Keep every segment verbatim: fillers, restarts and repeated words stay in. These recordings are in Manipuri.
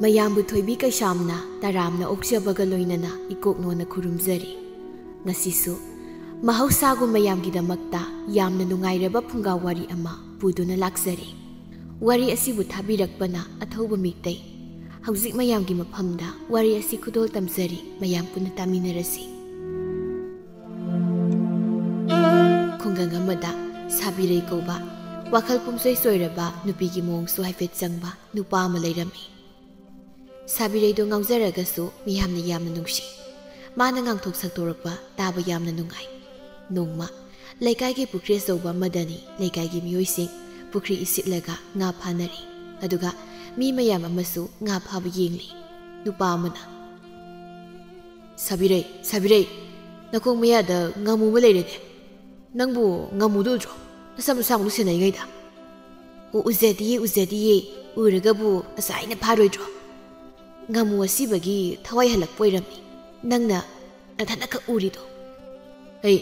ꯃꯌꯥꯝꯕꯨ ꯊꯣꯏꯕꯤ ꯀꯩꯁꯥꯝꯅ ꯇꯔꯥꯝꯅ ꯑꯣꯛꯆꯕꯒ ꯂꯣꯏꯅꯅ ꯏꯀꯣꯛꯅꯣꯅ ꯈꯨꯔꯨꯝꯖꯔꯤ꯫ ꯉꯁꯤꯁꯨ ꯃꯍꯧꯁꯥꯒꯨꯝ ꯃꯌꯥꯝꯒꯤꯗꯃꯛꯇ ꯌꯥꯝꯅ ꯅꯨꯡꯉꯥꯏꯔꯕ ꯐꯨꯡꯒꯥ ꯋꯥꯔꯤ ꯑꯃ ꯄꯨꯗꯨꯅ ꯂꯥꯛꯆꯔꯤ꯫ ꯋꯥꯔꯤ ꯑꯁꯤꯕꯨ ꯊꯥꯕꯤꯔꯛꯄꯅ ꯑꯊꯧꯕ ꯃꯤꯇꯩ꯫ ꯍꯧꯖꯤꯛ ꯃꯌꯥꯝꯒꯤ ꯃꯐꯝꯗ ꯋꯥꯔꯤ ꯑꯁꯤ ꯈꯨꯗꯣꯜ ꯇꯝꯖꯔꯤ, ꯃꯌꯥꯝ ꯄꯨꯟꯅ ꯇꯥꯃꯤꯟꯅꯔꯁꯤ꯫ ꯈꯨꯡꯒꯪ ꯑꯃꯗ ꯁꯥꯕꯤꯔꯩ ꯀꯧꯕ, ꯋꯥꯈꯜ ꯄꯨꯝꯁꯣꯏ ꯁꯣꯏꯔꯕ, ꯅꯨꯄꯤꯒꯤ ꯃꯑꯣꯡꯁꯨ ꯍꯥꯏꯐꯦꯠ ꯆꯪꯕ ꯅꯨꯄꯥ ꯑꯃ ꯂꯩꯔꯝꯃꯤ꯫ ꯁꯥꯕꯤꯔꯩꯗꯣ ꯉꯥꯎꯖꯔꯒꯁꯨ ꯃꯤꯌꯥꯝꯅ ꯌꯥꯝꯅ ꯅꯨꯡꯁꯤ꯫ ꯃꯥꯅ ꯉꯥꯡꯊꯣꯛ ꯁꯛꯇꯣꯔꯛꯄ ꯇꯥꯕ ꯌꯥꯝꯅ ꯅꯨꯡꯉꯥꯏ꯫ ꯅꯣꯡꯃ ꯂꯩꯀꯥꯏꯒꯤ ꯄꯨꯈ꯭ꯔꯤ ꯑꯆꯧꯕ ꯑꯃꯗꯅꯤ ꯂꯩꯀꯥꯏꯒꯤ ꯃꯤꯑꯣꯏꯁꯤꯡ ꯄꯨꯈ꯭ꯔꯤ ꯏꯁꯤꯠꯂꯒ ꯉꯥ ꯐꯥꯅꯔꯤ꯫ ꯑꯗꯨꯒ ꯃꯤ ꯃꯌꯥꯝ ꯑꯃꯁꯨ ꯉꯥ ꯐꯥꯕ ꯌꯦꯡꯂꯤ꯫ ꯅꯨꯄꯥ ꯑꯃꯅ, "ꯁꯥꯕꯤꯔꯩ, ꯁꯥꯕꯤꯔꯩ, ꯅꯈꯣꯡ ꯃꯌꯥꯗ ꯉꯥꯃꯨ ꯑꯃ ꯂꯩꯔꯦꯅꯦ꯫ ꯅꯪꯕꯨ ꯉꯥꯃꯨꯗꯨ ꯎꯗ꯭ꯔꯣ? ꯅꯁꯝ ꯑꯁꯥꯡꯕꯗꯨ ꯁꯦꯟꯅꯔꯤꯉꯩꯗ?" "ꯑꯣ, ꯎꯖꯗꯤꯌꯦ, ꯎꯖꯗꯤꯌꯦ꯫ ꯎꯔꯒꯕꯨ ꯉꯁꯥꯏꯅ ꯐꯥꯔꯣꯏꯗ꯭ꯔꯣ? ꯉꯥꯃꯨ ꯑꯁꯤꯕꯒꯤ ꯊꯋꯥꯏ ꯍꯜꯂꯛꯄ ꯑꯣꯏꯔꯝꯅꯤ ꯅꯪꯅ ꯅꯊꯟꯅꯈꯛ ꯎꯔꯤꯗꯣ꯫" "ꯍꯩ,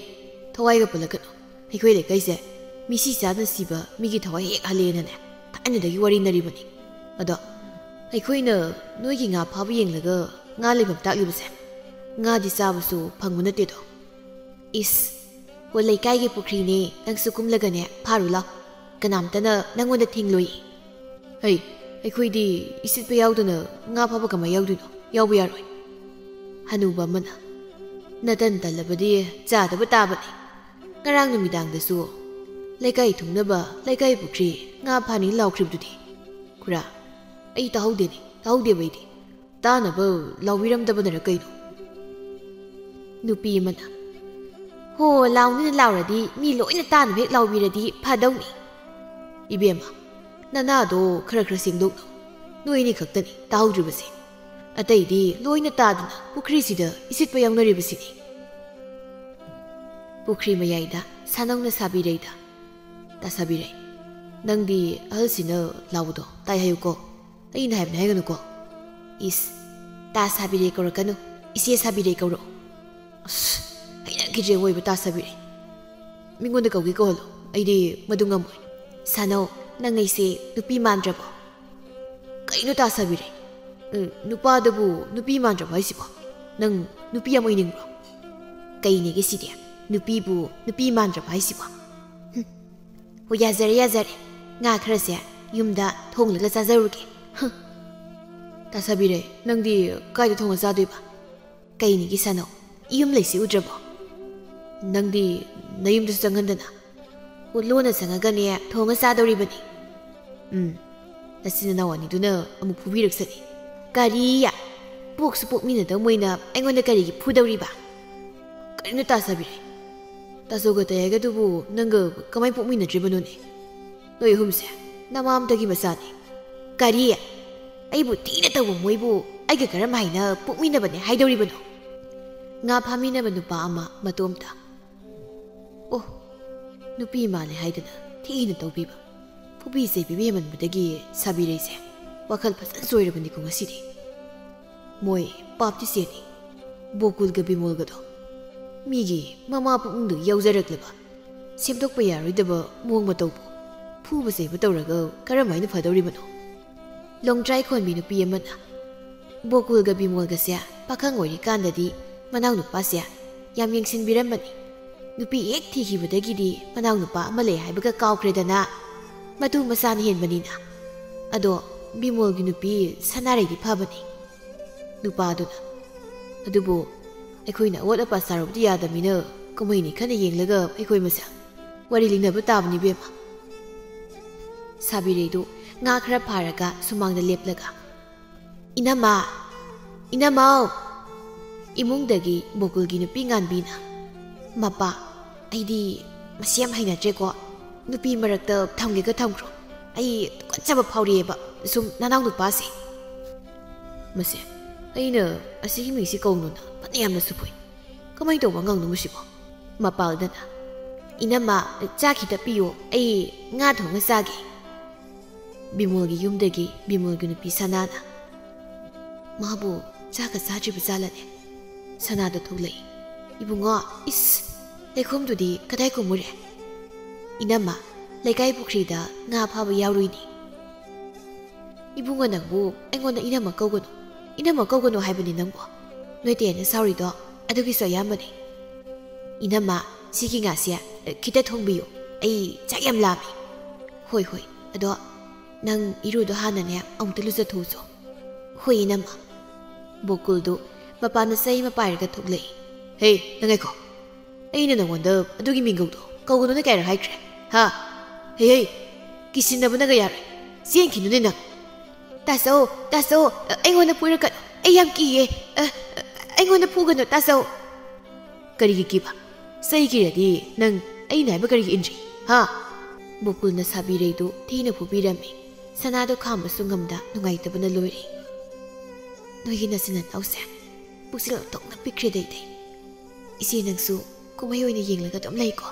ꯊꯋꯥꯏꯒ ꯄꯜꯂꯛꯀꯅꯨ꯫ ꯑꯩꯈꯣꯏ ꯂꯩꯀꯥꯏꯁꯦ ꯃꯤꯁꯤ ꯆꯥꯗꯅ ꯁꯤꯕ ꯃꯤꯒꯤ ꯊꯋꯥꯏ ꯍꯦꯛ ꯍꯜꯂꯦꯅꯅꯦ ꯊꯥꯏꯅꯗꯒꯤ ꯋꯥꯔꯤꯅꯔꯤꯕꯅꯤ꯫ ꯑꯗꯣ ꯑꯩꯈꯣꯏꯅ ꯅꯣꯏꯒꯤ ꯉꯥ ꯐꯥꯕ ꯌꯦꯡꯂꯒ ꯉꯥ ꯂꯩꯐꯝ ꯇꯥꯛꯂꯤꯕꯁꯦ, ꯉꯥꯗꯤ ꯆꯥꯕꯁꯨ ꯐꯪꯕ ꯅꯠꯇꯦꯗꯣ꯫" "ꯏꯁ, ꯍꯣ, ꯂꯩꯀꯥꯏꯒꯤ ꯄꯨꯈ꯭ꯔꯤꯅꯦ, ꯅꯪꯁꯨ ꯀꯨꯝꯂꯒꯅꯦ ꯐꯥꯔꯨ ꯂꯥꯎ꯫ ꯀꯅꯥꯝꯇꯅ ꯅꯪꯉꯣꯟꯗ ꯊꯤꯡꯂꯣꯏ꯫" "ꯍꯩ, ꯑꯩꯈꯣꯏꯗꯤ ꯏꯁꯤꯠꯄ ꯌꯥꯎꯗꯅ ꯉꯥ ꯐꯥꯕ ꯀꯃꯥꯏ ꯌꯥꯎꯗꯣꯏꯅꯣ? ꯌꯥꯎꯕ ꯌꯥꯔꯣꯏ꯫" ꯍꯅꯨꯕ ꯑꯃꯅ, "ꯅꯇꯟ ꯇꯜꯂꯕꯗꯤ ꯆꯥꯗꯕ ꯇꯥꯕꯅꯤ꯫ ꯉꯔꯥꯡ ꯅꯨꯃꯤꯗꯥꯡꯗꯁꯨ ꯂꯩꯀꯥꯏ ꯊꯨꯡꯅꯕ ꯂꯩꯀꯥꯏ ꯄꯨꯈ꯭ꯔꯤ ꯉꯥ ꯐꯥꯅꯤ ꯂꯥꯎꯈ꯭ꯔꯤꯕꯗꯨꯗꯤ꯫ ꯈꯨꯔꯥ, ꯑꯩ ꯇꯥꯍꯧꯗꯦꯅꯦ, ꯇꯥꯍꯧꯗꯦꯕ ꯑꯩꯗꯤ꯫ ꯇꯥꯅꯕ ꯂꯥꯎꯕꯤꯔꯝꯗꯕꯅꯔ ꯀꯩꯅꯣ?" ꯅꯨꯄꯤ ꯑꯃꯅ, "ꯍꯣ, ꯂꯥꯎꯅꯤꯅ ꯂꯥꯎꯔꯗꯤ ꯃꯤ ꯂꯣꯏꯅ ꯇꯥꯅꯕ ꯍꯦꯛ ꯂꯥꯎꯕꯤꯔꯗꯤ ꯐꯗꯧꯅꯤ꯫" "ꯏꯕꯦꯝꯃ, ꯅꯅꯥꯗꯣ ꯈꯔ ꯈꯔ ꯁꯦꯡꯗꯣꯛꯅꯧ꯫ ꯅꯣꯏ ꯑꯅꯤ ꯈꯛꯇꯅꯤ ꯇꯥꯍꯧꯗ꯭ꯔꯤꯕꯁꯦ꯫ ꯑꯇꯩꯗꯤ ꯂꯣꯏꯅ ꯇꯥꯗꯅ ꯄꯨꯈ꯭ꯔꯤꯁꯤꯗ ꯏꯁꯤꯠꯄ ꯌꯥꯎꯅꯔꯤꯕꯁꯤꯅꯤ꯫" ꯄꯨꯈ꯭ꯔꯤ ꯃꯌꯥꯏꯗ ꯁꯥꯅꯧꯅ ꯁꯥꯕꯤꯔꯩꯗ, "ꯇꯥ ꯁꯥꯕꯤꯔꯩ, ꯅꯪꯗꯤ ꯑꯍꯜꯁꯤꯅ ꯂꯥꯎꯕꯗꯣ ꯇꯥꯏ ꯍꯥꯏꯌꯨꯀꯣ꯫ ꯑꯩꯅ ꯍꯥꯏꯕꯅꯦ ꯍꯥꯏꯒꯅꯨꯀꯣ꯫" "ꯏꯁ, ꯇꯥ ꯁꯥꯕꯤꯔꯩ ꯀꯧꯔꯛꯀꯅꯨ, ꯏꯆꯦ ꯁꯥꯕꯤꯔꯩ ꯀꯧꯔꯛꯑꯣ꯫" "ꯑꯁ, ꯍꯩꯅꯈꯤꯗ꯭ꯔꯦ ꯑꯣꯏꯕ ꯇꯥ ꯁꯥꯕꯤꯔꯩ꯫ ꯃꯤꯉꯣꯟꯗ ꯀꯧꯒꯦ ꯀꯧꯍꯜꯂꯣ, ꯑꯩꯗꯤ ꯃꯗꯨ ꯉꯝꯃꯣꯏ꯫" "ꯁꯥꯅꯧ, ꯅꯪ ꯑꯩꯁꯦ ꯅꯨꯄꯤ ꯃꯥꯟꯗ꯭ꯔꯕꯣ?" "ꯀꯩꯅꯣ ꯇꯥ ꯁꯥꯕꯤꯔꯩ? ꯎꯝ, ꯅꯨꯄꯥꯗꯕꯨ ꯅꯨꯄꯤ ꯃꯥꯟꯗ꯭ꯔꯕ ꯍꯥꯏꯁꯤꯕꯣ? ꯅꯪ ꯅꯨꯄꯤ ꯑꯃ ꯑꯣꯏꯅꯤꯡꯕ꯭ꯔꯣ? ꯀꯩꯅꯦꯒꯦ ꯁꯤꯗꯤ? ꯅꯨꯄꯤꯕꯨ ꯅꯨꯄꯤ ꯃꯥꯟꯗ꯭ꯔꯕ ꯍꯥꯏꯁꯤꯕꯣ? ꯍꯨꯝ꯫ ꯍꯣ, ꯌꯥꯖꯔꯦ, ꯌꯥꯖꯔꯦ꯫ ꯉꯥ ꯈꯔꯁꯦ ꯌꯨꯝꯗ ꯊꯣꯡꯂꯒ ꯆꯥꯖꯔꯨꯒꯦ꯫ ꯍꯨꯝ꯫ ꯇꯥ ꯁꯥꯕꯤꯔꯩ, ꯅꯪꯗꯤ ꯀꯥꯏꯗ ꯊꯣꯡꯉ ꯆꯥꯗꯣꯏꯕ? ꯀꯩꯅꯦꯒꯦ ꯁꯥꯅꯧ? ꯏꯌꯨꯝ ꯂꯩꯁꯤ ꯎꯗ꯭ꯔꯕꯣ? ꯅꯪꯗꯤ ꯅꯌꯨꯝꯗꯁꯨ ꯆꯪꯍꯟꯗꯅ꯫ ꯑꯣ, ꯂꯣꯟꯅ ꯆꯪꯉꯒꯅꯦ ꯊꯣꯡꯉ ꯆꯥꯗꯧꯔꯤꯕꯅꯤ꯫ ꯎꯝ, ꯅꯆꯤꯟ ꯅꯅꯥꯎ ꯑꯅꯤꯗꯨꯅ ꯑꯃꯨꯛ ꯐꯨꯕꯤꯔꯛꯁꯅꯤ꯫ ꯀꯔꯤ? ꯄꯣꯛꯁꯨ ꯄꯣꯛꯃꯤꯟꯅꯗꯕ ꯃꯣꯏꯅ ꯑꯩꯉꯣꯟꯗ ꯀꯔꯤꯒꯤ ꯐꯨꯗꯧꯔꯤꯕ? ꯀꯔꯤꯅꯣ ꯇꯥ ꯁꯥꯕꯤꯔꯩ? ꯇꯥꯆꯧꯒ ꯇꯌꯥꯏꯒꯗꯨꯕꯨ ꯅꯪꯒ ꯀꯃꯥꯏ ꯄꯣꯛꯃꯤꯟꯅꯗ꯭ꯔꯤꯕꯅꯣꯅꯦ? ꯅꯣꯏ ꯑꯍꯨꯝꯁꯦ ꯅꯃꯥꯝꯗꯒꯤ ꯃꯆꯥꯅꯤ꯫ ꯀꯔꯤ? ꯑꯩꯕꯨ ꯊꯤꯅ ꯇꯧꯕ ꯃꯣꯏꯕꯨ ꯑꯩꯒ ꯀꯔꯝ ꯍꯥꯏꯅ ꯄꯣꯛꯃꯤꯟꯅꯕꯅꯦ ꯍꯥꯏꯗꯧꯔꯤꯕꯅꯣ? ꯉꯥ ꯐꯥꯃꯤꯟꯅꯕ ꯅꯨꯄꯥ ꯑꯃ ꯃꯇꯣꯝꯇ꯫ ꯑꯣ, ꯅꯨꯄꯤ ꯃꯥꯜꯂꯦ ꯍꯥꯏꯗꯅ ꯊꯤꯅ ꯇꯧꯕꯤꯕ, ꯐꯨꯕꯤ ꯆꯩꯕꯤꯕ ꯍꯦꯟꯃꯟꯕꯗꯒꯤ ꯁꯥꯕꯤꯔꯩꯁꯦ ꯋꯥꯈꯜ ꯐꯖꯅ ꯆꯣꯏꯔꯕꯅꯤꯀꯣ ꯉꯁꯤꯗꯤ꯫ ꯃꯣꯏ ꯄꯥꯞꯇꯤ ꯆꯦꯟꯅꯤ, ꯕꯣꯀꯨꯜꯒ ꯕꯤꯃꯣꯜꯒꯗꯣ꯫ ꯃꯤꯒꯤ ꯃꯃꯥ ꯄꯨꯛꯅꯨꯡꯗ ꯌꯥꯎꯖꯔꯛꯂꯕ ꯁꯦꯝꯗꯣꯛꯄ ꯌꯥꯔꯣꯏꯗꯕ ꯃꯑꯣꯡ ꯃꯇꯧꯕꯨ ꯐꯨꯕ ꯆꯩꯕ ꯇꯧꯔꯒ ꯀꯔꯝ ꯍꯥꯏꯅ ꯐꯗꯧꯔꯤꯕꯅꯣ? ꯂꯣꯡꯇ꯭ꯔꯥꯏ ꯈꯣꯟꯕꯤ ꯅꯨꯄꯤ ꯑꯃꯅ, ꯕꯣꯀꯨꯜꯒ ꯕꯤꯃꯣꯜꯒꯁꯦ ꯄꯥꯈꯪ ꯑꯣꯏꯔꯤꯀꯥꯟꯗꯗꯤ ꯃꯅꯥꯎꯅꯨꯄꯥꯁꯦ ꯌꯥꯝ ꯌꯦꯡꯁꯤꯟꯕꯤꯔꯝꯕꯅꯤ꯫ ꯅꯨꯄꯤ ꯍꯦꯛ ꯊꯤꯈꯤꯕꯗꯒꯤꯗꯤ ꯃꯅꯥꯎꯅꯨꯄꯥ ꯑꯃ ꯂꯩ ꯍꯥꯏꯕꯒ ꯀꯥꯎꯈ꯭ꯔꯦꯗꯅ, ꯃꯇꯨ ꯃꯆꯥꯅ ꯍꯦꯟꯕꯅꯤꯅ꯫ ꯑꯗꯣ ꯕꯤꯃꯣꯜꯒꯤ ꯅꯨꯄꯤ ꯁꯅꯥꯔꯩꯗꯤ ꯐꯕꯅꯤ꯫ ꯅꯨꯄꯥꯗꯨꯅ, ꯑꯗꯨꯕꯨ ꯑꯩꯈꯣꯏꯅ ꯑꯋꯥꯠ ꯑꯄꯥ ꯆꯥꯔꯨꯕꯗꯤ ꯌꯥꯗꯕꯅꯤꯅ ꯀꯨꯝꯍꯩꯅꯤ ꯈꯟꯅ ꯌꯦꯡꯂꯒ ꯑꯩꯈꯣꯏ ꯃꯁꯦꯜ ꯋꯥꯔꯤ ꯂꯤꯅꯕ ꯇꯥꯕꯅꯤ ꯏꯕꯦꯝꯃ꯫ ꯁꯥꯕꯤꯔꯩꯗꯨ ꯉꯥ ꯈꯔ ꯐꯥꯔꯒ ꯁꯨꯃꯥꯡꯗ ꯂꯦꯞꯂꯒ, "ꯏꯅꯝꯃ! ꯏꯅꯝꯃꯧ!" ꯏꯃꯨꯡꯗꯒꯤ ꯕꯣꯀꯨꯜꯒꯤ ꯅꯨꯄꯤ ꯉꯥꯟꯕꯤꯅ, "ꯃꯄꯥ, ꯑꯩꯗꯤ ꯃꯁꯤ ꯌꯥꯝ ꯍꯩꯅꯗ꯭ꯔꯦꯀꯣ꯫ ꯅꯨꯄꯤ ꯃꯔꯛꯇ ꯊꯝꯒꯦꯒ ꯊꯝꯈ꯭ꯔꯣ꯫ ꯑꯩ ꯇꯨꯀꯠꯆꯕ ꯐꯥꯎꯔꯛꯑꯦꯕ ꯁꯨꯝ ꯅꯅꯥꯎ ꯅꯨꯄꯥꯁꯦ꯫" ꯃꯁꯦ, ꯑꯩꯅ ꯑꯁꯤꯒꯤ ꯃꯤꯡꯁꯤ ꯀꯧꯅꯨꯅ ꯐꯅ ꯌꯥꯝꯅꯁꯨ ꯐꯨꯏ꯫ ꯀꯃꯥꯏꯅ ꯇꯧꯕ ꯑꯉꯥꯡꯅꯣ ꯃꯁꯤꯕꯣ? ꯃꯄꯥꯜꯗꯅ, "ꯏꯅꯝꯃ, ꯆꯥꯛ ꯈꯤꯇ ꯄꯤꯌꯣ, ꯑꯩ ꯉꯥ ꯊꯣꯡꯉ ꯆꯥꯒꯦ꯫" ꯕꯤꯃꯣꯜꯒꯤ ꯌꯨꯝꯗꯒꯤ ꯕꯤꯃꯣꯜꯒꯤ ꯅꯨꯄꯤ ꯁꯅꯥꯅ, "ꯃꯥꯕꯨ ꯆꯥꯛꯀ ꯆꯥꯗ꯭ꯔꯤꯕ ꯖꯥꯠꯂꯅꯦ?" ꯁꯅꯥꯗ ꯊꯣꯛꯂꯛꯏ, "ꯏꯕꯨꯡꯉꯣ, ꯏꯁ, ꯂꯩꯈꯣꯝꯗꯨꯗꯤ ꯀꯗꯥꯏ ꯀꯨꯝꯃꯨꯔꯦ?" "ꯏꯅꯝꯃ, ꯂꯩꯀꯥꯏ ꯄꯨꯈ꯭ꯔꯤꯗ ꯉꯥ ꯐꯥꯕ ꯌꯥꯎꯔꯨꯏꯅꯤ꯫" "ꯏꯕꯨꯡꯉꯣ, ꯅꯪꯕꯨ ꯑꯩꯉꯣꯟꯗ ꯏꯅꯝꯃ ꯀꯧꯒꯅꯨ, ꯏꯅꯝꯃ ꯀꯧꯒꯅꯨ ꯍꯥꯏꯕꯅꯤ ꯅꯪꯕꯨ꯫ ꯅꯣꯏ ꯇꯦꯟꯅ ꯁꯥꯎꯔꯤꯗꯣ ꯑꯗꯨꯒꯤꯁꯨ ꯑꯌꯥꯝꯕꯅꯤ꯫ ꯏꯅꯝꯃ, ꯁꯤꯒꯤ ꯉꯥꯁꯦ, ꯑ, ꯈꯤꯇ ꯊꯣꯡꯕꯤꯌꯨ꯫ ꯑꯩ ꯆꯥꯛ ꯌꯥꯝ ꯂꯥꯝꯃꯤ꯫" "ꯍꯣꯏ, ꯍꯣꯏ꯫ ꯑꯗꯣ ꯅꯪ ꯏꯔꯨꯗꯣ ꯍꯥꯟꯅꯅꯦ ꯑꯃꯨꯛꯇ ꯂꯨꯖꯊꯣꯛꯎꯆꯣ꯫" "ꯍꯣꯏ, ꯏꯅꯝꯃ꯫" ꯕꯣꯀꯨꯜꯗꯨ ꯃꯄꯥꯟꯗ ꯆꯩ ꯑꯃ ꯄꯥꯏꯔꯒ ꯊꯣꯛꯂꯛꯏ꯫ "ꯍꯦ, ꯅꯪ ꯉꯥꯏꯈꯣ꯫ ꯑꯩꯅ ꯅꯉꯣꯟꯗ ꯑꯗꯨꯒꯤ ꯃꯤꯡꯒꯧꯗꯣ ꯀꯧꯒꯅꯨꯅ ꯀꯌꯥꯔꯛ ꯍꯥꯏꯈ꯭ꯔꯦ? ꯍꯥ? ꯍꯦ, ꯍꯦ, ꯀꯤꯁꯤꯟꯅꯕꯅꯒ ꯌꯥꯔꯣꯏ꯫ ꯆꯦꯟꯈꯤꯅꯨꯅꯦ ꯅꯪ꯫" "ꯇꯥꯆꯧ, ꯇꯥꯆꯧ, ꯑꯩꯉꯣꯟꯗ ꯐꯨꯔꯛꯀꯅꯨ꯫ ꯑꯩ ꯌꯥꯝ ꯀꯤꯌꯦ꯫ ꯑ, ꯑ, ꯑꯩꯉꯣꯟꯗ ꯐꯨꯒꯅꯨ, ꯇꯥꯆꯧ꯫" "ꯀꯔꯤꯒꯤ ꯀꯤꯕ? ꯆꯩ ꯀꯤꯔꯗꯤ ꯅꯪ ꯑꯩꯅ ꯍꯥꯏꯕ ꯀꯔꯤꯒꯤ ꯏꯟꯗ꯭ꯔꯤ? ꯍꯥ?" ꯕꯣꯀꯨꯜꯅ ꯁꯥꯕꯤꯔꯩꯗꯨ ꯊꯤꯅ ꯐꯨꯕꯤꯔꯝꯃꯤ꯫ ꯁꯅꯥꯗꯣ ꯈꯥꯝꯕꯁꯨ ꯉꯝꯗ ꯅꯨꯡꯉꯥꯏꯇꯕꯅ ꯂꯣꯏꯔꯦ꯫ "ꯅꯣꯏꯒꯤ ꯅꯆꯤꯟ ꯅꯅꯥꯎꯁꯦ ꯄꯨꯛꯆꯦꯜ ꯑꯣꯟꯊꯣꯛꯅ ꯄꯤꯛꯈ꯭ꯔꯦꯗ ꯏꯇꯩ꯫ ꯏꯆꯦ, ꯅꯪꯁꯨ ꯀꯨꯝꯍꯩ ꯑꯣꯏꯅ ꯌꯦꯡꯂꯒ ꯑꯗꯨꯝ ꯂꯩꯀꯣ꯫"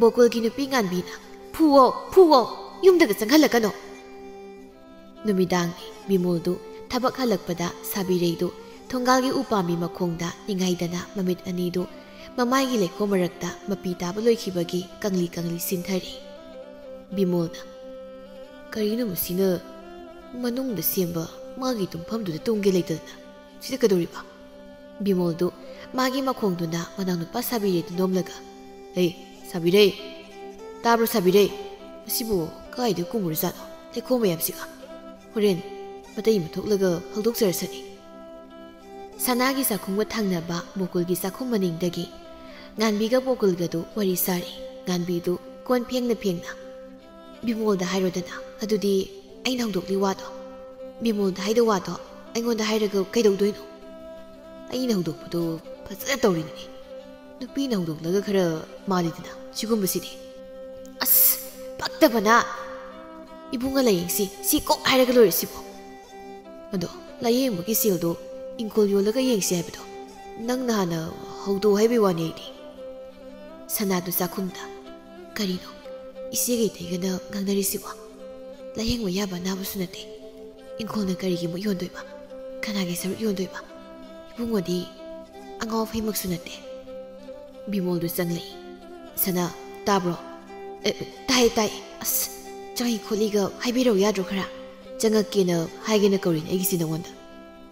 ꯕꯣꯀꯨꯜꯒꯤ ꯅꯨꯄꯤ ꯉꯥꯟꯕꯤꯅ, "ꯐꯨꯋꯣ, ꯐꯨꯋꯣ, ꯌꯨꯝꯗꯒ ꯆꯪꯍꯜꯂꯛꯀꯅꯣ꯫" ꯅꯨꯃꯤꯗꯥꯡꯅꯤ꯫ ꯕꯤꯃꯣꯜꯗꯨ ꯊꯕꯛ ꯍꯜꯂꯛꯄꯗ ꯁꯥꯕꯤꯔꯩꯗꯨ ꯊꯣꯡꯒꯥꯜꯒꯤ ꯎꯄꯥꯝꯕꯤ ꯃꯈꯣꯡꯗ ꯅꯤꯡꯉꯥꯏꯗꯅ ꯃꯃꯤꯠ ꯑꯅꯤꯗꯨ ꯃꯃꯥꯏꯒꯤ ꯂꯩꯈꯣꯝ ꯃꯔꯛꯇ ꯃꯄꯤ ꯇꯥꯕ ꯂꯣꯏꯈꯤꯕꯒꯤ ꯀꯪꯂꯤ ꯀꯪꯂꯤ ꯁꯤꯟꯊꯔꯤ꯫ ꯕꯤꯃꯣꯜꯅ, "ꯀꯔꯤꯅꯣ ꯃꯁꯤꯅ ꯃꯅꯨꯡꯗ ꯁꯦꯝꯕ ꯃꯥꯒꯤ ꯇꯨꯝꯐꯝꯗꯨꯗ ꯇꯨꯝꯒꯦ ꯂꯩꯇꯗꯅ ꯁꯤꯗ ꯀꯩꯗꯧꯔꯤꯕ?" ꯕꯤꯃꯣꯜꯗꯨ ꯃꯥꯒꯤ ꯃꯈꯣꯡꯗꯨꯅ ꯃꯅꯥꯎꯅꯨꯄꯥ ꯁꯥꯕꯤꯔꯩꯗꯨ ꯅꯣꯝꯂꯒ, "ꯍꯦ, ꯁꯥꯕꯤꯔꯩ! ꯇꯥꯕ꯭ꯔꯣ, ꯁꯥꯕꯤꯔꯩ? ꯃꯁꯤꯕꯨ ꯀꯥꯏꯗ ꯀꯨꯝꯃꯨꯔꯖꯥꯠꯅꯣ, ꯂꯩꯈꯣꯝ ꯃꯌꯥꯝꯁꯤꯒ? ꯍꯣꯔꯦꯟ ꯃꯇꯩ ꯑꯃ ꯊꯣꯛꯂꯒ ꯍꯧꯗꯣꯛꯆꯔꯁꯅꯤ꯫" ꯁꯅꯥꯒꯤ ꯆꯥꯛꯈꯨꯝꯒ ꯊꯪꯅꯕ ꯕꯣꯀꯨꯜꯒꯤ ꯆꯥꯛꯈꯨꯝ ꯃꯅꯤꯡꯗꯒꯤ ꯉꯥꯟꯕꯤꯒ ꯕꯣꯀꯨꯜꯒꯗꯨ ꯋꯥꯔꯤ ꯁꯥꯔꯤ꯫ ꯉꯥꯟꯕꯤꯗꯨ ꯀꯣꯟ ꯐꯦꯡꯅ ꯐꯦꯡꯅ, "ꯕꯤꯃꯣꯜꯗ ꯍꯥꯏꯔꯣꯗꯅ, ꯑꯗꯨꯗꯤ ꯑꯩꯅ ꯍꯧꯗꯣꯛꯂꯤ ꯋꯥꯗꯣ꯫ ꯕꯤꯃꯣꯜꯗ ꯍꯥꯏꯗꯧ ꯋꯥꯗꯣ ꯑꯩꯉꯣꯟꯗ ꯍꯥꯏꯔꯒ ꯀꯩꯗꯧꯗꯣꯏꯅꯣ? ꯑꯩꯅ ꯍꯧꯗꯣꯛꯄꯗꯣ ꯐꯖꯅ ꯇꯧꯔꯤꯅꯤꯅꯦ꯫ ꯅꯨꯄꯤꯅ ꯍꯧꯗꯣꯛꯂꯒ ꯈꯔ ꯃꯥꯜꯂꯤꯗꯅ ꯁꯤꯒꯨꯝꯕꯁꯤꯗꯤ꯫" "ꯑꯁ, ꯄꯛꯇꯕꯅ! ꯏꯕꯨꯡꯉꯣ, ꯂꯥꯏꯌꯦꯡꯁꯤ, ꯁꯤ ꯀꯣꯛ ꯍꯥꯏꯔꯒ ꯂꯣꯏꯔꯦ ꯁꯤꯕꯨ꯫" "ꯑꯗꯣ ꯂꯥꯏꯌꯦꯡꯕꯒꯤ ꯁꯦꯜꯗꯣ ꯏꯪꯈꯣꯜ ꯌꯣꯜꯂꯒ ꯌꯦꯡꯁꯤ ꯍꯥꯏꯕꯗꯣ ꯅꯪꯅ ꯍꯥꯟꯅ ꯍꯧꯗꯣꯛꯑꯣ ꯍꯥꯏꯕꯒꯤ ꯋꯥꯅꯤ ꯑꯩꯗꯤ꯫" ꯁꯅꯥꯗꯨ ꯆꯥꯛꯈꯨꯝꯗ, "ꯀꯔꯤꯅꯣ ꯏꯆꯦꯒ ꯏꯇꯩꯒꯅ ꯉꯥꯡꯅꯔꯤꯁꯤꯕꯣ? ꯂꯥꯏꯌꯦꯡꯕ ꯌꯥꯕ ꯑꯅꯥꯕꯁꯨ ꯅꯠꯇꯦ꯫ ꯏꯪꯈꯣꯜꯅ ꯀꯔꯤꯒꯤ ꯑꯃꯨꯛ ꯌꯣꯟꯗꯣꯏꯕ? ꯀꯅꯥꯒꯤ ꯁꯔꯨꯛ ꯌꯣꯟꯗꯣꯏꯕ? ꯏꯕꯨꯡꯉꯣꯗꯤ ꯑꯉꯥꯎ ꯑꯐꯩꯃꯛꯁꯨ ꯅꯠꯇꯦ꯫" ꯕꯤꯃꯣꯜꯗꯨ ꯆꯪꯂꯛꯏ꯫ "ꯁꯅꯥ, ꯇꯥꯕ꯭ꯔꯣ?" "ꯑꯦ, ꯇꯥꯏ, ꯇꯥꯏ꯫ ꯑꯁ, ꯆꯪꯉꯤ ꯈꯣꯠꯂꯤꯒ ꯍꯥꯏꯕꯤꯔꯧ ꯌꯥꯗ꯭ꯔꯣ ꯈꯔ? ꯆꯪꯉꯛꯀꯦꯅ ꯍꯥꯏꯒꯦꯅ ꯀꯧꯔꯤꯅꯦ ꯑꯩꯒꯤꯁꯤ ꯅꯉꯣꯟꯗ꯫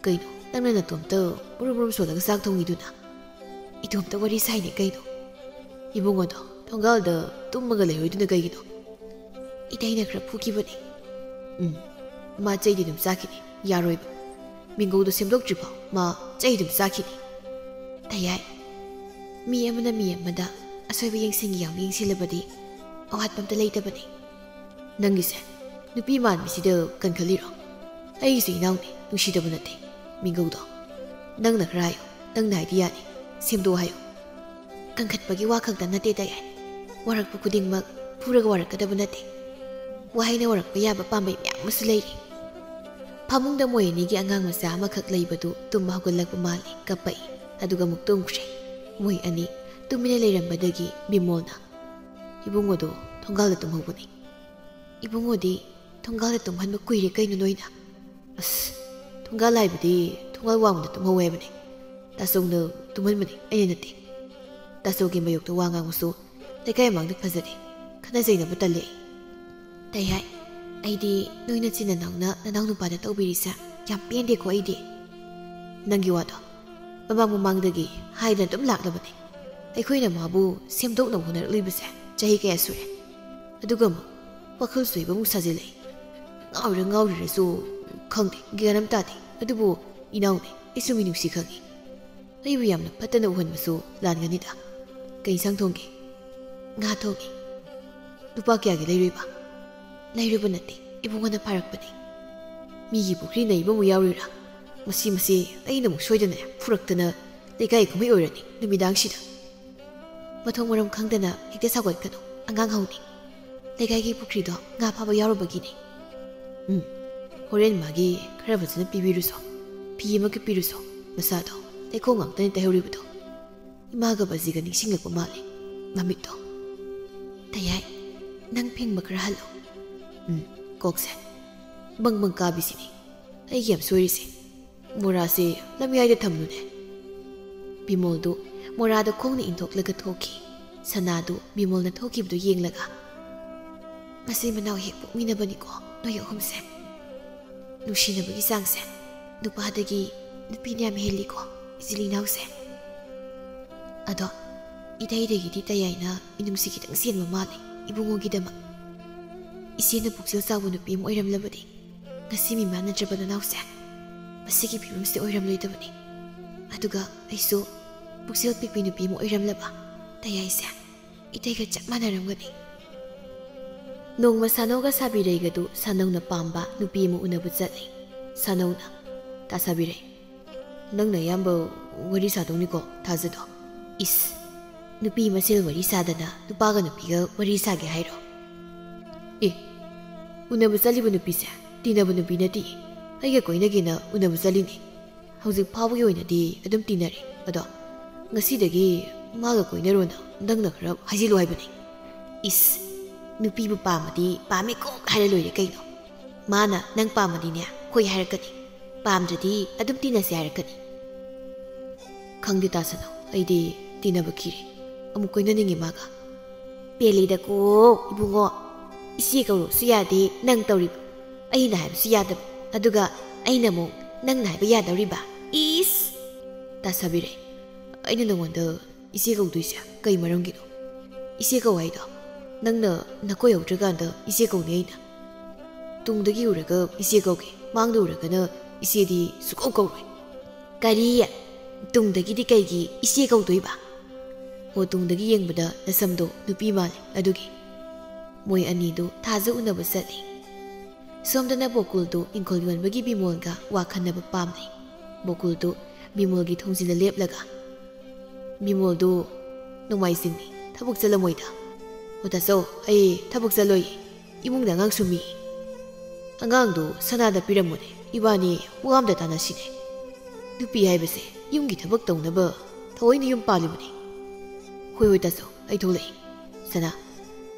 ꯀꯩꯅꯣ, ꯅꯪꯅ ꯅꯇꯣꯝꯇ ꯃꯨꯔꯨꯝ ꯃꯨꯔꯨꯝ ꯁꯣꯜꯂꯒ ꯆꯥꯛ ꯊꯣꯡꯉꯤꯗꯨꯅ? ꯏꯇꯣꯝꯇ ꯋꯥꯔꯤ ꯁꯥꯏꯅꯦ ꯀꯩꯅꯣ꯫ ꯏꯕꯨꯡꯉꯣꯗꯣ ꯊꯣꯡꯒꯥꯜꯗ ꯇꯨꯝꯃꯒ ꯂꯩꯍꯧꯔꯤꯗꯨꯅ ꯀꯩꯒꯤꯅꯣ? ꯏꯇꯩꯅ ꯈꯔ ꯐꯨꯈꯤꯕꯅꯦ꯫ ꯎꯝ, ꯃꯥ ꯆꯩꯗꯤ ꯑꯗꯨꯝ ꯆꯥꯈꯤꯅꯤ, ꯌꯥꯔꯣꯏꯕ꯫ ꯃꯤꯡꯒꯧꯗꯣ ꯁꯦꯝꯗꯣꯛꯇ꯭ꯔꯤꯐꯥꯎ ꯃꯥ ꯆꯩ ꯑꯗꯨꯝ ꯆꯥꯈꯤꯅꯤ꯫ ꯇꯌꯥꯏ, ꯃꯤ ꯑꯃꯅ ꯃꯤ ꯑꯃꯗ ꯑꯁꯣꯏꯕ ꯌꯦꯡꯁꯤꯟꯒꯦ ꯌꯥꯎꯅ ꯌꯦꯡꯁꯤꯜꯂꯕꯗꯤ ꯑꯋꯥꯠꯄ ꯑꯝꯇ ꯂꯩꯇꯕꯅꯤ꯫ ꯅꯪꯒꯤꯁꯦ ꯅꯨꯄꯤ ꯃꯥꯟꯕꯤꯁꯤꯗ ꯀꯟꯈꯠꯂꯤꯔꯣ? ꯑꯩꯒꯤꯁꯨ ꯏꯅꯥꯎꯅꯤ, ꯅꯨꯡꯁꯤꯗꯕ ꯅꯠꯇꯦ꯫ ꯃꯤꯡꯒꯧꯗꯣ ꯅꯪꯅ ꯈꯔ ꯍꯥꯏꯌꯣ, ꯅꯪꯅ ꯍꯥꯏꯗꯤ ꯌꯥꯅꯤ, ꯁꯦꯝꯗꯣꯛꯑꯣ ꯍꯥꯏꯌꯣ꯫ ꯀꯟꯈꯠꯄꯒꯤ ꯋꯥ ꯈꯛꯇ ꯅꯠꯇꯦ ꯇꯌꯥꯏ, ꯋꯥꯔꯛꯄ ꯈꯨꯗꯤꯡꯃꯛ ꯐꯨꯔꯒ ꯋꯥꯔꯛꯀꯗꯕ ꯅꯠꯇꯦ꯫ ꯋꯥꯍꯩꯅ ꯋꯥꯔꯛꯄ ꯌꯥꯕ ꯄꯥꯝꯕꯩ ꯃꯌꯥꯝ ꯑꯃꯁꯨ ꯂꯩꯔꯤ꯫ ꯐꯃꯨꯡꯗ ꯃꯣꯏ ꯑꯅꯤꯒꯤ ꯑꯉꯥꯡ ꯃꯆꯥ ꯑꯃꯈꯛ ꯂꯩꯕꯗꯨ ꯇꯨꯝꯕ ꯍꯧꯒꯠꯂꯛꯄ ꯃꯥꯜꯂꯤ, ꯀꯞꯄꯛꯏ꯫ ꯑꯗꯨꯒ ꯑꯃꯨꯛ ꯇꯨꯝꯈ꯭ꯔꯦ꯫ ꯃꯣꯏ ꯑꯅꯤ ꯇꯨꯃꯤꯟꯅ ꯂꯩꯔꯝꯕꯗꯒꯤ ꯕꯤꯃꯣꯜꯅ, "ꯏꯕꯨꯡꯉꯣꯗꯣ ꯊꯣꯡꯒꯥꯜꯗ ꯇꯨꯝꯍꯧꯕꯅꯤ꯫ ꯏꯕꯨꯡꯉꯣꯗꯤ ꯊꯣꯡꯒꯥꯜꯗ ꯇꯨꯝꯍꯟꯕ ꯀꯨꯏꯔꯦ ꯀꯩꯅꯣ ꯅꯣꯏꯅ?" "ꯑꯁ, ꯊꯣꯡꯒꯥꯜ ꯍꯥꯏꯕꯗꯤ ꯊꯣꯡꯒꯥꯜ ꯋꯥꯡꯃꯗ ꯇꯨꯝꯍꯧꯋꯦ ꯍꯥꯏꯕꯅꯦ꯫ ꯇꯥꯆꯧꯅ ꯇꯨꯝꯍꯟꯕꯅꯦ, ꯑꯩꯅ ꯅꯠꯇꯦ꯫ ꯇꯥꯆꯧꯒꯤ ꯃꯌꯣꯛꯇ ꯋꯥ ꯉꯥꯡꯕꯁꯨ ꯂꯩꯀꯥꯏ ꯃꯃꯥꯡꯗ ꯐꯖꯗꯦ꯫ ꯈꯠꯅ ꯆꯩꯅꯕ ꯇꯜꯂꯦ ꯑꯩ꯫" "ꯇꯌꯥꯏ, ꯑꯩꯗꯤ ꯅꯣꯏ ꯅꯆꯤꯟ ꯅꯅꯥꯎꯅ ꯅꯅꯥꯎ ꯅꯨꯄꯥꯗ ꯇꯧꯕꯤꯔꯤꯁꯦ ꯌꯥꯝ ꯄꯦꯟꯗꯦꯀꯣ ꯑꯩꯗꯤ꯫" "ꯅꯪꯒꯤ ꯋꯥꯗꯣ ꯃꯃꯥꯡ ꯃꯃꯥꯡꯗꯒꯤ ꯍꯥꯏꯗꯅ ꯑꯗꯨꯝ ꯂꯥꯛꯂꯕꯅꯦ꯫ ꯑꯩꯈꯣꯏꯅ ꯃꯥꯕꯨ ꯁꯦꯝꯗꯣꯛꯅꯕ ꯍꯣꯠꯅꯔꯛꯂꯤꯕꯁꯦ ꯆꯍꯤ ꯀꯌꯥ ꯁꯨꯔꯦ꯫ ꯑꯗꯨꯒ ꯑꯃꯨꯛ ꯋꯥꯈꯜ ꯁꯣꯏꯕ ꯑꯃꯨꯛ ꯁꯥꯖꯤꯜꯂꯛꯏ꯫ ꯉꯥꯎꯔꯤꯔ ꯉꯥꯎꯔꯤꯔꯁꯨ ꯈꯪꯗꯦ, ꯒ꯭ꯌꯥꯟ ꯑꯃ ꯇꯥꯗꯦ꯫ ꯑꯗꯨꯕꯨ ꯏꯅꯥꯎꯅꯦ, ꯑꯩꯁꯨ ꯃꯤꯅꯨꯡꯁꯤ ꯈꯪꯉꯤ꯫ ꯑꯩꯕꯨ ꯌꯥꯝꯅ ꯐꯠꯇꯅ ꯎꯍꯟꯕꯁꯨ ꯂꯥꯟꯒꯅꯤꯗ꯫" "ꯀꯩ ꯏꯟꯁꯥꯡ ꯊꯣꯡꯒꯦ?" "ꯉꯥ ꯊꯣꯡꯉꯦ꯫" "ꯂꯨꯄꯥ ꯀꯌꯥꯒꯤ ꯂꯩꯔꯨꯏꯕ?" "ꯂꯩꯔꯨꯕ ꯅꯠꯇꯦ, ꯏꯕꯨꯡꯉꯣꯅ ꯐꯥꯔꯛꯄꯅꯦ꯫" "ꯃꯤꯒꯤ ꯄꯨꯈ꯭ꯔꯤ ꯅꯩꯕ ꯑꯃꯨꯛ ꯌꯥꯎꯔꯨꯏꯔꯥ? ꯃꯁꯤ, ꯃꯁꯤ ꯑꯩꯅ ꯑꯃꯨꯛ ꯁꯣꯏꯗꯅ ꯐꯨꯔꯛꯇꯅ ꯂꯩꯀꯥꯏ ꯀꯨꯝꯍꯩ ꯑꯣꯏꯔꯅꯤ ꯅꯨꯃꯤꯗꯥꯡꯁꯤꯗ꯫" "ꯃꯊꯣꯡ ꯃꯔꯝ ꯈꯪꯗꯅ ꯍꯦꯛꯇ ꯁꯥꯎꯒꯠꯀꯅꯨ, ꯑꯉꯥꯡ ꯍꯧꯅꯤ꯫ ꯂꯩꯀꯥꯏꯒꯤ ꯄꯨꯈ꯭ꯔꯤꯗꯣ ꯉꯥ ꯐꯥꯕ ꯌꯥꯎꯔꯨꯕꯒꯤꯅꯤ꯫" "ꯎꯝ, ꯍꯣꯔꯦꯟ ꯃꯥꯒꯤ ꯈꯔ ꯐꯖꯅ ꯄꯤꯕꯤꯔꯨꯁꯣ, ꯐꯤ ꯑꯃ ꯀꯨꯞꯄꯤꯔꯨꯁꯣ꯫ ꯃꯁꯥꯗꯣ ꯂꯩꯈꯣꯝ ꯉꯥꯛꯇꯅꯤ ꯇꯩꯍꯧꯔꯤꯕꯗꯣ꯫" ꯏꯃꯥꯒ ꯕꯖꯤꯒ ꯅꯤꯡꯁꯤꯡꯂꯛꯄ ꯃꯥꯜꯂꯦ ꯃꯃꯤꯠꯇꯣ꯫ "ꯇꯌꯥꯏ, ꯅꯪ ꯐꯦꯡꯕ ꯈꯔ ꯍꯜꯂꯣ꯫" "ꯎꯝ, ꯀꯣꯛꯁꯦ ꯕꯪ ꯕꯪ ꯀꯥꯕꯤꯁꯤꯅꯤ ꯑꯩꯒꯤ ꯌꯥꯝ ꯁꯣꯏꯔꯤꯁꯦ꯫ ꯃꯣꯔꯥꯁꯦ ꯂꯝꯌꯥꯏꯗ ꯊꯝꯂꯨꯅꯦ꯫" ꯕꯤꯃꯣꯜꯗꯨ ꯃꯣꯔꯥꯗ ꯈꯣꯡꯅ ꯏꯟꯊꯣꯛꯂꯒ ꯊꯣꯛꯈꯤ꯫ ꯁꯅꯥꯗꯨ ꯕꯤꯃꯣꯜꯅ ꯊꯣꯛꯈꯤꯕꯗꯨ ꯌꯦꯡꯂꯒ, "ꯃꯆꯤꯟ ꯃꯅꯥꯎ ꯍꯦꯛ ꯄꯣꯛꯃꯤꯟꯅꯕꯅꯤꯀꯣ ꯅꯣꯏ ꯑꯍꯨꯝꯁꯦ꯫" ꯅꯨꯡꯁꯤꯅꯕꯒꯤ ꯆꯥꯡꯁꯦ ꯅꯨꯄꯥꯗꯒꯤ ꯅꯨꯄꯤꯅ ꯌꯥꯝ ꯍꯦꯜꯂꯤꯀꯣ, ꯏꯆꯤꯜ ꯏꯅꯥꯎꯁꯦ꯫ ꯑꯗꯣ ꯏꯇꯩꯗꯒꯤꯗꯤ ꯇꯌꯥꯏꯅ ꯃꯤꯅꯨꯡꯁꯤ ꯈꯤꯇꯪ ꯆꯦꯟꯕ ꯃꯥꯜꯂꯦ ꯏꯕꯨꯡꯉꯣꯒꯤꯗꯃꯛ꯫ ꯏꯆꯦꯅ ꯄꯨꯛꯆꯦꯜ ꯆꯥꯎꯕ ꯅꯨꯄꯤ ꯑꯃ ꯑꯣꯏꯔꯝꯂꯕꯗꯤ ꯉꯁꯤ ꯃꯤꯃꯥꯟ ꯅꯠꯇ꯭ꯔꯕ ꯅꯅꯥꯎꯁꯦ ꯃꯁꯤꯒꯤ ꯐꯤꯕꯝꯁꯦ ꯑꯣꯏꯔꯝꯂꯣꯏꯗꯕꯅꯤ꯫ ꯑꯗꯨꯒ ꯑꯩꯁꯨ ꯄꯨꯛꯆꯦꯜ ꯄꯤꯛꯄꯤ ꯅꯨꯄꯤ ꯑꯃ ꯑꯣꯏꯔꯝꯂꯕ ꯇꯌꯥꯏꯁꯦ ꯏꯇꯩꯒ ꯆꯞ ꯃꯥꯟꯅꯔꯝꯒꯅꯤ꯫ ꯅꯣꯡꯃ ꯁꯥꯅꯧꯒ ꯁꯥꯕꯤꯔꯩꯒꯗꯨ ꯁꯥꯅꯧꯅ ꯄꯥꯝꯕ ꯅꯨꯄꯤ ꯑꯃ ꯎꯅꯕ ꯆꯠꯂꯤ꯫ ꯁꯥꯅꯧꯅ, "ꯇꯥ ꯁꯥꯕꯤꯔꯩ, ꯅꯪꯅ ꯑꯌꯥꯝꯕ ꯋꯥꯔꯤ ꯁꯥꯗꯧꯅꯤꯀꯣ ꯊꯥꯖꯗꯣ?" "ꯏꯁ, ꯅꯨꯄꯤ ꯃꯁꯦꯜ ꯋꯥꯔꯤ ꯁꯥꯗꯅ ꯅꯨꯄꯥꯒ ꯅꯨꯄꯤꯒ ꯋꯥꯔꯤ ꯁꯥꯒꯦ ꯍꯥꯏꯔꯣ?" "ꯑꯦ, ꯎꯅꯕ ꯆꯠꯂꯤꯕ ꯅꯨꯄꯤꯁꯦ ꯇꯤꯟꯅꯕ ꯅꯨꯄꯤ ꯅꯠꯇꯦ, ꯑꯩꯒ ꯀꯣꯏꯅꯒꯦꯅ ꯎꯅꯕ ꯆꯠꯂꯤꯅꯤ꯫ ꯍꯧꯖꯤꯛ ꯐꯥꯎꯕꯒꯤ ꯑꯣꯏꯅꯗꯤ ꯑꯗꯨꯝ ꯇꯤꯟꯅꯔꯤ꯫ ꯑꯗꯣ ꯉꯁꯤꯗꯒꯤ ꯃꯥꯒ ꯀꯣꯏꯅꯔꯣꯅ ꯅꯪꯅ ꯈꯔ ꯍꯥꯏꯖꯤꯜꯂꯨ ꯍꯥꯏꯕꯅꯤ꯫" "ꯏꯁ, ꯅꯨꯄꯤꯕꯨ ꯄꯥꯝꯃꯗꯤ ꯄꯥꯝꯃꯦ ꯀꯣꯛ ꯍꯥꯏꯔ ꯂꯣꯏꯔꯦ ꯀꯩꯅꯣ꯫ ꯃꯥꯅ ꯅꯪ ꯄꯥꯝꯃꯗꯤꯅꯦ ꯍꯣꯏ ꯍꯥꯏꯔꯛꯀꯅꯤ, ꯄꯥꯝꯗ꯭ꯔꯗꯤ ꯑꯗꯨꯝ ꯇꯤꯟꯅꯁꯦ ꯍꯥꯏꯔꯛꯀꯅꯤ꯫" "ꯈꯪꯗꯦ ꯇꯥ ꯁꯥꯅꯧ, ꯑꯩꯗꯤ ꯇꯤꯟꯅꯕ ꯈꯤꯔꯦ꯫ ꯑꯃꯨꯛ ꯀꯣꯏꯅꯅꯤꯡꯉꯤ ꯃꯥꯒ꯫" "ꯄꯦꯜꯂꯤꯗꯀꯣ ꯏꯕꯨꯡꯉꯣ, ꯏꯆꯦ ꯀꯧꯔꯨꯁꯨ ꯌꯥꯗꯦ ꯅꯪ ꯇꯧꯔꯤꯕ, ꯑꯩꯅ ꯍꯥꯏꯕꯁꯨ ꯌꯥꯗꯕ, ꯑꯗꯨꯒ ꯑꯩꯅ ꯑꯃꯨꯛ ꯅꯪꯅ ꯍꯥꯏꯕ ꯌꯥꯗꯧꯔꯤꯕ? ꯏꯁ!" "ꯇꯥ ꯁꯥꯕꯤꯔꯩ, ꯑꯩꯅ ꯅꯉꯣꯟꯗ ꯏꯆꯦ ꯀꯧꯗꯣꯏꯁꯦ ꯀꯩ ꯃꯔꯝꯒꯤꯅꯣ? ꯏꯆꯦ ꯀꯧ ꯍꯥꯏꯗꯣ ꯅꯪꯅ ꯅꯀꯣꯏꯍꯧꯗ꯭ꯔꯀꯥꯟꯗ ꯏꯆꯦ ꯀꯧꯅꯤ ꯑꯩꯅ꯫ ꯇꯨꯡꯗꯒꯤ ꯎꯔꯒ ꯏꯆꯦ ꯀꯧꯒꯦ, ꯃꯥꯡꯗ ꯎꯔꯒꯅ ꯏꯆꯦꯗꯤ ꯁꯨꯀꯧ ꯀꯧꯔꯣꯏ꯫" "ꯀꯔꯤ? ꯇꯨꯡꯗꯒꯤꯗꯤ ꯀꯩꯒꯤ ꯏꯆꯦ ꯀꯧꯗꯣꯏꯕ?" "ꯍꯣ, ꯇꯨꯡꯗꯒꯤ ꯌꯦꯡꯕꯗ ꯅꯁꯝꯗꯣ ꯅꯨꯄꯤ ꯃꯥꯜꯂꯦ ꯑꯗꯨꯒꯤ꯫" ꯃꯣꯏ ꯑꯅꯤꯗꯨ ꯊꯥꯖ ꯎꯅꯕ ꯆꯠꯂꯤ꯫ ꯁꯣꯝꯗꯅ ꯕꯣꯀꯨꯜꯗꯨ ꯏꯪꯈꯣꯜ ꯌꯣꯟꯕꯒꯤ ꯕꯤꯃꯣꯜꯒ ꯋꯥ ꯈꯟꯅꯕ ꯄꯥꯝꯂꯤ꯫ ꯕꯣꯀꯨꯜꯗꯨ ꯕꯤꯃꯣꯜꯒꯤ ꯊꯣꯡꯖꯤꯟꯗ ꯂꯦꯞꯂꯒ, "ꯕꯤꯃꯣꯜꯗꯨ ꯅꯣꯡꯃꯥꯏꯖꯤꯡꯅꯤ, ꯊꯕꯛ ꯆꯠꯂꯝꯃꯣꯏꯗ?" "ꯑꯣ ꯇꯥꯆꯧ, ꯑꯩ ꯊꯕꯛ ꯆꯠꯂꯣꯏ, ꯏꯃꯨꯡꯗ ꯑꯉꯥꯡ ꯁꯨꯝꯃꯤ꯫" "ꯑꯉꯥꯡꯗꯨ ꯁꯅꯥꯗ ꯄꯤꯔꯝꯃꯨꯅꯦ, ꯏꯕꯥꯅꯤ ꯋꯥ ꯑꯝꯗ ꯇꯥꯟꯅꯁꯤꯅꯦ꯫ ꯅꯨꯄꯤ ꯍꯥꯏꯕꯁꯦ ꯌꯨꯝꯒꯤ ꯊꯕꯛ ꯇꯧꯅꯕ ꯊꯑꯣꯏꯅ ꯌꯨꯝ ꯄꯥꯜꯂꯤꯕꯅꯤ꯫" "ꯍꯣꯏ ꯍꯣꯏ ꯇꯥꯆꯧ, ꯑꯩ ꯊꯣꯛꯂꯛꯏ꯫ ꯁꯅꯥ,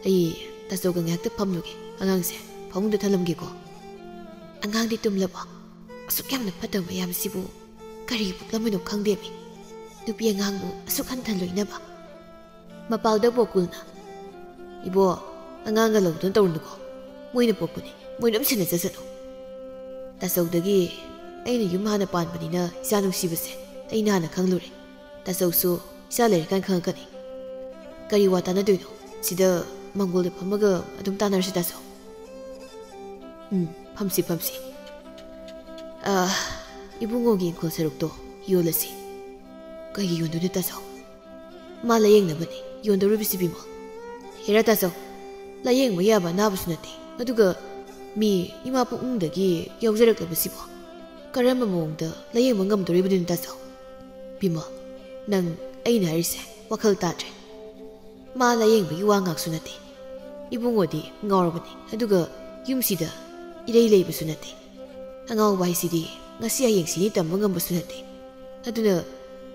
ꯑꯩ ꯇꯥꯆꯧꯒ ꯉꯥꯏꯍꯥꯛꯇ ꯐꯝꯂꯨꯒꯦ, ꯑꯉꯥꯡꯁꯦ ꯐꯃꯨꯡꯗ ꯊꯝꯂꯝꯒꯦꯀꯣ꯫" "ꯑꯉꯥꯡꯗꯤ ꯇꯨꯝꯂꯕꯣ? ꯑꯁꯨꯛ ꯌꯥꯝꯅ ꯐꯠꯇꯕ ꯃꯌꯥꯝꯁꯤꯕꯨ ꯀꯔꯤ ꯄꯣꯛꯂꯝꯃꯤꯅꯣ ꯈꯪꯗꯦꯃꯤ꯫ ꯅꯨꯄꯤ ꯑꯉꯥꯡꯕꯨ ꯑꯁꯨꯛ ꯍꯟꯊ ꯂꯣꯏꯅꯕ꯫" ꯃꯄꯥꯜꯗ ꯕꯣꯀꯨꯜꯅ, "ꯏꯕꯣ, ꯑꯉꯥꯡꯒ ꯂꯧꯗꯨꯅ ꯇꯧꯔꯨꯅꯨꯀꯣ꯫ ꯃꯣꯏꯅ ꯄꯣꯛꯄꯅꯤ, ꯃꯣꯏꯅ ꯑꯗꯨꯝ ꯁꯦꯟꯅꯖꯁꯅꯨ꯫" ꯇꯥꯆꯧꯗꯒꯤ ꯑꯩꯅ ꯌꯨꯝ ꯍꯥꯟꯅ ꯄꯥꯟꯕꯅꯤꯅ ꯏꯆꯥ ꯅꯨꯡꯁꯤꯕꯁꯦ ꯑꯩꯅ ꯍꯥꯟꯅ ꯈꯪꯂꯨꯔꯦ꯫ ꯇꯥꯆꯧꯁꯨ ꯏꯆꯥ ꯂꯩꯔꯀꯥꯟ ꯈꯪꯉꯛꯀꯅꯤ꯫ ꯀꯔꯤ ꯋꯥ ꯇꯥꯟꯅꯗꯣꯏꯅꯣ? ꯁꯤꯗ ꯃꯪꯒꯣꯜꯗ ꯐꯝꯃꯒ ꯑꯗꯨꯝ ꯇꯥꯟꯅꯔꯁꯤ, ꯇꯥꯆꯧ꯫ ꯎꯝ, ꯐꯝꯁꯤ, ꯐꯝꯁꯤ꯫ ꯑꯥ, ꯏꯕꯨꯡꯉꯣꯒꯤ ꯏꯪꯈꯣꯜ ꯁꯔꯨꯛꯇꯣ ꯌꯣꯜꯂꯁꯤ꯫ ꯀꯩꯒꯤ ꯌꯣꯟꯗꯣꯏꯅꯣ, ꯇꯥꯆꯧ? ꯃꯥ ꯂꯥꯌꯦꯡꯅꯕꯅꯤ ꯌꯣꯟꯗꯧꯔꯤꯕꯁꯤ, ꯕꯤꯃꯣꯜ꯫ ꯍꯦꯔꯥ, ꯇꯥꯆꯧ, ꯂꯥꯌꯦꯡꯕ ꯌꯥꯕ ꯑꯅꯥꯕꯁꯨ ꯅꯠꯇꯦ꯫ ꯑꯗꯨꯒ ꯃꯤ ꯏꯃꯥ ꯄꯨꯛꯅꯨꯡꯗꯒꯤ ꯌꯥꯎꯖꯔꯛꯂꯕꯁꯤꯕꯨ ꯀꯔꯝꯕ ꯃꯑꯣꯡꯗ ꯂꯥꯌꯦꯡꯕ ꯉꯝꯗꯣꯔꯤꯕꯅꯣ, ꯇꯥꯆꯧ? ꯕꯤꯃꯣꯜ, ꯅꯪ ꯑꯩꯅ ꯍꯥꯏꯔꯤꯁꯦ ꯋꯥꯈꯜ ꯇꯥꯗ꯭ꯔꯦ꯫ ꯃꯥ ꯂꯥꯌꯦꯡꯕꯒꯤ ꯋꯥ ꯉꯥꯛꯁꯨ ꯅꯠꯇꯦ꯫ ꯏꯕꯨꯡꯉꯣꯗꯤ ꯉꯥꯎꯔꯕꯅꯤ, ꯑꯗꯨꯒ ꯌꯨꯝꯁꯤꯗ ꯏꯔꯩ ꯂꯩꯕꯁꯨ ꯅꯠꯇꯦ꯫ ꯑꯉꯥꯎꯕ ꯍꯥꯏꯁꯤꯗꯤ ꯉꯁꯤ ꯍꯌꯦꯡ ꯁꯤꯅꯤ ꯇꯝꯕ ꯉꯝꯕꯁꯨ ꯅꯠꯇꯦ꯫ ꯑꯗꯨꯅ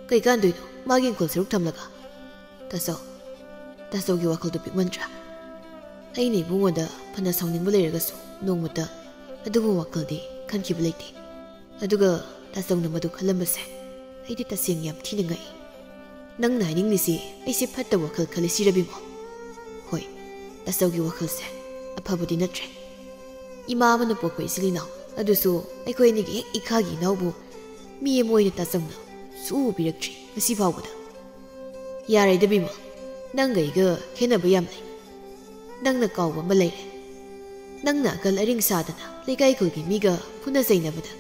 ꯀꯩ ꯀꯥꯟꯗꯣꯏꯅꯣ ꯃꯥꯒꯤ ꯏꯪꯈꯣꯜ ꯁꯔꯨꯛ ꯊꯝꯂꯒ? ꯇꯥꯆꯧ, ꯇꯥꯆꯧꯒꯤ ꯋꯥꯈꯜꯗꯨ ꯄꯤꯛꯃꯟꯗ꯭ꯔꯥ? ꯑꯩꯅ ꯏꯕꯨꯡꯉꯣꯗ ꯐꯅ ꯁꯥꯎꯅꯤꯡꯕ ꯂꯩꯔꯒꯁꯨ ꯅꯣꯡꯃꯇ ꯑꯗꯨꯒꯨꯝꯕ ꯋꯥꯈꯜꯗꯤ ꯈꯟꯈꯤꯕ ꯂꯩꯇꯦ꯫ ꯑꯗꯨꯒ ꯇꯥꯆꯧꯅ ꯃꯗꯨ ꯈꯜꯂꯝꯕꯁꯦ ꯑꯩꯗꯤ ꯇꯁꯦꯡꯅ ꯌꯥꯝ ꯊꯤꯅ ꯉꯛꯏ꯫ ꯅꯪꯅ ꯍꯥꯏꯅꯤꯡꯂꯤꯁꯤ ꯑꯩꯁꯦ ꯐꯠꯇꯕ ꯋꯥꯈꯜ ꯈꯜꯂꯤ ꯁꯤꯔꯕꯤꯃꯣ? ꯍꯣꯏ, ꯇꯥꯆꯧꯒꯤ ꯋꯥꯈꯜꯁꯦ ꯑꯐꯕꯗꯤ ꯅꯠꯇ꯭ꯔꯦ꯫ ꯏꯃꯥ ꯑꯃꯅ ꯄꯣꯛꯄ ꯏꯆꯤꯜ ꯏꯅꯥꯎ, ꯑꯗꯨꯁꯨ ꯑꯩꯈꯣꯏ ꯑꯅꯤꯒꯤ ꯍꯦꯛ ꯏꯈꯥꯒꯤ ꯏꯅꯥꯎꯕꯨ ꯃꯤ ꯑꯃ ꯑꯣꯏꯅ ꯇꯥꯆꯧꯅ ꯁꯨꯛꯎ ꯎꯕꯤꯔꯛꯇ꯭ꯔꯤ ꯉꯁꯤ ꯐꯥꯎꯕꯗ꯫ ꯌꯥꯔꯦꯗ ꯕꯤꯃꯣꯜ, ꯅꯪꯒ ꯑꯩꯒ ꯈꯦꯠꯅꯕ ꯌꯥꯝ ꯂꯩ꯫ ꯅꯪꯅ ꯀꯥꯎꯕ ꯑꯃ ꯂꯩꯔꯦ꯫ ꯅꯪꯅ ꯑꯀꯜ ꯑꯔꯤꯡ ꯁꯥꯗꯅ ꯂꯩꯀꯥꯏ ꯈꯨꯜꯒꯤ ꯃꯤꯒ ꯐꯨꯅ ꯆꯩꯅꯕꯗ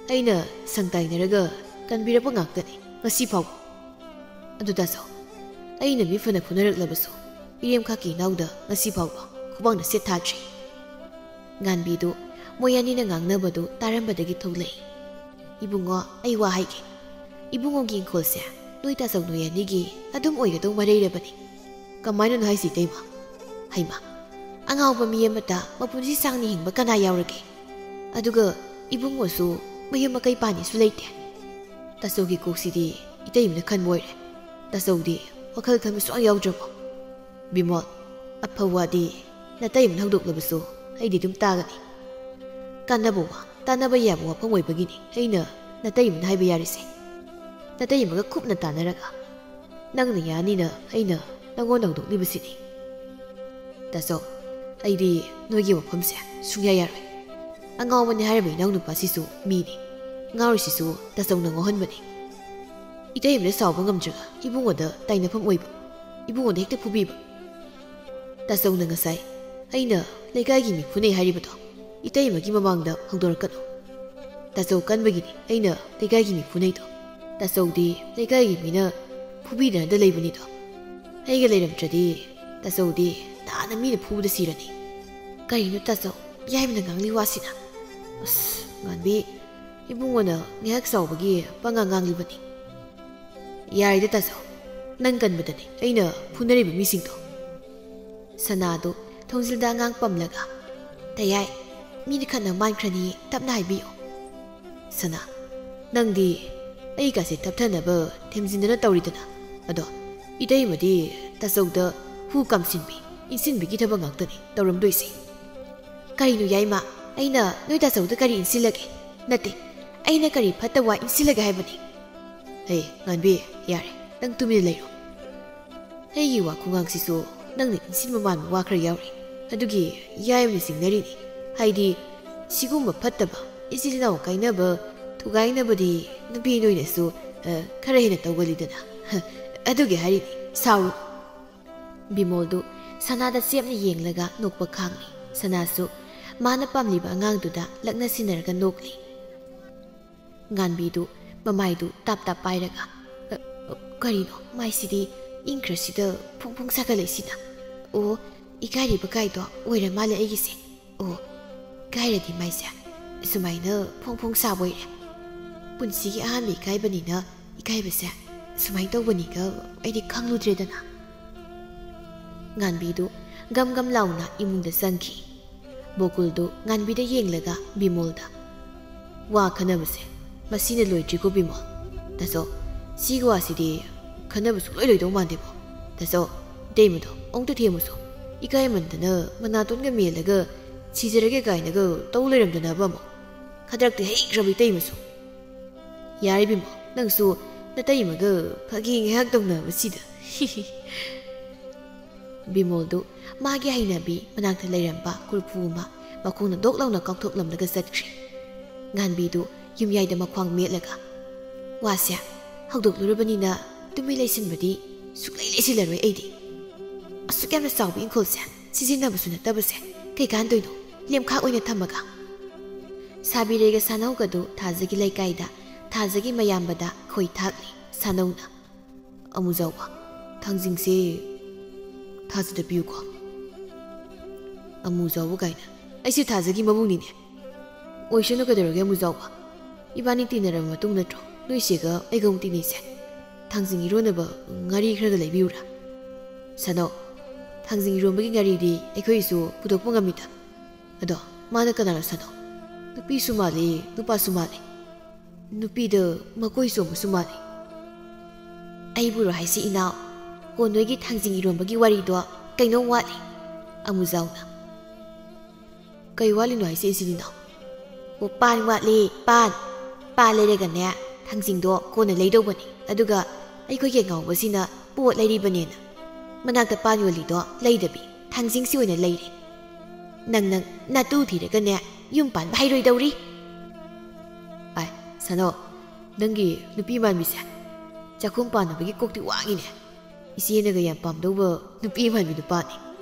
ꯑꯩꯅ ꯁꯪꯇꯥꯏꯅꯔꯒ ꯀꯟꯕꯤꯔꯛꯄ ꯉꯥꯛꯇꯅꯤ ꯉꯁꯤ ꯐꯥꯎꯕ꯫ ꯑꯗꯨ ꯇꯥꯆꯧ, ꯑꯩꯅ ꯃꯤ ꯐꯅ ꯐꯨꯅꯔꯛꯂꯕꯁꯨ ꯏꯔꯦꯝꯈꯥꯛꯀꯤ ꯏꯅꯥꯎꯗ ꯉꯁꯤ ꯐꯥꯎꯕ ꯈꯨꯕꯥꯛꯅ ꯁꯦꯠ ꯊꯥꯗ꯭ꯔꯤ꯫ ꯉꯥꯟꯕꯤꯗꯨ ꯃꯣꯏ ꯑꯅꯤꯅ ꯉꯥꯡꯅꯕꯗꯨ ꯇꯥꯔꯝꯕꯗꯒꯤ ꯊꯣꯛꯂꯛꯏ꯫ ꯏꯕꯨꯡꯉꯣ, ꯑꯩ ꯋꯥ ꯍꯥꯏꯒꯦ꯫ ꯏꯕꯨꯡꯉꯣꯒꯤ ꯏꯪꯈꯣꯜꯁꯦ ꯅꯣꯏ ꯇꯥꯆꯧ ꯅꯣꯏ ꯑꯅꯤꯒꯤ ꯑꯗꯨꯝ ꯑꯣꯏꯒꯗꯧ ꯃꯔꯩꯔꯕꯅꯤ꯫ ꯀꯃꯥꯏꯅꯅꯣ ꯍꯥꯏꯁꯤ, ꯏꯇꯩꯃ? ꯍꯩꯃ, ꯑꯉꯥꯎꯕ ꯃꯤ ꯑꯃꯇ ꯃꯄꯨꯟꯁꯤ ꯁꯥꯡꯅ ꯍꯤꯡꯕ ꯀꯅꯥ ꯌꯥꯎꯔꯒꯦ? ꯑꯗꯨꯒ ꯏꯕꯨꯡꯉꯣꯁꯨ ꯃꯌꯨꯝ ꯃꯀꯩ ꯄꯥꯅꯤꯁꯨ ꯂꯩꯇꯦ꯫ ꯇꯥꯆꯧꯒꯤ ꯀꯣꯛꯁꯤꯗꯤ ꯏꯇꯩꯃꯅ ꯈꯟꯕ ꯑꯣꯏꯔꯦ꯫ ꯇꯥꯆꯧꯗꯤ ꯋꯥꯈꯜ ꯈꯟꯕ ꯁꯨꯡꯌꯥꯎ ꯌꯥꯎꯗ꯭ꯔꯕꯣ? ꯕꯤꯃꯣꯜ, ꯑꯐꯕ ꯋꯥꯗꯤ ꯅꯇꯩꯃꯅ ꯍꯧꯗꯣꯛꯂꯕꯁꯨ ꯑꯩꯗꯤ ꯑꯗꯨꯝ ꯇꯥꯒꯅꯤ꯫ ꯀꯥꯟꯅꯕ ꯋꯥ, ꯇꯥꯟꯅꯕ ꯌꯥꯕ ꯋꯥꯐꯝ ꯑꯣꯏꯕꯒꯤꯅꯤ ꯑꯩꯅ ꯅꯇꯩꯃꯅ ꯍꯥꯏꯕ ꯌꯥꯔꯤꯁꯦ꯫ ꯅꯇꯩꯃꯒ ꯀꯨꯞꯅ ꯇꯥꯟꯅꯔꯒ ꯅꯪꯅ ꯌꯥꯅꯤꯅ ꯑꯩꯅ ꯅꯪꯉꯣꯟꯗ ꯍꯧꯗꯣꯛꯂꯤꯕꯁꯤꯅꯤ꯫ ꯇꯥꯆꯧ, ꯑꯩꯗꯤ ꯅꯣꯏꯒꯤ ꯋꯥꯐꯝꯁꯦ ꯁꯨꯡꯌꯥ ꯌꯥꯔꯣꯏ꯫ ꯑꯉꯥꯎꯕꯅꯤ ꯍꯥꯏꯔꯤꯕ ꯏꯅꯥꯎꯅꯨꯄꯥꯁꯤꯁꯨ ꯃꯤꯅꯤ꯫ ꯉꯥꯎꯔꯤꯁꯤꯁꯨ ꯇꯥꯆꯧꯅ ꯉꯥꯎꯍꯟꯕꯅꯤ꯫ ꯏꯇꯩꯃꯗ ꯁꯥꯎꯕ ꯉꯝꯗ꯭ꯔꯒ ꯏꯕꯨꯡꯉꯣꯗ ꯇꯥꯏꯅꯐꯝ ꯑꯣꯏꯕ, ꯏꯕꯨꯡꯉꯣꯗ ꯍꯦꯛꯇ ꯐꯨꯕꯤꯕ꯫ ꯇꯥꯆꯧꯅ ꯉꯁꯥꯏ ꯑꯩꯅ ꯂꯩꯀꯥꯏꯒꯤ ꯃꯤ ꯐꯨꯅꯩ ꯍꯥꯏꯔꯤꯕꯗꯣ ꯏꯇꯩꯃꯒꯤ ꯃꯃꯥꯡꯗ ꯍꯧꯗꯣꯔꯛꯀꯅꯨ꯫ ꯇꯥꯆꯧ ꯀꯟꯕꯒꯤꯅꯤ ꯑꯩꯅ ꯂꯩꯀꯥꯏꯒꯤ ꯃꯤ ꯐꯨꯅꯩꯗꯣ꯫ ꯇꯥꯆꯧꯗꯤ ꯂꯩꯀꯥꯏꯒꯤ ꯃꯤꯅ ꯐꯨꯕꯤꯗꯅꯗ ꯂꯩꯕꯅꯤꯗꯣ꯫ ꯑꯩꯒ ꯂꯩꯔꯝꯗ꯭ꯔꯗꯤ ꯇꯥꯆꯧꯗꯤ ꯅꯥꯟꯅ ꯃꯤꯅ ꯐꯨꯕꯗ ꯁꯤꯔꯅꯤ꯫ ꯀꯔꯤꯅꯣ ꯇꯥꯆꯧ, ꯌꯥꯏꯃꯅ ꯉꯥꯡꯂꯤ ꯋꯥꯁꯤꯅ? ꯑꯁ, ꯉꯥꯟꯕꯤ, ꯏꯕꯨꯡꯉꯣꯅ ꯉꯥꯏꯍꯥꯛ ꯁꯥꯎꯕꯒꯤ ꯄꯉꯥꯡ ꯉꯥꯡꯂꯤꯕꯅꯤ꯫ ꯌꯥꯔꯦꯗ ꯇꯥꯆꯧ, ꯅꯪ ꯀꯟꯕꯗꯅꯤ ꯑꯩꯅ ꯐꯨꯅꯔꯤꯕ ꯃꯤꯁꯤꯡꯗꯣ꯫ ꯁꯅꯥꯗꯨ ꯊꯣꯡꯖꯤꯜꯗ ꯑꯉꯥꯡ ꯄꯝꯂꯒ, "ꯇꯌꯥꯏ, ꯃꯤꯅ ꯈꯠꯅ ꯃꯥꯟꯈ꯭ꯔꯅꯤ, ꯇꯞꯅ ꯍꯥꯏꯕꯤꯌꯨ꯫" "ꯁꯅꯥ, ꯅꯪꯗꯤ ꯑꯩꯒꯁꯦ ꯇꯞꯊꯅꯕ ꯊꯦꯝꯖꯤꯟꯗꯅ ꯇꯧꯔꯤꯗꯅ꯫ ꯑꯗꯣ ꯏꯇꯩꯃꯗꯤ ꯇꯥꯆꯧꯗ ꯍꯨ ꯀꯥꯝꯁꯤꯟꯕꯤ, ꯏꯟꯁꯤꯟꯕꯤꯒꯤ ꯊꯕꯛ ꯉꯥꯛꯇꯅꯤ ꯇꯧꯔꯝꯗꯣꯏꯁꯦ꯫" "ꯀꯔꯤꯅꯣ ꯌꯥꯏꯃ, ꯑꯩꯅ ꯅꯣꯏ ꯇꯥꯆꯧꯗ ꯀꯔꯤ ꯏꯟꯁꯤꯜꯂꯒꯦ? ꯅꯠꯇꯦ, ꯑꯩꯅ ꯀꯔꯤ ꯐꯠꯇ ꯋꯥ ꯏꯟꯁꯤꯜꯂꯒꯦ ꯍꯥꯏꯕꯅꯤ?" "ꯍꯦ ꯉꯥꯟꯕꯤ, ꯌꯥꯔꯦ, ꯅꯪ ꯇꯨꯃꯤꯟꯅ ꯂꯩꯔꯣ꯫ ꯑꯩꯒꯤ ꯋꯥ ꯈꯨꯉꯥꯡꯁꯤꯁꯨ ꯅꯪꯅ ꯏꯟꯁꯤꯟꯕ ꯃꯥꯟꯕ ꯋꯥ ꯈꯔ ꯌꯥꯎꯔꯤ꯫ ꯑꯗꯨꯒꯤ ꯌꯥꯏꯃꯅ ꯆꯤꯡꯅꯔꯤꯅꯤ꯫ ꯍꯥꯏꯗꯤ, ꯁꯤꯒꯨꯝꯕ ꯐꯠꯇꯕ, ꯏꯆꯤꯜ ꯏꯅꯥꯎ ꯀꯥꯏꯅꯕ, ꯊꯨꯒꯥꯏꯅꯕꯗꯤ ꯅꯨꯄꯤ ꯅꯣꯏꯅꯁꯨ, ꯑ, ꯈꯔ ꯍꯦꯟꯅ ꯇꯧꯒꯜꯂꯤꯗꯅ꯫ ꯑꯗꯨꯒꯤ ꯍꯥꯏꯔꯤꯅꯤ, ꯁꯥꯎꯔꯨ꯫" ꯕꯤꯃꯣꯜꯗꯨ ꯁꯅꯥꯗ ꯆꯦꯞꯅ ꯌꯦꯡꯂꯒ ꯅꯣꯛꯄ ꯈꯥꯡꯂꯤ꯫ ꯁꯅꯥꯁꯨ ꯃꯥꯅ ꯄꯥꯝꯂꯤꯕ ꯑꯉꯥꯡꯗꯨꯗ ꯂꯛꯅꯁꯤꯟꯅꯔꯒ ꯅꯣꯛꯂꯤ꯫ ꯉꯥꯟꯕꯤꯗꯨ ꯃꯃꯥꯏꯗꯨ ꯇꯥꯞ ꯇꯥꯞ ꯄꯥꯏꯔꯒ, "ꯑ, ꯑ, ꯀꯔꯤꯅꯣ ꯃꯥꯏꯁꯤꯗꯤ ꯏꯪꯈ꯭ꯔꯁꯤꯗ ꯐꯣꯡ ꯐꯣꯡ ꯁꯥꯒꯠꯂꯛꯏꯁꯤꯅ? ꯑꯣ, ꯏꯀꯥꯏꯔꯤꯕ ꯀꯥꯏꯗꯣ ꯑꯣꯏꯔ ꯃꯥꯜꯂꯦ ꯑꯩꯒꯤꯁꯦ꯫ ꯑꯣ, ꯏꯀꯥꯏꯔꯗꯤ ꯃꯥꯏꯁꯦ ꯁꯨꯃꯥꯏꯅ ꯐꯣꯡ ꯐꯣꯡ ꯁꯥꯕ ꯑꯣꯏꯔꯦ꯫ ꯄꯨꯟꯁꯤꯒꯤ ꯑꯍꯥꯟꯕ ꯏꯀꯥꯏꯕꯅꯤꯅ ꯏꯀꯥꯏꯕꯁꯦ ꯁꯨꯃꯥꯏꯅ ꯇꯧꯕꯅꯤꯒ ꯑꯩꯗꯤ ꯈꯪꯂꯨꯗ꯭ꯔꯦꯗꯅ꯫" ꯉꯥꯟꯕꯤꯗꯨ ꯒꯝ ꯒꯝ ꯂꯥꯎꯅ ꯏꯃꯨꯡꯗ ꯆꯪꯈꯤ꯫ ꯕꯣꯀꯨꯜꯗꯨ ꯉꯥꯟꯕꯤꯗ ꯌꯦꯡꯂꯒ ꯕꯤꯃꯣꯜꯗ, "ꯋꯥ ꯈꯟꯅꯕꯁꯦ ꯃꯁꯤꯅ ꯂꯣꯏꯗ꯭ꯔꯤꯀꯣ ꯕꯤꯃꯣꯜ꯫ ꯇꯥꯆꯧ, ꯁꯤꯒꯤ ꯋꯥꯁꯤꯗꯤ ꯈꯟꯅꯕ ꯁꯨꯡꯂꯣꯏ ꯂꯣꯏꯗꯧ ꯃꯥꯟꯗꯦꯕꯣ꯫ ꯇꯥꯆꯧ, ꯏꯇꯩꯃꯗꯣ ꯑꯃꯨꯛꯇ ꯊꯦꯝꯃꯨꯁꯣ꯫ ꯏꯀꯥꯏꯃꯟꯗꯅ ꯃꯅꯥꯇꯣꯟꯒ ꯃꯦꯜꯂꯒ ꯁꯤꯖꯔꯒꯦ ꯀꯥꯏꯅꯒ ꯇꯧ ꯂꯩꯔꯝꯗꯅꯕ ꯑꯃꯨꯛ꯫ ꯈꯗ꯭ꯔꯛꯇꯤ ꯍꯩꯈ꯭ꯔꯕ ꯏꯇꯩꯃꯁꯨ꯫" "ꯌꯥꯔꯦ ꯕꯤꯃꯣꯜ, ꯅꯪꯁꯨ ꯅꯇꯩꯃꯒ ꯐꯥꯒꯤ ꯉꯥꯏꯍꯥꯛ ꯇꯧꯅꯕꯁꯤꯗ꯫" ꯕꯤꯃꯣꯜꯗꯨ ꯃꯥꯒꯤ ꯍꯩꯅꯕꯤ ꯃꯅꯥꯛꯇ ꯂꯩꯔꯝꯕ ꯀꯣꯔꯐꯨ ꯑꯃ ꯃꯈꯣꯡꯅ ꯗꯣꯛ ꯂꯥꯎꯅ ꯀꯥꯎꯊꯣꯛꯂꯝꯂꯒ ꯆꯠꯈ꯭ꯔꯦ꯫ ꯉꯥꯟꯕꯤꯗꯨ ꯌꯨꯝꯌꯥꯏꯗ ꯃꯈ꯭ꯋꯥꯡ ꯃꯦꯠꯂꯒ, "ꯋꯥꯁꯦ ꯍꯧꯗꯣꯛꯂꯨꯔꯕꯅꯤꯅ ꯇꯨꯃꯤꯟ ꯂꯩꯁꯤꯟꯕꯗꯤ ꯁꯨꯛꯂꯩ ꯂꯩꯁꯤꯜꯂꯔꯣꯏ ꯑꯩꯗꯤ꯫ ꯑꯁꯨꯛ ꯌꯥꯝꯅ ꯆꯥꯎꯕ ꯏꯪꯈꯣꯜꯁꯦ ꯁꯤꯖꯤꯟꯅꯕꯁꯨ ꯅꯠꯇꯕꯁꯦ ꯀꯩ ꯀꯥꯟꯗꯣꯏꯅꯣ? ꯂꯦꯝꯈꯥꯛ ꯑꯣꯏꯅ ꯊꯝꯃꯒ?" ꯁꯥꯕꯤꯔꯩꯒ ꯁꯥꯅꯧꯒꯗꯨ ꯊꯥꯖꯒꯤ ꯂꯩꯀꯥꯏꯗ ꯊꯥꯖꯒꯤ ꯃꯌꯥꯝꯕꯗ ꯈꯣꯏ ꯊꯥꯛꯂꯤ꯫ ꯁꯥꯅꯧꯅ, "ꯑꯃꯨꯖꯥꯎꯕ, ꯊꯥꯡꯖꯤꯡꯁꯦ ꯊꯥꯖꯗ ꯄꯤꯌꯨꯀꯣ꯫" "ꯑꯃꯨꯖꯥꯎꯕ ꯀꯥꯏꯅ, ꯑꯩꯁꯦ ꯊꯥꯖꯒꯤ ꯃꯕꯨꯡꯅꯤꯅꯦ꯫" "ꯑꯣꯏꯁꯅꯨ, ꯀꯩꯗꯧꯔꯒꯦ ꯑꯃꯨꯖꯥꯎꯕ? ꯏꯕꯥꯅꯤ ꯇꯤꯟꯅꯔꯕ ꯃꯇꯨꯡ ꯅꯠꯇ꯭ꯔꯣ ꯅꯣꯏ ꯏꯆꯦꯒ ꯑꯩꯒ ꯑꯃꯨꯛ ꯇꯤꯟꯅꯩꯁꯦ? ꯊꯥꯡꯖꯤꯡ ꯏꯔꯣꯟꯅꯕ ꯉꯥꯔꯤ ꯈꯔꯒ ꯂꯩꯕꯤꯌꯨꯔꯥ?" "ꯁꯥꯅꯧ, ꯊꯥꯡꯖꯤꯡ ꯏꯔꯣꯟꯕꯒꯤ ꯉꯥꯔꯤꯗꯤ ꯑꯩꯈꯣꯏꯁꯨ ꯄꯨꯊꯣꯛꯄ ꯉꯝꯃꯤꯗ꯫ ꯑꯗꯣ ꯃꯥꯅ ꯀꯅꯥꯅꯣ ꯁꯥꯅꯧ? ꯅꯨꯄꯤꯁꯨ ꯃꯥꯜꯂꯤ, ꯅꯨꯄꯥꯁꯨ ꯃꯥꯜꯂꯤ꯫ ꯅꯨꯄꯤꯗ ꯃꯀꯣꯏ ꯆꯣꯝꯕꯁꯨ ꯃꯥꯜꯂꯤ꯫" "ꯑꯩꯕꯨꯔꯣ ꯍꯥꯏꯁꯤ ꯏꯅꯥꯎ? ꯀꯣ, ꯅꯣꯏꯒꯤ ꯊꯥꯡꯖꯤꯡ ꯏꯔꯣꯟꯕꯒꯤ ꯋꯥꯔꯤꯗꯣ ꯀꯩꯅꯣꯝ ꯋꯥꯠꯂꯤ꯫" ꯑꯃꯨꯖꯥꯎꯅ, "ꯀꯩ ꯋꯥꯠꯂꯤꯅꯣ ꯍꯥꯏꯁꯦ ꯏꯆꯤꯟ ꯏꯅꯥꯎ?" "ꯑꯣ, ꯄꯥꯟ ꯋꯥꯠꯂꯤ, ꯄꯥꯟ꯫ ꯄꯥꯟ ꯂꯩꯔꯒꯅꯦ, ꯊꯥꯡꯖꯤꯡꯗꯣ ꯀꯣꯟꯅ ꯂꯩꯗꯧꯕꯅꯤ꯫ ꯑꯗꯨꯒ ꯑꯩꯈꯣꯏꯒꯤ ꯑꯉꯥꯎꯕꯁꯤꯅ ꯄꯣꯠ ꯂꯩꯔꯤꯕꯅꯦꯅ ꯃꯅꯥꯛꯇ ꯄꯥꯟ ꯌꯣꯜꯂꯤꯗꯣ ꯂꯩꯗꯕꯤ ꯊꯥꯡꯖꯤꯡꯁꯤ ꯑꯣꯏꯅ ꯂꯩꯔꯦ꯫ ꯅꯪ, ꯅꯪ ꯅꯇꯨ ꯊꯤꯔꯒꯅꯦ ꯌꯨꯝ ꯄꯥꯟꯕ ꯍꯩꯔꯣꯏꯗꯧꯔꯤ꯫" "ꯑꯥꯏ, ꯁꯥꯅꯧ, ꯅꯪꯒꯤ ꯅꯨꯄꯤ ꯃꯥꯟꯕꯤꯁꯦ ꯆꯥꯛꯈꯨꯝ ꯄꯥꯟꯅꯕꯒꯤ ꯀꯣꯛꯇꯤ ꯋꯥꯡꯉꯤꯅꯦ꯫ ꯏꯆꯦꯅꯒ ꯌꯥꯝ ꯄꯥꯝꯗꯧꯕ ꯅꯨꯄꯤ ꯃꯥꯟꯕꯤ ꯅꯨꯄꯥꯅꯤ꯫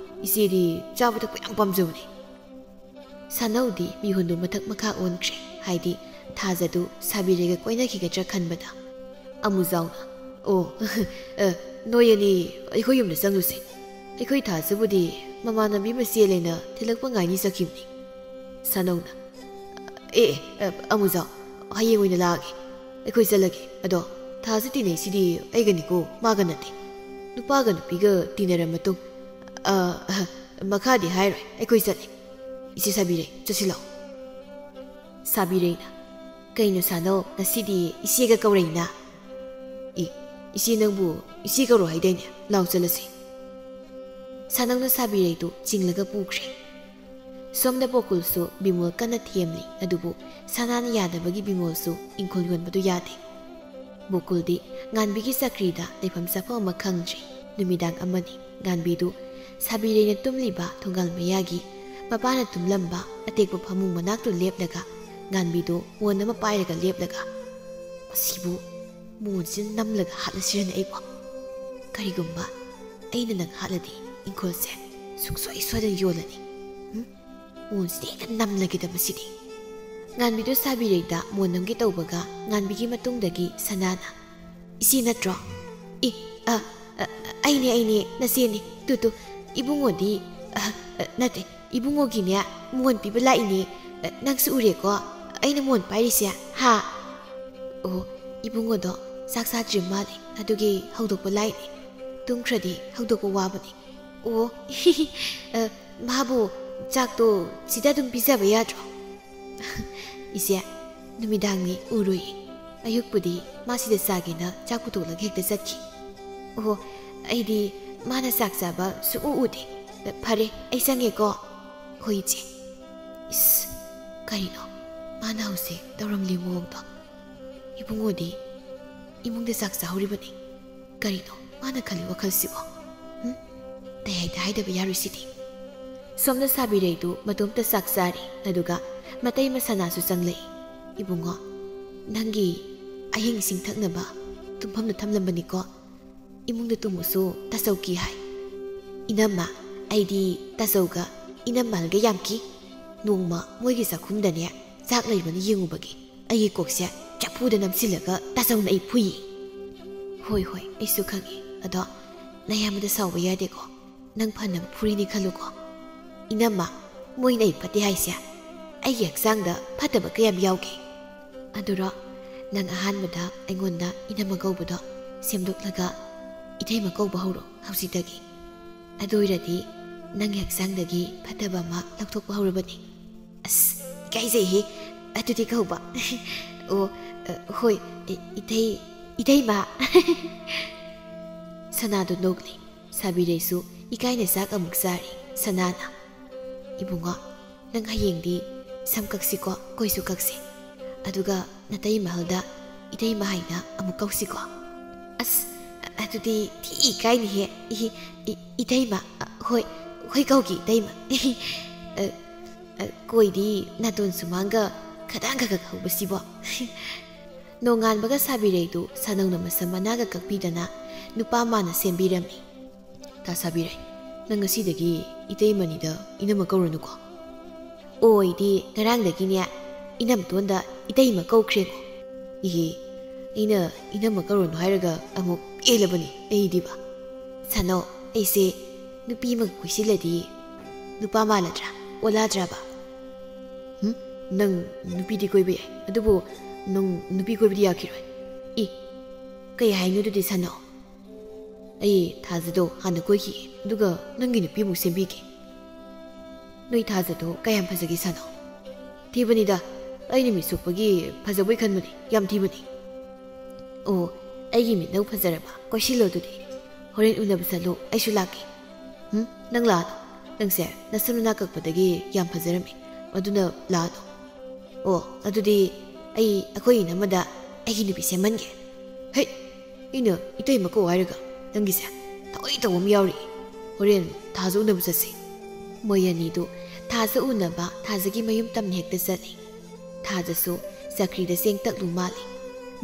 ꯏꯆꯦꯗꯤ ꯆꯥꯕ ꯊꯛꯄ ꯌꯥꯝ ꯄꯥꯝꯖꯕꯅꯦ꯫" ꯁꯥꯅꯧꯗꯤ ꯃꯤꯍꯨꯟꯗꯨ ꯃꯊꯛ ꯃꯈꯥ ꯑꯣꯟꯈ꯭ꯔꯦ, ꯍꯥꯏꯗꯤ ꯊꯥꯖꯗꯨ ꯁꯥꯕꯤꯔꯩꯒ ꯀꯣꯏꯅꯈꯤꯒꯗ꯭ꯔꯥ ꯈꯟꯕꯗ꯫ ꯑꯃꯨꯖꯥꯎꯅ, "ꯑꯣ, ꯑ, ꯅꯣꯏ ꯑꯅꯤ ꯑꯩꯈꯣꯏ ꯌꯨꯝꯗ ꯆꯪꯂꯨꯁꯦ꯫ ꯑꯩꯈꯣꯏ ꯊꯥꯖꯕꯨꯗꯤ ꯃꯃꯥꯟꯅꯕꯤ ꯑꯃ ꯆꯦꯜꯂꯦꯅ ꯊꯤꯜꯂꯛꯄ ꯉꯥꯏꯅꯤ ꯆꯠꯈꯤꯕꯅꯤ꯫" ꯁꯥꯅꯧꯅ, "ꯑꯦ, ꯑꯦ, ꯑ, ꯑꯃꯨꯖꯥꯎ, ꯍꯌꯦꯡ ꯑꯣꯏꯅ ꯂꯥꯛꯑꯒꯦ꯫ ꯑꯩꯈꯣꯏ ꯆꯠꯂꯒꯦ꯫ ꯑꯗꯣ ꯊꯥꯖ ꯇꯤꯟꯅꯩꯁꯤꯗꯤ ꯑꯩꯒꯅꯤꯀꯣ, ꯃꯥꯒ ꯅꯠꯇꯦ꯫ ꯅꯨꯄꯥꯒ ꯅꯨꯄꯤꯒ ꯇꯤꯟꯅꯔ ꯃꯇꯨꯡ, ꯑ, ꯑ, ꯃꯈꯥꯗꯤ ꯍꯥꯏꯔꯣꯏ, ꯑꯩꯈꯣꯏ ꯆꯠꯂꯦ꯫ ꯏꯆꯦ ꯁꯥꯕꯤꯔꯩ, ꯆꯠꯁꯤ ꯂꯥꯛꯑꯣ꯫" ꯁꯥꯕꯤꯔꯩꯅ, "ꯀꯩꯅꯣ ꯁꯥꯅꯧ, ꯉꯁꯤꯗꯤ ꯏꯆꯦꯒ ꯀꯧꯔꯛꯏꯅ?" "ꯏ, ꯏꯆꯦ ꯅꯪꯕꯨ ꯏꯆꯦ ꯀꯧꯔꯣ ꯍꯥꯏꯗꯥꯏꯅꯦ? ꯂꯥꯎ ꯆꯠꯂꯁꯤ꯫" ꯁꯥꯅꯧꯅ ꯁꯥꯕꯤꯔꯩꯗꯨ ꯆꯤꯡꯂꯒ ꯄꯨꯈ꯭ꯔꯦ꯫ ꯁꯣꯝꯗ ꯕꯣꯀꯨꯜꯁꯨ ꯕꯤꯃꯣꯜ ꯀꯟꯅ ꯊꯦꯝꯂꯤ, ꯑꯗꯨꯕꯨ ꯁꯅꯥꯅ ꯌꯥꯗꯕꯒꯤ ꯕꯤꯃꯣꯜꯁꯨ ꯏꯪꯈꯣꯜ ꯌꯣꯟꯕꯗꯨ ꯌꯥꯗꯦ꯫ ꯕꯣꯀꯨꯜꯗꯤ ꯉꯥꯟꯕꯤꯒꯤ ꯆꯀ꯭ꯔꯤꯗ ꯂꯩꯐꯝ ꯆꯥꯐꯝ ꯑꯃ ꯈꯪꯗ꯭ꯔꯦ꯫ ꯅꯨꯃꯤꯗꯥꯡ ꯑꯃꯅꯤ, ꯉꯥꯟꯕꯤꯗꯨ ꯁꯥꯕꯤꯔꯩꯅ ꯇꯨꯝꯂꯤꯕ ꯊꯣꯡꯒꯥꯜ ꯃꯌꯥꯒꯤ ꯃꯄꯥꯅ ꯇꯨꯝꯂꯝꯕ ꯑꯇꯦꯛꯄ ꯐꯃꯨꯡ ꯃꯅꯥꯛꯇꯨ ꯂꯦꯞꯂꯒ ꯉꯥꯟꯕꯤꯗꯨ ꯃꯣꯟ ꯑꯃ ꯄꯥꯏꯔꯒ ꯂꯦꯞꯂꯒ, "ꯃꯁꯤꯕꯨ ꯃꯣꯟꯁꯤꯅ ꯅꯝꯂꯒ ꯍꯥꯠꯂꯁꯤꯔꯅꯦ ꯑꯩꯕꯨ? ꯀꯔꯤꯒꯨꯝꯕ ꯑꯩꯅ ꯅꯪ ꯍꯥꯠꯂꯗꯤ ꯏꯪꯈꯣꯜꯁꯦ ꯁꯨꯡꯁꯣꯏ ꯁꯣꯏꯗꯅ ꯌꯣꯜꯂꯅꯤ꯫ ꯎꯝ? ꯃꯣꯟꯁꯤꯗꯤ ꯍꯦꯛꯇ ꯅꯝꯂꯒꯦꯗ ꯃꯁꯤꯗꯤ"꯫ ꯉꯥꯟꯕꯤꯗꯨ ꯁꯥꯕꯤꯔꯩꯗ ꯃꯣꯟ ꯅꯝꯒꯦ ꯇꯧꯕꯒ ꯉꯥꯟꯕꯤꯒꯤ ꯃꯇꯨꯡꯗꯒꯤ ꯁꯅꯥꯅ, "ꯏꯆꯦ ꯅꯠꯇ꯭ꯔꯣ? ꯏ, ꯑ, ꯑ, ꯑꯩꯅꯦ, ꯑꯩꯅꯦ, ꯅꯆꯦꯅꯦ꯫ ꯇꯨ, ꯇꯨ, ꯏꯕꯨꯡꯉꯣꯗꯤ, ꯑ, ꯑ, ꯅꯠꯇꯦ, ꯏꯕꯨꯡꯉꯣꯒꯤꯅꯦ, ꯃꯣꯟ ꯄꯤꯕ ꯂꯥꯛꯏꯅꯦ꯫ ꯑ, ꯅꯪꯁꯨ ꯎꯔꯦꯀꯣ, ꯑꯩꯅ ꯃꯣꯟ ꯄꯥꯏꯔꯤꯁꯦ, ꯍꯥ?" "ꯑꯣ, ꯏꯕꯨꯡꯉꯣꯗꯣ ꯆꯥꯛ ꯆꯥꯗ꯭ꯔꯤ ꯃꯥꯜꯂꯦ, ꯑꯗꯨꯒꯤ ꯍꯧꯗꯣꯛꯄ ꯂꯥꯛꯏꯅꯦ꯫ ꯇꯨꯝꯈ꯭ꯔꯗꯤ ꯍꯧꯗꯣꯛꯄ ꯋꯥꯕꯅꯦ꯫" "ꯑꯣ, ꯑ, ꯃꯥꯕꯨ ꯆꯥꯛꯇꯣ ꯁꯤꯗ ꯑꯗꯨꯝ ꯄꯤꯖꯕ ꯌꯥꯗ꯭ꯔꯣ?" "ꯏꯆꯦ, ꯅꯨꯃꯤꯗꯥꯡꯅꯤ, ꯎꯔꯣꯏꯌꯦ꯫ ꯑꯌꯨꯛꯄꯨꯗꯤ ꯃꯥ ꯁꯤꯗ ꯆꯥꯒꯦꯅ ꯆꯥꯛ ꯄꯨꯊꯣꯛꯂꯒ ꯍꯦꯛꯇ ꯆꯠꯈꯤ꯫" "ꯑꯣꯍꯣ, ꯑꯩꯗꯤ ꯃꯥꯅ ꯆꯥꯛ ꯆꯥꯕ ꯁꯨꯛꯎ ꯎꯗꯦ꯫ ꯐꯔꯦ, ꯑꯩ ꯆꯪꯉꯦꯀꯣ꯫" "ꯍꯣꯏ, ꯏꯆꯦ꯫" ꯏꯁ, ꯀꯔꯤꯅꯣ ꯃꯥꯅ ꯍꯧꯖꯤꯛ ꯇꯧꯔꯝꯂꯤ ꯃꯑꯣꯡꯗꯣ? ꯏꯕꯨꯡꯉꯣꯗꯤ ꯏꯃꯨꯡꯗ ꯆꯥꯛ ꯆꯥꯍꯧꯔꯤꯕꯅꯤ꯫ ꯀꯔꯤꯅꯣ ꯃꯥꯅ ꯈꯜꯂꯤ ꯋꯥꯈꯜꯁꯤꯕꯣ? ꯍꯨꯝ? ꯑꯩ ꯍꯦꯛꯇ ꯍꯥꯏꯗꯕ ꯌꯥꯔꯣꯏ ꯁꯤꯗꯤ꯫ ꯁꯣꯝꯗ ꯁꯥꯕꯤꯔꯩꯗꯨ ꯃꯇꯣꯝꯇ ꯆꯥꯛ ꯆꯥꯔꯤ, ꯑꯗꯨꯒ ꯃꯇꯩ ꯃꯁꯅꯥꯁꯨ ꯆꯪꯂꯛꯏ꯫ "ꯏꯕꯨꯡꯉꯣ, ꯅꯪꯒꯤ ꯑꯍꯤꯡ ꯏꯁꯤꯡ ꯊꯛꯅꯕ ꯇꯨꯝꯐꯝꯗ ꯊꯝꯂꯝꯕꯅꯤꯀꯣ꯫ ꯏꯃꯨꯡꯗ ꯇꯨꯝꯃꯨꯁꯨ ꯇꯥꯆꯧ ꯀꯤ ꯍꯥꯏ꯫" "ꯏꯅꯝꯃ, ꯑꯩꯗꯤ ꯇꯥꯆꯧꯒ ꯏꯅꯝꯃ ꯑꯍꯜꯒ ꯌꯥꯝ ꯀꯤ꯫ ꯅꯣꯡꯃ ꯃꯣꯏꯒꯤ ꯆꯥꯛꯈꯨꯝꯗꯅꯦ ꯆꯥꯛ ꯂꯩꯕꯅ ꯌꯦꯡꯉꯨꯕꯒꯤ ꯑꯩꯒꯤ ꯀꯣꯛꯁꯦ ꯆꯐꯨꯗ ꯅꯝꯁꯤꯜꯂꯒ ꯇꯥꯆꯧꯅ ꯑꯩ ꯐꯨꯏꯌꯦ꯫" "ꯍꯣꯏ, ꯍꯣꯏ, ꯑꯩꯁꯨ ꯈꯪꯉꯤ꯫ ꯑꯗꯣ ꯅꯌꯥꯝꯕꯗ ꯁꯥꯎꯕ ꯌꯥꯗꯦꯀꯣ꯫ ꯅꯪ ꯐꯅꯕ ꯐꯨꯔꯤꯅꯤ ꯈꯜꯂꯨꯀꯣ꯫" "ꯏꯅꯝꯃ, ꯃꯣꯏꯅ ꯑꯩ ꯐꯠꯇꯦ ꯍꯥꯏꯁꯦ ꯑꯩꯒꯤ ꯍꯛꯆꯥꯡꯗ ꯐꯠꯇꯕ ꯀꯌꯥꯝ ꯌꯥꯎꯒꯦ?" "ꯑꯗꯨꯔꯣ, ꯅꯪ ꯑꯍꯥꯟꯕꯗ ꯑꯩꯉꯣꯟꯗ ꯏꯅꯝꯃ ꯀꯧꯕꯗꯣ ꯁꯦꯝꯗꯣꯛꯂꯒ ꯏꯇꯩꯃ ꯀꯧꯕ ꯍꯧꯔꯣ ꯍꯧꯖꯤꯛꯇꯒꯤ꯫ ꯑꯗꯨ ꯑꯣꯏꯔꯗꯤ ꯅꯪꯒꯤ ꯍꯛꯆꯥꯡꯗꯒꯤ ꯐꯠꯇꯕ ꯑꯃ ꯂꯧꯊꯣꯛꯄ ꯍꯧꯔꯕꯅꯤ꯫" "ꯑꯁ, ꯏꯀꯥꯏꯖꯩꯍꯦ, ꯑꯗꯨꯗꯤ ꯀꯧꯕ꯫" "ꯑꯣ, ꯑ, ꯍꯣꯏ, ꯏ-, ꯏꯇꯩ, ꯏꯇꯩꯃ꯫" ꯁꯅꯥꯗꯨ ꯅꯣꯛꯂꯤ꯫ ꯁꯥꯕꯤꯔꯩꯁꯨ ꯏꯀꯥꯏꯅ ꯆꯥꯛ ꯑꯃꯨꯛ ꯆꯥꯔꯤ꯫ ꯁꯅꯥꯅ, "ꯏꯕꯨꯡꯉꯣ, ꯅꯪ ꯍꯌꯦꯡꯗꯤ ꯁꯝ ꯀꯛꯁꯤꯀꯣ, ꯀꯣꯏꯁꯨ ꯀꯛꯁꯤ꯫ ꯑꯗꯨꯒ ꯅꯇꯩ ꯃꯍꯜꯗ ꯏꯇꯩꯃ ꯍꯥꯏꯅ ꯑꯃꯨꯛ ꯀꯧꯁꯤꯀꯣ꯫" "ꯑꯁ, ꯑꯗꯨꯗꯤ ꯊꯤ ꯏꯀꯥꯏꯅꯤꯍꯦ꯫ ꯏ-, ꯏ-, ꯏꯇꯩꯃ, ꯑ, ꯍꯣꯏ, ꯍꯣꯏ ꯀꯧꯒꯦ, ꯏꯇꯩꯃ꯫" ꯑ, ꯑ, ꯀꯣꯏꯗꯤ ꯅꯥꯇꯣꯟ ꯁꯨꯃꯥꯡꯒ ꯈꯗꯥꯡ ꯈꯛ ꯈꯛ ꯍꯧꯕꯁꯤꯕꯣ꯫ ꯅꯣꯡꯉꯥꯟꯕꯒ ꯁꯥꯕꯤꯔꯩꯗꯨ ꯁꯥꯅꯧꯅ ꯃꯁꯝ ꯃꯅꯥꯒ ꯀꯛꯄꯤꯗꯅ ꯅꯨꯄꯥ ꯃꯥꯅ ꯁꯦꯝꯕꯤꯔꯝꯃꯤ꯫ "ꯇꯥ ꯁꯥꯕꯤꯔꯩ, ꯅꯪ ꯉꯁꯤꯗꯒꯤ ꯏꯇꯩꯃꯅꯤꯗ ꯏꯅꯝꯃ ꯀꯧꯔꯅꯨꯀꯣ꯫" "ꯑꯣꯏꯗꯤ ꯉꯔꯥꯡꯗꯒꯤꯅꯦ ꯏꯅꯝꯇꯣꯟꯗ ꯏꯇꯩꯃ ꯀꯧꯈ꯭ꯔꯦꯀꯣ꯫" "ꯏꯍꯦ, ꯑꯩꯅ ꯏꯅꯝꯃ ꯀꯧꯔꯅꯨ ꯍꯥꯏꯔꯒ ꯑꯃꯨꯛ ꯄꯦꯜꯂꯕꯅꯤ ꯑꯩꯗꯤꯕ꯫ ꯁꯥꯅꯧ, ꯑꯩꯁꯦ ꯅꯨꯄꯤ ꯑꯃꯒ ꯀꯣꯏꯁꯤꯜꯂꯗꯤ ꯅꯨꯄꯥ ꯃꯥꯜꯂꯗ꯭ꯔꯥ? ꯑꯣꯜꯂꯗ꯭ꯔꯕ?" "ꯍꯨꯝ? ꯅꯪ ꯅꯨꯄꯤꯗꯤ ꯀꯣꯏꯕ ꯌꯥꯏ, ꯑꯗꯨꯕꯨ ꯅꯪ ꯅꯨꯄꯤ ꯀꯣꯏꯕꯗꯤ ꯌꯥꯈꯤꯔꯣꯏ꯫" "ꯏ, ꯀꯩ ꯍꯥꯏꯅꯣ ꯑꯗꯨꯗꯤ ꯁꯥꯅꯧ? ꯑꯩ ꯊꯥꯖꯗꯣ ꯍꯥꯟꯅ ꯀꯣꯏꯈꯤꯒꯦ, ꯑꯗꯨꯒ ꯅꯪꯒꯤ ꯅꯨꯄꯤ ꯑꯃꯨꯛ ꯁꯦꯝꯕꯤꯒꯦ꯫" "ꯅꯣꯏ ꯊꯥꯖꯗꯣ ꯀꯌꯥꯝ ꯐꯖꯒꯦ ꯁꯥꯅꯧ?" "ꯊꯤꯕꯅꯤꯗ, ꯑꯩꯅ ꯃꯤꯠ ꯁꯣꯛꯄꯒꯤ ꯐꯖꯕꯣꯏ ꯈꯟꯕꯅꯤ, ꯌꯥꯝ ꯊꯤꯕꯅꯤ꯫" "ꯑꯣ, ꯑꯩꯒꯤ ꯃꯤꯠꯅ ꯐꯖꯔꯕ? ꯀꯣꯏꯁꯤꯜꯂꯣ ꯑꯗꯨꯗꯤ꯫ ꯍꯣꯔꯦꯟ ꯎꯅꯕ ꯆꯠꯂꯣ, ꯑꯩꯁꯨ ꯂꯥꯛꯀꯦ꯫" "ꯎꯝ, ꯅꯪ ꯂꯥꯛꯑꯅꯨ꯫ ꯅꯪꯁꯦ ꯅꯁꯝ ꯅꯅꯥ ꯀꯛꯄꯗꯒꯤ ꯌꯥꯝ ꯐꯖꯔꯝꯃꯤ, ꯑꯗꯨꯅ ꯂꯥꯛꯑꯅꯨ꯫" "ꯑꯣ, ꯑꯗꯨꯗꯤ ꯑꯩ ꯑꯩꯈꯣꯏ ꯏꯅꯝꯃꯗ ꯑꯩꯒꯤ ꯅꯨꯄꯤ ꯁꯦꯝꯍꯟꯒꯦ꯫" "ꯍꯩ, ꯑꯩꯅ ꯏꯇꯩꯃ ꯀꯧ ꯍꯥꯏꯔꯒ ꯅꯪꯒꯤꯁꯦ ꯊꯑꯣꯏ ꯇꯧꯕ ꯑꯃ ꯌꯥꯎꯔꯤ꯫ ꯍꯣꯔꯦꯟ ꯊꯥꯖ ꯎꯅꯕ ꯆꯠꯁꯤ꯫" ꯃꯣꯏ ꯑꯅꯤꯗꯨ ꯊꯥꯖ ꯎꯅꯕ ꯊꯥꯖꯒꯤ ꯃꯌꯨꯝ ꯇꯝꯅ ꯍꯦꯛꯇ ꯆꯠꯂꯤ꯫ ꯊꯥꯖꯁꯨ ꯆꯀ꯭ꯔꯤꯗ ꯆꯦꯡ ꯇꯛꯂꯨ ꯃꯥꯜꯂꯤ꯫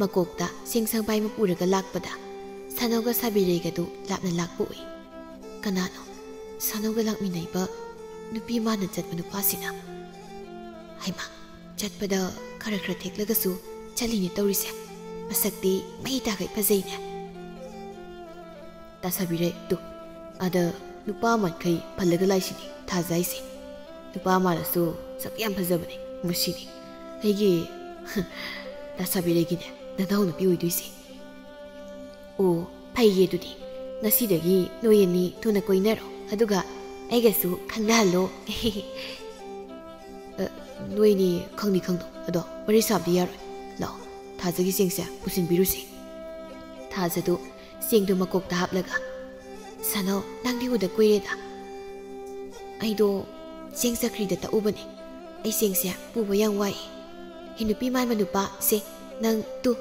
ꯃꯀꯣꯛꯇ ꯆꯦꯡ ꯁꯪꯕꯥꯏ ꯑꯃ ꯄꯨꯔꯒ ꯂꯥꯛꯄꯗ ꯁꯥꯅꯧꯒ ꯁꯥꯕꯤꯔꯩꯒꯗꯨ ꯂꯥꯞꯅ ꯂꯥꯛꯄ ꯎꯏ꯫ ꯀꯅꯥꯅꯣ ꯁꯥꯅꯧꯒ ꯂꯥꯛꯃꯤꯟꯅꯩꯕ ꯅꯨꯄꯤ ꯃꯥꯅ ꯆꯠꯄ ꯅꯨꯄꯥꯁꯤꯅ? ꯍꯩꯃꯥ, ꯆꯠꯄꯗ ꯈꯔ ꯈꯔ ꯊꯦꯛꯂꯒꯁꯨ ꯆꯠꯂꯤꯅꯦ ꯇꯧꯔꯤꯁꯦ꯫ ꯃꯁꯛꯇꯤ ꯃꯩ ꯇꯥꯈꯩ ꯐꯖꯩꯅꯦ꯫ ꯇꯥ ꯁꯥꯕꯤꯔꯩ, ꯇꯨ, ꯑꯗ ꯅꯨꯄꯥ ꯃꯥꯟꯈꯩ ꯐꯜꯂꯒ ꯂꯥꯛꯏꯁꯤꯗꯤ ꯊꯥꯖ ꯍꯥꯏꯁꯦ꯫ ꯅꯨꯄꯥ ꯃꯥꯜꯂꯁꯨ ꯁꯛ ꯌꯥꯝ ꯐꯖꯕꯅꯦ꯫ ꯃꯁꯤꯅꯤ ꯑꯩꯒꯤ ꯇꯥ ꯁꯥꯕꯤꯔꯩꯒꯤꯅꯦ ꯅꯅꯥꯎ ꯅꯨꯄꯤ ꯑꯣꯏꯗꯣꯏꯁꯦ꯫ ꯑꯣ, ꯐꯩꯌꯦ ꯑꯗꯨꯗꯤ꯫ ꯉꯁꯤꯗꯒꯤ ꯅꯣꯏ ꯑꯅꯤ ꯊꯨꯅ ꯀꯣꯏꯅꯔꯣ, ꯑꯗꯨꯒ ꯑꯩꯒꯁꯨ ꯈꯪꯅꯍꯜꯂꯣ꯫ ꯑ, ꯅꯣꯏꯅꯤ ꯈꯪꯅꯤ ꯈꯪꯅꯧ, ꯑꯗꯣ ꯋꯥꯔꯤ ꯁꯥꯕꯗꯤ ꯌꯥꯔꯣꯏ꯫ ꯂꯥꯛꯑꯣ, ꯊꯥꯖꯒꯤ ꯆꯦꯡꯁꯦ ꯄꯨꯁꯤꯟꯕꯤꯔꯨꯁꯦ꯫ ꯊꯥꯖꯗꯨ ꯆꯦꯡꯗꯨ ꯃꯀꯣꯛꯇ ꯍꯥꯞꯂꯒ, "ꯁꯥꯅꯧ, ꯅꯪꯗꯤ ꯎꯗ ꯀꯨꯏꯔꯦꯗ꯫" "ꯑꯩꯗꯣ ꯆꯦꯡ ꯆꯀ꯭ꯔꯤꯗ ꯇꯛꯎꯕꯅꯦ꯫ ꯑꯩ ꯆꯦꯡꯁꯦ ꯄꯨꯕ ꯌꯥꯝ ꯋꯥꯏ꯫ ꯍꯦ ꯅꯨꯄꯤ ꯃꯥꯟꯕ ꯅꯨꯄꯥ, ꯁꯦ, ꯅꯪ ꯇꯨ,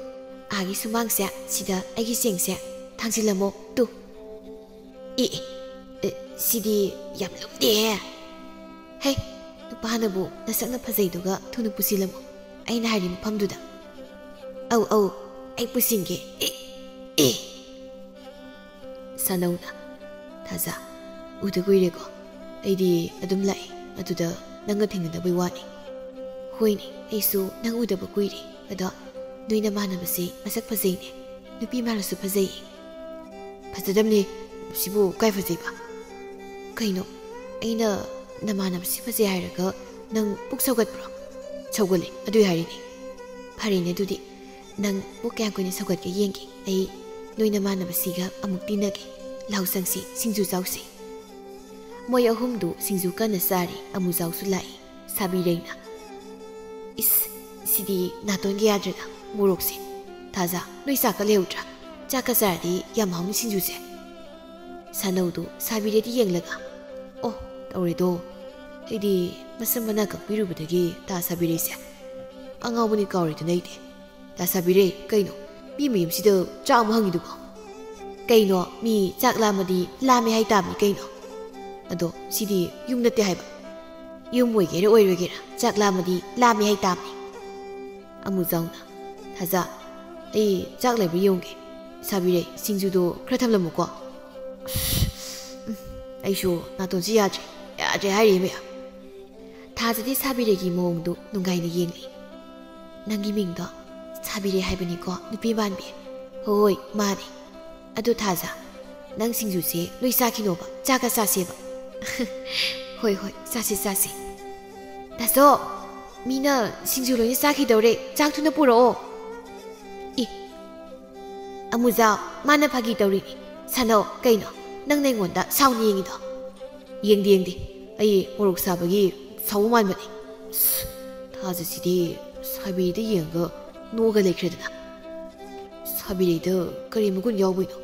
ꯑꯥꯒꯤ ꯁꯨꯃꯥꯡꯁꯦ, ꯁꯤꯗ ꯑꯩꯒꯤ ꯆꯦꯡꯁꯦ ꯊꯥꯡꯖꯤꯜꯂꯝꯃꯣ, ꯇꯨ꯫" "ꯑꯦ, ꯑꯦ, ꯑꯦ, ꯁꯤꯗꯤ ꯌꯥꯝ ꯂꯨꯝꯗꯦꯍꯦ꯫" "ꯍꯦ, ꯅꯨꯄꯥꯅꯕꯨ ꯅꯁꯛꯅ ꯐꯖꯩꯗꯨꯒ ꯊꯨꯅ ꯄꯨꯁꯤꯜꯂꯝꯃꯨ꯫ ꯑꯩꯅ ꯍꯥꯏꯔꯤ ꯃꯐꯝꯗꯨꯗ꯫ ꯑꯧ, ꯑꯧ, ꯑꯩ ꯄꯨꯁꯤꯟꯒꯦ꯫ ꯑꯦ, ꯑꯦ!" ꯁꯥꯅꯧꯅ, "ꯊꯥꯖ, ꯎꯗ ꯀꯨꯏꯔꯦꯀꯣ꯫ ꯑꯩꯗꯤ ꯑꯗꯨꯝ ꯂꯥꯛꯏ, ꯑꯗꯨꯗ ꯅꯪꯒ ꯊꯦꯡꯅꯗꯕꯩ ꯋꯥꯅꯤ꯫ ꯍꯣꯏꯅꯦ, ꯑꯩꯁꯨ ꯅꯪ ꯎꯗꯕ ꯀꯨꯏꯔꯦ꯫ ꯑꯗꯣ ꯅꯣꯏ ꯅꯃꯥꯟꯅꯕꯁꯤ ꯃꯁꯛ ꯐꯖꯩꯅꯦ꯫ ꯅꯨꯄꯤ ꯃꯥꯜꯂꯁꯨ ꯐꯖꯩꯌꯦ꯫" "ꯐꯖꯗꯕꯅꯤ꯫ ꯁꯤꯕꯨ ꯀꯥꯏ ꯐꯖꯩꯕ?" "ꯀꯩꯅꯣ, ꯑꯩꯅ ꯅꯃꯥꯟꯅꯕꯁꯤ ꯐꯖꯩ ꯍꯥꯏꯔꯒ ꯅꯪ ꯄꯨꯛ ꯁꯧꯒꯠꯄ꯭ꯔꯣ?" "ꯁꯧꯒꯠꯂꯦ, ꯑꯗꯨꯏ ꯍꯥꯏꯔꯤꯅꯦ꯫" "ꯐꯔꯦꯅꯦ, ꯑꯗꯨꯗꯤ ꯅꯪ ꯄꯨꯛ ꯀꯌꯥꯝ ꯀꯨꯏꯅ ꯁꯧꯒꯠꯀꯦ ꯌꯦꯡꯒꯦ꯫ ꯑꯩ ꯅꯣꯏ ꯅꯃꯥꯟꯅꯕꯁꯤꯒ ꯑꯃꯨꯛ ꯇꯤꯟꯅꯒꯦ꯫ ꯂꯥꯎ ꯆꯪꯁꯤ, ꯁꯤꯡꯖꯨ ꯆꯥꯎꯁꯤ꯫" ꯃꯣꯏ ꯑꯍꯨꯝꯗꯨ ꯁꯤꯡꯖꯨ ꯀꯟꯅ ꯆꯥꯔꯤ꯫ ꯑꯃꯨꯖꯥꯎꯁꯨ ꯂꯥꯛꯏ꯫ ꯁꯥꯕꯤꯔꯩꯅ, "ꯏꯁ, ꯁꯤꯗꯤ ꯅꯥꯇꯣꯟꯒ ꯌꯥꯗ꯭ꯔꯦꯗ, ꯃꯣꯔꯣꯛꯁꯦ꯫ ꯊꯥꯖ, ꯅꯣꯏ ꯆꯥꯛꯀ ꯂꯩꯍꯧꯗ꯭ꯔꯥ? ꯆꯥꯛꯀ ꯆꯥꯔꯗꯤ ꯌꯥꯝ ꯍꯥꯎꯅꯤ ꯁꯤꯡꯖꯨꯁꯦ꯫" ꯁꯥꯅꯧꯗꯨ ꯁꯥꯕꯤꯔꯩꯗ ꯌꯦꯡꯂꯒ, "ꯑꯣ, ꯇꯧꯔꯦꯗꯣ꯫ ꯑꯩꯗꯤ ꯃꯁꯝ ꯃꯅꯥ ꯀꯛꯄꯤꯔꯨꯕꯗꯒꯤ ꯇꯥ ꯁꯥꯕꯤꯔꯩꯁꯦ꯫ ꯑꯉꯥꯎꯕꯅꯤ ꯀꯥꯎꯔꯦꯗꯅ ꯑꯩꯗꯤ꯫ ꯇꯥ ꯁꯥꯕꯤꯔꯩ, ꯀꯩꯅꯣ? ꯃꯤ ꯃꯌꯨꯝꯁꯤꯗ ꯆꯥꯛ ꯑꯃꯨꯛ ꯍꯪꯉꯤꯗꯨꯕꯣ? ꯀꯩꯅꯣ, ꯃꯤ ꯆꯥꯛ ꯂꯥꯝꯃꯗꯤ ꯂꯥꯝꯃꯦ ꯍꯥꯏ ꯇꯥꯕꯅꯤ ꯀꯩꯅꯣ꯫ ꯑꯗꯣ ꯁꯤꯗꯤ ꯌꯨꯝ ꯅꯠꯇꯦ ꯍꯥꯏꯕ꯫ ꯌꯨꯝ ꯑꯣꯏꯒꯦꯔꯥ ꯑꯣꯏꯔꯣꯏꯒꯦꯔꯥ, ꯆꯥꯛ ꯂꯥꯝꯃꯗꯤ ꯂꯥꯝꯃꯦ ꯍꯥꯏ ꯇꯥꯕꯅꯤ꯫" ꯑꯃꯨꯖꯥꯎꯅ, "ꯊꯥꯖ, ꯑꯩ ꯆꯥꯛ ꯂꯩꯕ꯭ꯔꯥ ꯌꯦꯡꯉꯨꯒꯦ꯫ ꯁꯥꯕꯤꯔꯩ, ꯁꯤꯡꯖꯨꯗꯣ ꯈꯔ ꯊꯝꯂꯝꯃꯨꯀꯣ꯫" ꯎꯝ, ꯑꯩꯁꯨ ꯅꯥꯇꯣꯟꯁꯤ ꯌꯥꯗ꯭ꯔꯦ, ꯌꯥꯗ꯭ꯔꯦ ꯍꯥꯏꯔꯤ ꯃꯌꯥꯝ꯫ ꯊꯥꯖꯗꯤ ꯁꯥꯕꯤꯔꯩꯒꯤ ꯃꯑꯣꯡꯗꯨ ꯅꯨꯡꯉꯥꯏꯅ ꯌꯦꯡꯂꯤ꯫ "ꯅꯪꯒꯤ ꯃꯤꯡꯗꯣ ꯁꯥꯕꯤꯔꯩ ꯍꯥꯏꯕꯅꯤꯀꯣ, ꯅꯨꯄꯤ ꯃꯥꯟꯕꯤ?" "ꯍꯣꯏ, ꯃꯥꯅꯦ꯫ ꯑꯗꯨ ꯊꯥꯖ, ꯅꯪ ꯁꯤꯡꯖꯨꯁꯦ ꯂꯣꯏ ꯆꯥꯈꯤꯅꯣꯕ, ꯆꯥꯒ ꯆꯥꯁꯦꯕ꯫" "ꯍꯣꯏ, ꯍꯣꯏ, ꯆꯥꯁꯤ, ꯆꯥꯁꯤ꯫ ꯗꯥꯆꯧ, ꯃꯤꯅ ꯁꯤꯡꯖꯨ ꯂꯣꯏꯅ ꯆꯥꯈꯤꯗꯧꯔꯦ, ꯆꯥꯛ ꯊꯨꯅ ꯄꯨꯔꯛꯑꯣ꯫" "ꯏ, ꯑꯃꯨꯖꯥꯎ, ꯃꯥꯅ ꯐꯥꯒꯤ ꯇꯧꯔꯤꯅꯤ꯫ ꯁꯥꯅꯧ, ꯀꯩꯅꯣ, ꯅꯪꯅ ꯑꯩꯉꯣꯟꯗ ꯁꯥꯎꯅ ꯌꯦꯡꯉꯤꯗꯣ?" "ꯌꯦꯡꯗꯦ, ꯌꯦꯡꯗꯦ꯫ ꯑꯩ ꯃꯣꯔꯣꯛ ꯁꯥꯕꯒꯤ ꯁꯥꯎꯕ ꯃꯥꯟꯕꯅꯤ꯫" ꯑꯁ, ꯊꯥꯖꯁꯤꯗꯤ ꯁꯥꯕꯤꯔꯩꯗ ꯌꯦꯡꯉꯒ ꯅꯣꯛꯑꯒ ꯂꯩꯈ꯭ꯔꯦꯗꯅ꯫ ꯁꯥꯕꯤꯔꯩꯗ ꯀꯔꯤ ꯃꯒꯨꯟ ꯌꯥꯎꯕꯩꯅꯣ?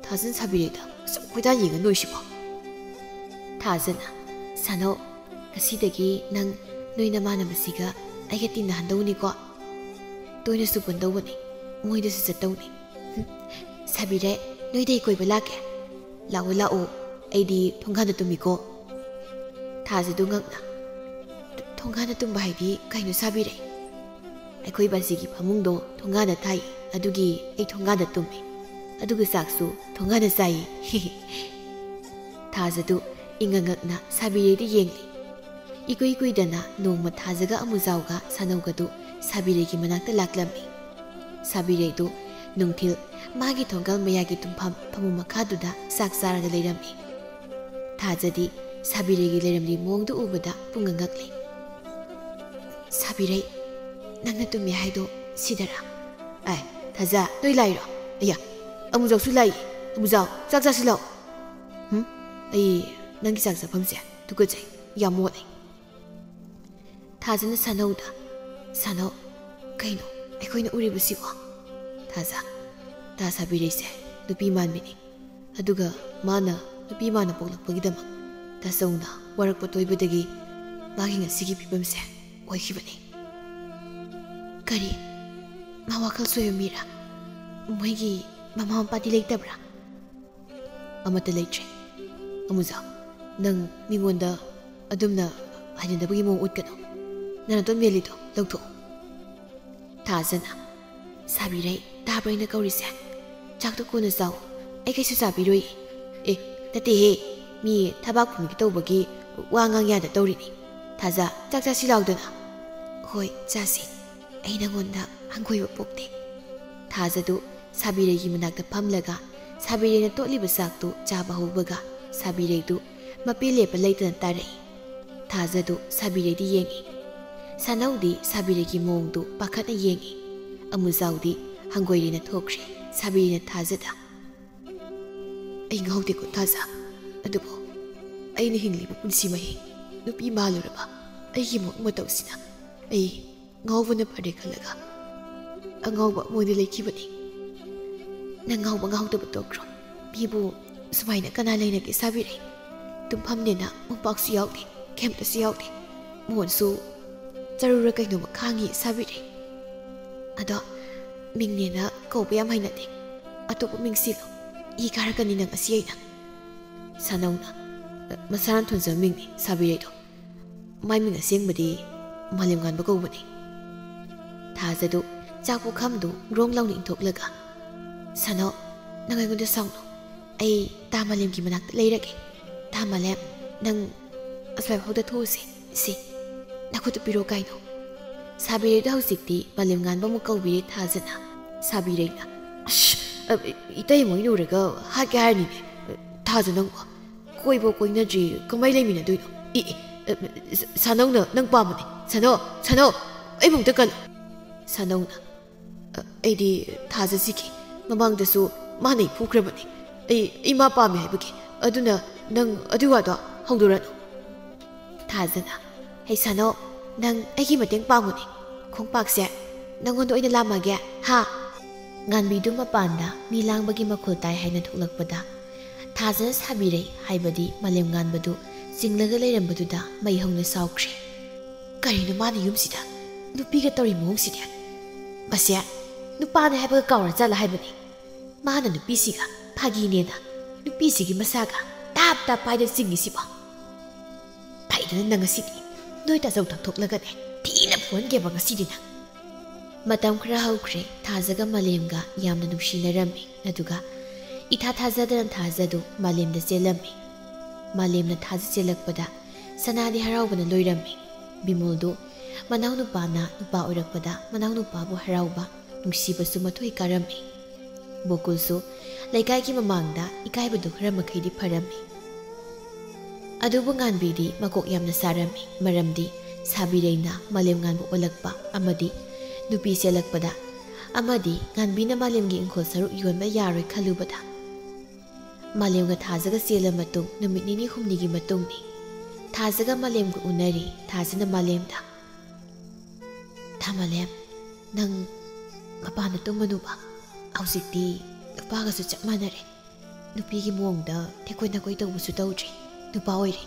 ꯊꯥꯖꯅ ꯁꯥꯕꯤꯔꯩꯗ ꯑꯁꯨꯛ ꯈꯣꯏꯗꯥ ꯌꯦꯡꯉ ꯅꯣꯏꯁꯤꯕꯣ? ꯊꯥꯖꯅ, "ꯁꯥꯅꯧ, ꯉꯁꯤꯗꯒꯤ ꯅꯪ ꯅꯣꯏ ꯅꯃꯥꯟꯅꯕꯁꯤꯒ ꯑꯩꯒ ꯇꯤꯟꯅꯍꯟꯗꯧꯅꯤꯀꯣ꯫ ꯇꯣꯏꯅꯁꯨ ꯄꯨꯟꯗꯧꯕꯅꯤ, ꯃꯣꯏꯗꯁꯨ ꯆꯠꯇꯧꯅꯤ꯫" "ꯍꯨꯝ, ꯁꯥꯕꯤꯔꯩ, ꯅꯣꯏꯗ ꯑꯩ ꯀꯣꯏꯕ ꯂꯥꯛꯀꯦ꯫ ꯂꯥꯛꯑꯣ, ꯂꯥꯛꯑꯣ, ꯑꯩꯗꯤ ꯊꯣꯡꯒꯥꯟꯗ ꯇꯨꯝꯃꯤꯀꯣ꯫" ꯊꯥꯖꯗꯨ ꯉꯛꯅ, "ꯊꯣꯡꯒꯥꯟꯗ ꯇꯨꯝꯕ ꯍꯥꯏꯗꯤ ꯀꯩꯅꯣ ꯁꯥꯕꯤꯔꯩ?" "ꯑꯩꯈꯣꯏ ꯕꯥꯖꯤꯒꯤ ꯐꯃꯨꯡꯗꯣ ꯊꯣꯡꯒꯥꯟꯗ ꯊꯥꯏ, ꯑꯗꯨꯒꯤ ꯑꯩ ꯊꯣꯡꯒꯥꯟꯗ ꯇꯨꯝꯃꯤ꯫ ꯑꯗꯨꯒ ꯆꯥꯛꯁꯨ ꯊꯣꯡꯒꯥꯟꯗ ꯆꯥꯏꯌꯦ꯫" ꯊꯥꯖꯗꯨ ꯏꯉꯛ ꯉꯛꯅ ꯁꯥꯕꯤꯔꯩꯗ ꯌꯦꯡꯂꯤ꯫ ꯏꯀꯨꯏ ꯀꯨꯏꯗꯅ ꯅꯣꯡꯃ ꯊꯥꯖꯒ ꯑꯃꯨꯖꯥꯎꯒ ꯁꯥꯅꯧꯒꯗꯨ ꯁꯥꯕꯤꯔꯩꯒꯤ ꯃꯅꯥꯛꯇ ꯂꯥꯛꯂꯝꯃꯤ꯫ ꯁꯥꯕꯤꯔꯩꯗꯨ ꯅꯨꯡꯊꯤꯜ ꯃꯥꯒꯤ ꯊꯣꯡꯒꯥꯜ ꯃꯌꯥꯒꯤ ꯇꯨꯝꯐꯝ ꯐꯃꯨꯡ ꯃꯈꯥꯗꯨꯗ ꯆꯥꯛ ꯆꯥꯔꯒ ꯂꯩꯔꯝꯃꯤ꯫ ꯊꯥꯖꯗꯤ ꯁꯥꯕꯤꯔꯩꯒꯤ ꯂꯩꯔꯝꯂꯤ ꯃꯑꯣꯡꯗꯨ ꯎꯕꯗ ꯄꯨꯡꯉꯛ ꯉꯛꯂꯤ꯫ "ꯁꯥꯕꯤꯔꯩ, ꯅꯪꯅ ꯇꯨꯝꯃꯤ ꯍꯥꯏꯗꯣ ꯁꯤꯗꯔꯥ?" "ꯑꯥꯏ, ꯊꯥꯖ, ꯅꯣꯏ ꯂꯥꯛꯏꯔꯣ? ꯑꯌꯥ, ꯑꯃꯨꯖꯥꯎꯁꯨ ꯂꯥꯛꯏ꯫ ꯑꯃꯨꯖꯥꯎ, ꯆꯥꯛ ꯆꯥꯁꯤ ꯂꯥꯛꯑꯣ꯫" "ꯍꯨꯝ? ꯑꯩ ꯅꯪꯒꯤ ꯆꯥꯛ ꯆꯥꯐꯝꯁꯦ ꯇꯨꯀꯠꯆꯩ, ꯌꯥꯝ ꯃꯣꯠꯂꯦ꯫" ꯊꯥꯖꯅ ꯁꯥꯅꯧꯗ, "ꯁꯥꯅꯧ, ꯀꯩꯅꯣ ꯑꯩꯈꯣꯏꯅ ꯎꯔꯤꯕꯁꯤꯕꯣ?" "ꯊꯥꯖ, ꯇꯥ ꯁꯥꯕꯤꯔꯩꯁꯦ ꯅꯨꯄꯤ ꯃꯥꯟꯕꯤꯅꯤ꯫ ꯑꯗꯨꯒ ꯃꯥꯅ ꯅꯨꯄꯤ ꯃꯥꯟꯅ ꯄꯣꯛꯂꯛꯄꯒꯤꯗꯃꯛ ꯇꯥꯆꯧꯅ ꯋꯥꯔꯛꯄ ꯇꯣꯏꯕꯗꯒꯤ ꯃꯥꯒꯤ ꯉꯁꯤꯒꯤ ꯐꯤꯕꯝꯁꯦ ꯑꯣꯏꯈꯤꯕꯅꯤ꯫" "ꯀꯔꯤ? ꯃꯥ ꯋꯥꯈꯜ ꯁꯣꯏꯕ ꯃꯤꯔꯥ? ꯃꯣꯏꯒꯤ ꯃꯃꯥ ꯃꯄꯥꯗꯤ ꯂꯩꯇꯕ꯭ꯔꯥ?" "ꯑꯃꯠꯇ ꯂꯩꯇ꯭ꯔꯦ꯫" "ꯑꯃꯨꯖꯥꯎ, ꯅꯪ ꯃꯤꯉꯣꯟꯗ ꯑꯗꯨꯝꯅ ꯍꯩꯅꯗꯕꯒꯤ ꯃꯑꯣꯡ ꯎꯠꯀꯅꯨ꯫ ꯅꯪ ꯅꯇꯣꯟ ꯃꯦꯜꯂꯤꯗꯣ ꯂꯧꯊꯣꯛꯑꯣ꯫" ꯊꯥꯖꯅ, "ꯁꯥꯕꯤꯔꯩ, ꯇꯥꯕ꯭ꯔꯥ ꯑꯩꯅ ꯀꯧꯔꯤꯁꯦ? ꯆꯥꯛꯇꯣ ꯀꯣꯟꯅ ꯆꯥꯎ, ꯑꯩ ꯀꯩꯁꯨ ꯆꯥꯕꯤꯔꯣꯏ꯫" "ꯑꯦ, ꯅꯠꯇꯦꯍꯦ, ꯃꯤ ꯊꯕꯥꯛ ꯐꯨꯝꯒꯦ ꯇꯧꯕꯒꯤ ꯋꯥ ꯉꯥꯡ ꯌꯥꯗ ꯇꯧꯔꯤꯅꯤ꯫ ꯊꯥꯖ, ꯆꯥꯛ ꯆꯥꯁꯤ ꯂꯥꯎꯗꯅ꯫" "ꯍꯣꯏ, ꯆꯥꯁꯤ꯫ ꯑꯩ ꯅꯉꯣꯟꯗ ꯍꯪꯒꯣꯏꯕ ꯄꯣꯛꯇꯦ꯫" ꯊꯥꯖꯗꯨ ꯁꯥꯕꯤꯔꯩꯒꯤ ꯃꯅꯥꯛꯇ ꯐꯝꯂꯒ ꯁꯥꯕꯤꯔꯩꯅ ꯇꯣꯠꯂꯤꯕ ꯆꯥꯛꯇꯨ ꯆꯥꯕ ꯍꯧꯕꯒ ꯁꯥꯕꯤꯔꯩꯗꯨ ꯃꯄꯦ ꯂꯦꯞꯄ ꯂꯩꯇꯅ ꯇꯥꯔꯛꯏ꯫ ꯊꯥꯖꯗꯨ ꯁꯥꯕꯤꯔꯩꯗꯤ ꯌꯦꯡꯏ꯫ ꯁꯥꯅꯧꯗꯤ ꯁꯥꯕꯤꯔꯩꯒꯤ ꯃꯑꯣꯡꯗꯨ ꯄꯥꯈꯠꯅ ꯌꯦꯡꯏ꯫ ꯑꯃꯨꯖꯥꯎꯗꯤ ꯍꯪꯒꯣꯏꯔꯦꯅ ꯊꯣꯛꯈ꯭ꯔꯦ꯫ ꯁꯥꯕꯤꯔꯩꯅ ꯊꯥꯖꯗ, "ꯑꯩ ꯉꯥꯎꯗꯦꯀꯣ ꯊꯥꯖ, ꯑꯗꯨꯕꯨ ꯑꯩꯅ ꯍꯤꯡꯂꯤꯕ ꯄꯨꯟꯁꯤ ꯃꯍꯤꯡ, ꯅꯨꯄꯤ ꯃꯥꯜꯂꯨꯔꯕ ꯑꯩꯒꯤ ꯃꯑꯣꯡ ꯃꯇꯧꯁꯤꯅ ꯑꯩ ꯉꯥꯎꯕꯅ ꯐꯔꯦ ꯈꯜꯂꯒ ꯑꯉꯥꯎꯕ ꯑꯃ ꯑꯣꯏꯅ ꯂꯩꯈꯤꯕꯅꯤ꯫" "ꯅꯪ ꯉꯥꯎꯕ ꯉꯥꯎꯗꯕ ꯇꯣꯛꯈ꯭ꯔꯣ꯫ ꯃꯤꯕꯨ ꯁꯨꯃꯥꯏꯅ ꯀꯅꯥ ꯂꯩꯅꯒꯦ ꯁꯥꯕꯤꯔꯩ? ꯇꯨꯝꯐꯝꯅꯦꯅ ꯃꯣꯝꯄꯥꯛꯁꯨ ꯌꯥꯎꯗꯦ, ꯀꯩꯝꯇꯁꯨ ꯌꯥꯎꯗꯦ꯫ ꯃꯣꯟꯁꯨ ꯆꯔꯨꯔ ꯀꯩꯅꯣꯝꯃ ꯈꯥꯡꯉꯤ ꯁꯥꯕꯤꯔꯩ꯫ ꯑꯗꯣ ꯃꯤꯡꯅꯦꯅ ꯀꯧꯕ ꯌꯥꯝ ꯍꯩꯅꯗꯦ꯫ ꯑꯇꯣꯞꯄ ꯃꯤꯡ ꯁꯤꯜꯂꯣ꯫ ꯏ ꯀꯥꯔꯛꯀꯅꯤ ꯅꯪ ꯑꯁꯤ ꯑꯩꯅ꯫" ꯁꯥꯅꯧꯅ, "ꯃꯁꯥꯅ ꯊꯣꯟꯖꯕ ꯃꯤꯡꯅꯤ ꯁꯥꯕꯤꯔꯩꯗꯣ꯫ ꯃꯥꯏ ꯃꯤꯡ ꯑꯁꯦꯡꯕꯗꯤ ꯃꯥꯂꯦꯝꯉꯥꯟꯕ ꯀꯧꯕꯅꯤ꯫ ꯊꯥꯖꯗꯨ ꯆꯥꯛ ꯄꯨꯈꯝꯗꯨ ꯒ꯭ꯔꯣꯡ ꯂꯥꯎꯅ ꯏꯟꯊꯣꯛꯂꯒ, "ꯁꯥꯅꯧ, ꯅꯪ ꯑꯩꯉꯣꯟꯗ ꯁꯥꯎꯅꯨ꯫ ꯑꯩ ꯇꯥ ꯃꯥꯂꯦꯝꯒꯤ ꯃꯅꯥꯛꯇ ꯂꯩꯔꯒꯦ꯫ ꯇꯥ ꯃꯥꯂꯦꯝ, ꯅꯪ ꯑꯁ꯭ꯋꯥꯏꯐꯥꯎꯗ ꯊꯣꯛꯎꯁꯦ꯫ ꯁꯤ, ꯅꯈꯨꯠꯇꯨ ꯄꯤꯔꯣ ꯀꯥꯏꯅꯣ?" ꯁꯥꯕꯤꯔꯩꯗꯣ ꯍꯧꯖꯤꯛꯇꯤ ꯃꯥꯂꯦꯝꯉꯥꯟꯕ ꯑꯃꯨꯛ ꯀꯧꯕꯤꯔꯦ ꯊꯥꯖꯅ꯫ ꯁꯥꯕꯤꯔꯩꯅ, "ꯑꯁ, ꯑ, ꯏꯇꯩ ꯃꯣꯏꯅ ꯎꯔꯒ ꯍꯥꯠꯀꯦ ꯍꯥꯏꯔꯅꯤꯅꯦ꯫ ꯊꯥꯖ ꯅꯪꯕꯨ꯫ ꯀꯣꯏꯕ ꯀꯣꯏꯅꯗ꯭ꯔꯤ ꯀꯃꯥꯏ ꯂꯩꯃꯤꯟꯅꯗꯣꯏꯅꯣ? ꯏ, ꯏ, ꯑ, ꯁ-, ꯁꯥꯅꯧꯅ ꯅꯪ ꯄꯥꯝꯕꯅꯦ꯫ ꯁꯥꯅꯧ, ꯁꯥꯅꯧ, ꯑꯩꯕꯨ ꯑꯝꯇ ꯀꯜꯂꯨ꯫" ꯁꯥꯅꯧꯅ, "ꯑ, ꯑꯩꯗꯤ ꯊꯥꯖꯁꯤꯒꯤ ꯃꯃꯥꯡꯗꯁꯨ ꯃꯥꯅ ꯑꯩ ꯐꯨꯈ꯭ꯔꯕꯅꯤ꯫ ꯑꯩ, ꯑꯩ ꯃꯥ ꯄꯥꯝꯃꯦ ꯍꯥꯏꯕꯒꯤ꯫ ꯑꯗꯨꯅ ꯅꯪ ꯑꯗꯨꯏ ꯋꯥꯗꯣ ꯍꯧꯗꯣꯔꯛꯑꯅꯨ꯫" ꯊꯥꯖꯅ, "ꯍꯩ ꯁꯥꯅꯧ, ꯅꯪ ꯑꯩꯒꯤ ꯃꯇꯦꯡ ꯄꯥꯡꯉꯨꯅꯦ꯫ ꯈꯣꯡꯄꯥꯛꯁꯦ ꯅꯪꯉꯣꯟꯗ ꯑꯣꯏꯅ ꯂꯥꯝꯃꯒꯦ, ꯍꯥ?" ꯉꯥꯟꯕꯤꯗꯨ ꯃꯄꯥꯟꯗ ꯃꯤ ꯂꯥꯡꯕꯒꯤ ꯃꯈꯣꯜ ꯇꯥꯏ ꯍꯥꯏꯅ ꯊꯣꯛꯂꯛꯄꯗ, ꯊꯥꯖꯅ ꯁꯥꯕꯤꯔꯩ ꯍꯥꯏꯕꯗꯤ ꯃꯥꯂꯦꯝꯉꯥꯟꯕꯗꯨ ꯆꯤꯡꯂꯒ ꯂꯩꯔꯝꯕꯗꯨꯗ ꯃꯩ ꯍꯧꯅ ꯁꯥꯎꯈ꯭ꯔꯦ꯫ "ꯀꯔꯤꯅꯣ ꯃꯥꯅ ꯌꯨꯝꯁꯤꯗ ꯅꯨꯄꯤꯒ ꯇꯧꯔꯤ ꯃꯑꯣꯡꯁꯤꯗꯤ? ꯃꯁꯦ ꯅꯨꯄꯥꯅꯦ ꯍꯥꯏꯕꯒ ꯀꯥꯎꯔ ꯖꯥꯠꯂ ꯍꯥꯏꯕꯅꯤ꯫ ꯃꯥꯅ ꯅꯨꯄꯤꯁꯤꯒ ꯐꯥꯒꯤꯅꯦꯅ ꯅꯨꯄꯤꯁꯤꯒꯤ ꯃꯁꯥꯒ ꯇꯥꯞ ꯇꯥꯞ ꯄꯥꯏꯗ ꯆꯤꯡꯉꯤꯁꯤꯕꯣ? ꯐꯩꯗꯅ ꯅꯪ ꯉꯁꯤꯗꯤ ꯅꯣꯏ ꯇꯥꯆꯧ ꯇꯥꯛꯊꯣꯛꯂꯒꯅꯦ ꯊꯤꯅ ꯐꯨꯍꯟꯒꯦꯕ ꯉꯁꯤꯗꯤ ꯅꯪ꯫" ꯃꯇꯝ ꯈꯔ ꯍꯧꯈ꯭ꯔꯦ꯫ ꯊꯥꯖꯒ ꯃꯥꯂꯦꯝꯒ ꯌꯥꯝꯅ ꯅꯨꯡꯁꯤꯅꯔꯝꯃꯤ꯫ ꯑꯗꯨꯒ ꯏꯊꯥ ꯊꯥꯖꯗꯅ ꯊꯥꯖꯗꯨ ꯃꯥꯂꯦꯝꯗ ꯆꯦꯜꯂꯝꯃꯤ꯫ ꯃꯥꯂꯦꯝꯅ ꯊꯥꯖ ꯆꯦꯜꯂꯛꯄꯗ ꯁꯅꯥꯗꯤ ꯍꯔꯥꯎꯕꯅ ꯂꯣꯏꯔꯝꯃꯤ꯫ ꯕꯤꯃꯣꯜꯗꯨ ꯃꯅꯥꯎꯅꯨꯄꯥꯅ ꯅꯨꯄꯥ ꯑꯣꯏꯔꯛꯄꯗ ꯃꯅꯥꯎꯅꯨꯄꯥꯕꯨ ꯍꯔꯥꯎꯕ, ꯅꯨꯡꯁꯤꯕꯁꯨ ꯃꯊꯣꯏ ꯀꯥꯔꯝꯃꯤ꯫ ꯒꯣꯀꯨꯜꯁꯨ ꯂꯩꯀꯥꯏꯒꯤ ꯃꯃꯥꯡꯗ ꯏꯀꯥꯏꯕꯗꯨ ꯈꯔ ꯃꯈꯩꯗꯤ ꯐꯔꯝꯃꯤ꯫ ꯑꯗꯨꯕꯨ ꯉꯥꯟꯕꯤꯗꯤ ꯃꯀꯣꯛ ꯌꯥꯝꯅ ꯁꯥꯔꯝꯃꯤ, ꯃꯔꯝꯗꯤ ꯁꯥꯕꯤꯔꯩꯅ ꯃꯥꯂꯦꯝꯉꯥꯟꯕ ꯑꯣꯜꯂꯛꯄ ꯑꯃꯗꯤ ꯅꯨꯄꯤ ꯆꯦꯜꯂꯛꯄꯗ ꯑꯃꯗꯤ ꯉꯥꯟꯕꯤꯅ ꯃꯥꯂꯦꯝꯒꯤ ꯏꯪꯈꯣꯜ ꯁꯔꯨꯛ ꯌꯣꯟꯕ ꯌꯥꯔꯣꯏ ꯈꯜꯂꯨꯕꯗ꯫ ꯃꯥꯂꯦꯝꯒ ꯊꯥꯖꯒ ꯆꯦꯜꯂ ꯃꯇꯨꯡ ꯅꯨꯃꯤꯠ ꯅꯤꯅꯤ ꯍꯨꯝꯅꯤꯒꯤ ꯃꯇꯨꯡꯅꯤ꯫ ꯊꯥꯖꯒ ꯃꯥꯂꯦꯝꯒ ꯎꯅꯔꯤ꯫ ꯊꯥꯖꯅ ꯃꯥꯂꯦꯝꯗ, "ꯊꯥ ꯃꯥꯂꯦꯝ, ꯅꯪ ꯃꯄꯥꯟꯗ ꯇꯨꯝꯃꯅꯨꯕ꯫ ꯍꯧꯖꯤꯛꯇꯤ ꯅꯨꯄꯥꯒꯁꯨ ꯆꯞ ꯃꯥꯟꯅꯔꯦ꯫ ꯅꯨꯄꯤꯒꯤ ꯃꯑꯣꯡꯗ ꯊꯦꯛꯀꯣꯏ ꯅꯥꯀꯣꯏ ꯇꯧꯕꯁꯨ ꯇꯧꯗ꯭ꯔꯦ꯫ ꯅꯨꯄꯥ ꯑꯣꯏꯔꯦ꯫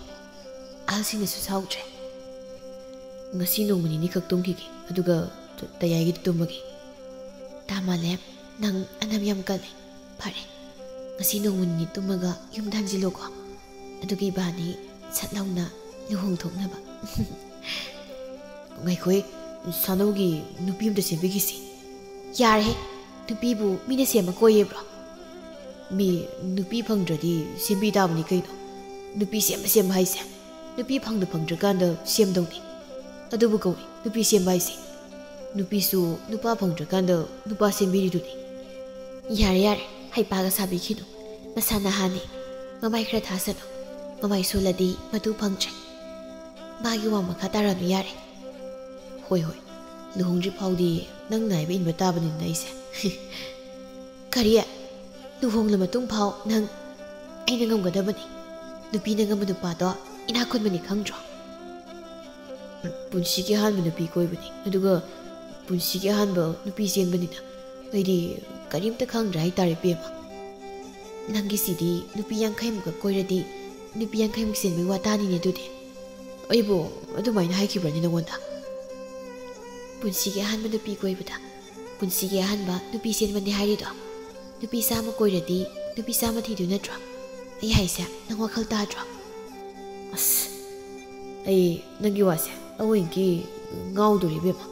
ꯑꯍꯜꯁꯤꯡꯅꯁꯨ ꯁꯥꯎꯗ꯭ꯔꯦ꯫ ꯉꯁꯤ ꯅꯣꯡꯃ ꯅꯤꯅꯤꯈꯛ ꯇꯨꯝꯈꯤꯒꯦ, ꯑꯗꯨꯒ ꯇ-, ꯇꯌꯥꯏꯒꯤꯗ ꯇꯨꯝꯃꯒꯦ꯫" "ꯊꯥ ꯃꯥꯂꯦꯝ, ꯅꯪ ꯑꯅꯝ ꯌꯥꯝ ꯀꯜꯂꯦ꯫ ꯐꯔꯦ, ꯉꯁꯤ ꯅꯣꯡꯃ ꯅꯤꯅꯤ ꯇꯨꯝꯃꯒ ꯌꯨꯝꯗ ꯍꯟꯖꯤꯜꯂꯣꯀꯣ꯫ ꯑꯗꯨꯒ ꯏꯕꯥꯅꯤ ꯁꯠ ꯂꯥꯎꯅ ꯂꯨꯍꯣꯡꯊꯣꯛꯅꯕ꯫ ꯉꯥꯏꯈꯣꯍꯦ, ꯁꯥꯅꯧꯒꯤ ꯅꯨꯄꯤ ꯑꯝꯇ ꯁꯦꯝꯕꯤꯈꯤꯁꯤ꯫ ꯌꯥꯔꯦꯍꯦ, ꯅꯨꯄꯤꯕꯨ ꯃꯤꯅ ꯁꯦꯝꯕ ꯀꯣꯏꯌꯦꯕ꯭ꯔꯣ? ꯃꯤ ꯅꯨꯄꯤ ꯐꯪꯗ꯭ꯔꯗꯤ ꯁꯦꯝꯕꯤ ꯇꯥꯕꯅꯤ ꯀꯩꯅꯣ꯫ ꯅꯨꯄꯤ ꯁꯦꯝꯕ ꯁꯦꯝꯕ ꯍꯥꯏꯁꯦ ꯅꯨꯄꯤ ꯐꯪꯗ ꯐꯪꯗ꯭ꯔꯀꯥꯟꯗ ꯁꯦꯝꯗꯧꯅꯤ꯫ ꯑꯗꯨꯕꯨ ꯀꯧꯏ ꯅꯨꯄꯤ ꯁꯦꯝꯕ ꯍꯥꯏꯁꯦ꯫ ꯅꯨꯄꯤꯁꯨ ꯅꯨꯄꯥ ꯐꯪꯗ꯭ꯔꯀꯥꯟꯗ ꯅꯨꯄꯥ ꯁꯦꯝꯕꯤꯔꯤꯗꯨꯅꯤ꯫ ꯌꯥꯔꯦ, ꯌꯥꯔꯦ, ꯍꯩꯄꯥꯒ ꯁꯥꯕꯤꯈꯤꯅꯨ꯫ ꯃꯁꯥ ꯅꯍꯥꯅꯤ, ꯃꯃꯥꯏ ꯈꯔ ꯊꯥꯁꯅꯨ꯫ ꯃꯃꯥꯏ ꯁꯣꯜꯂꯗꯤ ꯃꯇꯨ ꯐꯪꯗ꯭ꯔꯦ꯫ ꯃꯥꯒꯤ ꯋꯥ ꯃꯈꯥ ꯇꯥꯔꯅꯨ, ꯌꯥꯔꯦ꯫ ꯍꯣꯏ, ꯍꯣꯏ, ꯂꯨꯍꯣꯡꯗ꯭ꯔꯤ ꯐꯥꯎꯗꯤ ꯅꯪ ꯅꯥꯏꯕ ꯏꯟꯕ ꯇꯥꯕꯅꯤꯅ ꯑꯩꯁꯦ꯫ ꯀꯔꯤ? ꯂꯨꯍꯣꯡꯂ ꯃꯇꯨꯡ ꯐꯥꯎ ꯅꯪ ꯑꯩꯅ ꯉꯝꯒꯗꯕꯅꯤ꯫ ꯅꯨꯄꯤꯅ ꯉꯝꯕ ꯅꯨꯄꯥꯗꯣ ꯏꯅꯥꯛ ꯈꯨꯟꯕꯅꯤ ꯈꯪꯗ꯭ꯔꯣ? ꯄꯨꯟꯁꯤꯒꯤ ꯑꯍꯥꯟꯕ ꯅꯨꯄꯤ ꯀꯣꯏꯕꯅꯤ, ꯑꯗꯨꯒ ꯄꯨꯟꯁꯤꯒꯤ ꯑꯍꯥꯟꯕ ꯅꯨꯄꯤ ꯆꯦꯟꯕꯅꯤꯅ ꯑꯩꯗꯤ ꯀꯔꯤꯝꯇ ꯈꯪꯗ꯭ꯔꯦ ꯍꯥꯏꯇꯥꯔꯦ, ꯄꯦꯝꯃ꯫ ꯅꯪꯒꯤꯁꯤꯗꯤ ꯅꯨꯄꯤ ꯌꯥꯡꯈꯩꯃꯨꯛꯀ ꯀꯣꯏꯔꯗꯤ ꯅꯨꯄꯤ ꯌꯥꯡꯈꯩꯃꯨꯛ ꯆꯦꯟꯕꯒꯤ ꯋꯥꯇꯥꯅꯤꯅꯦ ꯑꯗꯨꯗꯤ꯫ ꯑꯩꯕꯨ ꯑꯗꯨꯃꯥꯏꯅ ꯍꯥꯏꯈꯤꯕ꯭ꯔꯅꯦ ꯅꯉꯣꯟꯗ? ꯄꯨꯟꯁꯤꯒꯤ ꯑꯍꯥꯟꯕ ꯅꯨꯄꯤ ꯀꯣꯏꯕꯗ ꯄꯨꯟꯁꯤꯒꯤ ꯑꯍꯥꯟꯕ ꯅꯨꯄꯤ ꯆꯦꯟꯕꯅꯦ ꯍꯥꯏꯔꯤꯗꯣ? ꯅꯨꯄꯤ ꯆꯥꯝꯃ ꯀꯣꯏꯔꯗꯤ ꯅꯨꯄꯤ ꯆꯥꯝꯃ ꯊꯤꯗꯣꯏ ꯅꯠꯇ꯭ꯔꯣ? ꯑꯩ ꯍꯥꯏꯁꯦ ꯅꯪ ꯋꯥꯈꯜ ꯇꯥꯗ꯭ꯔꯣ? ꯑꯁ, ꯑꯩ ꯅꯪꯒꯤ ꯋꯥꯁꯦ ꯑꯋꯣꯏꯒꯤ ꯉꯥꯎꯗꯣꯔꯤ ꯏꯕꯦꯝꯃ꯫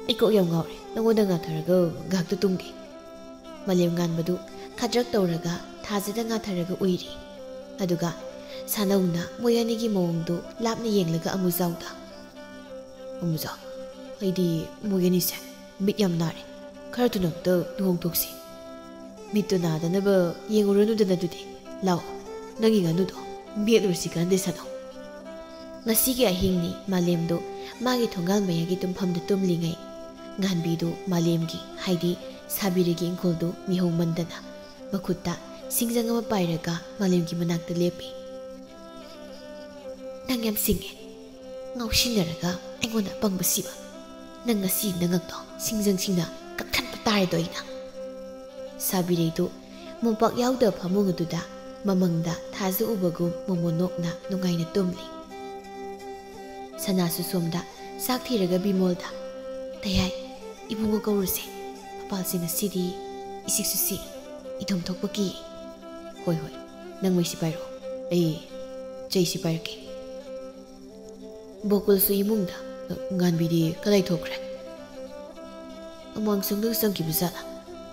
ꯑꯩ ꯀꯣꯛ ꯌꯥꯝ ꯉꯥꯎꯔꯦ꯫ ꯅꯉꯣꯟꯗ ꯉꯥꯊꯔꯒ ꯉꯥꯏꯍꯥꯛꯇ ꯇꯨꯝꯒꯦ꯫ ꯃꯥꯂꯦꯝ ꯉꯥꯟꯕꯗꯨ ꯈꯗ꯭ꯔꯛ ꯇꯧꯔꯒ ꯊꯥꯖꯗ ꯉꯥꯊꯔꯒ ꯎꯏꯔꯤ꯫ ꯑꯗꯨꯒ ꯁꯥꯅꯧꯅ ꯃꯣꯏ ꯑꯅꯤꯒꯤ ꯃꯑꯣꯡꯗꯨ ꯂꯥꯞꯅ ꯌꯦꯡꯂꯒ ꯑꯃꯨꯖꯥꯎꯗ, "ꯑꯃꯨꯖꯥꯎ, ꯑꯩꯗꯤ ꯃꯣꯏ ꯑꯅꯤꯁꯦ ꯃꯤꯠ ꯌꯥꯝ ꯅꯥꯔꯦ꯫ ꯈꯔ ꯊꯨꯅ ꯑꯝꯇ ꯂꯨꯍꯣꯡꯊꯣꯛꯁꯤ꯫ ꯃꯤꯠꯇꯨ ꯅꯥꯗꯅꯕ ꯌꯦꯡꯉꯨꯔꯅꯨꯗꯅ ꯑꯗꯨꯗꯤ꯫ ꯂꯥꯛꯑꯣ, ꯅꯪꯒꯤ ꯉꯥꯅꯨꯗꯣ ꯃꯦꯠꯂꯨꯔꯁꯤ ꯀꯥꯟꯗꯦ ꯁꯥꯅꯧ꯫" ꯉꯁꯤꯒꯤ ꯑꯍꯤꯡꯅꯤ꯫ ꯃꯥꯂꯦꯝꯗꯨ ꯃꯥꯒꯤ ꯊꯣꯡꯒꯥꯜ ꯃꯌꯥꯒꯤ ꯇꯨꯝꯐꯝꯗ ꯇꯨꯝꯂꯤꯉꯩ, ꯉꯥꯟꯕꯤꯗꯨ ꯃꯥꯂꯦꯝꯒꯤ, ꯍꯥꯏꯗꯤ ꯁꯥꯕꯤꯔꯤꯒꯤ ꯏꯪꯈꯣꯜꯗꯨ ꯃꯤꯍꯧꯃꯟꯗꯅ ꯃꯈꯨꯠꯇ ꯁꯤꯡꯖꯪ ꯑꯃ ꯄꯥꯏꯔꯒ ꯃꯥꯂꯦꯝꯒꯤ ꯃꯅꯥꯛꯇ ꯂꯦꯞꯄꯤ꯫ "ꯅꯪ ꯌꯥꯝ ꯁꯤꯡꯉꯦ꯫ ꯉꯥꯎꯁꯤꯟꯅꯔꯒ ꯑꯩꯉꯣꯟꯗ ꯑꯄꯪꯕ ꯁꯤꯕ꯫ ꯅꯪ ꯉꯁꯤ ꯅꯉꯛꯇꯣ ꯁꯤꯡꯖꯪꯁꯤꯡꯅ ꯀꯛꯊꯠꯄ ꯇꯥꯔꯦꯗꯣ ꯑꯩꯅ꯫" ꯁꯥꯕꯤꯔꯩꯗꯨ ꯃꯣꯝꯄꯥꯛ ꯌꯥꯎꯗꯕ ꯐꯃꯨꯡ ꯑꯗꯨꯗ ꯃꯃꯪꯗ ꯊꯥꯖ ꯎꯕꯒꯨꯝ ꯃꯣꯃꯣꯟ ꯅꯣꯛꯅ ꯅꯨꯡꯉꯥꯏꯅ ꯇꯨꯝꯂꯤ꯫ ꯁꯅꯥꯁꯨ ꯁꯣꯝꯗ ꯆꯥꯛ ꯊꯤꯔꯒ ꯕꯤꯃꯣꯜꯗ, "ꯇꯌꯥꯏ, ꯏꯕꯨꯡꯉꯣ ꯀꯧꯔꯨꯁꯦ꯫ ꯃꯄꯥꯜꯁꯦ ꯉꯁꯤꯗꯤ ꯏꯆꯤꯛꯁꯨ ꯆꯤꯛꯏ, ꯏꯇꯣꯝ ꯊꯣꯛꯄ ꯀꯤ꯫" "ꯍꯣꯏ, ꯍꯣꯏ, ꯅꯪ ꯃꯩꯁꯤ ꯄꯥꯏꯔꯣ, ꯑꯩ ꯆꯩꯁꯤ ꯄꯥꯏꯔꯛꯀꯦ꯫" ꯕꯣꯀꯨꯜꯁꯨ ꯏꯃꯨꯡꯗ꯫ "ꯉꯥꯟꯕꯤꯗꯤ ꯀꯗꯥꯏ ꯊꯣꯛꯈ꯭ꯔꯦ? ꯑꯃꯥꯡꯁꯪꯗ ꯆꯪꯈꯤꯕ ꯖꯥꯠꯂ?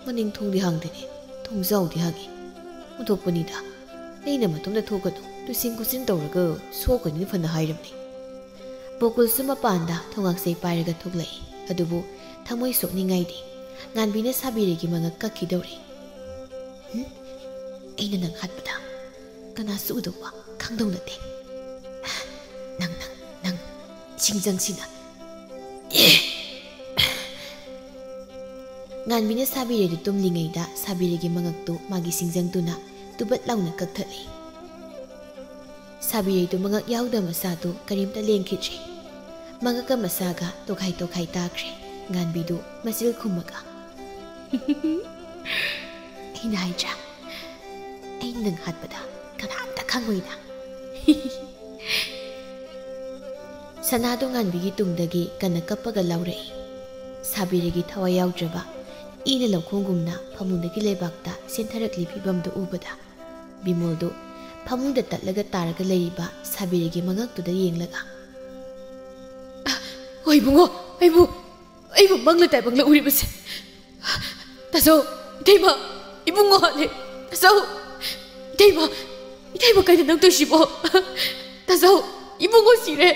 ꯃꯅꯤꯡ ꯊꯣꯡꯗꯤ ꯍꯥꯡꯗꯦꯅꯦ, ꯊꯣꯡꯖꯥꯎꯗꯤ ꯍꯥꯡꯉꯤ꯫ ꯑꯣꯟꯊꯣꯛꯄꯅꯤꯗ, ꯑꯩꯅ ꯃꯇꯣꯝꯗ ꯊꯣꯛꯀꯅꯨ, ꯇꯨꯁꯤꯟ ꯈꯣꯠꯆꯤꯟ ꯇꯧꯔꯒ ꯁꯣꯛꯀꯅꯤꯅ ꯐꯅ ꯍꯥꯏꯔꯕꯅꯤ"꯫ ꯕꯣꯀꯨꯜꯁꯨ ꯃꯄꯥꯟꯗ ꯊꯣꯉꯥꯛꯆꯩ ꯄꯥꯏꯔꯒ ꯊꯣꯛꯂꯛꯏ꯫ ꯑꯗꯨꯕꯨ ꯊꯃꯣꯏ ꯁꯣꯛꯅꯤꯡꯉꯥꯏꯗꯤ꯫ ꯉꯥꯟꯕꯤꯅ ꯁꯥꯕꯤꯔꯩꯒꯤ ꯃꯉꯛ ꯀꯛꯈꯤꯗꯧꯔꯦ꯫ "ꯍꯨꯝ? ꯑꯩꯅ ꯅꯪ ꯍꯥꯠꯄꯗ ꯀꯅꯥꯁꯨ ꯎꯗꯧꯕ, ꯈꯪꯗꯧ ꯅꯠꯇꯦ꯫ ꯅꯪ, ꯅꯪ, ꯅꯪ, ꯁꯤꯡꯖꯪꯁꯤꯅ"꯫ ꯉꯥꯟꯕꯤꯅ ꯁꯥꯕꯤꯔꯩꯗꯨ ꯇꯨꯝꯂꯤꯉꯩꯗ ꯁꯥꯕꯤꯔꯩꯒꯤ ꯃꯉꯛꯇꯨ ꯃꯥꯒꯤ ꯁꯤꯡꯖꯪꯗꯨꯅ ꯇꯨꯕꯠ ꯂꯥꯎꯅ ꯀꯛꯊꯠꯂꯤ꯫ ꯁꯥꯕꯤꯔꯩꯗꯨ ꯃꯉꯛ ꯌꯥꯎꯗ ꯃꯁꯥꯗꯨ ꯀꯔꯤꯝꯇ ꯂꯦꯡꯈꯤꯗ꯭ꯔꯦ꯫ ꯃꯉꯛꯀ ꯃꯁꯥꯒ ꯇꯣꯈꯥꯏ ꯇꯣꯈꯥꯏ ꯇꯥꯈ꯭ꯔꯦ꯫ ꯉꯥꯟꯕꯤꯗꯨ ꯃꯆꯤꯜ ꯈꯨꯝꯃꯒ, "ꯑꯩꯅ ꯍꯥꯏꯗ꯭ꯔꯥ, ꯑꯩꯅ ꯅꯪ ꯍꯥꯠꯄꯗ ꯀꯅꯥꯝꯇ ꯈꯪꯉꯣꯏꯅ"꯫ ꯁꯅꯥꯗꯣ ꯉꯥꯟꯕꯤꯒꯤ ꯇꯨꯡꯗꯒꯤ ꯀꯟꯅ ꯀꯞꯄꯒ ꯂꯥꯎꯔꯛꯏ꯫ ꯁꯥꯕꯤꯔꯩꯒꯤ ꯊꯋꯥꯏ ꯌꯥꯎꯗ꯭ꯔꯕ ꯏꯅ ꯂꯧꯈꯣꯡꯒꯨꯝꯅ ꯐꯃꯨꯡꯗꯒꯤ ꯂꯩꯕꯥꯛꯇ ꯆꯦꯟꯊꯔꯛꯂꯤ ꯐꯤꯕꯝꯗꯨ ꯎꯕꯗ ꯕꯤꯃꯣꯜꯗꯨ ꯐꯃꯨꯡꯗ ꯇꯠꯂꯒ ꯇꯥꯔꯒ ꯂꯩꯔꯤꯕ ꯁꯥꯕꯤꯔꯩꯒꯤ ꯃꯉꯛꯇꯨꯗ ꯌꯦꯡꯂꯒ, "ꯑ, ꯍꯣꯏ ꯏꯕꯨꯡꯉꯣ, ꯑꯩꯕꯨ, ꯑꯩꯕꯨ ꯃꯪꯂ ꯇꯥꯏꯕꯪꯂ ꯎꯔꯤꯕꯁꯦ꯫ ꯇꯥꯖꯧ, ꯏꯇꯩꯃ, ꯏꯕꯨꯡꯉꯣ ꯍꯥꯠꯂꯦ꯫ ꯇꯥꯖꯧ, ꯏꯇꯩꯃ, ꯏꯇꯩꯃ ꯀꯩꯅꯣ ꯅꯪ ꯇꯧꯏꯁꯤꯕꯣ? ꯇꯥꯖꯧ, ꯏꯕꯨꯡꯉꯣ ꯁꯤꯔꯦ"꯫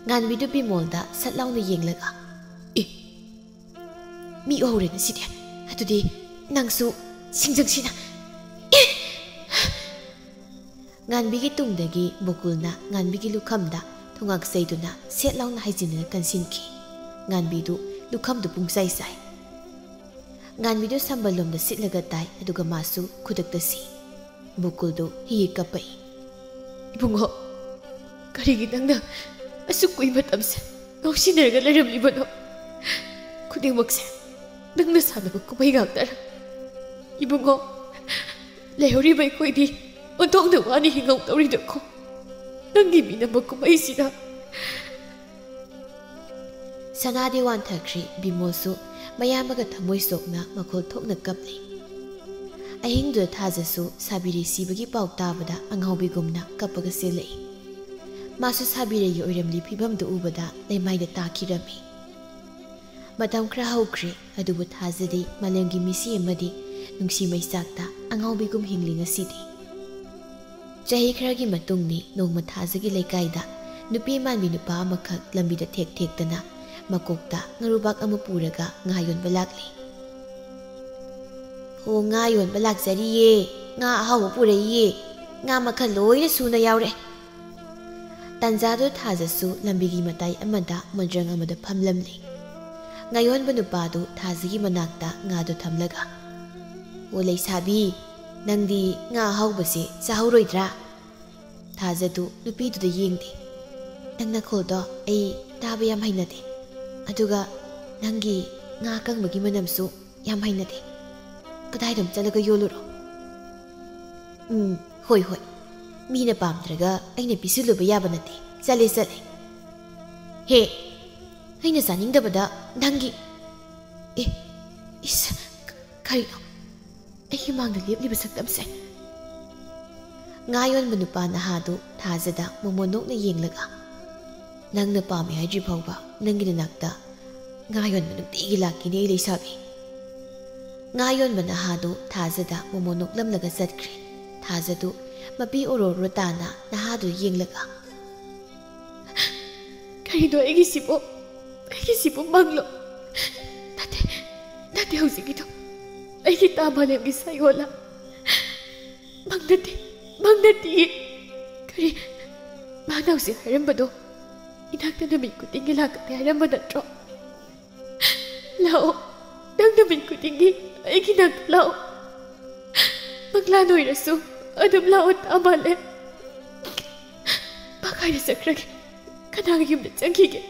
ꯉꯥꯟꯕꯤꯗꯨ ꯕꯤꯃꯣꯜꯗ ꯁꯠ ꯂꯥꯎꯅ ꯌꯦꯡꯂꯒ, "ꯑꯦ, ꯃꯤ ꯎꯍꯧꯔꯦ ꯉꯁꯤꯗꯤ꯫ ꯑꯗꯨꯗꯤ ꯅꯪꯁꯨ ꯁꯤꯡꯖꯪꯁꯤꯅ"꯫ ꯉꯥꯟꯕꯤꯒꯤ ꯇꯨꯡꯗꯒꯤ ꯕꯣꯀꯨꯜꯅ ꯉꯥꯟꯕꯤꯒꯤ ꯂꯨꯈꯝꯗ ꯊꯣꯉꯥꯛꯆꯩꯗꯨꯅ ꯁꯦꯠ ꯂꯥꯎꯅ ꯍꯥꯏꯖꯤꯟꯅ ꯀꯟꯁꯤꯟꯈꯤ꯫ ꯉꯥꯟꯕꯤꯗꯨ ꯂꯨꯈꯝꯗꯨ ꯄꯨꯡꯆꯥꯏ ꯆꯥꯏ꯫ ꯉꯥꯟꯕꯤꯗꯨ ꯁꯝꯕꯜꯂꯣꯝꯗ ꯁꯤꯠꯂꯒ ꯇꯥꯏ, ꯑꯗꯨꯒ ꯃꯥꯁꯨ ꯈꯨꯗꯛꯇ ꯁꯤ꯫ ꯕꯣꯀꯨꯜꯗꯨ ꯍꯤ ꯍꯤ ꯀꯞꯄꯛꯏ꯫ "ꯏꯕꯨꯡꯉꯣ, ꯀꯔꯤꯒꯤ ꯅꯪꯅ ꯑꯁꯨꯛ ꯀꯨꯏ ꯃꯇꯝꯁꯦ ꯉꯥꯎꯁꯤꯟꯅꯔꯒ ꯂꯩꯔꯝꯂꯤꯕꯅꯣ? ꯈꯨꯗꯤꯡꯃꯛꯁꯦ ꯅꯪꯅ ꯁꯥꯟꯅꯕ ꯀꯨꯝꯍꯩ ꯉꯥꯛꯇꯔ? ꯏꯕꯨꯡꯉꯣ, ꯂꯩꯍꯧꯔꯤꯕ ꯑꯩꯈꯣꯏꯗꯤ ꯑꯣꯟꯊꯣꯛꯅ ꯋꯥꯅ ꯍꯤꯡꯍꯧꯗꯧꯔꯤꯗꯀꯣ, ꯅꯪꯒꯤ ꯃꯤꯅꯝꯕ ꯀꯨꯝꯍꯩꯁꯤꯗ"꯫ ꯁꯅꯥꯗꯤ ꯋꯥꯟꯊꯈ꯭ꯔꯦ꯫ ꯕꯤꯃꯣꯜꯁꯨ ꯃꯌꯥꯝꯕꯒ ꯊꯃꯣꯏ ꯁꯣꯛꯅ ꯃꯈꯣꯜ ꯊꯣꯛꯅ ꯀꯞꯂꯤ꯫ ꯑꯍꯤꯡꯗꯨꯗ ꯊꯥꯖꯁꯨ ꯁꯥꯕꯤꯔꯤ ꯁꯤꯕꯒꯤ ꯄꯥꯎ ꯇꯥꯕꯗ ꯑꯉꯥꯎꯕꯤꯒꯨꯝꯅ ꯀꯞꯄꯒ ꯆꯦꯜꯂꯛꯏ꯫ ꯃꯥꯁꯨ ꯁꯥꯕꯤꯔꯩꯒꯤ ꯑꯣꯏꯔꯝꯂꯤ ꯐꯤꯕꯝꯗꯨ ꯎꯕꯗ ꯂꯩꯃꯥꯏꯗ ꯇꯥꯈꯤꯔꯝꯃꯤ꯫ ꯃꯇꯝ ꯈꯔ ꯍꯧꯈ꯭ꯔꯦ, ꯑꯗꯨꯕꯨ ꯊꯥꯖꯗꯤ ꯃꯥꯂꯦꯝꯒꯤ ꯃꯤꯁꯤ ꯑꯃꯗꯤ ꯅꯨꯡꯁꯤ ꯃꯩꯆꯥꯛꯇ ꯑꯉꯥꯎꯕꯤꯒꯨꯝ ꯍꯤꯡꯂꯤ ꯉꯁꯤꯗꯤ꯫ ꯆꯍꯤ ꯈꯔꯒꯤ ꯃꯇꯨꯡꯅꯤ, ꯅꯣꯡꯃ ꯊꯥꯖꯒꯤ ꯂꯩꯀꯥꯏꯗ ꯅꯨꯄꯤ ꯃꯥꯟꯕꯤ ꯅꯨꯄꯥ ꯑꯃꯈꯛ ꯂꯝꯕꯤꯗ ꯊꯦꯛ ꯊꯦꯛꯇꯅ ꯃꯀꯣꯛꯇ ꯉꯥꯔꯨꯕꯥꯛ ꯑꯃ ꯄꯨꯔꯒ ꯉꯥ ꯌꯣꯟꯕ ꯂꯥꯛꯂꯤ꯫ "ꯑꯣ, ꯉꯥ ꯌꯣꯟꯕ ꯂꯥꯛꯆꯔꯤꯌꯦ, ꯉꯥ ꯑꯍꯥꯎꯕ ꯄꯨꯔꯛꯏꯌꯦ, ꯉꯥ ꯃꯈꯜ ꯂꯣꯏꯅ ꯁꯨꯅ ꯌꯥꯎꯔꯦ꯫" ꯇꯟꯖꯥꯗꯨ ꯊꯥꯖꯁꯨ ꯂꯝꯕꯤꯒꯤ ꯃꯇꯥꯏ ꯑꯃꯗ ꯃꯣꯟꯗ꯭ꯔꯪ ꯑꯃꯗ ꯐꯝꯂꯝꯂꯤ꯫ ꯉꯥꯌꯣꯟꯕ ꯅꯨꯄꯥꯗꯨ ꯊꯥꯖꯒꯤ ꯃꯅꯥꯛꯇ ꯉꯥꯗꯨ ꯊꯝꯂꯒ, "ꯑꯣ ꯂꯩꯁꯥꯕꯤ, ꯅꯪꯗꯤ ꯉꯥ ꯑꯍꯥꯎꯕꯁꯦ ꯆꯥꯍꯧꯔꯣꯏꯗ꯭ꯔꯥ?" ꯊꯥꯖꯗꯨ ꯅꯨꯄꯤꯗꯨꯗ ꯌꯦꯡꯗꯦ꯫ "ꯅꯪ ꯅꯈꯣꯜꯗꯣ ꯑꯩ ꯇꯥꯕ ꯌꯥꯝ ꯍꯩꯅꯗꯦ꯫ ꯑꯗꯨꯒ ꯅꯪꯒꯤ ꯉꯥ ꯑꯀꯪꯕꯒꯤ ꯃꯅꯝꯁꯨ ꯌꯥꯝ ꯍꯩꯅꯗꯦ꯫ ꯀꯗꯥꯏꯗꯅꯣ ꯆꯠꯂꯒ ꯌꯣꯜꯂꯨꯔꯣ꯫" "ꯎꯝ, ꯍꯣꯏ, ꯍꯣꯏ꯫ ꯃꯤꯅ ꯄꯥꯝꯗ꯭ꯔꯒ ꯑꯩꯅ ꯄꯤꯁꯤꯜꯂꯨꯕ ꯌꯥꯕ ꯅꯠꯇꯦ꯫ ꯆꯠꯂꯦ, ꯆꯠꯂꯦ꯫" "ꯍꯦ, ꯑꯩꯅ ꯆꯥꯅꯤꯡꯗꯕꯗ ꯅꯪꯒꯤ, ꯑꯦ, ꯏꯁ, ꯀ-, ꯀꯔꯤꯅꯣ? ꯑꯩꯒꯤ ꯃꯥꯡꯗ ꯂꯦꯞꯂꯤꯕ ꯁꯛꯇꯝꯁꯦ꯫" ꯉꯥ ꯌꯣꯟꯕ ꯅꯨꯄꯥ ꯅꯍꯥꯗꯨ ꯊꯥꯖꯗ ꯃꯣꯃꯣꯟ ꯅꯣꯛꯅ ꯌꯦꯡꯂꯒ, "ꯅꯪꯅ ꯄꯥꯝꯃꯤ ꯍꯥꯏꯗ꯭ꯔꯤ ꯐꯥꯎꯕ ꯅꯪꯒꯤ ꯅꯅꯥꯛꯇ ꯉꯥ ꯌꯣꯟꯕ ꯅꯨꯡꯇꯤꯒꯤ ꯂꯥꯛꯈꯤꯅꯤ ꯑꯩ ꯂꯩꯁꯥꯕꯤ꯫" ꯉꯥ ꯌꯣꯟꯕ ꯅꯍꯥꯗꯨ ꯊꯥꯖꯗ ꯃꯣꯃꯣꯟ ꯅꯣꯛꯂꯝꯂꯒ ꯆꯠꯈ꯭ꯔꯦ꯫ ꯊꯥꯖꯗꯨ ꯃꯄꯤ ꯑꯣꯔꯣ ꯑꯣꯔꯣ ꯇꯥꯅ ꯅꯍꯥꯗꯨ ꯌꯦꯡꯂꯒ, "ꯀꯔꯤꯅꯣ ꯑꯩꯒꯤꯁꯤꯕꯨ? ꯑꯩꯒꯤꯁꯤꯕꯨ ꯃꯪꯂꯣ? ꯅꯠꯇꯦ, ꯅꯠꯇꯦ ꯍꯧꯖꯤꯛꯀꯤꯗꯣ꯫ ꯑꯩꯒꯤ ꯇꯥ ꯃꯥꯂꯦꯝꯒꯤ ꯁꯥꯌꯣꯜꯂ? ꯃꯪ ꯅꯠꯇꯦ, ꯃꯪ ꯅꯠꯇꯤꯌꯦ꯫ ꯀꯔꯤ? ꯃꯥꯅ ꯍꯧꯖꯤꯛ ꯍꯥꯏꯔꯝꯕꯗꯣ ꯏꯅꯥꯛꯇ ꯅꯨꯃꯤꯠ ꯈꯨꯗꯤꯡꯒꯤ ꯂꯥꯛꯀꯅꯤ ꯍꯥꯏꯔꯝꯕ ꯅꯠꯇ꯭ꯔꯣ? ꯂꯥꯛꯑꯣ, ꯅꯪ ꯅꯨꯃꯤꯠ ꯈꯨꯗꯤꯡꯒꯤ ꯑꯩꯒꯤ ꯅꯥꯛꯇ ꯂꯥꯛꯑꯣ꯫ ꯃꯪꯂꯥꯟ ꯑꯣꯏꯔꯁꯨ ꯑꯗꯨꯝ ꯂꯥꯛꯑꯣ, ꯇꯥ ꯃꯥꯂꯦꯝ꯫ ꯃꯥ ꯀꯥꯏꯗ ꯆꯠꯈ꯭ꯔꯒꯦ? ꯀꯅꯥꯒꯤ ꯌꯨꯝꯗ ꯆꯪꯈꯤꯒꯦ?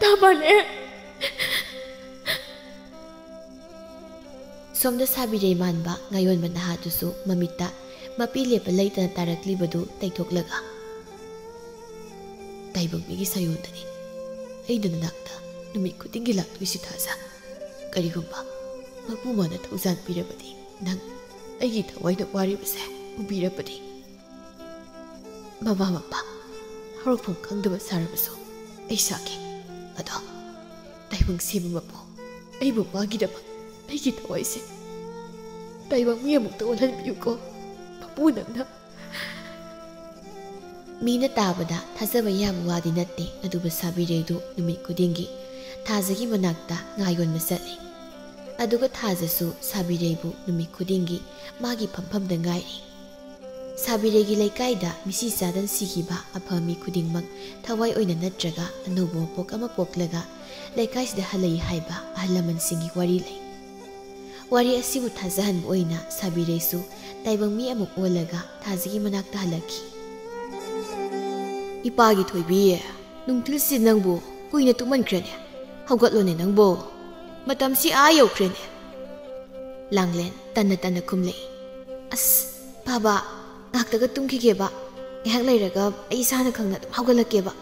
ꯇꯥ ꯃꯥꯂꯦꯝ!" ꯁꯣꯝꯗ ꯁꯥꯕꯤꯔꯩ ꯃꯥꯟꯕ ꯉꯥꯌꯣꯟꯕ ꯅꯍꯥꯗꯨꯁꯨ ꯃꯃꯤꯠꯇ ꯃꯄꯤ ꯂꯦꯞꯄ ꯂꯩꯇꯅ ꯇꯥꯔꯛꯂꯤꯕꯗꯨ ꯇꯩꯊꯣꯛꯂꯒ, "ꯇꯥꯏꯕꯪ ꯃꯤꯒꯤ ꯁꯥꯌꯣꯟꯗꯅꯤ ꯑꯩꯅ ꯅꯅꯥꯛꯇ ꯅꯨꯃꯤꯠ ꯈꯨꯗꯤꯡꯒꯤ ꯂꯥꯛꯇꯣꯏꯁꯤ ꯊꯥꯖ꯫ ꯀꯔꯤꯒꯨꯝꯕ ꯃꯄꯨ ꯃꯥꯅ ꯊꯧꯖꯥꯟ ꯄꯤꯔꯕꯗꯤ, ꯅꯪ ꯑꯩꯒꯤ ꯊꯋꯥꯏꯅ ꯋꯥꯔꯤꯕꯁꯦ ꯎꯕꯤꯔꯕꯗꯤ?" ꯃꯃꯥ ꯃꯄꯥ, ꯍꯧꯔꯛꯐꯝ ꯈꯪꯗꯕ ꯁꯥꯔꯕꯁꯨ ꯑꯩ ꯁꯥꯒꯦ꯫ ꯑꯗꯣ ꯇꯥꯏꯕꯪ ꯁꯦꯝꯕ ꯃꯄꯨ, ꯑꯩꯕꯨ ꯃꯥꯒꯤꯗꯃꯛ ꯑꯩꯒꯤ ꯊꯋꯥꯏꯁꯦ ꯇꯥꯏꯕꯪ ꯃꯤ ꯑꯃꯨꯛꯇ ꯑꯣꯜꯍꯟꯕꯤꯌꯨꯀꯣ ꯃꯄꯨ ꯅꯪꯅ꯫ ꯃꯤꯅ ꯇꯥꯕꯗ ꯊꯥꯖꯕ ꯌꯥꯕ ꯋꯥꯗꯤ ꯅꯠꯇꯦ, ꯑꯗꯨꯕꯨ ꯁꯥꯕꯤꯔꯩꯗꯨ ꯅꯨꯃꯤꯠ ꯈꯨꯗꯤꯡꯒꯤ ꯊꯥꯖꯒꯤ ꯃꯅꯥꯛꯇ ꯉꯥ ꯌꯣꯟꯕ ꯆꯠꯂꯤ꯫ ꯑꯗꯨꯒ ꯊꯥꯖꯁꯨ ꯁꯥꯕꯤꯔꯩꯕꯨ ꯅꯨꯃꯤꯠ ꯈꯨꯗꯤꯡꯒꯤ ꯃꯥꯒꯤ ꯐꯝꯐꯝꯗ ꯉꯥꯏꯔꯤ꯫ ꯁꯥꯕꯤꯔꯩꯒꯤ ꯂꯩꯀꯥꯏꯗ ꯃꯤꯁꯤ ꯆꯥꯗꯅ ꯁꯤꯈꯤꯕ ꯑꯐ ꯃꯤ ꯈꯨꯗꯤꯡꯃꯛ ꯊꯋꯥꯏ ꯑꯣꯏꯅ ꯅꯠꯇ꯭ꯔꯒ ꯑꯅꯧꯕ ꯃꯄꯣꯛ ꯑꯃ ꯄꯣꯛꯂꯒ ꯂꯩꯀꯥꯏꯁꯤꯗ ꯍꯜꯂꯛꯏ ꯍꯥꯏꯕ ꯑꯍꯜ ꯂꯃꯟꯁꯤꯡꯒꯤ ꯋꯥꯔꯤ ꯂꯩ꯫ ꯋꯥꯔꯤ ꯑꯁꯤꯕꯨ ꯊꯥꯖꯍꯟꯕ ꯑꯣꯏꯅ ꯁꯥꯕꯤꯔꯩꯁꯨ ꯇꯥꯏꯕꯪ ꯃꯤ ꯑꯃꯨꯛ ꯑꯣꯜꯂꯒ ꯊꯥꯖꯒꯤ ꯃꯅꯥꯛꯇ ꯍꯜꯂꯛꯈꯤ꯫ "ꯏꯄꯥꯒꯤ ꯊꯣꯏꯕꯤ, ꯅꯨꯡꯊꯤꯜꯁꯤ ꯅꯪꯕꯨ ꯀꯨꯏꯅ ꯇꯨꯝꯃꯟꯈ꯭ꯔꯦꯅꯦ꯫ ꯍꯧꯒꯠꯂꯣꯅꯦ ꯅꯪꯕꯨ꯫ ꯃꯇꯝꯁꯤ ꯑꯥ ꯌꯧꯈ꯭ꯔꯦꯅꯦ꯫" ꯂꯥꯡꯂꯦꯟ ꯇꯟꯅ ꯇꯟꯅ ꯈꯨꯝꯂꯛꯏ꯫ "ꯑꯁ, ꯕꯥꯕꯥ, ꯉꯥꯏꯍꯥꯛꯇꯒ ꯇꯨꯝꯈꯤꯒꯦꯕ꯫ ꯉꯥꯏꯍꯥꯛ ꯂꯩꯔꯒ ꯑꯩ ꯏꯁꯥꯅ ꯈꯪꯅ ꯑꯗꯨꯝ ꯍꯧꯒꯠꯂꯛꯀꯦꯕ꯫"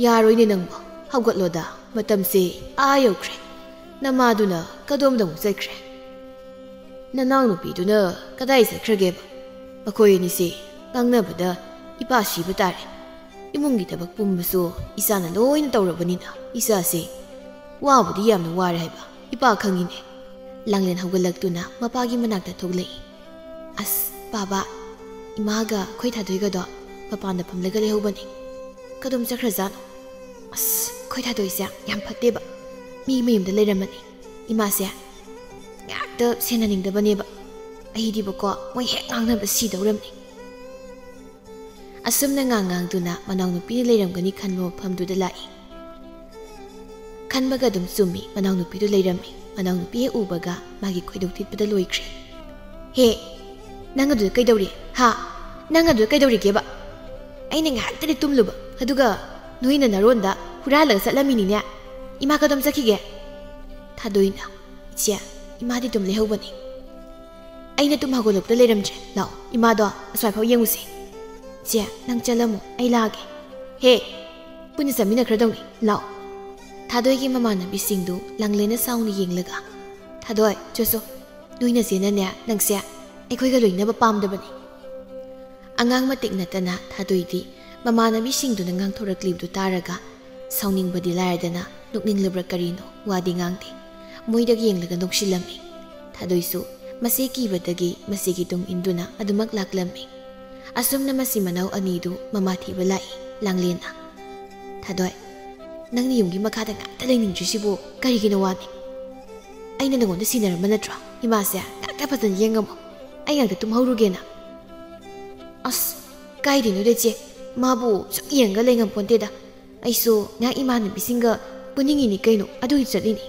"ꯌꯥꯔꯣꯏꯅꯦ ꯅꯪꯕꯣ, ꯍꯧꯒꯠꯂꯣꯗ, ꯃꯇꯝꯁꯦ ꯑꯥ ꯌꯧꯈ꯭ꯔꯦ꯫ ꯅꯃꯥꯗꯨꯅ ꯀꯗꯣꯝꯗ ꯑꯃꯨꯛ ꯆꯠꯈ꯭ꯔꯦ? ꯅꯅꯥꯎꯅꯨꯄꯤꯗꯨꯅ ꯀꯗꯥꯏ ꯆꯠꯈ꯭ꯔꯒꯦꯕ? ꯃꯈꯣꯏ ꯑꯅꯤꯁꯦ ꯉꯥꯡꯅꯕꯗ ꯏꯄꯥ ꯁꯤꯕ ꯇꯥꯔꯦ꯫ ꯏꯃꯨꯡꯒꯤ ꯊꯕꯛ ꯄꯨꯝꯕꯁꯨ ꯏꯆꯥꯅ ꯂꯣꯏꯅ ꯇꯧꯔꯕꯅꯤꯅ ꯏꯆꯥꯁꯦ ꯋꯥꯕꯨꯗꯤ ꯌꯥꯝꯅ ꯋꯥꯔꯦ ꯍꯥꯏꯕ ꯏꯄꯥ ꯈꯪꯉꯤꯅꯦ꯫" ꯂꯥꯡꯂꯦꯟ ꯍꯧꯒꯠꯂꯛꯇꯨꯅ ꯃꯄꯥꯒꯤ ꯃꯅꯥꯛꯇ ꯊꯣꯛꯂꯛꯏ꯫ "ꯑꯁ, ꯕꯥꯕꯥ, ꯏꯃꯥꯒ ꯑꯩꯈꯣꯏ ꯊꯥꯗꯣꯏꯒꯗꯣ ꯃꯄꯥꯟꯗ ꯐꯝꯂꯒ ꯂꯩꯍꯧꯕꯅꯤ꯫ ꯀꯗꯣꯝ ꯆꯠꯈ꯭ꯔꯖꯥꯠꯅꯣ? ꯑꯁ, ꯑꯩꯈꯣꯏ ꯊꯥꯗꯣꯏꯁꯦ ꯌꯥꯝ ꯐꯠꯇꯦꯕ꯫ ꯃꯤ ꯃꯌꯨꯝꯗ ꯂꯩꯔꯝꯃꯅꯤ꯫ ꯏꯃꯥꯁꯦ ꯉꯥꯏꯍꯥꯛꯇ ꯁꯦꯟꯅꯅꯤꯡꯗꯕꯅꯦꯕ꯫ ꯑꯩꯗꯤꯕꯀꯣ, ꯃꯣꯏ ꯍꯦꯛ ꯉꯥꯡꯅꯕ ꯁꯤꯗꯧꯔꯝꯅꯤ꯫" ꯑꯁꯨꯝꯅ ꯉꯥꯡ ꯉꯥꯡꯗꯨꯅ ꯃꯅꯥꯎꯅꯨꯄꯤꯅ ꯂꯩꯔꯝꯒꯅꯤ ꯈꯟꯕ ꯃꯐꯝꯗꯨꯗ ꯂꯥꯛꯏ꯫ ꯈꯟꯕꯒ ꯑꯗꯨꯝ ꯆꯨꯝꯃꯤ, ꯃꯅꯥꯎꯅꯨꯄꯤꯗꯨ ꯂꯩꯔꯝꯃꯤ꯫ ꯃꯅꯥꯎꯅꯨꯄꯤ ꯍꯦꯛ ꯎꯕꯒ ꯃꯥꯒꯤ ꯈꯣꯏꯗꯧ ꯊꯤꯠꯄꯗ ꯂꯣꯏꯈ꯭ꯔꯦ꯫ "ꯍꯦ, ꯅꯪ ꯑꯗꯨꯗ ꯀꯩꯗꯧꯔꯤ? ꯍꯥ? ꯅꯪ ꯑꯗꯨꯗ ꯀꯩꯗꯧꯔꯤꯒꯦꯕ? ꯑꯩꯅ ꯉꯥꯏꯍꯥꯛꯇꯗꯤ ꯇꯨꯝꯂꯨꯕ, ꯑꯗꯨꯒ ꯅꯣꯏꯅ ꯅꯔꯣꯟꯗ ꯍꯨꯔꯥꯜꯂꯒ ꯆꯠꯂꯝꯃꯤꯅꯤꯅꯦ꯫ ꯏꯃꯥ ꯀꯗꯣꯝ ꯆꯠꯈꯤꯒꯦ?" ꯊꯥꯗꯣꯏꯅ, "ꯏꯆꯦ, ꯏꯃꯥꯗꯤ ꯑꯗꯨꯝ ꯂꯩꯍꯧꯕꯅꯤ꯫ ꯑꯩꯅ ꯇꯨꯝ ꯍꯧꯒꯠꯂꯛꯄꯗ ꯂꯩꯔꯝꯗ꯭ꯔꯦ꯫ ꯂꯥꯛꯑꯣ, ꯏꯃꯥꯗꯣ ꯑꯁ꯭ꯋꯥꯏꯐꯥꯎ ꯌꯦꯡꯉꯨꯁꯦ꯫ ꯏꯆꯦ, ꯅꯪ ꯆꯠꯂꯝꯃꯣ, ꯑꯩ ꯂꯥꯛꯑꯒꯦ꯫ ꯍꯦ, ꯄꯨꯟꯅ ꯆꯠꯃꯤꯟꯅꯈ꯭ꯔꯗꯧꯅꯤ, ꯂꯥꯛꯑꯣ꯫" ꯊꯥꯗꯣꯏꯒꯤ ꯃꯃꯥꯟꯅꯕꯤꯁꯤꯡꯗꯨ ꯂꯥꯡꯂꯦꯟꯅ ꯁꯥꯎꯅ ꯌꯦꯡꯂꯒ, "ꯊꯥꯗꯣꯏ, ꯆꯣ ꯆꯣ, ꯅꯣꯏ ꯅꯆꯦꯅꯅꯦ ꯅꯪꯁꯦ ꯑꯩꯈꯣꯏꯒ ꯂꯣꯏꯅꯕ ꯄꯥꯝꯗꯕꯅꯤ꯫" ꯑꯉꯥꯡ ꯃꯇꯤꯛ ꯅꯠꯇꯅ ꯊꯥꯗꯣꯏꯗꯤ ꯃꯃꯥꯟꯅꯕꯤꯁꯤꯡꯗꯨꯅ ꯉꯥꯡꯊꯣꯔꯛꯂꯤꯕꯗꯨ ꯇꯥꯔꯒ ꯁꯥꯎꯅꯤꯡꯕꯗꯤ ꯂꯥꯏꯔꯗꯅ ꯅꯣꯛꯅꯤꯡꯂꯕ꯭ꯔꯥ ꯀꯔꯤꯅꯣ ꯋꯥꯗꯤ ꯉꯥꯡꯗꯦ꯫ ꯃꯣꯏꯗ ꯌꯦꯡꯂꯒ ꯅꯣꯛꯁꯤꯜꯂꯝꯃꯤ꯫ ꯊꯥꯗꯣꯏꯁꯨ ꯃꯆꯦ ꯀꯤꯕꯗꯒꯤ ꯃꯆꯦꯒꯤ ꯇꯨꯡ ꯏꯟꯗꯨꯅ ꯑꯗꯨꯃꯛ ꯂꯥꯛꯂꯝꯃꯤ꯫ ꯑꯁꯨꯝꯅ ꯃꯆꯤꯟ ꯃꯅꯥꯎ ꯑꯅꯤꯗꯨ ꯃꯃꯥ ꯊꯤꯕ ꯂꯥꯛꯏ ꯂꯥꯡꯂꯦꯟꯅ꯫ "ꯊꯥꯗꯣꯏ, ꯅꯪꯅ ꯌꯨꯝꯒꯤ ꯃꯈꯥꯗ ꯉꯥꯛꯇ ꯂꯩꯅꯤꯡꯗ꯭ꯔꯤꯁꯤꯕꯨ ꯀꯔꯤꯒꯤꯅꯣ ꯋꯥꯅꯤ? ꯑꯩꯅ ꯅꯉꯣꯟꯗ ꯁꯤꯟꯅꯔꯝꯕ ꯅꯠꯇ꯭ꯔꯣ? ꯏꯃꯥꯁꯦ ꯉꯥꯛꯇ ꯐꯖꯅ ꯌꯦꯡꯉꯝꯃꯣ, ꯑꯩ ꯉꯥꯛꯇ ꯇꯨꯝꯍꯧꯔꯨꯒꯦꯅ?" "ꯑꯁ, ꯀꯥꯏꯗꯩꯅꯣꯗ ꯏꯆꯦ, ꯃꯥꯕꯨ ꯁꯨꯝ ꯌꯦꯡꯉꯒ ꯂꯩ ꯉꯝꯄꯣꯟꯇꯦꯗ꯫ ꯑꯩꯁꯨ ꯉꯥꯏꯍꯥꯛ ꯏꯃꯥꯟꯅꯕꯤꯁꯤꯡꯒ ꯄꯨꯅꯤꯡꯉꯤꯅꯤ ꯀꯩꯅꯣ, ꯑꯗꯨꯒꯤ ꯆꯠꯂꯤꯅꯤ꯫"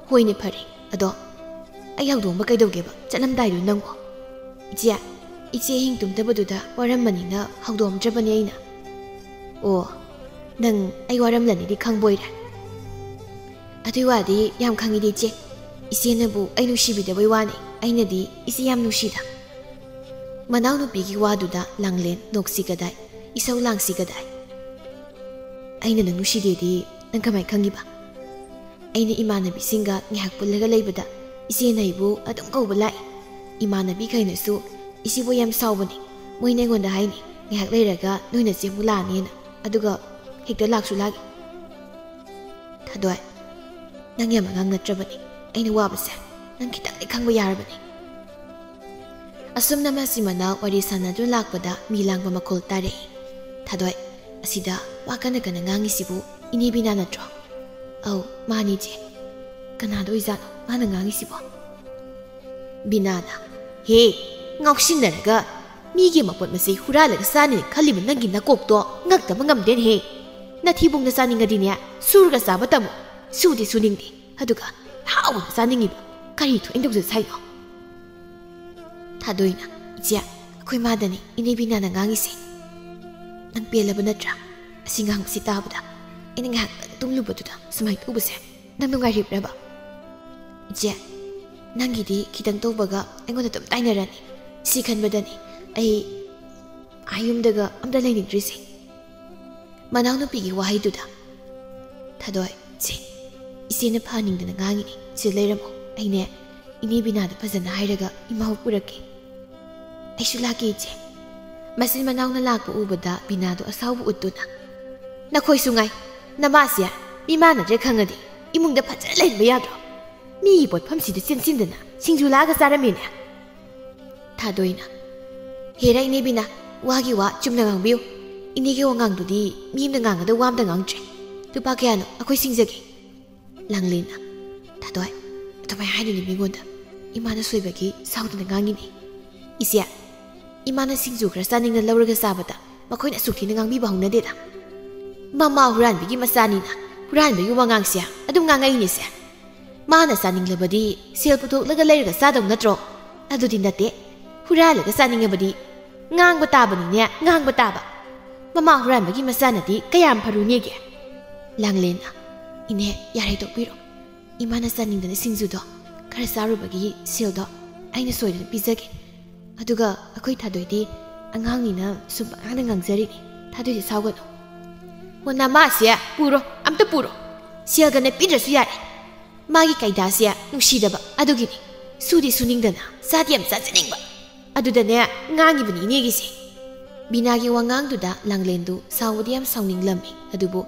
"ꯍꯣꯏꯅꯦ, ꯐꯔꯦ, ꯑꯗꯣ ꯑꯩ ꯍꯧꯗꯣꯛꯑꯝꯕ ꯀꯩꯗꯧꯒꯦꯕ? ꯆꯠꯂꯝꯗꯥꯏꯗꯣ ꯅꯪꯕꯣ?" "ꯏꯆꯦ, ꯏꯆꯦ ꯑꯍꯤꯡ ꯇꯨꯝꯗꯕꯗꯨꯗ ꯋꯥꯔꯝꯃꯅꯤꯅ ꯍꯧꯗꯣꯛꯑꯝꯗ꯭ꯔꯕꯅꯦ ꯑꯩꯅ꯫" "ꯑꯣ, ꯅꯪ ꯑꯩ ꯋꯥꯔꯝꯂꯅꯤꯗꯤ ꯈꯪꯕꯣꯏꯔꯦ꯫ ꯑꯗꯨꯏ ꯋꯥꯗꯤ ꯌꯥꯝ ꯈꯪꯉꯤꯗꯤ ꯏꯆꯦ, ꯏꯆꯦꯅꯕꯨ ꯑꯩ ꯅꯨꯡꯁꯤꯕꯤꯗꯕꯩ ꯋꯥꯅꯤ, ꯑꯩꯅꯗꯤ ꯏꯆꯦ ꯌꯥꯝ ꯅꯨꯡꯁꯤꯗ꯫" ꯃꯅꯥꯎꯅꯨꯄꯤꯒꯤ ꯋꯥꯗꯨꯗ ꯂꯥꯡꯂꯦꯟ ꯅꯣꯛꯁꯤ ꯀꯗꯥꯏ, ꯏꯁꯧ ꯂꯥꯡꯁꯤ ꯀꯗꯥꯏ꯫ "ꯑꯩꯅ ꯅꯪ ꯅꯨꯡꯁꯤꯗꯦꯗꯤ ꯅꯪ ꯀꯃꯥꯏ ꯈꯪꯉꯤꯕ?" "ꯑꯩꯅ ꯏꯃꯥꯟꯅꯕꯤꯁꯤꯡꯒ ꯉꯥꯏꯍꯥꯛ ꯄꯨꯜꯂꯒ ꯂꯩꯕꯗ ꯏꯆꯦꯅ ꯑꯩꯕꯨ ꯑꯗꯨꯝ ꯀꯧꯕ ꯂꯥꯛꯏ꯫ ꯏꯃꯥꯟꯅꯕꯤꯈꯩꯅꯁꯨ ꯏꯆꯦꯕꯨ ꯌꯥꯝ ꯁꯥꯎꯕꯅꯤ꯫ ꯃꯣꯏꯅ ꯑꯩꯉꯣꯟꯗ ꯍꯥꯏꯅꯤ, 'ꯉꯥꯏꯍꯥꯛ ꯂꯩꯔꯒ ꯅꯣꯏ ꯅꯆꯦ ꯑꯃꯨꯛ ꯂꯥꯛꯑꯅꯤꯅ.' ꯑꯗꯨꯒ ꯍꯦꯛꯇ ꯂꯥꯛꯁꯨ ꯂꯥꯛꯏ꯫" "ꯊꯥꯗꯣꯏ, ꯅꯪ ꯌꯥꯝ ꯑꯉꯥꯡ ꯅꯠꯇ꯭ꯔꯕꯅꯤ꯫ ꯑꯩꯅ ꯋꯥꯕꯁꯦ ꯅꯪ ꯈꯤꯇꯪꯗꯤ ꯈꯪꯕ ꯌꯥꯔꯕꯅꯤ꯫" ꯑꯁꯨꯝꯅ ꯃꯆꯤꯟ ꯃꯅꯥꯎ ꯋꯥꯔꯤ ꯁꯥꯟꯅꯗꯨꯅ ꯂꯥꯛꯄꯗ ꯃꯤ ꯂꯥꯡꯕ ꯃꯈꯣꯜ ꯇꯥꯔꯛꯏ꯫ "ꯊꯥꯗꯣꯏ, ꯑꯁꯤꯗ ꯋꯥ ꯀꯟꯅ ꯀꯟꯅ ꯉꯥꯡꯉꯤꯁꯤꯕꯨ ꯏꯅꯦ ꯕꯤꯅꯥ ꯅꯠꯇ꯭ꯔꯣ?" "ꯑꯧ, ꯃꯥꯅꯤ ꯏꯆꯦ꯫ ꯀꯅꯥꯗ ꯑꯣꯏꯖꯥꯠꯅꯣ ꯃꯥꯅ ꯉꯥꯡꯉꯤꯁꯤꯕꯣ?" ꯕꯤꯅꯥꯅ, "ꯍꯦ, ꯉꯥꯎꯁꯤꯟꯅꯔꯒ ꯃꯤꯒꯤ ꯃꯄꯣꯠ ꯃꯆꯩ ꯍꯨꯔꯥꯜꯂꯒ ꯆꯥꯅꯤꯅ ꯈꯜꯂꯤꯕ ꯅꯪꯒꯤ ꯅꯀꯣꯛꯇꯣ ꯉꯛꯇꯕ ꯉꯝꯗꯦꯅꯦꯍꯦ꯫ ꯅꯊꯤꯕꯣꯡꯅ ꯆꯥꯅꯤꯡꯉꯗꯤꯅꯦ, ꯁꯨꯔꯒ ꯆꯥꯕ ꯇꯝꯃꯨ꯫ ꯁꯨꯗꯤ ꯁꯨꯅꯤꯡꯗꯦ, ꯑꯗꯨꯒ ꯍꯥꯎꯅ ꯆꯥꯅꯤꯡꯉꯤꯕ꯫ ꯀꯔꯤ ꯊꯣꯛꯏꯅ ꯇꯧꯖ ꯁꯥꯏꯅꯣ?" ꯊꯥꯗꯣꯏꯅ, "ꯏꯆꯦ, ꯑꯩꯈꯣꯏ ꯃꯥꯗꯅꯤ ꯏꯅꯦ ꯕꯤꯅꯥꯅ ꯉꯥꯡꯉꯤꯁꯦ꯫ ꯅꯪ ꯄꯦꯜꯂꯕ ꯅꯠꯇ꯭ꯔꯥ? ꯑꯁꯤ ꯉꯥꯡꯕꯁꯤ ꯇꯥꯕꯗ ꯑꯩꯅ ꯉꯥꯏꯍꯥꯛꯇꯪ ꯇꯨꯝꯂꯨꯕꯗꯨꯗ ꯁꯨꯃꯥꯏꯅ ꯇꯧꯕꯁꯦ ꯅꯪ ꯅꯨꯡꯉꯥꯏꯔꯤꯕ꯭ꯔꯕ?" "ꯏꯆꯦ, ꯅꯪꯒꯤꯗꯤ ꯈꯤꯇꯪ ꯇꯧꯕꯒ ꯑꯩꯉꯣꯟꯗ ꯑꯗꯨꯝ ꯇꯥꯏꯅꯔꯅꯤ꯫ ꯁꯤ ꯈꯟꯕꯗꯅꯤ ꯑꯩ ꯑꯥ ꯌꯨꯝꯗꯒ ꯑꯝꯇ ꯂꯩꯅꯤꯡꯗ꯭ꯔꯤꯁꯦ꯫" ꯃꯅꯥꯎꯅꯨꯄꯤꯒꯤ ꯋꯥꯍꯩꯗꯨꯗ, "ꯊꯥꯗꯣꯏ, ꯁꯦ, ꯏꯆꯦꯅ ꯐꯍꯟꯅꯤꯡꯗꯅ ꯉꯥꯡꯉꯤꯅꯦ꯫ ꯁꯤꯗ ꯂꯩꯔꯝꯃꯣ꯫ ꯑꯩꯅꯦ, ꯏꯅꯦ ꯕꯤꯅꯥꯗ ꯐꯖꯅ ꯍꯥꯏꯔꯒ ꯏꯃꯥꯕꯨ ꯄꯨꯔꯛꯀꯦ꯫" "ꯑꯩꯁꯨ ꯂꯥꯛꯀꯦ, ꯏꯆꯦ꯫" ꯃꯆꯤꯟ ꯃꯅꯥꯎꯅ ꯂꯥꯛꯄ ꯎꯕꯗ ꯕꯤꯅꯥꯗꯣ ꯑꯁꯥꯎꯕ ꯎꯠꯇꯨꯅ, "ꯅꯈꯣꯏꯁꯨ ꯉꯥꯏ, ꯅꯃꯥꯁꯦ ꯃꯤ ꯃꯥꯟꯅꯗ꯭ꯔꯦ ꯈꯪꯉꯗꯤ ꯏꯃꯨꯡꯗ ꯐꯖꯅ ꯂꯩꯍꯟꯕ ꯌꯥꯗ꯭ꯔꯣ? ꯃꯤꯒꯤ ꯄꯣꯠꯐꯝꯁꯤꯗ ꯆꯦꯟꯁꯤꯟꯗꯅ ꯁꯤꯡꯖꯨ ꯂꯥꯛꯑꯒ ꯆꯥꯔꯝꯃꯤꯅꯦ?" ꯊꯥꯗꯣꯏꯅ, "ꯍꯦꯔꯥ ꯏꯅꯦ ꯕꯤꯅꯥ, ꯋꯥꯒꯤ ꯋꯥ ꯆꯨꯝꯅ ꯉꯥꯡꯕꯤꯌꯨ꯫ ꯏꯅꯦꯒꯤ ꯋꯥꯉꯥꯡꯗꯨꯗꯤ ꯃꯤ ꯑꯃꯅ ꯉꯥꯡꯒꯗꯕ ꯋꯥ ꯑꯝꯇ ꯉꯥꯡꯗ꯭ꯔꯦ꯫ ꯂꯨꯄꯥ ꯀꯌꯥꯅꯣ ꯑꯩꯈꯣꯏ ꯁꯤꯡꯖꯒꯦ?" ꯂꯥꯡꯂꯦꯟꯅ, "ꯊꯥꯗꯣꯏ, ꯑꯗꯨꯃꯥꯏ ꯍꯥꯏꯅꯨꯅꯦ ꯃꯤꯉꯣꯟꯗ꯫ ꯏꯃꯥꯅ ꯁꯣꯏꯕꯒꯤ ꯁꯥꯎꯗꯅ ꯉꯥꯡꯉꯤꯅꯦ꯫ ꯏꯆꯦ, ꯏꯃꯥꯅ ꯁꯤꯡꯖꯨ ꯈꯔ ꯆꯥꯅꯤꯡꯅ ꯂꯧꯔꯒ ꯆꯥꯕꯗ ꯃꯈꯣꯏꯅ ꯑꯁꯨꯛ ꯊꯤꯅ ꯉꯥꯡꯕꯤꯕ ꯍꯧꯅꯗꯦꯗ꯫ ꯃꯃꯥ ꯍꯨꯔꯥꯟꯕꯤꯒꯤ ꯃꯆꯥꯅꯤꯅ ꯍꯨꯔꯥꯟꯕꯒꯤ ꯋꯥꯉꯥꯡꯁꯦ ꯑꯗꯨꯝ ꯉꯥꯡꯉꯛꯏꯅꯦꯁꯦ꯫ ꯃꯥꯅ ꯆꯥꯅꯤꯡꯂꯕꯗꯤ ꯁꯦꯜ ꯄꯨꯊꯣꯛꯂꯒ ꯂꯩꯔꯒ ꯆꯥꯗꯧ ꯅꯠꯇ꯭ꯔꯣ? ꯑꯗꯨꯗꯤ ꯅꯠꯇꯦ꯫ ꯍꯨꯔꯥꯜꯂꯒ ꯆꯥꯅꯤꯡꯉꯕꯗꯤ ꯉꯥꯡꯕ ꯇꯥꯕꯅꯤꯅꯦ, ꯉꯥꯡꯕ ꯇꯥꯕ꯫ ꯃꯃꯥ ꯍꯨꯔꯥꯟꯕꯒꯤ ꯃꯆꯥꯅꯗꯤ ꯀꯌꯥꯝ ꯐꯔꯨꯅꯦꯒꯦ?" ꯂꯥꯡꯂꯦꯟꯅ, "ꯏꯅꯦ, ꯌꯥꯔꯦ, ꯇꯣꯛꯄꯤꯔꯣ꯫ ꯏꯃꯥꯅ ꯆꯥꯅꯤꯡꯗꯅ ꯁꯤꯡꯖꯨꯗꯣ ꯈꯔ ꯆꯥꯔꯨꯕꯒꯤ ꯁꯦꯜꯗꯣ ꯑꯩꯅ ꯁꯣꯏꯗꯅ ꯄꯤꯖꯒꯦ꯫ ꯑꯗꯨꯒ ꯑꯩꯈꯣꯏ ꯊꯥꯗꯣꯏꯗꯤ ꯑꯉꯥꯡꯅꯤꯅ ꯁꯨꯝ ꯄꯉꯥꯡꯗ ꯉꯥꯡꯖꯔꯤꯅꯤ꯫ ꯊꯥꯗꯣꯏꯗꯤ ꯁꯥꯎꯒꯅꯨ꯫" "ꯍꯣ, ꯅꯃꯥꯁꯦ ꯄꯨꯔꯣ, ꯑꯝꯇ ꯄꯨꯔꯣ꯫ ꯁꯦꯜꯒꯅꯦ ꯄꯤꯗ꯭ꯔꯁꯨ ꯌꯥꯔꯦ꯫ ꯃꯥꯒꯤ ꯀꯥꯏꯗꯥꯁꯦ ꯅꯨꯡꯁꯤꯗꯕ ꯑꯗꯨꯒꯤꯅꯤ꯫ ꯁꯨꯗꯤ ꯁꯨꯅꯤꯡꯗꯅ, ꯆꯥꯗꯤ ꯌꯥꯝ ꯆꯥꯖꯅꯤꯡꯕ꯫ ꯑꯗꯨꯗꯅꯦ ꯉꯥꯡꯉꯤꯕꯅꯤ ꯏꯅꯦꯒꯤꯁꯦ꯫" ꯕꯤꯅꯥꯒꯤ ꯋꯥꯉꯥꯡꯗꯨꯗ ꯂꯥꯡꯂꯦꯟꯗꯨ ꯁꯥꯎꯕꯗꯤ ꯌꯥꯝ ꯁꯥꯎꯅꯤꯡꯂꯝꯃꯤ, ꯑꯗꯨꯕꯨ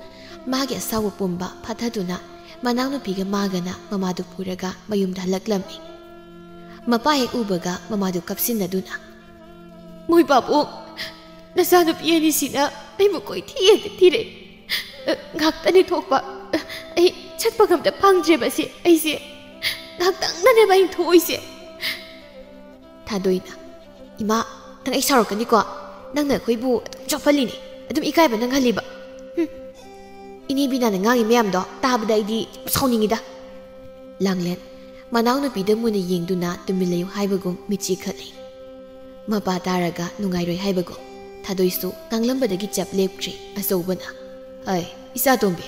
ꯃꯥꯒꯤ ꯑꯁꯥꯎꯕ ꯄꯨꯝꯕ ꯐꯥꯊꯗꯨꯅ ꯃꯅꯥꯎꯅꯨꯄꯤꯒ ꯃꯥꯒꯅ ꯃꯃꯥꯗꯨ ꯄꯨꯔꯒ ꯃꯌꯨꯝꯗ ꯍꯜꯂꯛꯂꯝꯃꯤ꯫ ꯃꯄꯥ ꯍꯦꯛ ꯎꯕꯒ ꯃꯃꯥꯗꯨ ꯀꯞꯁꯤꯟꯅꯗꯨꯅ, "ꯃꯣꯏ ꯄꯥꯕꯨꯡ, ꯅꯆꯥꯅꯨꯄꯤ ꯑꯅꯤꯁꯤꯅ ꯑꯩꯕꯨ ꯀꯣꯏꯊꯤ ꯍꯦꯛꯇ ꯊꯤꯔꯦ꯫ ꯑ, ꯉꯥꯛꯇꯅꯤ ꯊꯣꯛꯄ꯫ ꯑ, ꯑꯩ ꯆꯠꯄꯒ ꯑꯝꯇ ꯐꯪꯗ꯭ꯔꯦꯕ ꯁꯤ ꯑꯩꯁꯦ꯫ ꯉꯥꯛꯇꯪꯗꯅꯦꯕ ꯑꯩꯅ ꯊꯣꯛꯏꯁꯦ꯫" ꯊꯥꯗꯣꯏꯅ, "ꯏꯃꯥ, ꯅꯪ ꯑꯩ ꯁꯥꯎꯔꯛꯀꯅꯤꯀꯣ꯫ ꯅꯪꯅ ꯑꯩꯈꯣꯏꯕꯨ ꯑꯗꯨꯝ ꯆꯣꯞꯍꯜꯂꯤꯅꯦ, ꯑꯗꯨꯝ ꯏꯀꯥꯏꯕ ꯅꯪꯍꯜꯂꯤꯕ꯫ ꯍꯨꯝ꯫ ꯏꯅꯦ ꯕꯤꯅꯥꯅ ꯉꯥꯡꯉꯤ ꯃꯌꯥꯝꯗꯣ ꯇꯥꯕꯗ ꯑꯩꯗꯤ ꯁꯥꯎꯅꯤꯡꯉꯤꯗ꯫" ꯂꯥꯡꯂꯦꯟ, ꯃꯅꯥꯎꯅꯨꯄꯤꯗ ꯃꯨꯟꯅ ꯌꯦꯡꯗꯨꯅ ꯇꯨꯃꯤꯟ ꯂꯩꯌꯨ ꯍꯥꯏꯕꯒꯨꯝ ꯃꯤꯠꯆꯤ ꯈꯠꯂꯤ꯫ ꯃꯄꯥ ꯇꯥꯔꯒ ꯅꯨꯡꯉꯥꯏꯔꯣꯏ ꯍꯥꯏꯕꯒꯨꯝ꯫ ꯊꯥꯗꯣꯏꯁꯨ ꯉꯥꯡꯂꯝꯕꯗꯒꯤ ꯆꯞ ꯂꯦꯞꯈ꯭ꯔꯦ꯫ ꯑꯆꯧꯕꯅ, "ꯑꯩ, ꯏꯆꯥꯇꯣꯝꯕꯤ,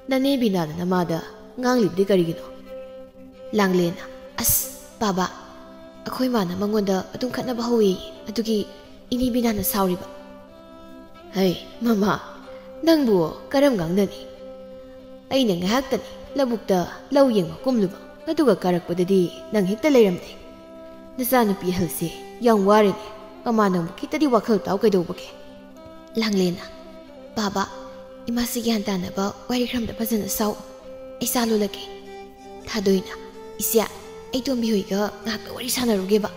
ꯅꯅꯦ ꯕꯤꯅꯥꯅ ꯅꯃꯥꯗ ꯉꯥꯡꯂꯤꯕꯗꯤ ꯀꯔꯤꯒꯤꯅꯣ?" ꯂꯥꯡꯂꯦꯟꯅ, "ꯑꯁ, ꯕꯥꯕꯥ, ꯑꯩꯈꯣꯏ ꯃꯥꯅ ꯃꯉꯣꯟꯗ ꯑꯗꯨꯝ ꯈꯠꯅꯕ ꯍꯧꯋꯦꯌꯦ, ꯑꯗꯨꯒꯤ ꯏꯅꯦ ꯕꯤꯅꯥꯅ ꯁꯥꯎꯔꯤꯕ꯫" "ꯍꯩ, ꯃꯃꯥ, ꯅꯪꯕꯨ ꯀꯔꯝ ꯉꯥꯡꯅꯅꯤ? ꯑꯩꯅ ꯉꯥꯏꯍꯥꯛꯇꯅꯤ ꯂꯧꯕꯨꯛꯇ ꯂꯧ ꯌꯦꯡꯕ ꯀꯨꯝꯂꯨꯕ, ꯑꯗꯨꯒ ꯀꯥꯔꯛꯄꯗꯗꯤ ꯅꯪ ꯍꯦꯛꯇ ꯂꯩꯔꯝꯗꯦ꯫ ꯅꯆꯥꯅꯨꯄꯤ ꯑꯍꯜꯁꯦ ꯌꯥꯝ ꯋꯥꯔꯦꯅꯦ꯫ ꯃꯃꯥ, ꯅꯪꯕꯨ ꯈꯤꯇꯗꯤ ꯋꯥꯈꯜ ꯇꯥꯎ ꯀꯩꯗꯧꯕꯒꯦ? ꯂꯥꯡꯂꯦꯟꯅ, "ꯕꯥꯕꯥ, ꯏꯃꯥꯁꯤ ꯒ꯭ꯌꯥꯟ ꯇꯥꯅꯕ ꯋꯥꯔꯤ ꯈꯔ ꯑꯝꯇ ꯐꯖꯅ ꯁꯥꯎ꯫ ꯑꯩ ꯆꯥ ꯂꯣꯜꯂꯒꯦ꯫" ꯊꯥꯗꯣꯏꯅ, "ꯏꯆꯦ, ꯑꯩ ꯇꯣꯝꯕꯤ ꯍꯣꯏꯒ ꯉꯥꯏꯍꯥꯛꯇ ꯋꯥꯔꯤ ꯁꯥꯟꯅꯔꯨꯒꯦꯕ꯫"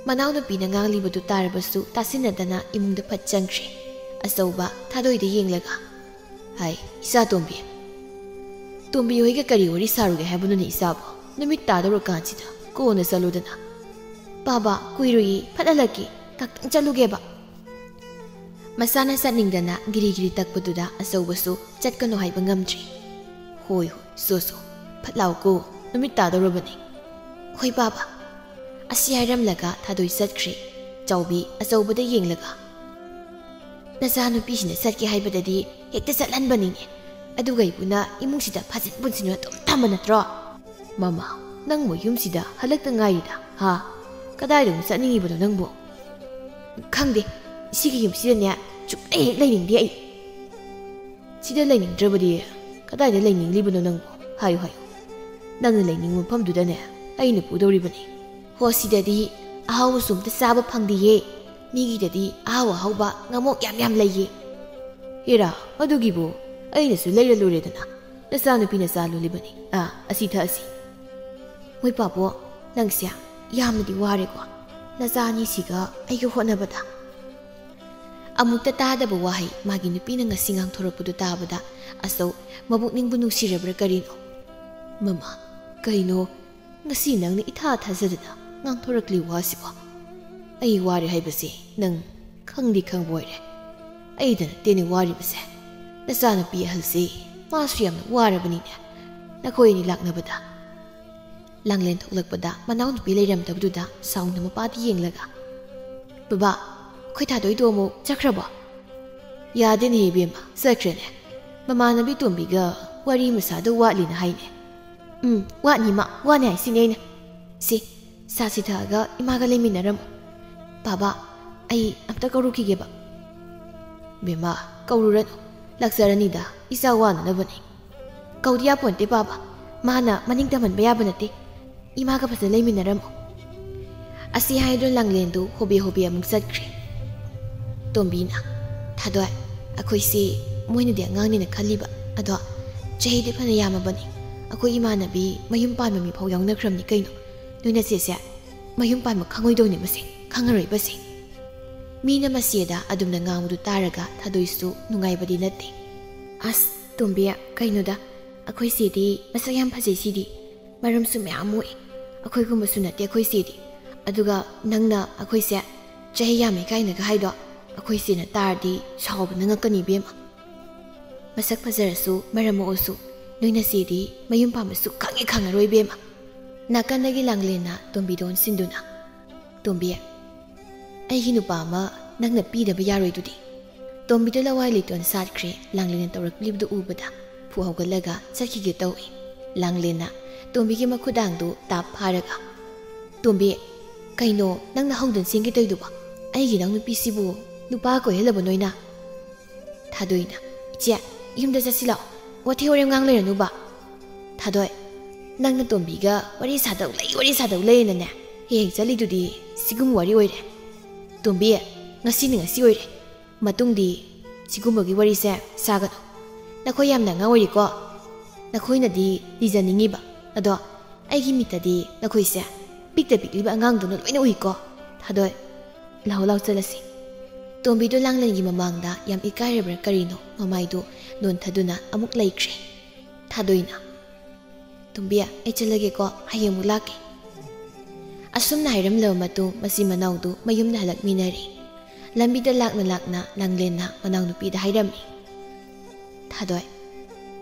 ꯃꯅꯥꯎꯅꯨꯄꯤꯅ ꯉꯥꯡꯂꯤꯕꯗꯨ ꯇꯥꯔꯕꯁꯨ ꯇꯥꯁꯤꯟꯅꯗꯅ ꯏꯃꯨꯡꯗ ꯐꯠ ꯆꯪꯈ꯭ꯔꯦ꯫ ꯑꯆꯧꯕ ꯊꯥꯗꯣꯏꯗ ꯌꯦꯡꯂꯒ, "ꯍꯥꯏ, ꯏꯆꯥ ꯇꯣꯝꯕꯤ꯫ ꯇꯣꯝꯕꯤ ꯍꯣꯏꯒ ꯀꯔꯤ ꯋꯥꯔꯤ ꯁꯥꯔꯨꯒꯦ ꯍꯥꯏꯕꯅꯣꯅꯦ ꯏꯆꯥꯕꯣ? ꯅꯨꯃꯤꯠ ꯇꯥꯗꯧꯔꯀꯥꯟꯁꯤꯗ ꯀꯣꯟꯅ ꯆꯠꯂꯨꯗꯅ꯫" "ꯕꯥꯕꯥ, ꯀꯨꯏꯔꯣꯏꯌꯦ, ꯐꯠ ꯍꯜꯂꯛꯀꯦ꯫ ꯉꯥꯛꯇꯪ ꯆꯠꯂꯨꯒꯦꯕ꯫" ꯃꯆꯥꯅ ꯆꯠꯅꯤꯡꯗꯅ ꯒꯤꯔꯤ ꯒꯤꯔꯤ ꯇꯛꯄꯗꯨꯗ ꯑꯆꯧꯕꯁꯨ ꯆꯠꯀꯅꯨ ꯍꯥꯏꯕ ꯉꯝꯗ꯭ꯔꯤ꯫ "ꯍꯣꯏ, ꯍꯣꯏ, ꯁꯣ, ꯁꯣ, ꯐꯠ ꯂꯥꯎꯀꯣ, ꯅꯨꯃꯤꯠ ꯇꯥꯗꯧꯔꯕꯅꯤ꯫" "ꯍꯣꯏ, ꯕꯥꯕꯥ꯫" ꯑꯁꯤ ꯍꯥꯏꯔꯝꯂꯒ ꯊꯥꯗꯣꯏ ꯆꯠꯈ꯭ꯔꯦ꯫ ꯆꯥꯎꯕꯤ ꯑꯆꯧꯕꯗ ꯌꯦꯡꯂꯒ, "ꯅꯆꯥꯅꯨꯄꯤꯁꯤꯅ ꯆꯠꯀꯦ ꯍꯥꯏꯕꯗꯗꯤ ꯍꯦꯛꯇ ꯆꯠꯍꯟꯕꯅꯤꯅꯦ꯫ ꯑꯗꯨꯒ ꯏꯄꯨꯅ ꯏꯃꯨꯡꯁꯤꯗ ꯐꯥꯖꯤꯟ ꯄꯨꯟꯁꯤꯟꯗꯨꯅ ꯑꯗꯨꯝ ꯊꯝꯕ ꯅꯠꯇ꯭ꯔꯣ?" "ꯃꯃꯥ, ꯅꯪꯕꯨ ꯌꯨꯝꯁꯤꯗ ꯍꯜꯂꯛꯇ ꯉꯥꯏꯔꯤꯗ, ꯍꯥ? ꯀꯗꯥꯏꯗ ꯑꯃꯨꯛ ꯆꯠꯅꯤꯡꯉꯤꯕꯅꯣ ꯅꯪꯕꯨ?" "ꯈꯪꯗꯦ, ꯁꯤꯒꯤ ꯌꯨꯝꯁꯤꯗꯅꯦ ꯁꯨꯛꯂꯩ ꯍꯦꯛ ꯂꯩꯅꯤꯡꯗꯦ ꯑꯩ꯫" "ꯁꯤꯗ ꯂꯩꯅꯤꯡꯗ꯭ꯔꯕꯗꯤ ꯀꯗꯥꯏꯗ ꯂꯩꯅꯤꯡꯂꯤꯕꯅꯣ ꯅꯪꯕꯨ? ꯍꯥꯏꯌꯨ, ꯍꯥꯏꯌꯨ꯫ ꯅꯪꯅ ꯂꯩꯅꯤꯡꯕ ꯃꯐꯝꯗꯨꯗꯅꯦ ꯑꯩꯅ ꯄꯨꯗꯧꯔꯤꯕꯅꯤ꯫" "ꯍꯣ, ꯁꯤꯗꯗꯤ ꯑꯍꯥꯎꯕꯁꯨ ꯑꯝꯇ ꯆꯥꯕ ꯐꯪꯗꯤꯌꯦ꯫ ꯃꯤꯒꯤꯗꯗꯤ ꯑꯍꯥꯎ ꯑꯍꯥꯎꯕ ꯉꯥꯃꯣꯛ ꯌꯥꯝ ꯌꯥꯝ ꯂꯩꯌꯦ꯫" "ꯍꯦꯔꯥ, ꯑꯗꯨꯒꯤꯕꯨ ꯑꯩꯅꯁꯨ ꯂꯩꯔ ꯂꯣꯏꯔꯦꯗꯅ꯫ ꯅꯆꯥꯅꯨꯄꯤꯅ ꯆꯥ ꯂꯣꯜꯂꯤꯕꯅꯤ꯫ ꯑꯥ, ꯑꯁꯤ ꯊꯛꯑꯁꯤ꯫" "ꯃꯣꯏ ꯄꯥꯕꯣ, ꯅꯪꯁꯦ ꯌꯥꯝꯅꯗꯤ ꯋꯥꯔꯦꯀꯣ, ꯅꯆꯥ ꯑꯅꯤꯁꯤꯒ ꯑꯩꯒ ꯍꯣꯠꯅꯕꯗ꯫" ꯑꯃꯨꯛꯇ ꯇꯥꯗꯕ ꯋꯥꯍꯩ ꯃꯥꯒꯤ ꯅꯨꯄꯤꯅ ꯉꯁꯤ ꯉꯥꯡꯊꯣꯔꯛꯄꯗꯨ ꯇꯥꯕꯗ ꯑꯆꯧ ꯃꯕꯨꯛꯅꯤꯡꯕꯨ ꯅꯨꯡꯁꯤꯔꯕ꯭ꯔꯥ ꯀꯔꯤꯅꯣ? "ꯃꯃꯥ, ꯀꯩꯅꯣ ꯉꯁꯤ ꯅꯪꯅ ꯏꯊꯥ ꯊꯥꯖꯗꯅ ꯉꯥꯡꯊꯣꯔꯛꯂꯤ ꯋꯥꯁꯤꯕꯣ? ꯑꯩ ꯋꯥꯔꯦ ꯍꯥꯏꯕꯁꯤ ꯅꯪ ꯈꯪꯗꯤ ꯈꯪꯕ ꯑꯣꯏꯔꯦ꯫ ꯑꯩꯗ ꯅꯠꯇꯦꯅꯦ ꯋꯥꯔꯤꯕꯁꯦ, ꯅꯆꯥꯅꯨꯄꯤ ꯑꯍꯜꯁꯤ ꯃꯥꯁꯨ ꯌꯥꯝꯅ ꯋꯥꯔꯕꯅꯤꯅꯦ ꯅꯈꯣꯏ ꯑꯅꯤ ꯂꯥꯛꯅꯕꯗ꯫" ꯂꯥꯡꯂꯦꯟ ꯊꯣꯛꯂꯛꯄꯗ ꯃꯅꯥꯎꯅꯨꯄꯤ ꯂꯩꯔꯝꯗꯕꯗꯨꯗ ꯁꯥꯎꯅ ꯃꯄꯥꯗ ꯌꯦꯡꯂꯒ, "ꯕꯕꯥ, ꯑꯩꯈꯣꯏ ꯊꯥꯗꯣꯏꯗꯣ ꯑꯃꯨꯛ ꯆꯠꯈ꯭ꯔꯕꯣ?" "ꯌꯥꯗꯦꯅꯦ ꯏꯕꯦꯝꯃ, ꯆꯠꯈ꯭ꯔꯦꯅꯦ꯫ ꯃꯃꯥꯟꯅꯕꯤ ꯇꯣꯝꯕꯤꯒ ꯋꯥꯔꯤ ꯃꯁꯥꯗ ꯋꯥꯠꯂꯤꯅ ꯍꯥꯏꯅꯦ꯫" "ꯎꯝ, ꯋꯥꯠꯅꯤ ꯃꯥ, ꯋꯥꯠꯅꯤ ꯍꯥꯏꯁꯤꯅꯦ ꯑꯩꯅ꯫ ꯁꯤ, ꯆꯥꯁꯤ ꯊꯛꯑꯒ ꯏꯃꯥꯒ ꯂꯩꯃꯤꯟꯅꯔꯝꯃꯨ꯫ ꯕꯥꯕꯥ, ꯑꯩ ꯑꯝꯇ ꯀꯧꯔꯨꯈꯤꯒꯦꯕ꯫" "ꯕꯦꯝꯃ, ꯀꯧꯔꯨꯔꯅꯨ, ꯂꯥꯛꯆꯔꯅꯤꯗ, ꯏꯆꯥ ꯋꯥꯅꯅꯕꯅꯤ꯫" "ꯀꯧꯗꯤ ꯌꯥꯄꯣꯟꯇꯦ ꯕꯥꯕꯥ, ꯃꯥꯅ ꯃꯅꯤꯡ ꯇꯝꯍꯟꯕ ꯌꯥꯕ ꯅꯠꯇꯦ꯫ ꯏꯃꯥꯒ ꯐꯖꯅ ꯂꯩꯃꯤꯟꯅꯔꯝꯃꯨ꯫" ꯑꯁꯤ ꯍꯥꯏꯗꯨꯅ ꯂꯥꯡꯂꯦꯟꯗꯨ ꯍꯣꯕꯦ ꯍꯣꯕꯦ ꯑꯃꯨꯛ ꯆꯠꯈ꯭ꯔꯦ꯫ ꯇꯣꯝꯕꯤꯅ, "ꯊꯥꯗꯣꯏ, ꯑꯩꯈꯣꯏꯁꯤ ꯃꯣꯏꯅꯗꯤ ꯑꯉꯥꯡꯅꯦꯅ ꯈꯜꯂꯤꯕ, ꯑꯗꯣ ꯆꯍꯤꯗꯤ ꯐꯅ ꯌꯥꯝꯃꯕꯅꯤ꯫ ꯑꯩꯈꯣꯏ ꯏꯃꯥꯟꯅꯕꯤ ꯃꯌꯨꯝ ꯄꯥꯟꯕ ꯃꯤꯐꯥꯎ ꯌꯥꯎꯅꯈ꯭ꯔꯕꯅꯤ ꯀꯩꯅꯣ꯫ ꯅꯣꯏ ꯅꯆꯦꯁꯦ ꯃꯌꯨꯝ ꯄꯥꯟꯕ ꯈꯪꯉꯣꯏꯗꯧꯅꯤ ꯃꯁꯦ, ꯈꯪꯉꯔꯣꯏꯕꯁꯦ꯫" ꯃꯤꯅ ꯃꯆꯦꯗ ꯑꯗꯨꯝꯅ ꯉꯥꯡꯕꯗꯨ ꯇꯥꯔꯒ ꯊꯥꯗꯣꯏꯁꯨ ꯅꯨꯡꯉꯥꯏꯕꯗꯤ ꯅꯠꯇꯦ꯫ "ꯑꯁ, ꯇꯣꯝꯕꯤ, ꯀꯩꯅꯣꯗ, ꯑꯩꯈꯣꯏ ꯆꯦꯗꯤ ꯃꯁꯛ ꯌꯥꯝ ꯐꯖꯩ ꯁꯤꯗꯤ꯫ ꯃꯔꯝꯁꯨ ꯃꯌꯥꯝ ꯃꯣꯛꯏ꯫ ꯑꯩꯈꯣꯏꯒꯨꯝꯕꯁꯨ ꯅꯠꯇꯦ ꯑꯩꯈꯣꯏ ꯆꯦꯗꯤ꯫ ꯑꯗꯨꯒ ꯅꯪꯅ ꯑꯩꯈꯣꯏꯁꯦ ꯆꯍꯤ ꯌꯥꯝꯃꯦ ꯀꯥꯏꯅꯒ ꯍꯥꯏꯗꯣ, ꯑꯩꯈꯣꯏ ꯆꯦꯅ ꯇꯥꯔꯗꯤ ꯁꯥꯎꯕꯅ ꯉꯛꯀꯅꯤ ꯏꯕꯦꯝꯃ꯫ ꯃꯁꯛ ꯐꯖꯔꯁꯨ ꯃꯔꯝ ꯃꯣꯛꯑꯁꯨ ꯅꯣꯏ ꯅꯆꯦꯗꯤ ꯃꯌꯨꯝ ꯄꯥꯟꯕꯁꯨ ꯈꯪꯉꯦ ꯈꯪꯉꯔꯣꯏ ꯏꯕꯦꯝꯃ꯫" ꯅꯥꯀꯟꯗꯒꯤ ꯂꯥꯡꯂꯦꯟꯅ ꯇꯣꯝꯕꯤꯗ ꯑꯣꯟꯁꯤꯟꯗꯨꯅ, "ꯇꯣꯝꯕꯤ, ꯑꯩꯒꯤ ꯅꯨꯄꯥ ꯑꯃ ꯅꯪꯅ ꯄꯤꯗꯕ ꯌꯥꯔꯣꯏꯗꯨꯗꯤ꯫" ꯇꯣꯝꯕꯤꯗ ꯂꯋꯥꯏ ꯂꯩꯇꯣꯟ ꯁꯥꯠꯈ꯭ꯔꯦ꯫ ꯂꯥꯡꯂꯦꯟꯅ ꯇꯧꯔꯛꯂꯤꯕꯗꯨ ꯎꯕꯗ ꯐꯨ ꯍꯧꯒꯠꯂꯒ ꯆꯠꯈꯤꯒꯦ ꯇꯧꯏ꯫ ꯂꯥꯡꯂꯦꯟꯅ ꯇꯣꯝꯕꯤꯒꯤ ꯃꯈꯨꯗꯥꯡꯗꯨ ꯇꯥꯞ ꯐꯥꯔꯒ, "ꯇꯣꯝꯕꯤ, ꯀꯩꯅꯣ ꯅꯪꯅ ꯍꯧꯗꯨꯅ ꯆꯦꯟꯒꯦ ꯇꯧꯏꯗꯨꯕꯣ? ꯑꯩꯒꯤ ꯏꯅꯥꯎꯅꯨꯄꯤꯁꯤꯕꯨ ꯅꯨꯄꯥ ꯀꯣꯏꯍꯜꯂꯕ ꯅꯣꯏꯅ?" ꯊꯥꯗꯣꯏꯅ, "ꯏꯆꯦ, ꯌꯨꯝꯗ ꯆꯠꯁꯤ ꯂꯥꯛꯑꯣ, ꯋꯥꯊꯤ ꯋꯥꯔꯦꯝ ꯉꯥꯡ ꯂꯩꯔꯅꯨꯕ꯫" "ꯊꯥꯗꯣꯏ, ꯅꯪꯅ ꯇꯣꯝꯕꯤꯒ ꯋꯥꯔꯤ ꯁꯥꯗꯧ ꯂꯩ, ꯋꯥꯔꯤ ꯁꯥꯗꯧ ꯂꯩꯅꯅꯦ ꯍꯦꯛ ꯍꯦꯛ ꯆꯠꯂꯤꯗꯨꯗꯤ ꯁꯤꯒꯨꯝꯕ ꯋꯥꯔꯤ ꯑꯣꯏꯔꯦ꯫ ꯇꯣꯝꯕꯤ, ꯉꯁꯤꯅ ꯉꯁꯤ ꯑꯣꯏꯔꯦ꯫ ꯃꯇꯨꯡꯗꯤ ꯁꯤꯒꯨꯝꯕꯒꯤ ꯋꯥꯔꯤꯁꯦ ꯁꯥꯒꯅꯨ꯫ ꯅꯈꯣꯏ ꯌꯥꯝꯅ ꯑꯉꯥꯡ ꯑꯣꯏꯔꯤꯀꯣ꯫ ꯅꯈꯣꯏꯅꯗꯤ ꯂꯤꯖꯅꯤꯡꯉꯤꯕ, ꯑꯗꯣ ꯑꯩꯒꯤ ꯃꯤꯠꯇꯗꯤ ꯅꯈꯣꯏꯁꯦ ꯄꯤꯛꯇ ꯄꯤꯛꯂꯤꯕ ꯑꯉꯥꯡꯗꯧꯅ ꯂꯣꯏꯅ ꯎꯏꯀꯣ꯫ ꯊꯥꯗꯣꯏ, ꯂꯥꯛꯑꯣ ꯂꯥꯛꯑꯣ ꯆꯠꯂꯁꯤ꯫" ꯇꯣꯝꯕꯤꯗꯣ ꯂꯥꯡꯂꯦꯟꯒꯤ ꯃꯃꯥꯡꯗ ꯌꯥꯝ ꯏꯀꯥꯏꯔꯕ꯭ꯔꯥ ꯀꯔꯤꯅꯣ ꯃꯃꯥꯏꯗꯨ ꯅꯣꯟꯊꯗꯨꯅ ꯑꯃꯨꯛ ꯂꯩꯈ꯭ꯔꯦ꯫ ꯊꯥꯗꯣꯏꯅ, "ꯇꯣꯝꯕꯤ, ꯑꯩ ꯆꯠꯂꯒꯦꯀꯣ, ꯍꯌꯦꯡ ꯑꯃꯨꯛ ꯂꯥꯛꯀꯦ꯫" ꯑꯁꯨꯝꯅ ꯍꯥꯏꯔꯝꯂꯕ ꯃꯇꯨꯡ ꯃꯆꯤꯟ ꯃꯅꯥꯎꯗꯨ ꯃꯌꯨꯝꯗ ꯍꯜꯂꯛꯃꯤꯟꯅꯔꯦ꯫ ꯂꯝꯕꯤꯗ ꯂꯥꯛꯅ ꯂꯥꯛꯅ ꯂꯥꯡꯂꯦꯟꯅ ꯃꯅꯥꯎꯅꯨꯄꯤꯗ ꯍꯥꯏꯔꯝꯃꯤ, "ꯊꯥꯗꯣꯏ,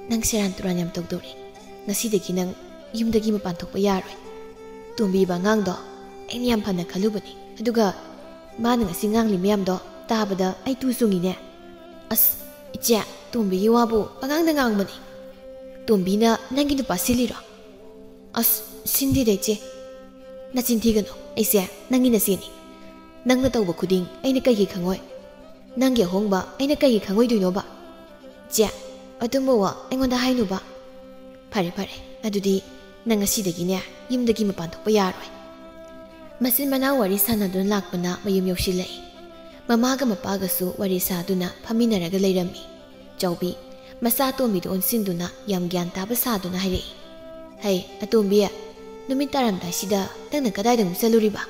ꯅꯪ ꯁꯦꯔꯥꯟ ꯇꯨꯔꯥꯟ ꯌꯥꯝ ꯇꯧꯗꯧꯔꯤ꯫ ꯉꯁꯤꯗꯒꯤ ꯅꯪ ꯌꯨꯝꯗꯒꯤ ꯃꯄꯥꯟ ꯊꯣꯛꯄ ꯌꯥꯔꯣꯏ꯫ ꯇꯣꯝꯕꯤꯕ ꯑꯉꯥꯡꯗꯣ ꯑꯩꯅ ꯌꯥꯝ ꯐꯅ ꯈꯜꯂꯨꯕꯅꯤ, ꯑꯗꯨꯒ ꯃꯥꯅ ꯉꯁꯤ ꯉꯥꯡꯂꯤ ꯃꯌꯥꯝꯗꯣ ꯇꯥꯕꯗ ꯑꯩ ꯇꯨ ꯆꯨꯡꯉꯤꯅꯦ꯫" "ꯑꯁ, ꯏꯆꯦ, ꯇꯣꯝꯕꯤꯒꯤ ꯋꯥꯕꯨ ꯄꯉꯥꯡꯗ ꯉꯥꯡꯕꯅꯤ꯫ ꯇꯣꯝꯕꯤꯅ ꯅꯪꯒꯤ ꯅꯨꯄꯥ ꯁꯤꯜꯂꯤꯔꯣ?" "ꯑꯁ, ꯁꯤꯟꯗꯦꯗ ꯏꯆꯦ꯫ ꯅꯆꯤꯟ ꯊꯤꯒꯅꯨ, ꯑꯩꯁꯦ ꯅꯪꯒꯤ ꯅꯆꯦꯅꯤ꯫ ꯅꯪꯅ ꯇꯧꯕ ꯈꯨꯗꯤꯡ ꯑꯩꯅ ꯀꯩꯒꯤ ꯈꯪꯉꯣꯏ? ꯅꯪꯒꯤ ꯑꯍꯣꯡꯕ ꯑꯩꯅ ꯀꯩꯒꯤ ꯈꯪꯉꯣꯏꯗꯣꯏꯅꯣꯕ? ꯏꯆꯦ, ꯑꯗꯨꯝꯕ ꯋꯥ ꯑꯩꯉꯣꯟꯗ ꯍꯥꯏꯅꯨꯕ꯫ ꯐꯔꯦ, ꯐꯔꯦ, ꯑꯗꯨꯗꯤ ꯅꯪ ꯉꯁꯤꯗꯒꯤꯅꯦ ꯌꯨꯝꯗꯒꯤ ꯃꯄꯥꯟ ꯊꯣꯛꯄ ꯌꯥꯔꯣꯏ꯫" ꯃꯆꯤꯟ ꯃꯅꯥꯎ ꯋꯥꯔꯤ ꯁꯥꯟꯅꯗꯨꯅ ꯂꯥꯛꯄꯅ ꯃꯌꯨꯝ ꯌꯧꯁꯤꯜꯂꯛꯏ꯫ ꯃꯃꯥꯒ ꯃꯄꯥꯒꯁꯨ ꯋꯥꯔꯤ ꯁꯥꯗꯨꯅ ꯐꯝꯃꯤꯟꯅꯔꯒ ꯂꯩꯔꯝꯃꯤ꯫ ꯆꯥꯎꯕꯤ, ꯃꯆꯥ ꯑꯇꯣꯝꯕꯤꯗ ꯑꯣꯟꯁꯤꯟꯗꯨꯅ ꯌꯥꯝ ꯒ꯭ꯌꯥꯟ ꯇꯥꯕ ꯁꯥꯗꯨꯅ ꯍꯥꯏꯔꯛꯏ꯫ "ꯍꯩ, ꯑꯇꯣꯝꯕꯤ, ꯅꯨꯃꯤꯠ ꯇꯥꯔꯝꯗꯥꯏꯁꯤꯗ ꯅꯪꯅ ꯀꯗꯥꯏꯗ ꯑꯃꯨꯛ ꯆꯠꯂꯨꯔꯤꯕ?"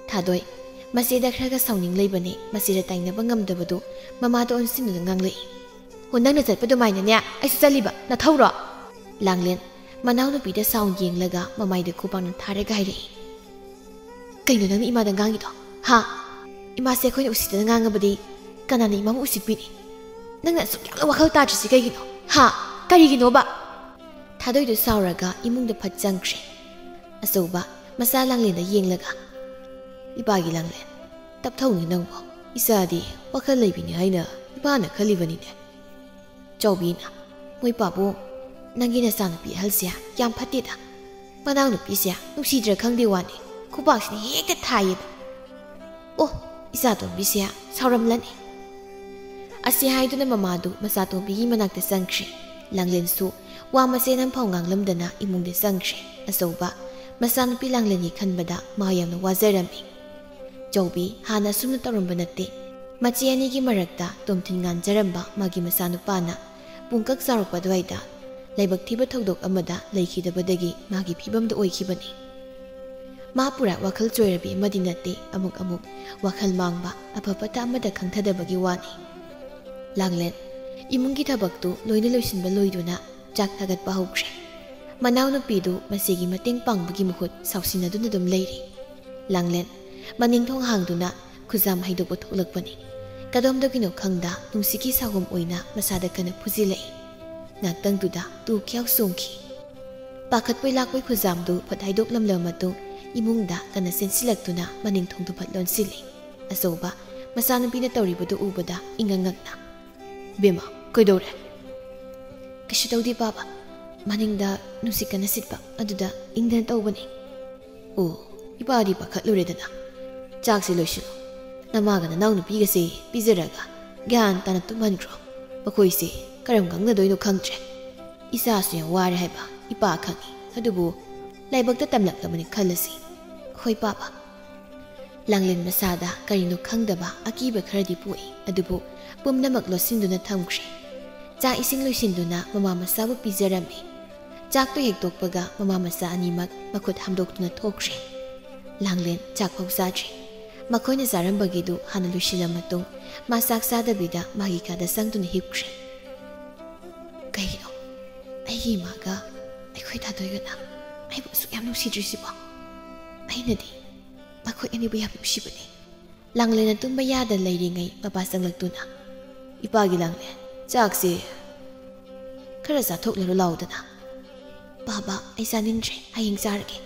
ꯊꯥꯗꯣꯏ, ꯃꯆꯦꯗ ꯈꯔꯒ ꯁꯥꯎꯅꯤꯡ ꯂꯩꯕꯅꯤ, ꯃꯆꯦꯗ ꯇꯥꯏꯅꯕ ꯉꯝꯗꯕꯗꯨ ꯃꯃꯥꯗ ꯑꯣꯟꯁꯤꯟꯗꯨꯅ ꯉꯥꯡꯂꯛꯏ꯫ "ꯍꯣ, ꯅꯪꯅ ꯆꯠꯄ ꯑꯗꯨꯃꯥꯏꯅꯅꯦ ꯑꯩꯁꯨ ꯆꯠꯂꯤꯕ, ꯅꯊꯧꯔꯣ?" ꯂꯥꯡꯂꯦꯟ, ꯃꯅꯥꯎꯅꯨꯄꯤꯗ ꯁꯥꯎꯟ ꯌꯦꯡꯂꯒ ꯃꯃꯥꯏꯗ ꯈꯨꯕꯥꯛꯅ ꯊꯥꯔꯒ ꯍꯥꯏꯔꯛꯏ꯫ "ꯀꯩꯅꯣ ꯅꯪꯅ ꯏꯃꯥꯗ ꯉꯥꯡꯉꯤꯗꯣ? ꯍꯥ? ꯏꯃꯥꯁꯦ ꯑꯩꯈꯣꯏꯅ ꯎꯁꯤꯠꯇꯅ ꯉꯥꯡꯉꯕꯗꯤ ꯀꯅꯥꯅ ꯏꯃꯥꯕꯨ ꯎꯁꯤꯠꯄꯤꯅꯤ? ꯅꯪꯅ ꯑꯁꯨꯛ ꯌꯥꯝꯅ ꯋꯥꯈꯜ ꯇꯥꯗ꯭ꯔꯤꯁꯤ ꯀꯩꯒꯤꯅꯣ? ꯍꯥ? ꯀꯔꯤꯒꯤꯅꯣꯕ?" ꯊꯥꯗꯣꯏꯗꯨ ꯁꯥꯎꯔꯒ ꯏꯃꯨꯡꯗ ꯐꯠ ꯆꯪꯈ꯭ꯔꯦ꯫ ꯑꯆꯧꯕ, ꯃꯆꯥ ꯂꯥꯡꯂꯦꯟꯗ ꯌꯦꯡꯂꯒ, "ꯏꯄꯥꯒꯤ ꯂꯥꯡꯂꯦꯟ, ꯇꯞꯊꯧꯅꯦ ꯅꯪꯕꯣ꯫ ꯏꯆꯥꯗꯤ ꯋꯥꯈꯜ ꯂꯩꯕꯤꯅꯤ ꯍꯥꯏꯅ ꯏꯄꯥꯅ ꯈꯜꯂꯤꯕꯅꯤꯅꯦ꯫" ꯆꯥꯎꯕꯤꯅ, "ꯃꯣꯏ ꯄꯥꯕꯨꯡ, ꯅꯪꯒꯤ ꯅꯆꯥꯅꯨꯄꯤ ꯑꯍꯜꯁꯦ ꯌꯥꯝ ꯐꯠꯇꯦꯗ꯫ ꯃꯅꯥꯎꯅꯨꯄꯤꯁꯦ ꯅꯨꯡꯁꯤꯗ꯭ꯔꯥ ꯈꯪꯗꯦ ꯋꯥꯅꯤ, ꯈꯨꯕꯥꯛꯁꯤꯅ ꯍꯦꯛꯇ ꯊꯥꯏꯌꯦꯕ꯫ ꯑꯣ, ꯏꯆꯥꯇꯣꯝꯕꯤꯁꯦ ꯁꯥꯎꯔꯝꯂꯅꯤ꯫" ꯑꯁꯤ ꯍꯥꯏꯗꯨꯅ ꯃꯃꯥꯗꯨ ꯃꯆꯥꯇꯣꯝꯕꯤꯒꯤ ꯃꯅꯥꯛꯇ ꯆꯪꯈ꯭ꯔꯦ꯫ ꯂꯥꯡꯂꯦꯟꯁꯨ ꯋꯥ ꯃꯆꯦꯠ ꯑꯃꯐꯥꯎ ꯉꯥꯡꯂꯝꯗꯅ ꯏꯃꯨꯡꯗ ꯆꯪꯈ꯭ꯔꯦ꯫ ꯑꯆꯧꯕ, ꯃꯆꯥꯅꯨꯄꯤ ꯂꯥꯡꯂꯦꯟꯒꯤ ꯈꯟꯕꯗ ꯃꯥ ꯌꯥꯝꯅ ꯋꯥꯖꯔꯝꯃꯤ꯫ ꯆꯥꯎꯕꯤ ꯍꯥꯟꯅ ꯑꯁꯨꯝꯅ ꯇꯧꯔꯝꯕ ꯅꯠꯇꯦ꯫ ꯃꯆꯦ ꯑꯅꯤꯒꯤ ꯃꯔꯛꯇ ꯇꯣꯝꯊꯤꯟ ꯉꯥꯟꯖꯔꯝꯕ ꯃꯥꯒꯤ ꯃꯆꯥꯅꯨꯄꯥꯅ ꯄꯨꯡꯀꯛ ꯆꯥꯎꯔꯛꯄ ꯑꯗꯨꯋꯥꯏꯗ ꯂꯥꯏꯕꯛ ꯊꯤꯕ ꯊꯧꯗꯣꯛ ꯑꯃꯗ ꯂꯩꯈꯤꯗꯕꯗꯒꯤ ꯃꯥꯒꯤ ꯐꯤꯕꯝꯗ ꯑꯣꯏꯈꯤꯕꯅꯤ꯫ ꯃꯥ ꯄꯨꯔꯥ ꯋꯥꯈꯜ ꯆꯣꯏꯔꯕꯤ ꯑꯃꯗꯤ ꯅꯠꯇꯦ, ꯑꯃꯨꯛ ꯑꯃꯨꯛ ꯋꯥꯈꯜ ꯃꯥꯡꯕ, ꯑꯐ ꯐꯠꯇ ꯑꯃꯗ ꯈꯪꯊꯗꯕꯒꯤ ꯋꯥꯅꯤ꯫ ꯂꯥꯡꯂꯦꯟ, ꯏꯃꯨꯡꯒꯤ ꯊꯕꯛꯇꯨ ꯂꯣꯏꯅ ꯂꯣꯏꯁꯤꯟꯕ ꯂꯣꯏꯗꯨꯅ ꯆꯥꯛ ꯊꯥꯒꯠꯄ ꯍꯧꯈ꯭ꯔꯦ꯫ ꯃꯅꯥꯎꯅꯨꯄꯤꯗꯨ ꯃꯆꯦꯒꯤ ꯃꯇꯦꯡ ꯄꯥꯡꯕꯒꯤ ꯃꯍꯨꯠ ꯁꯥꯎꯁꯤꯟꯅꯗꯨꯅ ꯑꯗꯨꯝ ꯂꯩꯔꯤ꯫ ꯂꯥꯡꯂꯦꯟ, ꯃꯅꯤꯡ ꯊꯣꯡ ꯍꯥꯡꯗꯨꯅ ꯈꯨꯖꯥꯝ ꯍꯩꯗꯣꯛꯄ ꯊꯣꯛꯂꯛꯄꯅꯤ꯫ ꯀꯗꯣꯝꯗꯒꯤꯅꯣ ꯈꯪꯗ ꯅꯨꯡꯁꯤꯠꯀꯤ ꯁꯥꯍꯨꯝ ꯑꯣꯏꯅ ꯃꯁꯥꯗ ꯀꯟꯅ ꯐꯨꯖꯤꯜꯂꯛꯏ꯫ ꯉꯥꯛꯇꯪꯗꯨꯗ ꯇꯨ ꯈ꯭ꯌꯥꯎ ꯆꯣꯡꯈꯤ꯫ ꯄꯥꯈꯠꯄꯣꯏ ꯂꯥꯛꯄꯣꯏ ꯈꯨꯖꯥꯝꯗꯨ ꯐꯠ ꯍꯥꯏꯗꯣꯛꯂꯝꯂꯕ ꯃꯇꯨꯡ ꯏꯃꯨꯡꯗ ꯀꯟꯅ ꯆꯦꯟꯁꯤꯜꯂꯛꯇꯨꯅ ꯃꯅꯤꯡ ꯊꯣꯡꯗꯨ ꯐꯠ ꯂꯣꯟꯁꯤꯜꯂꯤ꯫ ꯑꯆꯧꯕ, ꯃꯆꯥꯅꯨꯄꯤꯅ ꯇꯧꯔꯤꯕꯗꯨ ꯎꯕꯗ ꯏꯉꯛ ꯉꯛꯅ, "ꯏꯕꯦꯝꯃ, ꯀꯩꯗꯧꯔꯦ?" "ꯀꯩꯁꯨ ꯇꯧꯗꯦ ꯄꯥꯕ, ꯃꯅꯤꯡꯗ ꯅꯨꯡꯁꯤꯠ ꯀꯟꯅ ꯁꯤꯠꯄ ꯑꯗꯨꯗ ꯏꯪꯗꯅ ꯇꯧꯕꯅꯦ꯫" "ꯑꯣ, ꯏꯄꯥꯗꯤ ꯄꯥꯈꯠꯂꯨꯔꯦꯗꯅ꯫ ꯆꯥꯛꯁꯦ ꯂꯣꯏꯁꯤꯜꯂꯣ꯫ ꯅꯃꯥꯒ ꯅꯅꯥꯎ ꯅꯨꯄꯤꯒꯁꯦ ꯄꯤꯖꯔꯒ ꯒ꯭ꯌꯥꯟ ꯇꯥꯅ ꯇꯨꯝꯍꯟꯈ꯭ꯔꯣ꯫ ꯃꯈꯣꯏꯁꯦ ꯀꯔꯝ ꯉꯥꯡꯅꯗꯣꯏꯅꯣ ꯈꯪꯗ꯭ꯔꯦ꯫ ꯏꯆꯥꯁꯨ ꯌꯥꯝ ꯋꯥꯔꯦ ꯍꯥꯏꯕ ꯏꯄꯥ ꯈꯪꯉꯤ, ꯑꯗꯨꯕꯨ ꯂꯥꯏꯕꯛꯇ ꯇꯝꯂꯛꯂꯕꯅꯤ ꯈꯜꯂꯁꯤ꯫ ꯍꯣꯏ ꯄꯥꯕ, ꯂꯥꯡꯂꯦꯟ ꯃꯁꯥꯗ ꯀꯔꯤꯅꯣ ꯈꯪꯗꯕ ꯑꯀꯤꯕ ꯈꯔꯗꯤ ꯄꯣꯛꯏ, ꯑꯗꯨꯕꯨ ꯄꯨꯝꯅꯃꯛ ꯂꯣꯠꯁꯤꯟꯗꯨꯅ ꯊꯝꯈ꯭ꯔꯦ꯫ ꯆꯥꯛ ꯏꯁꯤꯡ ꯂꯣꯏꯁꯤꯟꯗꯨꯅ ꯃꯃꯥ ꯃꯆꯥꯕꯨ ꯄꯤꯖꯔꯝꯃꯤ꯫ ꯆꯥꯛꯇꯨ ꯍꯦꯛ ꯇꯣꯛꯄꯒ ꯃꯃꯥ ꯃꯆꯥ ꯑꯅꯤꯃꯛ ꯃꯈꯨꯠ ꯍꯥꯝꯗꯣꯛꯇꯨꯅ ꯊꯣꯛꯈ꯭ꯔꯦ꯫ ꯂꯥꯡꯂꯦꯟ ꯆꯥꯛ ꯐꯥꯎ ꯆꯥꯗ꯭ꯔꯤ꯫ ꯃꯈꯣꯏꯅ ꯆꯥꯔꯝꯕꯒꯤꯗꯨ ꯍꯥꯟꯅ ꯂꯣꯏꯁꯤꯜꯂ ꯃꯇꯨꯡ ꯃꯥ ꯆꯥꯛ ꯆꯥꯗꯕꯤꯗ ꯃꯥꯒꯤ ꯀꯥꯗ ꯆꯪꯗꯨꯅ ꯍꯤꯞꯈ꯭ꯔꯦ꯫ ꯀꯩꯒꯤꯅꯣ ꯑꯩꯒꯤ ꯏꯃꯥꯒ ꯑꯩꯈꯣꯏ ꯊꯥꯗꯣꯏꯒꯅ ꯑꯩꯕꯨ ꯑꯁꯨꯛ ꯌꯥꯝ ꯅꯨꯡꯁꯤꯗ꯭ꯔꯤꯁꯤꯕꯣ? ꯑꯩꯅꯗꯤ ꯃꯈꯣꯏ ꯑꯅꯤꯕꯨ ꯌꯥꯝ ꯅꯨꯡꯁꯤꯕꯅꯤ꯫ ꯂꯥꯡꯂꯦꯟꯅ ꯇꯨꯝꯕ ꯌꯥꯗ ꯂꯩꯔꯤꯉꯩ ꯃꯄꯥ ꯆꯪꯂꯛꯇꯨꯅ, "ꯏꯄꯥꯒꯤ ꯂꯥꯡꯂꯦꯟ, ꯆꯥꯛꯁꯦ ꯈꯔ ꯆꯥꯊꯣꯛꯂꯔꯣ ꯂꯥꯎꯗꯅ꯫" "ꯄꯥꯕ, ꯑꯩ ꯆꯥꯅꯤꯡꯗ꯭ꯔꯦ, ꯍꯌꯦꯡ ꯆꯥꯔꯒꯦ꯫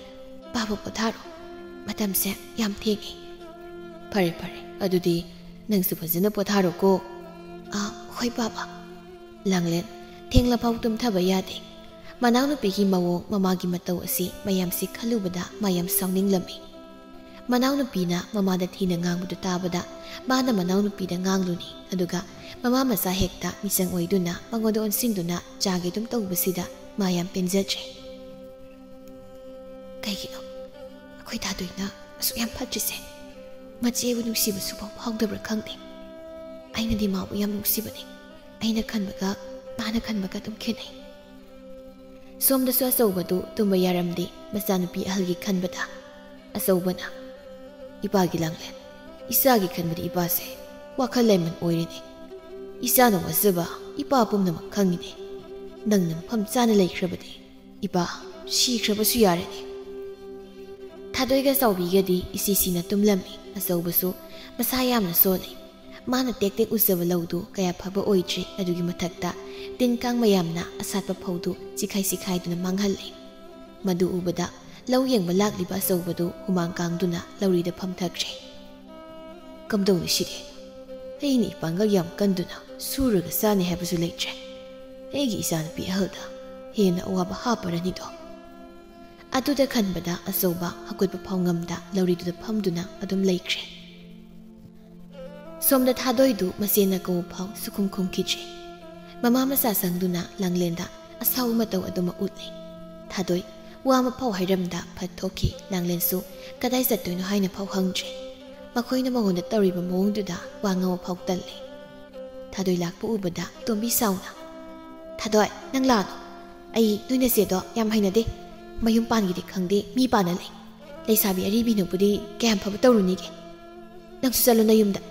ꯄꯥꯕ ꯄꯣꯊꯥꯔꯣ, ꯃꯇꯝꯁꯦ ꯌꯥꯝ ꯊꯦꯡꯉꯦ꯫" "ꯐꯔꯦ ꯐꯔꯦ, ꯑꯗꯨꯗꯤ ꯅꯪꯁꯨ ꯐꯖꯅ ꯄꯣꯊꯥꯔꯣꯀꯣ꯫" "ꯑꯥ, ꯍꯣꯏ ꯄꯥꯕ꯫" ꯂꯥꯡꯂꯦꯟ ꯊꯦꯡꯂꯐꯥꯎ ꯇꯨꯝꯊꯕ ꯌꯥꯗꯦ꯫ ꯃꯅꯥꯎꯅꯨꯄꯤꯒꯤ ꯃꯑꯣꯡ, ꯃꯃꯥꯒꯤ ꯃꯇꯧ ꯑꯁꯤ ꯃꯌꯥꯝꯁꯤ ꯈꯜꯂꯨꯕꯗ ꯃꯥ ꯌꯥꯝ ꯁꯥꯎꯅꯤꯡꯂꯝꯃꯤ꯫ ꯃꯅꯥꯎꯅꯨꯄꯤꯅ ꯃꯃꯥꯗ ꯊꯤꯅ ꯉꯥꯡꯕꯗꯨ ꯇꯥꯕꯗ ꯃꯥꯅ ꯃꯅꯥꯎꯅꯨꯄꯤꯗ ꯉꯥꯡꯂꯨꯅꯤ, ꯑꯗꯨꯒ ꯃꯃꯥ ꯃꯆꯥ ꯍꯦꯛꯇ ꯃꯤꯆꯪ ꯑꯣꯏꯗꯨꯅ ꯃꯉꯣꯟꯗ ꯑꯣꯟꯁꯤꯟꯗꯨꯅ ꯆꯥꯒꯦ ꯑꯗꯨꯝ ꯇꯧꯕꯁꯤꯗ ꯃꯥ ꯌꯥꯝ ꯄꯦꯟꯖꯗ꯭ꯔꯦ꯫ "ꯀꯩꯒꯤꯅꯣ ꯑꯩꯈꯣꯏ ꯊꯥꯗꯣꯏꯅ ꯑꯁꯨꯛ ꯌꯥꯝ ꯐꯠꯇ꯭ꯔꯤꯁꯦ? ꯃꯆꯦꯕꯨ ꯅꯨꯡꯁꯤꯕꯁꯨ ꯐꯥꯎ ꯐꯥꯎꯗꯕ꯭ꯔꯥ ꯈꯪꯗꯦ꯫ ꯑꯩꯅꯗꯤ ꯃꯥꯕꯨ ꯌꯥꯝ ꯅꯨꯡꯁꯤꯕꯅꯤ꯫ ꯑꯩꯅ ꯈꯟꯕꯒ ꯃꯥꯅ ꯈꯟꯕꯒ ꯑꯗꯨꯝ ꯈꯦꯠꯅꯩ꯫" ꯁꯣꯝꯗꯁꯨ ꯑꯆꯧꯕꯗꯨ ꯇꯨꯝꯕ ꯌꯥꯔꯝꯗꯦ ꯃꯆꯥꯅꯨꯄꯤ ꯑꯍꯜꯒꯤ ꯈꯟꯕꯗ꯫ ꯑꯆꯧꯕꯅ, "ꯏꯄꯥꯒꯤ ꯂꯥꯡꯂꯦꯟ, ꯏꯆꯥꯒꯤ ꯈꯟꯕꯗ ꯏꯄꯥꯁꯦ ꯋꯥꯈꯜ ꯂꯩꯃꯟ ꯑꯣꯏꯔꯦꯅꯦ꯫ ꯏꯆꯥꯅ ꯋꯥꯖꯕ ꯏꯄꯥ ꯄꯨꯝꯅꯃꯛ ꯈꯪꯉꯤꯅꯦ꯫ ꯅꯪꯅ ꯃꯐꯝ ꯆꯥꯅ ꯂꯩꯈ꯭ꯔꯕꯗꯤ ꯏꯄꯥ ꯁꯤꯈ꯭ꯔꯕꯁꯨ ꯌꯥꯔꯦꯅꯦ꯫" ꯊꯥꯗꯣꯏꯒ ꯆꯥꯎꯕꯤꯒꯗꯤ ꯏꯁꯤ ꯁꯤꯅ ꯇꯨꯝꯂꯝꯃꯤ꯫ ꯑꯆꯧꯕꯁꯨ ꯃꯁꯥ ꯌꯥꯝꯅ ꯁꯣꯜꯂꯤ꯫ ꯃꯥꯅ ꯇꯦꯛ ꯇꯦꯛ ꯎꯖꯕ ꯂꯧꯗꯨ ꯀꯌꯥ ꯐꯕ ꯑꯣꯏꯗ꯭ꯔꯤ, ꯑꯗꯨꯒꯤ ꯃꯊꯛꯇ ꯇꯤꯟ ꯀꯥꯡ ꯃꯌꯥꯝꯅ ꯑꯁꯥꯠꯄ ꯐꯧꯗꯨ ꯆꯤꯈꯥꯏ ꯆꯤꯈꯥꯏꯗꯨꯅ ꯃꯥꯡꯍꯜꯂꯤ꯫ ꯃꯗꯨ ꯎꯕꯗ ꯂꯧ ꯌꯦꯡꯕ ꯂꯥꯛꯂꯤꯕ ꯑꯆꯧꯕꯗꯨ ꯍꯨꯃꯥꯡ ꯀꯥꯡꯗꯨꯅ ꯂꯧꯔꯤꯗ ꯐꯝꯊꯈ꯭ꯔꯦ꯫ "ꯀꯝꯗꯧꯅꯤ ꯁꯤꯗꯤ? ꯑꯩꯅ ꯏꯄꯥꯡꯒꯜ ꯌꯥꯝ ꯀꯟꯗꯨꯅ ꯁꯨꯔꯒ ꯆꯥꯅꯤ ꯍꯥꯏꯕꯁꯨ ꯂꯩꯇ꯭ꯔꯦ꯫ ꯑꯩꯒꯤ ꯏꯆꯥꯅꯨꯄꯤ ꯑꯍꯜꯗ ꯍꯦꯟꯅ ꯑꯋꯥꯕ ꯍꯥꯞꯄꯔꯅꯤꯗꯣ꯫" ꯑꯗꯨꯗ ꯈꯟꯕꯗ ꯑꯆꯧꯕ ꯍꯧꯒꯠꯄ ꯐꯥꯎ ꯉꯝꯗ ꯂꯧꯔꯤꯗꯨꯗ ꯐꯝꯗꯨꯅ ꯑꯗꯨꯝ ꯂꯩꯈ꯭ꯔꯦ꯫ ꯁꯣꯝꯗ ꯊꯥꯗꯣꯏꯗꯨ ꯃꯆꯦꯅ ꯀꯧꯕ ꯐꯥꯎ ꯁꯨꯈꯨꯝ ꯈꯨꯝꯈꯤꯗ꯭ꯔꯦ꯫ ꯃꯃꯥ ꯃꯆꯥ ꯆꯪꯗꯨꯅ ꯂꯥꯡꯂꯦꯟꯗ ꯑꯁꯥꯎꯕ ꯃꯇꯧ ꯑꯗꯨꯃꯛ ꯎꯠꯂꯤ꯫ ꯊꯥꯗꯣꯏ ꯋꯥ ꯑꯃ ꯐꯥꯎ ꯍꯥꯏꯔꯝꯗ ꯐꯠ ꯊꯣꯛꯈꯤ꯫ ꯂꯥꯡꯂꯦꯟꯁꯨ ꯀꯗꯥꯏ ꯆꯠꯇꯣꯏꯅꯣ ꯍꯥꯏꯅ ꯐꯥꯎ ꯍꯪꯗ꯭ꯔꯦ꯫ ꯃꯈꯣꯏꯅ ꯃꯉꯣꯟꯗ ꯇꯧꯔꯤꯕ ꯃꯑꯣꯡꯗꯨꯗ ꯋꯥ ꯉꯥꯡꯕ ꯐꯥꯎ ꯇꯜꯂꯦ꯫ ꯊꯥꯗꯣꯏ ꯂꯥꯛꯄ ꯎꯕꯗ ꯇꯣꯝꯕꯤ ꯁꯥꯎꯅ, "ꯊꯥꯗꯣꯏ, ꯅꯪ ꯂꯥꯛꯑꯅꯨ꯫ ꯑꯩ ꯅꯣꯏ ꯅꯆꯦꯗꯣ ꯌꯥꯝ ꯍꯩꯅꯗꯦ꯫ ꯃꯌꯨꯝ ꯄꯥꯟꯒꯦꯗꯤ ꯈꯪꯗꯦ, ꯃꯤ ꯄꯥꯟꯅ ꯂꯩ꯫ ꯂꯩꯁꯥꯕꯤ ꯑꯔꯤꯕꯤꯅꯕꯨꯗꯤ ꯀꯌꯥꯝ ꯐꯕ ꯇꯧꯔꯨꯅꯤꯒꯦ? ꯅꯪꯁꯨ ꯆꯠꯂꯣ ꯅꯌꯨꯝꯗ꯫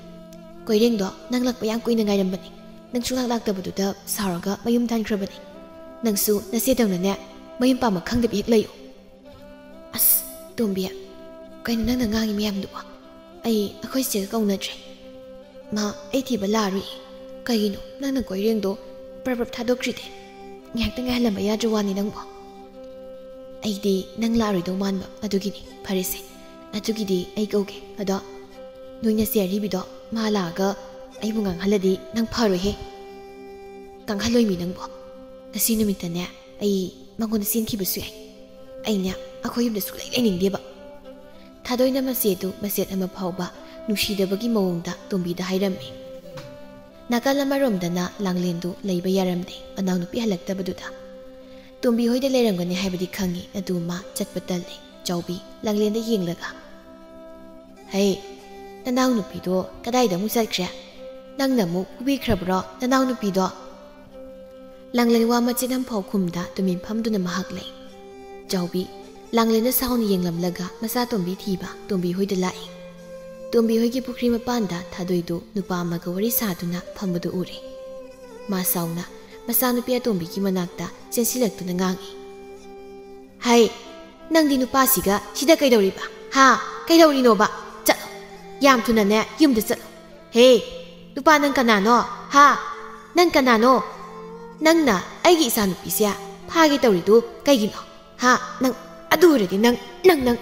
ꯀꯣꯏꯔꯦꯡꯗꯣ ꯅꯪ ꯂꯥꯛꯄ ꯌꯥꯝ ꯀꯨꯏꯅ ꯉꯥꯏꯔꯝꯕꯅꯤ꯫ ꯅꯪ ꯁꯨꯡꯂꯥꯛ ꯂꯥꯛꯇꯕꯗꯨꯗ ꯁꯥꯎꯔꯒ ꯃꯌꯨꯝ ꯍꯟꯈ꯭ꯔꯕꯅꯤ꯫ ꯅꯪꯁꯨ ꯅꯆꯦꯗꯧꯅꯅꯦ ꯃꯌꯨꯝ ꯄꯥꯟꯕ ꯈꯪꯗꯕꯤ ꯍꯦꯛ ꯂꯩꯌꯨ꯫" "ꯑꯁ, ꯇꯣꯝꯕꯤ, ꯀꯩꯅꯣ ꯅꯪꯅ ꯉꯥꯡꯉꯤ ꯃꯌꯥꯝꯗꯨꯕꯣ? ꯑꯩ ꯑꯩꯈꯣꯏ ꯆꯦꯒ ꯀꯧꯅꯗ꯭ꯔꯦ꯫ ꯃꯥ ꯑꯩ ꯊꯤꯕ ꯂꯥꯛꯑꯔꯣꯏ꯫" "ꯀꯩꯒꯤꯅꯣ ꯅꯪꯅ ꯀꯣꯏꯔꯦꯡꯗꯣ ꯄ꯭ꯔꯞ ꯄ꯭ꯔꯞ ꯊꯥꯗꯣꯛꯈ꯭ꯔꯤꯗꯤ? ꯉꯥꯏꯍꯥꯛꯇ ꯉꯥꯏꯍꯜꯂꯝꯕ ꯌꯥꯗ꯭ꯔ ꯋꯥꯅꯤ ꯅꯪꯕꯣ?" "ꯑꯩꯗꯤ ꯅꯪ ꯂꯥꯛꯑꯔꯣꯏꯗꯧ ꯃꯥꯟꯕ ꯑꯗꯨꯒꯤꯅꯤ꯫ ꯐꯔꯦꯁꯦ, ꯑꯗꯨꯒꯤꯗꯤ ꯑꯩ ꯀꯧꯒꯦ꯫ ꯑꯗꯣ ꯅꯣꯏ ꯅꯆꯦ ꯑꯔꯤꯕꯤꯗꯣ ꯃꯥ ꯂꯥꯛꯑꯒ ꯑꯩꯕꯨ ꯉꯥꯡꯍꯜꯂꯗꯤ ꯅꯪ ꯐꯔꯣꯏꯍꯦ꯫ ꯉꯥꯡꯍꯜꯂꯣꯏꯃꯤ ꯅꯪꯕꯣ꯫ ꯉꯁꯤ ꯅꯨꯃꯤꯠꯇꯅꯦ ꯑꯩ ꯃꯉꯣꯟꯗ ꯆꯦꯟꯈꯤꯕꯁꯨ ꯌꯥꯏ꯫ ꯑꯩꯅꯦ ꯑꯩꯈꯣꯏ ꯌꯨꯝꯗ ꯁꯨꯛꯂꯩ ꯂꯩꯅꯤꯡꯗꯦꯕ꯫" ꯊꯥꯗꯣꯏꯅ ꯃꯆꯦꯗꯨ ꯃꯆꯦꯠ ꯑꯃ ꯐꯥꯎꯕ ꯅꯨꯡꯁꯤꯗꯕꯒꯤ ꯃꯑꯣꯡꯗ ꯇꯣꯝꯕꯤꯗ ꯍꯥꯏꯔꯝꯃꯤ꯫ ꯅꯥꯀꯜ ꯑꯃꯔꯣꯝꯗꯅ ꯂꯥꯡꯂꯦꯟꯗꯨ ꯂꯩꯕ ꯌꯥꯔꯝꯗꯦ, ꯃꯅꯥꯎꯅꯨꯄꯤ ꯍꯜꯂꯛꯇꯕꯗꯨꯗ꯫ ꯇꯣꯝꯕꯤ ꯍꯣꯏꯗ ꯂꯩꯔꯝꯒꯅꯤ ꯍꯥꯏꯕꯗꯤ ꯈꯪꯉꯤ, ꯑꯗꯨ ꯃꯥ ꯆꯠꯄ ꯇꯜꯂꯦ꯫ ꯆꯥꯎꯕꯤ ꯂꯥꯡꯂꯦꯟꯗ ꯌꯦꯡꯂꯒ, "ꯍꯩ, ꯅꯅꯥꯎꯅꯨꯄꯤꯗꯣ ꯀꯗꯥꯏꯗ ꯑꯃꯨꯛ ꯆꯠꯈ꯭ꯔꯦ? ꯅꯪꯅ ꯑꯃꯨꯛ ꯐꯨꯕꯤꯈ꯭ꯔꯕ꯭ꯔꯣ ꯅꯅꯥꯎꯅꯨꯄꯤꯗꯣ?" ꯂꯥꯡꯂꯦꯟ ꯋꯥ ꯃꯆꯦꯠ ꯑꯃꯐꯥꯎ ꯈꯨꯝꯗ ꯇꯨꯃꯤꯟ ꯐꯝꯗꯨꯅ ꯃꯍꯥꯛ ꯂꯩ꯫ ꯆꯥꯎꯕꯤ ꯂꯥꯡꯂꯦꯟꯗ ꯁꯥꯎꯅ ꯌꯦꯡꯂꯝꯂꯒ ꯃꯆꯥ ꯇꯣꯝꯕꯤ ꯊꯤꯕ ꯇꯣꯝꯕꯤ ꯍꯣꯏꯗ ꯂꯥꯛꯏ꯫ ꯇꯣꯝꯕꯤ ꯍꯣꯏꯒꯤ ꯄꯨꯈ꯭ꯔꯤ ꯃꯄꯥꯟꯗ ꯊꯥꯗꯣꯏꯗꯨ ꯅꯨꯄꯥ ꯑꯃꯒ ꯋꯥꯔꯤ ꯁꯥꯗꯨꯅ ꯐꯝꯕꯗꯨ ꯎꯔꯦ꯫ ꯃꯥ ꯁꯥꯎꯅ ꯃꯆꯥꯅꯨꯄꯤ ꯑꯇꯣꯝꯕꯤꯒꯤ ꯃꯅꯥꯛꯇ ꯆꯦꯟꯁꯤꯜꯂꯛꯇꯨꯅ ꯉꯥꯡꯏ, "ꯍꯩ, ꯅꯪꯗꯤ ꯅꯨꯄꯥꯁꯤꯒ ꯁꯤꯗ ꯀꯩꯗꯧꯔꯤꯕ? ꯍꯥ? ꯀꯩꯗꯧꯔꯤꯅꯣꯕ? ꯆꯠꯂꯣ꯫ ꯌꯥꯝ ꯊꯨꯅꯅꯦ ꯌꯨꯝꯗ ꯆꯠꯂꯣ꯫ ꯍꯦ, ꯅꯨꯄꯥ ꯅꯪ ꯀꯅꯥꯅꯣ? ꯍꯥ? ꯅꯪ ꯀꯅꯥꯅꯣ? ꯅꯪꯅ ꯑꯩꯒꯤ ꯏꯆꯥꯅꯨꯄꯤꯁꯦ ꯐꯥꯒꯦ ꯇꯧꯔꯤꯗꯨ ꯀꯩꯒꯤꯅꯣ? ꯍꯥ? ꯅꯪ ꯑꯗꯨ ꯑꯣꯏꯔꯗꯤ ꯅꯪ, ꯅꯪ, ꯅꯪ!"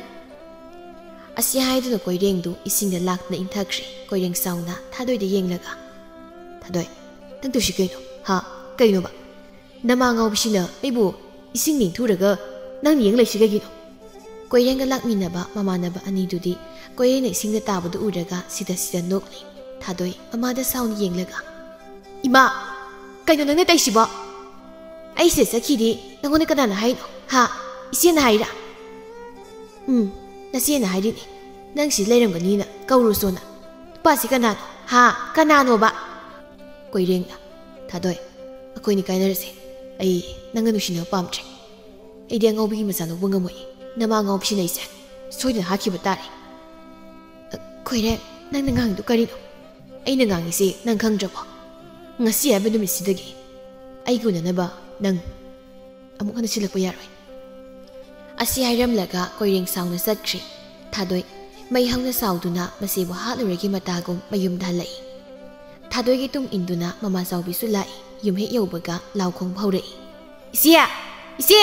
ꯑꯁꯤ ꯍꯥꯏꯗꯨꯅ ꯀꯣꯏꯔꯦꯡꯗꯨ ꯏꯁꯤꯡꯗ ꯂꯥꯛꯇꯨꯅ ꯏꯟꯊꯈ꯭ꯔꯦ꯫ ꯀꯣꯏꯔꯦꯡ ꯁꯥꯎꯅ ꯊꯥꯗꯣꯏꯗ ꯌꯦꯡꯂꯒ, "ꯊꯥꯗꯣꯏ, ꯅꯪ ꯇꯧꯁꯤ ꯀꯩꯅꯣ? ꯍꯥ? ꯀꯩꯅꯣꯕ? ꯅꯃꯥ ꯉꯥꯎꯕꯤꯁꯤꯅ ꯑꯩꯕꯨ ꯏꯁꯤꯡ ꯅꯤꯡꯊꯨꯔꯒ ꯅꯪ ꯌꯦꯡ ꯂꯩꯁꯤ ꯀꯩꯒꯤꯅꯣ?" ꯀꯣꯏꯔꯦꯡꯒ ꯂꯥꯛꯃꯤꯟꯅꯕ ꯃꯃꯥꯟꯅꯕ ꯑꯅꯤꯗꯨꯗꯤ ꯀꯣꯏꯔꯦꯡꯅ ꯏꯁꯤꯡꯗ ꯇꯥꯕꯗꯨ ꯎꯔꯒ ꯁꯤꯗ ꯁꯤꯗ ꯅꯣꯛꯂꯤ꯫ ꯊꯥꯗꯣꯏ ꯃꯃꯥꯗ ꯁꯥꯎꯅ ꯌꯦꯡꯂꯒ, "ꯏꯃꯥ, ꯀꯩꯅꯣ ꯅꯪꯅ ꯇꯧꯏꯁꯤꯕꯣ? ꯑꯩ ꯁꯤꯗ ꯆꯠꯈꯤꯗꯤ ꯅꯪꯉꯣꯟꯗ ꯀꯅꯥꯅ ꯍꯥꯏꯅꯣ? ꯍꯥ? ꯏꯆꯦꯅ ꯍꯥꯏꯔꯥ?" "ꯎꯝ, ꯅꯆꯦꯅ ꯍꯥꯏꯔꯤꯅꯤ꯫ "ꯅꯪ ꯁꯤ ꯂꯩꯔꯝꯒꯅꯤꯅ ꯀꯧꯔꯨꯁꯣꯅ꯫ ꯅꯨꯄꯥꯁꯤ ꯀꯅꯥꯅꯣ? ꯍꯥ? ꯀꯅꯥꯅꯣꯕ?" ꯀꯣꯏꯔꯦꯡꯅ, "ꯊꯥꯗꯣꯏ, ꯑꯩꯈꯣꯏꯅꯤ ꯀꯥꯏꯅꯔꯁꯦ꯫ ꯑꯩ ꯅꯪꯒ ꯅꯨꯡꯁꯤꯅꯕ ꯄꯥꯝꯗ꯭ꯔꯦ꯫ ꯑꯩꯗꯤ ꯑꯉꯥꯎꯕꯤꯒꯤ ꯃꯆꯥ ꯂꯧꯕ ꯉꯝꯃꯣꯏ꯫ ꯅꯃꯥ ꯑꯉꯥꯎꯕꯤꯁꯤꯅ ꯑꯩꯁꯦ ꯁꯣꯏꯗꯅ ꯍꯥꯠꯈꯤꯕ ꯇꯥꯔꯦ꯫" "ꯑ, ꯀꯣꯏꯔꯦꯡ, ꯅꯪꯅ ꯉꯥꯡꯉꯤꯗꯣ ꯀꯔꯤꯅꯣ? ꯑꯩꯅ ꯉꯥꯡꯉꯤꯁꯦ ꯅꯪ ꯈꯪꯗ꯭ꯔꯕꯣ? ꯉꯁꯤ ꯍꯥꯏꯕ ꯅꯨꯃꯤꯠꯁꯤꯗꯒꯤ ꯑꯩꯒ ꯎꯅꯅꯕ ꯅꯪ ꯑꯃꯨꯛ ꯍꯟꯅ ꯁꯤꯜꯂꯛꯄ ꯌꯥꯔꯣꯏ꯫" ꯑꯁꯤ ꯍꯥꯏꯔꯝꯂꯒ ꯀꯣꯏꯔꯦꯡ ꯁꯥꯎꯅ ꯆꯠꯈ꯭ꯔꯦ꯫ ꯊꯥꯗꯣꯏ ꯃꯩ ꯍꯧꯅ ꯁꯥꯎꯗꯨꯅ ꯃꯁꯤꯕꯨ ꯍꯥꯠꯂꯨꯔꯒꯤ ꯃꯇꯥꯒꯨꯝ ꯃꯌꯨꯝꯗ ꯍꯜꯂꯛꯏ꯫ ꯊꯥꯗꯣꯏꯒꯤ ꯇꯨꯡ ꯏꯟꯗꯨꯅ ꯃꯃꯥ ꯆꯥꯎꯕꯤꯁꯨ ꯂꯥꯛꯏ꯫ ꯌꯨꯝ ꯍꯦꯛ ꯌꯧꯕꯒ ꯂꯥꯎ ꯈꯣꯡꯕ ꯍꯧꯔꯛꯏ, "ꯏꯆꯦ! ꯏꯆꯦ!"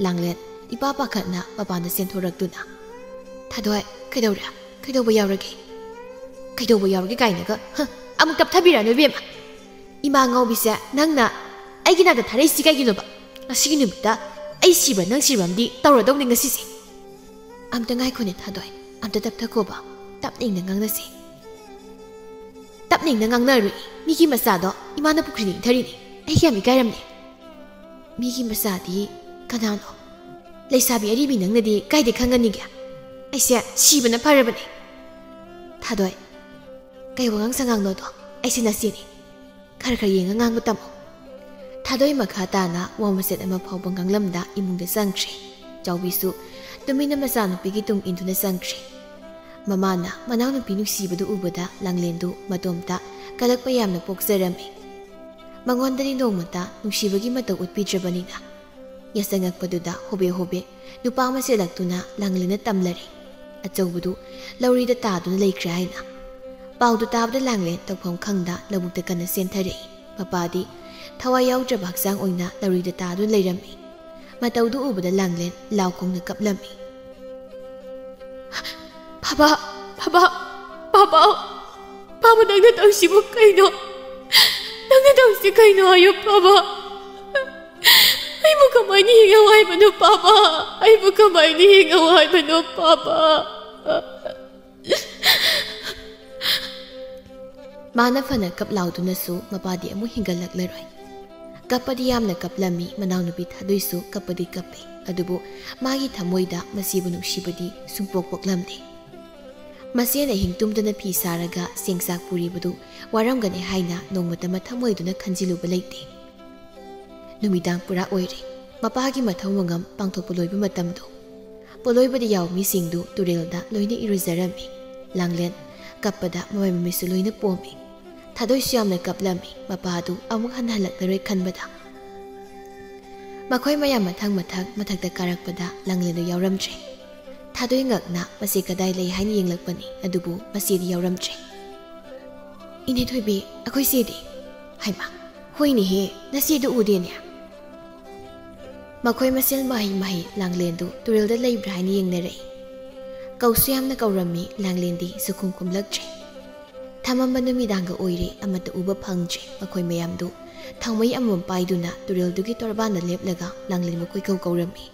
ꯂꯥꯡꯂꯦꯟ ꯏꯄꯥ ꯄꯥꯈꯠꯅ ꯃꯄꯥꯟꯗ ꯆꯦꯟꯊꯣꯔꯛꯇꯨꯅ, "ꯊꯥꯗꯣꯏ, ꯀꯩꯗꯧꯔꯦ? ꯀꯩꯗꯧꯕ ꯌꯥꯎꯔꯒꯦ?" "ꯀꯩꯗꯧꯕ ꯌꯥꯎꯔꯒꯦ ꯀꯥꯏꯅꯒ, ꯍ, ꯑꯃꯨꯛ ꯇꯞꯊꯕꯤꯔꯛꯑꯅꯨ ꯏꯕꯦꯝꯃ꯫ ꯏꯃꯥ ꯉꯥꯎꯕꯤꯁꯦ, ꯅꯪꯅ ꯑꯩꯒꯤ ꯅꯥꯛꯇ ꯊꯥꯔꯛꯏꯁꯤ ꯀꯩꯒꯤꯅꯣꯕ? ꯉꯁꯤꯒꯤ ꯅꯨꯃꯤꯠꯇ ꯑꯩ ꯁꯤꯕ꯭ꯔꯥ ꯅꯪ ꯁꯤꯕ꯭ꯔꯥ ꯑꯃꯗꯤ ꯇꯧꯔꯗꯧꯅꯤ ꯉꯁꯤꯁꯦ꯫" "ꯑꯝꯇ ꯉꯥꯏꯈꯣꯅꯦ ꯊꯥꯗꯣꯏ, ꯑꯝꯇ ꯇꯞꯊꯈꯣꯕ, ꯇꯞꯅ ꯏꯪꯅ ꯉꯥꯡꯅꯁꯦ꯫" "ꯇꯞꯅ ꯏꯪꯅ ꯉꯥꯡꯅꯔꯨꯏ꯫ ꯃꯤꯒꯤ ꯃꯆꯥꯗꯣ ꯏꯃꯥꯅ ꯄꯨꯈ꯭ꯔꯤꯗ ꯏꯟꯊꯔꯤꯅꯤ꯫ ꯑꯩ ꯀꯌꯥꯝ ꯏꯀꯥꯏꯔꯝꯅꯤ꯫" "ꯃꯤꯒꯤ ꯃꯆꯥꯗꯤ ꯀꯅꯥꯅꯣ? ꯂꯩꯁꯥꯕꯤ ꯑꯔꯤꯕꯤ ꯅꯪꯅꯗꯤ ꯀꯥꯏꯗ ꯈꯪꯒꯅꯤꯒꯦ? ꯑꯩꯁꯦ ꯁꯤꯕꯅ ꯐꯔꯕꯅꯦ꯫" "ꯊꯥꯗꯣꯏ, ꯀꯩ ꯋꯥꯉꯥꯡ ꯁꯉꯥꯡꯅꯣꯗꯣ? ꯑꯩꯁꯦ ꯅꯆꯦꯅꯤ꯫ ꯈꯔ ꯈꯔ ꯌꯦꯡꯉ ꯉꯥꯡꯕ ꯇꯝꯃꯣ꯫" ꯊꯥꯗꯣꯏ ꯃꯈꯥ ꯇꯥꯅ ꯋꯥ ꯃꯆꯦꯠ ꯑꯃ ꯐꯥꯎꯕ ꯉꯥꯡꯂꯝꯗ ꯏꯃꯨꯡꯗ ꯆꯪꯈ꯭ꯔꯦ꯫ ꯆꯥꯎꯕꯤꯁꯨ ꯇꯨꯃꯤꯟꯅ ꯃꯆꯥꯅꯨꯄꯤꯒꯤ ꯇꯨꯡ ꯏꯟꯗꯨꯅ ꯆꯪꯈ꯭ꯔꯦ꯫ ꯃꯃꯥꯅ ꯃꯅꯥꯎꯅꯨꯄꯤ ꯅꯨꯡꯁꯤꯕꯗꯨ ꯎꯕꯗ ꯂꯥꯡꯂꯦꯟꯗꯨ ꯃꯇꯣꯝꯇ ꯀꯂꯛꯄ ꯌꯥꯝꯅ ꯄꯣꯛꯆꯔꯝꯃꯤ꯫ ꯃꯉꯣꯟꯗꯗꯤ ꯅꯣꯡꯃꯇ ꯅꯨꯡꯁꯤꯕꯒꯤ ꯃꯇꯧ ꯎꯠꯄꯤꯗ꯭ꯔꯕꯅꯤꯅ꯫ ꯌꯥꯆꯪꯉꯛꯄꯗꯨꯗ ꯍꯣꯕꯦ ꯍꯣꯕꯦ ꯅꯨꯄꯥ ꯑꯃ ꯆꯦꯜꯂꯛꯇꯨꯅ ꯂꯥꯡꯂꯦꯟꯅ ꯇꯝꯂꯔꯦ꯫ ꯑꯆꯧꯕꯗꯨ ꯂꯧꯔꯤꯗ ꯇꯥꯗꯨꯅ ꯂꯩꯈ꯭ꯔꯦ ꯍꯥꯏꯅ꯫ ꯄꯥꯎꯗꯨ ꯇꯥꯕꯗ ꯂꯥꯡꯂꯦꯟ ꯇꯧꯐꯝ ꯈꯪꯗ ꯂꯧꯕꯨꯛꯇ ꯀꯟꯅ ꯆꯦꯟꯊꯔꯛꯏ꯫ ꯃꯄꯥꯗꯤ ꯊꯋꯥꯏ ꯌꯥꯎꯗ꯭ꯔꯕ ꯍꯛꯆꯥꯡ ꯑꯣꯏꯅ ꯂꯧꯔꯤꯗ ꯇꯥꯗꯨꯅ ꯂꯩꯔꯝꯃꯤ꯫ ꯃꯇꯧꯗꯨ ꯎꯕꯗ ꯂꯥꯡꯂꯦꯟ ꯂꯥꯎ ꯈꯣꯡꯅ ꯀꯞꯂꯝꯃꯤ꯫ "ꯕꯥꯕꯥ, ꯕꯥꯕꯥ, ꯕꯥꯕꯥ, ꯕꯥꯕꯥ, ꯅꯪꯅ ꯇꯧꯔꯤꯁꯤꯕꯨ ꯀꯩꯅꯣ? ꯅꯪꯅ ꯇꯧꯔꯤꯁꯤ ꯀꯩꯅꯣ ꯍꯥꯏꯌꯨ ꯕꯥꯕꯥ? ꯑꯩꯕꯨ ꯀꯃꯥꯏꯅ ꯍꯤꯡꯉꯧ ꯍꯥꯏꯕꯅꯣ ꯕꯥꯕꯥ? ꯑꯩꯕꯨ ꯀꯃꯥꯏꯅ ꯍꯤꯡꯉꯧ ꯍꯥꯏꯕꯅꯣ ꯕꯥꯕꯥ?" ꯃꯥꯅ ꯐꯅ ꯀꯞ ꯂꯥꯎꯗꯨꯅꯁꯨ ꯃꯄꯥꯗꯤ ꯑꯃꯨꯛ ꯍꯤꯡꯒꯠꯂꯛꯂꯔꯣꯏ꯫ ꯀꯞꯄꯗꯤ ꯌꯥꯝꯅ ꯀꯞꯂꯝꯃꯤ꯫ ꯃꯅꯥꯎꯅꯨꯄꯤ ꯊꯥꯗꯣꯏꯁꯨ ꯀꯞꯄꯗꯤ ꯀꯞꯄꯤ, ꯑꯗꯨꯕꯨ ꯃꯥꯒꯤ ꯊꯃꯣꯏꯗ ꯃꯆꯦꯕꯨ ꯅꯨꯡꯁꯤꯕꯗꯤ ꯁꯨꯡꯄꯣꯛ ꯄꯣꯛꯂꯝꯗꯦ꯫ ꯃꯆꯦꯅ ꯑꯍꯤꯡ ꯇꯨꯝꯗꯅ ꯐꯤ ꯁꯥꯔꯒ ꯆꯦꯡ ꯆꯥꯛ ꯄꯨꯔꯤꯕꯗꯨ ꯋꯥꯔꯝꯒꯅꯤ ꯍꯥꯏꯅ ꯅꯣꯡꯃꯇ ꯃꯊꯃꯣꯏꯗꯨꯅ ꯈꯟꯖꯤꯜꯂꯨꯕ ꯂꯩꯇꯦ꯫ ꯅꯨꯃꯤꯗꯥꯡ ꯄꯨꯔꯥ ꯑꯣꯏꯔꯦ꯫ ꯃꯄꯥꯒꯤ ꯃꯊꯧ ꯃꯉꯝ ꯄꯥꯡꯊꯣꯛꯄ ꯂꯣꯏꯕ ꯃꯇꯝꯗꯣ꯫ ꯄꯣꯂꯣꯏꯕꯗ ꯌꯥꯎ ꯃꯤꯁꯤꯡꯗꯨ ꯇꯨꯔꯦꯜꯗ ꯂꯣꯏꯅ ꯏꯔꯨꯖꯔꯝꯃꯤ꯫ ꯂꯥꯡꯂꯦꯟ ꯀꯞꯄꯗ ꯃꯃꯥꯏ ꯃꯃꯤꯠꯁꯨ ꯂꯣꯏꯅ ꯄꯣꯝꯃꯤ꯫ ꯊꯥꯗꯣꯏꯁꯨ ꯌꯥꯝꯅ ꯀꯞꯂꯝꯃꯤ, ꯃꯄꯥꯗꯨ ꯑꯃꯨꯛ ꯍꯟꯅ ꯍꯜꯂꯛꯂꯔꯣꯏ ꯈꯟꯕꯗ꯫ ꯃꯈꯣꯏ ꯃꯌꯥꯝ ꯃꯊꯪ ꯃꯊꯪ ꯃꯊꯛꯇ ꯀꯥꯔꯛꯄꯗ ꯂꯥꯡꯂꯦꯟꯗꯨ ꯌꯥꯎꯔꯝꯗ꯭ꯔꯦ꯫ ꯊꯥꯗꯣꯏ ꯉꯛꯅ ꯃꯆꯦ ꯀꯗꯥꯏ ꯂꯩ ꯍꯥꯏꯅ ꯌꯦꯡꯂꯛꯄꯅꯤ, ꯑꯗꯨꯕꯨ ꯃꯆꯦꯗꯤ ꯌꯥꯎꯔꯝꯗ꯭ꯔꯦ꯫ "ꯏꯅꯦ ꯊꯣꯏꯕꯤ, ꯑꯩꯈꯣꯏ ꯆꯦꯗꯤ?" "ꯍꯩꯃꯥ, ꯍꯣꯏꯅꯦꯍꯦ, ꯅꯆꯦꯗꯨ ꯎꯗꯦꯅꯦ꯫" ꯃꯈꯣꯏ ꯃꯁꯦꯜ ꯃꯍꯩ ꯃꯍꯩ ꯂꯥꯡꯂꯦꯟꯗꯨ ꯇꯨꯔꯦꯜꯗ ꯂꯩꯕ꯭ꯔꯥ ꯍꯥꯏꯅ ꯌꯦꯡꯅꯔꯛꯏ꯫ ꯀꯧꯁꯨ ꯌꯥꯝꯅ ꯀꯧꯔꯝꯃꯤ, ꯂꯥꯡꯂꯦꯟꯗꯤ ꯁꯨꯈꯨꯝ ꯈꯨꯝꯂꯛꯇ꯭ꯔꯦ꯫ ꯊꯃꯝꯕ ꯅꯨꯃꯤꯗꯥꯡꯒ ꯑꯣꯏꯔꯦ, ꯑꯃꯠꯇ ꯎꯕ ꯐꯪꯗ꯭ꯔꯦ꯫ ꯃꯈꯣꯏ ꯃꯌꯥꯝꯗꯨ ꯊꯥꯎꯃꯩ ꯑꯃꯃꯝ ꯄꯥꯏꯗꯨꯅ ꯇꯨꯔꯦꯜꯗꯨꯒꯤ ꯇꯣꯔꯕꯥꯟꯗ ꯂꯦꯞꯂꯒ ꯂꯥꯡꯂꯦꯟꯕꯨ ꯀꯣꯏꯀꯧ ꯀꯧꯔꯝꯃꯤ꯫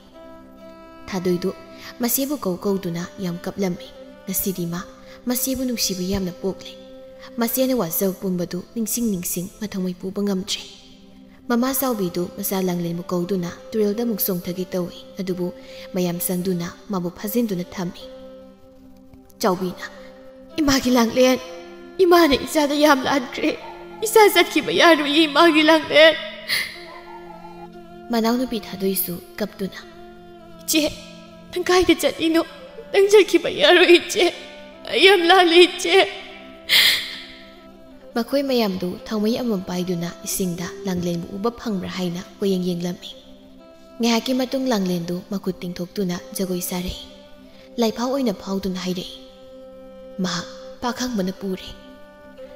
ꯊꯥꯗꯣꯏꯗꯨ ꯃꯆꯦꯕꯨ ꯀꯧ ꯀꯧꯗꯨꯅ ꯌꯥꯝ ꯀꯞꯂꯝꯃꯤ꯫ ꯉꯁꯤꯗꯤ ꯃꯥ ꯃꯆꯦꯕꯨ ꯅꯨꯡꯁꯤꯕ ꯌꯥꯝꯅ ꯄꯣꯛꯂꯦ꯫ ꯃꯆꯦꯅ ꯋꯥꯖꯕ ꯄꯨꯝꯕꯗꯨ ꯅꯤꯡꯁꯤꯡ ꯅꯤꯡꯁꯤꯡ ꯃꯊꯃꯣꯏ ꯄꯨꯕ ꯉꯝꯗ꯭ꯔꯦ꯫ ꯃꯃꯥ ꯆꯥꯎꯕꯤꯗꯨ ꯃꯆꯥ ꯂꯥꯡꯂꯦꯟꯕꯨ ꯀꯧꯗꯨꯅ ꯇꯨꯔꯦꯜꯗ ꯑꯃꯨꯛ ꯆꯣꯡꯊꯒꯦ ꯇꯧꯏ, ꯑꯗꯨꯕꯨ ꯃꯌꯥꯝ ꯆꯪꯗꯨꯅ ꯃꯥꯕꯨ ꯐꯥꯖꯤꯟꯗꯨꯅ ꯊꯝꯃꯤ꯫ ꯆꯥꯎꯕꯤꯅ, "ꯏꯃꯥꯒꯤ ꯂꯥꯡꯂꯦꯟ, ꯏꯃꯥꯅ ꯏꯆꯥꯗ ꯌꯥꯝ ꯂꯥꯟꯈ꯭ꯔꯦ꯫ ꯏꯆꯥ ꯆꯠꯈꯤꯕ ꯌꯥꯔꯣꯏꯌꯦ, ꯏꯃꯥꯒꯤ ꯂꯥꯡꯂꯦꯟ꯫" ꯃꯅꯥꯎꯅꯨꯄꯤ ꯊꯥꯗꯣꯏꯁꯨ ꯀꯞꯇꯨꯅ, "ꯏꯆꯦ, ꯅꯪ ꯀꯥꯏꯗ ꯆꯠꯂꯤꯅꯣ? ꯅꯪ ꯆꯠꯈꯤꯕ ꯌꯥꯔꯣꯏ ꯏꯆꯦ꯫ ꯑꯩ ꯌꯥꯝ ꯂꯥꯜꯂꯦ ꯏꯆꯦ꯫" ꯃꯈꯣꯏ ꯃꯌꯥꯝꯗꯨ ꯊꯥꯎꯃꯩ ꯑꯃꯃꯝ ꯄꯥꯏꯗꯨꯅ ꯏꯁꯤꯡꯗ ꯂꯥꯡꯂꯦꯟꯕꯨ ꯎꯕ ꯐꯪꯕ꯭ꯔꯥ ꯍꯥꯏꯅ ꯀꯣꯏꯌꯦꯡ ꯌꯦꯡꯂꯝꯃꯤ꯫ ꯉꯥꯏꯍꯥꯛꯀꯤ ꯃꯇꯨꯡ ꯂꯥꯡꯂꯦꯟꯗꯨ ꯃꯈꯨꯠ ꯇꯤꯡꯊꯣꯛꯇꯨꯅ ꯖꯒꯣꯏ ꯁꯥꯔꯛꯏ꯫ ꯂꯥꯏꯐꯥꯎ ꯑꯣꯏꯅ ꯐꯥꯎꯗꯨꯅ ꯍꯥꯏꯔꯛꯏ, "ꯃꯍꯥꯛ ꯄꯥꯈꯪꯕꯅ ꯄꯨꯔꯦ꯫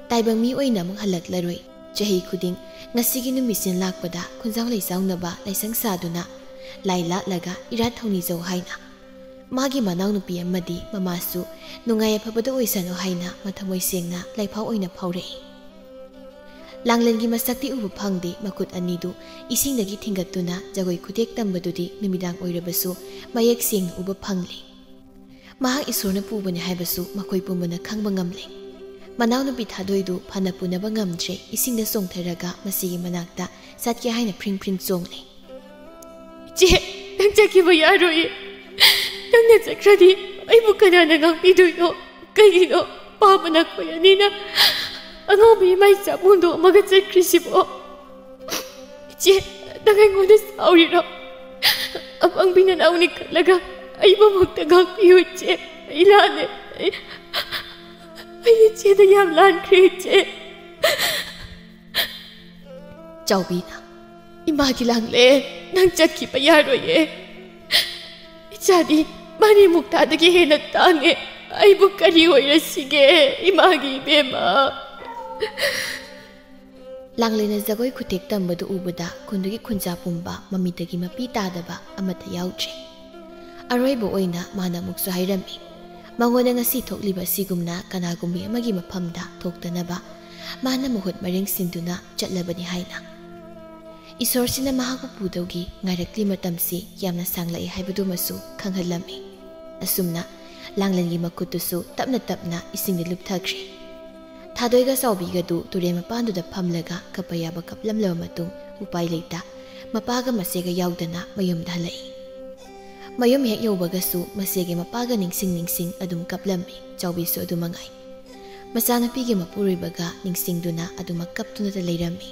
ꯇꯥꯏꯕꯪ ꯃꯤ ꯑꯣꯏꯅ ꯑꯃꯨꯛ ꯍꯜꯂꯛꯂꯔꯣꯏ꯫ ꯆꯍꯤ ꯈꯨꯗꯤꯡ ꯉꯁꯤꯒꯤ ꯅꯨꯃꯤꯠꯁꯤꯅ ꯂꯥꯛꯄꯗ ꯈꯨꯟꯖꯥꯎ ꯂꯩꯆꯥꯎꯅꯕ ꯂꯥꯏꯁꯪ ꯁꯥꯗꯨꯅ ꯂꯥꯏ ꯂꯥꯠꯂꯒ ꯏꯔꯥꯠ ꯊꯧꯅꯤꯖꯧ" ꯍꯥꯏꯅ꯫ ꯃꯥꯒꯤ ꯃꯅꯥꯎꯅꯨꯄꯤ ꯑꯃꯗꯤ ꯃꯃꯥꯁꯨ ꯅꯨꯡꯉꯥꯏ ꯑꯐꯕꯗ ꯑꯣꯏꯁꯅꯨ ꯍꯥꯏꯅ ꯃꯊꯃꯣꯏ ꯁꯦꯡꯅ ꯂꯥꯏꯐꯥꯎ ꯑꯣꯏꯅ ꯐꯥꯎꯔꯛꯏ꯫ ꯂꯥꯡꯂꯦꯟꯒꯤ ꯃꯁꯛꯇꯤ ꯎꯕ ꯐꯪꯗꯦ, ꯃꯈꯨꯠ ꯑꯅꯤꯗꯨ ꯏꯁꯤꯡꯗꯒꯤ ꯊꯤꯡꯒꯠꯇꯨꯅ ꯖꯒꯣꯏ ꯈꯨꯊꯦꯛ ꯇꯝꯕꯗꯨꯗꯤ ꯅꯨꯃꯤꯗꯥꯡ ꯑꯣꯏꯔꯕꯁꯨ ꯃꯌꯦꯛ ꯁꯦꯡꯅ ꯎꯕ ꯐꯪꯂꯦ꯫ ꯃꯍꯥꯛ ꯏꯁꯣꯔꯅ ꯄꯨꯕꯅꯤ ꯍꯥꯏꯕꯁꯨ ꯃꯈꯣꯏ ꯄꯨꯝꯕꯅ ꯈꯪꯕ ꯉꯝꯂꯦ꯫ ꯃꯅꯥꯎꯅꯨꯄꯤ ꯊꯥꯗꯣꯏꯗꯨ ꯐꯅ ꯄꯨꯅꯕ ꯉꯝꯗ꯭ꯔꯦ, ꯏꯁꯤꯡꯗ ꯆꯣꯡꯊꯔꯒ ꯃꯁꯤꯒꯤ ꯃꯅꯥꯛꯇ ꯆꯠꯀꯦ ꯍꯥꯏꯅ ꯐ꯭ꯔꯤꯡ ꯐ꯭ꯔꯤꯡ ꯆꯣꯡꯂꯦ꯫ "ꯏꯆꯦ, ꯅꯪ ꯆꯠꯈꯤꯕ ꯌꯥꯔꯣꯏꯌꯦ꯫ ꯅꯪꯅ ꯆꯠꯈ꯭ꯔꯗꯤ ꯑꯩꯕꯨ ꯀꯅꯥꯅ ꯉꯥꯛꯄꯤꯗꯣꯏꯅꯣ? ꯀꯩꯒꯤꯅꯣ ꯄꯥꯕꯅ ꯑꯩꯈꯣꯏ ꯑꯅꯤꯅ ꯑꯉꯥꯎꯕꯤ ꯏꯃꯥ ꯏꯆꯥ ꯍꯨꯟꯗꯣꯛꯑꯝꯃꯒ ꯆꯠꯈ꯭ꯔꯤꯁꯤꯕꯣ? ꯏꯆꯦ, ꯅꯪ ꯑꯩꯉꯣꯟꯗ ꯁꯥꯎꯔꯤꯔꯣ? ꯑꯄꯪꯕꯤ ꯅꯅꯥꯎꯅꯤ ꯈꯜꯂꯒ ꯑꯩꯕꯨꯃꯛꯇ ꯉꯥꯛꯄꯤꯌꯨ ꯏꯆꯦ꯫ ꯑꯩ ꯂꯥꯜꯂꯦ꯫ ꯑꯩ, ꯑꯩ ꯏꯆꯦꯗ ꯌꯥꯝ ꯂꯥꯟꯈ꯭ꯔꯦ ꯏꯆꯦ꯫" ꯆꯥꯎꯕꯤꯅ, "ꯏꯃꯥꯒꯤ ꯂꯥꯡꯂꯦꯟ, ꯅꯪ ꯆꯠꯈꯤꯕ ꯌꯥꯔꯣꯏꯌꯦ꯫ ꯏꯆꯥꯗꯤ ꯃꯥꯅꯤ ꯃꯨꯛꯇꯥꯗꯒꯤ ꯍꯦꯟꯅ ꯇꯥꯡꯉꯦ꯫ ꯑꯩꯕꯨ ꯀꯔꯤ ꯑꯣꯏꯔꯁꯤꯒꯦ, ꯏꯃꯥꯒꯤ ꯏꯕꯦꯝꯃ?" ꯂꯥꯡꯂꯦꯟꯅ ꯖꯒꯣꯏ ꯈꯨꯊꯦꯛ ꯇꯝꯕꯗꯨ ꯎꯕꯗ ꯈꯨꯟꯗꯨꯒꯤ ꯈꯨꯟꯖꯥ ꯄꯨꯝꯕ ꯃꯃꯤꯠꯇꯒꯤ ꯃꯄꯤ ꯇꯥꯗꯕ ꯑꯃꯠꯇ ꯌꯥꯎꯗ꯭ꯔꯦ꯫ ꯑꯔꯣꯏꯕ ꯑꯣꯏꯅ ꯃꯥꯅ ꯑꯃꯨꯛꯁꯨ ꯍꯥꯏꯔꯝꯃꯤ, ꯃꯉꯣꯟꯗ ꯉꯁꯤ ꯊꯣꯛꯂꯤꯕ ꯑꯁꯤꯒꯨꯝꯅ ꯀꯅꯥꯒꯨꯝꯕꯤ ꯑꯃꯒꯤ ꯃꯐꯝꯗ ꯊꯣꯛꯇꯅꯕ ꯃꯥꯅ ꯃꯍꯨꯠ ꯃꯔꯦꯡ ꯁꯤꯟꯗꯨꯅ ꯆꯠꯂꯕꯅꯤ ꯍꯥꯏꯅ꯫ ꯏꯁꯣꯔꯁꯤꯅ ꯃꯍꯥꯛꯄꯨ ꯄꯨꯗꯧꯒꯤ ꯉꯥꯏꯔꯛꯂꯤ ꯃꯇꯝꯁꯤ ꯌꯥꯝꯅ ꯁꯥꯡꯂꯛꯏ ꯍꯥꯏꯕꯗꯨꯃꯁꯨ ꯈꯪꯍꯜꯂꯝꯃꯤ꯫ ꯑꯁꯨꯝꯅ ꯂꯥꯡꯂꯦꯟꯒꯤ ꯃꯈꯨꯠꯇꯨꯁꯨ ꯇꯞꯅ ꯇꯞꯅ ꯏꯁꯤꯡꯗ ꯂꯨꯞꯊꯈ꯭ꯔꯦ꯫ ꯊꯥꯗꯣꯏꯒ ꯆꯥꯎꯕꯤꯒꯗꯨ ꯇꯨꯔꯦꯜ ꯃꯄꯥꯟꯗꯨꯗ ꯐꯝꯂꯒ ꯀꯞꯄ ꯌꯥꯕ ꯀꯞꯂꯝꯂꯕ ꯃꯇꯨꯡ ꯎꯄꯥꯏ ꯂꯩꯇ ꯃꯄꯥꯒ ꯃꯆꯦꯒ ꯌꯥꯎꯗꯅ ꯃꯌꯨꯝꯗ ꯍꯜꯂꯛꯏ꯫ ꯃꯌꯨꯝ ꯍꯦꯛ ꯌꯧꯕꯒꯁꯨ ꯃꯆꯦꯒꯤ ꯃꯄꯥꯒ ꯅꯤꯡꯁꯤꯡ ꯅꯤꯡꯁꯤꯡ ꯑꯗꯨꯝ ꯀꯞꯂꯝꯃꯤ꯫ ꯆꯥꯎꯕꯤꯁꯨ ꯑꯗꯨ ꯃꯉꯥꯏ꯫ ꯃꯆꯥꯅꯨꯄꯤꯒꯤ ꯃꯄꯨꯔꯣꯏꯕꯒ ꯅꯤꯡꯁꯤꯡꯗꯨꯅ ꯑꯗꯨꯃꯛ ꯀꯞꯇꯨꯅꯇ ꯂꯩꯔꯝꯃꯤ꯫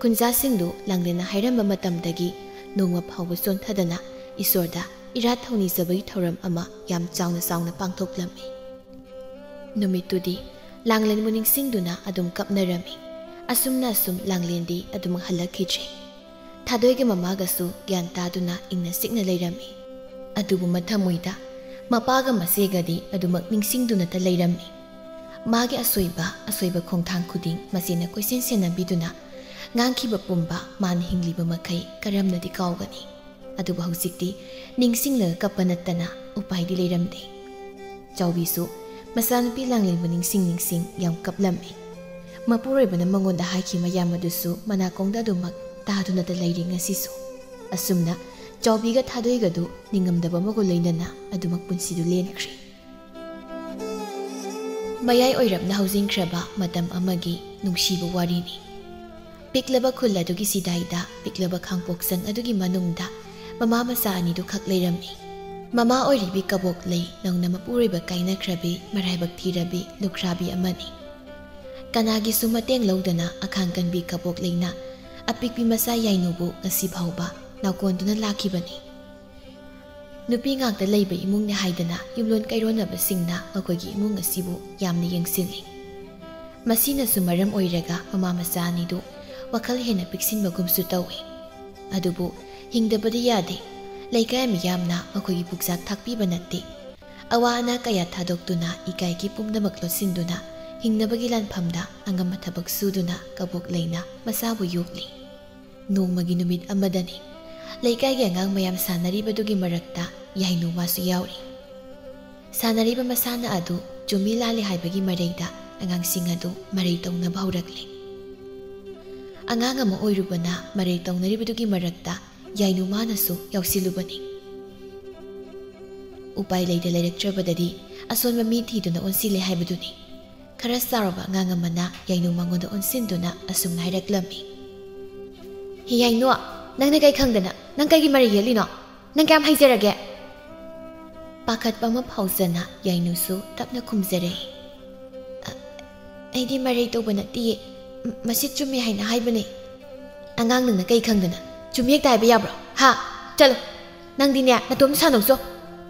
ꯈꯨꯟꯖꯥꯁꯤꯡꯗꯨ ꯂꯥꯡꯂꯦꯟꯅ ꯍꯥꯏꯔꯝꯕ ꯃꯇꯝꯗꯒꯤ ꯅꯣꯡꯃ ꯐꯥꯎꯕ ꯆꯣꯟꯊꯗꯅ ꯏꯁꯣꯔꯗ ꯏꯔꯥꯠ ꯊꯧꯅꯤꯖꯕꯒꯤ ꯊꯧꯔꯝ ꯑꯃ ꯌꯥꯝ ꯆꯥꯎꯅ ꯆꯥꯎꯅ ꯄꯥꯡꯊꯣꯛꯂꯝꯃꯤ꯫ ꯅꯨꯃꯤꯠꯇꯨꯗꯤ ꯂꯥꯡꯂꯦꯟꯕꯨ ꯅꯤꯡꯁꯤꯡꯗꯨꯅ ꯑꯗꯨꯝ ꯀꯞꯅꯔꯝꯃꯤ꯫ ꯑꯁꯨꯝꯅ ꯑꯁꯨꯝ ꯂꯥꯡꯂꯦꯟꯗꯤ ꯑꯗꯨꯃꯛ ꯍꯜꯂꯛꯈꯤꯗ꯭ꯔꯦ꯫ ꯊꯥꯗꯣꯏꯒꯤ ꯃꯃꯥꯒꯁꯨ ꯒ꯭ꯌꯥꯟ ꯇꯥꯗꯨꯅ ꯏꯪꯅ ꯆꯤꯛꯅ ꯂꯩꯔꯝꯃꯤ꯫ ꯑꯗꯨꯕꯨ ꯃꯊꯃꯣꯏꯗ ꯃꯄꯥꯒ ꯃꯆꯦꯒꯗꯤ ꯑꯗꯨꯃꯛ ꯅꯤꯡꯁꯤꯡꯗꯨꯅꯇ ꯂꯩꯔꯝꯃꯤ꯫ ꯃꯥꯒꯤ ꯑꯁꯣꯏꯕ, ꯑꯁꯣꯏꯕ ꯈꯣꯡꯊꯥꯡ ꯈꯨꯗꯤꯡ ꯃꯆꯦꯅ ꯀꯣꯏꯁꯦꯟ ꯁꯦꯟꯅꯕꯤꯗꯨꯅ ꯉꯥꯡꯈꯤꯕ ꯄꯨꯝꯕ ꯃꯥꯅ ꯍꯤꯡꯂꯤꯕ ꯃꯈꯩ ꯀꯔꯝꯅꯗꯤ ꯀꯥꯎꯒꯅꯤ? ꯑꯗꯨꯕꯨ ꯍꯧꯖꯤꯛꯇꯤ ꯅꯤꯡꯁꯤꯡꯂꯒ ꯀꯞꯄ ꯅꯠꯇꯅ ꯎꯄꯥꯏꯗꯤ ꯂꯩꯔꯝꯗꯦ꯫ ꯆꯥꯎꯕꯤꯁꯨ ꯃꯆꯥꯅꯨꯄꯤ ꯂꯥꯡꯂꯦꯟꯕꯨ ꯅꯤꯡꯁꯤꯡ ꯅꯤꯡꯁꯤꯡ ꯌꯥꯝ ꯀꯞꯂꯝꯃꯤ꯫ ꯃꯄꯨꯔꯣꯏꯕꯅ ꯃꯉꯣꯟꯗ ꯍꯥꯏꯈꯤ ꯃꯌꯥꯝ ꯑꯗꯨꯁꯨ ꯃꯅꯥꯀꯣꯡꯗ ꯑꯗꯨꯃꯛ ꯇꯥꯗꯨꯅꯇ ꯂꯩꯔꯤ ꯉꯁꯤꯁꯨ꯫ ꯑꯁꯨꯝꯅ ꯆꯥꯎꯕꯤꯒ ꯊꯥꯗꯣꯏꯒꯗꯨ ꯅꯤꯡꯉꯝꯗꯕ ꯑꯃꯒ ꯂꯣꯏꯅꯅ ꯑꯗꯨꯃꯛ ꯄꯨꯟꯁꯤꯗꯨ ꯂꯦꯟꯈ꯭ꯔꯦ꯫ ꯃꯌꯥꯏ ꯑꯣꯏꯔꯞꯅ ꯍꯧꯖꯤꯟꯈ꯭ꯔꯕ ꯃꯇꯝ ꯑꯃꯒꯤ ꯅꯨꯡꯁꯤꯕ ꯋꯥꯔꯤꯅꯤ꯫ ꯄꯤꯛꯂꯕ ꯈꯨꯜ ꯑꯗꯨꯒꯤ ꯁꯤꯗꯥꯏꯗ ꯄꯤꯛꯂꯕ ꯈꯥꯡꯄꯣꯛꯁꯪ ꯑꯗꯨꯒꯤ ꯃꯅꯨꯡꯗ ꯃꯃꯥ ꯃꯆꯥ ꯑꯅꯤꯗꯨ ꯈꯛ ꯂꯩꯔꯝꯃꯤ꯫ ꯃꯃꯥ ꯑꯣꯏꯔꯤꯕꯤ ꯀꯕꯣꯛꯂꯩ ꯅꯧꯅ ꯃꯄꯨꯔꯣꯏꯕ ꯀꯥꯏꯅꯈ꯭ꯔꯕꯤ ꯃꯔꯥꯏꯕꯛ ꯊꯤꯔꯕꯤ ꯂꯨꯈ꯭ꯔꯥꯕꯤ ꯑꯃꯅꯤ꯫ ꯀꯅꯥꯒꯤꯁꯨ ꯃꯇꯦꯡ ꯂꯧꯗꯅ ꯑꯈꯥꯡ ꯀꯟꯕꯤ ꯀꯕꯣꯛꯂꯩꯅ ꯑꯄꯤꯛꯄꯤ ꯃꯆꯥ ꯌꯥꯏꯅꯨꯕꯨ ꯉꯁꯤ ꯐꯥꯎꯕ ꯅꯥꯎꯀꯣꯟꯗꯨꯅ ꯂꯥꯛꯈꯤꯕꯅꯤ꯫ ꯅꯨꯄꯤ ꯉꯥꯛꯇ ꯂꯩꯕ ꯏꯃꯨꯡꯅꯤ ꯍꯥꯏꯗꯅ ꯌꯨꯝꯂꯣꯟ ꯀꯩꯔꯣꯟꯅꯕꯁꯤꯡꯅ ꯃꯈꯣꯏꯒꯤ ꯏꯃꯨꯡ ꯑꯁꯤꯕꯨ ꯌꯥꯝꯅ ꯌꯦꯡꯁꯤꯜꯂꯤ꯫ ꯃꯁꯤꯅꯁꯨ ꯃꯔꯝ ꯑꯣꯏꯔꯒ ꯃꯃꯥ ꯃꯆꯥ ꯑꯅꯤꯗꯨ ꯋꯥꯈꯜ ꯍꯦꯟꯅ ꯄꯤꯛꯁꯤꯟꯕꯒꯨꯝꯁꯨ ꯇꯧꯏ꯫ ꯑꯗꯨꯕꯨ ꯍꯤꯡꯗꯕꯗꯤ ꯌꯥꯗꯦ꯫ ꯂꯩꯀꯥꯏ ꯃꯤꯌꯥꯝꯅ ꯃꯈꯣꯏꯒꯤ ꯄꯨꯛꯆꯥꯛ ꯊꯥꯛꯄꯤꯕ ꯅꯠꯇꯦ꯫ ꯑꯋꯥ ꯑꯅꯥ ꯀꯌꯥ ꯊꯥꯗꯣꯛꯇꯨꯅ ꯏꯀꯥꯏꯒꯤ ꯄꯨꯝꯅꯃꯛ ꯂꯣꯠꯁꯤꯟꯗꯨꯅ ꯍꯤꯡꯅꯕꯒꯤ ꯂꯥꯟꯐꯝꯗ ꯑꯉꯝꯕ ꯊꯕꯛ ꯁꯨꯗꯨꯅ ꯀꯕꯣꯛꯂꯩꯅ ꯃꯆꯥꯕꯨ ꯌꯣꯛꯂꯤ꯫ ꯅꯣꯡꯃꯒꯤ ꯅꯨꯃꯤꯠ ꯑꯃꯗꯅꯤ꯫ ꯂꯩꯀꯥꯏꯒꯤ ꯑꯉꯥꯡ ꯃꯌꯥꯝ ꯁꯥꯟꯅꯔꯤꯕꯗꯨꯒꯤ ꯃꯔꯛꯇ ꯌꯥꯏꯅꯨ ꯃꯥꯁꯨ ꯌꯥꯎꯔꯤ꯫ ꯁꯥꯟꯅꯔꯤꯕ ꯃꯁꯥꯟꯅ ꯑꯗꯨ ꯆꯨꯝꯃꯤ ꯂꯥꯜꯂꯤ ꯍꯥꯏꯕꯒꯤ ꯃꯔꯩꯗ ꯑꯉꯥꯡꯁꯤꯡ ꯑꯗꯨ ꯃꯔꯩ ꯇꯧꯅꯕ ꯍꯧꯔꯛꯂꯦ꯫ ꯑꯉꯥꯡ ꯑꯃ ꯑꯣꯏꯔꯨꯕꯅ ꯃꯔꯩ ꯇꯧꯅꯔꯤꯕꯗꯨꯒꯤ ꯃꯔꯛꯇ ꯌꯥꯏꯅꯨ ꯃꯥꯅꯁꯨ ꯌꯥꯎꯁꯤꯜꯂꯨꯕꯅꯤ꯫ ꯎꯄꯥꯏ ꯂꯩꯇ ꯂꯩꯔꯛꯇ꯭ꯔꯕꯗꯗꯤ ꯑꯁꯣꯟꯕ ꯃꯤ ꯊꯤꯗꯨꯅ ꯑꯣꯟꯁꯤꯜꯂꯦ ꯍꯥꯏꯕꯗꯨꯅꯤ꯫ ꯈꯔ ꯆꯥꯎꯔꯕ ꯑꯉꯥꯡ ꯑꯃꯅ ꯌꯥꯏꯅꯨ ꯃꯉꯣꯟꯗ ꯑꯣꯟꯁꯤꯟꯗꯨꯅ ꯑꯁꯨꯝꯅ ꯍꯥꯏꯔꯛꯂꯝꯃꯤ꯫ "ꯍꯤ ꯌꯥꯏꯅꯨ, ꯅꯪꯅ ꯀꯩ ꯈꯪꯗꯅ? ꯅꯪ ꯀꯩꯒꯤ ꯃꯔꯩ ꯌꯦꯠꯂꯤꯅꯣ? ꯅꯪ ꯀꯌꯥꯝ ꯍꯩꯖꯔꯒꯦ?" ꯄꯥꯈꯠꯄ ꯑꯃ ꯐꯥꯎꯖꯅ ꯌꯥꯏꯅꯨꯁꯨ ꯇꯞꯅ ꯈꯨꯝꯖꯔꯛꯏ꯫ "ꯑ, ꯑꯩꯗꯤ ꯃꯔꯩ ꯇꯧꯕ ꯅꯠꯇꯤꯌꯦ꯫ ꯃ-, ꯃꯁꯤ ꯆꯨꯝꯃꯤ ꯍꯥꯏꯅ ꯍꯥꯏꯕꯅꯦ꯫" "ꯑꯉꯥꯡ ꯅꯪꯅ ꯀꯩ ꯈꯪꯗꯅ? ꯆꯨꯝꯃꯤ ꯍꯦꯛꯇ ꯍꯥꯏꯕ ꯌꯥꯕ꯭ꯔꯣ? ꯍꯥ? ꯆꯠꯂꯣ꯫ ꯅꯪꯗꯤꯅꯦ, ꯅꯇꯣꯝ ꯁꯥꯟꯅꯧꯆꯣ꯫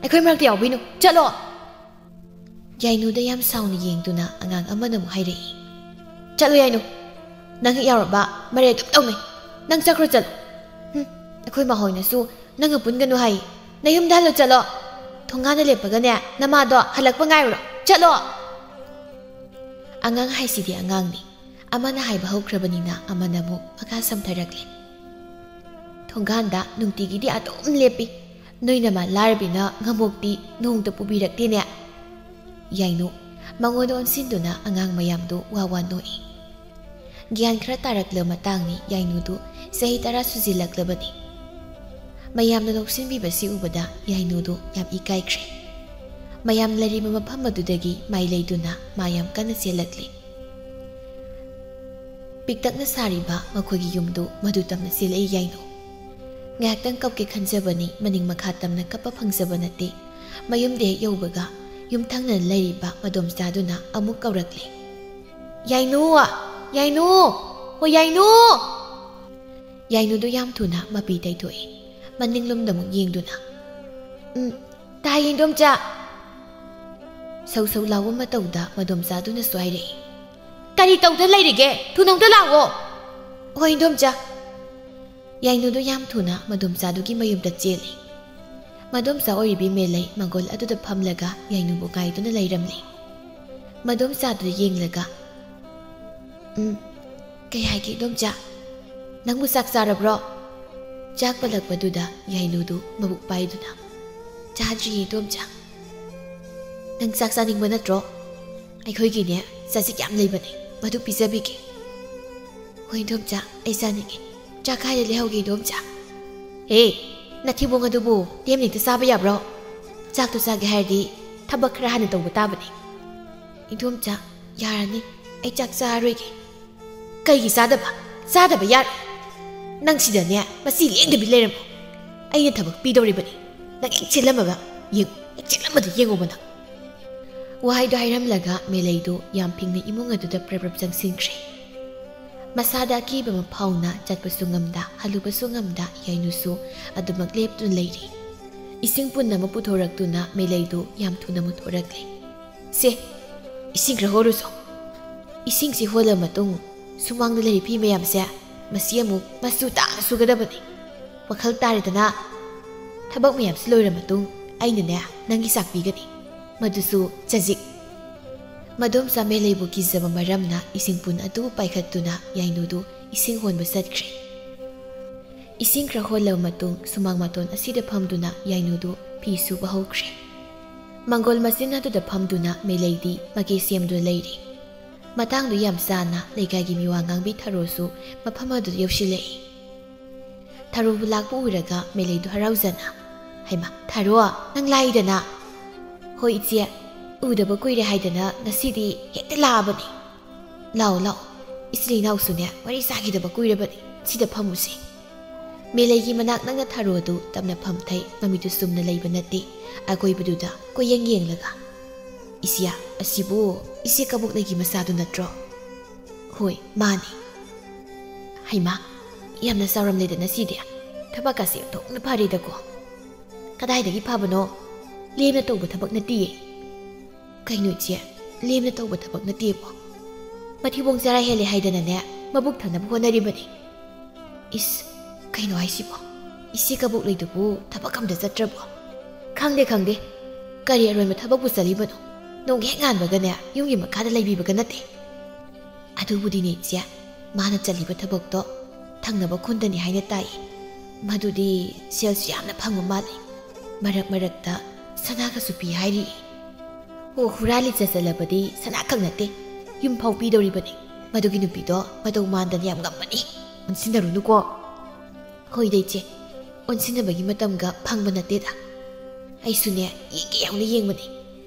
ꯑꯩꯈꯣꯏ ꯃꯔꯛꯇ ꯌꯥꯎꯕꯤꯅꯨ꯫ ꯆꯠꯂꯣ!" ꯌꯥꯏꯅꯨꯗ ꯌꯥꯝ ꯁꯥꯎꯅ ꯌꯦꯡꯗꯨꯅ ꯑꯉꯥꯡ ꯑꯃꯅ ꯑꯃꯨꯛ ꯍꯥꯏꯔꯛꯏ꯫ "ꯆꯠꯂꯣ ꯌꯥꯏꯅꯨ, ꯅꯪ ꯍꯦꯛ ꯌꯥꯎꯔꯕ ꯃꯔꯩ ꯑꯗꯨꯝ ꯇꯧꯅꯩ꯫ ꯅꯪ ꯆꯠꯈ꯭ꯔꯣ ꯆꯠꯂꯣ꯫ ꯍꯨꯝ, ꯑꯩꯈꯣꯏ ꯃꯥꯍꯣꯏꯅꯁꯨ ꯅꯪꯒ ꯄꯨꯟꯒꯅꯨ ꯍꯥꯏ꯫ ꯅꯌꯨꯝꯗ ꯍꯜꯂꯣ ꯆꯠꯂꯣ꯫ ꯊꯣꯡꯒꯥꯟꯗ ꯂꯦꯞꯄꯒꯅꯦ ꯅꯃꯥꯗꯣ ꯍꯜꯂꯛꯄ ꯉꯥꯏꯔꯨꯔꯣ꯫ ꯆꯠꯂꯣ!" ꯑꯉꯥꯡ ꯍꯥꯏꯁꯤꯗꯤ ꯑꯉꯥꯡꯅꯤ꯫ ꯑꯃꯅ ꯍꯥꯏꯕ ꯍꯧꯈ꯭ꯔꯕꯅꯤꯅ ꯑꯃꯅ ꯑꯃꯨꯛ ꯃꯈꯥ ꯁꯝꯊꯔꯛꯂꯦ꯫ "ꯊꯣꯡꯒꯥꯟꯗ ꯅꯨꯡꯇꯤꯒꯤꯗꯤ ꯑꯗꯨꯝ ꯂꯦꯞꯄꯤ꯫ ꯅꯣꯏ ꯅꯃꯥ ꯂꯥꯏꯔꯕꯤꯅ ꯉꯃꯣꯛꯇꯤ ꯅꯣꯡꯇ ꯄꯨꯕꯤꯔꯛꯇꯦꯅꯦ꯫" ꯌꯥꯏꯅꯨ ꯃꯉꯣꯟꯗ ꯑꯣꯟꯁꯤꯟꯗꯨꯅ ꯑꯉꯥꯡ ꯃꯌꯥꯝꯗꯨ ꯋꯥ ꯋꯥ ꯅꯣꯛꯏ꯫ ꯒ꯭ꯌꯥꯟ ꯈꯔ ꯇꯥꯔꯛꯂꯕ ꯃꯇꯥꯡꯅꯤ ꯌꯥꯏꯅꯨꯗꯨ ꯆꯍꯤ ꯇꯔꯥ ꯁꯨꯖꯤꯜꯂꯛꯂꯕꯅꯤ꯫ ꯃꯌꯥꯝꯅ ꯅꯣꯛꯁꯤꯟꯕꯤꯕꯁꯤ ꯎꯕꯗ ꯌꯥꯏꯅꯨꯗꯨ ꯌꯥꯝ ꯏꯀꯥꯏꯈ꯭ꯔꯦ꯫ ꯃꯌꯥꯝ ꯂꯩꯔꯤꯕ ꯃꯐꯝ ꯑꯗꯨꯗꯒꯤ ꯃꯥꯏ ꯂꯩꯗꯨꯅ ꯃꯥ ꯌꯥꯝ ꯀꯟꯅ ꯆꯦꯜꯂꯛꯂꯤ꯫ ꯄꯤꯛꯇꯛꯅ ꯁꯥꯔꯤꯕ ꯃꯈꯣꯏꯒꯤ ꯌꯨꯝꯗꯨ ꯃꯗꯨ ꯇꯝꯅ ꯆꯦꯜꯂꯛꯏ ꯌꯥꯏꯅꯨ꯫ ꯉꯥꯏꯍꯥꯛꯇꯪ ꯀꯞꯀꯦ ꯈꯟꯖꯕꯅꯤ, ꯃꯅꯤꯡ ꯃꯈꯥ ꯇꯝꯅ ꯀꯞꯄ ꯐꯪꯖꯕ ꯅꯠꯇꯦ꯫ ꯃꯌꯨꯝꯗ ꯍꯦꯛ ꯌꯧꯕꯒ ꯌꯨꯝ ꯊꯪꯅꯅ ꯂꯩꯔꯤꯕ ꯃꯗꯣꯝꯆꯥꯗꯨꯅ ꯑꯃꯨꯛ ꯀꯧꯔꯛꯂꯦ, "ꯌꯥꯏꯅꯨ! ꯌꯥꯏꯅꯨ! ꯍꯣ ꯌꯥꯏꯅꯨ!" ꯌꯥꯏꯅꯨꯗꯨ ꯌꯥꯝ ꯊꯨꯅ ꯃꯄꯤ ꯇꯩꯊꯣꯛꯏ꯫ ꯃꯅꯤꯡꯂꯣꯝꯗ ꯑꯃꯨꯛ ꯌꯦꯡꯗꯨꯅ, "ꯎꯝ, ꯇꯥꯏ ꯏꯟꯗꯣꯝꯆꯥ!" ꯁꯧ ꯁꯧ ꯂꯥꯎꯕ ꯃꯇꯧꯗ ꯃꯗꯣꯝꯆꯥꯗꯨꯅꯁꯨ ꯍꯥꯏꯔꯛꯏ, "ꯀꯔꯤ ꯇꯧꯗ ꯂꯩꯔꯤꯒꯦ? ꯊꯨꯅ ꯑꯝꯇ ꯂꯥꯛꯑꯣ!" "ꯍꯣꯏ ꯏꯟꯗꯣꯝꯆꯥ!" ꯌꯥꯏꯅꯨꯗꯨ ꯌꯥꯝ ꯊꯨꯅ ꯃꯗꯣꯝꯆꯥꯗꯨꯒꯤ ꯃꯌꯨꯝꯗ ꯆꯦꯜꯂꯤ꯫ ꯃꯗꯣꯝꯆꯥ ꯑꯣꯏꯔꯤꯕꯤ ꯃꯦꯂꯩ ꯃꯪꯒꯣꯜ ꯑꯗꯨꯗ ꯐꯝꯂꯒ ꯌꯥꯏꯅꯨꯕꯨ ꯉꯥꯏꯗꯨꯅ ꯂꯩꯔꯝꯂꯤ꯫ ꯃꯗꯣꯝꯆꯥꯗꯨ ꯌꯦꯡꯂꯒ, "ꯎꯝ, ꯀꯩ ꯍꯥꯏꯒꯦ ꯏꯗꯣꯝꯆꯥ? ꯅꯪꯕꯨ ꯆꯥꯛ ꯆꯥꯔꯕ꯭ꯔꯣ?" ꯆꯥꯛ ꯄꯜꯂꯛꯄꯗꯨꯗ ꯌꯥꯏꯅꯨꯗꯨ ꯃꯕꯨꯛ ꯄꯥꯏꯗꯨꯅ, "ꯆꯥꯗ꯭ꯔꯤꯌꯦ ꯏꯗꯣꯝꯆꯥ꯫ ꯅꯪ ꯆꯥꯛ ꯆꯥꯅꯤꯡꯕ ꯅꯠꯇ꯭ꯔꯣ? ꯑꯩꯈꯣꯏꯒꯤꯅꯦ, ꯆꯖꯤꯛ ꯌꯥꯝ ꯂꯩꯕꯅꯦ, ꯃꯗꯨ ꯄꯤꯖꯕꯤꯒꯦ꯫" "ꯍꯣꯏ ꯏꯗꯣꯝꯆꯥ, ꯑꯩ ꯆꯥꯅꯤꯡꯉꯦ꯫ ꯆꯥꯛ ꯀꯥꯏꯗ ꯂꯩꯍꯧꯒꯦ ꯏꯗꯣꯝꯆꯥ?" "ꯍꯦ, ꯅꯊꯤꯕꯣꯡ ꯑꯗꯨꯕꯨ ꯇꯦꯝꯅ ꯍꯦꯛꯇ ꯆꯥꯕ ꯌꯥꯕ꯭ꯔꯣ? ꯆꯥꯛꯇꯨ ꯆꯥꯒꯦ ꯍꯥꯏꯔꯗꯤ ꯊꯕꯛ ꯈꯔ ꯍꯥꯟꯅ ꯇꯧꯕ ꯇꯥꯕꯅꯤ꯫" "ꯏꯗꯣꯝꯆꯥ, ꯌꯥꯔꯅꯤ, ꯑꯩ ꯆꯥꯛ ꯆꯥꯔꯔꯣꯏꯒꯦ꯫" "ꯀꯩꯒꯤ ꯆꯥꯗꯕ? ꯆꯥꯗꯕ ꯌꯥꯔꯣꯏ꯫ ꯅꯪ ꯁꯤꯗꯅꯦ ꯃꯁꯤ ꯂꯦꯡꯗꯕꯤ ꯂꯩꯔꯝꯃꯣ꯫ ꯑꯩꯅ ꯊꯕꯛ ꯄꯤꯗꯧꯔꯤꯕꯅꯤ꯫ ꯅꯪ ꯍꯦꯛ ꯆꯦꯜꯂꯝꯃꯕ ꯌꯦꯡꯉꯨ, ꯍꯦꯛ ꯆꯦꯜꯂꯝꯕꯗ ꯌꯦꯡꯉꯣꯕ ꯅꯪ꯫" ꯋꯥꯍꯩꯗꯣ ꯍꯥꯏꯔꯝꯂꯒ ꯃꯦꯂꯩꯗꯨ ꯌꯥꯝ ꯐꯤꯡꯅ ꯏꯃꯨꯡ ꯑꯗꯨꯗ ꯄ꯭ꯔꯞ ꯄ꯭ꯔꯞ ꯆꯪꯁꯤꯟꯈ꯭ꯔꯦ꯫ ꯃꯁꯥꯗ ꯑꯀꯤꯕ ꯑꯃ ꯐꯥꯎꯅ ꯆꯠꯄꯁꯨ ꯉꯝꯗ, ꯍꯜꯂꯨꯕꯁꯨ ꯉꯝꯗ ꯌꯥꯏꯅꯨꯁꯨ ꯑꯗꯨꯃꯛ ꯂꯦꯞꯇꯨꯅ ꯂꯩꯔꯤ꯫ ꯏꯁꯤꯡ ꯄꯨꯟ ꯑꯃ ꯄꯨꯊꯣꯔꯛꯇꯨꯅ ꯃꯦꯂꯩꯗꯨ ꯌꯥꯝ ꯊꯨꯅ ꯃꯨꯊꯣꯔꯛꯂꯦ꯫ "ꯁꯦ, ꯏꯁꯤꯡ ꯈꯔ ꯍꯣꯜꯂꯨꯁꯣ꯫" ꯏꯁꯤꯡꯁꯤ ꯍꯣꯜꯂ ꯃꯇꯨꯡ ꯁꯨꯃꯥꯡꯗ ꯂꯩꯔꯤ ꯐꯤ ꯃꯌꯥꯝꯁꯦ, ꯃꯁꯤ ꯑꯃꯨꯛ ꯃꯆꯨ ꯇꯥꯅ ꯁꯨꯒꯗꯕꯅꯤ꯫ ꯋꯥꯈꯜ ꯇꯥꯔꯦꯗꯅ? ꯊꯕꯛ ꯃꯌꯥꯝꯁꯤ ꯂꯣꯏꯔ ꯃꯇꯨꯡ ꯑꯩꯅꯅꯦ ꯅꯪꯒꯤ ꯆꯥꯛ ꯄꯤꯒꯅꯤ, ꯃꯗꯨꯁꯨ ꯆꯖꯤꯛ꯫ ꯃꯗꯣꯝꯆꯥ ꯃꯦꯂꯩꯕꯨ ꯀꯤꯖꯕ ꯃꯔꯝꯅ ꯏꯁꯤꯡ ꯄꯨꯟ ꯑꯗꯨ ꯄꯥꯏꯈꯠꯇꯨꯅ ꯌꯥꯏꯅꯨꯗꯨ ꯏꯁꯤꯡ ꯍꯣꯟꯕ ꯆꯠꯈ꯭ꯔꯦ꯫ ꯏꯁꯤꯡ ꯈꯔ ꯍꯣꯜꯂꯕ ꯃꯇꯨꯡ ꯁꯨꯃꯥꯡ ꯃꯇꯣꯟ ꯑꯁꯤꯗ ꯐꯝꯗꯨꯅ ꯌꯥꯏꯅꯨꯗꯨ ꯐꯤ ꯁꯨꯕ ꯍꯧꯈ꯭ꯔꯦ꯫ ꯃꯪꯒꯣꯜ ꯃꯆꯤꯟ ꯑꯗꯨꯗ ꯐꯝꯗꯨꯅ ꯃꯦꯂꯩꯗꯤ ꯃꯀꯦ ꯁꯦꯝꯗꯨꯅ ꯂꯩꯔꯤ꯫ ꯃꯇꯥꯡꯗꯨ ꯌꯥꯝ ꯆꯥꯅ ꯂꯩꯀꯥꯏꯒꯤ ꯃꯤꯋꯥ ꯉꯥꯡꯕꯤ ꯊꯔꯣꯁꯨ ꯃꯐꯝ ꯑꯗꯨꯗ ꯌꯧꯁꯤꯜꯂꯛꯏ꯫ ꯊꯔꯣꯕꯨ ꯂꯥꯛꯄ ꯎꯔꯒ ꯃꯦꯂꯩꯗꯨ ꯍꯔꯥꯎꯖꯅ, "ꯍꯩꯃꯥ, ꯊꯔꯣ, ꯅꯪ ꯂꯥꯛꯏꯗꯅ?" "ꯍꯣꯏ ꯏꯆꯦ, ꯎꯗꯕ ꯀꯨꯏꯔꯦ ꯍꯥꯏꯗꯅ ꯉꯁꯤꯗꯤ ꯍꯦꯛꯇ ꯂꯥꯛꯑꯕꯅꯤ꯫ ꯂꯥꯛꯑꯣ ꯂꯥꯛꯑꯣ, ꯏꯆꯤꯜ ꯏꯅꯥꯎꯁꯨꯅꯦ ꯋꯥꯔꯤ ꯁꯥꯈꯤꯗꯕ ꯀꯨꯏꯔꯕꯅꯤ, ꯁꯤꯗ ꯐꯝꯃꯨꯁꯦ꯫ ꯃꯦꯂꯩꯒꯤ ꯃꯅꯥꯛ ꯅꯪꯅ ꯊꯥꯔꯣ ꯑꯗꯨ ꯇꯞꯅ ꯐꯝꯊꯩ, ꯃꯃꯤꯠꯇꯨ ꯆꯨꯝꯅ ꯂꯩꯕ ꯅꯠꯇꯦ, ꯑꯀꯣꯏꯕꯗꯨꯗ ꯀꯣꯏꯌꯦꯡ ꯌꯦꯡꯂꯒ꯫ "ꯏꯆꯦ, ꯑꯁꯤꯕꯨ ꯏꯆꯦ ꯀꯕꯣꯛꯂꯩꯒꯤ ꯃꯆꯥꯗꯨ ꯅꯠꯇ꯭ꯔꯣ?" "ꯍꯣꯏ, ꯃꯥꯅꯤ꯫" "ꯍꯩꯃꯥ, ꯌꯥꯝꯅ ꯆꯥꯎꯔꯝꯂꯦꯗꯅ ꯁꯤꯗꯤ꯫ ꯊꯕꯛꯀꯁꯦ ꯑꯣꯟꯊꯣꯛꯅ ꯐꯔꯦꯗꯀꯣ꯫" "ꯀꯗꯥꯏꯗꯒꯤ ꯐꯕꯅꯣ? ꯂꯦꯝꯅ ꯇꯧꯕ ꯊꯕꯛ ꯅꯠꯇꯤꯌꯦ꯫" "ꯀꯩꯅꯣ ꯏꯆꯦ, ꯂꯦꯝꯅ ꯇꯧꯕ ꯊꯕꯛ ꯅꯠꯇꯦꯕꯣ?" "ꯃꯊꯤꯕꯣꯡ ꯆꯔꯥ ꯍꯦꯜꯂꯦ ꯍꯥꯏꯗꯅꯅꯦ, ꯃꯕꯨꯛ ꯊꯟꯅꯕ ꯍꯣꯠꯅꯔꯤꯕꯅꯤ꯫" "ꯏꯁ, ꯀꯩꯅꯣ ꯍꯥꯏꯁꯤꯕꯣ? ꯏꯆꯦ ꯀꯕꯣꯛꯂꯩꯗꯨꯕꯨ ꯊꯕꯛ ꯑꯝꯇ ꯆꯠꯇ꯭ꯔꯕꯣ?" "ꯈꯪꯗꯦ, ꯈꯪꯗꯦ꯫ ꯀꯔꯤ ꯑꯔꯣꯏꯕ ꯊꯕꯛꯄꯨ ꯆꯠꯂꯤꯕꯅꯣ? ꯅꯣꯡ ꯍꯦꯛ ꯉꯥꯟꯕꯒꯅꯦ ꯌꯨꯝꯒꯤ ꯃꯈꯥꯗ ꯂꯩꯕꯤꯕꯒ ꯅꯠꯇꯦ꯫" "ꯑꯗꯨꯕꯨꯗꯤꯅꯦ ꯏꯆꯦ, ꯃꯥꯅ ꯆꯠꯂꯤꯕ ꯊꯕꯛꯇꯣ ꯊꯪꯅꯕ ꯈꯨꯟꯗꯅꯤ ꯍꯥꯏꯅ ꯇꯥꯏ꯫ ꯃꯗꯨꯗꯤ ꯁꯦꯜꯁꯨ ꯌꯥꯝꯅ ꯐꯪꯕ ꯃꯥꯜꯂꯤ꯫ ꯃꯔꯛ ꯃꯔꯛꯇ ꯁꯅꯥꯒꯁꯨ ꯄꯤ ꯍꯥꯏꯔꯤ꯫" "ꯑꯣ, ꯍꯨꯔꯥꯜꯂꯤ ꯆꯠꯆꯜꯂꯕꯗꯤ ꯁꯅꯥ ꯈꯛ ꯅꯠꯇꯦ, ꯌꯨꯝ ꯐꯥꯎ ꯄꯤꯗꯧꯔꯤꯕꯅꯤ꯫ ꯃꯗꯨꯒꯤ ꯅꯨꯄꯤꯗꯣ ꯃꯇꯧ ꯃꯥꯟꯗꯅ ꯌꯥꯝ ꯉꯝꯕꯅꯤ꯫ ꯑꯣꯟꯁꯤꯟꯅꯔꯨꯅꯨꯀꯣ꯫" "ꯍꯣꯏꯗ ꯏꯆꯦ, ꯑꯣꯟꯁꯤꯟꯅꯕꯒꯤ ꯃꯇꯝꯒ ꯐꯪꯕ ꯅꯠꯇꯦꯗ꯫ ꯑꯩꯁꯨꯅꯦ, ꯌꯦꯡꯒꯦ ꯌꯥꯎꯅ ꯌꯦꯡꯕꯅꯤ꯫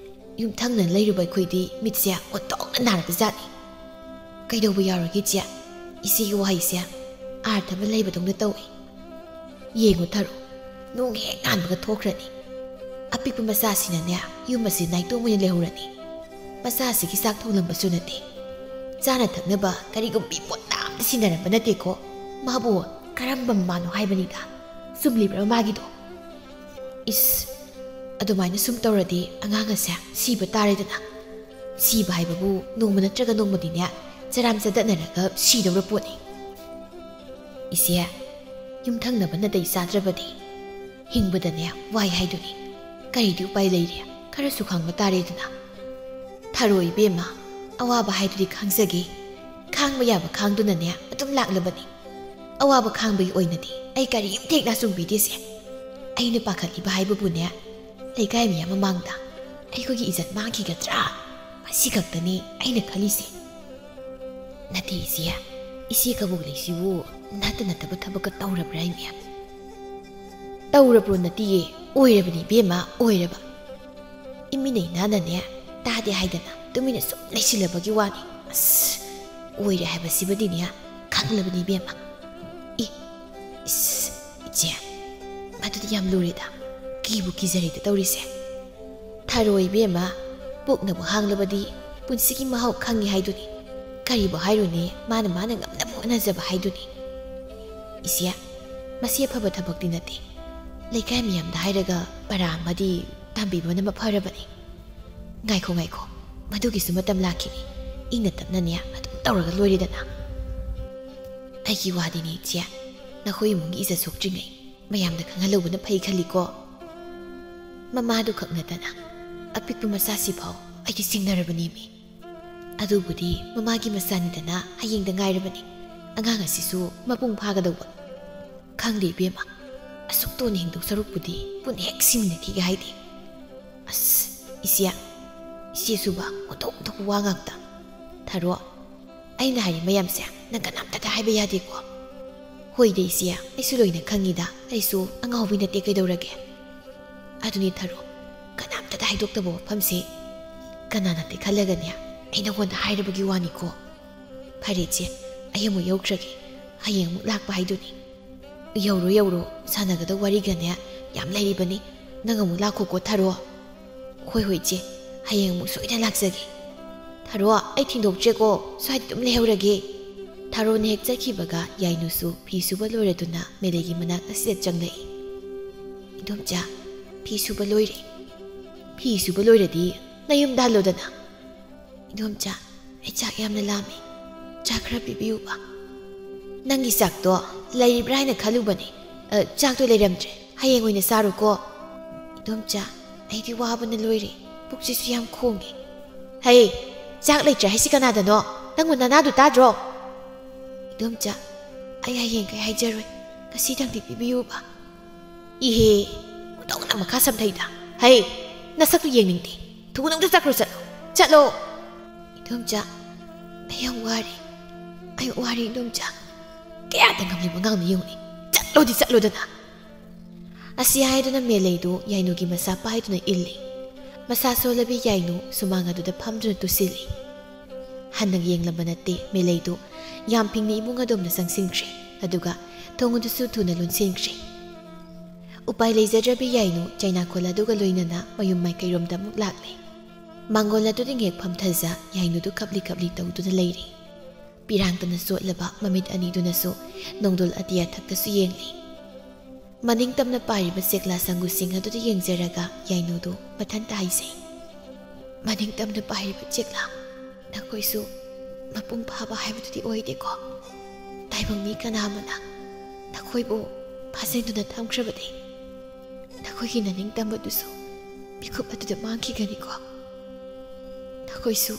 ꯌꯨꯝꯊꯪꯅꯅ ꯂꯩꯔꯨꯕ ꯑꯩꯈꯣꯏꯗꯤ ꯃꯤꯠꯁꯦ ꯑꯣꯟꯊꯣꯛꯅ ꯅꯥꯔꯕ ꯖꯥꯠꯅꯤ꯫ ꯀꯩꯗꯧꯕ ꯌꯥꯎꯔꯒꯦ ꯏꯆꯦ? ꯏꯆꯦꯒꯤ ꯋꯥꯍꯩꯁꯦ ꯑꯥꯔꯊ ꯑꯃ ꯂꯩꯕꯗꯧꯅ ꯇꯧꯏ꯫ ꯌꯦꯡꯉꯨ ꯊꯔꯣ, ꯅꯣꯡ ꯍꯦꯛ ꯉꯥꯟꯕꯒ ꯊꯣꯛꯈ꯭ꯔꯅꯤ꯫ ꯑꯄꯤꯛꯄ ꯃꯆꯥꯁꯤꯅꯅꯦ ꯌꯨꯝ ꯑꯁꯤ ꯅꯥꯏꯇꯣꯝ ꯑꯣꯏꯅ ꯂꯩꯍꯧꯔꯅꯤ꯫ ꯃꯆꯥꯁꯤꯒꯤ ꯆꯥꯛ ꯊꯣꯡꯂꯝꯕꯁꯨ ꯅꯠꯇꯦ꯫ ꯆꯥꯅ ꯊꯛꯅꯕ ꯀꯔꯤꯒꯨꯝꯕꯤ ꯄꯣꯠ ꯑꯝꯇ ꯁꯤꯟꯅꯔꯝꯕ ꯅꯠꯇꯦꯀꯣ꯫ ꯃꯥꯕꯨ ꯀꯔꯝꯕ ꯃꯃꯥꯅꯣ ꯍꯥꯏꯕꯅꯤꯗ꯫ ꯆꯨꯝꯂꯤꯕ꯭ꯔꯥ ꯃꯥꯒꯤꯗꯣ? ꯏꯁ, ꯑꯗꯨꯃꯥꯏꯅ ꯁꯨꯝ ꯇꯧꯔꯗꯤ ꯑꯉꯥꯡ ꯑꯁꯦ ꯁꯤꯕ ꯇꯥꯔꯦꯗꯅ꯫ ꯁꯤꯕ ꯍꯥꯏꯕꯕꯨ ꯅꯣꯡꯃ ꯅꯠꯇ꯭ꯔꯒ ꯅꯣꯡꯃꯗꯤꯅꯦ ꯆꯔꯥꯝ ꯆꯗꯠꯅꯔꯒ ꯁꯤꯗꯧꯔ ꯄꯣꯠꯅꯤ꯫" "ꯏꯆꯦ, ꯌꯨꯝꯊꯪꯅꯕ ꯅꯥꯇꯩ ꯆꯥꯗ꯭ꯔꯕꯗꯤ ꯍꯤꯡꯕꯗꯅꯦ ꯋꯥꯏ ꯍꯥꯏꯗꯨꯅꯤ꯫ ꯀꯔꯤꯗꯤ ꯎꯄꯥꯏ ꯂꯩꯔꯤ? ꯈꯔꯁꯨ ꯈꯥꯡꯕ ꯇꯥꯔꯦꯗꯅ꯫" "ꯊꯔꯣ ꯏꯕꯦꯝꯃ, ꯑꯋꯥꯕ ꯍꯥꯏꯗꯨꯗꯤ ꯈꯥꯡꯖꯒꯦ꯫ ꯈꯥꯡꯕ ꯌꯥꯕ ꯈꯥꯡꯗꯨꯅꯅꯦ ꯑꯗꯨꯝ ꯂꯥꯛꯂꯕꯅꯤ꯫ ꯑꯋꯥꯕ ꯈꯥꯡꯕꯒꯤ ꯑꯣꯏꯅꯗꯤ ꯑꯩ ꯀꯔꯤꯝꯇ ꯍꯦꯛ ꯅꯥꯆꯨꯡꯕꯤꯗꯦꯁꯦ꯫ ꯑꯩꯅ ꯄꯥꯈꯠꯂꯤꯕ ꯍꯥꯏꯕꯕꯨꯅꯦ, ꯂꯩꯀꯥꯏ ꯃꯤꯌꯥꯝ ꯃꯃꯥꯡꯗ ꯑꯩꯈꯣꯏꯒꯤ ꯏꯖꯠ ꯃꯥꯡꯈꯤꯒꯗ꯭ꯔꯥ? ꯃꯁꯤ ꯈꯛꯇꯅꯤ ꯑꯩꯅ ꯈꯜꯂꯤꯁꯦ꯫" "ꯅꯠꯇꯦ ꯏꯆꯦ, ꯏꯆꯦ ꯀꯕꯣꯛꯂꯩꯁꯤꯕꯨ ꯅꯠꯇ ꯅꯠꯇꯕ ꯊꯕꯛꯀ ꯇꯧꯔꯕ꯭ꯔꯥ ꯏꯃꯦ?" "ꯇꯧꯔꯕ꯭ꯔꯣ ꯅꯠꯇꯤꯌꯦ, ꯑꯣꯏꯔꯕꯅꯤ ꯏꯕꯦꯝꯃ, ꯑꯣꯏꯔꯕ꯫" ꯏꯃꯤꯅ ꯏꯅꯥꯅꯅꯦ ꯇꯥꯗꯦ ꯍꯥꯏꯗꯅ ꯇꯨꯃꯤꯟꯅ ꯁꯨꯝ ꯂꯩꯁꯤꯜꯂꯕꯒꯤ ꯋꯥꯅꯤ꯫ ꯑꯁ, ꯑꯣꯏꯔꯦ ꯍꯥꯏꯕꯁꯤꯃꯗꯤꯅꯦ ꯈꯪꯂꯕꯅꯤ ꯏꯕꯦꯝꯃ꯫ ꯏ, ꯏꯁ, ꯏꯆꯦ, ꯃꯗꯨꯗꯤ ꯌꯥꯝ ꯂꯨꯔꯦꯗ꯫ ꯀꯤꯕꯨ ꯀꯤꯖꯔꯦꯗ ꯇꯧꯔꯤꯁꯦ꯫ ꯊꯔꯣ ꯏꯕꯦꯝꯃ, ꯄꯨꯛꯅꯕꯨ ꯍꯥꯡꯂꯕꯗꯤ ꯄꯨꯟꯁꯤꯒꯤ ꯃꯍꯥꯎ ꯈꯪꯉꯤ ꯍꯥꯏꯗꯨꯅꯤ꯫ ꯀꯔꯤꯕꯨ ꯍꯥꯏꯔꯨꯅꯤ, ꯃꯥꯅ ꯃꯥꯅ ꯉꯝꯅꯕ ꯍꯣꯠꯅꯖꯕ ꯍꯥꯏꯗꯨꯅꯤ꯫ ꯏꯆꯦ, ꯃꯁꯤ ꯑꯐꯕ ꯊꯕꯛꯇꯤ ꯅꯠꯇꯦ꯫ ꯂꯩꯀꯥꯏ ꯃꯤꯌꯥꯝꯗ ꯍꯥꯏꯔꯒ ꯄꯔꯥ ꯑꯃꯗꯤ ꯇꯝꯕꯤꯕꯅ ꯃꯐꯔꯕꯅꯤ꯫ ꯉꯥꯏꯈꯣ, ꯉꯥꯏꯈꯣ, ꯃꯗꯨꯒꯤꯁꯨ ꯃꯇꯝ ꯂꯥꯛꯈꯤꯅꯤ꯫ ꯏꯪꯅ ꯇꯞꯅꯅꯦ ꯑꯗꯨꯝ ꯇꯧꯔꯒ ꯂꯣꯏꯔꯦꯗꯅ꯫ ꯑꯩꯒꯤ ꯋꯥꯗꯤꯅꯦ ꯏꯆꯦ, ꯅꯈꯣꯏ ꯏꯃꯨꯡꯒꯤ ꯏꯖꯠ ꯁꯣꯛꯇ꯭ꯔꯤꯉꯩ ꯃꯌꯥꯝꯗ ꯈꯪꯍꯜꯍꯧꯕꯅ ꯐꯩ ꯈꯜꯂꯤꯀꯣ꯫ ꯃꯃꯥꯗꯨ ꯈꯛ ꯅꯠꯇꯅ ꯑꯄꯤꯛꯄ ꯃꯆꯥꯁꯤꯐꯥꯎ ꯑꯩꯒꯤ ꯆꯤꯡꯅꯔꯕꯅꯦꯃꯤ꯫ ꯑꯗꯨꯕꯨꯗꯤ ꯃꯃꯥꯒꯤ ꯃꯆꯥꯅꯤꯗꯅ ꯍꯌꯦꯡꯗ ꯉꯥꯏꯔꯕꯅꯤ꯫ ꯑꯉꯥꯡ ꯑꯁꯤꯁꯨ ꯃꯄꯨꯡ ꯐꯥꯒꯗꯧꯕ꯫ ꯈꯪꯗꯦ ꯏꯕꯦꯝꯃ, ꯑꯁꯨꯛ ꯇꯣꯟꯅ ꯍꯤꯡꯗꯧ ꯁꯔꯨꯛꯄꯨꯗꯤ ꯄꯨꯟꯅ ꯍꯦꯛ ꯁꯤꯃꯤꯟꯅꯈꯤꯒꯦ ꯍꯥꯏꯗꯦ꯫ ꯑꯁ, ꯏꯆꯦ, ꯏꯆꯦꯁꯨꯕ ꯑꯣꯟꯊꯣꯛ ꯑꯣꯟꯊꯣꯛꯄ ꯋꯥ ꯉꯥꯛꯇ꯫ ꯊꯔꯣ, ꯑꯩꯅ ꯍꯥꯏꯔꯤ ꯃꯌꯥꯝꯁꯦ ꯅꯪ ꯀꯅꯥꯝꯇꯗ ꯍꯥꯏꯕ ꯌꯥꯗꯦꯀꯣ꯫ ꯍꯣꯏꯗ ꯏꯆꯦ, ꯑꯩꯁꯨ ꯂꯣꯏꯅ ꯈꯪꯉꯤꯗ, ꯑꯩꯁꯨ ꯑꯉꯥꯎꯕꯤ ꯅꯠꯇꯦ ꯀꯩꯗꯧꯔꯒꯦ꯫ ꯑꯗꯨꯅꯤ ꯊꯔꯣ, ꯀꯅꯥꯝꯇꯗ ꯍꯥꯏꯗꯣꯛꯇꯕ ꯋꯥꯐꯝꯁꯦ ꯀꯅꯥꯅ ꯇꯦꯛꯍꯜꯂꯒꯅꯦ ꯑꯩ ꯅꯉꯣꯟꯗ ꯍꯥꯏꯔꯕꯒꯤ ꯋꯥꯅꯤꯀꯣ꯫ ꯐꯔꯦ ꯏꯆꯦ, ꯑꯩ ꯑꯃꯨꯛ ꯌꯧꯈ꯭ꯔꯒꯦ, ꯍꯌꯦꯡ ꯑꯃꯨꯛ ꯂꯥꯛꯄ ꯍꯥꯏꯗꯨꯅꯤ꯫ ꯌꯧꯔꯣ ꯌꯧꯔꯣ, ꯁꯥꯟꯅꯒꯗꯧ ꯋꯥꯔꯤꯒꯅꯦ ꯌꯥꯝ ꯂꯩꯔꯤꯕꯅꯤ, ꯅꯪ ꯑꯃꯨꯛ ꯂꯥꯛꯈꯣꯀꯣ ꯊꯔꯣ꯫ ꯍꯣꯏ ꯍꯣꯏ ꯏꯆꯦ, ꯍꯌꯦꯡ ꯑꯃꯨꯛ ꯁꯣꯏꯗꯅ ꯂꯥꯛꯆꯒꯦ꯫ ꯊꯔꯣ, ꯑꯩ ꯊꯤꯟꯗꯣꯛꯇ꯭ꯔꯦꯀꯣ, ꯁ꯭ꯋꯥꯏꯗ ꯑꯗꯨꯝ ꯂꯩꯍꯧꯔꯒꯦ꯫ ꯊꯔꯣꯅ ꯍꯦꯛ ꯆꯠꯈꯤꯕꯒ ꯌꯥꯏꯅꯨꯁꯨ ꯐꯤ ꯁꯨꯕ ꯂꯣꯏꯔꯗꯨꯅ ꯃꯦꯂꯩꯒꯤ ꯃꯅꯥꯛ ꯑꯁꯤꯗ ꯆꯪꯂꯛꯏ꯫ ꯏꯗꯣꯝꯆꯥ, ꯐꯤ ꯁꯨꯕ ꯂꯣꯏꯔꯦ꯫ ꯐꯤ ꯁꯨꯕ ꯂꯣꯏꯔꯗꯤ ꯅꯌꯨꯝꯗ ꯍꯜꯂꯣꯗꯅ꯫ ꯏꯗꯣꯝꯆꯥ, ꯑꯩ ꯆꯥꯛ ꯌꯥꯝꯅ ꯂꯥꯝꯃꯤ꯫ ꯆꯥꯛ ꯈꯔ ꯄꯤꯕꯤꯌꯨꯕ꯫ ꯅꯪꯒꯤ ꯆꯥꯛꯇꯣ ꯂꯩꯔꯤꯕ꯭ꯔꯥ ꯍꯥꯏꯅ ꯈꯜꯂꯨꯕꯅꯤ꯫ ꯑ, ꯆꯥꯛꯇꯣ ꯂꯩꯔꯝꯗ꯭ꯔꯦ꯫ ꯍꯌꯦꯡ ꯑꯣꯏꯅ ꯆꯥꯔꯣꯀꯣ꯫ ꯏꯗꯣꯝꯆꯥ, ꯑꯩꯗꯤ ꯋꯥꯕꯅ ꯂꯣꯏꯔꯦ꯫ ꯄꯨꯛꯁꯤꯁꯨ ꯌꯥꯝ ꯈꯣꯡꯉꯦ꯫ ꯍꯩ, ꯆꯥꯛ ꯂꯩꯇ꯭ꯔꯦ ꯍꯥꯏꯁꯤ ꯀꯅꯥꯗꯅꯣ? ꯅꯪꯕꯨ ꯅꯅꯥꯗꯨ ꯇꯥꯗ꯭ꯔꯣ? ꯏꯗꯣꯝꯆꯥ, ꯑꯩ ꯍꯌꯦꯡꯈꯩ ꯍꯥꯏꯖꯔꯣꯏ꯫ ꯉꯁꯤꯗꯪꯗꯤ ꯄꯤꯕꯤꯌꯨꯕ꯫ ꯏꯍꯦ, ꯃꯇꯧꯅ ꯃꯈꯥ ꯁꯝꯊꯩꯗ꯫ ꯍꯩ, ꯅꯁꯛꯇꯨ ꯌꯦꯡꯅꯤꯡꯗꯦ꯫ ꯊꯨꯅ ꯑꯝꯇ ꯆꯠꯈ꯭ꯔꯣ, ꯆꯠꯂꯣ꯫ ꯆꯠꯂꯣ꯫ ꯏꯗꯣꯝꯆꯥ, ꯑꯩ ꯌꯥꯝ ꯋꯥꯔꯦ꯫ ꯑꯩ ꯋꯥꯔꯦ, ꯏꯗꯣꯝꯆꯥ꯫ ꯀꯌꯥꯗ ꯉꯝꯂꯤꯕ ꯑꯉꯥꯡꯅꯣ ꯌꯦꯡꯉꯨꯅꯦ꯫ ꯆꯠꯂꯣꯗꯤ ꯆꯠꯂꯣꯗꯅ꯫ ꯑꯁꯤ ꯍꯥꯏꯗꯨꯅ ꯃꯦꯂꯩꯗꯨ ꯌꯥꯏꯅꯨꯒꯤ ꯃꯆꯥ ꯄꯥꯏꯗꯨꯅ ꯏꯜꯂꯤ꯫ ꯃꯁꯥ ꯁꯣꯜꯂꯕꯤ ꯌꯥꯏꯅꯨ ꯁꯨꯃꯥꯡ ꯑꯗꯨꯗ ꯐꯝꯗꯨꯅ ꯇꯨꯁꯤꯜꯂꯤ꯫ ꯍꯟꯅ ꯌꯦꯡꯂꯝꯕ ꯅꯠꯇꯦ, ꯃꯦꯂꯩꯗꯨ ꯌꯥꯝ ꯐꯤꯡꯅ ꯏꯃꯨꯡ ꯑꯗꯣꯝꯗ ꯆꯪꯁꯤꯟꯈ꯭ꯔꯦ꯫ ꯑꯗꯨꯒ ꯊꯣꯡ ꯑꯗꯨꯁꯨ ꯊꯨꯅ ꯂꯣꯟꯁꯤꯟꯈ꯭ꯔꯦ꯫ ꯎꯄꯥꯏ ꯂꯩꯖꯗ꯭ꯔꯕꯤ ꯌꯥꯏꯅꯨ ꯆꯩꯅꯥꯈꯣꯜ ꯑꯗꯨꯒ ꯂꯣꯏꯅꯅ ꯃꯌꯨꯝ ꯃꯥꯏꯀꯩꯔꯣꯝꯗ ꯑꯃꯨꯛ ꯂꯥꯛꯂꯦ꯫ ꯃꯥꯡꯒꯣꯜ ꯑꯗꯨꯗ ꯉꯦꯛ ꯐꯝꯊꯖ ꯌꯥꯏꯅꯨꯗꯨ ꯀꯞꯂꯤ ꯀꯞꯂꯤ ꯇꯧꯗꯨꯅ ꯂꯩꯔꯤ꯫ ꯄꯤꯔꯥꯡꯇꯅ ꯆꯣꯠꯂꯕ ꯃꯃꯤꯠ ꯑꯅꯤꯗꯨꯅꯁꯨ ꯅꯣꯡꯗꯣꯜ ꯑꯇꯤꯌꯥ ꯊꯛꯇꯁꯨ ꯌꯦꯡꯂꯤ꯫ ꯃꯅꯤꯡ ꯇꯝꯅ ꯄꯥꯏꯔꯤꯕ ꯆꯦꯛꯂꯥ ꯁꯪꯒꯨꯁꯤꯡ ꯑꯗꯨꯗ ꯌꯦꯡꯖꯔꯒ ꯌꯥꯏꯅꯨꯗꯨ ꯃꯊꯟꯇ ꯍꯥꯏꯖꯩ, "ꯃꯅꯤꯡ ꯇꯝꯅ ꯄꯥꯏꯔꯤꯕ ꯆꯦꯛꯂꯥ, ꯅꯈꯣꯏꯁꯨ ꯃꯄꯨꯡ ꯐꯥꯕ ꯍꯥꯏꯕꯗꯨꯗꯤ ꯑꯣꯏꯗꯦꯀꯣ꯫ ꯇꯥꯏꯕꯪ ꯃꯤ ꯀꯅꯥ ꯑꯃꯅ ꯅꯈꯣꯏꯕꯨ ꯐꯥꯖꯤꯟꯗꯨꯅ ꯊꯝꯈ꯭ꯔꯕꯗꯤ ꯅꯈꯣꯏꯒꯤ ꯅꯅꯤꯡ ꯇꯝꯕꯗꯨꯁꯨ ꯃꯤꯀꯨꯞ ꯑꯗꯨꯗ ꯃꯥꯡꯈꯤꯒꯅꯤꯀꯣ꯫ ꯅꯈꯣꯏꯁꯨ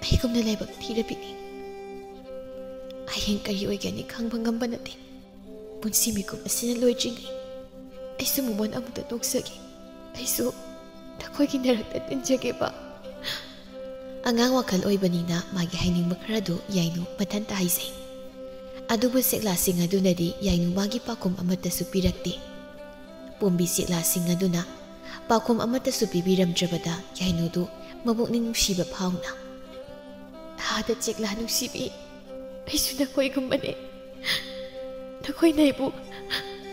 ꯑꯩꯒꯨꯝꯅ ꯂꯥꯏꯕꯛ ꯊꯤꯔꯕꯤꯅꯤ꯫ ꯍꯌꯦꯡ ꯀꯔꯤ ꯑꯣꯏꯒꯅꯤ ꯈꯪꯕ ꯉꯝꯕ ꯅꯠꯇꯦ꯫ ꯄꯨꯟꯁꯤ ꯃꯤꯀꯨꯞ ꯑꯁꯤꯅ ꯂꯣꯏꯗ꯭ꯔꯤꯉꯩ ꯑꯩꯁꯨ ꯃꯣꯃꯣꯟ ꯑꯃꯨꯛꯇ ꯅꯣꯛꯆꯒꯦ꯫ ꯑꯩꯁꯨ ꯅꯈꯣꯏꯒꯤ ꯅꯔꯛꯇ ꯇꯤꯟꯖꯒꯦꯕ꯫" ꯑꯉꯥꯡ ꯋꯥꯈꯜ ꯑꯣꯏꯕꯅꯤꯅ ꯃꯥꯒꯤ ꯍꯥꯏꯅꯤꯡꯕ ꯈꯔꯗꯨ ꯌꯥꯏꯅꯨ ꯃꯊꯟꯇ ꯍꯥꯏꯖꯩ꯫ ꯑꯗꯨꯕꯨ ꯆꯦꯛꯂꯥꯁꯤꯡ ꯑꯗꯨꯅꯗꯤ ꯌꯥꯏꯅꯨ ꯃꯥꯒꯤ ꯄꯥꯎꯈꯨꯝ ꯑꯃꯠꯇꯁꯨ ꯄꯤꯔꯛꯇꯦ꯫ ꯄꯣꯝꯕꯤ ꯆꯦꯛꯂꯥꯁꯤꯡ ꯑꯗꯨꯅ ꯄꯥꯎꯈꯨꯝ ꯑꯃꯠꯇꯁꯨ ꯄꯤꯕꯤꯔꯝꯗ꯭ꯔꯕꯗ ꯌꯥꯏꯅꯨꯗꯨ ꯃꯄꯨꯛꯅꯤꯡ ꯅꯨꯡꯁꯤꯕ ꯐꯥꯎꯅ, "ꯑꯥꯗ ꯆꯦꯛꯂꯥ ꯅꯨꯡꯁꯤꯕꯤ, ꯑꯩꯁꯨ ꯅꯈꯣꯏꯒꯨꯝꯕꯅꯦ꯫ ꯅꯈꯣꯏꯅ ꯑꯩꯕꯨ,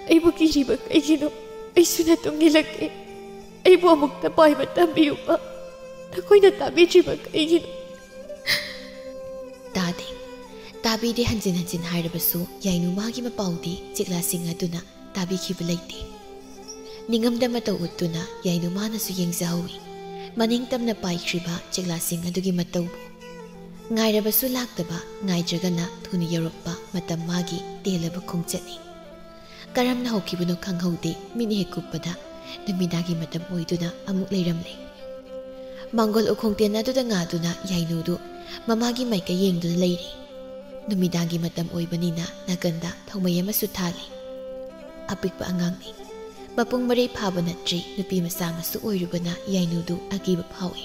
ꯑꯩꯕꯨ ꯀꯤꯔꯤꯕ ꯀꯩꯒꯤꯅꯣ? ꯑꯩꯁꯨ ꯅꯇꯨꯡ ꯏꯜꯂꯛꯀꯦ꯫ ꯑꯩꯕꯨ ꯑꯃꯨꯛꯇ ꯄꯥꯏꯕ ꯇꯝꯕꯤꯌꯨꯕ꯫ ꯅꯈꯣꯏꯅ ꯇꯥꯕꯤꯗ꯭ꯔꯤꯕ ꯀꯩꯒꯤꯅꯣ?" ꯇꯥꯗꯦ꯫ ꯇꯥꯕꯤꯗꯦ ꯍꯟꯖꯤꯟ ꯍꯟꯖꯤꯟ ꯍꯥꯏꯔꯕꯁꯨ ꯌꯥꯏꯅꯨ ꯃꯥꯒꯤ ꯃꯄꯥꯎꯗꯤ ꯆꯦꯛꯂꯥꯁꯤꯡ ꯑꯗꯨꯅ ꯇꯥꯕꯤꯈꯤꯕ ꯂꯩꯇꯦ꯫ ꯅꯤꯡꯉꯝꯗ ꯃꯇꯧ ꯎꯠꯇꯨꯅ ꯌꯥꯏꯅꯨ ꯃꯥꯅꯁꯨ ꯌꯦꯡꯖꯍꯧꯏ꯫ ꯃꯅꯤꯡ ꯇꯝꯅ ꯄꯥꯏꯈ꯭ꯔꯤꯕ ꯆꯦꯛꯂꯥꯁꯤꯡ ꯑꯗꯨꯒꯤ ꯃꯇꯧꯕꯨ꯫ ꯉꯥꯏꯔꯕꯁꯨ ꯂꯥꯛꯇꯕ, ꯉꯥꯏꯗ꯭ꯔꯒꯅ ꯊꯨꯅ ꯌꯧꯔꯛꯄ ꯃꯇꯝ ꯃꯥꯒꯤ ꯇꯦꯜꯂꯕ ꯈꯣꯡꯆꯠꯅꯤ꯫ ꯀꯔꯝꯅ ꯍꯧꯈꯤꯕꯅꯣ ꯈꯪꯍꯧꯗꯦ, ꯃꯤꯠꯅ ꯍꯦꯛ ꯀꯨꯞꯄꯗ ꯅꯨꯃꯤꯗꯥꯡꯒꯤ ꯃꯇꯝ ꯑꯣꯏꯗꯨꯅ ꯑꯃꯨꯛ ꯂꯩꯔꯝꯂꯦ꯫ ꯃꯥꯡꯒꯣꯜ ꯎꯈꯣꯡ ꯇꯦꯟ ꯑꯗꯨꯗ ꯉꯥꯗꯨꯅ ꯌꯥꯏꯅꯨꯗꯨ ꯃꯃꯥꯒꯤ ꯃꯥꯏꯀꯩ ꯌꯦꯡꯗꯨꯅ ꯂꯩꯔꯤ꯫ ꯅꯨꯃꯤꯗꯥꯡꯒꯤ ꯃꯇꯝ ꯑꯣꯏꯕꯅꯤꯅ ꯅꯥꯀꯟꯗ ꯊꯧꯃꯩ ꯑꯃꯁꯨ ꯊꯥꯜꯂꯤ꯫ ꯑꯄꯤꯛꯄ ꯑꯉꯥꯡꯅꯤ꯫ ꯃꯄꯨꯡ ꯃꯔꯩ ꯐꯥꯕ ꯅꯠꯇ꯭ꯔꯤ, ꯅꯨꯄꯤ ꯃꯆꯥ ꯑꯃꯁꯨ ꯑꯣꯏꯔꯨꯕꯅ ꯌꯥꯏꯅꯨꯗꯨ ꯑꯀꯤꯕ ꯐꯥꯎꯏ꯫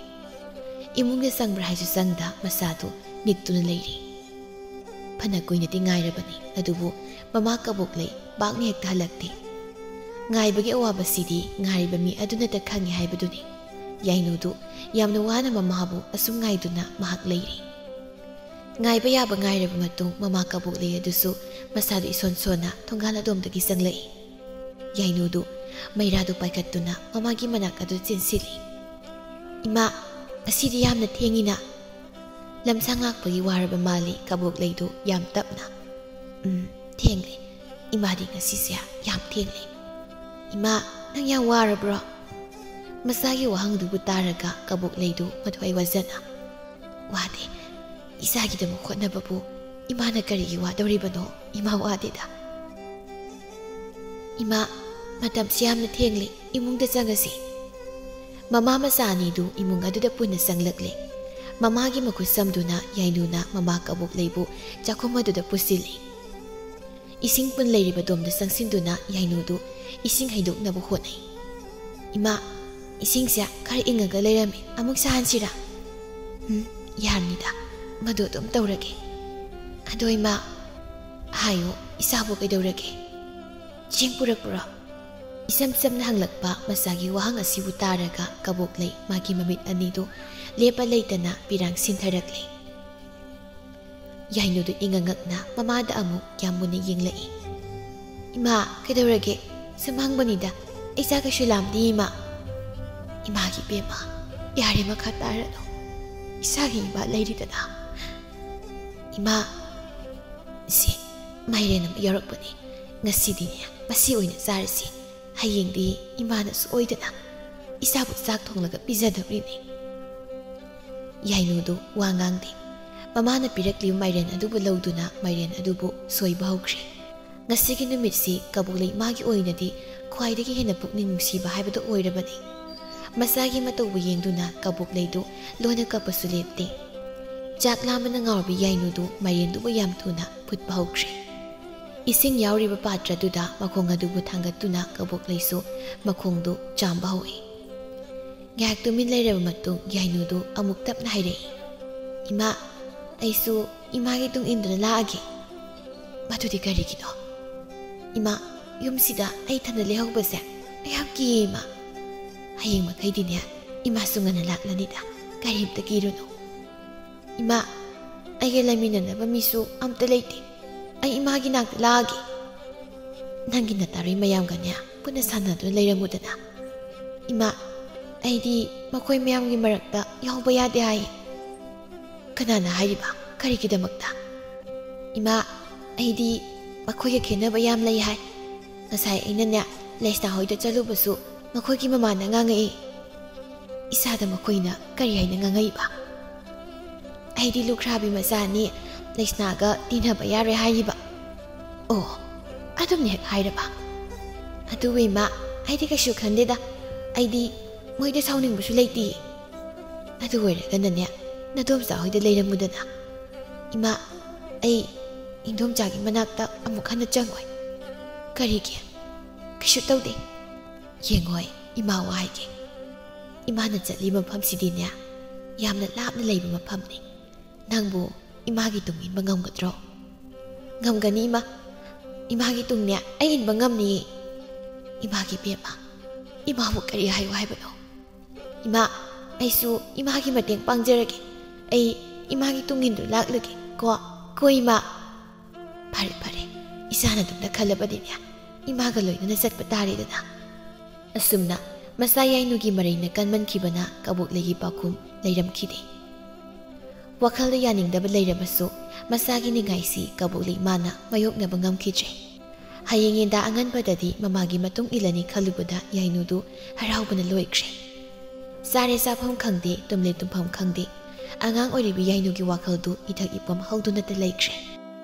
ꯏꯃꯨꯡꯗ ꯆꯪꯕ꯭ꯔꯥ ꯍꯥꯏꯁꯨ ꯆꯪꯗ ꯃꯁꯥꯗꯨ ꯅꯤꯛꯇꯨꯅ ꯂꯩꯔꯤ꯫ ꯐꯅ ꯀꯨꯏꯅꯗꯤ ꯉꯥꯏꯔꯕꯅꯤ, ꯑꯗꯨꯕꯨ ꯃꯃꯥ ꯀꯕꯣꯛꯂꯩ ꯄꯥꯛꯅ ꯍꯦꯛꯇ ꯍꯜꯂꯛꯇꯦ꯫ ꯉꯥꯏꯕꯒꯤ ꯑꯋꯥꯕꯁꯤꯗꯤ ꯉꯥꯏꯔꯤꯕ ꯃꯤ ꯑꯗꯨꯅꯇ ꯈꯪꯏ ꯍꯥꯏꯕꯗꯨꯅꯤ꯫ ꯌꯥꯏꯅꯨꯗꯨ ꯌꯥꯝꯅ ꯋꯥꯅ ꯃꯃꯥꯕꯨ ꯑꯁꯨꯝ ꯉꯥꯏꯗꯨꯅ ꯃꯍꯥꯛ ꯂꯩꯔꯤ꯫ ꯉꯥꯏꯕ ꯌꯥꯕ ꯉꯥꯏꯔꯕ ꯃꯇꯨꯡ ꯃꯃꯥ ꯀꯕꯣꯛꯂꯩ ꯑꯗꯨꯁꯨ ꯃꯁꯥꯗꯨ ꯏꯁꯣꯟ ꯁꯣꯟꯅ ꯊꯣꯡꯒꯥꯜ ꯑꯗꯣꯝꯗꯒꯤ ꯆꯪꯂꯛꯏ꯫ ꯌꯥꯏꯅꯨꯗꯨ ꯃꯩꯔꯥꯗꯨ ꯄꯥꯏꯈꯠꯇꯨꯅ ꯃꯃꯥꯒꯤ ꯃꯅꯥꯛ ꯑꯗꯨ ꯆꯦꯟꯁꯤꯜꯂꯤ꯫ "ꯏꯃꯥ, ꯉꯁꯤꯗꯤ ꯌꯥꯝꯅ ꯊꯦꯡꯉꯤꯅ?" ꯂꯝꯁꯥꯡ ꯂꯥꯛꯄꯒꯤ ꯋꯥꯔꯕ ꯃꯥꯜꯂꯤ ꯀꯕꯣꯛꯂꯩꯗꯨ ꯌꯥꯝ ꯇꯞꯅ꯫ "ꯎꯝ, ꯊꯦꯡꯂꯦ꯫ ꯏꯃꯥꯗꯤ ꯉꯁꯤꯁꯦ ꯌꯥꯝ ꯊꯦꯡꯂꯦ꯫ ꯏꯃꯥ, ꯅꯪ ꯌꯥꯝ ꯋꯥꯔꯕ꯭ꯔꯣ?" ꯃꯆꯥꯒꯤ ꯋꯥꯍꯪꯗꯨꯕꯨ ꯇꯥꯔꯒ ꯀꯕꯣꯛꯂꯩꯗꯨ ꯃꯊ꯭ꯋꯥꯏ ꯋꯥꯖꯅ, "ꯋꯥꯗꯦ꯫ ꯏꯆꯥꯒꯤꯗꯃꯛ ꯍꯣꯠꯅꯕꯕꯨ ꯏꯃꯥꯅ ꯀꯔꯤꯒꯤ ꯋꯥꯗꯧꯔꯤꯕꯅꯣ? ꯏꯃꯥ ꯋꯥꯗꯦꯗ꯫" "ꯏꯃꯥ, ꯃꯇꯝꯁꯤ ꯌꯥꯝꯅ ꯊꯦꯡꯂꯦ, ꯏꯃꯨꯡꯗ ꯆꯪꯉꯁꯤ꯫" ꯃꯃꯥ ꯃꯆꯥ ꯑꯅꯤꯗꯨ ꯏꯃꯨꯡ ꯑꯗꯨꯗ ꯄꯨꯟꯅ ꯆꯪꯂꯛꯂꯦ꯫ ꯃꯃꯥꯒꯤ ꯃꯈꯨꯠ ꯁꯝꯗꯨꯅ ꯌꯥꯏꯅꯨꯅ ꯃꯃꯥ ꯀꯕꯣꯛꯂꯩꯕꯨ ꯆꯥꯛꯈꯨꯝ ꯑꯗꯨꯗ ꯄꯨꯁꯤꯜꯂꯤ꯫ ꯏꯁꯤꯡ ꯄꯨꯟ ꯂꯩꯔꯤꯕ ꯗꯣꯝꯗ ꯆꯪꯁꯤꯟꯗꯨꯅ ꯌꯥꯏꯅꯨꯗꯨ ꯏꯁꯤꯡ ꯍꯩꯗꯣꯛꯅꯕ ꯍꯣꯠꯅꯩ꯫ "ꯏꯃꯥ, ꯏꯁꯤꯡꯁꯦ ꯈꯔ ꯏꯪꯉꯒ ꯂꯩꯔꯝꯃꯦ, ꯑꯃꯨꯛ ꯁꯥꯍꯟꯁꯤꯔꯥ?" "ꯎꯝ, ꯌꯥꯔꯅꯤꯗ, ꯃꯗꯨ ꯑꯗꯨꯝ ꯇꯧꯔꯒꯦ꯫ ꯑꯗꯣ ꯏꯃꯥ, ꯍꯥꯏꯌꯣ, ꯏꯆꯥꯕꯨ ꯀꯩꯗꯧꯔꯒꯦ? ꯆꯦꯡ ꯄꯨꯔꯛꯄ꯭ꯔꯣ?" ꯏꯆꯝ ꯆꯝꯅ ꯍꯪꯂꯛꯄ ꯃꯆꯥꯒꯤ ꯋꯥꯍꯪ ꯑꯁꯤꯕꯨ ꯇꯥꯔꯒ ꯀꯕꯣꯛꯂꯩ ꯃꯥꯒꯤ ꯃꯃꯤꯠ ꯑꯅꯤꯗꯨ ꯂꯦꯞꯄ ꯂꯩꯇꯅ ꯄꯤꯔꯥꯡ ꯁꯤꯟꯊꯔꯛꯂꯦ꯫ ꯌꯥꯏꯅꯨꯗꯨ ꯏꯉꯛ ꯉꯛꯅ ꯃꯃꯥꯗ ꯑꯃꯨꯛ ꯌꯥꯝ ꯃꯨꯟꯅ ꯌꯦꯡꯂꯛꯏ꯫ "ꯏꯃꯥ, ꯀꯩꯗꯧꯔꯒꯦ? ꯁꯨꯝ ꯍꯪꯕꯅꯤꯗ꯫ ꯑꯩ ꯆꯥꯛ ꯀꯩꯁꯨ ꯂꯥꯝꯗꯦ, ꯏꯃꯥ꯫" "ꯏꯃꯥꯒꯤ ꯏꯕꯦꯝꯃ, ꯌꯥꯔꯦ, ꯃꯈꯥ ꯇꯥꯔꯅꯨ꯫ ꯏꯆꯥꯒꯤ ꯏꯃꯥ ꯂꯩꯔꯤꯗꯅ꯫" "ꯏꯃꯥ, ꯁꯤ ꯃꯥꯏꯔꯦꯟ ꯑꯃ ꯌꯥꯎꯔꯛꯄꯅꯦ꯫ ꯉꯁꯤꯗꯤꯅꯦ, ꯃꯁꯤ ꯑꯣꯏꯅ ꯆꯥꯔꯁꯤ꯫ ꯍꯌꯦꯡꯗꯤ ꯏꯃꯥꯅ ꯁꯣꯏꯗꯅ ꯏꯆꯥꯕꯨ ꯆꯥꯛ ꯊꯣꯡꯂꯒ ꯄꯤꯖꯗꯧꯔꯤꯅꯤ꯫" ꯌꯥꯏꯅꯨꯗꯨ ꯋꯥ ꯉꯥꯡꯗꯦ꯫ ꯃꯃꯥꯅ ꯄꯤꯔꯛꯂꯤꯕ ꯃꯥꯏꯔꯦꯟ ꯑꯗꯨꯕꯨ ꯂꯧꯗꯨꯅ ꯃꯥꯏꯔꯦꯟ ꯑꯗꯨꯕꯨ ꯁꯣꯏꯕ ꯍꯧꯈ꯭ꯔꯦ꯫ ꯉꯁꯤꯒꯤ ꯅꯨꯃꯤꯠꯁꯤ ꯀꯕꯣꯛꯂꯩ ꯃꯥꯒꯤ ꯑꯣꯏꯅꯗꯤ ꯈ꯭ꯋꯥꯏꯗꯒꯤ ꯍꯦꯟꯅ ꯄꯨꯛꯅꯤꯡ ꯅꯨꯡꯁꯤꯕ ꯍꯥꯏꯕꯗꯨ ꯑꯣꯏꯔꯕꯅꯤ꯫ ꯃꯆꯥꯒꯤ ꯃꯇꯧꯕꯨ ꯌꯦꯡꯗꯨꯅ ꯀꯕꯣꯛꯂꯩꯗꯨ ꯂꯣꯟꯅ ꯀꯞꯄꯁꯨ ꯂꯦꯞꯇꯦ꯫ ꯆꯥꯛ ꯂꯥꯝꯕꯅ ꯉꯥꯎꯔꯕ ꯌꯥꯏꯅꯨꯗꯨ ꯃꯥꯏꯔꯦꯟꯗꯨꯕꯨ ꯌꯥꯝ ꯊꯨꯅ ꯐꯨꯠꯄ ꯍꯧꯈ꯭ꯔꯦ꯫ ꯏꯁꯤꯡ ꯌꯥꯎꯔꯤꯕ ꯄꯥꯇ꯭ꯔꯗꯨꯗ ꯃꯈꯣꯡ ꯑꯗꯨꯕꯨ ꯊꯥꯡꯒꯠꯇꯨꯅ ꯀꯕꯣꯛꯂꯩꯁꯨ ꯃꯈꯣꯡꯗꯨ ꯆꯥꯝꯕ ꯍꯧꯏ꯫ ꯉꯥꯏꯍꯥꯛ ꯇꯨꯃꯤꯟ ꯂꯩꯔꯕ ꯃꯇꯨꯡ ꯌꯥꯏꯅꯨꯗꯨ ꯑꯃꯨꯛ ꯇꯞꯅ ꯍꯥꯏꯔꯛꯏ, "ꯏꯃꯥ, ꯑꯩꯁꯨ ꯏꯃꯥꯒꯤ ꯇꯨꯡ ꯏꯟꯗꯨꯅ ꯂꯥꯛꯑꯒꯦ꯫" "ꯃꯗꯨꯗꯤ ꯀꯔꯤꯒꯤꯅꯣ?" "ꯏꯃꯥ, ꯌꯨꯝꯁꯤꯗ ꯑꯩ ꯏꯊꯟꯗ ꯂꯩꯍꯧꯕꯁꯦ ꯑꯩ ꯌꯥꯝ ꯀꯤꯌꯦ, ꯏꯃꯥ꯫ ꯍꯌꯦꯡ ꯃꯈꯩꯗꯤꯅꯦ, ꯏꯃꯥꯁꯨ ꯉꯟꯅ ꯂꯥꯛꯂꯅꯤꯗ, ꯀꯔꯤꯝꯇ ꯀꯤꯔꯨꯅꯨ꯫ ꯏꯃꯥ, ꯑꯩꯒ ꯂꯩꯃꯤꯟꯅꯅꯕ ꯃꯤꯁꯨ ꯑꯝꯇ ꯂꯩꯇꯦ꯫ ꯑꯩ ꯏꯃꯥꯒꯤ ꯅꯥꯛꯇ ꯂꯥꯛꯑꯒꯦ꯫ ꯅꯪꯒꯤ ꯅꯇꯥꯔꯨꯏ ꯃꯌꯥꯝꯒꯅꯦ ꯄꯨꯟꯅ ꯁꯥꯟꯅꯗꯨꯅ ꯂꯩꯔꯝꯃꯨꯗꯅ꯫ ꯏꯃꯥ, ꯑꯩꯗꯤ ꯃꯈꯣꯏ ꯃꯌꯥꯝꯒꯤ ꯃꯔꯛꯇ ꯌꯥꯎꯕ ꯌꯥꯗꯦ ꯍꯥꯏꯌꯦ꯫ ꯀꯅꯥꯅ ꯍꯥꯏꯔꯤꯕ? ꯀꯔꯤꯒꯤꯗꯃꯛꯇ? ꯏꯃꯥ, ꯑꯩꯗꯤ ꯃꯈꯣꯏꯒ ꯈꯦꯠꯅꯕ ꯌꯥꯝ ꯂꯩ ꯍꯥꯏ꯫ ꯉꯁꯥꯏ ꯑꯩꯅꯅꯦ ꯂꯩꯁꯅꯥ ꯍꯣꯏꯗ ꯆꯠꯂꯨꯕꯁꯨ ꯃꯈꯣꯏꯒꯤ ꯃꯃꯥꯅ ꯉꯥꯡꯉꯛꯏ꯫ ꯏꯁꯥꯗ ꯃꯈꯣꯏꯅ ꯀꯔꯤ ꯍꯥꯏꯅ ꯉꯥꯡꯉꯛꯏꯕ? ꯑꯩꯗꯤ ꯂꯨꯈ꯭ꯔꯥꯕꯤ ꯃꯆꯥꯅꯤ, ꯂꯩꯁꯅꯥꯒ ꯇꯤꯟꯅꯕ ꯌꯥꯔꯣꯏ ꯍꯥꯏꯔꯤꯕ꯫ ꯑꯣ, ꯑꯗꯨꯝꯅ ꯍꯦꯛ ꯍꯥꯏꯔꯕ? ꯑꯗꯨꯕꯨ ꯏꯃꯥ, ꯑꯩꯗꯤ ꯀꯩꯁꯨ ꯈꯟꯗꯦꯗ꯫ ꯑꯩꯗꯤ ꯃꯣꯏꯗ ꯁꯥꯎꯅꯤꯡꯕꯁꯨ ꯂꯩꯇꯦ꯫ ꯑꯗꯨ ꯑꯣꯏꯔꯒꯅꯅꯦ, ꯅꯗꯣꯝꯆꯥ ꯍꯣꯏꯗ ꯂꯩꯔꯝꯃꯨꯗꯅ꯫ ꯏꯃꯥ, ꯑꯩ ꯏꯟꯗꯣꯝꯆꯥꯒꯤ ꯃꯅꯥꯛꯇ ꯑꯃꯨꯛ ꯍꯟꯅ ꯆꯪꯉꯣꯏ꯫ ꯀꯔꯤꯒꯤ? ꯀꯩꯁꯨ ꯇꯧꯗꯦ꯫ ꯌꯦꯡꯉꯣꯏ, ꯏꯃꯥ ꯋꯥ ꯍꯥꯏꯒꯦ꯫ ꯏꯃꯥꯅ ꯆꯠꯂꯤ ꯃꯐꯝꯁꯤꯗꯤꯅꯦ, ꯌꯥꯝꯅ ꯂꯥꯞꯅ ꯂꯩꯕ ꯃꯐꯝꯅꯤ꯫ ꯅꯪꯕꯨ ꯏꯃꯥꯒꯤ ꯇꯨꯡ ꯏꯟꯕ ꯉꯝꯒꯗ꯭ꯔꯣ? ꯉꯝꯒꯅꯤ ꯏꯃꯥ꯫ ꯏꯃꯥꯒꯤ ꯇꯨꯡꯅꯦ ꯑꯩ ꯏꯟꯕ ꯉꯝꯅꯤꯌꯦ꯫ ꯏꯃꯥꯒꯤ ꯏꯕꯦꯝꯃ, ꯏꯃꯥꯕꯨ ꯀꯔꯤ ꯍꯥꯏꯌꯨ ꯍꯥꯏꯕꯅꯣ? ꯏꯃꯥ, ꯑꯩꯁꯨ ꯏꯃꯥꯒꯤ ꯃꯇꯦꯡ ꯄꯥꯡꯖꯔꯒꯦ꯫ ꯑꯩ ꯏꯃꯥꯒꯤ ꯇꯨꯡ ꯏꯟꯗꯨꯅ ꯂꯥꯛꯂꯒꯦ ꯀꯣ, ꯀꯣ ꯏꯃꯥ꯫ ꯐꯔꯦ, ꯐꯔꯦ, ꯏꯆꯥꯅ ꯑꯗꯨꯝꯅ ꯈꯜꯂꯕꯗꯤꯅꯦ, ꯏꯃꯥꯒ ꯂꯣꯏꯅꯅ ꯆꯠꯄ ꯇꯥꯔꯦꯗꯅ꯫ ꯑꯁꯨꯝꯅ ꯃꯆꯥ ꯌꯥꯏꯅꯨꯒꯤ ꯃꯔꯩꯅ ꯀꯟꯃꯟꯈꯤꯕꯅ ꯀꯕꯣꯛꯂꯩꯒꯤ ꯄꯥꯎꯈꯨꯝ ꯂꯩꯔꯝꯈꯤꯗꯦ꯫ ꯋꯥꯈꯜꯗ ꯌꯥꯅꯤꯡꯗꯕ ꯂꯩꯔꯕꯁꯨ ꯃꯆꯥꯒꯤ ꯅꯤꯡꯉꯥꯏꯁꯤ ꯀꯕꯣꯛꯂꯩ ꯏꯃꯥꯅ ꯃꯥꯌꯣꯛꯅꯕ ꯉꯝꯈꯤꯗ꯭ꯔꯦ꯫ ꯍꯌꯦꯡ ꯌꯦꯟꯗꯥ ꯑꯉꯟꯕꯗꯗꯤ ꯃꯃꯥꯒꯤ ꯃꯇꯨꯡ ꯏꯜꯂꯅꯤ ꯈꯜꯂꯨꯕꯗ ꯌꯥꯏꯅꯨꯗꯨ ꯍꯔꯥꯎꯕꯅ ꯂꯣꯏꯈ꯭ꯔꯦ꯫ ꯆꯥꯔꯦ ꯆꯥꯐꯝ ꯈꯪꯗꯦ, ꯇꯨꯝꯂꯦ ꯇꯨꯝꯐꯝ ꯈꯪꯗꯦ꯫ ꯑꯉꯥꯡ ꯑꯣꯏꯔꯤꯕꯤ ꯌꯥꯏꯅꯨꯒꯤ ꯋꯥꯈꯜꯗꯨ ꯏꯊꯛ ꯏꯄꯣꯝ ꯍꯧꯗꯨꯅꯇ ꯂꯩꯈ꯭ꯔꯦ꯫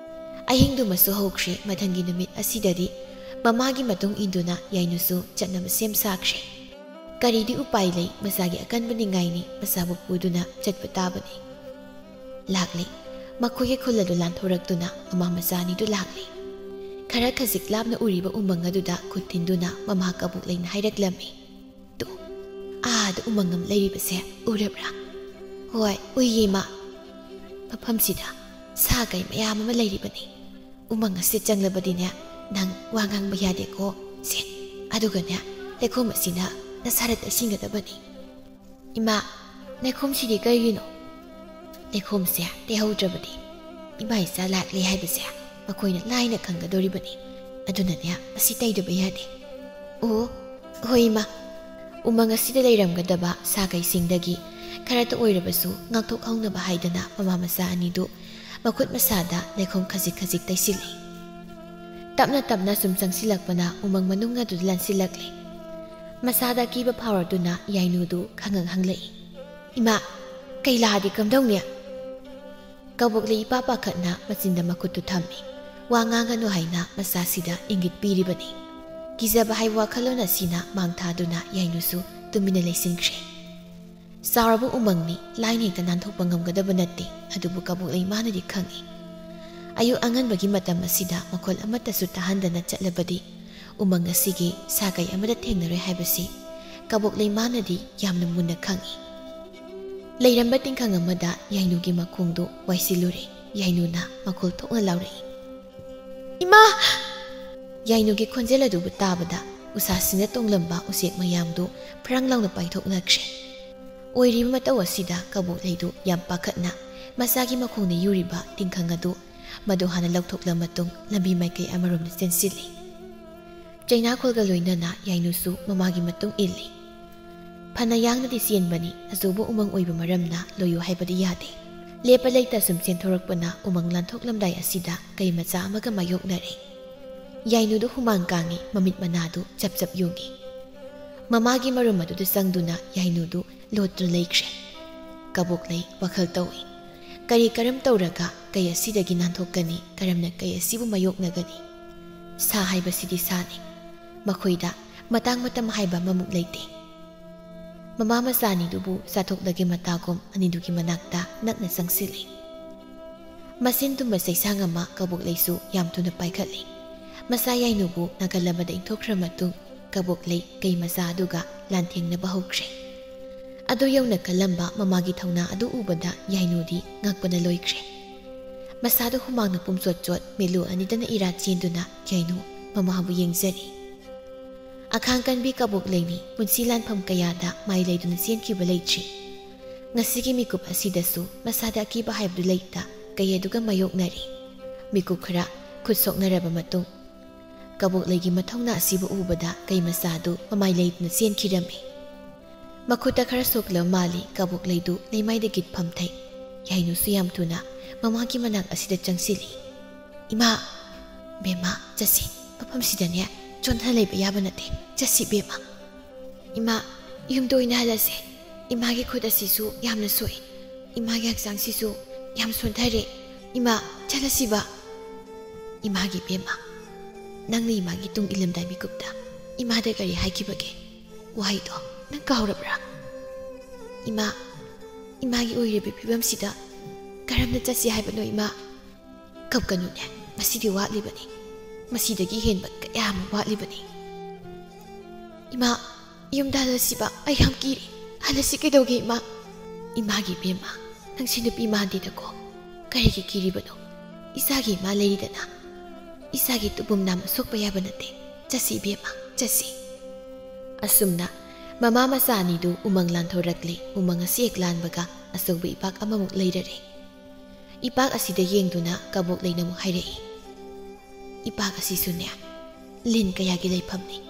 ꯑꯍꯤꯡꯗꯨꯃꯁꯨ ꯍꯧꯈ꯭ꯔꯦ꯫ ꯃꯊꯪꯒꯤ ꯅꯨꯃꯤꯠ ꯑꯁꯤꯗꯗꯤ ꯃꯃꯥꯒꯤ ꯃꯇꯨꯡ ꯏꯟꯗꯨꯅ ꯌꯥꯏꯅꯨꯁꯨ ꯆꯠꯅꯕ ꯁꯦꯝ ꯁꯥꯈ꯭ꯔꯦ꯫ ꯀꯔꯤꯗꯤ ꯎꯄꯥꯏ ꯂꯩ, ꯃꯆꯥꯒꯤ ꯑꯀꯟꯕ ꯅꯤꯡꯉꯥꯏꯅꯤ, ꯃꯆꯥꯕꯨ ꯄꯨꯗꯨꯅ ꯆꯠꯄ ꯇꯥꯕꯅꯤ꯫ ꯂꯥꯛꯂꯦ꯫ ꯃꯈꯣꯏꯒꯤ ꯈꯨꯜ ꯑꯗꯨ ꯂꯥꯟꯊꯣꯔꯛꯇꯨꯅ ꯃꯃꯥ ꯃꯆꯥ ꯑꯅꯤꯗꯨ ꯂꯥꯛꯂꯦ꯫ ꯈꯔ ꯈꯖꯤꯛ ꯂꯥꯞꯅ ꯎꯔꯤꯕ ꯎꯃꯪ ꯑꯗꯨꯗ ꯈꯨꯠ ꯊꯤꯟꯗꯨꯅ ꯃꯃꯥ ꯀꯕꯣꯛꯂꯩꯅ ꯍꯥꯏꯔꯛꯂꯝꯃꯤ꯫ ꯇꯨ, ꯑꯥꯗ ꯎꯃꯪ ꯑꯃ ꯂꯩꯔꯤꯕꯁꯦ ꯎꯔꯕ꯭ꯔꯥ? ꯍꯣꯏ, ꯎꯏꯌꯦ, ꯏꯃꯥ꯫ ꯃꯐꯝꯁꯤꯗ ꯁꯥ ꯀꯩ ꯃꯌꯥꯝ ꯑꯃ ꯂꯩꯔꯤꯕꯅꯤ꯫ ꯎꯃꯪ ꯑꯁꯤ ꯆꯪꯂꯕꯗꯤꯅꯦ, ꯅꯪ ꯋꯥ ꯉꯥꯡꯕ ꯌꯥꯗꯦꯀꯣ꯫ ꯁꯦ, ꯑꯗꯨꯒꯅꯦ, ꯂꯩꯈꯣꯝ ꯑꯁꯤꯅ ꯅꯁꯥꯗ ꯇꯩꯁꯤꯟꯒꯗꯕꯅꯤ꯫ "ꯏꯃꯥ, ꯂꯩꯈꯣꯝꯁꯤꯗꯤ ꯀꯩꯒꯤꯅꯣ?" "ꯂꯩꯈꯣꯝꯁꯦ ꯇꯩꯍꯧꯗ꯭ꯔꯕꯗꯤ ꯏꯃꯥ ꯏꯆꯥ ꯂꯥꯛꯂꯦ ꯍꯥꯏꯕꯁꯦ ꯃꯈꯣꯏꯅ ꯂꯥꯏꯅ ꯈꯪꯒꯗꯧꯔꯤꯕꯅꯤ꯫ ꯑꯗꯨꯅꯅꯦ ꯃꯁꯤ ꯇꯩꯗꯕ ꯌꯥꯗꯦ꯫" "ꯑꯣ, ꯍꯣꯏ ꯏꯃꯥ꯫" ꯎꯃꯪ ꯑꯁꯤꯗ ꯂꯩꯔꯝꯒꯗꯕ ꯁꯥ ꯀꯩꯁꯤꯡꯗꯒꯤ ꯈꯔꯇ ꯑꯣꯏꯔꯕꯁꯨ ꯉꯥꯛꯊꯣꯛꯍꯧꯅꯕ ꯍꯥꯏꯗꯅ ꯃꯃꯥ ꯃꯆꯥ ꯑꯅꯤꯗꯨ ꯃꯈꯨꯠ ꯃꯁꯥꯗ ꯂꯩꯈꯣꯝ ꯈꯖꯤꯛ ꯈꯖꯤꯛ ꯇꯩꯁꯤꯜꯂꯤ꯫ ꯇꯞꯅ ꯇꯞꯅ ꯁꯨꯝ ꯆꯪꯁꯤꯜꯂꯛꯄꯅ ꯎꯃꯪ ꯃꯅꯨꯡ ꯑꯗꯨꯗ ꯂꯥꯟꯁꯤꯜꯂꯛꯂꯤ꯫ ꯃꯁꯥꯗ ꯑꯀꯤꯕ ꯐꯥꯎꯔꯗꯨꯅ ꯌꯥꯏꯅꯨꯗꯨ ꯈꯪꯍꯪ ꯍꯪꯂꯛꯏ꯫ "ꯏꯃꯥ, ꯀꯩ ꯂꯥꯛꯑꯗꯤ ꯀꯝꯗꯧꯅꯤ?" ꯀꯕꯣꯛꯂꯩ ꯏꯄꯥ ꯄꯥꯈꯠꯅ ꯃꯆꯤꯟꯗ ꯃꯈꯨꯠꯇꯨ ꯊꯝꯃꯤ꯫ ꯋꯥ ꯉꯥꯡꯒꯅꯨ ꯍꯥꯏꯅ ꯃꯆꯥꯁꯤꯗ ꯏꯪꯒꯤꯠ ꯄꯤꯔꯤꯕꯅꯤ꯫ ꯀꯤꯖꯕ ꯍꯥꯏꯕ ꯋꯥꯈꯜꯂꯣꯟ ꯑꯁꯤꯅ ꯃꯥꯡ ꯊꯥꯗꯨꯅ ꯌꯥꯏꯅꯨꯁꯨ ꯇꯨꯃꯤꯟꯅ ꯂꯩꯁꯤꯟꯈ꯭ꯔꯦ꯫ ꯆꯥꯎꯔꯕ ꯎꯃꯪꯅꯤ, ꯂꯥꯏꯅ ꯍꯦꯛꯇ ꯅꯥꯟꯊꯣꯛꯄ ꯉꯝꯒꯗꯕ ꯅꯠꯇꯦ꯫ ꯑꯗꯨꯕꯨ ꯀꯕꯣꯛꯂꯩ ꯃꯥꯅꯗꯤ ꯈꯪꯏ꯫ ꯑꯌꯨꯛ ꯑꯉꯟꯕꯒꯤ ꯃꯇꯝ ꯑꯁꯤꯗ ꯃꯈꯣꯜ ꯑꯃꯠꯇꯁꯨ ꯇꯥꯍꯟꯗꯅ ꯆꯠꯂꯕꯗꯤ ꯎꯃꯪ ꯑꯁꯤꯒꯤ ꯁꯥ ꯀꯩ ꯑꯃꯠꯇ ꯊꯦꯡꯅꯔꯣꯏ ꯍꯥꯏꯕꯁꯤ ꯀꯕꯣꯛꯂꯩ ꯃꯥꯅꯗꯤ ꯌꯥꯝꯅ ꯃꯨꯟꯅ ꯈꯪꯏ꯫ ꯂꯩꯔꯝꯕ ꯇꯤꯡꯈꯪ ꯑꯃꯗ ꯌꯥꯏꯅꯨꯒꯤ ꯃꯈꯣꯡꯗꯨ ꯋꯥꯏꯁꯤꯜꯂꯨꯔꯦ꯫ ꯌꯥꯏꯅꯨꯅ ꯃꯈꯣꯜ ꯊꯣꯛꯅ ꯂꯥꯎꯔꯛꯏ, "ꯏꯃꯥ!" ꯌꯥꯏꯅꯨꯒꯤ ꯈꯣꯟꯖꯦꯜ ꯑꯗꯨꯕꯨ ꯇꯥꯕꯗ ꯎꯁꯥꯁꯤꯡꯗ ꯇꯣꯡꯂꯝꯕ ꯎꯆꯦꯛ ꯃꯌꯥꯝꯗꯨ ꯐ꯭ꯔꯪ ꯂꯥꯎꯅ ꯄꯥꯏꯊꯣꯛꯅꯈ꯭ꯔꯦ꯫ ꯑꯣꯏꯔꯤꯕ ꯃꯇꯧ ꯑꯁꯤꯗ ꯀꯕꯣꯛꯂꯩꯗꯨ ꯌꯥꯝ ꯄꯥꯈꯠꯅ ꯃꯆꯥꯒꯤ ꯃꯈꯣꯡꯗ ꯌꯨꯔꯤꯕ ꯇꯤꯡꯈꯪ ꯑꯗꯨ ꯃꯗꯨ ꯍꯥꯟꯅ ꯂꯧꯊꯣꯛꯂ ꯃꯇꯨꯡ ꯂꯝꯕꯤ ꯃꯥꯏꯀꯩ ꯑꯃꯔꯣꯝꯗ ꯆꯦꯟꯁꯤꯜꯂꯤ꯫ ꯆꯩꯅꯥꯈꯣꯜꯒ ꯂꯣꯏꯅꯅ ꯌꯥꯏꯅꯨꯁꯨ ꯃꯃꯥꯒꯤ ꯃꯇꯨꯡ ꯏꯜꯂꯤ꯫ ꯐꯅ ꯌꯥꯡꯅꯗꯤ ꯆꯦꯟꯕꯅꯤ, ꯑꯆꯧꯕ ꯎꯃꯪ ꯑꯣꯏꯕ ꯃꯔꯝꯅ ꯂꯣꯏꯌꯨ ꯍꯥꯏꯕꯗꯤ ꯌꯥꯗꯦ꯫ ꯂꯦꯞꯄ ꯂꯩꯇ ꯁꯨꯝ ꯆꯦꯟꯊꯣꯔꯛꯄꯅ ꯎꯃꯪ ꯂꯥꯟꯊꯣꯛꯂꯝꯗꯥꯏ ꯑꯁꯤꯗ ꯀꯩ ꯃꯆꯥ ꯑꯃꯒ ꯃꯥꯌꯣꯛꯅꯔꯦ꯫ ꯌꯥꯏꯅꯨꯗꯨ ꯍꯨꯃꯥꯡ ꯀꯥꯡꯉꯤ, ꯃꯃꯤꯠ ꯃꯅꯥꯗꯨ ꯆꯞ ꯆꯞ ꯌꯨꯡꯉꯤ꯫ ꯃꯃꯥꯒꯤ ꯃꯔꯨꯝ ꯑꯗꯨꯗ ꯆꯪꯗꯨꯅ ꯌꯥꯏꯅꯨꯗꯨ ꯂꯣꯠꯇꯨꯅ ꯂꯩꯈ꯭ꯔꯦ꯫ ꯀꯕꯣꯛꯂꯩ ꯋꯥꯈꯜ ꯇꯧꯏ꯫ ꯀꯔꯤ ꯀꯔꯝ ꯇꯧꯔꯒ ꯀꯩ ꯑꯁꯤꯗꯒꯤ ꯅꯥꯟꯊꯣꯛꯀꯅꯤ? ꯀꯔꯝꯅ ꯀꯩ ꯑꯁꯤꯕꯨ ꯃꯥꯌꯣꯛꯅꯒꯅꯤ? ꯁꯥ ꯍꯥꯏꯕꯁꯤꯗꯤ ꯁꯥꯅꯤ꯫ ꯃꯈꯣꯏꯗ ꯃꯇꯥꯡ ꯃꯇꯝ ꯍꯥꯏꯕ ꯑꯃꯃꯨꯛ ꯂꯩꯇꯦ꯫ ꯃꯃꯥ ꯃꯆꯥ ꯑꯅꯤꯗꯨꯕꯨ ꯆꯥꯊꯣꯛꯂꯒꯦ ꯃꯇꯥꯒꯨꯝ ꯑꯅꯤꯗꯨꯒꯤ ꯃꯅꯥꯛꯇ ꯅꯛꯅ ꯆꯪꯁꯤꯜꯂꯤ꯫ ꯃꯁꯤꯟ ꯇꯨꯝꯕ ꯆꯩꯁꯥꯡ ꯑꯃ ꯀꯕꯣꯛꯂꯩꯁꯨ ꯌꯥꯝ ꯊꯨꯅ ꯄꯥꯏꯈꯠꯂꯤ꯫ ꯃꯆꯥ ꯌꯥꯏꯅꯨꯕꯨ ꯅꯥꯀꯜ ꯑꯃꯗ ꯏꯟꯊꯣꯛꯈ꯭ꯔ ꯃꯇꯨꯡ ꯀꯕꯣꯛꯂꯩ ꯀꯩ ꯃꯆꯥ ꯑꯗꯨꯒ ꯂꯥꯟꯊꯦꯡꯅꯕ ꯍꯧꯈ꯭ꯔꯦ꯫ ꯑꯗꯨ ꯌꯧꯅ ꯀꯜꯂꯝꯕ ꯃꯃꯥꯒꯤ ꯊꯧꯅꯥ ꯑꯗꯨ ꯎꯕꯗ ꯌꯥꯏꯅꯨꯗꯤ ꯉꯛꯄꯅ ꯂꯣꯏꯈ꯭ꯔꯦ꯫ ꯃꯁꯥꯗꯨ ꯍꯨꯃꯥꯡꯅ ꯄꯨꯝꯆꯣꯠ ꯆꯣꯠ, ꯃꯤꯠꯂꯨ ꯑꯅꯤꯗꯅ ꯏꯔꯥ ꯆꯦꯟꯗꯨꯅ ꯌꯥꯏꯅꯨ ꯃꯃꯥꯕꯨ ꯌꯦꯡꯖꯔꯤ꯫ ꯑꯈꯥꯡ ꯀꯟꯕꯤ ꯀꯕꯣꯛꯂꯩꯅꯤ ꯄꯨꯟꯁꯤ ꯂꯥꯟꯐꯝ ꯀꯌꯥꯗ ꯃꯥꯏ ꯂꯩꯗꯨꯅ ꯆꯦꯟꯈꯤꯕ ꯂꯩꯇ꯭ꯔꯤ꯫ ꯉꯁꯤꯒꯤ ꯃꯤꯀꯨꯞ ꯑꯁꯤꯗꯁꯨ ꯃꯁꯥꯗ ꯑꯀꯤꯕ ꯍꯥꯏꯕꯗꯨ ꯂꯩꯇ, ꯀꯌꯦꯗꯨꯒ ꯃꯥꯌꯣꯛꯅꯔꯤ꯫ ꯃꯤꯀꯨꯞ ꯈꯔ ꯈꯨꯠ ꯁꯣꯛꯅꯔꯕ ꯃꯇꯨꯡ, ꯀꯕꯣꯛꯂꯩꯒꯤ ꯃꯊꯧꯅꯥ ꯑꯁꯤꯕꯨ ꯎꯕꯗ ꯀꯩ ꯃꯆꯥꯗꯨ ꯃꯃꯥꯏ ꯂꯩꯗꯨꯅ ꯆꯦꯟꯈꯤꯔꯝꯃꯤ꯫ ꯃꯈꯨꯠꯇ ꯈꯔ ꯁꯣꯛꯂꯕ ꯃꯥꯜꯂꯤ ꯀꯕꯣꯛꯂꯩꯗꯨ ꯂꯩꯃꯥꯏꯗ ꯒꯤꯠ ꯐꯝꯊꯩ꯫ ꯌꯥꯏꯅꯨꯁꯨ ꯌꯥꯝ ꯊꯨꯅ ꯃꯃꯥꯒꯤ ꯃꯅꯥꯛ ꯑꯁꯤꯗ ꯆꯪꯁꯤꯜꯂꯤ꯫ "ꯏꯃꯥ!" "ꯕꯦꯝꯃ, ꯆꯠꯁꯤ꯫ ꯃꯐꯝꯁꯤꯗꯅꯦ ꯆꯣꯟꯊ ꯂꯩꯕ ꯌꯥꯕ ꯅꯠꯇꯦ꯫ ꯆꯠꯁꯤ ꯕꯦꯝꯃ꯫" "ꯏꯃꯥ, ꯌꯨꯝꯗ ꯑꯣꯏꯅ ꯍꯜꯂꯁꯦ꯫ ꯏꯃꯥꯒꯤ ꯈꯨꯠ ꯑꯁꯤꯁꯨ ꯌꯥꯝꯅ ꯁꯣꯛꯏ꯫ ꯏꯃꯥꯒꯤ ꯍꯛꯆꯥꯡꯁꯤꯁꯨ ꯌꯥꯝ ꯁꯣꯟꯊꯔꯦ꯫ ꯏꯃꯥ, ꯆꯠꯂꯁꯤꯕ꯫" "ꯏꯃꯥꯒꯤ ꯕꯦꯝꯃ, ꯅꯪꯅ ꯏꯃꯥꯒꯤ ꯇꯨꯡ ꯏꯜꯂꯝꯗꯥꯏ ꯃꯤꯀꯨꯞꯇ ꯏꯃꯥꯗ ꯀꯔꯤ ꯍꯥꯏꯈꯤꯕꯒꯦ? ꯋꯥꯍꯩꯗꯣ ꯅꯪ ꯀꯥꯎꯔꯕ꯭ꯔꯥ? ꯏꯃꯥ, ꯏꯃꯥꯒꯤ ꯑꯣꯏꯔꯤꯕ ꯐꯤꯕꯝꯁꯤꯗ ꯀꯔꯝꯅ ꯆꯠꯁꯤ ꯍꯥꯏꯕꯅꯣ ꯏꯃꯥ?" "ꯀꯞꯀꯅꯨꯅꯦ, ꯃꯁꯤꯗꯤ ꯋꯥꯠꯂꯤꯕꯅꯤ꯫ ꯃꯁꯤꯗꯒꯤ ꯍꯦꯟꯕ ꯀꯌꯥ ꯑꯃ ꯋꯥꯠꯂꯤꯕꯅꯤ꯫" "ꯏꯃꯥ, ꯌꯨꯝꯗ ꯍꯜꯂꯁꯤꯕ, ꯑꯩ ꯌꯥꯝ ꯀꯤꯔꯦ꯫ ꯍꯜꯂꯁꯤ ꯀꯩꯗꯧꯒꯦ ꯏꯃꯥ?" "ꯏꯃꯥꯒꯤ ꯕꯦꯝꯃ, ꯅꯪꯁꯤ ꯅꯨꯄꯤ ꯃꯥꯟꯗꯦꯗꯀꯣ꯫ ꯀꯔꯤꯒꯤ ꯀꯤꯔꯤꯕꯅꯣ? ꯏꯆꯥꯒꯤ ꯏꯃꯥ ꯂꯩꯔꯤꯗꯅ꯫ ꯏꯆꯥꯒꯤ ꯇꯨꯄꯨꯝ ꯅꯥꯝꯃ ꯁꯣꯛꯄ ꯌꯥꯕ ꯅꯠꯇꯦ꯫ ꯆꯠꯁꯤ ꯏꯕꯦꯝꯃ, ꯆꯠꯁꯤ꯫" ꯑꯁꯨꯝꯅ ꯃꯃꯥ ꯃꯆꯥ ꯑꯅꯤꯗꯨ ꯎꯃꯪ ꯂꯥꯟꯊꯣꯔꯛꯂꯤ꯫ ꯎꯃꯪ ꯑꯁꯤ ꯍꯦꯛ ꯂꯥꯟꯕꯒ ꯑꯆꯧꯕ ꯏꯄꯥꯛ ꯑꯃꯃꯨꯛ ꯂꯩꯔꯔꯦ꯫ ꯏꯄꯥꯛ ꯑꯁꯤꯗ ꯌꯦꯡꯗꯨꯅ ꯀꯕꯣꯛꯂꯩꯅ ꯑꯃꯨꯛ ꯍꯥꯏꯔꯛꯏ, "ꯏꯄꯥꯛ ꯑꯁꯤꯁꯨꯅꯦ ꯂꯤꯟ ꯀꯌꯥꯒꯤ ꯂꯩꯐꯝꯅꯤ꯫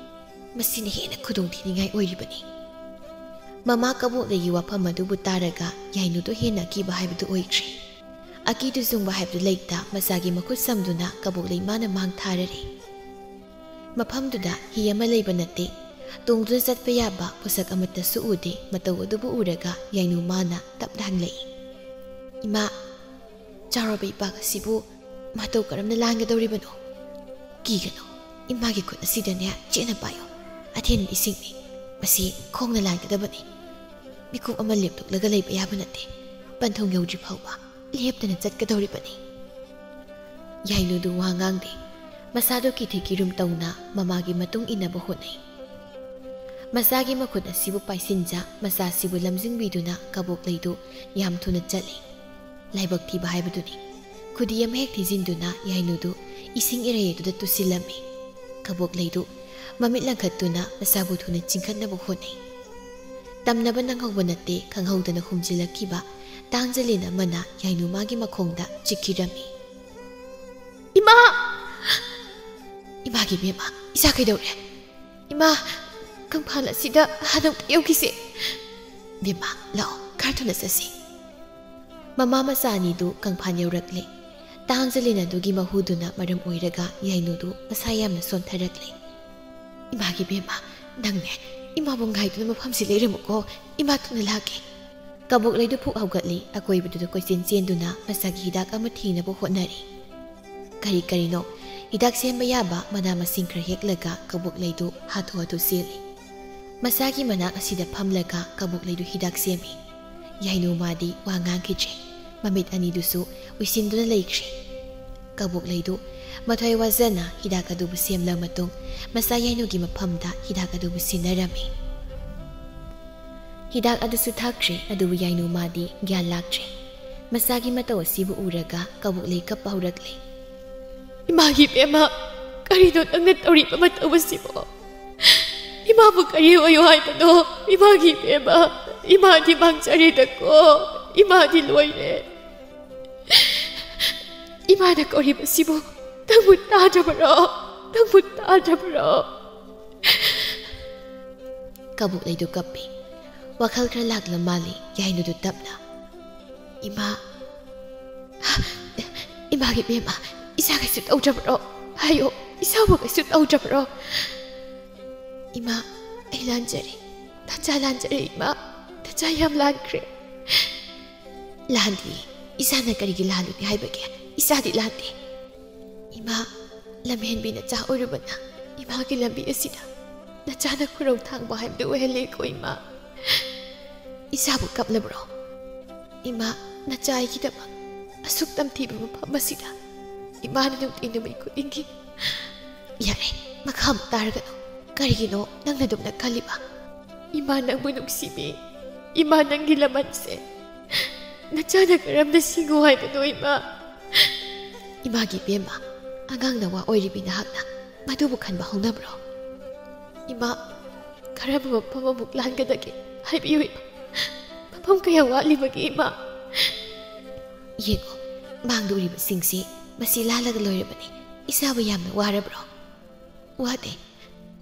ꯃꯁꯤꯅ ꯍꯦꯟꯅ ꯈꯨꯗꯣꯡ ꯊꯤꯅꯤꯡꯉꯥꯏ ꯑꯣꯏꯔꯤꯕꯅꯤ꯫" ꯃꯃꯥ ꯀꯕꯣꯛꯂꯩꯒꯤ ꯋꯥꯐꯝ ꯑꯗꯨꯕꯨ ꯇꯥꯔꯒ ꯌꯥꯏꯅꯨꯗꯣ ꯍꯦꯟꯅ ꯑꯀꯤꯕ ꯍꯥꯏꯕꯗꯨ ꯑꯣꯏꯈ꯭ꯔꯦ꯫ ꯑꯀꯤꯗꯨ ꯆꯨꯡꯕ ꯍꯥꯏꯕꯗꯨ ꯂꯩꯇ, ꯃꯆꯥꯒꯤ ꯃꯈꯨꯠ ꯁꯝꯗꯨꯅ ꯀꯕꯣꯛꯂꯩ ꯃꯥꯅ ꯃꯥꯡ ꯊꯥꯔꯔꯦ꯫ ꯃꯐꯝꯗꯨꯗ ꯍꯤ ꯑꯃ ꯂꯩꯕ ꯅꯠꯇꯦ꯫ ꯇꯣꯡꯗꯨꯅ ꯆꯠꯄ ꯌꯥꯕ ꯄꯣꯠꯁꯛ ꯑꯃꯠꯇꯁꯨ ꯎꯗꯦ꯫ ꯃꯇꯧ ꯑꯗꯨꯕꯨ ꯎꯔꯒ ꯌꯥꯏꯅꯨ ꯃꯥꯅ ꯇꯞꯅ ꯍꯪꯂꯛꯏ, "ꯏꯃꯥ, ꯆꯥꯎꯔꯕ ꯏꯄꯥꯛ ꯑꯁꯤꯕꯨ ꯃꯇꯧ ꯀꯔꯝꯅ ꯂꯥꯟꯒꯗꯧꯔꯤꯕꯅꯣ?" "ꯀꯤꯒꯅꯨ, ꯏꯃꯥꯒꯤ ꯈꯨꯠ ꯑꯁꯤꯗꯅꯦ ꯆꯦꯠꯅ ꯄꯥꯏꯌꯨ꯫ ꯑꯊꯦꯟꯕ ꯏꯁꯤꯡꯅꯤ꯫ ꯃꯁꯤ ꯈꯣꯡꯅ ꯂꯥꯟꯒꯗꯕꯅꯤ꯫ ꯃꯤꯀꯨꯞ ꯑꯃ ꯂꯦꯞꯊꯣꯛꯂꯒ ꯂꯩꯕ ꯌꯥꯕ ꯅꯠꯇꯦ꯫ ꯄꯟꯊꯨꯡ ꯌꯧꯗ꯭ꯔꯤ ꯐꯥꯎꯕ ꯂꯦꯞꯇꯅ ꯆꯠꯀꯗꯧꯔꯤꯕꯅꯤ꯫" ꯌꯥꯏꯅꯨꯗꯨ ꯋꯥ ꯉꯥꯡꯗꯦ꯫ ꯃꯁꯥꯗꯨ ꯀꯤꯊꯤ ꯀꯤꯔꯨꯝ ꯇꯧꯅ ꯃꯃꯥꯒꯤ ꯃꯇꯨꯡ ꯏꯟꯅꯕ ꯍꯣꯠꯅꯩ꯫ ꯃꯆꯥꯒꯤ ꯃꯈꯨꯠ ꯑꯁꯤꯕꯨ ꯄꯥꯏꯁꯤꯟꯖ, ꯃꯆꯥꯁꯤꯕꯨ ꯂꯝꯖꯤꯡꯕꯤꯗꯨꯅ ꯀꯕꯣꯛꯂꯩꯗꯨ ꯌꯥꯝ ꯊꯨꯅ ꯆꯠꯂꯤ꯫ ꯂꯥꯏꯕꯛ ꯊꯤꯕ ꯍꯥꯏꯕꯗꯨꯅꯤ꯫ ꯈꯨꯗꯤ ꯑꯃ ꯍꯦꯛ ꯊꯤꯖꯤꯟꯗꯨꯅ ꯌꯥꯏꯅꯨꯗꯨ ꯏꯁꯤꯡ ꯏꯔꯩ ꯑꯗꯨꯗ ꯇꯨꯁꯤꯜꯂꯝꯃꯤ꯫ ꯀꯕꯣꯛꯂꯩꯗꯨ ꯃꯃꯤꯠ ꯂꯪꯈꯠꯇꯨꯅ ꯃꯁꯥꯕꯨ ꯊꯨꯅ ꯆꯤꯡꯈꯠꯅꯕ ꯍꯣꯠꯅꯩ꯫ ꯇꯝꯅꯕ ꯅꯪꯍꯧꯕ ꯅꯠꯇꯦ, ꯈꯪꯍꯧꯗꯅ ꯍꯨꯝꯖꯤꯜꯂꯛꯈꯤꯕ ꯇꯥꯡꯖꯂꯤꯟ ꯑꯃꯅ ꯌꯥꯏꯅꯨꯃꯥꯒꯤ ꯃꯈꯣꯡꯗ ꯆꯤꯛꯈꯤꯔꯝꯃꯤ꯫ "ꯏꯃꯥ!" "ꯏꯃꯥꯒꯤ ꯕꯦꯝꯃ, ꯏꯆꯥ ꯀꯩꯗꯧꯔꯦ? ꯏꯃꯥ, ꯀꯪꯐꯥꯜ ꯑꯁꯤꯗ ꯍꯥꯟꯅ ꯑꯃꯨꯛꯇ ꯌꯧꯈꯤꯁꯦ꯫ ꯕꯦꯝꯃ, ꯂꯥꯛꯑꯣ, ꯈꯔ ꯊꯨꯅ ꯆꯠꯁꯤ꯫" ꯃꯃꯥ ꯃꯆꯥ ꯑꯅꯤꯗꯨ ꯀꯪꯐꯥꯜ ꯌꯧꯔꯛꯂꯦ꯫ ꯇꯥꯡꯖꯂꯤꯟ ꯑꯗꯨꯒꯤ ꯃꯍꯨꯗꯨꯅ ꯃꯔꯝ ꯑꯣꯏꯔꯒ ꯌꯥꯏꯅꯨꯗꯨ ꯃꯁꯥ ꯌꯥꯝꯅ ꯁꯣꯟꯊꯔꯛꯂꯦ꯫ "ꯏꯃꯥꯒꯤ ꯕꯦꯝꯃ, ꯅꯪꯅꯦ, ꯏꯃꯥꯕꯨ ꯉꯥꯏꯗꯨꯅ ꯃꯐꯝꯁꯤ ꯂꯩꯔꯝꯃꯨꯀꯣ, ꯏꯃꯥ ꯊꯨꯅ ꯂꯥꯛꯀꯦ꯫" ꯀꯕꯣꯛꯂꯩꯗꯨ ꯐꯨꯛ ꯍꯧꯒꯠꯂꯤ, ꯑꯀꯣꯏꯕꯗꯨꯗ ꯀꯣꯏꯆꯦꯟ ꯆꯦꯟꯗꯨꯅ ꯃꯁꯥꯒꯤ ꯍꯤꯗꯥꯛ ꯑꯃ ꯊꯤꯅꯕ ꯍꯣꯠꯅꯔꯤ꯫ ꯀꯔꯤ ꯀꯔꯤꯅꯣ ꯍꯤꯗꯥꯛ ꯁꯦꯝꯕ ꯌꯥꯕ ꯃꯅꯥ ꯃꯁꯤꯡ ꯈꯔ ꯍꯦꯛꯂꯒ ꯀꯕꯣꯛꯂꯩꯗꯨ ꯍꯥꯊꯨ ꯍꯥꯊꯨ ꯆꯦꯜꯂꯤ꯫ ꯃꯁꯥꯒꯤ ꯃꯅꯥꯛ ꯑꯁꯤꯗ ꯐꯝꯂꯒ ꯀꯕꯣꯛꯂꯩꯗꯨ ꯍꯤꯗꯥꯛ ꯁꯦꯝꯃꯤ꯫ ꯌꯥꯏꯅꯨꯃꯥꯗꯤ ꯋꯥ ꯉꯥꯡꯈꯤꯗ꯭ꯔꯦ꯫ ꯃꯃꯤꯠ ꯑꯅꯤꯗꯨꯁꯨ ꯎꯏꯁꯤꯟꯗꯨꯅ ꯂꯩꯈ꯭ꯔꯦ꯫ ꯀꯕꯣꯛꯂꯩꯗꯨ ꯃꯊ꯭ꯋꯥꯏ ꯋꯥꯖꯅ ꯍꯤꯗꯥꯛ ꯑꯗꯨꯕꯨ ꯁꯦꯝꯂ ꯃꯇꯨꯡ ꯃꯆꯥ ꯌꯥꯏꯅꯨꯒꯤ ꯃꯐꯝꯗ ꯍꯤꯗꯥꯛ ꯑꯗꯨꯕꯨ ꯁꯤꯟꯅꯔꯝꯃꯤ꯫ ꯍꯤꯗꯥꯛ ꯑꯗꯨꯁꯨ ꯊꯛꯈ꯭ꯔꯦ, ꯑꯗꯨꯕꯨ ꯌꯥꯏꯅꯨꯃꯥꯗꯤ ꯒ꯭ꯌꯥꯟ ꯂꯥꯛꯇ꯭ꯔꯦ꯫ ꯃꯆꯥꯒꯤ ꯃꯇꯧ ꯑꯁꯤꯕꯨ ꯎꯔꯒ ꯀꯕꯣꯛꯂꯩ ꯀꯞꯄ ꯍꯧꯔꯛꯂꯦ꯫ "ꯏꯃꯥꯒꯤ ꯕꯦꯝꯃ, ꯀꯔꯤꯅꯣ ꯅꯪꯅ ꯇꯧꯔꯤꯕ ꯃꯇꯧ ꯑꯁꯤꯕꯣ? ꯏꯃꯥꯕꯨ ꯀꯔꯤ ꯑꯣꯏꯌꯣ ꯍꯥꯏꯕꯅꯣ? ꯏꯃꯥꯒꯤ ꯕꯦꯝꯃ, ꯏꯃꯥꯗꯤ ꯃꯥꯡꯖꯔꯦꯗꯀꯣ, ꯏꯃꯥꯗꯤ ꯂꯣꯏꯔꯦ꯫ ꯏꯃꯥꯅ ꯀꯧꯔꯤꯕꯁꯤꯕꯨ ꯅꯪꯕꯨ ꯇꯥꯗ꯭ꯔꯕꯔꯣ? ꯅꯪꯕꯨ ꯇꯥꯗ꯭ꯔꯕꯔꯣ?" ꯀꯕꯣꯛꯂꯩꯗꯨ ꯀꯞꯄꯤ꯫ ꯋꯥꯈꯜ ꯈꯔ ꯂꯥꯛꯂ ꯃꯥꯜꯂꯤ ꯌꯥꯏꯅꯨꯗꯨ ꯇꯞꯅ꯫ "ꯏꯃꯥ, ꯏꯃꯥꯒꯤ ꯕꯦꯝꯃ, ꯏꯆꯥ ꯀꯩꯁꯨ ꯇꯧꯗ꯭ꯔꯕ꯭ꯔꯣ? ꯍꯥꯏꯌꯣ, ꯏꯆꯥꯕꯨ ꯀꯩꯁꯨ ꯇꯧꯗ꯭ꯔꯕ꯭ꯔꯣ? ꯏꯃꯥ, ꯑꯩ ꯂꯥꯟꯖꯔꯦ, ꯅꯆꯥ ꯂꯥꯟꯖꯔꯦ ꯏꯃꯥ, ꯅꯆꯥ ꯌꯥꯝ ꯂꯥꯟꯈ꯭ꯔꯦ꯫" "ꯂꯥꯟꯗꯦ, ꯏꯆꯥꯅ ꯀꯔꯤꯒꯤ ꯂꯥꯜꯂꯨꯅꯤ ꯍꯥꯏꯕꯒꯦ? ꯏꯆꯥꯗꯤ ꯂꯥꯟꯗꯦ꯫ ꯏꯃꯥ, ꯂꯝꯍꯦꯟꯕꯤ ꯅꯆꯥ ꯑꯣꯏꯔꯨꯕꯅ ꯏꯃꯥꯒꯤ ꯂꯝꯕꯤ ꯑꯁꯤꯗ ꯅꯆꯥꯅ ꯈꯨꯔꯧ ꯊꯥꯡꯕ ꯍꯥꯏꯕꯗꯨ ꯑꯣꯏꯍꯜꯂꯦꯀꯣ ꯏꯃꯥ꯫ ꯏꯆꯥꯕꯨ ꯀꯞꯂꯕ꯭ꯔꯣ? ꯏꯃꯥ, ꯅꯆꯥ ꯑꯩꯒꯤꯗꯃꯛ ꯑꯁꯨꯛ ꯇꯝꯊꯤꯕ ꯃꯐꯝ ꯑꯁꯤꯗ ꯏꯃꯥꯅ ꯅꯨꯡꯇꯤ ꯅꯨꯃꯤꯠ ꯈꯨꯗꯤꯡꯒꯤ..." "ꯌꯥꯔꯦ, ꯃꯈꯥ ꯑꯃꯨꯛ ꯇꯥꯔꯒꯅꯨ꯫ ꯀꯔꯤꯒꯤꯅꯣ ꯅꯪꯅ ꯑꯗꯨꯝꯅ ꯈꯜꯂꯤꯕ? ꯏꯃꯥ ꯅꯪꯕꯨ ꯅꯨꯡꯁꯤꯕꯤ꯫ ꯏꯃꯥ ꯅꯪꯒꯤ ꯂꯃꯟꯁꯦ ꯅꯆꯥꯅ ꯀꯔꯝꯅ ꯁꯤꯡꯉꯨ ꯍꯥꯏꯕꯅꯣ ꯏꯃꯥ?" "ꯏꯃꯥꯒꯤ ꯕꯦꯝꯃ, ꯑꯉꯥꯡ ꯅꯋꯥ ꯑꯣꯏꯔꯤꯕꯤ ꯅꯍꯥꯛꯅ ꯃꯗꯨꯕꯨ ꯈꯟꯕ ꯍꯧꯅꯕ꯭ꯔꯣ? ꯏꯃꯥ, ꯀꯔꯝꯕ ꯃꯐꯝ ꯑꯃꯨꯛ ꯂꯥꯟꯒꯗꯒꯦ? ꯍꯥꯏꯕꯤꯌꯨ ꯏꯃꯥ꯫ ꯃꯐꯝ ꯀꯌꯥ ꯋꯥꯠꯂꯤꯕꯒꯦ ꯏꯃꯥ? ꯌꯦꯡꯉꯣ, ꯃꯥꯡꯗ ꯎꯔꯤꯕꯁꯤꯡꯁꯤ, ꯃꯁꯤ ꯂꯥꯜꯂꯒ ꯂꯣꯏꯔꯕꯅꯤ꯫ ꯏꯆꯥꯕꯨ ꯌꯥꯝꯅ ꯋꯥꯔꯕ꯭ꯔꯣ? ꯋꯥꯗꯦ꯫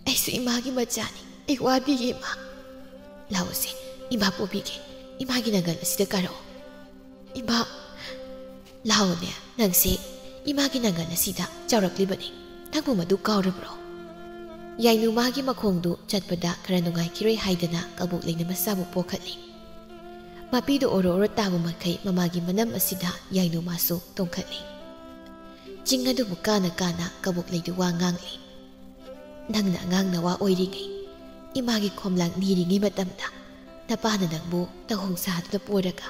ꯑꯩꯁꯨ ꯏꯃꯥꯒꯤ ꯃꯆꯥꯅꯤ꯫ ꯑꯩ ꯋꯥꯗꯤꯌꯦ ꯏꯃꯥ꯫ ꯂꯥꯛꯑꯣꯁꯦ, ꯏꯃꯥ ꯄꯣꯕꯤꯒꯦ꯫ ꯏꯃꯥꯒꯤ ꯅꯪꯒꯜ ꯑꯁꯤꯗ ꯀꯥꯔꯛꯑꯣ꯫ ꯏꯃꯥ꯫ ꯂꯥꯛꯑꯣꯅꯦ, ꯅꯪꯁꯦ ꯏꯃꯥꯒꯤ ꯅꯪꯒꯜ ꯑꯁꯤꯗ ꯆꯥꯎꯔꯛꯂꯤꯕꯅꯤ꯫ ꯅꯪꯕꯨ ꯃꯗꯨ ꯀꯥꯎꯔꯕ꯭ꯔꯣ? ꯌꯥꯏꯅꯨ ꯃꯥꯒꯤ ꯃꯈꯣꯡꯗꯨ ꯆꯠꯄꯗ ꯈꯔ ꯅꯨꯡꯉꯥꯏꯈꯤꯔꯣꯏ ꯍꯥꯏꯗꯅ ꯀꯕꯣꯛ ꯂꯩꯅ ꯃꯆꯥꯕꯨ ꯄꯣꯛꯈꯠꯂꯤ꯫ ꯃꯄꯤꯗꯨ ꯑꯣꯔꯣ ꯑꯣꯔꯣ ꯇꯥꯕ ꯃꯈꯩ ꯃꯃꯥꯒꯤ ꯃꯅꯝ ꯑꯁꯤꯗ ꯌꯥꯏꯅꯨ ꯃꯥꯁꯨ ꯇꯣꯡꯈꯠꯂꯤ꯫ ꯆꯤꯡ ꯑꯗꯨꯕꯨ ꯀꯥꯅ ꯀꯥꯅ ꯀꯕꯣꯛ ꯂꯩꯗꯨ ꯋꯥ ꯉꯥꯡꯂꯤ꯫ ꯅꯪꯅ ꯑꯉꯥꯡ ꯅꯋꯥ ꯑꯣꯏꯔꯤꯉꯩ, ꯏꯃꯥꯒꯤ ꯈꯣꯝꯂꯥꯡ ꯅꯤꯔꯤꯉꯩ ꯃꯇꯝꯗ ꯅꯄꯥꯅ ꯅꯪꯕꯨ ꯇꯧꯍꯣꯡ ꯁꯥꯗꯨꯅ ꯄꯣꯔꯒ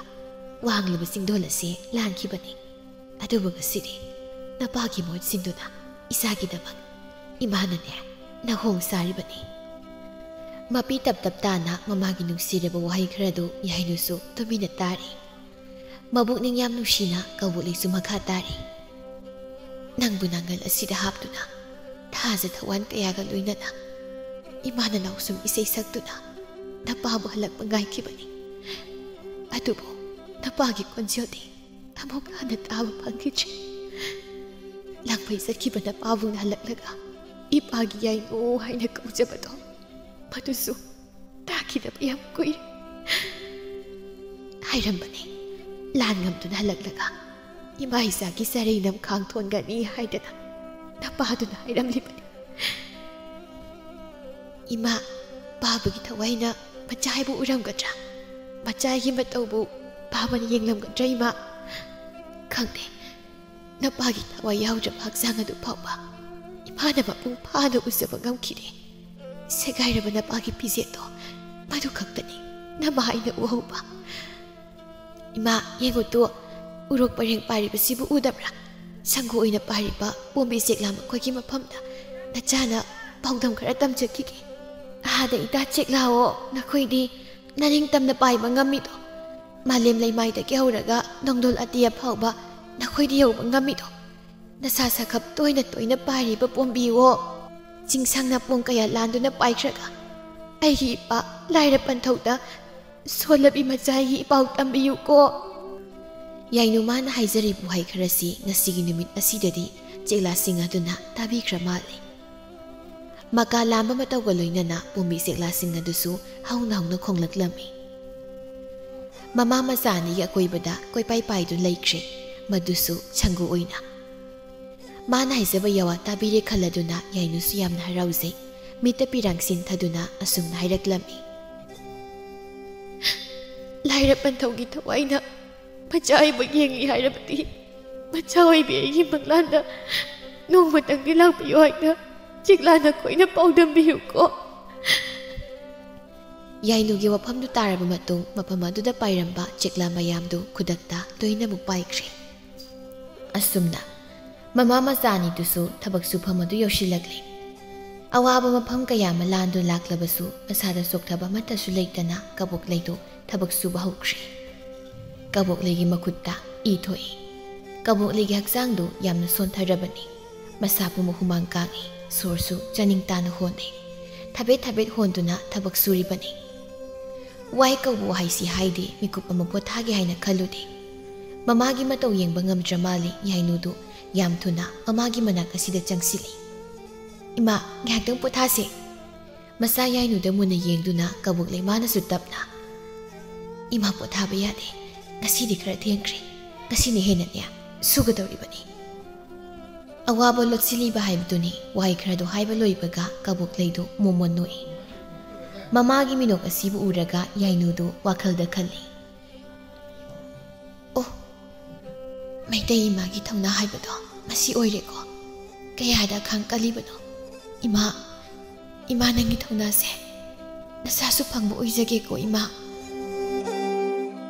ꯋꯥꯡꯂꯕ ꯆꯤꯡꯗꯣꯜ ꯑꯁꯤ ꯂꯥꯟꯈꯤꯕꯅꯤ꯫ ꯑꯗꯨꯕꯨ ꯉꯁꯤꯗꯤ ꯅꯄꯥꯒꯤ ꯃꯍꯨꯠ ꯁꯤꯟꯗꯨꯅ ꯏꯆꯥꯒꯤꯗꯃꯛ ꯏꯃꯥꯅꯅꯦ ꯅꯍꯣꯡ ꯁꯥꯔꯤꯕꯅꯤ꯫ ꯃꯄꯤ ꯇꯞ ꯇꯞ ꯇꯥꯅ ꯃꯃꯥꯒꯤ ꯅꯨꯡꯁꯤꯔꯕ ꯋꯥꯍꯩ ꯈꯔꯗꯨ ꯌꯥꯏꯅꯨꯁꯨ ꯇꯨꯃꯤꯟꯅ ꯇꯥꯔꯤ꯫ ꯃꯕꯨꯛꯅꯤꯡ ꯌꯥꯝ ꯅꯨꯡꯁꯤꯅ ꯀꯧꯕꯨꯛꯂꯩꯁꯨ ꯃꯈꯥ ꯇꯥꯔꯤ꯫ ꯅꯪꯕꯨ ꯅꯪꯒꯜ ꯑꯁꯤꯗ ꯍꯥꯞꯇꯨꯅ ꯊꯥꯖ ꯊꯋꯥꯟ ꯀꯌꯥꯒ ꯂꯣꯏꯅꯅ ꯏꯃꯥꯅ ꯅꯥꯎꯁꯨꯝ ꯏꯁꯩ ꯁꯛꯇꯨꯅ ꯅꯄꯥꯕꯨ ꯍꯜꯂꯛꯄ ꯉꯥꯏꯈꯤꯕꯅꯤ꯫ ꯑꯗꯨꯕꯨ ꯅꯄꯥꯒꯤ ꯈꯣꯟꯖꯦꯜꯗꯤ ꯑꯃꯨꯛ ꯍꯟꯅ ꯇꯥꯕ ꯐꯪꯈꯤꯗ꯭ꯔꯦ꯫ ꯂꯥꯡꯐꯩ ꯆꯠꯈꯤꯕ ꯅꯄꯥꯕꯨ ꯍꯜꯂꯛꯂꯒ ꯏꯄꯥꯒꯤ ꯌꯥꯏꯉꯨ ꯍꯥꯏꯅ ꯀꯧꯖꯕꯗꯣ, ꯃꯗꯨꯁꯨ ꯇꯥꯈꯤꯗꯕ ꯌꯥꯝ ꯀꯨꯏꯔꯦ꯫ ꯍꯥꯏꯔꯝꯕꯅꯦ꯫ ꯂꯥꯟ ꯉꯝꯗꯨꯅ ꯍꯜꯂꯛꯂꯒ ꯏꯃꯥ ꯏꯆꯥꯒꯤ ꯆꯔꯩ ꯅꯝꯈꯥꯡ ꯊꯣꯟꯒꯅꯤ ꯍꯥꯏꯗꯅ ꯅꯄꯥꯗꯨꯅ ꯍꯥꯏꯔꯝꯂꯤꯕꯅꯤ꯫ ꯏꯃꯥ, ꯄꯥꯕꯒꯤ ꯊꯋꯥꯏꯅ ꯃꯆꯥ ꯍꯥꯏꯕꯨ ꯎꯔꯝꯒꯗ꯭ꯔꯥ? ꯃꯆꯥꯒꯤ ꯃꯇꯧꯕꯨ ꯄꯥꯕꯅ ꯌꯦꯡꯂꯝꯒꯗ꯭ꯔꯥ ꯏꯃꯥ? ꯈꯪꯗꯦ꯫ ꯅꯄꯥꯒꯤ ꯊꯋꯥꯏ ꯌꯥꯎꯗ꯭ꯔꯕ ꯍꯛꯆꯥꯡ ꯑꯗꯨ ꯐꯥꯎꯕ ꯏꯃꯥꯅ ꯃꯄꯨꯡ ꯐꯥꯅ ꯎꯖꯕ ꯉꯝꯈꯤꯗꯦ꯫ ꯁꯦꯒꯥꯏꯔꯕ ꯅꯄꯥꯒꯤ ꯐꯤꯖꯦꯠꯇꯣ ꯃꯗꯨ ꯈꯛꯇꯅꯤ ꯅꯃꯥ ꯑꯩꯅ ꯎꯍꯧꯕ꯫ ꯏꯃꯥ, ꯌꯦꯡꯉꯨ ꯇꯨ, ꯎꯔꯣꯛ ꯄꯔꯦꯡ ꯄꯥꯏꯔꯤꯕꯁꯤꯕꯨ ꯎꯗꯕ꯭ꯔꯥ? ꯁꯪꯒꯨ ꯑꯣꯏꯅ ꯄꯥꯏꯔꯤꯕ ꯄꯣꯝꯕꯤ ꯆꯦꯛꯂꯥ ꯃꯈꯣꯏꯒꯤ ꯃꯐꯝꯗ ꯅꯆꯥꯅ ꯄꯥꯎꯗꯝ ꯈꯔ ꯇꯝꯖꯈꯤꯒꯦ꯫ ꯑꯍꯥꯗ ꯏꯇꯥ ꯆꯦꯛꯂꯥꯑꯣ, ꯅꯈꯣꯏꯗꯤ ꯅꯅꯤꯡꯇꯝꯅ ꯄꯥꯏꯕ ꯉꯝꯃꯤꯗꯣ꯫ ꯃꯥꯂꯦꯝ ꯂꯩꯃꯥꯏꯗꯒꯤ ꯍꯧꯔꯒ ꯅꯣꯡꯗꯣꯜ ꯑꯇꯤꯌꯥ ꯐꯥꯎꯕ ꯅꯈꯣꯏꯗꯤ ꯌꯧꯕ ꯉꯝꯃꯤꯗꯣ꯫ ꯅꯁꯥ ꯁꯥꯈꯞ ꯇꯣꯏꯅ ꯇꯣꯏꯅ ꯄꯥꯏꯔꯤꯕ ꯄꯣꯝꯕꯤꯋꯣ꯫ ꯆꯤꯡꯁꯥꯡ ꯅꯥꯄꯣꯡ ꯀꯌꯥ ꯂꯥꯟꯗꯨꯅ ꯄꯥꯏꯈ꯭ꯔꯒ ꯑꯩꯒꯤ ꯏꯄꯥ ꯂꯥꯏꯔ ꯄꯟꯊꯧꯗ ꯁꯣꯜꯂꯕꯤ ꯃꯆꯥꯒꯤ ꯏꯄꯥꯎ ꯇꯝꯕꯤꯌꯨꯀꯣ꯫ ꯌꯥꯏꯅꯨ ꯃꯥꯅ ꯍꯥꯏꯖꯔꯤꯕ ꯋꯥꯍꯩ ꯈꯔꯁꯤ ꯉꯁꯤꯒꯤ ꯅꯨꯃꯤꯠ ꯑꯁꯤꯗꯗꯤ ꯆꯦꯛꯂꯥꯁꯤꯡ ꯑꯗꯨꯅ ꯇꯥꯕꯤꯈ꯭ꯔ ꯃꯥꯜꯂꯦ꯫ ꯃꯀꯥ ꯂꯥꯝꯕ ꯃꯇꯧꯒ ꯂꯣꯏꯅꯅ ꯄꯣꯝꯕꯤ ꯆꯦꯛꯂꯥꯁꯤꯡ ꯑꯗꯨꯁꯨ ꯍꯧꯅ ꯍꯧꯅ ꯈꯣꯡꯂꯛꯂꯝꯃꯤ꯫ ꯃꯃꯥ ꯃꯆꯥ ꯑꯅꯤꯒꯤ ꯑꯀꯣꯏꯕꯗ ꯀꯣꯏꯄꯥꯏ ꯄꯥꯏꯗꯨꯅ ꯂꯩꯈ꯭ꯔꯦ, ꯃꯗꯨꯁꯨ ꯁꯪꯒꯨ ꯑꯣꯏꯅ꯫ ꯃꯥꯅ ꯍꯥꯏꯖꯕ ꯌꯥꯋꯥ ꯇꯥꯕꯤꯔꯦ ꯈꯜꯂꯗꯨꯅ ꯌꯥꯏꯅꯨꯁꯨ ꯌꯥꯝꯅ ꯍꯔꯥꯎꯖꯩ꯫ ꯃꯤꯠꯇ ꯄꯤꯔꯥꯡ ꯁꯤꯟꯊꯗꯨꯅ ꯑꯁꯨꯝꯅ ꯍꯥꯏꯔꯛꯂꯝꯃꯤ꯫ ꯂꯥꯏꯔ ꯄꯟꯊꯧꯒꯤ ꯊꯋꯥꯏꯅ ꯃꯆꯥ ꯑꯩꯕꯨ ꯌꯦꯡꯂꯤ ꯍꯥꯏꯔꯕꯗꯤ, ꯃꯆꯥ ꯑꯣꯏꯕꯤ ꯑꯩꯒꯤ ꯃꯪꯂꯥꯟꯗ ꯅꯣꯡꯃꯇꯪꯗꯤ ꯂꯥꯛꯄꯤꯌꯨ ꯍꯥꯏꯅ ꯆꯤꯛꯂꯥ ꯅꯈꯣꯏꯅ ꯄꯥꯎꯗꯝꯕꯤꯌꯨꯀꯣ꯫ ꯌꯥꯏꯅꯨꯒꯤ ꯋꯥꯐꯝꯗꯨ ꯇꯥꯔꯕ ꯃꯇꯨꯡ, ꯃꯐꯝ ꯑꯗꯨꯗ ꯄꯥꯏꯔꯝꯕ ꯆꯤꯛꯂꯥ ꯃꯌꯥꯝꯗꯨ ꯈꯨꯗꯛꯇ ꯂꯣꯏꯅꯃꯛ ꯄꯥꯏꯈ꯭ꯔꯦ꯫ ꯑꯁꯨꯝꯅ ꯃꯃꯥ ꯃꯆꯥ ꯑꯅꯤꯗꯨꯁꯨ ꯊꯕꯛ ꯁꯨꯐꯝ ꯑꯗꯨ ꯌꯧꯁꯤꯜꯂꯛꯂꯦ꯫ ꯑꯋꯥꯕ ꯃꯐꯝ ꯀꯌꯥ ꯑꯃ ꯂꯥꯟꯗꯨꯅ ꯂꯥꯛꯂꯕꯁꯨ, ꯃꯁꯥꯗ ꯆꯣꯛꯊꯕ ꯑꯃꯠꯇꯁꯨ ꯂꯩꯇꯅ ꯀꯕꯣꯛꯂꯩꯗꯨ ꯊꯕꯛ ꯁꯨꯕ ꯍꯧꯈ꯭ꯔꯦ꯫ ꯀꯕꯣꯛꯂꯩꯒꯤ ꯃꯈꯨꯠꯇ ꯏ ꯊꯣꯛꯏ꯫ ꯀꯕꯣꯛꯂꯩꯒꯤ ꯍꯛꯆꯥꯡꯗꯨ ꯌꯥꯝꯅ ꯁꯣꯟꯊꯔꯕꯅꯤ꯫ ꯃꯁꯥ ꯄꯨꯝꯕ ꯍꯨꯃꯥꯡ ꯀꯥꯡꯏ, ꯁꯣꯔꯁꯨ ꯆꯥꯅꯤꯡ ꯇꯥꯅ ꯍꯣꯟꯅꯩ꯫ ꯊꯕꯦꯠ ꯊꯕꯦꯠ ꯍꯣꯟꯗꯨꯅ ꯊꯕꯛ ꯁꯨꯔꯤꯕꯅꯤ꯫ ꯋꯥꯏ ꯀꯧꯕ ꯋꯥꯍꯩꯁꯤ ꯍꯥꯏꯗꯦ, ꯃꯤꯀꯨꯞ ꯑꯃ ꯄꯣꯊꯥꯒꯦ ꯍꯥꯏꯅ ꯈꯜꯂꯨꯗꯦ꯫ ꯃꯃꯥꯒꯤ ꯃꯇꯧ ꯌꯦꯡꯕ ꯉꯝꯗ꯭ꯔ ꯃꯥꯜꯂꯦ, ꯌꯥꯏꯅꯨꯗꯨ ꯌꯥꯝ ꯊꯨꯅ ꯃꯃꯥꯒꯤ ꯃꯅꯥꯛ ꯑꯁꯤꯗ ꯆꯪꯁꯤꯜꯂꯤ꯫ "ꯏꯃꯥ, ꯉꯥꯏꯍꯥꯛꯇꯪ ꯄꯣꯊꯥꯁꯦ꯫" ꯃꯆꯥ ꯌꯥꯏꯅꯨꯗ ꯃꯨꯟꯅ ꯌꯦꯡꯗꯨꯅ ꯀꯕꯣꯛꯂꯩ ꯃꯥꯅꯁꯨ ꯇꯞꯅ, "ꯏꯃꯥ ꯄꯣꯊꯥꯕ ꯌꯥꯗꯦ, ꯉꯁꯤꯗꯤ ꯈꯔ ꯊꯦꯡꯈ꯭ꯔꯦ, ꯉꯁꯤꯅ ꯍꯦꯟꯅꯅꯦ ꯁꯨꯒꯗꯧꯔꯤꯕꯅꯤ꯫" ꯑꯋꯥꯕ ꯂꯣꯠꯁꯤꯜꯂꯤꯕ ꯍꯥꯏꯕꯗꯨꯅꯤ꯫ ꯋꯥꯍꯩ ꯈꯔꯗꯨ ꯍꯥꯏꯕ ꯂꯣꯏꯕꯒ ꯀꯕꯣꯛꯂꯩꯗꯨ ꯃꯣꯃꯣꯟ ꯅꯣꯛꯏ꯫ ꯃꯃꯥꯒꯤ ꯃꯤꯅꯣꯛ ꯑꯁꯤꯕꯨ ꯎꯔꯒ ꯌꯥꯏꯅꯨꯗꯨ ꯋꯥꯈꯜꯗ ꯈꯜꯂꯤ꯫ "ꯑꯣ, ꯃꯩꯇꯩ ꯏꯃꯥꯒꯤ ꯊꯧꯅꯥ ꯍꯥꯏꯕꯗꯣ ꯃꯁꯤ ꯑꯣꯏꯔꯦꯀꯣ꯫ ꯀꯌꯥꯗ ꯈꯥꯡ ꯀꯜꯂꯤꯕꯅꯣ꯫ ꯏꯃꯥ, ꯏꯃꯥ ꯅꯪꯒꯤ ꯊꯧꯅꯥꯁꯦ ꯅꯆꯥꯁꯨ ꯐꯪꯕ ꯑꯣꯏꯖꯒꯦꯀꯣ ꯏꯃꯥ꯫"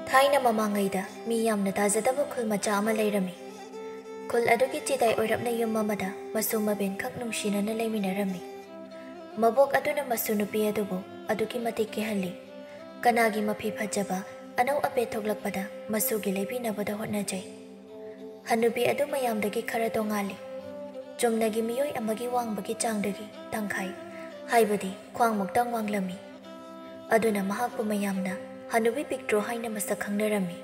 ꯊꯥꯏꯅ ꯃꯃꯥꯡꯉꯩꯗ ꯃꯤ ꯌꯥꯝꯅ ꯇꯥꯖꯗꯕ ꯈꯨꯜ ꯃꯆꯥ ꯑꯃ ꯂꯩꯔꯝꯃꯤ꯫ ꯈꯨꯜ ꯑꯗꯨꯒꯤ ꯆꯤꯗꯥꯏ ꯑꯣꯏꯔꯞꯅ ꯌꯨꯝ ꯑꯃꯗ ꯃꯁꯨ ꯃꯕꯦꯟꯈꯛ ꯅꯨꯡꯁꯤꯅꯅ ꯂꯩꯃꯤꯟꯅꯔꯝꯃꯤ꯫ ꯃꯕꯣꯛ ꯑꯗꯨꯅ ꯃꯁꯨ ꯅꯨꯄꯤ ꯑꯗꯨꯕꯨ ꯑꯗꯨꯛꯀꯤ ꯃꯇꯤꯛ ꯀꯤꯍꯜꯂꯤ꯫ ꯀꯅꯥꯒꯤ ꯃꯐꯤ ꯐꯖꯕ ꯑꯅꯧ ꯑꯄꯦꯠ ꯊꯣꯛꯂꯛꯄꯗ ꯃꯁꯨꯒꯤ ꯂꯩꯕꯤꯅꯕꯗ ꯍꯣꯠꯅꯖꯩ꯫ ꯍꯅꯨꯕꯤ ꯑꯗꯨ ꯃꯌꯥꯝꯗꯒꯤ ꯈꯔ ꯇꯣꯉꯥꯜꯂꯤ꯫ ꯆꯨꯝꯅꯒꯤ ꯃꯤꯑꯣꯏ ꯑꯃꯒꯤ ꯋꯥꯡꯕꯒꯤ ꯆꯥꯡꯗꯒꯤ ꯇꯪꯈꯥꯏ, ꯍꯥꯏꯕꯗꯤ ꯈ꯭ꯋꯥꯡꯃꯨꯛꯇꯪ ꯋꯥꯡꯂꯝꯃꯤ꯫ ꯑꯗꯨꯅ ꯃꯍꯥꯛꯄꯨ ꯃꯌꯥꯝꯅ ꯍꯅꯨꯕꯤ ꯄꯤꯛꯇ꯭ꯔꯨ ꯍꯥꯏꯅ ꯃꯁꯛ ꯈꯪꯅꯔꯝꯃꯤ꯫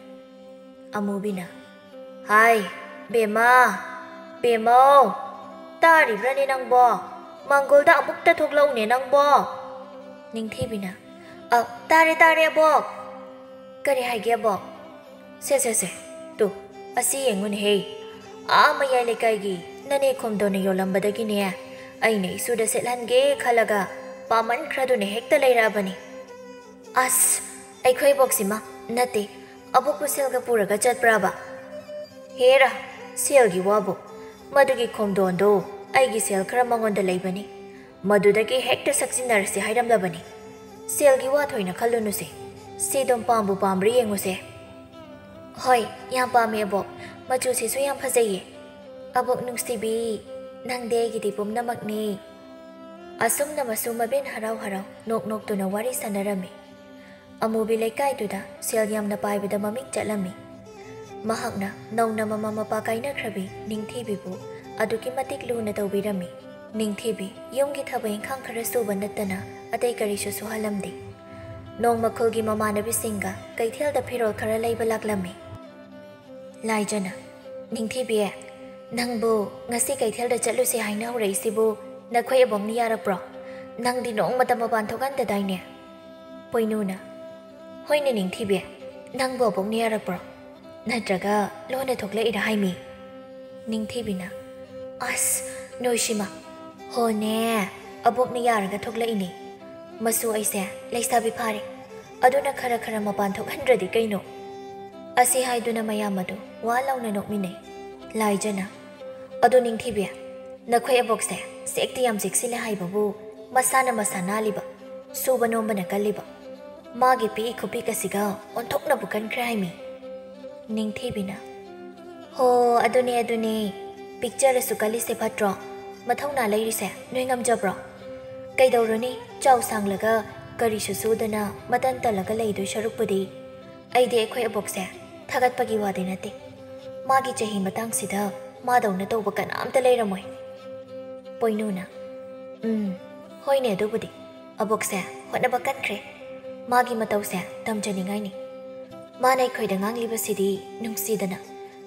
ꯑꯃꯨꯕꯤꯅ, "ꯍꯥꯏ, ꯕꯦꯝꯃ, ꯕꯦꯝꯃꯧ, ꯇꯥꯔꯤꯕ꯭ꯔꯅꯦ ꯅꯪꯕꯣ? ꯃꯪꯒꯣꯜꯗ ꯑꯃꯨꯛꯇ ꯊꯣꯛꯂꯛꯎꯅꯦ ꯅꯪꯕꯣ!" ꯅꯤꯡꯊꯤꯕꯤꯅ, "ꯑ, ꯇꯥꯔꯦ, ꯇꯥꯔꯦ, ꯑꯕꯣꯛ!" "ꯀꯔꯤ ꯍꯥꯏꯒꯦ, ꯑꯕꯣꯛ?" "ꯁꯦ, ꯁꯦ, ꯁꯦ, ꯇꯨ, ꯑꯁꯤ ꯌꯦꯡꯉꯨꯅꯦꯍꯦ꯫ ꯑꯥ ꯃꯌꯥꯏ ꯂꯩꯀꯥꯏꯒꯤ ꯅꯅꯦ ꯈꯣꯝꯗꯣꯟꯅ ꯌꯣꯜꯂꯝꯕꯗꯒꯤꯅꯦ, ꯑꯩꯅ ꯏꯁꯨꯗ ꯁꯦꯠꯍꯟꯒꯦ ꯈꯜꯂꯒ ꯄꯥꯝꯃꯟꯈ꯭ꯔꯗꯨꯅ ꯍꯦꯛꯇ ꯂꯩꯔꯛꯑꯕꯅꯤ꯫ ꯑꯁ, ꯑꯩꯈꯣꯏ ꯑꯕꯣꯛꯁꯤꯃ ꯅꯠꯇꯦ, ꯑꯕꯣꯛꯄꯨ ꯁꯦꯜꯒ ꯄꯨꯔꯒ ꯆꯠꯄ꯭ꯔꯥꯕ? ꯍꯦꯔꯥ, ꯁꯦꯜꯒꯤ ꯋꯥꯕꯨ, ꯃꯗꯨꯒꯤ ꯈꯣꯝꯗꯣꯟꯗꯣ ꯑꯩꯒꯤ ꯁꯦꯜ ꯈꯔ ꯃꯉꯣꯟꯗ ꯂꯩꯕꯅꯤ, ꯃꯗꯨꯗꯒꯤ ꯍꯦꯛꯇ ꯁꯛꯆꯤꯟꯅꯔꯁꯤ ꯍꯥꯏꯔꯝꯂꯕꯅꯤ꯫ ꯁꯦꯜꯒꯤ ꯋꯥ ꯊꯣꯏꯅ ꯈꯜꯂꯨꯅꯨꯁꯦ, ꯁꯤ ꯑꯗꯨꯝ ꯄꯥꯝꯕꯨ ꯄꯥꯝꯕ꯭ꯔꯥ ꯌꯦꯡꯉꯨꯁꯦ꯫" "ꯍꯣꯏ, ꯌꯥꯝ ꯄꯥꯝꯃꯦ ꯑꯕꯣꯛ, ꯃꯆꯨꯁꯤꯁꯨ ꯌꯥꯝ ꯐꯖꯩꯌꯦ꯫ ꯑꯕꯣꯛ ꯅꯨꯡꯁꯤꯕꯤ, ꯅꯪꯗꯤ ꯑꯩꯒꯤꯗꯤ ꯄꯨꯝꯅꯃꯛꯅꯤ꯫" ꯑꯁꯨꯝꯅ ꯃꯁꯨ ꯃꯕꯦꯟ ꯍꯔꯥꯎ ꯍꯔꯥꯎ ꯅꯣꯛ ꯅꯣꯛꯇꯨꯅ ꯋꯥꯔꯤ ꯁꯥꯟꯅꯔꯝꯃꯤ꯫ ꯑꯃꯨꯕꯤ ꯂꯩꯀꯥꯏꯗꯨꯗ ꯁꯦꯜ ꯌꯥꯝꯅ ꯄꯥꯏꯕꯗ ꯃꯃꯤꯡ ꯆꯠꯂꯝꯃꯤ꯫ ꯃꯍꯥꯛꯅ ꯅꯧꯅ ꯃꯃꯥ ꯃꯄꯥ ꯀꯥꯏꯅꯈ꯭ꯔꯕꯤ ꯅꯤꯡꯊꯤꯕꯤꯕꯨ ꯑꯗꯨꯛꯀꯤ ꯃꯇꯤꯛ ꯂꯨꯅ ꯇꯧꯕꯤꯔꯝꯃꯤ꯫ ꯅꯤꯡꯊꯤꯕꯤ ꯌꯨꯝꯒꯤ ꯊꯕꯛ ꯏꯪꯈꯥꯡ ꯈꯔ ꯁꯨꯕ ꯅꯠꯇꯅ ꯑꯇꯩ ꯀꯔꯤꯁꯨ ꯁꯨꯍꯜꯂꯝꯗꯦ꯫ ꯅꯣꯡꯃ ꯈꯨꯜꯒꯤ ꯃꯃꯥꯟꯅꯕꯤꯁꯤꯡꯒ ꯀꯩꯊꯦꯜꯗ ꯐꯤꯔꯣꯜ ꯈꯔ ꯂꯩꯕ ꯂꯥꯛꯂꯝꯃꯤ꯫ ꯂꯥꯏꯖꯅ, "ꯅꯤꯡꯊꯤꯕꯤ, ꯅꯪꯕꯨ ꯉꯁꯤ ꯀꯩꯊꯦꯜꯗ ꯆꯠꯂꯨꯁꯦ ꯍꯥꯏꯅ ꯍꯧꯔꯛꯏꯁꯤꯕꯨ ꯅꯈꯣꯏ ꯑꯕꯣꯛꯅ ꯌꯥꯔꯛꯄ꯭ꯔꯣ? ꯅꯪꯗꯤ ꯅꯣꯡꯃꯇ ꯃꯄꯥꯟ ꯊꯣꯛꯍꯟꯗꯗꯥꯏꯅꯦ?" ꯄꯣꯏꯅꯨꯅ, "ꯍꯣꯏꯅꯦ ꯅꯤꯡꯊꯤꯕꯤ, ꯅꯪꯕꯨ ꯑꯕꯣꯛꯅ ꯌꯥꯔꯛꯄ꯭ꯔꯣ? ꯅꯠꯇ꯭ꯔꯒ ꯂꯣꯟꯅ ꯊꯣꯛꯂꯛꯏꯔꯥ ꯍꯥꯏꯃꯤ?" ꯅꯤꯡꯊꯤꯕꯤꯅ, "ꯑꯁ, ꯅꯣꯏꯁꯤꯃ! ꯍꯣꯅꯦ, ꯑꯕꯣꯛꯅ ꯌꯥꯔꯒ ꯊꯣꯛꯂꯛꯏꯅꯦ꯫ ꯃꯁꯨ ꯑꯩꯁꯦ ꯂꯩꯁꯥꯕꯤ ꯐꯥꯔꯦ, ꯑꯗꯨꯅ ꯈꯔ ꯈꯔ ꯃꯄꯥꯟ ꯊꯣꯛꯍꯟꯗ꯭ꯔꯗꯤ ꯀꯩꯅꯣ?" ꯑꯁꯤ ꯍꯥꯏꯗꯨꯅ ꯃꯌꯥꯝ ꯑꯗꯨ ꯋꯥ ꯂꯥꯎꯅ ꯅꯣꯛꯃꯤꯟꯅꯩ꯫ ꯂꯥꯏꯖꯅ, "ꯑꯗꯨ ꯅꯤꯡꯊꯤꯕꯤ, ꯅꯈꯣꯏ ꯑꯕꯣꯛꯁꯦ ꯆꯦꯛꯇꯤ ꯌꯥꯝ ꯆꯦꯛꯁꯤꯜꯂꯦ ꯍꯥꯏꯕꯕꯨ ꯃꯁꯥꯅ ꯃꯁꯥ ꯅꯥꯜꯂꯤꯕ, ꯁꯨꯕ ꯅꯣꯝꯕꯅ ꯀꯜꯂꯤꯕ, ꯃꯥꯒꯤ ꯄꯤꯛꯏ ꯈꯨꯄꯤꯛ ꯑꯁꯤꯒ ꯑꯣꯟꯊꯣꯛꯅꯕꯨ ꯀꯟꯈ꯭ꯔꯦ ꯍꯥꯏꯃꯤ꯫" ꯅꯤꯡꯊꯤꯕꯤꯅ, "ꯍꯣ, ꯑꯗꯨꯅꯦ, ꯑꯗꯨꯅꯦ, ꯄꯤꯛꯆꯔꯁꯨ ꯀꯜꯂꯤꯁꯦ ꯐꯠꯇ꯭ꯔꯣ? ꯃꯊꯧꯅꯥ ꯂꯩꯔꯤꯁꯦ ꯅꯣꯏ ꯉꯝꯖꯕ꯭ꯔꯣ? ꯀꯩꯗꯧꯔꯨꯅꯤ, ꯆꯥꯎ ꯁꯥꯡꯂꯒ ꯀꯔꯤꯁꯨ ꯁꯨꯗꯅ ꯃꯇꯟ ꯇꯜꯂꯒ ꯂꯩꯗꯣꯏ ꯁꯔꯨꯛꯄꯨꯗꯤ꯫ ꯑꯩꯗꯤ ꯑꯩꯈꯣꯏ ꯑꯕꯣꯛꯁꯦ ꯊꯥꯒꯠꯄꯒꯤ ꯋꯥꯗꯤ ꯅꯠꯇꯦ, ꯃꯥꯒꯤ ꯆꯍꯤ ꯃꯇꯥꯡꯁꯤꯗ ꯃꯥꯗꯧꯅ ꯇꯧꯕ ꯀꯅꯥꯝꯇ ꯂꯩꯔꯝꯃꯣꯏ꯫ ꯄꯣꯏꯅꯨꯅ, "ꯎꯝ, ꯍꯣꯏꯅꯦ, ꯑꯗꯨꯕꯨꯗꯤ꯫ ꯑꯕꯣꯛꯁꯦ ꯍꯣꯠꯅꯕ ꯀꯟꯈ꯭ꯔꯦ꯫ ꯃꯥꯒꯤ ꯃꯇꯧꯁꯦ ꯇꯝꯖꯅꯤꯡꯉꯥꯏꯅꯤ꯫ ꯃꯥꯅ ꯑꯩꯈꯣꯏꯗ ꯉꯥꯡꯂꯤꯕꯁꯤꯗꯤ ꯅꯨꯡꯁꯤꯗꯅ,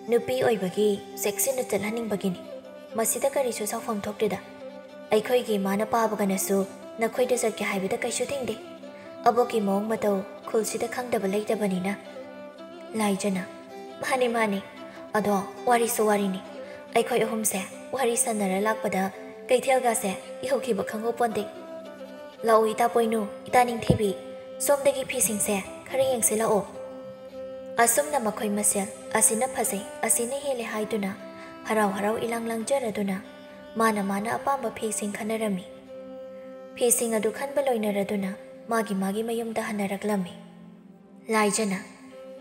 ꯅꯨꯄꯤ ꯑꯣꯏꯕꯒꯤ ꯆꯦꯛꯁꯤꯟꯅ ꯆꯠꯍꯟꯅꯤꯡꯕꯒꯤꯅꯤ꯫ ꯃꯁꯤꯗ ꯀꯔꯤꯁꯨ ꯁꯥꯎꯐꯝ ꯊꯣꯛꯇꯦꯗ꯫ ꯑꯩꯈꯣꯏꯒꯤ ꯏꯃꯥꯅ ꯄꯥꯕꯒꯅꯁꯨ ꯅꯈꯣꯏꯗ ꯆꯠꯀꯦ ꯍꯥꯏꯕꯗ ꯀꯩꯁꯨ ꯊꯤꯡꯗꯦ꯫ ꯑꯕꯣꯛꯀꯤ ꯃꯑꯣꯡ ꯃꯇꯧ ꯈꯨꯜꯁꯤꯗ ꯈꯪꯗꯕ ꯂꯩꯇꯕꯅꯤꯅ꯫" ꯂꯥꯏꯖꯅ, "ꯃꯥꯅꯤ, ꯃꯥꯅꯤ꯫ ꯑꯗꯣ ꯋꯥꯔꯤꯁꯨ ꯋꯥꯔꯤꯅꯤ꯫ ꯑꯩꯈꯣꯏ ꯑꯍꯨꯝꯁꯦ ꯋꯥꯔꯤ ꯁꯥꯟꯅꯔ ꯂꯥꯛꯄꯗ ꯀꯩꯊꯦꯜꯒꯁꯦ ꯌꯧꯈꯤꯕ ꯈꯪꯍꯧꯄꯣꯟꯇꯦ꯫ ꯂꯥꯛꯑꯣ, ꯏꯇꯥ ꯄꯣꯏꯅꯨ, ꯏꯇꯥ ꯅꯤꯡꯊꯤꯕꯤ, ꯁꯣꯝꯗꯒꯤ ꯐꯤꯁꯤꯡꯁꯦ ꯈꯔ ꯌꯦꯡꯁꯤ ꯂꯥꯛꯑꯣ꯫" ꯑꯁꯨꯝꯅ ꯃꯈꯣꯏ ꯃꯁꯦꯜ ꯑꯁꯤꯅ ꯐꯖꯩ, ꯑꯁꯤꯅ ꯍꯦꯜꯂꯦ ꯍꯥꯏꯗꯨꯅ ꯍꯔꯥꯎ ꯍꯔꯥꯎ ꯏꯂꯥꯡ ꯂꯥꯡꯖꯔꯗꯨꯅ ꯃꯥꯅ ꯃꯥꯅ ꯑꯄꯥꯝꯕ ꯐꯤꯁꯤꯡ ꯈꯟꯅꯔꯝꯃꯤ꯫ ꯐꯤꯁꯤꯡ ꯑꯗꯨ ꯈꯟꯕ ꯂꯣꯏꯅꯔꯗꯨꯅ ꯃꯥꯒꯤ ꯃꯥꯒꯤ ꯃꯌꯨꯝꯗ ꯍꯟꯅꯔꯛꯂꯝꯃꯤ꯫ ꯂꯥꯏꯖꯅ,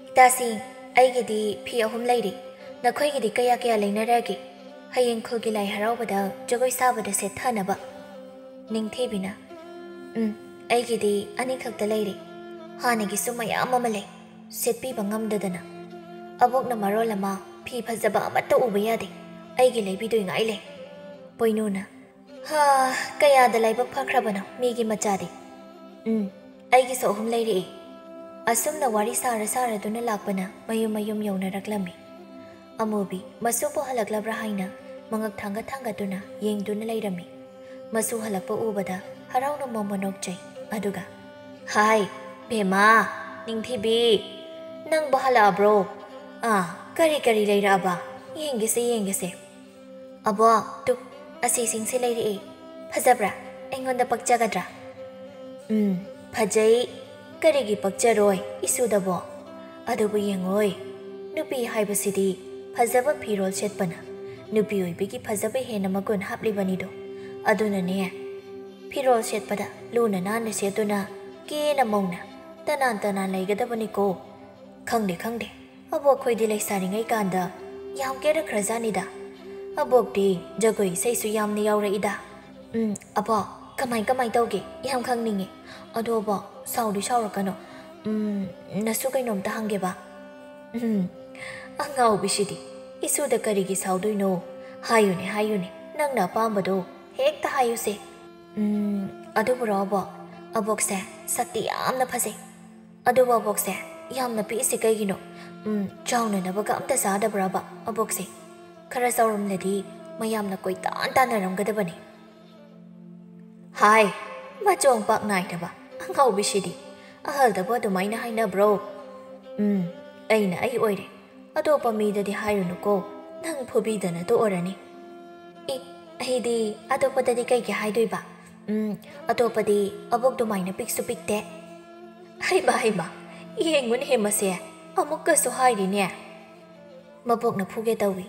"ꯏꯇꯥꯁꯤꯡ, ꯑꯩꯒꯤꯗꯤ ꯐꯤ ꯑꯍꯨꯝ ꯂꯩꯔꯤ꯫ ꯅꯈꯣꯏꯒꯤꯗꯤ ꯀꯌꯥ ꯀꯌꯥ ꯂꯩꯅꯔꯒꯦ? ꯍꯌꯦꯡ ꯈꯨꯜꯒꯤ ꯂꯥꯏ ꯍꯔꯥꯎꯕꯗ ꯖꯒꯣꯏ ꯁꯥꯕꯗ ꯁꯦꯠꯊꯅꯕ꯫" ꯅꯤꯡꯊꯤꯕꯤꯅ, "ꯎꯝ, ꯑꯩꯒꯤꯗꯤ ꯑꯅꯤꯈꯛꯇ ꯂꯩꯔꯤ꯫ ꯍꯥꯟꯅꯒꯤꯁꯨ ꯃꯌꯥꯝ ꯑꯃ ꯂꯩ, ꯁꯦꯠꯄꯤꯕ ꯉꯝꯗꯗꯅ꯫ ꯑꯕꯣꯛꯅ ꯃꯔꯣꯜ ꯑꯃ ꯐꯤ ꯐꯖꯕ ꯑꯃꯠꯇ ꯎꯕ ꯌꯥꯗꯦ꯫ ꯑꯩꯒꯤ ꯂꯩꯕꯤꯗꯣꯏꯉꯥꯏ ꯂꯩ꯫" ꯄꯣꯏꯅꯨꯅ, "ꯍꯥ, ꯀꯌꯥꯗ ꯂꯥꯏꯕꯛ ꯐꯈ꯭ꯔꯕꯅꯣ ꯃꯤꯒꯤ ꯃꯆꯥꯗꯤ꯫ ꯎꯝ, ꯑꯩꯒꯤꯁꯨ ꯑꯍꯨꯝ ꯂꯩꯔꯛꯏ꯫" ꯑꯁꯨꯝꯅ ꯋꯥꯔꯤ ꯁꯥꯔ ꯁꯥꯔꯗꯨꯅ ꯂꯥꯛꯄꯅ ꯃꯌꯨꯝ ꯃꯌꯨꯝ ꯌꯧꯅꯔꯛꯂꯝꯃꯤ꯫ ꯑꯃꯨꯕꯤ ꯃꯁꯨꯕꯨ ꯍꯜꯂꯛꯂꯕ꯭ꯔꯥ ꯍꯥꯏꯅ ꯃꯉꯛ ꯊꯥꯡꯒꯠ ꯊꯥꯡꯒꯠꯇꯨꯅ ꯌꯦꯡꯗꯨꯅ ꯂꯩꯔꯝꯃꯤ꯫ ꯃꯁꯨ ꯍꯜꯂꯛꯄ ꯎꯕꯗ ꯍꯔꯥꯎꯅ ꯃꯣꯃꯣ ꯅꯣꯛꯆꯩ꯫ ꯑꯗꯨꯒ, "ꯍꯥꯏ, ꯕꯦꯝꯃ, ꯅꯤꯡꯊꯤꯕꯤ, ꯅꯪꯕꯨ ꯍꯜꯂꯛꯑꯕ꯭ꯔꯣ? ꯑꯥ, ꯀꯔꯤ ꯀꯔꯤ ꯂꯩꯔꯛꯑꯕ? ꯌꯦꯡꯒꯦꯁꯦ, ꯌꯦꯡꯒꯦꯁꯦ꯫" "ꯑꯕꯣꯛ, ꯇꯨ, ꯑꯁꯤꯁꯤꯡꯁꯦ ꯂꯩꯔꯛꯑꯦ꯫ ꯐꯖꯕ꯭ꯔꯥ? ꯑꯩꯉꯣꯟꯗ ꯄꯛꯆꯒꯗ꯭ꯔꯥ?" "ꯎꯝ, ꯐꯖꯩ꯫ ꯀꯔꯤꯒꯤ ꯄꯛꯆꯔꯣꯏ ꯏꯁꯨꯗꯕꯣ? ꯑꯗꯨꯕꯨ ꯌꯦꯡꯉꯣꯏ, ꯅꯨꯄꯤ ꯍꯥꯏꯕꯁꯤꯗꯤ ꯐꯖꯕ ꯐꯤꯔꯣꯜ ꯁꯦꯠꯄꯅ ꯅꯨꯄꯤ ꯑꯣꯏꯕꯒꯤ ꯐꯖꯕ ꯍꯦꯟꯅ ꯃꯒꯨꯟ ꯍꯥꯞꯂꯤꯕꯅꯤꯗꯣ꯫ ꯑꯗꯨꯅꯅꯦ, ꯐꯤꯔꯣꯜ ꯁꯦꯠꯄꯗ ꯂꯨꯅ ꯅꯥꯟꯅ ꯁꯦꯠꯇꯨꯅ ꯀꯦꯅ ꯃꯧꯅ ꯇꯅꯥꯟ ꯇꯅꯥꯟ ꯂꯩꯒꯗꯕꯅꯤꯀꯣ꯫ ꯈꯪꯗꯦ, ꯈꯪꯗꯦ, ꯑꯕꯣꯛꯈꯣꯏꯗꯤ ꯂꯩꯁꯥꯔꯤꯉꯩ ꯀꯥꯟꯗ ꯌꯥꯝ ꯀꯦꯔꯛꯈ꯭ꯔꯖꯥꯠꯅꯤꯗ꯫ ꯑꯕꯣꯛꯇꯤ ꯖꯒꯣꯏ ꯏꯁꯩꯁꯨ ꯌꯥꯝꯅ ꯌꯥꯎꯔꯛꯏꯗ꯫" "ꯎꯝ, ꯑꯕꯣꯛ, ꯀꯃꯥꯏ ꯀꯃꯥꯏ ꯇꯧꯒꯦ? ꯌꯥꯝ ꯈꯪꯅꯤꯡꯉꯦ꯫ ꯑꯗꯣ ꯑꯕꯣꯛ, ꯁꯥꯎꯗꯤ ꯁꯥꯎꯔꯛꯀꯅꯣ꯫ ꯎꯝ, ꯅꯁꯨ ꯀꯩꯅꯣꯝꯇ ꯍꯪꯒꯦꯕ?" "ꯎꯝ, ꯑꯉꯥꯎꯕꯤꯁꯤꯗꯤ, ꯏꯁꯨꯗ ꯀꯔꯤꯒꯤ ꯁꯥꯎꯗꯣꯏꯅꯣ? ꯍꯥꯏꯌꯨꯅꯦ, ꯍꯥꯏꯌꯨꯅꯦ, ꯅꯪꯅ ꯑꯄꯥꯝꯕꯗꯣ ꯍꯦꯛꯇ ꯍꯥꯏꯌꯨꯁꯦ꯫ ꯎꯝ, ꯑꯗꯨꯕꯨꯔꯣ ꯑꯕꯣꯛ? ꯑꯕꯣꯛꯁꯦ ꯁꯛꯇꯤ ꯌꯥꯝꯅ ꯐꯖꯩ꯫ ꯑꯗꯨꯕꯨ ꯑꯕꯣꯛꯁꯦ ꯌꯥꯝꯅ ꯄꯤꯛꯏꯁꯦ ꯀꯩꯒꯤꯅꯣ? ꯎꯝ, ꯆꯥꯎꯅꯅꯕꯒ ꯑꯝꯇ ꯆꯥꯗꯕ꯭ꯔꯕ ꯑꯕꯣꯛꯁꯦ? ꯈꯔ ꯆꯥꯎꯔꯝꯂꯗꯤ ꯃꯌꯥꯝꯅ ꯀꯣꯏꯇꯥꯟ ꯇꯥꯟꯅꯔꯝꯒꯗꯕꯅꯤ꯫ ꯍꯥꯏ, ꯃꯆꯣꯡ ꯄꯥꯛ ꯅꯥꯏꯗꯕ ꯑꯉꯥꯎꯕꯤꯁꯤꯗꯤ꯫ ꯑꯍꯜꯗꯕꯨ ꯑꯗꯨꯃꯥꯏꯅ ꯍꯥꯏꯅꯕ꯭ꯔꯣ? ꯎꯝ, ꯑꯩꯅ ꯑꯩ ꯑꯣꯏꯔꯦ꯫ ꯑꯇꯣꯞꯄ ꯃꯤꯗꯗꯤ ꯍꯥꯏꯔꯨꯅꯨꯀꯣ, ꯅꯪ ꯐꯨꯕꯤꯗꯅ ꯇꯣꯛꯑꯔꯅꯤ꯫ ꯏ, ꯑꯩꯗꯤ ꯑꯇꯣꯞꯄꯗꯗꯤ ꯀꯩꯒꯤ ꯍꯥꯏꯗꯣꯏꯕ? ꯎꯝ, ꯑꯇꯣꯞꯄꯗꯤ ꯑꯕꯣꯛ ꯑꯗꯨꯃꯥꯏꯅ ꯄꯤꯛꯁꯨ ꯄꯤꯛꯇꯦ꯫ ꯍꯩꯃ, ꯍꯩꯃ, ꯌꯦꯡꯉꯨꯅꯦꯍꯦ ꯃꯁꯦ, ꯑꯃꯨꯛꯀꯁꯨ ꯍꯥꯏꯔꯤꯅꯦ꯫ ꯃꯕꯣꯛꯅ ꯐꯨꯒꯦ ꯇꯧꯏ꯫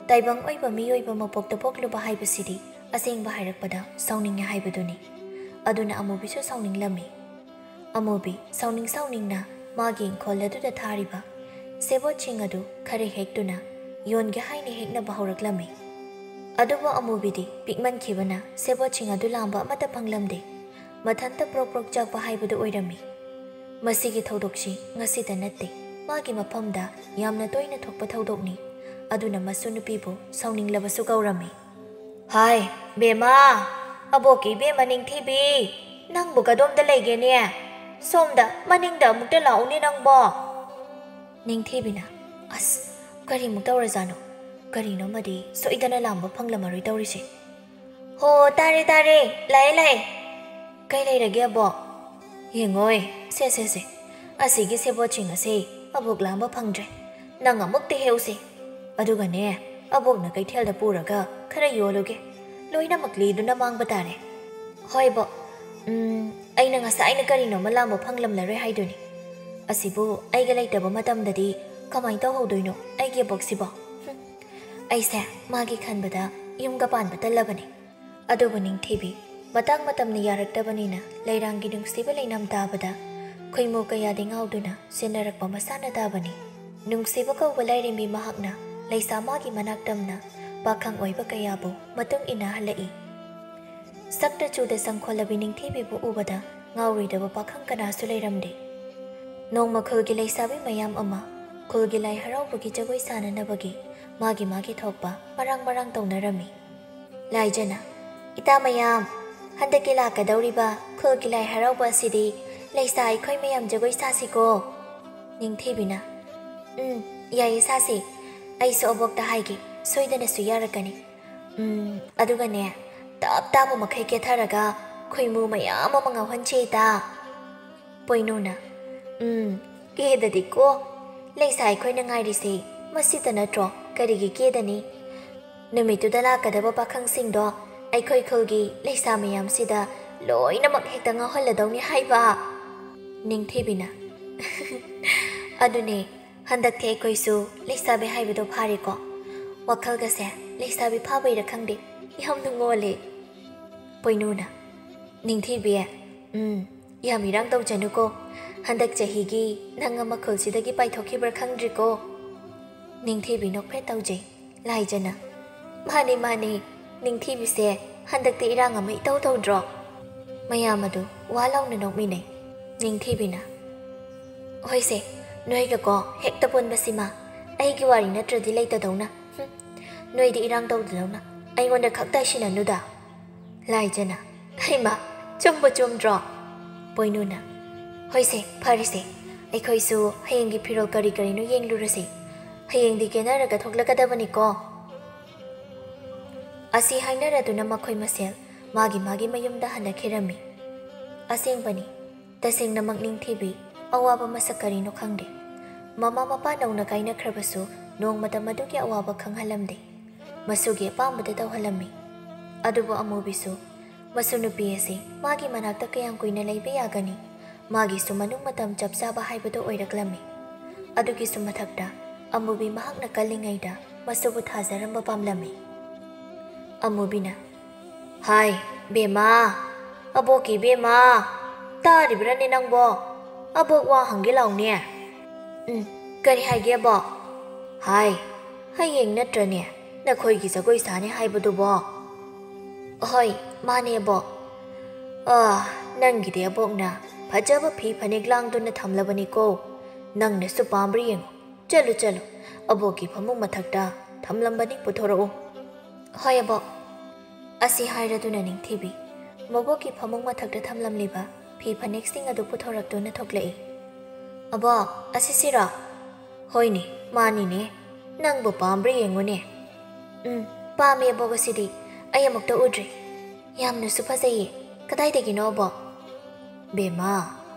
ꯇꯥꯏꯕꯪ ꯑꯣꯏꯕ ꯃꯤꯑꯣꯏꯕ ꯃꯄꯣꯛꯇ ꯄꯣꯛꯂꯨꯕ ꯍꯥꯏꯕꯁꯤꯗꯤ ꯑꯁꯦꯡꯕ ꯍꯥꯏꯔꯛꯄꯗ ꯁꯥꯎꯅꯤꯡꯉꯦ ꯍꯥꯏꯕꯗꯨꯅꯤ꯫ ꯑꯗꯨꯅ ꯑꯃꯨꯕꯤꯁꯨ ꯁꯥꯎꯅꯤꯡꯂꯝꯃꯤ꯫ ꯑꯃꯨꯕꯤ ꯁꯥꯎꯅꯤꯡ ꯁꯥꯎꯅꯤꯡꯅ ꯃꯥꯒꯤ ꯏꯪꯈꯣꯜ ꯑꯗꯨꯗ ꯊꯥꯔꯤꯕ ꯁꯦꯕꯣꯠꯁꯤꯡ ꯑꯗꯨ ꯈꯔ ꯍꯦꯛꯇꯨꯅ ꯌꯣꯟꯒꯦ ꯍꯥꯏꯅ ꯍꯦꯛꯅꯕ ꯍꯧꯔꯛꯂꯝꯃꯤ꯫ ꯑꯗꯨꯕꯨ ꯑꯃꯨꯕꯤꯗꯤ ꯄꯤꯛꯃꯟꯈꯤꯕꯅ ꯁꯦꯕꯣꯠꯁꯤꯡ ꯑꯗꯨ ꯂꯥꯝꯕ ꯑꯃꯠꯇ ꯐꯪꯂꯝꯗꯦ꯫ ꯃꯊꯟꯇ ꯄ꯭ꯔꯣꯛ ꯄ꯭ꯔꯣꯛ ꯆꯥꯛꯄ ꯍꯥꯏꯕꯗꯨ ꯑꯣꯏꯔꯝꯃꯤ꯫ ꯃꯁꯤꯒꯤ ꯊꯧꯗꯣꯛꯁꯤ ꯉꯁꯤꯗ ꯅꯠꯇꯦ, ꯃꯥꯒꯤ ꯃꯐꯝꯗ ꯌꯥꯝꯅ ꯇꯣꯏꯅ ꯊꯣꯛꯄ ꯊꯧꯗꯣꯛꯅꯤ꯫ ꯑꯗꯨꯅ ꯃꯁꯨ ꯅꯨꯄꯤꯕꯨ ꯁꯥꯎꯅꯤꯡꯂꯕꯁꯨ ꯀꯧꯔꯝꯃꯤ꯫ ꯍꯥꯏ, ꯕꯦꯝꯃ, ꯑꯕꯣꯛꯀꯤ ꯏꯕꯦꯝꯃ ꯅꯤꯡꯊꯤꯕꯤ, ꯅꯪꯕꯨ ꯀꯗꯣꯝꯗ ꯂꯩꯒꯦꯅꯦ? ꯁꯣꯝꯗ ꯃꯅꯤꯡꯗ ꯑꯃꯨꯛꯇ ꯂꯥꯛꯎꯅꯦ ꯅꯪꯕꯣ꯫ ꯅꯤꯡꯊꯤꯕꯤꯅ, ꯑꯁ, ꯀꯔꯤꯃꯨꯛ ꯇꯧꯔꯖꯥꯠꯅꯣ? ꯀꯔꯤꯅꯣꯃꯗꯤ ꯁꯣꯏꯗꯅ ꯂꯥꯝꯕ ꯐꯪꯂꯝꯃꯔꯣꯏ ꯇꯧꯔꯤꯁꯦ꯫ ꯍꯣ, ꯇꯥꯔꯦ, ꯇꯥꯔꯦ, ꯂꯥꯛꯑꯦ, ꯂꯥꯛꯑꯦ꯫ ꯀꯩ ꯂꯩꯔꯒꯦ, ꯑꯕꯣꯛ? ꯌꯦꯡꯉꯣꯏ, ꯁꯦ, ꯁꯦ, ꯁꯦ, ꯑꯁꯤꯒꯤ ꯁꯦꯕꯣꯠꯁꯤꯡ ꯑꯁꯤ ꯑꯕꯣꯛ ꯂꯥꯝꯕ ꯐꯪꯗ꯭ꯔꯦ꯫ ꯅꯪ ꯑꯃꯨꯛꯇ ꯍꯦꯛꯎꯁꯦ꯫ ꯑꯗꯨꯒꯅꯦ, ꯑꯕꯣꯛꯅ ꯀꯩꯊꯦꯜꯗ ꯄꯨꯔꯒ ꯈꯔ ꯌꯣꯜꯂꯨꯒꯦ꯫ ꯂꯣꯏꯅꯃꯛ ꯂꯤꯗꯨꯅ ꯃꯥꯡꯕ ꯇꯥꯔꯦ꯫ ꯍꯣꯏ, ꯕꯣꯛ꯫ ꯎꯝ, ꯑꯩꯅ ꯉꯁꯥꯏꯅ ꯀꯔꯤꯅꯣꯃ ꯂꯥꯝꯕ ꯐꯪꯂꯝꯂꯔꯣꯏ ꯍꯥꯏꯗꯨꯅꯤ꯫ ꯑꯁꯤꯕꯨ ꯑꯩꯒ ꯂꯩꯇꯕ ꯃꯇꯝꯗꯗꯤ ꯀꯃꯥꯏ ꯇꯧꯍꯧꯗꯣꯏꯅꯣ ꯑꯩꯒꯤ ꯑꯕꯣꯛꯁꯤꯕꯣ? ꯍꯨꯝ꯫ ꯑꯩꯁꯦ ꯃꯥꯒꯤ ꯈꯟꯕꯗ ꯌꯨꯝꯒ ꯄꯥꯟꯕ ꯇꯜꯂꯕꯅꯤ꯫ ꯑꯗꯨꯕꯨ ꯅꯤꯡꯊꯤꯕꯤ, ꯃꯇꯥꯡ ꯃꯇꯝꯅ ꯌꯥꯔꯛꯇꯕꯅꯤꯅ ꯂꯩꯔꯥꯡꯒꯤ ꯅꯨꯡꯁꯤꯕ ꯂꯩꯅꯝ ꯇꯥꯕꯗ ꯈꯣꯏꯃꯨ ꯀꯌꯥꯗꯤ ꯉꯥꯎꯗꯨꯅ ꯁꯤꯟꯅꯔꯛꯄ ꯃꯁꯥꯅ ꯇꯥꯕꯅꯤ꯫ ꯅꯨꯡꯁꯤꯕ ꯀꯧꯕ ꯂꯥꯏꯔꯦꯝꯕꯤ ꯃꯍꯥꯛꯅ ꯂꯩꯁꯥ ꯃꯥꯒꯤ ꯃꯅꯥꯛ ꯇꯝꯅ ꯄꯥꯈꯪ ꯑꯣꯏꯕ ꯀꯌꯥꯕꯨ ꯃꯇꯨꯡ ꯏꯟꯅꯍꯜꯂꯛꯏ꯫ ꯁꯛꯇ ꯆꯨꯗ ꯆꯪꯈꯣꯜꯂꯕꯤ ꯅꯤꯡꯊꯤꯕꯤꯕꯨ ꯎꯕꯗ ꯉꯥꯎꯔꯣꯏꯗꯕ ꯄꯥꯈꯪ ꯀꯅꯥꯁꯨ ꯂꯩꯔꯝꯗꯦ꯫ ꯅꯣꯡꯃ ꯈꯨꯜꯒꯤ ꯂꯩꯁꯥꯕꯤ ꯃꯌꯥꯝ ꯑꯃ ꯈꯨꯜꯒꯤ ꯂꯥꯏ ꯍꯔꯥꯎꯕꯒꯤ ꯖꯒꯣꯏ ꯁꯥꯅꯅꯕꯒꯤ ꯃꯥꯒꯤ ꯃꯥꯒꯤ ꯊꯣꯛꯄ ꯃꯔꯥꯡ ꯃꯔꯥꯡ ꯇꯧꯅꯔꯝꯃꯤ꯫ ꯂꯥꯏꯖꯅ, ꯏꯇꯥ ꯃꯌꯥꯝ, ꯍꯟꯗꯛꯀꯤ ꯂꯥꯛꯀꯗꯧꯔꯤꯕ ꯈꯨꯜꯒꯤ ꯂꯥꯏ ꯍꯔꯥꯎꯕ ꯑꯁꯤꯗꯤ ꯂꯩꯁꯥ ꯑꯩꯈꯣꯏ ꯃꯌꯥꯝ ꯖꯒꯣꯏ ꯁꯥꯁꯤꯀꯣ꯫ ꯅꯤꯡꯊꯤꯕꯤꯅ, "ꯎꯝ, ꯌꯥꯏꯌꯦ, ꯁꯥꯁꯤ꯫ ꯑꯩꯁꯨ ꯑꯕꯣꯛꯇ ꯍꯥꯏꯒꯦ, ꯁꯣꯏꯗꯅꯁꯨ ꯌꯥꯔꯛꯀꯅꯤ꯫ ꯎꯝ, ꯑꯗꯨꯒꯅꯦ, ꯇꯞ ꯇꯥꯕ ꯃꯈꯩ ꯀꯦꯊꯔꯒ ꯈꯣꯏꯃꯨ ꯃꯌꯥꯝ ꯑꯃ ꯉꯥꯎꯍꯟꯁꯦ, ꯏꯇꯥ꯫" ꯄꯣꯏꯅꯨꯅ, "ꯎꯝ, ꯀꯦꯗꯗꯤꯀꯣ꯫ ꯂꯩꯁꯥ ꯑꯩꯈꯣꯏꯅ ꯉꯥꯏꯔꯤꯁꯦ ꯃꯁꯤꯇ ꯅꯠꯇ꯭ꯔꯣ? ꯀꯔꯤꯒꯤ ꯀꯦꯗꯅꯤ? ꯅꯨꯃꯤꯠꯇꯨꯗ ꯂꯥꯛꯀꯗꯕ ꯄꯥꯈꯪꯁꯤꯡꯗꯣ ꯑꯩꯈꯣꯏ ꯈꯨꯜꯒꯤ ꯂꯩꯁꯥ ꯃꯌꯥꯝꯁꯤꯗ ꯂꯣꯏꯅꯃꯛ ꯍꯦꯛꯇ ꯉꯥꯎꯍꯜꯂꯗꯧꯅꯤ ꯍꯥꯏꯕ꯫" ꯅꯤꯡꯊꯤꯕꯤꯅ, "ꯑꯗꯨꯅꯦ, ꯍꯟꯗꯛꯇꯤ ꯑꯩꯈꯣꯏꯁꯨ ꯂꯩꯁꯥꯕꯤ ꯍꯥꯏꯕꯗꯣ ꯐꯥꯔꯦꯀꯣ꯫ ꯋꯥꯈꯜꯒꯁꯦ ꯂꯩꯁꯥꯕꯤ ꯐꯥꯕꯩꯔ ꯈꯪꯗꯦ, ꯌꯥꯝ ꯅꯨꯡꯉꯣꯜꯂꯦ꯫" ꯄꯣꯏꯅꯨꯅ, "ꯅꯤꯡꯊꯤꯕꯤ, ꯎꯝ, ꯌꯥꯝ ꯏꯔꯥꯡ ꯇꯧꯖꯅꯨꯀꯣ꯫ ꯍꯟꯗꯛ ꯆꯍꯤꯒꯤ ꯅꯪ ꯑꯃ ꯈꯨꯜꯁꯤꯗꯒꯤ ꯄꯥꯏꯊꯣꯛꯈꯤꯕ꯭ꯔꯥ ꯈꯪꯗ꯭ꯔꯤꯀꯣ꯫" ꯅꯤꯡꯊꯤꯕꯤ ꯅꯣꯛꯐꯦꯠ ꯇꯧꯖꯩ꯫ ꯂꯥꯏꯖꯅ, "ꯃꯥꯅꯦ, ꯃꯥꯅꯦ, ꯅꯤꯡꯊꯤꯕꯤꯁꯦ ꯍꯟꯗꯛꯇꯤ ꯏꯔꯥꯡ ꯑꯃ ꯏꯇꯧ ꯇꯧꯗ꯭ꯔꯣ?" ꯃꯌꯥꯝ ꯑꯗꯨ ꯋꯥ ꯂꯥꯎꯅ ꯅꯣꯛꯃꯤꯟꯅꯩ꯫ ꯅꯤꯡꯊꯤꯕꯤꯅ, "ꯍꯣꯏꯁꯦ, ꯅꯣꯏꯒꯀꯣ ꯍꯦꯛꯇ ꯄꯨꯟꯕꯁꯤꯃ ꯑꯩꯒꯤ ꯋꯥꯔꯤ ꯅꯠꯇ꯭ꯔꯗꯤ ꯂꯩꯇꯗꯧꯅ꯫ ꯍꯨꯝ, ꯅꯣꯏꯗꯤ ꯏꯔꯥꯡ ꯇꯧꯗꯗꯧꯅ ꯑꯩꯉꯣꯟꯗ ꯈꯛ ꯇꯥꯏꯁꯤꯟꯅꯅꯨꯗ꯫" ꯂꯥꯏꯖꯅ, "ꯍꯩꯃ, ꯆꯨꯝꯕꯨ ꯆꯨꯝꯗ꯭ꯔꯣ?" ꯄꯣꯏꯅꯨꯅ, "ꯍꯣꯏꯁꯦ, ꯐꯔꯦꯁꯦ, ꯑꯩꯈꯣꯏꯁꯨ ꯍꯌꯦꯡꯒꯤ ꯐꯤꯔꯣꯜ ꯀꯔꯤ ꯀꯔꯤꯅꯣ ꯌꯦꯡꯂꯨꯔꯁꯦ꯫ ꯍꯌꯦꯡꯗꯤ ꯀꯦꯅꯔꯒ ꯊꯣꯛꯂꯛꯀꯗꯕꯅꯤꯀꯣ꯫" ꯑꯁꯤ ꯍꯥꯏꯅꯔꯗꯨꯅ ꯃꯈꯣꯏ ꯃꯁꯦꯜ ꯃꯥꯒꯤ ꯃꯥꯒꯤ ꯃꯌꯨꯝꯗ ꯍꯟꯅꯈꯤꯔꯝꯃꯤ꯫ ꯑꯁꯦꯡꯕꯅꯤ, ꯇꯁꯦꯡꯅꯃꯛ ꯅꯤꯡꯊꯤꯕꯤ ꯑꯋꯥꯕ ꯃꯁꯛ ꯀꯔꯤꯅꯣ ꯈꯪꯗꯦ꯫ ꯃꯃꯥ ꯃꯄꯥ ꯅꯧꯅ ꯀꯥꯏꯅꯈ꯭ꯔꯕꯁꯨ ꯅꯣꯡꯃꯇ ꯃꯗꯨꯒꯤ ꯑꯋꯥꯕ ꯈꯪꯍꯜꯂꯝꯗꯦ꯫ ꯃꯁꯨꯒꯤ ꯑꯄꯥꯝꯕꯗ ꯇꯧꯍꯜꯂꯝꯃꯤ꯫ ꯑꯗꯨꯕꯨ ꯑꯃꯨꯕꯤꯁꯨ ꯃꯁꯨ ꯅꯨꯄꯤ ꯑꯁꯤ ꯃꯥꯒꯤ ꯃꯅꯥꯛꯇ ꯀꯌꯥꯝ ꯀꯨꯏꯅ ꯂꯩꯕ ꯌꯥꯒꯅꯤ? ꯃꯥꯒꯤꯁꯨ ꯃꯅꯨꯡ ꯃꯇꯝ ꯆꯞ ꯆꯥꯕ ꯍꯥꯏꯕꯗꯨ ꯑꯣꯏꯔꯛꯂꯝꯃꯤ꯫ ꯑꯗꯨꯒꯤꯁꯨ ꯃꯊꯛꯇ ꯑꯃꯨꯕꯤ ꯃꯍꯥꯛꯅ ꯀꯜꯂꯤꯉꯩꯗ ꯃꯁꯨꯕꯨ ꯊꯥꯖꯔꯝꯕ ꯄꯥꯝꯂꯝꯃꯤ꯫ ꯑꯃꯨꯕꯤꯅ, "ꯍꯥꯏ, ꯕꯦꯝꯃ, ꯑꯕꯣꯛꯀꯤ ꯕꯦꯝꯃ, ꯇꯥꯔꯤꯕ꯭ꯔꯥꯅꯦ ꯅꯪꯕꯣ? ꯑꯕꯣꯛ ꯋꯥ ꯍꯪꯒꯦ ꯂꯥꯎꯅꯦ꯫" "ꯎꯝ, ꯀꯔꯤ ꯍꯥꯏꯒꯦ ꯑꯕꯣꯛ?" "ꯍꯥꯏ, ꯍꯌꯦꯡ ꯅꯠꯇ꯭ꯔꯅꯦ ꯅꯈꯣꯏꯒꯤ ꯖꯒꯣꯏ ꯁꯥꯅꯤ ꯍꯥꯏꯕꯗꯨꯕꯣ?" "ꯍꯣꯏ, ꯃꯥꯅꯦ ꯑꯕꯣꯛ꯫" "ꯑꯥ, ꯅꯪꯒꯤꯗꯤ ꯑꯕꯣꯛꯅ ꯐꯖꯕ ꯐꯤ ꯐꯅꯦꯛ ꯂꯥꯡꯗꯨꯅ ꯊꯝꯂꯕꯅꯤꯀꯣ꯫ ꯅꯪꯅꯁꯨ ꯄꯥꯝꯕ꯭ꯔꯥ ꯌꯦꯡꯉꯨ꯫ ꯆꯠꯂꯨ, ꯆꯠꯂꯨ, ꯑꯕꯣꯛꯀꯤ ꯐꯃꯨꯡ ꯃꯊꯛꯇ ꯊꯝꯂꯝꯕꯅꯤ, ꯄꯨꯊꯣꯔꯛꯎ꯫" "ꯍꯣꯏ ꯑꯕꯣꯛ꯫" ꯑꯁꯤ ꯍꯥꯏꯔꯗꯨꯅ ꯅꯤꯡꯊꯤꯕꯤ ꯃꯕꯣꯛꯀꯤ ꯐꯃꯨꯡ ꯃꯊꯛꯇ ꯊꯝꯂꯝꯂꯤꯕ ꯐꯤ ꯐꯅꯦꯛꯁꯤꯡ ꯑꯗꯨ ꯄꯨꯊꯣꯔꯛꯇꯨꯅ ꯊꯣꯛꯂꯛꯏ꯫ "ꯑꯕꯣꯛ, ꯑꯁꯤꯁꯤꯔꯣ?" "ꯍꯣꯏꯅꯦ, ꯃꯥꯅꯤꯅꯦ꯫ ꯅꯪꯕꯨ ꯄꯥꯝꯕ꯭ꯔꯥ ꯌꯦꯡꯉꯨꯅꯦ꯫" "ꯎꯝ, ꯄꯥꯝꯃꯦ ꯑꯕꯣꯛ, ꯑꯁꯤꯗꯤ ꯑꯩ ꯑꯃꯨꯛꯇ ꯎꯗ꯭ꯔꯤ꯫ ꯌꯥꯝꯅꯁꯨ ꯐꯖꯩꯌꯦ꯫ ꯀꯗꯥꯏꯗꯒꯤꯅꯣ ꯑꯕꯣꯛ?" "ꯕꯦꯝꯃ,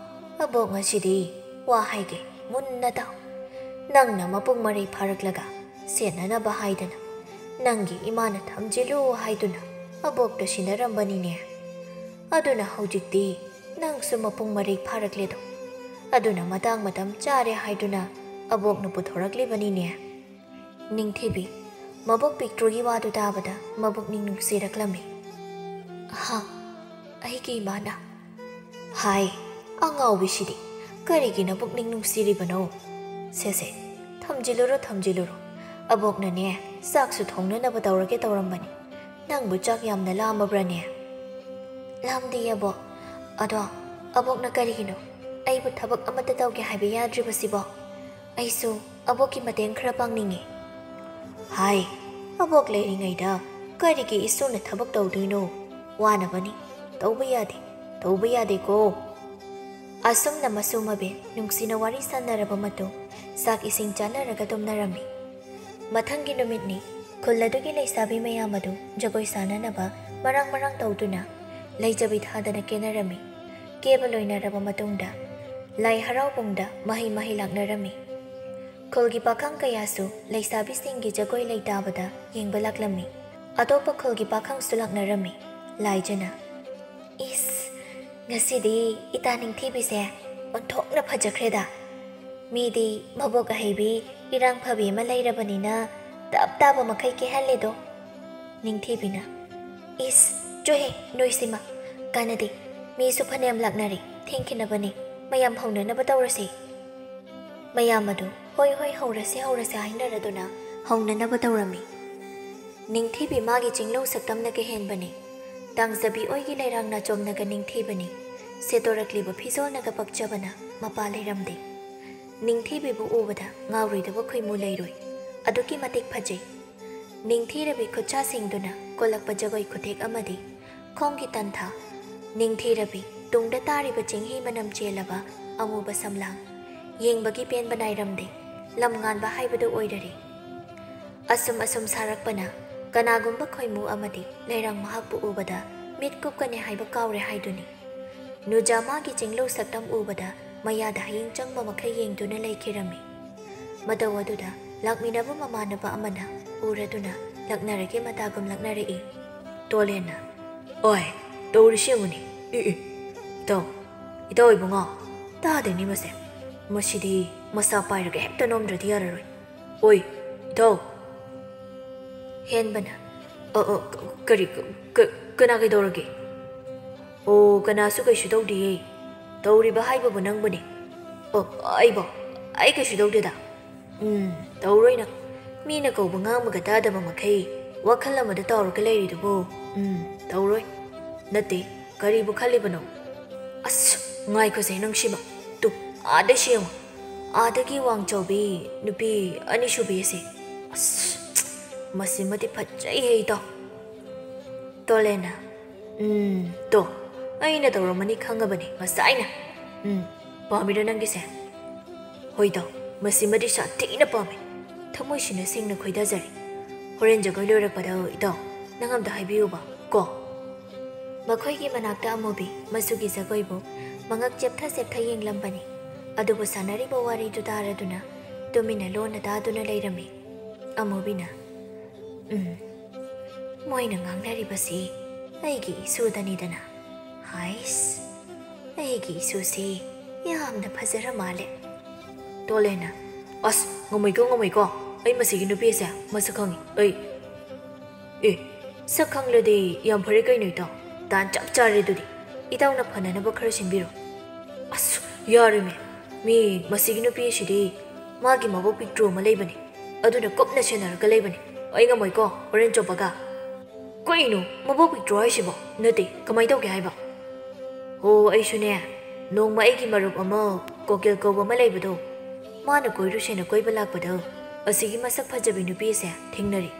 ꯑꯕꯣꯛ ꯉꯁꯤꯗꯤ ꯋꯥ ꯍꯥꯏꯒꯦ, ꯃꯨꯟꯅ ꯇꯥꯎ꯫ ꯅꯪꯅ ꯃꯄꯨꯡ ꯃꯔꯩ ꯐꯥꯔꯛꯂꯒ ꯁꯦꯠꯅꯅꯕ ꯍꯥꯏꯗꯅ ꯅꯪꯒꯤ ꯏꯃꯥꯅ ꯊꯝꯖꯤꯜꯂꯨ ꯍꯥꯏꯗꯨꯅ ꯑꯕꯣꯛꯇ ꯁꯤꯟꯅꯔꯝꯕꯅꯤꯅꯦ꯫ ꯑꯗꯨꯅ ꯍꯧꯖꯤꯛꯇꯤ ꯅꯪꯁꯨ ꯃꯄꯨꯡ ꯃꯔꯩ ꯐꯥꯔꯛꯂꯦꯗꯣ꯫ ꯑꯗꯨꯅ ꯃꯇꯥꯡ ꯃꯇꯝ ꯆꯥꯔꯦ ꯍꯥꯏꯗꯨꯅ ꯑꯕꯣꯛꯅ ꯄꯨꯊꯣꯔꯛꯂꯤꯕꯅꯤꯅꯦ꯫" ꯅꯤꯡꯊꯤꯕꯤ ꯃꯕꯣꯛ ꯄꯤꯛꯇ꯭ꯔꯨꯒꯤ ꯋꯥꯗꯨ ꯇꯥꯕꯗ ꯃꯕꯨꯛꯅꯤꯡ ꯅꯨꯡꯁꯤꯔꯛꯂꯝꯃꯤ꯫ "ꯍꯥ, ꯑꯩꯒꯤ ꯏꯃꯥꯅ?" "ꯍꯥꯏ, ꯑꯉꯥꯎꯕꯤꯁꯤꯗꯤ꯫ ꯀꯔꯤꯒꯤ ꯅꯕꯨꯛꯅꯤꯡ ꯅꯨꯡꯁꯤꯔꯤꯕꯅꯣ? ꯁꯦ ꯁꯦ, ꯊꯝꯖꯤꯜꯂꯨꯔꯣ, ꯊꯝꯖꯤꯜꯂꯨꯔꯣ꯫ ꯑꯕꯣꯛꯅꯅꯦ, ꯆꯥꯛꯁꯨ ꯊꯣꯡꯅꯅꯕ ꯇꯧꯔꯒꯦ ꯇꯧꯔꯝꯕꯅꯤ꯫ ꯅꯪꯕꯨ ꯆꯥꯛ ꯌꯥꯝꯅ ꯂꯥꯝꯃꯕ꯭ꯔꯅꯦ?" "ꯂꯥꯝꯗꯦ ꯑꯕꯣꯛ꯫ ꯑꯗꯣ ꯑꯕꯣꯛꯅ ꯀꯔꯤꯒꯤꯅꯣ ꯑꯩꯕꯨ ꯊꯕꯛ ꯑꯃꯠꯇ ꯇꯧꯒꯦ ꯍꯥꯏꯕ ꯌꯥꯗ꯭ꯔꯤꯕꯁꯤꯕꯣ? ꯑꯩꯁꯨ ꯑꯕꯣꯛꯀꯤ ꯃꯇꯦꯡ ꯈꯔ ꯄꯥꯡꯅꯤꯡꯉꯤ꯫" "ꯍꯥꯏ, ꯑꯕꯣꯛ ꯂꯩꯔꯤꯉꯩꯗ ꯀꯔꯤꯒꯤ ꯏꯁꯨꯅ ꯊꯕꯛ ꯇꯧꯗꯣꯏꯅꯣ? ꯋꯥꯅꯕꯅꯤ꯫ ꯇꯧꯕ ꯌꯥꯗꯦ, ꯇꯧꯕ ꯌꯥꯗꯦꯀꯣ꯫" ꯑꯁꯨꯝꯅ ꯃꯁꯨ ꯃꯕꯦꯟ ꯅꯨꯡꯁꯤꯅ ꯋꯥꯔꯤ ꯁꯥꯟꯅꯔꯕ ꯃꯇꯨꯡ, ꯆꯥꯛ ꯏꯁꯤꯡ ꯆꯥꯅꯔꯒ ꯇꯨꯝꯅꯔꯝꯃꯤ꯫ ꯃꯊꯪꯒꯤ ꯅꯨꯃꯤꯠꯅꯤ꯫ ꯈꯨꯜ ꯑꯗꯨꯒꯤ ꯂꯩꯁꯥꯕꯤ ꯃꯌꯥꯝ ꯑꯗꯨ ꯖꯒꯣꯏ ꯁꯥꯟꯅꯅꯕ ꯃꯔꯥꯡ ꯃꯔꯥꯡ ꯇꯧꯗꯨꯅ ꯂꯩꯖꯕꯤ ꯊꯥꯗꯅ ꯀꯦꯅꯔꯝꯃꯤ꯫ ꯀꯦꯕ ꯂꯣꯏꯅꯔꯕ ꯃꯇꯨꯡꯗ ꯂꯥꯏ ꯍꯔꯥꯎꯕꯨꯡꯗ ꯃꯍꯩ ꯃꯍꯩ ꯂꯥꯛꯅꯔꯝꯃꯤ꯫ ꯈꯨꯜꯒꯤ ꯄꯥꯈꯪ ꯀꯌꯥꯁꯨ ꯂꯩꯁꯥꯕꯤꯁꯤꯡꯒꯤ ꯖꯒꯣꯏ ꯂꯩꯇꯥꯕꯗ ꯌꯦꯡꯕ ꯂꯥꯛꯂꯝꯃꯤ꯫ ꯑꯇꯣꯞꯄ ꯈꯨꯜꯒꯤ ꯄꯥꯈꯪꯁꯨ ꯂꯥꯛꯅꯔꯝꯃꯤ꯫ ꯂꯥꯏꯖꯅ, "ꯏꯁ, ꯉꯁꯤꯗꯤ ꯏꯇꯥ ꯅꯤꯡꯊꯤꯕꯤꯁꯦ ꯑꯣꯟꯊꯣꯛꯅ ꯐꯖꯈ꯭ꯔꯦꯗ꯫ ꯃꯤꯗꯤ ꯃꯕꯣꯛ ꯑꯍꯩꯕꯤ, ꯏꯔꯥꯡ ꯐꯕꯤ ꯑꯃ ꯂꯩꯔꯕꯅꯤꯅ ꯇꯞ ꯇꯥꯕ ꯃꯈꯩ ꯀꯦꯍꯜꯂꯦꯗꯣ꯫" ꯅꯤꯡꯊꯤꯕꯤꯅ, "ꯏꯁ, ꯆꯣꯍꯦ, ꯅꯣꯏꯁꯤꯃ ꯀꯥꯟꯅꯗꯦ꯫ ꯃꯤꯁꯨ ꯐꯅꯌꯥꯝ ꯂꯥꯛꯅꯔꯦ, ꯊꯦꯡꯈꯤꯅꯕꯅꯤ꯫ ꯃꯌꯥꯝ ꯍꯧꯅꯅꯕ ꯇꯧꯔꯁꯤ꯫" ꯃꯌꯥꯝ ꯑꯗꯨ ꯍꯣꯏ ꯍꯣꯏ, ꯍꯧꯔꯁꯦ ꯍꯧꯔꯁꯦ ꯍꯥꯏꯅꯔꯗꯨꯅ ꯍꯧꯅꯅꯕ ꯇꯧꯔꯝꯃꯤ꯫ ꯅꯤꯡꯊꯤꯕꯤ ꯃꯥꯒꯤ ꯆꯤꯡꯂꯧ ꯁꯛꯇꯝꯅꯒ ꯍꯦꯟꯕꯅꯤ꯫ ꯇꯥꯡꯖꯕꯤ ꯑꯣꯏꯒꯤ ꯂꯩꯔꯥꯡ ꯅꯥꯆꯣꯝꯅꯒ ꯅꯤꯡꯊꯤꯕꯅꯤ꯫ ꯁꯦꯠꯇꯣꯔꯛꯂꯤꯕ ꯐꯤꯖꯣꯜꯅꯒ ꯄꯛꯆꯕꯅ ꯃꯄꯥ ꯂꯩꯔꯝꯗꯦ꯫ ꯅꯤꯡꯊꯤꯕꯤꯕꯨ ꯎꯕꯗ ꯉꯥꯎꯔꯣꯏꯗꯕ ꯈꯣꯏꯃꯨ ꯂꯩꯔꯣꯏ꯫ ꯑꯗꯨꯛꯀꯤ ꯃꯇꯤꯛ ꯐꯖꯩ꯫ ꯅꯤꯡꯊꯤꯔꯕꯤ ꯈꯨꯠꯁꯥꯁꯤꯡꯗꯨꯅ ꯀꯣꯜꯂꯛꯄ ꯖꯒꯣꯏ ꯈꯨꯊꯦꯛ ꯑꯃꯗꯤ ꯈꯣꯡꯒꯤ ꯇꯟꯊꯥ, ꯅꯤꯡꯊꯤꯔꯕꯤ ꯇꯨꯡꯗ ꯇꯥꯔꯤꯕ ꯆꯤꯡꯍꯤ ꯃꯅꯝ ꯆꯦꯜꯂꯕ ꯑꯃꯨꯕ ꯁꯝꯂꯥꯡ, ꯌꯦꯡꯕꯒꯤ ꯄꯦꯟꯕ ꯅꯥꯏꯔꯝꯗꯦ꯫ ꯂꯝ ꯉꯥꯟꯕ ꯍꯥꯏꯕꯗꯨ ꯑꯣꯏꯔꯔꯦ꯫ ꯑꯁꯨꯝ ꯑꯁꯨꯝ ꯁꯥꯔꯛꯄꯅ ꯀꯅꯥꯒꯨꯝꯕ ꯈꯣꯏꯃꯨ ꯑꯃꯗꯤ ꯂꯩꯔꯥꯡ ꯃꯍꯥꯛꯄꯨ ꯎꯕꯗ ꯃꯤꯠ ꯀꯨꯞꯀꯅꯤ ꯍꯥꯏꯕ ꯀꯥꯎꯔꯦ ꯍꯥꯏꯗꯨꯅꯤ꯫ ꯅꯨꯖꯥ ꯃꯥꯒꯤ ꯆꯤꯡꯂꯧ ꯁꯛꯇꯝ ꯎꯕꯗ ꯃꯌꯥꯗ ꯍꯌꯤꯡ ꯆꯪꯕ ꯃꯈꯩ ꯌꯦꯡꯗꯨꯅ ꯂꯩꯈꯤꯔꯝꯃꯤ꯫ ꯃꯇꯧ ꯑꯗꯨꯗ ꯂꯥꯛꯃꯤꯟꯅꯕ ꯃꯃꯥꯟꯅꯕ ꯑꯃꯅ ꯎꯔꯗꯨꯅ ꯂꯛꯅꯔꯒꯦ ꯃꯇꯥꯒꯨꯝ ꯂꯛꯅꯔꯛꯏ꯫ ꯇꯣꯂꯦꯟꯅ, "ꯑꯣꯏ, ꯇꯧꯔꯤꯁꯤ ꯌꯦꯡꯉꯨꯅꯦ꯫ ꯏ, ꯏ, ꯏꯇꯥꯎ, ꯏꯇꯥꯎ ꯏꯕꯨꯡꯉꯣ, ꯇꯥꯗꯦꯅꯦ ꯃꯁꯦ꯫ ꯃꯁꯤꯗꯤ ꯃꯁꯥ ꯄꯥꯏꯔꯒ ꯍꯦꯛꯇ ꯅꯣꯝꯗ꯭ꯔꯗꯤ ꯌꯥꯔꯔꯣꯏ꯫ ꯑꯣꯏ, ꯏꯇꯥꯎ!" ꯍꯦꯟꯕꯅ, "ꯑ, ꯑ, ꯀ-, ꯀꯔꯤ, ꯀ-, ꯀ-, ꯀꯅꯥ ꯀꯩꯗꯧꯔꯒꯦ?" "ꯑꯣ, ꯀꯅꯥꯁꯨ ꯀꯩꯁꯨ ꯇꯧꯗꯤꯌꯦ꯫ ꯇꯧꯔꯤꯕ ꯍꯥꯏꯕꯕꯨ ꯅꯪꯕꯨꯅꯦ꯫" "ꯑꯣ, ꯑꯩꯕꯣ? ꯑꯩ ꯀꯩꯁꯨ ꯇꯧꯗꯦꯗ꯫" "ꯎꯝ, ꯇꯧꯔꯣꯏ ꯅꯪ꯫ ꯃꯤꯅ ꯀꯧꯕ ꯉꯥꯡꯕꯒ ꯇꯥꯗꯕ ꯃꯈꯩ ꯋꯥꯈꯜ ꯑꯃꯗ ꯇꯥꯎꯔꯒ ꯂꯩꯔꯤꯗꯨꯕꯨ꯫ ꯎꯝ, ꯇꯧꯔꯣꯏ꯫ ꯅꯠꯇꯦ, ꯀꯔꯤꯕꯨ ꯈꯜꯂꯤꯕꯅꯣ?" "ꯑꯁ, ꯉꯥꯏꯈꯣꯁꯦ ꯅꯪꯁꯤꯃ꯫ ꯇꯨ, ꯑꯥꯗꯁꯨ ꯌꯦꯡꯉꯨ꯫ ꯑꯥꯗꯒꯤ ꯋꯥꯡ ꯆꯥꯎꯕꯤ ꯅꯨꯄꯤ ꯑꯅꯤꯁꯨꯕꯤ ꯑꯁꯦ꯫ ꯑꯁ, ꯃꯁꯤꯃꯗꯤ ꯐꯖꯩꯍꯦ ꯏꯇꯥꯎ꯫" ꯇꯣꯂꯦꯟꯅ, "ꯎꯝ, ꯇꯣ, ꯑꯩꯅ ꯇꯧꯔꯝꯃꯅꯤ ꯈꯪꯉꯕꯅꯤ ꯉꯁꯥꯏꯅ꯫ ꯎꯝ, ꯄꯥꯝꯃꯤꯔꯣ ꯅꯪꯒꯤꯁꯦ?" "ꯍꯣꯏ ꯏꯇꯥꯎ, ꯃꯁꯤꯃꯗꯤ ꯁꯥꯊꯤꯅ ꯄꯥꯝꯃꯤ꯫ ꯊꯃꯣꯏꯁꯤꯅ ꯁꯦꯡꯅ ꯈꯣꯏꯗꯥꯖꯔꯤ꯫ ꯍꯣꯔꯦꯟ ꯖꯒꯣꯏ ꯂꯣꯏꯔꯛꯄꯗ ꯏꯇꯥꯎ, ꯅꯪ ꯑꯝꯇ ꯍꯥꯏꯕꯤꯌꯨꯕ ꯀꯣ꯫" ꯃꯈꯣꯏꯒꯤ ꯃꯅꯥꯛꯇ ꯑꯃꯨꯕꯤ ꯃꯆꯨꯒꯤ ꯖꯒꯣꯏꯕꯨ ꯃꯉꯛ ꯆꯦꯞꯊ ꯆꯦꯞꯊ ꯌꯦꯡꯂꯝꯕꯅꯤ꯫ ꯑꯗꯨꯕꯨ ꯁꯥꯟꯅꯔꯤꯕ ꯋꯥꯔꯤꯗꯨ ꯇꯥꯔꯗꯨꯅ ꯇꯨꯃꯤꯟꯅ ꯂꯣꯟꯅ ꯇꯥꯗꯨꯅ ꯂꯩꯔꯝꯃꯤ꯫ ꯑꯃꯨꯕꯤꯅ, "ꯎꯝ, ꯃꯣꯏꯅ ꯉꯥꯡꯅꯔꯤꯕꯁꯤ ꯑꯩꯒꯤ ꯏꯁꯨꯗꯅꯤꯗꯅ꯫ ꯍꯥꯏꯁ, ꯑꯩꯒꯤ ꯏꯁꯨꯁꯤ ꯌꯥꯝꯅ ꯐꯖꯔ ꯃꯥꯜꯂꯦ꯫" ꯇꯣꯂꯦꯟꯅ, "ꯑꯁ, ꯉꯝꯃꯣꯏꯀꯣ, ꯉꯝꯃꯣꯏꯀꯣ꯫ ꯑꯩ ꯃꯁꯤꯒꯤ ꯅꯨꯄꯤꯁꯦ ꯃꯁꯛ ꯈꯪꯉꯤ꯫ ꯑꯩ, ꯑꯦ, ꯁꯛ ꯈꯪꯂꯗꯤ ꯌꯥꯝ ꯐꯔꯦ ꯀꯩꯅꯣ ꯏꯇꯥꯎ꯫ ꯇꯥꯟ ꯆꯞ ꯆꯥꯔꯦ ꯑꯗꯨꯗꯤ꯫ ꯏꯇꯥꯎꯅ ꯐꯅꯅꯕ ꯈꯔ ꯁꯤꯟꯕꯤꯔꯣ꯫" "ꯑꯁ, ꯌꯥꯔꯣꯏꯃꯦ꯫ ꯃꯤ ꯃꯁꯤꯒꯤ ꯅꯨꯄꯤꯁꯤꯗꯤ ꯃꯥꯒꯤ ꯃꯕꯣꯛ ꯄꯤꯛꯇ꯭ꯔꯨ ꯑꯃ ꯂꯩꯕꯅꯤ꯫ ꯑꯗꯨꯅ ꯀꯨꯞꯅ ꯁꯦꯟꯅꯔꯒ ꯂꯩꯕꯅꯤ꯫ ꯑꯩ ꯉꯝꯃꯣꯏꯀꯣ, ꯍꯣꯔꯦꯟ ꯆꯣꯞꯄꯒ꯫" "ꯀꯩꯅꯣ, ꯃꯕꯣꯛ ꯄꯤꯛꯇ꯭ꯔꯨ ꯍꯥꯏꯁꯤꯕꯣ? ꯅꯠꯇꯦ, ꯀꯃꯥꯏ ꯇꯧꯒꯦ ꯍꯥꯏꯕ?" "ꯑꯣ, ꯑꯩꯁꯨꯅꯦ, ꯅꯣꯡꯃ ꯑꯩꯒꯤ ꯃꯔꯨꯞ ꯑꯃ ꯀꯣꯀꯤꯜ ꯀꯧꯕ ꯑꯃ ꯂꯩꯕꯗꯣ, ꯃꯥꯅ ꯀꯣꯏꯔꯨꯁꯦꯅ ꯀꯣꯏꯕ ꯂꯥꯛꯄꯗ ꯑꯁꯤꯒꯤ ꯃꯁꯛ ꯐꯖꯕꯤ ꯅꯨꯄꯤꯁꯦ ꯊꯦꯡꯅꯔꯤ꯫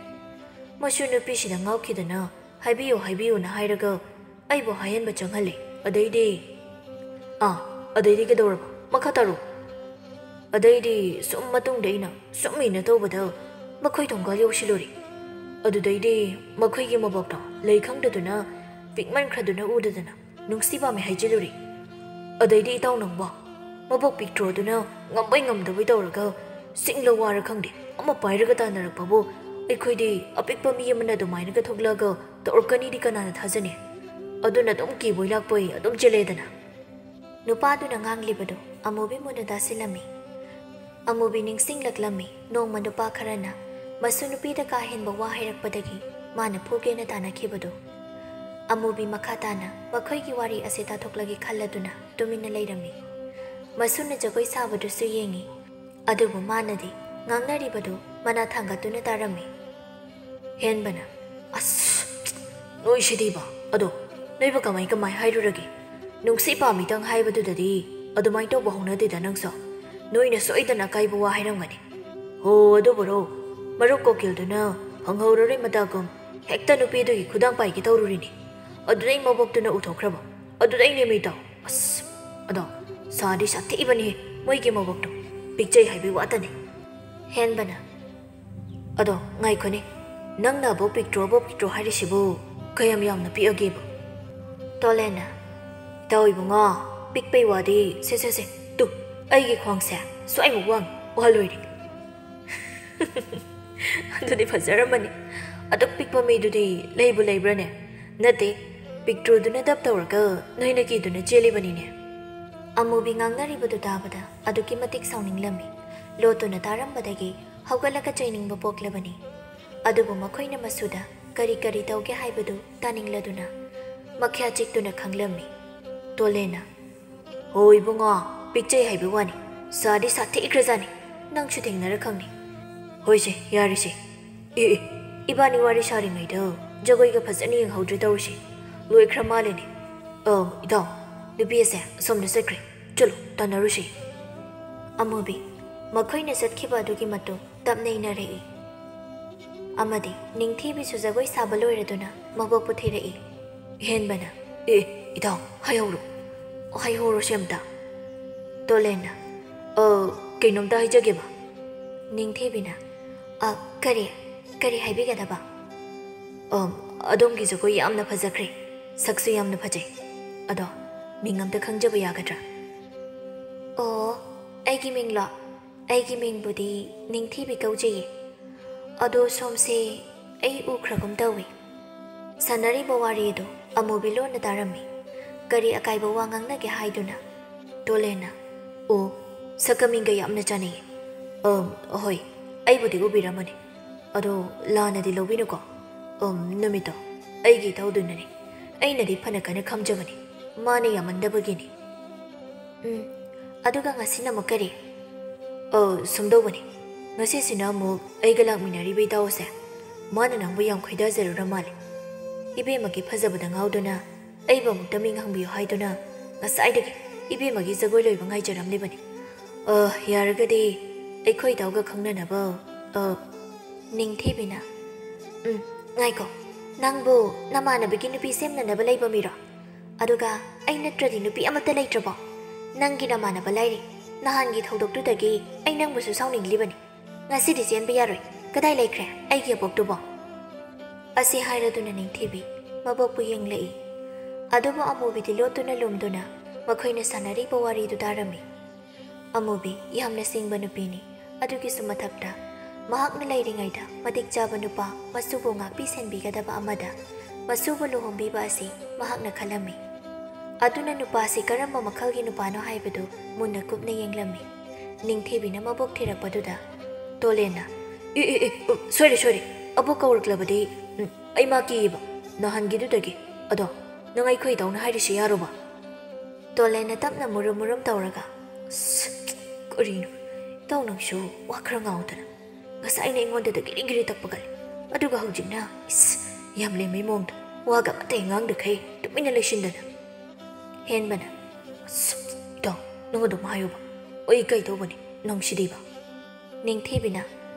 ꯃꯁꯨ ꯅꯨꯄꯤꯁꯤꯗ ꯉꯥꯎꯈꯤꯗꯅ "ꯍꯥꯏꯕꯤꯌꯨ, ꯍꯥꯏꯕꯤꯌꯨꯅ" ꯍꯥꯏꯔꯒ ꯑꯩꯕꯨ ꯍꯥꯏꯍꯟꯕ ꯆꯪꯍꯜꯂꯦ꯫ ꯑꯗꯩꯗꯤ, "ꯑꯥ, ꯑꯗꯩꯗꯤ ꯀꯩꯗꯧꯔꯕ? ꯃꯈꯥ ꯇꯥꯔꯣ꯫" ꯑꯗꯩꯗꯤ ꯁꯨꯝ ꯃꯇꯨꯡꯗ ꯑꯩꯅ ꯁꯨꯝ ꯏꯟꯅ ꯇꯧꯕꯗ ꯃꯈꯣꯏ ꯊꯣꯡꯒꯥꯜ ꯌꯧꯁꯤꯜꯂꯨꯔꯦ꯫ ꯑꯗꯨꯗꯩꯗꯤ ꯃꯈꯣꯏꯒꯤ ꯃꯕꯣꯛꯇꯣ ꯂꯩ ꯈꯪꯗꯗꯨꯅ ꯄꯤꯛꯃꯟꯈ꯭ꯔꯗꯨꯅ ꯎꯗꯗꯅ ꯅꯨꯡꯁꯤ ꯄꯥꯝꯃꯦ ꯍꯥꯏꯖꯤꯜꯂꯨꯔꯦ꯫ ꯑꯗꯩꯗꯤ ꯏꯇꯥꯎ ꯅꯪꯕꯣ, ꯃꯕꯣꯛ ꯄꯤꯛꯇ꯭ꯔꯣꯗꯨꯅ ꯉꯝꯕꯩ ꯉꯝꯗꯕꯩ ꯇꯧꯔꯒ ꯁꯤꯡꯂ ꯋꯥꯔ ꯈꯪꯗꯦ ꯑꯃ ꯄꯥꯏꯔꯒ ꯇꯥꯟꯅꯔꯛꯄꯕꯨ ꯑꯩꯈꯣꯏꯗꯤ ꯑꯄꯤꯛꯄ ꯃꯤ ꯑꯃꯅ ꯑꯗꯨꯃꯥꯏꯅꯒ ꯊꯣꯛꯂꯛꯑꯒ ꯇꯧꯔꯛꯀꯅꯤꯗꯤ ꯀꯅꯥꯅ ꯊꯥꯖꯅꯤ? ꯑꯗꯨꯅ ꯑꯗꯨꯝ ꯀꯤꯕꯣꯏ ꯂꯥꯛꯄꯣꯏ ꯑꯗꯨꯝ ꯆꯦꯜꯂꯦꯗꯅ꯫ ꯅꯨꯄꯥꯗꯨꯅ ꯉꯥꯡꯂꯤꯕꯗꯨ ꯑꯃꯨꯕꯤ ꯃꯨꯟꯅ ꯇꯥꯁꯤꯜꯂꯝꯃꯤ꯫ ꯑꯃꯨꯕꯤ ꯅꯤꯡꯁꯤꯡꯂꯛꯂꯝꯃꯤ ꯅꯣꯡꯃ ꯅꯨꯄꯥ ꯈꯔꯅ ꯃꯁꯨ ꯅꯨꯄꯤꯗ ꯀꯥ ꯍꯦꯟꯕ ꯋꯥ ꯍꯥꯏꯔꯛꯄꯗꯒꯤ ꯃꯥꯅ ꯐꯨꯒꯦꯅ ꯇꯥꯟꯅꯈꯤꯕꯗꯨ꯫ ꯑꯃꯨꯕꯤ ꯃꯈꯥ ꯇꯥꯅ ꯃꯈꯣꯏꯒꯤ ꯋꯥꯔꯤ ꯑꯁꯤ ꯇꯥꯊꯣꯛꯂꯒꯦ ꯈꯜꯂꯗꯨꯅ ꯇꯨꯃꯤꯟꯅ ꯂꯩꯔꯝꯃꯤ꯫ ꯃꯁꯨꯅ ꯖꯒꯣꯏ ꯁꯥꯕꯗꯨꯁꯨ ꯌꯦꯡꯉꯤ꯫ ꯑꯗꯨꯕꯨ ꯃꯥꯅꯗꯤ ꯉꯥꯡꯅꯔꯤꯕꯗꯨ ꯃꯅꯥ ꯊꯥꯡꯒꯠꯇꯨꯅ ꯇꯥꯔꯝꯃꯤ꯫ ꯍꯦꯟꯕꯅ, "ꯑꯁ, ꯅꯣꯏꯁꯤꯗꯤꯕ꯫ ꯑꯗꯣ ꯅꯣꯏꯕꯨ ꯀꯃꯥꯏ ꯀꯃꯥꯏ ꯍꯥꯏꯔꯨꯔꯒꯦ? ꯅꯨꯡꯁꯤ ꯄꯥꯝꯃꯤꯇꯪ ꯍꯥꯏꯕꯗꯨꯗꯗꯤ ꯑꯗꯨꯃꯥꯏꯅ ꯇꯧꯕ ꯍꯧꯅꯗꯦꯗ ꯅꯪꯁꯨ꯫ ꯅꯣꯏꯅ ꯁꯣꯏꯗꯅ ꯑꯀꯥꯏꯕ ꯋꯥ ꯍꯥꯏꯔꯝꯒꯅꯤ꯫" "ꯍꯣ, ꯑꯗꯨꯕꯨꯔꯣ? ꯃꯔꯨꯞ ꯀꯣꯀꯤꯜꯗꯨꯅ ꯐꯪꯍꯧꯔꯔꯣꯏ ꯃꯇꯥꯒꯨꯝ ꯍꯦꯛꯇ ꯅꯨꯄꯤꯗꯨꯒꯤ ꯈꯨꯗꯥꯡ ꯄꯥꯏꯒꯦ ꯇꯧꯔꯨꯔꯤꯅꯤ꯫ ꯑꯗꯨꯗꯩ ꯃꯕꯣꯛꯇꯨꯅ ꯎꯊꯣꯛꯈ꯭ꯔꯕ꯫ ꯑꯗꯨꯗꯩꯅꯦ ꯃꯤꯇꯣ꯫ ꯑꯁ, ꯑꯗꯣ ꯁꯥꯗꯤ ꯁꯥꯊꯤꯕꯅꯤꯍꯦ ꯃꯣꯏꯒꯤ ꯃꯕꯣꯛꯇꯣ꯫ ꯄꯤꯛꯆꯩ ꯍꯥꯏꯕꯩ ꯋꯥꯇꯅꯤ꯫" ꯍꯦꯟꯕꯅ, "ꯑꯗꯣ ꯉꯥꯏꯈꯣꯅꯦ, ꯅꯪꯅ ꯑꯕꯣꯛ ꯄꯤꯛꯇ꯭ꯔꯣ, ꯑꯕꯣꯛ ꯄꯤꯛꯇ꯭ꯔꯣ ꯍꯥꯏꯔꯤꯁꯤꯕꯨ ꯀꯌꯥꯝ ꯌꯥꯝꯅ ꯄꯤꯛꯑꯒꯦꯕ?" ꯇꯣꯂꯦꯟꯅ, "ꯏꯇꯥꯎ ꯏꯕꯨꯡꯉꯣ, ꯄꯤꯛꯄꯩ ꯋꯥꯗꯤ, ꯁꯦ, ꯁꯦ, ꯁꯦ, ꯇꯨ, ꯑꯩꯒꯤ ꯈ꯭ꯋꯥꯡꯁꯦ ꯁ꯭ꯋꯥꯏꯃꯨꯛ ꯋꯥꯡꯉꯤ, ꯋꯥ ꯂꯣꯏꯔꯦ꯫" "ꯑꯗꯨꯗꯤ ꯐꯖꯔꯝꯃꯅꯤ꯫ ꯑꯗꯨꯛ ꯄꯤꯛꯄ ꯃꯤꯗꯨꯗꯤ ꯂꯩꯕꯨ ꯂꯩꯕ꯭ꯔꯥꯅꯦ? ꯅꯠꯇꯦ, ꯄꯤꯛꯇ꯭ꯔꯨꯗꯨꯅ ꯗꯞ ꯇꯧꯔꯒ ꯅꯣꯏꯅ ꯀꯤꯗꯨꯅ ꯆꯦꯜꯂꯤꯕꯅꯤꯅꯦ꯫" ꯑꯃꯨꯕꯤ ꯉꯥꯡꯅꯔꯤꯕꯗꯨ ꯇꯥꯕꯗ ꯑꯗꯨꯛꯀꯤ ꯃꯇꯤꯛ ꯁꯥꯎꯅꯤꯡꯂꯝꯃꯤ꯫ ꯂꯣꯠꯇꯨꯅ ꯇꯥꯔꯝꯕꯗꯒꯤ ꯍꯧꯒꯠꯂꯒ ꯆꯩꯅꯤꯡꯕ ꯄꯣꯛꯂꯕꯅꯤ꯫ ꯑꯗꯨꯕꯨ ꯃꯈꯣꯏꯅ ꯃꯁꯨꯗ ꯀꯔꯤ ꯀꯔꯤ ꯇꯧꯒꯦ ꯍꯥꯏꯕꯗꯨ ꯇꯥꯅꯤꯡꯂꯗꯨꯅ ꯃꯈ꯭ꯌꯥ ꯆꯤꯛꯇꯨꯅ ꯈꯪꯂꯝꯃꯤ꯫ ꯇꯣꯂꯦꯟꯅ, "ꯍꯣ ꯏꯕꯨꯡꯉꯣ, ꯄꯤꯛꯆꯩ ꯍꯥꯏꯕ ꯋꯥꯅꯤ, ꯁꯥꯗꯤ ꯁꯥꯊꯤꯈ꯭ꯔꯖꯥꯠꯅꯤ꯫ ꯅꯪꯁꯨ ꯊꯦꯡꯅꯔ ꯈꯪꯅꯤ꯫ ꯍꯣꯏꯁꯦ, ꯌꯥꯔꯦꯁꯦ꯫ ꯑꯦ, ꯑꯦ, ꯏꯕꯥꯅꯤ ꯋꯥꯔꯤ ꯁꯥꯔꯤꯉꯩꯗ ꯖꯒꯣꯏꯒ ꯐꯖꯅ ꯌꯦꯡꯍꯧꯗ꯭ꯔꯦ ꯇꯧꯔꯤꯁꯦ꯫ ꯂꯣꯏꯈ꯭ꯔ ꯃꯥꯜꯂꯦꯅꯦ꯫ ꯑꯧ, ꯏꯇꯥꯎ, ꯅꯨꯄꯤ ꯑꯁꯦ ꯑꯁꯣꯝꯗ ꯆꯠꯈ꯭ꯔꯦ꯫ ꯆꯠꯂꯣ, ꯇꯥꯟꯅꯔꯨꯁꯦ꯫" ꯑꯃꯨꯕꯤ, ꯃꯈꯣꯏꯅ ꯆꯠꯈꯤꯕ ꯑꯗꯨꯒꯤ ꯃꯇꯨꯡ ꯇꯞꯅ ꯏꯟꯅꯔꯛꯏ꯫ ꯑꯃꯗꯤ ꯅꯤꯡꯊꯤꯕꯤꯁꯨ ꯖꯒꯣꯏ ꯁꯥꯕ ꯂꯣꯏꯔꯗꯨꯅ ꯃꯕꯣꯛꯄꯨ ꯊꯤꯔꯛꯏ꯫ ꯍꯦꯟꯕꯅ, "ꯑꯦ, ꯏꯇꯥꯎ, ꯍꯥꯏꯍꯧꯔꯣ, ꯍꯥꯏꯍꯧꯔꯣꯁꯦ ꯑꯝꯇ꯫" ꯇꯣꯂꯦꯟꯅ, "ꯑ, ꯀꯩꯅꯣꯝꯇ ꯍꯥꯏꯖꯒꯦꯕ꯫" ꯅꯤꯡꯊꯤꯕꯤꯅ, "ꯑ, ꯀꯔꯤ? ꯀꯔꯤ ꯍꯥꯏꯕꯤꯒꯗꯕ?" "ꯑ, ꯑꯗꯣꯝꯒꯤ ꯖꯒꯣꯏ ꯌꯥꯝꯅ ꯐꯖꯈ꯭ꯔꯦ, ꯁꯛꯁꯨ ꯌꯥꯝꯅ ꯐꯖꯩ꯫ ꯑꯗꯣ ꯃꯤꯡ ꯑꯝꯇ ꯈꯪꯖꯕ ꯌꯥꯒꯗ꯭ꯔꯥ?" "ꯑꯣ, ꯑꯩꯒꯤ ꯃꯤꯡꯂꯣ? ꯑꯩꯒꯤ ꯃꯤꯡꯕꯨꯗꯤ ꯅꯤꯡꯊꯤꯕꯤ ꯀꯧꯖꯩꯌꯦ꯫ ꯑꯗꯣ ꯁꯣꯝꯁꯦ ꯑꯩ ꯎꯈ꯭ꯔꯒꯨꯝ ꯇꯧꯏ꯫" ꯁꯥꯟꯅꯔꯤꯕ ꯋꯥꯔꯤ ꯑꯗꯨ ꯑꯃꯨꯕꯤ ꯂꯣꯟꯅ ꯇꯥꯔꯝꯃꯤ꯫ ꯀꯔꯤ ꯑꯀꯥꯏꯕ ꯋꯥ ꯉꯥꯡꯅꯒꯦ ꯍꯥꯏꯗꯨꯅ ꯇꯣꯂꯦꯟꯅ, "ꯑꯣ, ꯁꯛꯀ ꯃꯤꯡꯒ ꯌꯥꯝꯅ ꯆꯥꯟꯅꯩꯌꯦ꯫ ꯑꯝ, ꯍꯣꯏ, ꯑꯩꯕꯨꯗꯤ ꯎꯕꯤꯔꯝꯃꯅꯤ꯫ ꯑꯗꯣ ꯂꯥꯟꯅꯗꯤ ꯂꯧꯕꯤꯅꯨꯀꯣ꯫ ꯑꯝ, ꯅꯨꯃꯤꯠꯇꯣ ꯑꯩꯒꯤ ꯏꯇꯥꯎꯗꯨꯅꯅꯤ꯫ ꯑꯩꯅꯗꯤ ꯐꯅ ꯀꯟꯅ ꯈꯥꯝꯖꯕꯅꯤ, ꯃꯥꯅ ꯌꯥꯝꯃꯟꯗꯕꯒꯤꯅꯤ꯫" "ꯎꯝ, ꯑꯗꯨꯒ ꯉꯁꯤꯅ ꯑꯃꯨꯛ ꯀꯔꯤ?" "ꯑ, ꯁꯨꯝꯗꯧꯕꯅꯤ, ꯉꯁꯤꯁꯤꯅ ꯑꯃꯨꯛ ꯑꯩꯒ ꯂꯥꯛꯃꯤꯟꯅꯔꯤꯕ ꯏꯇꯥꯎ ꯑꯁꯦ, ꯃꯥꯅ ꯅꯪꯕꯨ ꯌꯥꯝ ꯈꯣꯏꯗꯥꯖꯔꯨꯔ ꯃꯥꯜꯂꯦ꯫ ꯏꯕꯦꯝꯃꯒꯤ ꯐꯖꯕꯗ ꯉꯥꯎꯗꯨꯅ ꯑꯩꯕꯨ ꯑꯃꯨꯛꯇ ꯃꯤꯡ ꯍꯪꯕꯤꯌꯨ ꯍꯥꯏꯗꯨꯅ ꯉꯁꯥꯏꯗꯒꯤ ꯏꯕꯦꯝꯃꯒꯤ ꯖꯒꯣꯏ ꯂꯣꯏꯕ ꯉꯥꯏꯖꯔꯝꯂꯤꯕꯅꯤ꯫ ꯑ, ꯌꯥꯔꯒꯗꯤ ꯑꯩꯈꯣꯏ ꯏꯇꯥꯎꯒ ꯈꯪꯅꯅꯕ, ꯑ꯫" ꯅꯤꯡꯊꯤꯕꯤꯅ, "ꯎꯝ, ꯉꯥꯏꯈꯣ, ꯅꯪꯕꯨ ꯅꯃꯥꯟꯅꯕꯤꯒꯤ ꯅꯨꯄꯤ ꯁꯦꯝꯅꯅꯕ ꯂꯩꯕ ꯃꯤꯔꯣ? ꯑꯗꯨꯒ ꯑꯩ ꯅꯠꯇ꯭ꯔꯗꯤ ꯅꯨꯄꯤ ꯑꯃꯠꯇ ꯂꯩꯇ꯭ꯔꯕꯣ? ꯅꯪꯒꯤ ꯅꯃꯥꯟꯅꯕ ꯂꯥꯏꯔꯤ, ꯅꯍꯥꯟꯒꯤ ꯊꯧꯗꯣꯛꯇꯨꯗꯒꯤ ꯑꯩ ꯅꯪꯕꯨꯁꯨ ꯁꯥꯎꯅꯤꯡꯂꯤꯕꯅꯤ꯫ ꯉꯁꯤꯗꯤ ꯆꯦꯟꯕ ꯌꯥꯔꯣꯏ꯫ ꯀꯗꯥꯏ ꯂꯩꯈ꯭ꯔꯦ ꯑꯩꯒꯤ ꯑꯕꯣꯛꯇꯨꯕꯣ?" ꯑꯁꯤ ꯍꯥꯏꯔꯗꯨꯅ ꯅꯤꯡꯊꯤꯕꯤ ꯃꯕꯣꯛꯄꯨ ꯌꯦꯡꯂꯛꯏ꯫ ꯑꯗꯨꯕꯨ ꯑꯃꯨꯕꯤꯗꯤ ꯂꯣꯠꯇꯨꯅ ꯂꯨꯝꯗꯨꯅ ꯃꯈꯣꯏꯅ ꯁꯥꯟꯅꯔꯤꯕ ꯋꯥꯔꯤꯗꯨ ꯇꯥꯔꯝꯃꯤ꯫ ꯑꯃꯨꯕꯤ ꯌꯥꯝꯅ ꯁꯤꯡꯕ ꯅꯨꯄꯤꯅꯤ꯫ ꯑꯗꯨꯒꯤꯁꯨ ꯃꯊꯛꯇ, ꯃꯍꯥꯛꯅ ꯂꯩꯔꯤꯉꯩꯗ ꯃꯇꯤꯛ ꯆꯥꯕ ꯅꯨꯄꯥ ꯃꯁꯨꯕꯨ ꯉꯥꯛꯄꯤ ꯁꯦꯟꯕꯤꯒꯗꯕ ꯑꯃꯗ ꯃꯁꯨꯕꯨ ꯂꯨꯍꯣꯡꯕꯤꯕ ꯑꯁꯤ ꯃꯍꯥꯛꯅ ꯈꯜꯂꯝꯃꯤ꯫ ꯑꯗꯨꯅ ꯅꯨꯄꯥꯁꯤ ꯀꯔꯝꯕ ꯃꯈꯜꯒꯤ ꯅꯨꯄꯥꯅꯣ ꯍꯥꯏꯕꯗꯨ ꯃꯨꯟꯅ ꯀꯨꯞꯅ ꯌꯦꯡꯂꯝꯃꯤ꯫ ꯅꯤꯡꯊꯤꯕꯤꯅ ꯃꯕꯣꯛ ꯊꯤꯔꯛꯄꯗꯨꯗ ꯇꯣꯂꯦꯟꯅ, "ꯑꯦ, ꯑꯦ, ꯑꯦ, ꯑ, ꯁꯣꯏꯔꯦ, ꯁꯣꯏꯔꯦ꯫ ꯑꯕꯣꯛ ꯀꯧꯔꯛꯂꯕꯗꯤ, ꯎꯝ, ꯑꯩ ꯃꯥ ꯀꯤꯌꯦꯕ, ꯅꯍꯥꯟꯒꯤꯗꯨꯗꯒꯤ꯫ ꯑꯗꯣ ꯅꯪ ꯑꯩꯈꯣꯏ ꯏꯇꯥꯎꯅ ꯍꯥꯏꯔꯤꯁꯤ ꯌꯥꯔꯣꯕ?" ꯇꯣꯂꯦꯟꯅ ꯇꯞꯅ ꯃꯨꯔꯨꯝ ꯃꯨꯔꯨꯝ ꯇꯧꯔꯒ, "ꯑꯁ, ꯀꯔꯤꯅꯣ? ꯏꯇꯥꯎ ꯅꯪꯁꯨ ꯋꯥ ꯈꯔ ꯉꯥꯡꯉꯨꯗꯅ꯫ ꯉꯁꯥꯏꯅ ꯑꯩꯉꯣꯟꯗ ꯒꯤꯔꯤ ꯒꯤꯔꯤ ꯇꯛꯄ ꯀꯜꯂꯤ꯫ ꯑꯗꯨꯒ ꯍꯧꯖꯤꯛꯅ, ꯏꯁ, ꯌꯥꯝ ꯂꯦꯝꯕꯩ ꯃꯑꯣꯡꯗ ꯋꯥꯒ ꯑꯃꯠꯇ ꯍꯦꯛ ꯉꯥꯡꯗꯈꯩ ꯇꯨꯃꯤꯟꯅ ꯂꯩꯁꯤꯟꯗꯅ꯫" ꯍꯦꯟꯕꯅ, "ꯑꯁ, ꯏꯇꯥꯎ, ꯅꯪ ꯑꯗꯨꯝ ꯍꯥꯏꯌꯨꯕ꯫ ꯑꯩ ꯀꯩ ꯇꯧꯕꯅꯤ ꯅꯪꯁꯤꯗꯤꯕ?" ꯅꯤꯡꯊꯤꯕꯤꯅ,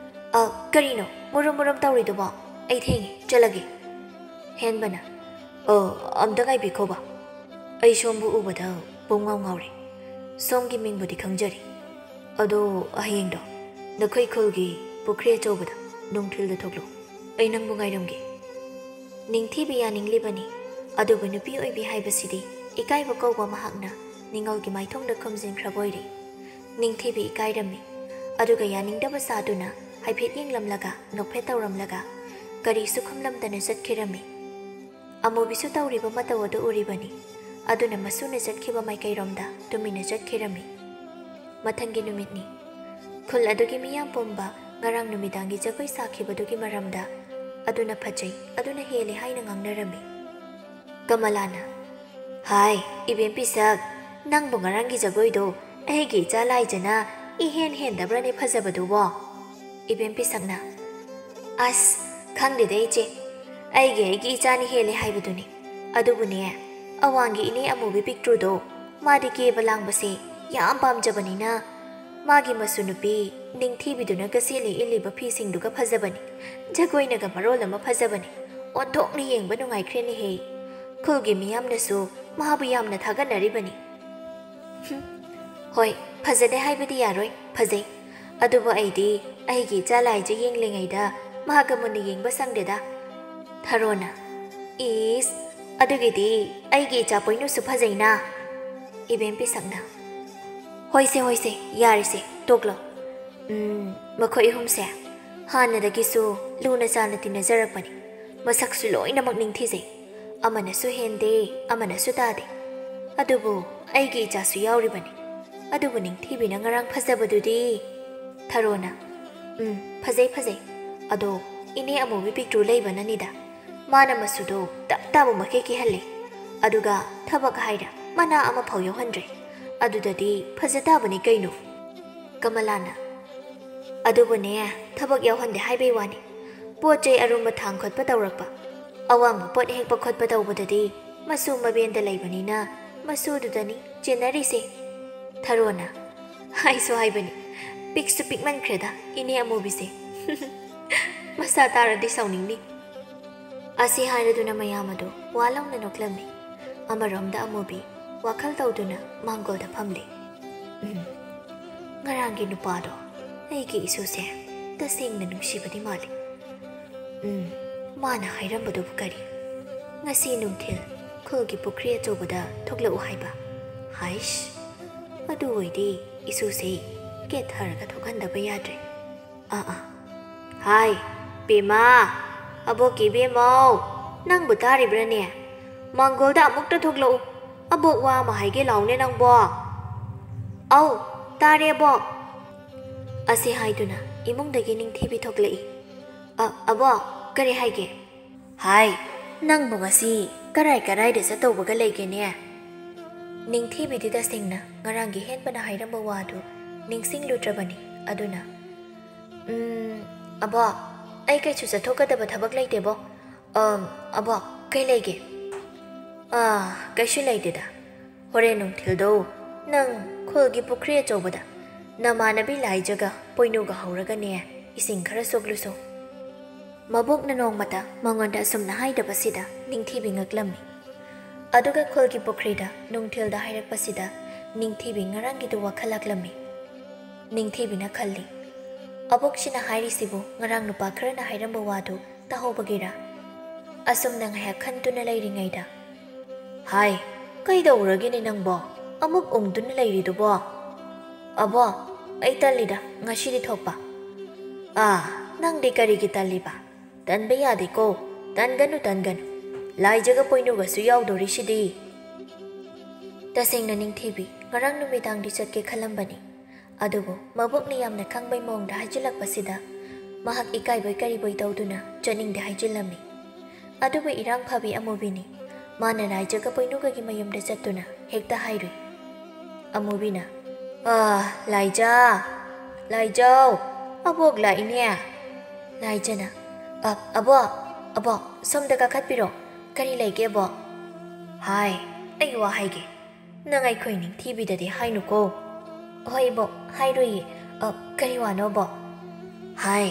ꯑ, ꯀꯔꯤꯅꯣ ꯃꯨꯔꯨꯝ ꯃꯨꯔꯨꯝ ꯇꯧꯔꯤꯗꯨꯕꯣ? ꯑꯩ ꯊꯦꯡꯉꯦ, ꯆꯠꯂꯒꯦ꯫ ꯍꯦꯟꯕꯅ, "ꯑ, ꯑꯝꯇ ꯉꯥꯏꯕꯤꯈꯣꯕ꯫ ꯑꯩ ꯁꯣꯝꯕꯨ ꯎꯕꯗ ꯄꯨꯡꯉꯥꯎ ꯉꯥꯎꯔꯦ꯫ ꯁꯣꯝꯒꯤ ꯃꯤꯡꯕꯨꯗꯤ ꯈꯪꯖꯔꯤ꯫ ꯑꯗꯣ ꯍꯌꯦꯡꯗꯣ ꯅꯈꯣꯏ ꯈꯨꯜꯒꯤ ꯄꯨꯈ꯭ꯔꯤ ꯑꯆꯧꯕꯗ ꯅꯨꯡꯊꯤꯜꯗ ꯊꯣꯛꯂꯛꯎ꯫ ꯑꯩ ꯅꯪꯕꯨ ꯉꯥꯏꯔꯝꯒꯦ꯫" ꯅꯤꯡꯊꯤꯕꯤ ꯌꯥꯅꯤꯡꯂꯤꯕꯅꯤ꯫ ꯑꯗꯨꯕꯨ ꯅꯨꯄꯤ ꯑꯣꯏꯕꯤ ꯍꯥꯏꯕꯁꯤꯗꯤ ꯏꯀꯥꯏꯕ ꯀꯧꯕ ꯃꯍꯥꯛꯅ ꯅꯤꯡꯉꯜꯒꯤ ꯃꯥꯏꯊꯣꯡꯗ ꯈꯨꯝꯖꯤꯟꯈ꯭ꯔꯕ ꯑꯣꯏꯔꯦ꯫ ꯅꯤꯡꯊꯤꯕꯤ ꯏꯀꯥꯏꯔꯝꯃꯤ꯫ ꯑꯗꯨꯒ ꯌꯥꯅꯤꯡꯗꯕ ꯁꯥꯗꯨꯅ ꯍꯥꯏꯐꯦꯠ ꯌꯦꯡꯂꯝꯂꯒ ꯅꯣꯛꯐꯦꯠ ꯇꯧꯔꯝꯂꯒ ꯀꯔꯤꯁꯨ ꯈꯨꯝꯂꯝꯗꯅ ꯆꯠꯈꯤꯔꯝꯃꯤ꯫ ꯑꯃꯨꯕꯤꯁꯨ ꯇꯧꯔꯤꯕ ꯃꯇꯧ ꯑꯗꯨ ꯎꯔꯤꯕꯅꯤ꯫ ꯑꯗꯨꯅ ꯃꯁꯨꯅ ꯆꯠꯈꯤꯕ ꯃꯥꯏꯀꯩꯔꯣꯝꯗ ꯇꯨꯃꯤꯟꯅ ꯆꯠꯈꯤꯔꯝꯃꯤ꯫ ꯃꯊꯪꯒꯤ ꯅꯨꯃꯤꯠꯅꯤ꯫ ꯈꯨꯜ ꯑꯗꯨꯒꯤ ꯃꯤꯌꯥꯝ ꯄꯨꯝꯕ ꯉꯔꯥꯡ ꯅꯨꯃꯤꯗꯥꯡꯒꯤ ꯖꯒꯣꯏ ꯁꯥꯈꯤꯕꯗꯨꯒꯤ ꯃꯔꯝꯗ, "ꯑꯗꯨꯅ ꯐꯖꯩ, ꯑꯗꯨꯅ ꯍꯦꯜꯂꯦ" ꯍꯥꯏꯅ ꯉꯥꯡꯅꯔꯝꯃꯤ꯫ ꯀꯃꯂꯥꯅ, "ꯍꯥꯏ, ꯏꯕꯦꯝ ꯄꯤꯁꯛ, ꯅꯪꯕꯨ ꯉꯔꯥꯡꯒꯤ ꯖꯒꯣꯏꯗꯣ ꯑꯩꯒꯤ ꯏꯆꯥ ꯂꯥꯏꯖꯅ ꯏꯍꯦꯟ ꯍꯦꯟꯗꯕ꯭ꯔꯅꯦ ꯐꯖꯕꯗꯨꯕꯣ?" ꯏꯕꯦꯝ ꯄꯤꯁꯛꯅ, "ꯑꯁ, ꯈꯪꯗꯦꯗ ꯏꯆꯦ, ꯑꯩꯒꯤ ꯑꯩꯒꯤ ꯏꯆꯥꯅ ꯍꯦꯜꯂꯦ ꯍꯥꯏꯕꯗꯨꯅꯤ꯫ ꯑꯗꯨꯕꯨꯅꯦ, ꯑꯋꯥꯡꯒꯤ ꯏꯅꯦ ꯑꯃꯨꯕꯤ ꯄꯤꯛꯇ꯭ꯔꯨꯗꯣ, ꯃꯥꯗꯤ ꯀꯦꯕ ꯂꯥꯡꯕꯁꯦ ꯌꯥꯝ ꯄꯥꯝꯖꯕꯅꯤꯅ, ꯃꯥꯒꯤ ꯃꯁꯨ ꯅꯨꯄꯤ ꯅꯤꯡꯊꯤꯕꯤꯗꯨꯅꯒ ꯁꯦꯠꯂꯤ ꯏꯜꯂꯤꯕ ꯐꯤꯁꯤꯡꯗꯨꯒ ꯐꯖꯕꯅꯤ, ꯖꯒꯣꯏꯅꯒ ꯃꯔꯣꯜ ꯑꯃ ꯐꯖꯕꯅꯤ꯫ ꯑꯣꯟꯊꯣꯛꯅ ꯌꯦꯡꯕ ꯅꯨꯡꯉꯥꯏꯈ꯭ꯔꯦꯅꯦꯍꯦ꯫ ꯈꯨꯜꯒꯤ ꯃꯤꯌꯥꯝꯅꯁꯨ ꯃꯥꯕꯨ ꯌꯥꯝꯅ ꯊꯥꯒꯠꯅꯔꯤꯕꯅꯤ꯫" ꯍꯨꯝ, ꯍꯣꯏ, ꯐꯖꯗꯦ ꯍꯥꯏꯕꯗꯤ ꯌꯥꯔꯣꯏ, ꯐꯖꯩ꯫ ꯑꯗꯨꯕꯨ ꯑꯩꯗꯤ ꯑꯩꯒꯤ ꯏꯆꯥ ꯂꯥꯏꯖ ꯌꯦꯡꯂꯤꯉꯩꯗ ꯃꯍꯥꯛꯀ ꯃꯨꯟꯅ ꯌꯦꯡꯕ ꯁꯪꯗꯦꯗ꯫ ꯊꯔꯣꯅ, "ꯏꯁ, ꯑꯗꯨꯒꯤꯗꯤ ꯑꯩꯒꯤ ꯏꯆꯥ ꯄꯣꯏꯅꯨꯁꯨ ꯐꯖꯩꯅ?" ꯏꯕꯦꯝ ꯄꯤꯁꯛꯅ, "ꯍꯣꯏꯁꯦ, ꯍꯣꯏꯁꯦ, ꯌꯥꯔꯦꯁꯦ, ꯇꯣꯛꯂꯣ꯫ ꯎꯝ, ꯃꯈꯣꯏ ꯑꯍꯨꯝꯁꯦ ꯍꯥꯟꯅꯗꯒꯤꯁꯨ ꯂꯨꯅ ꯆꯥꯟꯅ ꯇꯤꯟꯅꯖꯔꯛꯄꯅꯤ꯫ ꯃꯁꯛꯁꯨ ꯂꯣꯏꯅꯃꯛ ꯅꯤꯡꯊꯤꯖꯩ꯫ ꯑꯃꯅꯁꯨ ꯍꯦꯟꯗꯦ, ꯑꯃꯅꯁꯨ ꯇꯥꯗꯦ꯫ ꯑꯗꯨꯕꯨ ꯑꯩꯒꯤ ꯏꯆꯥꯁꯨ ꯌꯥꯎꯔꯤꯕꯅꯤ꯫ ꯑꯗꯨꯕꯨ ꯅꯤꯡꯊꯤꯕꯤꯅ ꯉꯔꯥꯡ ꯐꯖꯕꯗꯨꯗꯤ꯫" ꯊꯔꯣꯅ, "ꯎꯝ, ꯐꯖꯩ, ꯐꯖꯩ꯫ ꯑꯗꯣ ꯏꯅꯦ ꯑꯃꯨꯕꯤ ꯄꯤꯛꯇ꯭ꯔꯨ ꯂꯩꯕꯅꯅꯤꯗ꯫ ꯃꯥꯅ ꯃꯁꯨꯗꯣ ꯇꯞ ꯇꯥꯕꯃꯛ ꯍꯦꯛ ꯀꯦꯍꯜꯂꯦ꯫ ꯑꯗꯨꯒ ꯊꯕꯛ ꯍꯥꯏꯔ ꯃꯅꯥ ꯑꯃꯐꯥꯎ ꯌꯥꯎꯍꯟꯗ꯭ꯔꯦ꯫ ꯑꯗꯨꯗꯗꯤ ꯐꯖ ꯇꯥꯕꯅꯤ ꯀꯩꯅꯣ꯫" ꯀꯃꯂꯥꯅ, "ꯑꯗꯨꯕꯨꯅꯦ, ꯊꯕꯛ ꯌꯥꯎꯍꯟꯗꯦ ꯍꯥꯏꯕꯩ ꯋꯥꯅꯤ꯫ ꯄꯣꯠ ꯆꯩ ꯑꯔꯨꯝꯕ ꯊꯥꯡ ꯈꯣꯠꯄ ꯇꯧꯔꯛꯄ, ꯑꯋꯥꯡꯕ ꯄꯣꯠ ꯍꯦꯛꯄ ꯈꯣꯠꯄ ꯇꯧꯕꯗꯗꯤ ꯃꯁꯨ ꯃꯕꯦꯟꯗ ꯂꯩꯕꯅꯤꯅ ꯃꯁꯨꯗꯨꯗꯅꯤ ꯆꯦꯟꯅꯔꯤꯁꯦ꯫" ꯊꯔꯣꯅ, "ꯍꯥꯏꯁꯨ ꯍꯥꯏꯕꯅꯤ, ꯄꯤꯛꯁꯨ ꯄꯤꯛꯃꯟꯈ꯭ꯔꯦꯗ ꯏꯅꯦ ꯑꯃꯨꯕꯤꯁꯦ꯫ ꯃꯁꯥ ꯇꯥꯔꯗꯤ ꯁꯥꯎꯅꯤꯡꯅꯤ꯫ ꯑꯁꯤ ꯍꯥꯏꯔꯗꯨꯅ ꯃꯌꯥꯝ ꯑꯗꯨ ꯋꯥ ꯂꯥꯎꯅ ꯅꯣꯛꯂꯝꯃꯤ꯫ ꯑꯃꯔꯣꯝꯗ ꯑꯃꯨꯕꯤ ꯋꯥꯈꯜ ꯇꯧꯗꯨꯅ ꯃꯥꯡꯒꯣꯜꯗ ꯐꯝꯂꯤ꯫ ꯎꯝ, ꯉꯔꯥꯡꯒꯤ ꯅꯨꯄꯥꯗꯣ ꯑꯩꯒꯤ ꯏꯁꯨꯁꯦ ꯇꯁꯦꯡꯅ ꯅꯨꯡꯁꯤꯕꯗꯤ ꯃꯥꯜꯂꯤ꯫ ꯎꯝ, ꯃꯥꯅ ꯍꯥꯏꯔꯝꯕꯗꯨꯕꯨ ꯀꯔꯤ? ꯉꯁꯤ ꯅꯨꯡꯊꯤꯜ ꯈꯨꯜꯒꯤ ꯄꯨꯈ꯭ꯔꯤ ꯑꯆꯧꯕꯗ ꯊꯣꯛꯂꯛꯎ ꯍꯥꯏꯕ꯫ ꯍꯥꯏꯁ, ꯑꯗꯨ ꯑꯣꯏꯗꯤ ꯏꯁꯨꯁꯦ ꯀꯦꯠꯊꯔꯒ ꯊꯣꯛꯍꯟꯗꯕ ꯌꯥꯗ꯭ꯔꯦ꯫ ꯑꯥ, ꯑꯥ꯫ ꯍꯥꯏ, ꯕꯦꯝꯃ, ꯑꯕꯣꯛꯀꯤ ꯏꯕꯦꯝꯃꯧ, ꯅꯪꯕꯨ ꯇꯥꯔꯤꯕ꯭ꯔꯥꯅꯦ? ꯃꯥꯡꯒꯣꯜꯗ ꯑꯃꯨꯛꯇ ꯊꯣꯛꯂꯛꯎ꯫ ꯑꯕꯣꯛ ꯋꯥ ꯑꯃ ꯍꯥꯏꯒꯦ ꯂꯥꯎꯅꯦ ꯅꯪꯕꯣ꯫ ꯑꯧ, ꯇꯥꯔꯦ ꯑꯕꯣꯛ꯫ ꯑꯁꯤ ꯍꯥꯏꯗꯨꯅ ꯏꯃꯨꯡꯗꯒꯤ ꯅꯤꯡꯊꯤꯕꯤ ꯊꯣꯛꯂꯛꯏ꯫ "ꯑ, ꯑꯕꯣꯛ, ꯀꯔꯤ ꯍꯥꯏꯒꯦ?" "ꯍꯥꯏ, ꯅꯪꯕꯨ ꯉꯁꯤ ꯀꯔꯥꯏ ꯀꯔꯥꯏꯗ ꯆꯠꯇꯧꯕꯒ ꯂꯩꯒꯦꯅꯦ?" ꯅꯤꯡꯊꯤꯕꯤꯗꯤ ꯇꯁꯦꯡꯅ ꯉꯔꯥꯡꯒꯤ ꯍꯦꯟꯕꯅ ꯍꯥꯏꯔꯝꯕ ꯋꯥꯗꯨ ꯅꯤꯡꯁꯤꯡꯂꯨꯗ꯭ꯔꯕꯅꯤ꯫ ꯑꯗꯨꯅ, "ꯎꯝ, ꯑꯕꯣꯛ, ꯑꯩ ꯀꯩꯁꯨ ꯆꯠꯊꯣꯛꯀꯗꯕ ꯊꯕꯛ ꯂꯩꯇꯦꯕꯣ꯫ ꯑꯝ, ꯑꯕꯣꯛ, ꯀꯩ ꯂꯩꯒꯦ?" "ꯑꯥ, ꯀꯩꯁꯨ ꯂꯩꯇꯦꯗ꯫ ꯍꯣꯔꯦꯟ ꯅꯨꯡꯊꯤꯜꯗꯣ ꯅꯪ ꯈꯨꯜꯒꯤ ꯄꯨꯈ꯭ꯔꯤ ꯑꯆꯧꯕꯗ ꯅꯃꯥꯟꯅꯕꯤ ꯂꯥꯏꯖꯒ ꯄꯣꯏꯅꯨꯒ ꯍꯧꯔꯒꯅꯦ, ꯏꯁꯤꯡ ꯈꯔ ꯁꯣꯛꯂꯨꯁꯣ꯫" ꯃꯕꯣꯛꯅ ꯅꯣꯡꯃꯇ ꯃꯉꯣꯟꯗ ꯑꯁꯨꯝꯅ ꯍꯥꯏꯗꯕꯁꯤꯗ ꯅꯤꯡꯊꯤꯕꯤ ꯉꯛꯂꯝꯃꯤ꯫ ꯑꯗꯨꯒ ꯈꯨꯜꯒꯤ ꯄꯨꯈ꯭ꯔꯤꯗ ꯅꯨꯡꯊꯤꯜꯗ ꯍꯥꯏꯔꯛꯄꯁꯤꯗ ꯅꯤꯡꯊꯤꯕꯤ ꯉꯔꯥꯡꯒꯤꯗꯨ ꯋꯥꯈꯜ ꯂꯥꯛꯂꯝꯃꯤ꯫ ꯅꯤꯡꯊꯤꯕꯤꯅ ꯈꯜꯂꯤ, "ꯑꯕꯣꯛꯁꯤꯅ ꯍꯥꯏꯔꯤꯁꯤꯕꯨ ꯉꯔꯥꯡ ꯅꯨꯄꯥ ꯈꯔꯅ ꯍꯥꯏꯔꯝꯕ ꯋꯥꯗꯨ ꯇꯥꯍꯧꯕꯒꯤꯔꯥ?" ꯑꯁꯨꯝꯅ ꯉꯥꯏꯍꯥꯛ ꯈꯟꯗꯨꯅ ꯂꯩꯔꯤꯉꯩꯗ, "ꯍꯥꯏ, ꯀꯩꯗꯧꯔꯒꯦꯅꯦ ꯅꯪꯕꯣ? ꯑꯃꯨꯛ ꯎꯪꯗꯨꯅ ꯂꯩꯔꯤꯗꯨꯕꯣ?" "ꯑꯕꯣꯛ, ꯑꯩ ꯇꯜꯂꯤꯗ ꯉꯁꯤꯗꯤ ꯊꯣꯛꯄ꯫" "ꯑꯥ, ꯅꯪꯗꯤ ꯀꯔꯤꯒꯤ ꯇꯜꯂꯤꯕ? ꯇꯟꯕ ꯌꯥꯗꯦꯀꯣ, ꯇꯟꯒꯅꯨ, ꯇꯟꯒꯅꯨ꯫ ꯂꯥꯏꯖꯒ ꯄꯣꯏꯅꯨꯒꯁꯨ ꯌꯥꯎꯗꯣꯔꯤꯁꯤꯗꯤ꯫" ꯇꯁꯦꯡꯅ ꯅꯤꯡꯊꯤꯕꯤ ꯉꯔꯥꯡ ꯅꯨꯃꯤꯗꯥꯡꯗꯤ ꯆꯠꯀꯦ ꯈꯜꯂꯝꯕꯅꯤ, ꯑꯗꯨꯕꯨ ꯃꯕꯣꯛꯅ ꯌꯥꯝꯅ ꯈꯪꯕꯩ ꯃꯑꯣꯡꯗ ꯍꯥꯏꯖꯤꯜꯂꯛꯄꯁꯤꯗ ꯃꯍꯥꯛ ꯏꯀꯥꯏꯕꯣꯏ ꯀꯔꯤꯕꯣꯏ ꯇꯧꯗꯨꯅ ꯆꯠꯅꯤꯡꯗꯦ ꯍꯥꯏꯖꯤꯜꯂꯝꯃꯤ꯫ ꯑꯗꯨꯕꯨ ꯏꯔꯥꯡ ꯐꯕꯤ ꯑꯃꯨꯕꯤꯅꯤ꯫ ꯃꯥꯅ ꯂꯥꯏꯖꯒ ꯄꯣꯏꯅꯨꯒꯒꯤ ꯃꯌꯨꯝꯗ ꯆꯠꯇꯨꯅ ꯍꯦꯛꯇ ꯍꯥꯏꯔꯨꯏ꯫ ꯑꯃꯨꯕꯤꯅ, "ꯑꯥ, ꯂꯥꯏꯖꯥ, ꯂꯥꯏꯖꯥꯎ, ꯑꯕꯣꯛ ꯂꯥꯛꯏꯅꯦ꯫" ꯂꯥꯏꯖꯅ, "ꯑ, ꯑꯕꯣꯛ, ꯑꯕꯣꯛ, ꯁꯣꯝꯗ ꯀꯥꯈꯠꯄꯤꯔꯣ꯫ ꯀꯔꯤ ꯂꯩꯒꯦ, ꯑꯕꯣꯛ?" "ꯍꯥꯏ, ꯑꯩ ꯋꯥ ꯍꯥꯏꯒꯦ꯫ ꯅꯪ ꯑꯩꯈꯣꯏ ꯅꯤꯡꯊꯤꯕꯤꯗꯗꯤ ꯍꯥꯏꯅꯨꯀꯣ꯫" "ꯍꯣꯏ, ꯕꯣꯛ, ꯍꯥꯏꯔꯣꯏꯌꯦ꯫ ꯑ, ꯀꯔꯤ ꯋꯥꯅꯣ, ꯕꯣꯛ?" "ꯍꯥꯏ,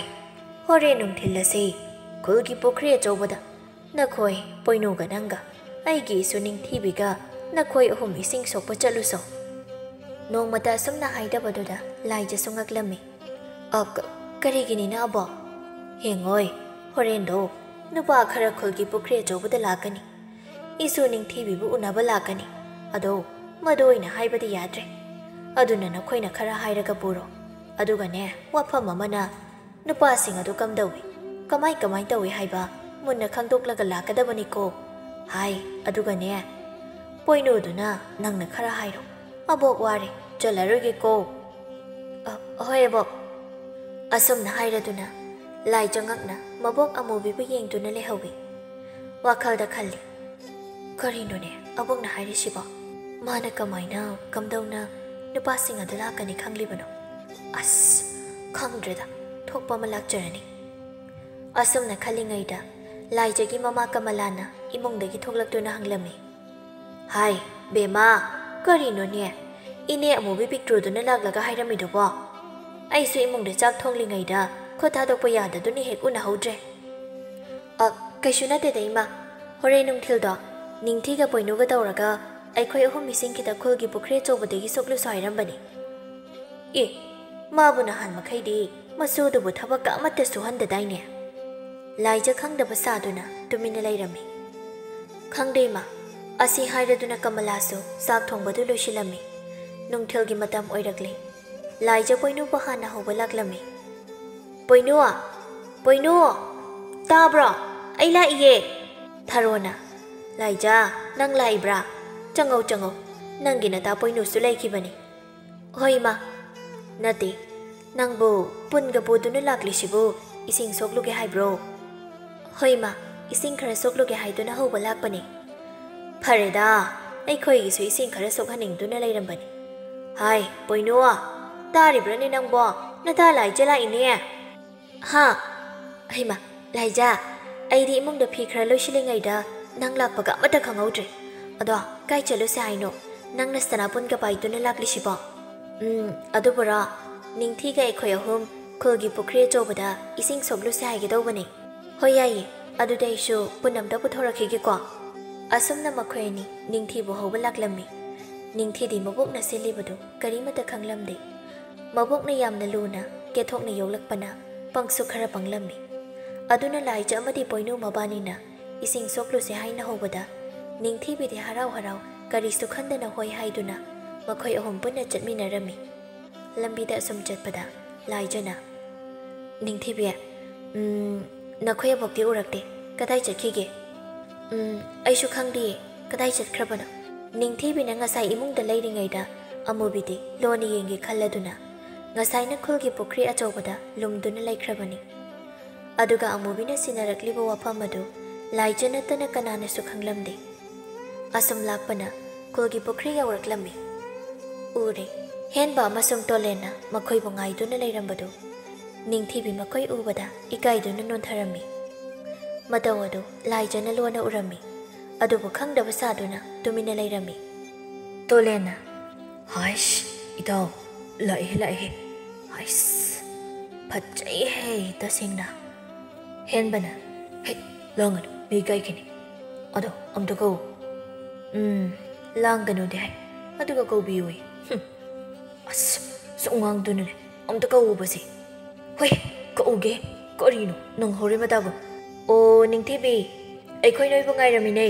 "ꯍꯣꯔꯦꯟ ꯅꯨꯡꯊꯤꯜ ꯑꯁꯤ ꯈꯨꯜꯒꯤ ꯄꯨꯈ꯭ꯔꯤ ꯑꯆꯧꯕꯗ ꯅꯈꯣꯏ ꯄꯣꯏꯅꯨꯒ ꯅꯪꯒ ꯑꯩꯒꯤ ꯏꯁꯨ ꯅꯤꯡꯊꯤꯕꯤꯒ ꯅꯈꯣꯏ ꯑꯍꯨꯝ ꯏꯁꯤꯡ ꯁꯣꯛꯄ ꯆꯠꯂꯨꯁꯣ꯫ ꯅꯣꯡꯃꯇ ꯑꯁꯨꯝꯅ ꯍꯥꯏꯗꯕꯗꯨꯗ ꯂꯥꯏꯖꯁꯨ ꯉꯛꯂꯝꯃꯤ꯫ "ꯑ, ꯀ-, ꯀꯔꯤꯒꯤꯅꯤꯅ ꯑꯕꯣꯛ?" "ꯌꯦꯡꯉꯣꯏ, ꯍꯣꯔꯦꯟꯗꯣ ꯅꯨꯄꯥ ꯈꯔ ꯈꯨꯜꯒꯤ ꯄꯨꯈ꯭ꯔꯤ ꯑꯆꯧꯕꯗ ꯂꯥꯛꯀꯅꯤ꯫ ꯏꯁꯨ ꯅꯤꯡꯊꯤꯕꯤꯕꯨ ꯎꯅꯕ ꯂꯥꯛꯀꯅꯤ꯫ ꯑꯗꯣ ꯃꯗꯨ ꯑꯣꯏꯅ ꯍꯥꯏꯕꯗꯤ ꯌꯥꯗ꯭ꯔꯦ꯫ ꯑꯗꯨꯅ ꯅꯈꯣꯏꯅ ꯈꯔ ꯍꯥꯏꯔꯒ ꯄꯨꯔꯣ꯫ ꯑꯗꯨꯒꯅꯦ, ꯋꯥꯐꯝ ꯑꯃꯅ, ꯅꯨꯄꯥꯁꯤꯡ ꯑꯗꯨ ꯀꯝꯗꯧꯏ, ꯀꯃꯥꯏ ꯀꯃꯥꯏ ꯇꯧꯏ ꯍꯥꯏꯕ ꯃꯨꯟꯅ ꯈꯪꯗꯣꯛꯂꯒ ꯂꯥꯛꯀꯗꯕꯅꯤꯀꯣ" ꯍꯥꯏ꯫ ꯑꯗꯨꯒꯅꯦ, ꯄꯣꯏꯅꯨꯗꯨꯅ, "ꯅꯪꯅ ꯈꯔ ꯍꯥꯏꯔꯣ, ꯑꯕꯣꯛ ꯋꯥꯔꯦ, ꯆꯜꯂꯔꯣꯏꯒꯦꯀꯣ"꯫ "ꯑ, ꯍꯣꯏ ꯑꯕꯣꯛ"꯫ ꯑꯁꯨꯝꯅ ꯍꯥꯏꯔꯗꯨꯅ ꯂꯥꯏꯖꯉꯛꯅ ꯃꯕꯣꯛ ꯑꯃꯨꯕꯤꯕꯨ ꯌꯦꯡꯗꯨꯅ ꯂꯩꯍꯧꯏ꯫ ꯋꯥꯈꯜꯗ ꯈꯜꯂꯤ, "ꯀꯔꯤꯅꯣꯅꯦ ꯑꯕꯣꯛꯅ ꯍꯥꯏꯔꯤꯁꯤꯕꯣ? ꯃꯥꯅ ꯀꯃꯥꯏꯅ, ꯀꯝꯗꯧꯅ ꯅꯨꯄꯥꯁꯤꯡ ꯑꯗꯨ ꯂꯥꯛꯀꯅꯤ ꯈꯪꯂꯤꯕꯅꯣ? ꯑꯁ, ꯈꯪꯗ꯭ꯔꯦꯗ, ꯊꯣꯛꯄ ꯑꯃ ꯂꯥꯛꯆꯔꯅꯤ"꯫ ꯑꯁꯨꯝꯅ ꯈꯜꯂꯤꯉꯩꯗ ꯂꯥꯏꯖꯒꯤ ꯃꯃꯥ ꯀꯃꯂꯥꯅ ꯏꯃꯨꯡꯗꯒꯤ ꯊꯣꯛꯂꯛꯇꯨꯅ ꯍꯪꯂꯝꯃꯤ꯫ "ꯍꯥꯏ, ꯕꯦꯝꯃ, ꯀꯔꯤꯅꯣꯅꯦ? ꯏꯅꯦ ꯑꯃꯨꯕꯤ ꯄꯤꯛꯇ꯭ꯔꯨꯗꯨꯅ ꯂꯥꯛꯂꯒ ꯍꯥꯏꯔꯝꯃꯤꯗꯨꯕꯣ? ꯑꯩꯁꯨ ꯏꯃꯨꯡꯗ ꯆꯥꯛ ꯊꯣꯡꯂꯤꯉꯩꯗ ꯈꯨꯠ ꯊꯥꯗꯣꯛꯄ ꯌꯥꯗꯗꯨꯅ ꯍꯦꯛ ꯎꯅꯍꯧꯗ꯭ꯔꯦ"꯫ "ꯑ, ꯀꯩꯁꯨ ꯅꯠꯇꯦꯗ ꯏꯃꯥ꯫ ꯍꯣꯔꯦꯟ ꯅꯨꯡꯊꯤꯜꯗꯣ ꯅꯤꯡꯊꯤꯒ ꯄꯣꯏꯅꯨꯒ ꯇꯧꯔꯒ ꯑꯩꯈꯣꯏ ꯑꯍꯨꯝ ꯏꯁꯤꯡ ꯈꯤꯇ ꯈꯨꯜꯒꯤ ꯄꯨꯈ꯭ꯔꯤ ꯑꯆꯧꯕꯗꯒꯤ ꯁꯣꯛꯂꯨꯁꯣ ꯍꯥꯏꯔꯝꯕꯅꯤ"꯫ "ꯑꯦ, ꯃꯥꯕꯨ ꯅꯍꯥꯟ ꯃꯈꯩꯗꯤ ꯃꯁꯨꯗꯨꯕꯨ ꯊꯕꯛꯀ ꯑꯃꯠꯇ ꯁꯨꯍꯟꯗꯗꯥꯏꯅꯦ?" ꯂꯥꯏꯖ ꯈꯪꯗꯕ ꯁꯥꯗꯨꯅ ꯇꯨꯃꯤꯟꯅ ꯂꯩꯔꯝꯃꯤ꯫ "ꯈꯪꯗꯦ ꯏꯃꯥ"꯫ ꯑꯁꯤ ꯍꯥꯏꯔꯗꯨꯅ ꯀꯃꯂꯥꯁꯨ ꯆꯥꯛ ꯊꯣꯡꯕꯗꯨ ꯂꯣꯏꯁꯤꯜꯂꯝꯃꯤ꯫ ꯅꯨꯡꯊꯤꯜꯒꯤ ꯃꯇꯝ ꯑꯣꯏꯔꯛꯂꯦ꯫ ꯂꯥꯏꯖ ꯄꯣꯏꯅꯨꯕꯨ ꯍꯥꯟꯅ ꯍꯧꯕ ꯂꯥꯛꯂꯝꯃꯤ꯫ "ꯄꯣꯏꯅꯨ! ꯄꯣꯏꯅꯨ! ꯇꯥꯕ꯭ꯔꯣ? ꯑꯩ ꯂꯥꯛꯏꯌꯦ!" ꯊꯔꯣꯅ, "ꯂꯥꯏꯖ, ꯅꯪ ꯂꯥꯛꯏꯕ꯭ꯔꯥ? ꯆꯪꯉꯧ, ꯆꯪꯉꯧ꯫ ꯅꯪꯒꯤ ꯅꯇꯥ ꯄꯣꯏꯅꯨꯁꯨ ꯂꯩꯈꯤꯕꯅꯤ"꯫ "ꯍꯣꯏ, ꯏꯃꯥ"꯫ "ꯅꯠꯇꯦ, ꯅꯪꯕꯨ ꯄꯨꯟꯒ ꯄꯨꯗꯨꯅ ꯂꯥꯛꯂꯤꯁꯤꯕꯨ ꯏꯁꯤꯡ ꯁꯣꯛꯂꯨꯒꯦ ꯍꯥꯏꯕ꯭ꯔꯣ?" "ꯍꯣꯏ, ꯏꯃꯥ, ꯏꯁꯤꯡ ꯈꯔ ꯁꯣꯛꯂꯨꯒꯦ ꯍꯥꯏꯗꯨꯅ ꯍꯧꯕ ꯂꯥꯛꯄꯅꯦ"꯫ "ꯐꯔꯦꯗ, ꯑꯩꯈꯣꯏꯒꯤꯁꯨ ꯏꯁꯤꯡ ꯈꯔ ꯁꯣꯛꯍꯟꯅꯤꯡꯗꯨꯅ ꯂꯩꯔꯝꯕꯅꯤ꯫ ꯍꯥꯏ, ꯄꯣꯏꯅꯨ, ꯇꯥꯔꯤꯕ꯭ꯔꯥꯅꯦ ꯅꯪꯕꯣ? ꯅꯇꯥ ꯂꯥꯏꯖ ꯂꯥꯛꯏꯅꯦ"꯫ "ꯍꯥ? ꯍꯩꯃꯥ, ꯂꯥꯏꯖ, ꯑꯩꯗꯤ ꯏꯃꯨꯡꯗ ꯐꯤ ꯈꯔ ꯂꯣꯏꯁꯤꯜꯂꯤꯉꯩꯗ ꯅꯪ ꯂꯥꯛꯄꯒ ꯑꯃꯠꯇ ꯈꯪꯍꯧꯗ꯭ꯔꯦ꯫ ꯑꯗꯣ ꯀꯥꯏ ꯆꯠꯂꯨꯁꯦ ꯍꯥꯏꯅꯣ ꯅꯪꯅ ꯁꯅꯥꯕꯨꯟꯒ ꯄꯥꯏꯗꯨꯅ ꯂꯥꯛꯂꯤꯁꯤꯕꯣ?" "ꯎꯝ, ꯑꯗꯨꯕꯨꯔꯣ, ꯅꯤꯡꯊꯤꯒ ꯑꯩꯈꯣꯏ ꯑꯍꯨꯝ ꯈꯨꯜꯒꯤ ꯄꯨꯈ꯭ꯔꯤ ꯑꯆꯧꯕꯗ ꯏꯁꯤꯡ ꯁꯣꯛꯂꯨꯁꯦ ꯍꯥꯏꯒꯗꯧꯕꯅꯦ꯫ ꯍꯣꯏ, ꯌꯥꯏꯌꯦ꯫ ꯑꯗꯨꯗꯤ ꯑꯩꯁꯨ ꯄꯨꯟ ꯑꯝꯇ ꯄꯨꯊꯣꯔꯛꯈꯤꯒꯦꯀꯣ꯫ ꯑꯁꯨꯝꯅ ꯃꯈꯣꯏ ꯑꯅꯤ ꯅꯤꯡꯊꯤꯕꯨ ꯍꯧꯕ ꯂꯥꯛꯂꯝꯃꯤ꯫ ꯅꯤꯡꯊꯤꯗꯤ ꯃꯕꯣꯛꯅ ꯁꯤꯜꯂꯤꯕꯗꯨ ꯀꯔꯤꯃꯠꯇ ꯈꯪꯂꯝꯗꯦ꯫ ꯃꯕꯣꯛꯅ ꯌꯥꯝꯅ ꯂꯨꯅ ꯀꯦꯊꯣꯛꯅ ꯌꯣꯛꯂꯛꯄꯅ ꯄꯪꯁꯨ ꯈꯔ ꯄꯪꯂꯝꯃꯤ꯫ ꯑꯗꯨꯅ ꯂꯥꯏꯖ ꯑꯃꯗꯤ ꯄꯣꯏꯅꯨ ꯃꯕꯥꯅꯤꯅ ꯏꯁꯤꯡ ꯁꯣꯛꯂꯨꯁꯦ ꯍꯥꯏꯅ ꯍꯧꯕꯗ, ꯅꯤꯡꯊꯤꯕꯤꯗꯤ ꯍꯔꯥꯎ ꯍꯔꯥꯎ ꯀꯔꯤꯁꯨ ꯈꯟꯗꯅ ꯍꯣꯏ ꯍꯥꯏꯗꯨꯅ ꯃꯈꯣꯏ ꯑꯍꯨꯝ ꯄꯨꯟꯅ ꯆꯠꯃꯤꯟꯅꯔꯝꯃꯤ꯫ ꯂꯝꯕꯤꯗ ꯑꯁꯨꯝ ꯆꯠꯄꯗ ꯂꯥꯏꯖꯅ, "ꯅꯤꯡꯊꯤꯕꯤ, ꯎꯝ, ꯅꯈꯣꯏ ꯑꯕꯣꯛꯇꯤ ꯎꯔꯛꯇꯦ꯫ ꯀꯗꯥꯏ ꯆꯠꯈꯤꯒꯦ?" "ꯎꯝ, ꯑꯩꯁꯨ ꯈꯪꯗꯤꯌꯦ꯫ ꯀꯗꯥꯏ ꯆꯠꯈ꯭ꯔꯕꯅꯣ?" ꯅꯤꯡꯊꯤꯕꯤꯅ ꯉꯁꯥꯏ ꯏꯃꯨꯡꯗ ꯂꯩꯔꯤꯉꯩꯗ ꯑꯃꯨꯕꯤꯗꯤ ꯂꯣꯟꯅ ꯌꯦꯡꯒꯦ ꯈꯜꯂꯗꯨꯅ ꯉꯁꯥꯏꯅ ꯈꯨꯜꯒꯤ ꯄꯨꯈ꯭ꯔꯤ ꯑꯆꯧꯕꯗ ꯂꯨꯝꯗꯨꯅ ꯂꯩꯈ꯭ꯔꯕꯅꯤ꯫ ꯑꯗꯨꯒ ꯑꯃꯨꯕꯤꯅ ꯁꯤꯟꯅꯔꯛꯂꯤꯕ ꯋꯥꯐꯝ ꯑꯗꯨ ꯂꯥꯏꯖ ꯅꯠꯇꯅ ꯀꯅꯥꯅꯁꯨ ꯈꯪꯂꯝꯗꯦ꯫ ꯑꯁꯨꯝ ꯂꯥꯛꯄꯅ ꯈꯨꯜꯒꯤ ꯄꯨꯈ꯭ꯔꯤ ꯌꯧꯔꯛꯂꯝꯃꯤ꯫ ꯎꯔꯦ, ꯍꯦꯟꯕ ꯑꯃꯁꯨꯡ ꯇꯣꯂꯦꯟꯅ ꯃꯈꯣꯏꯕꯨ ꯉꯥꯏꯗꯨꯅ ꯂꯩꯔꯝꯕꯗꯨ꯫ ꯅꯤꯡꯊꯤꯕꯤ ꯃꯈꯣꯏ ꯎꯕꯗ ꯏꯀꯥꯏꯗꯨꯅ ꯅꯣꯟꯊꯔꯝꯃꯤ꯫ ꯃꯇꯧ ꯑꯗꯨ ꯂꯥꯏꯖꯅ ꯂꯣꯟꯅ ꯎꯔꯝꯃꯤ, ꯑꯗꯨꯕꯨ ꯈꯪꯗꯕ ꯁꯥꯗꯨꯅ ꯇꯨꯃꯤꯟꯅ ꯂꯩꯔꯝꯃꯤ꯫ ꯇꯣꯂꯦꯟꯅ, "ꯍꯥꯏꯁ, ꯏꯇꯥꯎ, ꯂꯥꯛꯑꯦ, ꯂꯥꯛꯑꯦ꯫ ꯍꯥꯏꯁ, ꯐꯖꯩꯍꯦ, ꯇꯁꯦꯡꯅ꯫" ꯍꯦꯟꯕꯅ, "ꯍꯦ, ꯂꯥꯡꯒꯅꯨ, ꯃꯤ ꯏꯀꯥꯏꯈꯤꯅꯤ꯫ ꯑꯗꯣ, ꯑꯝꯇ ꯀꯧ꯫" "ꯎꯝ, ꯂꯥꯡꯒꯅꯨꯗꯤ ꯍꯥꯏ, ꯑꯗꯨꯒ ꯀꯧꯕꯤꯌꯨꯏ꯫ ꯍꯨꯝ, ꯑꯁ, ꯁꯨꯛ ꯉꯥꯡꯗꯨꯅꯅꯦ, ꯑꯝꯇ ꯀꯧꯕꯁꯦ꯫" "ꯍꯣꯏ, ꯀꯛꯎꯒꯦ꯫ ꯀꯔꯤꯅꯣ ꯅꯪ ꯍꯧꯔꯦ ꯃꯇꯥꯒꯨꯝ?" "ꯑꯣ, ꯅꯤꯡꯊꯤꯕꯤ, ꯑꯩꯈꯣꯏ ꯅꯣꯏꯕꯨ ꯉꯥꯏꯔꯝꯃꯤꯅꯦ꯫"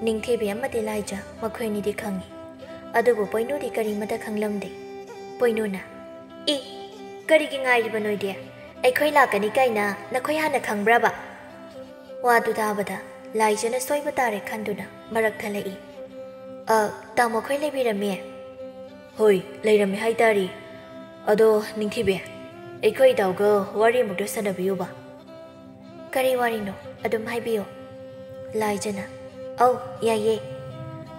ꯅꯤꯡꯊꯤꯕꯤ ꯑꯃꯗꯤ ꯂꯥꯏꯖ ꯃꯈꯣꯏ ꯑꯅꯤꯗꯤ ꯈꯪꯏ, ꯑꯗꯨꯕꯨ ꯄꯣꯏꯅꯨꯗꯤ ꯀꯔꯤꯃꯇ ꯈꯪꯂꯝꯗꯦ꯫ ꯄꯣꯏꯅꯨꯅ, "ꯏ, ꯀꯔꯤꯒꯤ ꯉꯥꯏꯔꯤꯕ ꯅꯣꯏꯗꯤ? ꯑꯩꯈꯣꯏ ꯂꯥꯛꯀꯅꯤ ꯀꯥꯏꯅ ꯅꯈꯣꯏ ꯍꯥꯟꯅ ꯈꯪꯕ꯭ꯔꯕ?" ꯋꯥꯗꯨ ꯇꯥꯕꯗ ꯂꯥꯏꯖꯅ ꯁꯣꯏꯕ ꯇꯥꯔꯦ ꯈꯟꯗꯨꯅ ꯃꯔꯛ ꯊꯠꯂꯛꯏ꯫ "ꯑ, ꯇꯥꯃꯣꯈꯣꯏ ꯂꯩꯕꯤꯔꯝꯃꯤ?" "ꯍꯣꯏ, ꯂꯩꯔꯝꯃꯤ ꯍꯥꯏꯇꯥꯔꯦ꯫ ꯑꯗꯣ ꯅꯤꯡꯊꯤꯕꯤ, ꯑꯩꯈꯣꯏ ꯏꯇꯥꯎꯒ ꯋꯥꯔꯤ ꯑꯃꯨꯛꯇ ꯁꯥꯟꯅꯕꯤꯌꯨꯕ꯫" "ꯀꯔꯤ ꯋꯥꯔꯤꯅꯣ? ꯑꯗꯨꯝ ꯍꯥꯏꯕꯤꯌꯨ꯫" ꯂꯥꯏꯖꯅ, "ꯑꯧ, ꯌꯥꯏꯌꯦ꯫"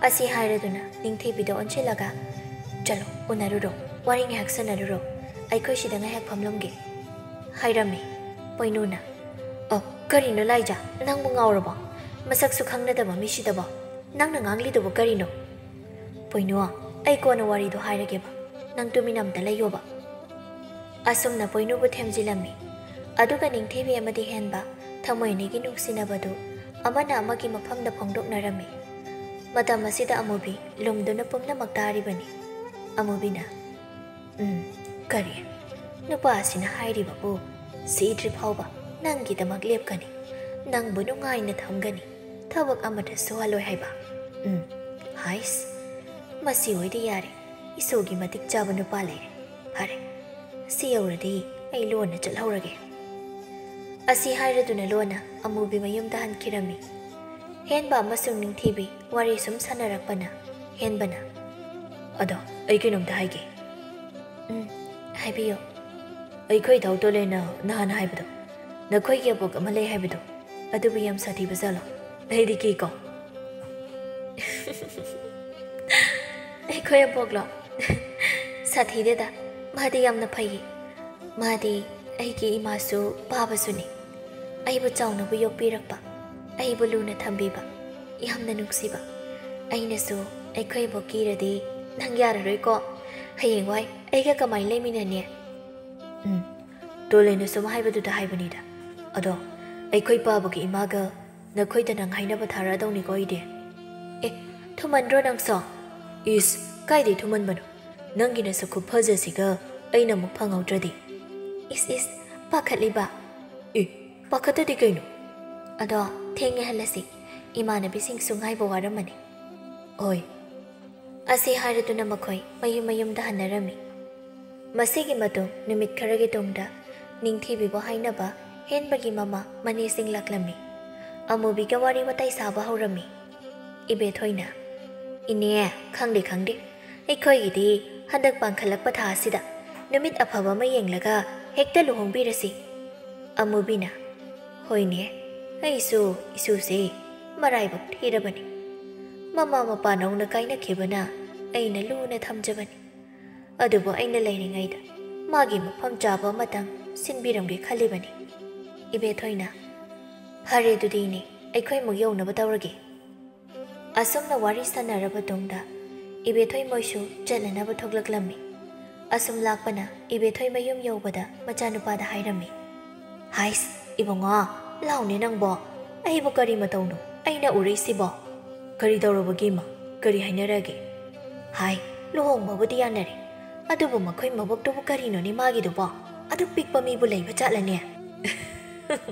ꯑꯁꯤ ꯍꯥꯏꯔꯗꯨꯅ ꯅꯤꯡꯊꯤꯕꯤꯗ ꯑꯣꯟꯁꯤꯜꯂꯒ, "ꯆꯠꯂꯣ, ꯎꯅꯔꯨꯔꯣ, ꯋꯥꯔꯤ ꯉꯥꯏꯍꯥꯛ ꯁꯥꯟꯅꯔꯨꯔꯣ, ꯑꯩꯈꯣꯏ ꯁꯤꯗ ꯉꯥꯏꯍꯥꯛ ꯐꯝꯂꯝꯒꯦ," ꯍꯥꯏꯔꯝꯃꯤ꯫ ꯄꯣꯏꯅꯨꯅ, "ꯑ, ꯀꯔꯤꯅꯣ ꯂꯥꯏꯖ, ꯅꯪꯕꯨ ꯉꯥꯎꯔꯕꯣ? ꯃꯁꯛꯁꯨ ꯈꯪꯅꯗꯕ ꯃꯤꯁꯤꯗꯕꯣ? ꯅꯪꯅ ꯉꯥꯡꯂꯤꯗꯨꯕꯨ ꯀꯔꯤꯅꯣ?" "ꯄꯣꯏꯅꯨ, ꯑꯩ ꯀꯣꯟꯅ ꯋꯥꯔꯤꯗꯣ ꯍꯥꯏꯔꯒꯦꯕ, ꯅꯪ ꯇꯨꯃꯤꯟꯅ ꯑꯝꯇ ꯂꯩꯌꯣꯕ꯫" ꯑꯁꯨꯝꯅ ꯄꯣꯏꯅꯨꯕꯨ ꯊꯦꯝꯖꯤꯜꯂꯝꯃꯤ꯫ ꯑꯗꯨꯒ ꯅꯤꯡꯊꯤꯕꯤ ꯑꯃꯗꯤ ꯍꯦꯟꯕ ꯊꯃꯣꯏ ꯑꯅꯤꯒꯤ ꯅꯨꯡꯁꯤꯅꯕꯗꯨ ꯑꯃꯅ ꯑꯃꯒꯤ ꯃꯐꯝꯗ ꯐꯣꯡꯗꯣꯛꯅꯔꯝꯃꯤ꯫ ꯃꯇꯝ ꯑꯁꯤꯗ ꯑꯃꯨꯕꯤ ꯂꯨꯝꯗꯨꯅ ꯄꯨꯝꯅꯃꯛ ꯇꯥꯔꯤꯕꯅꯤ꯫ ꯑꯃꯨꯕꯤꯅ, "ꯎꯝ, ꯀꯔꯤ? ꯅꯨꯄꯥ ꯑꯁꯤꯅ ꯍꯥꯏꯔꯤꯕꯕꯨ ꯁꯤꯗ꯭ꯔꯤ ꯐꯥꯎꯕ ꯅꯪꯒꯤꯗꯃꯛ ꯂꯦꯞꯀꯅꯤ, ꯅꯪꯕꯨ ꯅꯨꯡꯉꯥꯏꯅ ꯊꯝꯒꯅꯤ, ꯊꯕꯛ ꯑꯃꯠꯇ ꯁꯨꯍꯜꯂꯣꯏ ꯍꯥꯏꯕ? ꯎꯝ, ꯍꯥꯏꯁ, ꯃꯁꯤ ꯑꯣꯏꯗꯤ ꯌꯥꯔꯦ, ꯏꯁꯣꯒꯤ ꯃꯇꯤꯛ ꯆꯥꯕ ꯅꯨꯄꯥ ꯂꯩꯔꯦ꯫ ꯐꯔꯦ, ꯁꯤ ꯌꯧꯔꯗꯤ ꯑꯩ ꯂꯣꯟꯅ ꯆꯠꯍꯧꯔꯒꯦ"꯫ ꯑꯁꯤ ꯍꯥꯏꯔꯗꯨꯅ ꯂꯣꯟꯅ ꯑꯃꯨꯕꯤ ꯃꯌꯨꯝꯗ ꯍꯟꯈꯤꯔꯝꯃꯤ꯫ ꯍꯦꯟꯕ ꯑꯃꯁꯨꯡ ꯅꯤꯡꯊꯤꯕꯤ ꯋꯥꯔꯤ ꯁꯨꯝ ꯁꯥꯟꯅꯔꯛꯄꯅ ꯍꯦꯟꯕꯅ, "ꯑꯗꯣ ꯑꯩ ꯀꯩꯅꯣꯝꯇ ꯍꯥꯏꯒꯦ"꯫ "ꯎꯝ, ꯍꯥꯏꯕꯤꯌꯨ"꯫ "ꯑꯩꯈꯣꯏ ꯗꯥꯎ ꯇꯣꯂꯦꯅ ꯅꯍꯥꯟ ꯍꯥꯏꯕꯗꯣ, ꯅꯈꯣꯏꯒꯤ ꯑꯕꯣꯛ ꯑꯃ ꯂꯩ ꯍꯥꯏꯕꯗꯣ, ꯑꯗꯨꯕꯨ ꯌꯥꯝ ꯁꯥꯊꯤꯕ ꯖꯥꯠꯂꯣ? ꯑꯩꯗꯤ ꯀꯤꯀꯣ"꯫ "ꯑꯩꯈꯣꯏ ꯑꯕꯣꯛꯂꯣ? ꯁꯥꯊꯤꯗꯦꯗ, ꯃꯥꯗꯤ ꯌꯥꯝꯅ ꯐꯩꯌꯦ꯫ ꯃꯥꯗꯤ ꯑꯩꯒꯤ ꯏꯃꯥꯁꯨ ꯄꯥꯕꯁꯨꯅꯤ꯫ ꯑꯩꯕꯨ ꯆꯥꯎꯅꯕꯨ ꯌꯣꯛꯄꯤꯔꯛꯄ, ꯑꯩꯕꯨ ꯂꯨꯅ ꯊꯝꯕꯤꯕ, ꯌꯥꯝꯅ ꯅꯨꯡꯁꯤꯕ꯫ ꯑꯩꯅꯁꯨ ꯑꯩꯈꯣꯏ ꯑꯕꯣꯛ ꯀꯤꯔꯗꯤ ꯅꯪ ꯌꯥꯔꯔꯣꯏꯀꯣ꯫ ꯍꯌꯦꯡꯋꯥꯏ ꯑꯩꯒ ꯀꯃꯥꯏꯅ ꯂꯩꯃꯤꯟꯅꯅꯤ?" "ꯎꯝ, ꯇꯣꯂꯦꯅ ꯁꯨꯝ ꯍꯥꯏꯕꯗꯨꯗ ꯍꯥꯏꯕꯅꯤꯗ꯫ ꯑꯗꯣ ꯑꯩꯈꯣꯏ ꯄꯥꯕꯒꯤ ꯏꯃꯥꯒ ꯅꯈꯣꯏꯗ ꯅꯪ ꯍꯥꯏꯅꯕ ꯊꯥꯔꯛꯑꯗꯧꯅꯤꯀꯣ ꯑꯩꯗꯤ"꯫ "ꯑꯦ, ꯊꯨꯃꯟꯗ꯭ꯔꯣ ꯅꯪꯁꯣ?" "ꯏꯁ, ꯀꯥꯏꯗꯩ ꯊꯨꯃꯟꯕꯅꯣ? ꯅꯪꯒꯤ ꯅꯁꯛ ꯈꯨꯐꯖꯁꯤꯒ ꯑꯩꯅ ꯑꯃꯨꯛ ꯐꯪꯍꯧꯗ꯭ꯔꯗꯤ"꯫ "ꯏꯁ ꯏꯁ, ꯄꯥꯈꯠꯂꯤꯕ?" "ꯑꯦ, ꯄꯥꯈꯠꯇꯗꯤ ꯀꯩꯅꯣ?" "ꯑꯗꯣ ꯊꯦꯡꯉꯦ, ꯍꯜꯂꯁꯤ, ꯏꯃꯥꯟꯅꯕꯤꯁꯤꯡꯁꯨ ꯉꯥꯏꯕ ꯋꯥꯔꯝꯃꯅꯤ"꯫ "ꯍꯣꯏ"꯫ ꯑꯁꯤ ꯍꯥꯏꯔꯗꯨꯅ ꯃꯈꯣꯏ ꯃꯌꯨꯝ ꯃꯌꯨꯝꯗ ꯍꯟꯅꯔꯝꯃꯤ꯫ ꯃꯁꯤꯒꯤ ꯃꯇꯨꯡ ꯅꯨꯃꯤꯠ ꯈꯔꯒꯤ ꯇꯨꯡꯗ ꯅꯤꯡꯊꯤꯕꯤꯕꯨ ꯍꯥꯏꯅꯕ ꯍꯦꯟꯕꯒꯤ ꯃꯃꯥ ꯃꯅꯦꯁꯤꯡ ꯂꯥꯛꯂꯝꯃꯤ꯫ ꯑꯃꯨꯕꯤꯒ ꯋꯥꯔꯤ ꯋꯥꯇꯥꯏ ꯁꯥꯕ ꯍꯧꯔꯝꯃꯤ꯫ ꯏꯕꯦꯊꯣꯏꯅ, "ꯏꯅꯦ, ꯈꯪꯗꯦ ꯈꯪꯗꯦ, ꯑꯩꯈꯣꯏꯒꯤꯗꯤ ꯍꯟꯗꯛ ꯄꯥꯟꯈꯠꯂꯛꯄ ꯊꯥ ꯑꯁꯤꯗ ꯅꯨꯃꯤꯠ ꯑꯐꯕ ꯑꯃ ꯌꯦꯡꯂꯒ ꯍꯦꯛꯇ ꯂꯨꯍꯣꯡꯕꯤꯔꯁꯤ"꯫ ꯑꯃꯨꯕꯤꯅ, "ꯍꯣꯏꯅꯦ, ꯑꯩꯁꯨ ꯏꯁꯨꯁꯦ ꯃꯔꯥꯏꯕꯛ ꯊꯤꯔꯕꯅꯤ꯫ ꯃꯃꯥ ꯃꯄꯥ ꯅꯧꯅ ꯀꯥꯏꯅꯈꯤꯕꯅ ꯑꯩꯅ ꯂꯨꯅ ꯊꯝꯖꯕꯅꯤ꯫ ꯑꯗꯨꯕꯨ ꯑꯩꯅ ꯂꯩꯔꯤꯉꯩꯗ ꯃꯥꯒꯤ ꯃꯐꯝ ꯆꯥꯕ ꯑꯃꯇꯪ ꯁꯤꯟꯕꯤꯔꯝꯒꯦ ꯈꯜꯂꯤꯕꯅꯤ"꯫ ꯏꯕꯦꯊꯣꯏꯅ, "ꯐꯔꯦ, ꯑꯗꯨꯗꯤ ꯏꯅꯦ, ꯑꯩꯈꯣꯏ ꯑꯃꯨꯛ ꯌꯧꯅꯕ ꯇꯧꯔꯒꯦ"꯫ ꯑꯁꯨꯝꯅ ꯋꯥꯔꯤ ꯁꯥꯟꯅꯔꯕ ꯇꯨꯡꯗ ꯏꯕꯦꯊꯣꯏ ꯃꯣꯏꯁꯨ ꯆꯠꯅꯅꯕ ꯊꯣꯛꯂꯛꯂꯝꯃꯤ꯫ ꯑꯁꯨꯝ ꯂꯥꯛꯄꯅ ꯏꯕꯦꯊꯣꯏ ꯃꯌꯨꯝ ꯌꯧꯕꯗ ꯃꯆꯥꯅꯨꯄꯥꯗ ꯍꯥꯏꯔꯝꯃꯤ꯫ "ꯍꯥꯏꯁ, ꯏꯕꯨꯡꯉꯣ, ꯂꯥꯎꯅꯦ ꯅꯪꯕꯣ꯫ ꯑꯩꯕꯨ ꯀꯔꯤ ꯃꯇꯧꯅꯣ ꯑꯩꯅ ꯎꯔꯛꯏꯁꯤꯕꯣ? ꯀꯔꯤ ꯇꯧꯔꯕꯒꯦ ꯏꯃꯥ? ꯀꯔꯤ ꯍꯥꯏꯅꯔꯒꯦ?" "ꯍꯥꯏ, ꯂꯨꯍꯣꯡꯕꯕꯨꯗꯤ ꯌꯥꯅꯔꯦ, ꯑꯗꯨꯕꯨ ꯃꯈꯣꯏ ꯃꯕꯣꯛꯇꯨꯕꯨ ꯀꯔꯤꯅꯣꯅꯦ ꯃꯥꯒꯤꯗꯨꯕꯣ? ꯑꯗꯨꯛ ꯄꯤꯛꯄ ꯃꯤꯕꯨ ꯂꯩꯕ ꯖꯥꯠꯂꯅꯦ?"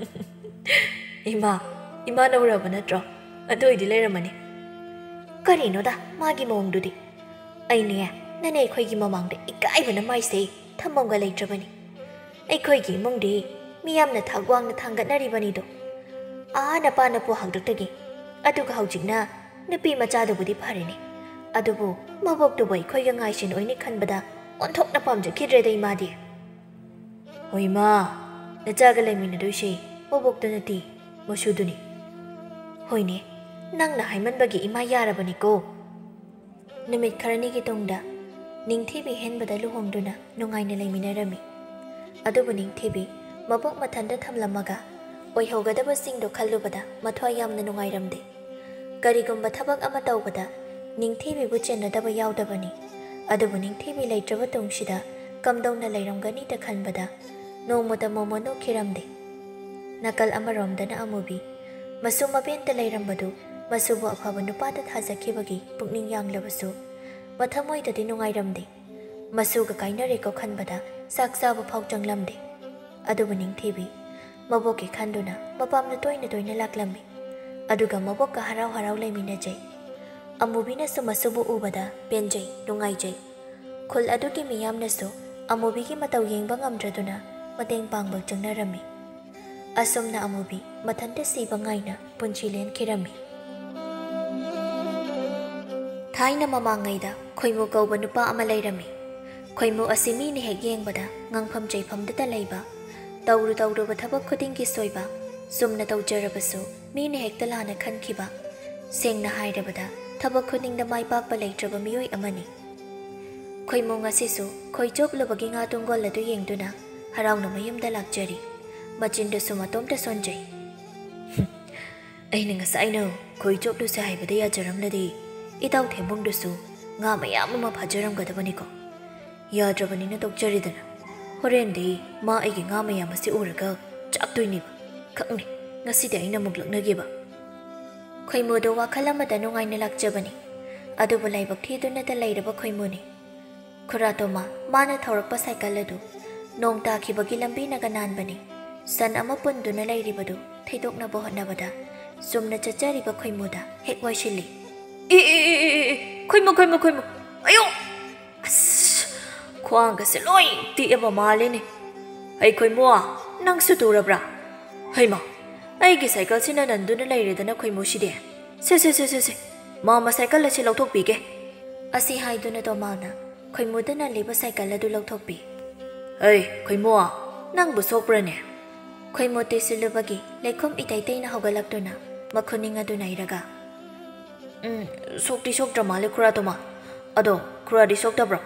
"ꯏꯃꯥ, ꯏꯃꯥꯅ ꯎꯔꯕ ꯅꯠꯇ꯭ꯔꯣ? ꯑꯗꯨ ꯑꯣꯏꯗꯤ ꯂꯩꯔꯝꯃꯅꯤ꯫" "ꯀꯔꯤꯅꯣꯗ ꯃꯥꯒꯤ ꯃꯑꯣꯡꯗꯨꯗꯤ? ꯑꯩꯅꯦ, ꯅꯅꯦ ꯑꯩꯈꯣꯏꯒꯤ ꯃꯃꯥꯡꯗ ꯏꯀꯥꯏꯕꯅ ꯃꯥꯏꯁꯦ ꯊꯝꯐꯝꯒ ꯂꯩꯇ꯭ꯔꯕꯅꯤ꯫ ꯑꯩꯈꯣꯏꯒꯤ ꯏꯃꯨꯡꯗꯤ ꯃꯤ ꯌꯥꯝꯅ ꯊꯥꯛ ꯋꯥꯡꯅ ꯊꯥꯡꯒꯠꯅꯔꯤꯕꯅꯤꯗꯣ꯫ ꯑꯥ ꯅꯄꯥ ꯅꯄꯨ ꯍꯥꯛꯇꯛꯇꯒꯤ꯫ ꯑꯗꯨꯒ ꯍꯧꯖꯤꯛꯅ ꯅꯨꯄꯤ ꯃꯆꯥꯗꯨꯕꯨꯗꯤ ꯐꯔꯦꯅꯦ, ꯑꯗꯨꯕꯨ ꯃꯕꯣꯛꯇꯨꯕꯨ ꯑꯩꯈꯣꯏꯒ ꯉꯥꯏꯁꯤꯟ ꯑꯣꯏꯅꯤ ꯈꯟꯕꯗ ꯑꯣꯟꯊꯣꯛꯅ ꯄꯥꯝꯖꯈꯤꯗ꯭ꯔꯦꯗ ꯏꯃꯥꯗꯤ꯫" "ꯍꯣꯏ ꯏꯃꯥ, ꯅꯆꯥꯒ ꯂꯩꯃꯤꯟꯅꯗꯣꯏꯁꯦ ꯃꯕꯣꯛꯇꯨ ꯅꯠꯇꯦ, ꯃꯁꯨꯗꯨꯅꯤ꯫" "ꯍꯣꯏꯅꯦ, ꯅꯪꯅ ꯍꯥꯏꯃꯟꯕꯒꯤ ꯏꯃꯥ ꯌꯥꯔꯕꯅꯤꯀꯣ꯫" ꯅꯨꯃꯤꯠ ꯈꯔꯅꯤꯒꯤ ꯇꯨꯡꯗ ꯅꯤꯡꯊꯤꯕꯤ ꯍꯦꯟꯕꯗ ꯂꯨꯍꯣꯡꯗꯨꯅ ꯅꯨꯡꯉꯥꯏꯅ ꯂꯩꯃꯤꯟꯅꯔꯝꯃꯤ꯫ ꯑꯗꯨꯕꯨ ꯅꯤꯡꯊꯤꯕꯤ ꯃꯕꯣꯛ ꯃꯊꯟꯇ ꯊꯝꯂꯝꯃꯒ ꯑꯣꯏꯍꯧꯒꯗꯕꯁꯤꯡꯗꯣ ꯈꯜꯂꯨꯕꯗ ꯃꯊ꯭ꯋꯥꯏ ꯌꯥꯝꯅ ꯅꯨꯡꯉꯥꯏꯔꯝꯗꯦ꯫ ꯀꯔꯤꯒꯨꯝꯕ ꯊꯕꯛ ꯑꯃ ꯇꯧꯕꯗ ꯅꯤꯡꯊꯤꯕꯤꯕꯨ ꯆꯦꯟꯅꯗꯕ ꯌꯥꯎꯗꯕꯅꯤ꯫ ꯑꯗꯨꯕꯨ ꯅꯤꯡꯊꯤꯕꯤ ꯂꯩꯇ꯭ꯔꯕ ꯇꯨꯡꯁꯤꯗ ꯀꯝꯗꯧꯅ ꯂꯩꯔꯝꯒꯅꯤꯗ ꯈꯟꯕꯗ ꯅꯣꯡꯃꯇ ꯃꯣꯃꯣ ꯅꯣꯛꯈꯤꯔꯝꯗꯦ꯫ ꯅꯥꯀꯜ ꯑꯃꯔꯣꯝꯗꯅ ꯑꯃꯨꯕꯤ ꯃꯁꯨ ꯃꯄꯦꯟꯇ ꯂꯩꯔꯝꯕꯗꯨ ꯃꯁꯨꯕꯨ ꯑꯐꯕ ꯅꯨꯄꯥꯗ ꯊꯥꯖꯈꯤꯕꯒꯤ ꯄꯨꯛꯅꯤꯡ ꯌꯥꯡꯂꯕꯁꯨ ꯃꯊꯃꯣꯏꯗꯗꯤ ꯅꯨꯡꯉꯥꯏꯔꯝꯗꯦ꯫ ꯃꯁꯨꯒ ꯀꯥꯏꯅꯔꯦꯀꯣ ꯈꯟꯕꯗ ꯆꯥꯛ ꯆꯥꯕ ꯐꯥꯎ ꯆꯪꯂꯝꯗꯦ꯫ ꯑꯗꯨꯕꯨ ꯅꯤꯡꯊꯤꯕꯤ ꯃꯕꯣꯛꯀꯤ ꯈꯟꯗꯨꯅ ꯃꯄꯥꯝꯗ ꯇꯣꯏꯅ ꯇꯣꯏꯅ ꯂꯥꯛꯂꯝꯃꯤ꯫ ꯑꯗꯨꯒ ꯃꯕꯣꯛꯀ ꯍꯔꯥꯎ ꯍꯔꯥꯎ ꯂꯩꯃꯤꯟꯅꯖꯩ꯫ ꯑꯃꯨꯕꯤꯅꯁꯨ ꯃꯁꯨꯕꯨ ꯎꯕꯗ ꯄꯦꯟꯖꯩ, ꯅꯨꯡꯉꯥꯏꯖꯩ꯫ ꯈꯨꯜ ꯑꯗꯨꯒꯤ ꯃꯤꯌꯥꯝꯅꯁꯨ ꯑꯃꯨꯕꯤꯒꯤ ꯃꯇꯧ ꯌꯦꯡꯕ ꯉꯝꯗ꯭ꯔꯗꯨꯅ ꯃꯇꯦꯡ ꯄꯥꯡꯕ ꯆꯪꯅꯔꯝꯃꯤ꯫ ꯑꯁꯨꯝꯅ ꯑꯃꯨꯕꯤ ꯃꯊꯟꯇ ꯁꯤꯕ ꯉꯥꯏꯅ ꯄꯨꯟꯁꯤ ꯂꯦꯟꯈꯤꯔꯝꯃꯤ꯫ ꯊꯥꯏꯅ ꯃꯃꯥꯡꯉꯩꯗ ꯈꯣꯏꯃꯨ ꯀꯧꯕ ꯅꯨꯄꯥ ꯑꯃ ꯂꯩꯔꯝꯃꯤ꯫ ꯈꯣꯏꯃꯨ ꯑꯁꯤ ꯃꯤꯅ ꯍꯦꯛ ꯌꯦꯡꯕꯗ ꯉꯥꯡꯐꯝ ꯆꯩꯐꯝꯗꯇ ꯂꯩꯕ, ꯇꯧꯔꯨ ꯇꯧꯔꯨꯕ ꯊꯕꯛ ꯈꯨꯗꯤꯡꯒꯤ ꯁꯣꯏꯕ, ꯆꯨꯝꯅ ꯇꯧꯖꯔꯕꯁꯨ ꯃꯤꯅ ꯍꯦꯛꯇ ꯂꯥꯟꯅ ꯈꯟꯈꯤꯕ, ꯁꯦꯡꯅ ꯍꯥꯏꯔꯕꯗ ꯊꯕꯛ ꯈꯨꯗꯤꯡꯗ ꯃꯥꯏ ꯄꯥꯛꯄ ꯂꯩꯇ꯭ꯔꯕ ꯃꯤꯑꯣꯏ ꯑꯃꯅꯤ꯫ ꯈꯣꯏꯃꯨ ꯉꯁꯤꯁꯨ ꯈꯣꯏ ꯆꯣꯞꯂꯨꯕꯒꯤ ꯉꯥ ꯇꯨꯡꯒꯣꯜ ꯑꯗꯨ ꯌꯦꯡꯗꯨꯅ ꯍꯔꯥꯎꯅ ꯃꯌꯨꯝꯗ ꯂꯥꯛꯆꯔꯤ꯫ ꯃꯆꯤꯟꯗꯨꯁꯨ ꯃꯇꯣꯝꯇ ꯁꯣꯟꯖꯩ꯫ "ꯑꯩꯅ ꯉꯁꯥꯏꯅ ꯈꯣꯏ ꯆꯣꯞꯂꯨꯁꯦ ꯍꯥꯏꯕꯗ ꯌꯥꯖꯔꯝꯂꯗꯤ ꯏꯇꯥꯎ ꯊꯦꯝꯕꯨꯡꯗꯨꯁꯨ ꯉꯥ ꯃꯌꯥꯝ ꯑꯃ ꯐꯥꯖꯔꯝꯒꯗꯕꯅꯤꯀꯣ꯫ ꯌꯥꯗ꯭ꯔꯕꯅꯤꯅ ꯇꯣꯛꯆꯔꯦꯗꯅ꯫ ꯍꯣꯔꯦꯟꯗꯤ ꯃꯥ ꯑꯩꯒꯤ ꯉꯥ ꯃꯌꯥꯝ ꯑꯁꯤ ꯎꯔꯒ ꯆꯥꯛꯇꯣꯏꯅꯦꯕ꯫ ꯈꯪꯅꯤ, ꯉꯁꯤꯗꯤ ꯑꯩꯅ ꯑꯃꯨꯛ ꯂꯛꯅꯒꯦꯕ꯫ ꯈꯣꯏꯃꯨꯗꯨ ꯋꯥꯈꯜ ꯑꯃꯗ ꯅꯨꯡꯉꯥꯏꯅ ꯂꯥꯛꯆꯕꯅꯤ꯫ ꯑꯗꯨꯕꯨ ꯂꯥꯏꯕꯛ ꯊꯤꯗꯨꯅꯇ ꯂꯩꯔꯕ ꯈꯣꯏꯃꯨꯅꯤ꯫ ꯈꯨꯔꯥ ꯇꯣꯃꯥ, ꯃꯥꯅ ꯊꯧꯔꯛꯄ ꯁꯥꯏꯀꯜ ꯑꯗꯨ ꯅꯣꯡ ꯇꯥꯈꯤꯕꯒꯤ ꯂꯝꯕꯤꯅꯒ ꯅꯥꯟꯕꯅꯤ꯫ ꯁꯟ ꯑꯃ ꯄꯨꯟꯗꯨꯅ ꯂꯩꯔꯤꯕꯗꯨ ꯊꯩꯗꯣꯛꯅꯕ ꯍꯣꯠꯅꯕꯗ ꯆꯨꯝꯅ ꯆꯠꯆꯔꯤꯕ ꯈꯣꯏꯃꯨꯗ ꯍꯦꯛ ꯋꯥꯏꯁꯤꯜꯂꯤ꯫ "E, E, E, E, E, ꯈꯣꯏꯃꯨ, ꯈꯣꯏꯃꯨ, ꯈꯣꯏꯃꯨ! ꯑꯌꯣ!" ꯑꯁ, ꯈ꯭ꯋꯥꯡꯒꯁꯦ ꯂꯣꯏ ꯇꯦꯛꯑꯕ ꯃꯥꯜꯂꯦꯅꯦ꯫ "ꯍꯩ ꯈꯣꯏꯃꯨ, ꯅꯪꯁꯨ ꯇꯨꯔꯕ꯭ꯔꯥ? ꯍꯩꯃꯥ, ꯑꯩꯒꯤ ꯁꯥꯏꯀꯜꯁꯤꯅ ꯅꯟꯗꯨꯅ ꯂꯩꯔꯦꯗꯅ ꯈꯣꯏꯃꯨꯁꯤꯗꯤ꯫ ꯁꯦ, ꯁꯦ, ꯁꯦ, ꯁꯦ, ꯁꯦ, ꯃꯥꯃ ꯁꯥꯏꯀꯜ ꯑꯁꯤ ꯂꯧꯊꯣꯛꯄꯤꯒꯦ꯫" ꯑꯁꯤ ꯍꯥꯏꯗꯨꯅ ꯇꯣꯃꯥꯜꯅ ꯈꯣꯏꯃꯨꯗ ꯅꯜꯂꯤꯕ ꯁꯥꯏꯀꯜ ꯑꯗꯨ ꯂꯧꯊꯣꯛꯄꯤ꯫ "ꯍꯩ ꯈꯣꯏꯃꯨ, ꯅꯪꯕꯨ ꯁꯣꯛꯄ꯭ꯔꯅꯦ?" ꯈꯣꯏꯃꯨ ꯇꯨꯁꯤꯜꯂꯨꯕꯒꯤ ꯂꯩꯈꯣꯝ ꯏꯇꯩ ꯇꯩꯅ ꯍꯧꯒꯠꯂꯛꯇꯨꯅ ꯃꯈꯨꯅꯤꯡ ꯑꯗꯨ ꯅꯩꯔꯒ, "ꯎꯝ, ꯁꯣꯛꯇꯤ ꯁꯣꯛꯇ꯭ꯔ ꯃꯥꯜꯂꯦ ꯈꯨꯔꯥ ꯇꯣꯃꯥ꯫ ꯑꯗꯣ ꯈꯨꯔꯥꯗꯤ ꯁꯣꯛꯇꯕ꯭ꯔꯣ?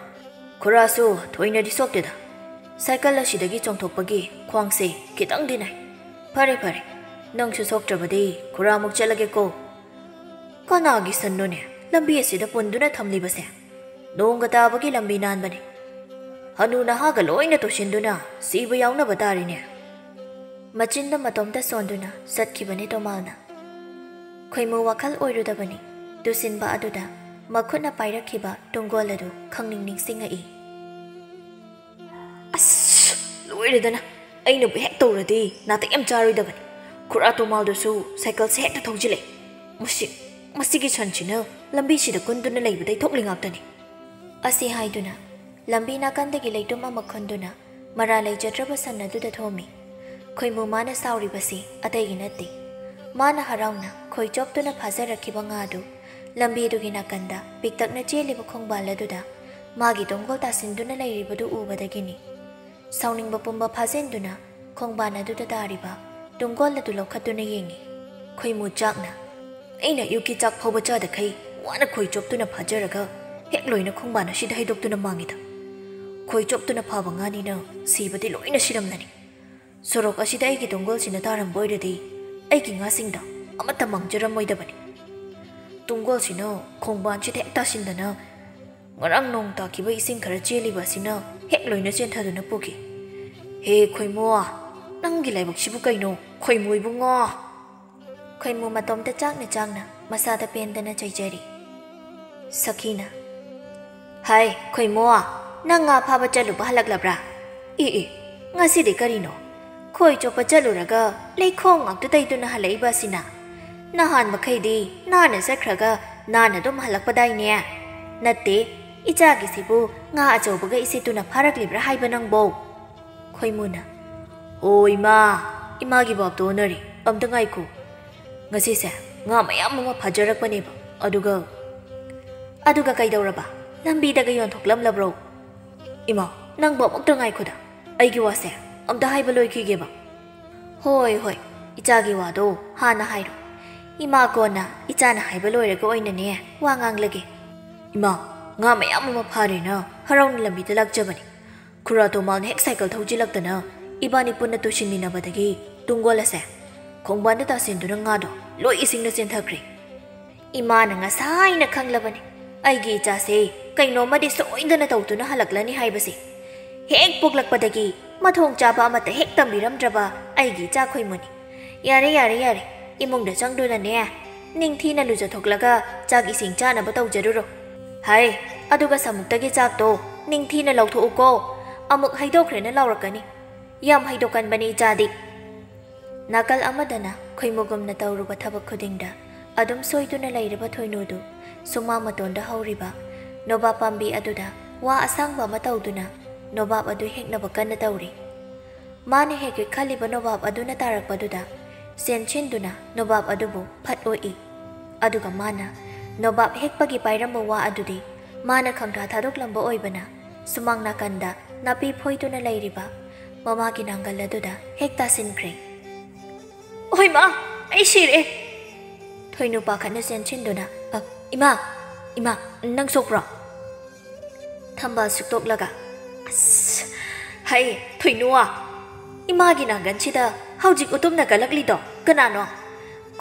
ꯈꯨꯔꯥꯁꯨ ꯊꯣꯏꯅꯗꯤ ꯁꯣꯛꯇꯦꯗ꯫ ꯁꯥꯏꯀꯜ ꯑꯁꯤꯗꯒꯤ ꯆꯣꯡꯊꯣꯛꯄꯒꯤ ꯈ꯭ꯋꯥꯡꯁꯦ ꯈꯤꯇꯪꯗꯤ ꯅꯥꯏ꯫ ꯐꯔꯦ, ꯐꯔꯦ, ꯅꯪꯁꯨ ꯁꯣꯛꯇ꯭ꯔꯕꯗꯤ ꯈꯨꯔꯥ ꯑꯃꯨꯛ ꯆꯠꯂꯒꯦꯀꯣ꯫" "ꯀꯅꯥꯒꯤ ꯁꯟꯅꯣꯅꯦ ꯂꯝꯕꯤ ꯑꯁꯤꯗ ꯄꯨꯟꯗꯨꯅ ꯊꯝꯂꯤꯕꯁꯦ? ꯅꯣꯡꯒ ꯇꯥꯕꯒꯤ ꯂꯝꯕꯤ ꯅꯥꯟꯕꯅꯦ꯫ ꯍꯅꯨ ꯅꯍꯥꯒ ꯂꯣꯏꯅ ꯇꯣꯁꯤꯟꯗꯨꯅ ꯁꯤꯕ ꯌꯥꯎꯅꯕ ꯇꯥꯔꯤꯅꯦ꯫" ꯃꯆꯤꯟꯗ ꯃꯇꯣꯝꯇ ꯁꯣꯟꯗꯨꯅ ꯆꯠꯈꯤꯕꯅꯤ ꯇꯣꯃꯥꯜꯅ꯫ ꯈꯣꯏꯃꯨ ꯋꯥꯈꯜ ꯑꯣꯏꯔꯨꯗꯕꯅꯤ꯫ ꯇꯨꯁꯤꯟꯕ ꯑꯗꯨꯗ ꯃꯈꯨꯠꯅ ꯄꯥꯏꯔꯛꯈꯤꯕ ꯇꯨꯡꯒꯣꯜ ꯑꯗꯨ ꯈꯪꯅꯤꯡ ꯅꯤꯡꯁꯤꯡꯉꯛꯏ꯫ "ꯑꯁ, ꯂꯣꯏꯔꯦꯗꯅ꯫ ꯑꯩꯅꯕꯨ ꯍꯦꯛ ꯇꯧꯔꯗꯤ ꯅꯥꯇꯩ ꯌꯥꯝ ꯆꯥꯔꯣꯏꯗꯕꯅꯤ꯫ ꯈꯨꯔꯥ ꯇꯣꯃꯥꯜꯗꯨꯁꯨ ꯁꯥꯏꯀꯜꯁꯦ ꯍꯦꯛꯇ ꯊꯧꯖꯤꯜꯂꯦ꯫ ꯃꯁꯤ, ꯃꯁꯤꯒꯤ ꯁꯟꯁꯤꯅ ꯂꯝꯕꯤꯁꯤꯗ ꯀꯨꯟꯗꯨꯅ ꯂꯩꯕꯗꯩ ꯊꯣꯛꯂꯤ ꯉꯥꯛꯇꯅꯤ꯫" ꯑꯁꯤ ꯍꯥꯏꯗꯨꯅ ꯂꯝꯕꯤ ꯅꯥꯀꯟꯗꯒꯤ ꯂꯩꯇꯨꯝ ꯑꯃ ꯈꯨꯟꯗꯨꯅ ꯃꯔꯥꯜ ꯂꯩꯖꯗ꯭ꯔꯕ ꯁꯟ ꯑꯗꯨꯗ ꯊꯣꯝꯃꯤ꯫ ꯈꯣꯏꯃꯨ ꯃꯥꯅ ꯁꯥꯎꯔꯤꯕꯁꯤ ꯑꯇꯩꯒꯤ ꯅꯠꯇꯦ꯫ ꯃꯥꯅ ꯍꯔꯥꯎꯅ ꯈꯣꯏ ꯆꯣꯞꯇꯨꯅ ꯐꯥꯖꯔꯛꯈꯤꯕ ꯉꯥꯗꯨ ꯂꯝꯕꯤꯗꯨꯒꯤ ꯅꯥꯀꯟꯗ ꯄꯤꯛꯇꯛꯅ ꯆꯦꯜꯂꯤꯕ ꯈꯣꯡꯕꯥꯜ ꯑꯗꯨꯗ ꯃꯥꯒꯤ ꯇꯣꯡꯒꯣꯜ ꯇꯥꯁꯤꯟꯗꯨꯅ ꯂꯩꯔꯤꯕꯗꯨ ꯎꯕꯗꯒꯤꯅꯤ꯫ ꯁꯥꯎꯅꯤꯡꯕ ꯄꯨꯝꯕ ꯐꯥꯖꯤꯟꯗꯨꯅ ꯈꯣꯡꯕꯥꯟ ꯑꯗꯨꯗ ꯇꯥꯔꯤꯕ ꯇꯨꯡꯒꯣꯜ ꯑꯗꯨ ꯂꯧꯈꯠꯇꯨꯅ ꯌꯦꯡꯉꯤ꯫ ꯈꯣꯏꯃꯨ ꯆꯥꯛꯅ, "ꯑꯩꯅ ꯑꯌꯨꯛꯀꯤ ꯆꯥꯛ ꯐꯥꯎꯕ ꯆꯥꯗꯈꯩ ꯋꯥꯅ ꯈꯣꯏ ꯆꯣꯞꯇꯨꯅ ꯐꯥꯖꯔꯒ ꯍꯦꯛ ꯂꯣꯏꯅ ꯈꯣꯡꯕꯥꯟ ꯑꯁꯤꯗ ꯍꯩꯗꯣꯛꯇꯨꯅ ꯃꯥꯡꯉꯤꯗ꯫ ꯈꯣꯏ ꯆꯣꯞꯇꯨꯅ ꯐꯥꯕ ꯉꯥꯅꯤꯅ ꯁꯤꯕꯗꯤ ꯂꯣꯏꯅ ꯁꯤꯔꯝꯂꯅꯤ꯫ ꯁꯣꯔꯣꯛ ꯑꯁꯤꯗ ꯑꯩꯒꯤ ꯇꯨꯡꯒꯣꯜꯁꯤꯅ ꯇꯥꯔꯝꯕ ꯑꯣꯏꯔꯗꯤ ꯑꯩꯒꯤ ꯉꯥꯁꯤꯡꯗ ꯑꯃꯠꯇ ꯃꯥꯡꯖꯔꯝꯃꯣꯏꯗꯕꯅꯤ꯫ ꯇꯨꯡꯒꯣꯜꯁꯤꯅ ꯈꯣꯡꯕꯥꯟꯁꯤꯗ ꯍꯦꯛ ꯇꯥꯁꯤꯟꯗꯅ ꯉꯔꯥꯡ ꯅꯣꯡ ꯇꯥꯈꯤꯕ ꯏꯁꯤꯡ ꯈꯔ ꯆꯦꯜꯂꯤꯕ ꯑꯁꯤꯅ ꯍꯦꯛ ꯂꯣꯏꯅ ꯆꯦꯟꯊꯗꯨꯅ ꯄꯨꯈꯤ꯫ "ꯍꯦ ꯈꯣꯏꯃꯨ, ꯅꯪꯒꯤ ꯂꯥꯏꯕꯛꯁꯤꯕꯨ ꯀꯩꯅꯣ, ꯈꯣꯏꯃꯨ ꯏꯕꯨꯡꯉꯣ?" ꯈꯣꯏꯃꯨ ꯃꯇꯣꯝꯇ ꯆꯥꯛꯅ ꯆꯥꯛꯅ ꯃꯁꯥꯗ ꯄꯦꯟꯗꯅ ꯆꯩꯖꯔꯤ꯫ ꯁꯈꯤꯅ, "ꯍꯥꯏ ꯈꯣꯏꯃꯨ, ꯅꯪ ꯉꯥ ꯐꯥꯕ ꯆꯠꯂꯨꯕ ꯍꯜꯂꯛꯂꯕ꯭ꯔꯥ? ꯑꯦ ꯑꯦ, ꯉꯁꯤꯗꯤ ꯀꯔꯤꯅꯣ? ꯈꯣꯏ ꯆꯣꯞꯄ ꯆꯠꯂꯨꯔꯒ ꯂꯩꯈꯣꯝ ꯉꯥꯛꯇ ꯇꯩꯗꯨꯅ ꯍꯜꯂꯛꯏꯕ ꯑꯁꯤꯅ? ꯅꯍꯥꯟ ꯃꯈꯩꯗꯤ ꯅꯥꯟꯅ ꯆꯠꯈ꯭ꯔꯒ ꯅꯥꯟꯅ ꯑꯗꯨꯝ ꯍꯜꯂꯛꯄꯗꯥꯏꯅꯦ? ꯅꯠꯇꯦ, ꯏꯆꯥꯒꯤꯁꯤꯕꯨ ꯉꯥ ꯑꯆꯧꯕꯒ ꯏꯁꯤꯠꯇꯨꯅ ꯐꯥꯔꯛꯂꯤꯕ꯭ꯔꯥ ꯍꯥꯏꯕ ꯅꯪꯕꯣ?" ꯈꯣꯏꯃꯨꯅ, "ꯑꯣ ꯏꯃꯥ, ꯏꯃꯥꯒꯤ ꯚꯥꯞꯇꯣ ꯑꯣꯟꯅꯔꯦ꯫ ꯑꯝꯇ ꯉꯥꯏꯈꯣ꯫ ꯉꯁꯤꯁꯦ ꯉꯥ ꯃꯌꯥꯝ ꯑꯃ ꯐꯥꯖꯔꯛꯄꯅꯦꯕ꯫ ꯑꯗꯨꯒ" "ꯑꯗꯨꯒ ꯀꯩꯗꯧꯔꯕ? ꯂꯝꯕꯤꯗꯒ ꯌꯣꯟꯊꯣꯛꯂꯝꯂꯕ꯭ꯔꯣ?" "ꯏꯃꯥ, ꯅꯪꯕꯨ ꯑꯃꯨꯛꯇ ꯉꯥꯏꯈꯣꯗ꯫ ꯑꯩꯒꯤ ꯋꯥꯁꯦ ꯑꯝꯇ ꯍꯥꯏꯕ ꯂꯣꯏꯈꯤꯒꯦꯕ꯫" "ꯍꯣꯏ, ꯍꯣꯏ, ꯏꯆꯥꯒꯤ ꯋꯥꯗꯣ ꯍꯥꯟꯅ ꯍꯥꯏꯔꯣ꯫ ꯏꯃꯥ ꯀꯣꯟꯅ ꯏꯆꯥꯅ ꯍꯥꯏꯕ ꯂꯣꯏꯔꯒ ꯑꯣꯏꯅꯅꯦ ꯋꯥ ꯉꯥꯡꯂꯒꯦ꯫" "ꯏꯃꯥ, ꯉꯥ ꯃꯌꯥꯝ ꯑꯃ ꯐꯥꯔꯦꯅ ꯍꯔꯥꯎꯅ ꯂꯝꯕꯤꯗ ꯂꯥꯛꯆꯕꯅꯤ꯫ ꯈꯨꯔꯥ ꯇꯣꯃꯥꯜꯅ ꯍꯦꯛ ꯁꯥꯏꯀꯜ ꯊꯧꯖꯤꯜꯂꯛꯇꯅ ꯏꯕꯥꯅꯤ ꯄꯨꯟꯅ ꯇꯨꯁꯤꯟꯃꯤꯟꯅꯕꯗꯒꯤ ꯇꯨꯡꯒꯣꯜ ꯑꯁꯦ ꯈꯣꯡꯕꯥꯟꯗ ꯇꯥꯁꯤꯟꯗꯨꯅ ꯉꯥꯗꯣ ꯂꯣꯏ ꯏꯁꯤꯡꯅ ꯆꯦꯟꯊꯈ꯭ꯔꯦ꯫" "ꯏꯃꯥꯅ ꯉꯁꯥꯏꯅ ꯈꯪꯂꯕꯅꯤ, ꯑꯩꯒꯤ ꯏꯆꯥꯁꯦ ꯀꯩꯅꯣꯝꯃꯗꯤ ꯁꯣꯏꯗꯅ ꯇꯧꯗꯨꯅ ꯍꯜꯂꯛꯂꯅꯤ ꯍꯥꯏꯕꯁꯦ꯫ ꯍꯦꯛ ꯄꯣꯛꯂꯛꯄꯗꯒꯤ ꯃꯊꯣꯡ ꯆꯥꯕ ꯑꯃꯠꯇ ꯍꯦꯛ ꯇꯝꯕꯤꯔꯝꯗ꯭ꯔꯕ ꯑꯩꯒꯤ ꯏꯆꯥ ꯈꯣꯏꯃꯨꯅꯤ꯫ ꯌꯥꯔꯦ, ꯌꯥꯔꯦ, ꯌꯥꯔꯦ, ꯏꯃꯨꯡꯗ ꯆꯪꯗꯨꯅꯅꯦ, ꯅꯤꯡꯊꯤꯅ ꯂꯨꯖꯊꯣꯛꯂꯒ ꯆꯥꯛ ꯏꯁꯤꯡ ꯆꯥꯅꯕ ꯇꯧꯖꯔꯨꯔꯣ꯫ ꯍꯥꯏ, ꯑꯗꯨꯒ ꯁꯃꯨꯛꯇꯒꯤ ꯆꯥꯛꯇꯣ ꯅꯤꯡꯊꯤꯅ ꯂꯧꯊꯣꯛꯎꯀꯣ꯫ ꯑꯃꯨꯛ ꯍꯩꯗꯣꯛꯈ꯭ꯔꯦꯅ ꯂꯥꯎꯔꯛꯀꯅꯤ꯫ ꯌꯥꯝ ꯍꯩꯗꯣꯛꯀꯟꯕꯅꯤ ꯏꯆꯥꯗꯤ꯫" ꯅꯥꯀꯜ ꯑꯃꯗꯅ ꯈꯣꯏꯃꯨꯒꯨꯝꯅ ꯇꯧꯔꯨꯕ ꯊꯕꯛ ꯈꯨꯗꯤꯡꯗ ꯑꯗꯨꯝ ꯁꯣꯏꯗꯨꯅ ꯂꯩꯔꯤꯕ ꯊꯣꯏꯅꯨꯗꯨ ꯁꯨꯃꯥꯡ ꯃꯇꯣꯟꯗ ꯍꯧꯔꯤꯕ ꯅꯣꯕꯥꯞ ꯄꯥꯝꯕꯤ ꯑꯗꯨꯗ ꯋꯥ ꯑꯁꯥꯡꯕ ꯑꯃ ꯇꯧꯗꯨꯅ ꯅꯣꯕꯥꯞ ꯑꯗꯨ ꯍꯦꯛꯅꯕ ꯀꯟꯅ ꯇꯧꯔꯤ꯫ ꯃꯥꯅ ꯍꯦꯛꯀꯦ ꯈꯜꯂꯤꯕ ꯅꯣꯕꯥꯞ ꯑꯗꯨꯅ ꯇꯥꯔꯛꯄꯗꯨꯗ ꯆꯦꯟꯁꯤꯟꯗꯨꯅ ꯅꯣꯕꯥꯞ ꯑꯗꯨꯕꯨ ꯐꯠ ꯑꯣꯛꯏ꯫ ꯑꯗꯨꯒ ꯃꯥꯅ ꯅꯣꯕꯥꯞ ꯍꯦꯛꯄꯒꯤ ꯄꯥꯏꯔꯝꯕ ꯋꯥ ꯑꯗꯨꯗꯤ ꯃꯥꯅ ꯈꯪꯇꯥ ꯊꯥꯗꯣꯛꯂꯝꯕ ꯑꯣꯏꯕꯅ ꯁꯨꯃꯥꯡ ꯅꯥꯀꯟꯗ ꯅꯥꯄꯤ ꯐꯣꯏꯗꯨꯅ ꯂꯩꯔꯤꯕ ꯃꯃꯥꯒꯤ ꯅꯥꯡꯒꯜ ꯑꯗꯨꯗ ꯍꯦꯛ ꯇꯥꯁꯤꯟꯈ꯭ꯔꯦ꯫ "ꯑꯣꯏ ꯃꯥ, ꯑꯩ ꯁꯤꯔꯦ!" ꯊꯣꯏꯅꯨ ꯄꯥꯈꯠꯅ ꯆꯦꯟꯁꯤꯟꯗꯨꯅ, "ꯑ, ꯏꯃꯥ, ꯏꯃꯥ, ꯅꯪ ꯁꯣꯛꯄ꯭ꯔꯣ?" ꯊꯝꯕꯥꯜ ꯁꯨꯛꯇꯣꯛꯂꯒ, "ꯑꯁ, ꯍꯩ, ꯊꯣꯏꯅꯨ, ꯏꯃꯥꯒꯤ ꯅꯥꯡꯒꯟꯁꯤꯗ ꯍꯧꯖꯤꯛ ꯎꯇꯨꯝꯅ ꯀꯜꯂꯛꯂꯤꯗꯣ ꯀꯅꯥꯅꯣ?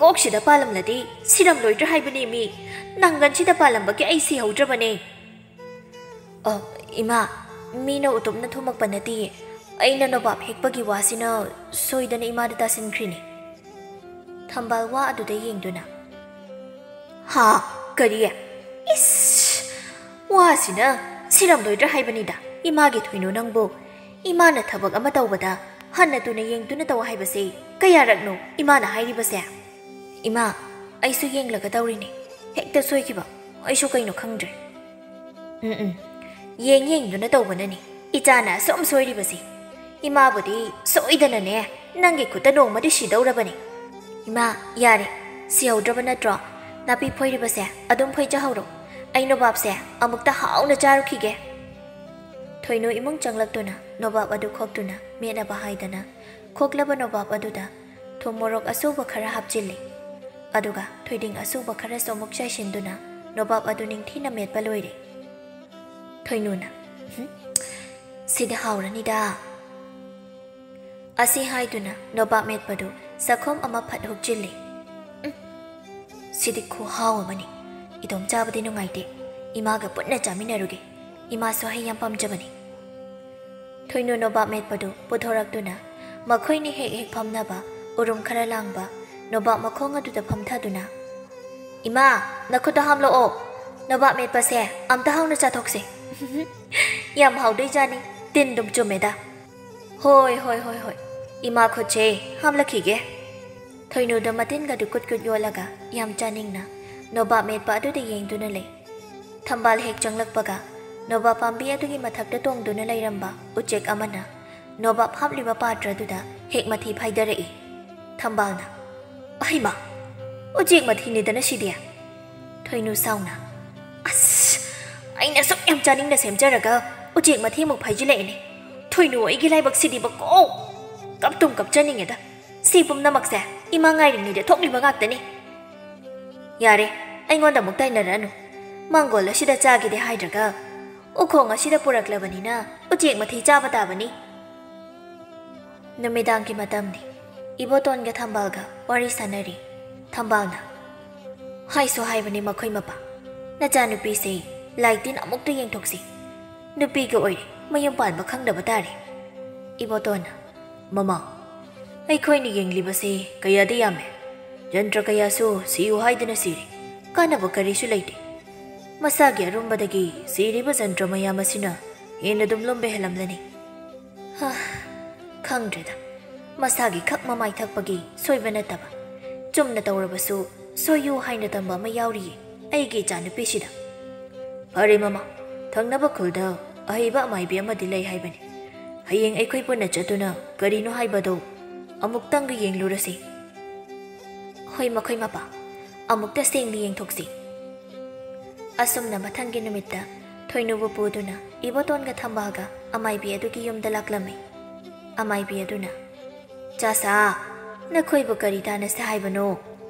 ꯀꯣꯛꯁꯤꯗ ꯄꯥꯜꯂꯝꯂꯗꯤ ꯁꯤꯔꯝꯂꯣꯏꯗ꯭ꯔꯥ ꯍꯥꯏꯕꯅꯦ ꯃꯤ꯫ ꯅꯥꯡꯒꯟꯁꯤꯗ ꯄꯥꯜꯂꯝꯕꯒꯤ ꯑꯩ ꯁꯤꯍꯧꯗ꯭ꯔꯕꯅꯦ꯫" ꯑ, ꯏꯃꯥ, ꯃꯤꯅ ꯎꯇꯨꯞꯅ ꯊꯨꯝꯃꯛꯄ ꯅꯠꯇꯤꯌꯦ꯫ ꯑꯩꯅ ꯅꯣꯕꯥꯞ ꯍꯦꯛꯄꯒꯤ ꯋꯥꯁꯤꯅ ꯁꯣꯏꯗꯅ ꯏꯃꯥꯗ ꯇꯥꯁꯤꯟꯈ꯭ꯔꯤꯅꯤ꯫ ꯊꯝꯕꯥꯜ ꯋꯥ ꯑꯗꯨꯗ ꯌꯦꯡꯗꯨꯅ, "ꯍꯥ? ꯀꯔꯤ? ꯏꯁ! ꯋꯥꯁꯤꯅ ꯁꯤꯔꯝꯂꯣꯏꯗ꯭ꯔꯥ ꯍꯥꯏꯕꯅꯤꯗ, ꯏꯃꯥꯒꯤ ꯊꯣꯏꯅꯨ ꯅꯪꯕꯨ꯫ ꯏꯃꯥꯅ ꯊꯕꯛ ꯑꯃ ꯇꯧꯕꯗ ꯍꯟꯅ ꯇꯨꯅ ꯌꯦꯡꯗꯨꯅ ꯇꯧ ꯍꯥꯏꯕꯁꯦ ꯀꯌꯥꯔꯛꯅꯣ ꯏꯃꯥꯅ ꯍꯥꯏꯔꯤꯕꯁꯦ?" "ꯏꯃꯥ, ꯑꯩꯁꯨ ꯌꯦꯡꯂꯒ ꯇꯧꯔꯤꯅꯦ꯫ ꯍꯦꯛꯇ ꯁꯣꯏꯈꯤꯕ꯫ ꯑꯩꯁꯨ ꯀꯩꯅꯣ ꯈꯪꯗ꯭ꯔꯦ꯫" "ꯎꯝ, ꯎꯝ꯫ ꯌꯦꯡ ꯌꯦꯡꯗꯨꯅ ꯇꯧꯕꯅꯅꯤ ꯏꯆꯥꯅ ꯑꯁꯨꯝ ꯁꯣꯏꯔꯤꯕꯁꯤ꯫ ꯏꯃꯥꯕꯨꯗꯤ ꯁꯣꯏꯗꯅꯅꯦ ꯅꯪꯒꯤ ꯈꯨꯠꯇ ꯅꯣꯡꯃꯗꯤ ꯁꯤꯗꯧꯔꯕꯅꯤ꯫" "ꯏꯃꯥ, ꯌꯥꯔꯦ꯫ ꯁꯤꯍꯧꯗ꯭ꯔꯕ ꯅꯠꯇ꯭ꯔꯣ? ꯅꯥꯄꯤ ꯐꯣꯏꯔꯤꯕꯁꯦ ꯑꯗꯨꯝ ꯐꯣꯏꯖꯍꯧꯔꯣ꯫ ꯑꯩ ꯅꯣꯕꯥꯞꯁꯦ ꯑꯃꯨꯛꯇ ꯍꯥꯎꯅ ꯆꯥꯔꯨꯈꯤꯒꯦ꯫" ꯊꯣꯏꯅꯨ ꯏꯃꯨꯡ ꯆꯪꯂꯛꯇꯨꯅ ꯅꯣꯕꯥꯞ ꯑꯗꯨ ꯈꯣꯛꯇꯨꯅ ꯃꯦꯠꯅꯕ ꯍꯥꯏꯗꯅ ꯈꯣꯛꯂꯕ ꯅꯣꯕꯥꯞ ꯑꯗꯨꯗ ꯊꯨꯝ ꯃꯣꯔꯣꯛ ꯑꯁꯨꯕ ꯈꯔ ꯍꯥꯞꯆꯤꯜꯂꯤ꯫ ꯑꯗꯨꯒ ꯊꯣꯏꯗꯤꯡ ꯑꯁꯨꯕ ꯈꯔꯁꯨ ꯑꯃꯨꯛ ꯆꯥꯏꯁꯤꯟꯗꯨꯅ ꯅꯣꯕꯥꯞ ꯑꯗꯨ ꯅꯤꯡꯊꯤꯅ ꯃꯦꯠꯄ ꯂꯣꯏꯔꯦ꯫ ꯊꯣꯏꯅꯨꯅ, "ꯍꯨꯝ, ꯁꯤꯗꯤ ꯍꯥꯎꯔꯅꯤꯗ" ꯑꯁꯤ ꯍꯥꯏꯗꯨꯅ ꯅꯣꯕꯥꯞ ꯃꯦꯠꯄꯗꯨ ꯆꯥꯛꯈꯣꯝ ꯑꯃ ꯐꯠ ꯍꯨꯛꯆꯤꯜꯂꯤ꯫ "ꯎꯝ, ꯁꯤꯗꯤ ꯈꯨꯍꯥꯎ ꯑꯃꯅꯤ꯫ ꯏꯇꯣꯝ ꯆꯥꯕꯗꯤ ꯅꯨꯡꯉꯥꯏꯇꯦ꯫ ꯏꯃꯥꯒ ꯄꯨꯟꯅ ꯆꯥꯃꯤꯟꯅꯔꯨꯒꯦ꯫ ꯏꯃꯥꯁꯨ ꯍꯩ ꯌꯥꯝ ꯄꯥꯝꯖꯕꯅꯤ꯫" ꯊꯣꯏꯅꯨ ꯅꯣꯕꯥꯞ ꯃꯦꯠꯄꯗꯨ ꯄꯨꯊꯣꯔꯛꯇꯨꯅ ꯃꯈꯣꯏꯅꯤ ꯍꯦꯛ ꯍꯦꯛ ꯐꯝꯅꯕ ꯎꯔꯨꯝ ꯈꯔ ꯂꯥꯡꯕ ꯅꯣꯕꯥꯞ ꯃꯈꯣꯡ ꯑꯗꯨꯗ ꯐꯝꯊꯗꯨꯅ, "ꯏꯃꯥ, ꯅꯈꯨꯠꯇ ꯍꯥꯝꯂꯛꯑꯣ꯫ ꯅꯣꯕꯥꯞ ꯃꯦꯠꯄꯁꯦ ꯑꯝꯇ ꯍꯥꯎꯅ ꯆꯥꯊꯣꯛꯁꯦ꯫" "ꯌꯥꯝ ꯍꯥꯎꯗꯣꯏꯖꯥꯅꯤ꯫ ꯇꯤꯟꯗꯨꯝ ꯆꯨꯝꯃꯦꯗ꯫" "ꯍꯣꯏ, ꯍꯣꯏ, ꯍꯣꯏ, ꯍꯣꯏ꯫ ꯏꯃꯥ ꯈꯨꯠꯁꯦ ꯍꯥꯝꯂꯛꯈꯤꯒꯦ꯫" ꯊꯣꯏꯅꯨꯗ ꯃꯇꯤꯟꯒꯗꯨ ꯀꯨꯠ ꯀꯨꯠ ꯌꯣꯠꯂꯒ ꯌꯥꯝ ꯆꯥꯅꯤꯡꯅ ꯅꯣꯕꯥꯞ ꯃꯦꯠꯄ ꯑꯗꯨꯗ ꯌꯦꯡꯗꯨꯅ ꯂꯩ꯫ ꯊꯝꯕꯥꯜ ꯍꯦꯛ ꯆꯪꯂꯛꯄꯒ ꯅꯣꯕꯥꯞ ꯄꯥꯝꯕꯤ ꯑꯗꯨꯒꯤ ꯃꯊꯛꯇ ꯇꯣꯡꯗꯨꯅ ꯂꯩꯔꯝꯕ ꯎꯆꯦꯛ ꯑꯃꯅ ꯅꯣꯕꯥꯞ ꯍꯥꯞꯂꯤꯕ ꯄꯥꯇ꯭ꯔꯗꯨꯗ ꯍꯦꯛ ꯃꯊꯤ ꯐꯥꯏꯗꯔꯛꯏ꯫ ꯊꯝꯕꯥꯜꯅ, "ꯑꯍꯩꯃꯥ, ꯎꯆꯦꯛ ꯃꯊꯤꯅꯤꯗꯅ ꯁꯤꯗꯤ!" ꯊꯣꯏꯅꯨ ꯁꯥꯎꯅ, "ꯑꯁ, ꯑꯩꯅ ꯑꯁꯨꯛ ꯌꯥꯝ ꯆꯥꯅꯤꯡꯅ ꯁꯦꯝꯖꯔꯒ ꯎꯆꯦꯛ ꯃꯊꯤꯃꯨꯛ ꯐꯥꯏꯖꯤꯜꯂꯛꯑꯦꯅꯦ꯫ ꯊꯣꯏꯅꯨ, ꯑꯩꯒꯤ ꯂꯥꯏꯕꯛꯁꯤꯗꯤꯕꯀꯣ! ꯀꯞꯇꯨꯝ ꯀꯞꯆꯅꯤꯡꯉꯦꯗ꯫ ꯁꯤ ꯄꯨꯝꯅꯃꯛꯁꯦ ꯏꯃꯥ ꯉꯥꯏꯔꯤꯉꯩꯗ ꯊꯣꯛꯂꯤꯕ ꯉꯥꯛꯇꯅꯤ꯫" "ꯌꯥꯔꯦ, ꯑꯩꯉꯣꯟꯗ ꯑꯃꯨꯛ ꯇꯥꯏꯅꯔꯛꯑꯅꯨ꯫ ꯃꯥꯡꯒꯣꯜ ꯑꯁꯤꯗ ꯆꯥꯒꯦꯗꯤ ꯍꯥꯏꯗ꯭ꯔꯒ ꯎꯈꯣꯡ ꯑꯁꯤꯗ ꯄꯨꯔꯛꯂꯕꯅꯤꯅ ꯎꯆꯦꯛ ꯃꯊꯤ ꯆꯥꯕ ꯇꯥꯕꯅꯤ꯫" ꯅꯨꯃꯤꯗꯥꯡꯒꯤ ꯃꯇꯝꯅꯤ꯫ ꯏꯕꯣꯇꯣꯟꯒ ꯊꯝꯕꯥꯜꯒ ꯋꯥꯔꯤ ꯁꯥꯟꯅꯔꯤ꯫ ꯊꯝꯕꯥꯜꯅ, "ꯍꯥꯏꯁꯨ ꯍꯥꯏꯕꯅꯤ ꯃꯈꯣꯏ ꯃꯄꯥ, ꯅꯆꯥꯅꯨꯄꯤꯁꯦ ꯂꯥꯏ ꯇꯤꯟ ꯑꯃꯨꯛꯇ ꯌꯦꯡꯊꯣꯛꯁꯤ꯫ ꯅꯨꯄꯤꯒ ꯑꯣꯏꯔꯦ, ꯃꯌꯨꯝ ꯄꯥꯟꯕ ꯈꯪꯗꯕ ꯇꯥꯔꯦ꯫ ꯏꯕꯣꯇꯣꯟꯅ, "ꯃꯃꯥ, ꯑꯩꯈꯣꯏꯅ ꯌꯦꯡꯂꯤꯕꯁꯦ ꯀꯌꯥꯗꯤ ꯌꯥꯝꯃꯦ꯫ ꯖꯟꯇ꯭ꯔ ꯀꯌꯥꯁꯨ ꯁꯤꯌꯨ ꯍꯥꯏꯗꯨꯅ ꯁꯤꯔꯦ꯫ ꯀꯥꯟꯅꯕ ꯀꯔꯤꯁꯨ ꯂꯩꯇꯦ꯫ ꯃꯁꯥꯒꯤ ꯑꯔꯨꯝꯕꯗꯒꯤ ꯁꯤꯔꯤꯕ ꯖꯟꯇ꯭ꯔ ꯃꯌꯥꯝ ꯑꯁꯤꯅ ꯍꯦꯟꯅ ꯑꯗꯨꯝ ꯂꯨꯝꯕ ꯍꯦꯜꯂꯝꯂꯅꯤ꯫ ꯍꯥ, ꯈꯪꯗ꯭ꯔꯦꯗ꯫ ꯃꯁꯥꯒꯤ ꯈꯛ ꯃꯃꯥꯏ ꯊꯛꯄꯒꯤ ꯁꯣꯏꯕ ꯅꯠꯇꯕ, ꯆꯨꯝꯅ ꯇꯧꯔꯕꯁꯨ ꯁꯣꯏꯌꯨ ꯍꯥꯏꯅ ꯇꯝꯕ ꯑꯃ ꯌꯥꯎꯔꯤꯌꯦ ꯑꯩꯒꯤ ꯏꯆꯥꯅꯨꯄꯤꯁꯤꯗ꯫ ꯐꯔꯦ ꯃꯃꯥ, ꯊꯪꯅꯕ ꯈꯨꯜꯗ ꯑꯍꯩꯕ ꯑꯃꯥꯏꯕꯤ ꯑꯃꯗꯤ ꯂꯩ ꯍꯥꯏꯕꯅꯤ꯫ ꯍꯌꯦꯡ ꯑꯩꯈꯣꯏ ꯄꯨꯟꯅ ꯆꯠꯇꯨꯅ ꯀꯔꯤꯅꯣ ꯍꯥꯏꯕꯗꯣ ꯑꯃꯨꯛꯇꯪꯒ ꯌꯦꯡꯂꯨꯔꯁꯤ꯫" "ꯍꯣꯏ, ꯃꯈꯣꯏ ꯃꯄꯥ, ꯑꯃꯨꯛꯇ ꯁꯦꯡꯅ ꯌꯦꯡꯊꯣꯛꯁꯤ꯫" ꯑꯁꯨꯝꯅ ꯃꯊꯪꯒꯤ ꯅꯨꯃꯤꯠꯇ ꯊꯣꯏꯅꯨꯕꯨ ꯄꯨꯗꯨꯅ ꯏꯕꯣꯇꯣꯟꯒ ꯊꯝꯕꯥꯜꯒ ꯑꯃꯥꯏꯕꯤ ꯑꯗꯨꯒꯤ ꯌꯨꯝꯗ ꯂꯥꯛꯂꯝꯃꯤ꯫ ꯑꯃꯥꯏꯕꯤ ꯑꯗꯨꯅ, "ꯆꯥꯁꯥ, ꯅꯈꯣꯏꯕꯨ ꯀꯔꯤ ꯇꯥꯟꯅꯁꯦ ꯍꯥꯏꯕꯅꯣ?"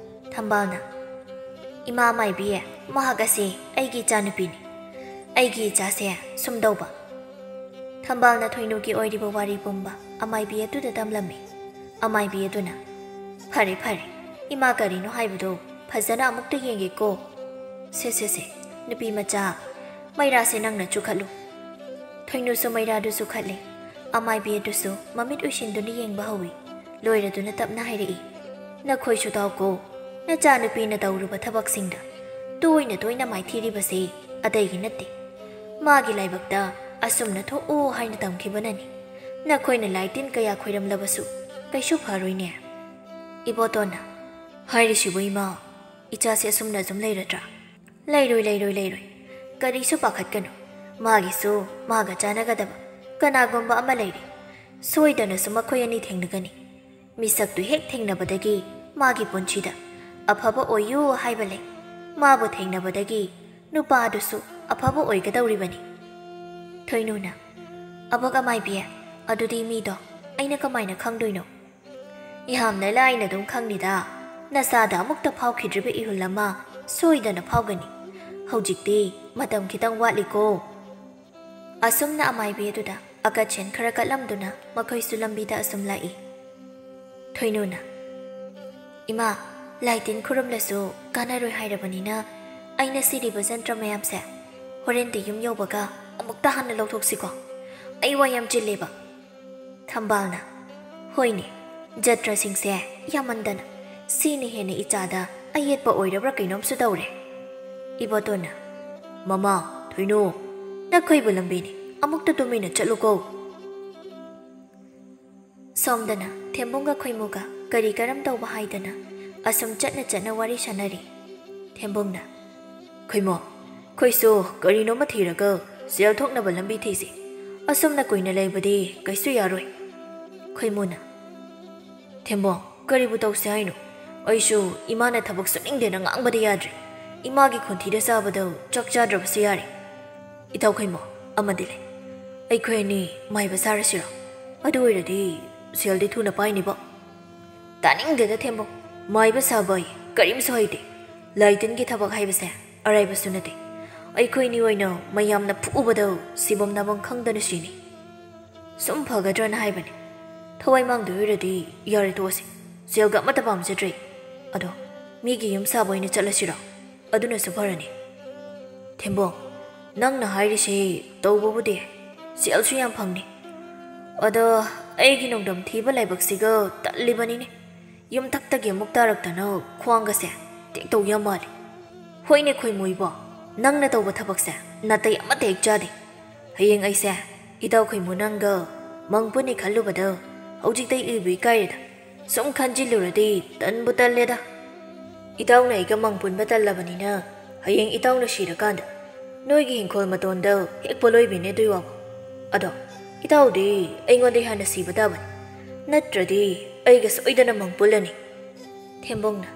ꯊꯝꯕꯥꯜꯅ, "ꯏꯃꯥ ꯑꯃꯥꯏꯕꯤ, ꯃꯍꯥꯛ ꯑꯁꯤ ꯑꯩꯒꯤ ꯏꯆꯥꯅꯨꯄꯤꯅꯤ꯫ ꯑꯩꯒꯤ ꯏꯆꯥꯁꯦ ꯁꯨꯝꯗꯧꯕ꯫" ꯊꯝꯕꯥꯜꯅ ꯊꯣꯏꯅꯨꯒꯤ ꯑꯣꯏꯔꯤꯕ ꯋꯥꯔꯤ ꯄꯨꯝꯕ ꯑꯃꯥꯏꯕꯤ ꯑꯗꯨꯗ ꯇꯝꯂꯝꯃꯤ꯫ ꯑꯃꯥꯏꯕꯤ ꯑꯗꯨꯅ, "ꯐꯔꯦ, ꯐꯔꯦ, ꯏꯃꯥ ꯀꯔꯤꯅꯣ ꯍꯥꯏꯕꯗꯣ ꯐꯖꯅ ꯑꯃꯨꯛꯇ ꯌꯦꯡꯒꯦꯀꯣ꯫ ꯁꯦ, ꯁꯦ, ꯁꯦ, ꯅꯨꯄꯤ ꯃꯆꯥ, ꯃꯩꯔꯥꯁꯦ ꯅꯪꯅ ꯆꯨꯈꯠꯂꯨ꯫" ꯊꯣꯏꯅꯨꯁꯨ ꯃꯩꯔꯥꯗꯨ ꯆꯨꯈꯠꯂꯦ꯫ ꯑꯃꯥꯏꯕꯤ ꯑꯗꯨꯁꯨ ꯃꯃꯤꯠ ꯎꯏꯁꯤꯟꯗꯨꯅ ꯌꯦꯡꯕ ꯍꯧꯏ꯫ ꯂꯣꯏꯔꯗꯨꯅ ꯇꯞꯅ ꯍꯥꯏꯔꯛꯏ, "ꯅꯈꯣꯏꯁꯨ ꯇꯥꯎꯀꯣ, ꯅꯆꯥꯅꯨꯄꯤꯅ ꯇꯧꯔꯨꯕ ꯊꯕꯛꯁꯤꯡꯗ ꯇꯣꯏꯅ ꯇꯣꯏꯅ ꯃꯥꯏꯊꯤꯔꯤꯕꯁꯦ ꯑꯇꯩꯒꯤ ꯅꯠꯇꯦ꯫ ꯃꯥꯒꯤ ꯂꯥꯏꯕꯛꯇ ꯑꯁꯨꯝꯅ ꯊꯣꯛꯎ ꯍꯥꯏꯅ ꯇꯝꯈꯤꯕꯅꯅꯤ꯫ ꯅꯈꯣꯏꯅ ꯂꯥꯏ ꯇꯤꯟ ꯀꯌꯥ ꯈꯣꯏꯔꯝꯂꯕꯁꯨ ꯀꯩꯁꯨ ꯐꯔꯣꯏꯅꯦ꯫" ꯏꯕꯣꯇꯣꯟꯅ, "ꯍꯥꯏꯔꯤꯁꯤꯕꯨ ꯏꯃꯥ, ꯏꯆꯥꯁꯦ ꯑꯁꯨꯝꯅ ꯑꯗꯨꯝ ꯂꯩꯔꯗ꯭ꯔꯥ?" "ꯂꯩꯔꯣꯏ, ꯂꯩꯔꯣꯏ, ꯂꯩꯔꯣꯏ꯫ ꯀꯔꯤꯁꯨ ꯄꯥꯈꯠꯀꯅꯨ꯫ ꯃꯥꯒꯤꯁꯨ ꯃꯥꯒ ꯆꯥꯟꯅꯒꯗꯕ ꯀꯅꯥꯒꯨꯝꯕ ꯑꯃ ꯂꯩꯔꯦ꯫ ꯁꯣꯏꯗꯅꯁꯨ ꯃꯈꯣꯏ ꯑꯅꯤ ꯊꯦꯡꯅꯒꯅꯤ꯫ ꯃꯤꯁꯛꯇꯨ ꯍꯦꯛ ꯊꯦꯡꯅꯕꯗꯒꯤ ꯃꯥꯒꯤ ꯄꯨꯟꯁꯤꯗ ꯑꯐꯕ ꯑꯣꯏꯌꯨ ꯍꯥꯏꯕ ꯂꯩ꯫ ꯃꯥꯕꯨ ꯊꯦꯡꯅꯕꯗꯒꯤ ꯅꯨꯄꯥꯗꯨꯁꯨ ꯑꯐꯕ ꯑꯣꯏꯒꯗꯧꯔꯤꯕꯅꯤ꯫" ꯊꯣꯏꯅꯨꯅ, "ꯑꯕꯣꯛ ꯑꯃꯥꯏꯕꯤ, ꯑꯗꯨꯗꯤ ꯃꯤꯗꯣ ꯑꯩꯅ ꯀꯃꯥꯏꯅ ꯈꯪꯗꯣꯏꯅꯣ?" "ꯌꯥꯝꯅ ꯂꯥꯏꯅ ꯑꯗꯨꯝ ꯈꯪꯅꯤꯗ꯫ ꯅꯁꯥꯗ ꯑꯃꯨꯛꯇ ꯐꯥꯎꯈꯤꯗ꯭ꯔꯤꯕ ꯏꯍꯨꯜ ꯑꯃ ꯁꯣꯏꯗꯅ ꯐꯥꯎꯒꯅꯤ꯫ ꯍꯧꯖꯤꯛꯇꯤ ꯃꯇꯝ ꯈꯤꯇꯪ ꯋꯥꯠꯂꯤꯀꯣ꯫" ꯑꯁꯨꯝꯅ ꯑꯃꯥꯏꯕꯤ ꯑꯗꯨꯗ ꯑꯀꯠꯁꯦꯟ ꯈꯔ ꯀꯠꯂꯝꯗꯨꯅ ꯃꯈꯣꯏꯁꯨ ꯂꯝꯕꯤꯗ ꯑꯁꯨꯝ ꯂꯥꯛꯏ꯫ ꯊꯣꯏꯅꯨꯅ, "ꯏꯃꯥ, ꯂꯥꯏ ꯇꯤꯟ ꯈꯨꯔꯨꯝꯂꯁꯨ ꯀꯥꯟꯅꯔꯣꯏ ꯍꯥꯏꯔꯕꯅꯤꯅ ꯑꯩꯅ ꯁꯤꯔꯤꯕ ꯖꯟꯇ꯭ꯔ ꯃꯌꯥꯝꯁꯦ ꯍꯣꯔꯦꯟꯗꯤ ꯌꯨꯝ ꯌꯧꯕꯒ ꯑꯃꯨꯛꯇ ꯍꯟꯅ ꯂꯧꯊꯣꯛꯁꯤꯀꯣ꯫ ꯑꯩ ꯋꯥ ꯌꯥꯝ ꯆꯤꯜꯂꯦꯕ꯫ ꯊꯝꯕꯥꯜꯅ, "ꯍꯣꯏꯅꯦ, ꯖꯇ꯭ꯔꯥꯁꯤꯡꯁꯦ ꯌꯥꯝꯃꯟꯗꯅ ꯁꯤꯅ ꯍꯦꯟꯅ ꯏꯆꯥꯗ ꯑꯌꯦꯠꯄ ꯑꯣꯏꯔꯕ꯭ꯔꯥ ꯀꯩꯅꯣꯝꯁꯨ ꯇꯧꯔꯦ꯫" ꯏꯕꯣꯇꯣꯟꯅ, "ꯃꯃꯥ, ꯊꯣꯏꯅꯨ, ꯅꯈꯣꯏꯕꯨ ꯂꯝꯕꯤꯅꯤ, ꯑꯃꯨꯛꯇ ꯇꯨꯃꯤꯟꯅ ꯆꯠꯂꯨꯀꯣ꯫" ꯁꯣꯝꯗꯅ ꯊꯦꯝꯕꯨꯡꯒ ꯈꯣꯏꯃꯨꯒ ꯀꯔꯤ ꯀꯔꯝ ꯇꯧꯕ ꯍꯥꯏꯗꯅ ꯑꯁꯨꯝ ꯆꯠꯅ ꯆꯠꯅ ꯋꯥꯔꯤ ꯁꯥꯟꯅꯔꯤ꯫ ꯊꯦꯝꯕꯨꯡꯅ, "ꯈꯣꯏꯃꯨ, ꯑꯩꯈꯣꯏꯁꯨ ꯀꯔꯤꯅꯣꯃ ꯊꯤꯔꯒ ꯁꯦꯜ ꯊꯣꯛꯅꯕ ꯂꯝꯕꯤ ꯊꯤꯁꯤ꯫ ꯑꯁꯨꯝꯅ ꯀꯨꯏꯅ ꯂꯩꯕꯗꯤ ꯀꯩꯁꯨ ꯌꯥꯔꯣꯏ꯫" ꯈꯣꯏꯃꯨꯅ, "ꯊꯦꯝꯕꯨꯡ, ꯀꯔꯤꯕꯨ ꯇꯧꯁꯦ ꯍꯥꯏꯅꯣ? ꯑꯩꯁꯨ ꯏꯃꯥꯅ ꯊꯕꯛ ꯁꯨꯅꯤꯡꯗꯦꯅ ꯉꯥꯡꯕꯗꯤ ꯌꯥꯗ꯭ꯔꯦ꯫ ꯏꯃꯥꯒꯤ ꯈꯣꯟꯊꯤꯗ ꯆꯥꯕꯗ ꯆꯥꯛ ꯆꯥꯗ꯭ꯔꯕꯁꯨ ꯌꯥꯔꯦ꯫ ꯏꯇꯥꯎ ꯈꯣꯏꯃꯨ, ꯑꯃꯗꯤ ꯂꯩ꯫ ꯑꯩꯈꯣꯏ ꯑꯅꯤ ꯃꯥꯏꯕ ꯁꯥꯔꯁꯤꯔꯣ? ꯑꯗꯨ ꯑꯣꯏꯔꯗꯤ ꯁꯦꯜꯗꯤ ꯊꯨꯅ ꯄꯥꯏꯅꯤꯕꯣ꯫" "ꯇꯥꯅꯤꯡꯗꯦꯗ ꯊꯦꯝꯕꯨꯡ, ꯃꯥꯏꯕ ꯁꯥꯕ ꯑꯩ ꯀꯔꯤꯝꯁꯨ ꯍꯩꯇꯦ꯫ ꯂꯥꯏ ꯇꯤꯟꯒꯤ ꯊꯕꯛ ꯍꯥꯏꯕꯁꯦ ꯑꯔꯥꯏꯕꯁꯨ ꯅꯠꯇꯦ꯫ ꯑꯩꯈꯣꯏꯅꯤ ꯑꯣꯏꯅ ꯃꯌꯥꯝꯅ ꯐꯨꯕꯗ ꯁꯤꯐꯝ ꯅꯥꯐꯝ ꯈꯪꯗꯅ ꯁꯤꯅꯤ꯫ ꯁꯨꯝ ꯐꯒꯗ꯭ꯔꯅ ꯍꯥꯏꯕꯅꯤ꯫ ꯊꯋꯥꯏ ꯃꯥꯡꯗꯣꯏ ꯑꯣꯏꯔꯗꯤ ꯌꯥꯔꯦ ꯇꯣꯛꯑꯁꯤ꯫ ꯁꯦꯜꯒ ꯑꯃꯠꯇ ꯄꯥꯝꯖꯗ꯭ꯔꯦ꯫ ꯑꯗꯣ ꯃꯤꯒꯤ ꯌꯨꯝ ꯁꯥꯕ ꯑꯣꯏꯅ ꯆꯠꯂꯁꯤꯔꯣ? ꯑꯗꯨꯅꯁꯨ ꯐꯔꯅꯤ꯫" "ꯊꯦꯝꯕꯨꯡ, ꯅꯪꯅ ꯍꯥꯏꯔꯤꯁꯦ ꯇꯧꯕꯕꯨꯗꯤ ꯌꯥꯏ, ꯁꯦꯜꯁꯨ ꯌꯥꯝ ꯐꯪꯅꯤ꯫ ꯑꯗꯣ ꯑꯩꯒꯤ ꯅꯣꯡꯗꯝ ꯊꯤꯕ ꯂꯥꯏꯕꯛꯁꯤꯒ ꯇꯜꯂꯤꯕꯅꯤꯅꯦ꯫ ꯌꯨꯝꯊꯛꯇꯒꯤ ꯑꯃꯨꯛ ꯇꯥꯔꯛꯇꯅ ꯈ꯭ꯋꯥꯡꯒꯁꯦ ꯇꯦꯛꯇꯧ ꯌꯥꯝ ꯃꯥꯜꯂꯤ꯫ ꯍꯣꯏꯅꯦ ꯈꯣꯏꯃꯨ ꯏꯕꯣ, ꯅꯪꯅ ꯇꯧꯕ ꯊꯕꯛꯁꯦ ꯅꯥꯇꯩ ꯑꯃꯠꯇ ꯍꯦꯛ ꯆꯥꯗꯦ꯫ ꯍꯌꯦꯡ ꯑꯩꯁꯦ ꯏꯇꯥꯎ ꯈꯣꯏꯃꯨ ꯅꯪꯒ ꯃꯪ ꯄꯨꯟꯅꯤ ꯈꯜꯂꯨꯕꯗ ꯍꯧꯖꯤꯛꯇꯩ ꯏꯕꯨ ꯏꯀꯥꯏꯔꯦꯗ꯫ ꯁꯨꯝ ꯈꯟꯖꯤꯜꯂꯨꯔꯗꯤ ꯇꯟꯕꯨ ꯇꯜꯂꯦꯗ꯫ ꯏꯇꯥꯎꯅ ꯑꯩꯒ ꯃꯪ ꯄꯨꯟꯕ ꯇꯜꯂꯕꯅꯤꯅ ꯍꯌꯦꯡ ꯏꯇꯥꯎꯅ ꯁꯤꯔꯀꯥꯟꯗ ꯅꯣꯏꯒꯤ ꯍꯤꯡꯈꯣꯜ ꯃꯇꯣꯟꯗ ꯍꯦꯛ ꯄꯣꯂꯣꯏꯕꯤꯅꯦ ꯑꯗꯨꯏ ꯋꯥꯕꯨ꯫ ꯑꯗꯣ ꯏꯇꯥꯎꯗꯤ ꯑꯩꯉꯣꯟꯗꯩ ꯍꯥꯟꯅ ꯁꯤꯕ ꯇꯥꯕꯅꯤ꯫ ꯅꯠꯇ꯭ꯔꯗꯤ ꯑꯩꯒ ꯁꯣꯏꯗꯅ ꯃꯪ ꯄꯨꯜꯂꯅꯤ꯫" ꯊꯦꯝꯕꯣꯡꯅ,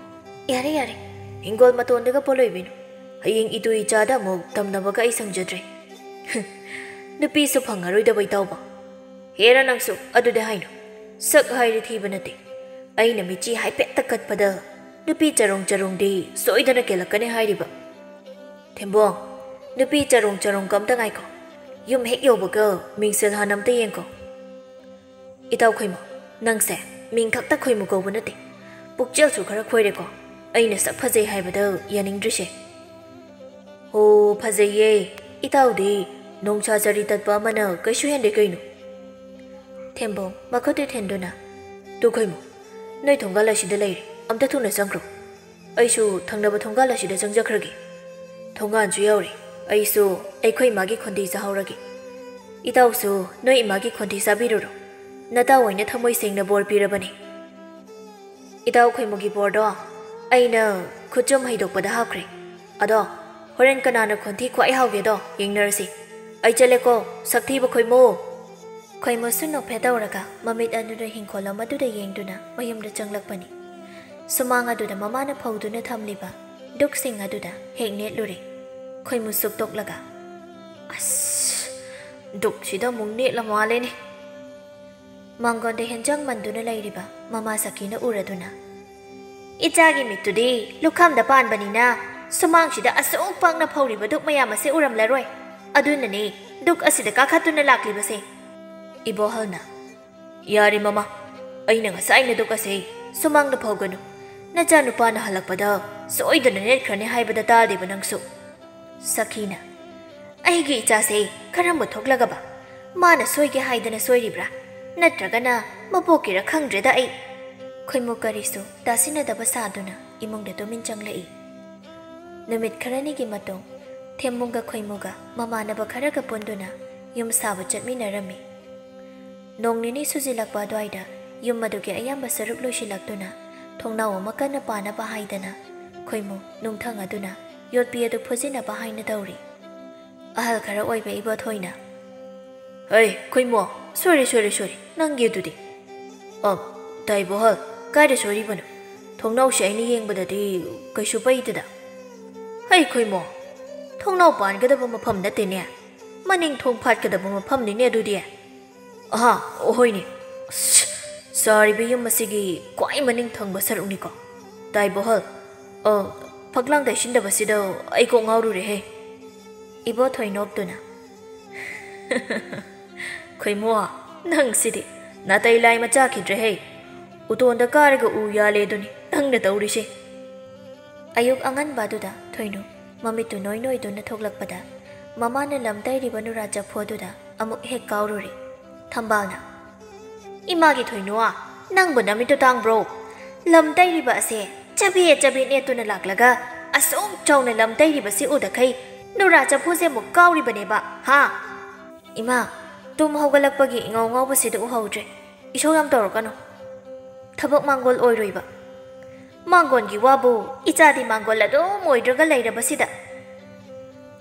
"ꯌꯥꯔꯦ, ꯌꯥꯔꯦ, ꯍꯤꯡꯒꯣꯜ ꯃꯇꯣꯟꯗꯒ ꯄꯣꯂꯣꯏꯕꯤꯅꯨ꯫ ꯍꯌꯦꯡ ꯏꯇꯨ ꯏꯆꯥꯗ ꯑꯃꯨꯛ ꯇꯝꯅꯕꯒ ꯑꯩ ꯁꯪꯖꯗ꯭ꯔꯦ꯫" "ꯅꯨꯄꯤꯁꯨ ꯐꯪꯉꯔꯣꯏꯗꯕ ꯏꯇꯥꯎꯕ꯫ ꯍꯦꯔꯥ ꯅꯪꯁꯨ ꯑꯗꯨꯗꯤ ꯍꯥꯏꯅꯨ꯫ ꯁꯛ ꯍꯥꯏꯔꯦ ꯊꯤꯕ ꯅꯠꯇꯦ꯫ ꯑꯩꯅ ꯃꯤꯠꯆꯤ ꯍꯥꯏꯐꯦꯠꯇ ꯀꯠꯄꯗ ꯅꯨꯄꯤ ꯆꯔꯣꯡ ꯆꯔꯣꯡꯗꯤ ꯁꯣꯏꯗꯅ ꯀꯦꯜꯂꯛꯀꯅꯤ ꯍꯥꯏꯔꯤꯕ꯫ ꯊꯦꯝꯕꯣꯡ, ꯅꯨꯄꯤ ꯆꯔꯣꯡ ꯆꯔꯣꯡꯒ ꯑꯝꯇ ꯉꯥꯏꯈꯣ꯫ ꯌꯨꯝ ꯍꯦꯛ ꯌꯧꯕꯒ ꯃꯤꯡꯁꯦꯜ ꯍꯥꯟꯅ ꯑꯝꯇ ꯌꯦꯡꯈꯣ꯫" "ꯏꯇꯥꯎ ꯈꯣꯏꯃꯨ, ꯅꯪꯁꯦ ꯃꯤꯡ ꯈꯛꯇ ꯈꯣꯏꯃꯨ ꯀꯧꯕ ꯅꯠꯇꯦ, ꯄꯨꯛꯆꯦꯜꯁꯨ ꯈꯔ ꯈꯣꯏꯔꯦꯀꯣ꯫ ꯑꯩꯅ ꯁꯛ ꯐꯖꯩ ꯍꯥꯏꯕꯗ ꯌꯥꯅꯤꯡꯗ꯭ꯔꯤꯁꯦ꯫" "ꯍꯣ, ꯐꯖꯩꯌꯦ꯫ ꯏꯇꯥꯎꯗꯤ ꯅꯣꯡꯁꯥ ꯖꯔꯤ ꯇꯠꯄ ꯑꯃꯅ ꯀꯩꯁꯨ ꯍꯦꯟꯗꯦ ꯀꯩꯅꯣ꯫ ꯊꯦꯝꯕꯣꯡ ꯃꯈꯨꯠꯇꯨ ꯊꯦꯟꯗꯨꯅ, "ꯇꯨ ꯈꯣꯏꯃꯨ, ꯅꯣꯏ ꯊꯣꯡꯒꯥꯜ ꯑꯁꯤꯗ ꯂꯩꯔꯦ, ꯑꯝꯇ ꯊꯨꯅ ꯆꯪꯈ꯭ꯔꯣ꯫ ꯑꯩꯁꯨ ꯊꯪꯅꯕ ꯊꯣꯡꯒꯥꯜ ꯑꯁꯤꯗ ꯆꯪꯖꯈ꯭ꯔꯒꯦ꯫ ꯊꯣꯡꯒꯥꯟꯁꯨ ꯌꯧꯔꯦ, ꯑꯩꯁꯨ ꯑꯩꯈꯣꯏ ꯏꯃꯥꯒꯤ ꯈꯣꯟꯊꯤ ꯆꯥꯍꯧꯔꯒꯦ꯫ ꯏꯇꯥꯎꯁꯨ ꯅꯣꯏ ꯏꯃꯥꯒꯤ ꯈꯣꯟꯊꯤ ꯆꯥꯕꯤꯔꯨꯔꯣ꯫ ꯅꯇꯥꯎ ꯑꯣꯏꯅ ꯊꯃꯣꯏ ꯁꯦꯡꯅ ꯕꯣꯔ ꯄꯤꯔꯕꯅꯤ꯫ ꯏꯇꯥꯎ ꯈꯣꯏꯃꯨꯒꯤ ꯕꯣꯔꯗꯣ ꯑꯩꯅ ꯈꯨꯠꯆꯨꯝ ꯍꯩꯗꯣꯛꯄꯗ ꯍꯥꯞꯈ꯭ꯔꯦ꯫ ꯑꯗꯣ ꯍꯣꯔꯦꯟ ꯀꯅꯥꯅ ꯈꯣꯟꯊꯤ ꯈ꯭ꯋꯥꯏ ꯍꯥꯎꯒꯦꯗꯣ ꯌꯦꯡꯅꯔꯁꯤ꯫ ꯑꯩ ꯆꯠꯂꯦꯀꯣ, ꯁꯛꯊꯤꯕ ꯈꯣꯏꯃꯨ!" ꯈꯣꯏꯃꯨꯁꯨ ꯅꯣꯛꯐꯦꯠ ꯇꯧꯔꯒ ꯃꯃꯤꯠ ꯑꯗꯨꯗ ꯍꯤꯡꯈꯣꯜ ꯑꯃꯗꯨꯗ ꯌꯦꯡꯗꯨꯅ ꯃꯌꯨꯝꯗ ꯆꯪꯂꯛꯄꯅꯤ꯫ ꯁꯨꯃꯥꯡ ꯑꯗꯨꯗ ꯃꯃꯥꯅ ꯐꯧꯗꯨꯅ ꯊꯝꯂꯤꯕ ꯗꯨꯛꯁꯤꯡ ꯑꯗꯨꯗ ꯍꯦꯛ ꯅꯦꯠꯂꯨꯔꯦ꯫ ꯈꯣꯏꯃꯨ ꯁꯨꯛꯇꯣꯛꯂꯒ, "ꯑꯁ, ꯗꯨꯛꯁꯤꯗ ꯑꯃꯨꯛ ꯅꯦꯠꯂ ꯃꯥꯜꯂꯦꯅꯦ꯫" ꯃꯥꯡꯒꯣꯟꯗ ꯍꯦꯟꯖꯥꯡ ꯃꯟꯗꯨꯅ ꯂꯩꯔꯤꯕ ꯃꯃꯥ ꯁꯈꯤꯅ ꯎꯔꯗꯨꯅ, "ꯏꯆꯥꯒꯤ ꯃꯤꯠꯇꯨꯗꯤ ꯂꯨꯈꯝꯗ ꯄꯥꯟꯕꯅꯤꯅ ꯁꯨꯃꯥꯡꯁꯤꯗ ꯑꯁꯨꯛ ꯄꯥꯛꯅ ꯐꯧꯔꯤꯕ ꯗꯨꯛ ꯃꯌꯥꯝ ꯑꯁꯦ ꯎꯔꯝꯂꯔꯣꯏ꯫ ꯑꯗꯨꯅꯅꯦ ꯗꯨꯛ ꯑꯁꯤꯗ ꯀꯥꯈꯠꯇꯨꯅ ꯂꯥꯛꯂꯤꯕꯁꯦ꯫" ꯏꯕꯣꯍꯜꯅ, "ꯌꯥꯔꯦ ꯃꯃꯥ, ꯑꯩꯅ ꯉꯁꯥꯏꯅ ꯗꯨꯛ ꯑꯁꯦ ꯁꯨꯃꯥꯡꯗ ꯐꯧꯒꯅꯨ, ꯅꯆꯥꯅꯨꯄꯥꯅ ꯍꯜꯂꯛꯄꯗ ꯁꯣꯏꯗꯅ ꯅꯦꯠꯈ꯭ꯔꯅꯤ ꯍꯥꯏꯕꯗ ꯇꯥꯗꯦꯕ ꯅꯪꯁꯨ꯫" ꯁꯈꯤꯅ, "ꯑꯩꯒꯤ ꯏꯆꯥꯁꯦ ꯈꯔ ꯃꯨꯊꯣꯛꯂꯒꯕ? ꯃꯥꯅ ꯁꯣꯏꯒꯦ ꯍꯥꯏꯗꯅ ꯁꯣꯏꯔꯤꯕ꯭ꯔꯥ? ꯅꯠꯇ꯭ꯔꯒꯅ ꯃꯄꯣꯛꯀꯤꯔ ꯈꯪꯗ꯭ꯔꯦꯗ ꯑꯩ꯫" ꯈꯣꯏꯃꯨ ꯀꯔꯤꯁꯨ ꯇꯥꯁꯤꯟꯅꯗꯕ ꯁꯥꯗꯨꯅ ꯏꯃꯨꯡꯗ ꯇꯨꯃꯤꯟ ꯆꯪꯂꯛꯏ꯫ ꯅꯨꯃꯤꯠ ꯈꯔꯅꯤꯒꯤ ꯃꯇꯨꯡ ꯊꯦꯝꯃꯨꯡꯒ ꯈꯣꯏꯃꯨꯒ ꯃꯃꯥꯟꯅꯕ ꯈꯔꯒ ꯄꯨꯟꯗꯨꯅ ꯌꯨꯝ ꯁꯥꯕ ꯆꯠꯃꯤꯟꯅꯔꯝꯃꯤ꯫ ꯅꯣꯡ ꯅꯤꯅꯤ ꯁꯨꯖꯤꯜꯂꯛꯄ ꯑꯗꯨꯋꯥꯏꯗ ꯌꯨꯝ ꯑꯗꯨꯒꯤ ꯑꯌꯥꯝꯕ ꯁꯔꯨꯛ ꯂꯣꯏꯁꯤꯜꯂꯛꯇꯨꯅ ꯊꯣꯡꯅꯥꯎ ꯑꯃ ꯀꯟꯅ ꯄꯥꯅꯕ ꯍꯥꯏꯗꯅ ꯈꯣꯏꯃꯨ ꯅꯨꯡꯊꯪ ꯑꯗꯨꯅ ꯌꯣꯠꯄꯤ ꯑꯗꯨ ꯐꯨꯖꯤꯟꯅꯕ ꯍꯥꯏꯅ ꯇꯧꯔꯤ꯫ ꯑꯍꯜ ꯈꯔ ꯑꯣꯏꯕ ꯏꯕꯣꯊꯣꯏꯅ, "ꯍꯩ, ꯈꯣꯏꯃꯨ, ꯁꯣꯏꯔꯦ, ꯁꯣꯏꯔꯦ, ꯁꯣꯏꯔꯦ, ꯅꯪꯒꯤ ꯑꯗꯨꯗꯤ꯫ ꯑ, ꯇꯥꯏꯕꯣꯍꯜ, ꯀꯥꯏꯗ ꯁꯣꯏꯔꯤꯕꯅꯣ? ꯊꯣꯡꯅꯥꯎꯁꯦ ꯑꯩꯅ ꯌꯦꯡꯕꯗꯗꯤ ꯀꯩꯁꯨ ꯄꯩꯗꯦꯗ꯫ ꯍꯩ, ꯈꯣꯏꯃꯨ, ꯊꯣꯡꯅꯥꯎ ꯄꯥꯟꯒꯗꯕ ꯃꯐꯝ ꯅꯠꯇꯦꯅꯦ, ꯃꯅꯤꯡ ꯊꯣꯡ ꯐꯥꯠꯀꯗꯕ ꯃꯐꯝꯅꯤꯅꯦ ꯑꯗꯨꯗꯤ꯫ ꯑꯍꯥ, ꯍꯣꯏꯅꯦ꯫ ꯑꯁ, ꯁꯥꯔꯤꯕ ꯌꯨꯝ ꯑꯁꯤꯒꯤ ꯈ꯭ꯋꯥꯏ ꯃꯅꯤꯡ ꯊꯪꯕ ꯁꯔꯨꯛꯅꯤꯀꯣ꯫ ꯇꯥꯏꯕꯣꯍꯜ, ꯑ, ꯐꯛꯂꯥꯡ ꯇꯩꯁꯤꯟꯗꯕꯁꯤꯗ ꯑꯩ ꯀꯣꯛ ꯉꯥꯎꯔꯨꯔꯦꯍꯦ꯫" ꯏꯕꯣꯊꯣꯏ ꯅꯣꯛꯇꯨꯅ, "ꯈꯣꯏꯃꯨ, ꯅꯪꯁꯤꯗꯤ ꯅꯥꯇꯩ ꯂꯥꯏ ꯃꯆꯥꯈꯤꯗ꯭ꯔꯦꯍꯦ꯫ ꯎꯇꯣꯟꯗ ꯀꯥꯔꯒ ꯎ ꯌꯥꯜꯂꯦ ꯑꯗꯨꯅꯤ ꯅꯪꯅ ꯇꯧꯔꯤꯁꯦ꯫" ꯑꯌꯨꯛ ꯑꯉꯟꯕ ꯑꯗꯨꯗ ꯊꯣꯏꯅꯨ ꯃꯃꯤꯠꯇꯨ ꯅꯣꯏ ꯅꯣꯏꯗꯨꯅ ꯊꯣꯛꯂꯛꯄꯗ ꯃꯃꯥꯅ ꯂꯝ ꯇꯩꯔꯤꯕ ꯅꯨꯔꯥ ꯆꯐꯨ ꯑꯗꯨꯗ ꯑꯃꯨꯛ ꯍꯦꯛ ꯀꯥꯎꯔꯨꯔꯦ꯫ ꯊꯝꯕꯥꯜꯅ, "ꯏꯃꯥꯒꯤ ꯊꯣꯏꯅꯨꯋꯥ, ꯅꯪꯕꯨ ꯅꯃꯤꯠꯇꯨ ꯇꯥꯡꯕ꯭ꯔꯣ? ꯂꯝ ꯇꯩꯔꯤꯕ ꯑꯁꯦ ꯆꯕꯦꯠ ꯆꯕꯦꯠ ꯅꯦꯠꯇꯨꯅ ꯂꯥꯛꯂꯒ ꯑꯁꯨꯛ ꯆꯥꯎꯅ ꯂꯝ ꯇꯩꯔꯤꯕꯁꯤ ꯎꯗꯈꯩ ꯅꯨꯔꯥ ꯆꯐꯨꯁꯦ ꯑꯃꯨꯛ ꯀꯥꯎꯔꯤꯕꯅꯦꯕ, ꯍꯥ?" "ꯏꯃꯥ, ꯇꯨꯝ ꯍꯧꯒꯠꯂꯛꯄꯒꯤ ꯏꯉꯧ ꯉꯧꯕꯁꯤꯗ ꯎꯍꯧꯗ꯭ꯔꯦ꯫ ꯏꯁꯧ ꯌꯥꯝ ꯇꯧꯔꯛꯀꯅꯨ꯫ ꯊꯕꯛ ꯃꯥꯡꯒꯣꯜ ꯑꯣꯏꯔꯣꯏꯕ꯫ ꯃꯥꯡꯒꯣꯜꯒꯤ ꯋꯥꯕꯨ, ꯏꯆꯥꯗꯤ ꯃꯥꯡꯒꯣꯜ ꯑꯗꯨꯝ ꯑꯣꯏꯗ꯭ꯔꯒ ꯂꯩꯔꯕꯁꯤꯗ꯫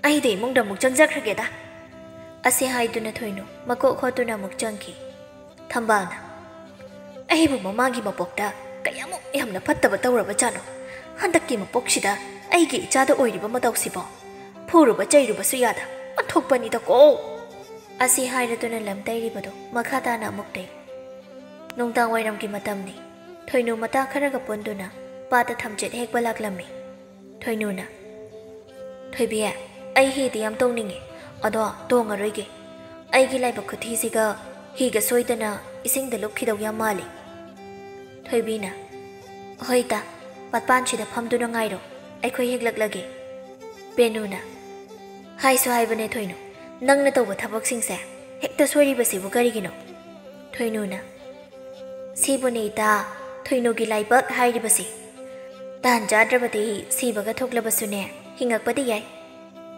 ꯑꯩꯗꯤ ꯏꯃꯨꯡꯗ ꯑꯃꯨꯛ ꯆꯪꯖꯈ꯭ꯔꯒꯦꯗ"꯫ ꯑꯁꯤ ꯍꯥꯏꯗꯨꯅ ꯊꯣꯏꯅꯨ ꯃꯀꯣꯛ ꯍꯣꯠꯇꯨꯅ ꯑꯃꯨꯛ ꯆꯪꯈꯤ꯫ ꯊꯝꯕꯥꯜꯅ, "ꯑꯩꯕꯨ ꯃꯃꯥꯒꯤ ꯃꯄꯣꯛꯇ ꯀꯌꯥꯃꯨꯛ ꯌꯥꯝꯅ ꯐꯠꯇꯕ ꯇꯧꯔꯕꯖꯥꯠꯅꯣ? ꯍꯟꯗꯛꯀꯤ ꯃꯄꯣꯛꯁꯤꯗ ꯑꯩꯒꯤ ꯏꯆꯥꯗ ꯑꯣꯏꯔꯤꯕ ꯃꯇꯧꯁꯤꯕꯣ? ꯐꯨꯔꯨꯕ ꯆꯩꯔꯨꯕꯁꯨ ꯌꯥꯗ ꯑꯣꯟꯊꯣꯛꯄꯅꯤꯗꯀꯣ!" ꯑꯁꯤ ꯍꯥꯏꯔꯗꯨꯅ ꯂꯝ ꯇꯩꯔꯤꯕꯗꯣ ꯃꯈꯥ ꯇꯥꯅ ꯑꯃꯨꯛ ꯇꯩ꯫ ꯅꯨꯡꯗꯥꯡ ꯋꯥꯏꯔꯝꯒꯤ ꯃꯇꯝꯅꯤ꯫ ꯊꯣꯏꯅꯨ ꯃꯇꯥ ꯈꯔꯒ ꯄꯨꯟꯗꯨꯅ ꯄꯥꯠꯇ ꯊꯝꯆꯦꯠ ꯍꯦꯛꯄ ꯂꯥꯛꯂꯝꯃꯤ꯫ ꯊꯣꯏꯅꯨꯅ, "ꯊꯣꯏꯕꯤ, ꯑꯩ ꯍꯤꯗꯤ ꯌꯥꯝ ꯇꯣꯡꯅꯤꯡꯉꯤ, ꯑꯗꯣ ꯇꯣꯡꯉꯔꯣꯏꯒꯦ꯫ ꯑꯩꯒꯤ ꯂꯥꯏꯕꯛ ꯈꯨꯊꯤꯁꯤꯒ ꯍꯤꯒ ꯁꯣꯏꯗꯅ ꯏꯁꯤꯡꯗ ꯂꯨꯞꯈꯤꯗꯧ ꯌꯥꯝ ꯃꯥꯜꯂꯤ"꯫ ꯊꯣꯏꯕꯤꯅ, "ꯍꯣꯏ ꯇꯥ, ꯄꯥꯠꯄꯥꯟꯁꯤꯗ ꯐꯝꯗꯨꯅ ꯉꯥꯏꯔꯣ, ꯑꯩꯈꯣꯏ ꯍꯦꯛꯂꯛꯂꯒꯦ"꯫ ꯄꯦꯅꯨꯅ, "ꯍꯥꯏꯁꯨ ꯍꯥꯏꯕꯅꯦ ꯊꯣꯏꯅꯨ, ꯅꯪꯅ ꯇꯧꯕ ꯊꯕꯛꯁꯤꯡꯁꯦ ꯍꯦꯛꯇ ꯁꯣꯏꯔꯤꯕꯁꯤꯕꯨ ꯀꯔꯤꯒꯤꯅꯣ?" ꯊꯣꯏꯅꯨꯅ, "ꯁꯤꯕꯨꯅꯦ ꯏꯇꯥ, ꯊꯣꯏꯅꯨꯒꯤ ꯂꯥꯏꯕꯛ ꯍꯥꯏꯔꯤꯕꯁꯤ꯫ ꯇꯥꯟ ꯆꯥꯗ꯭ꯔꯕꯗꯤ ꯁꯤꯕꯒ ꯊꯣꯛꯂꯕꯁꯨꯅꯦ, ꯍꯤꯡꯉꯛꯄꯗꯤ ꯌꯥꯏ"꯫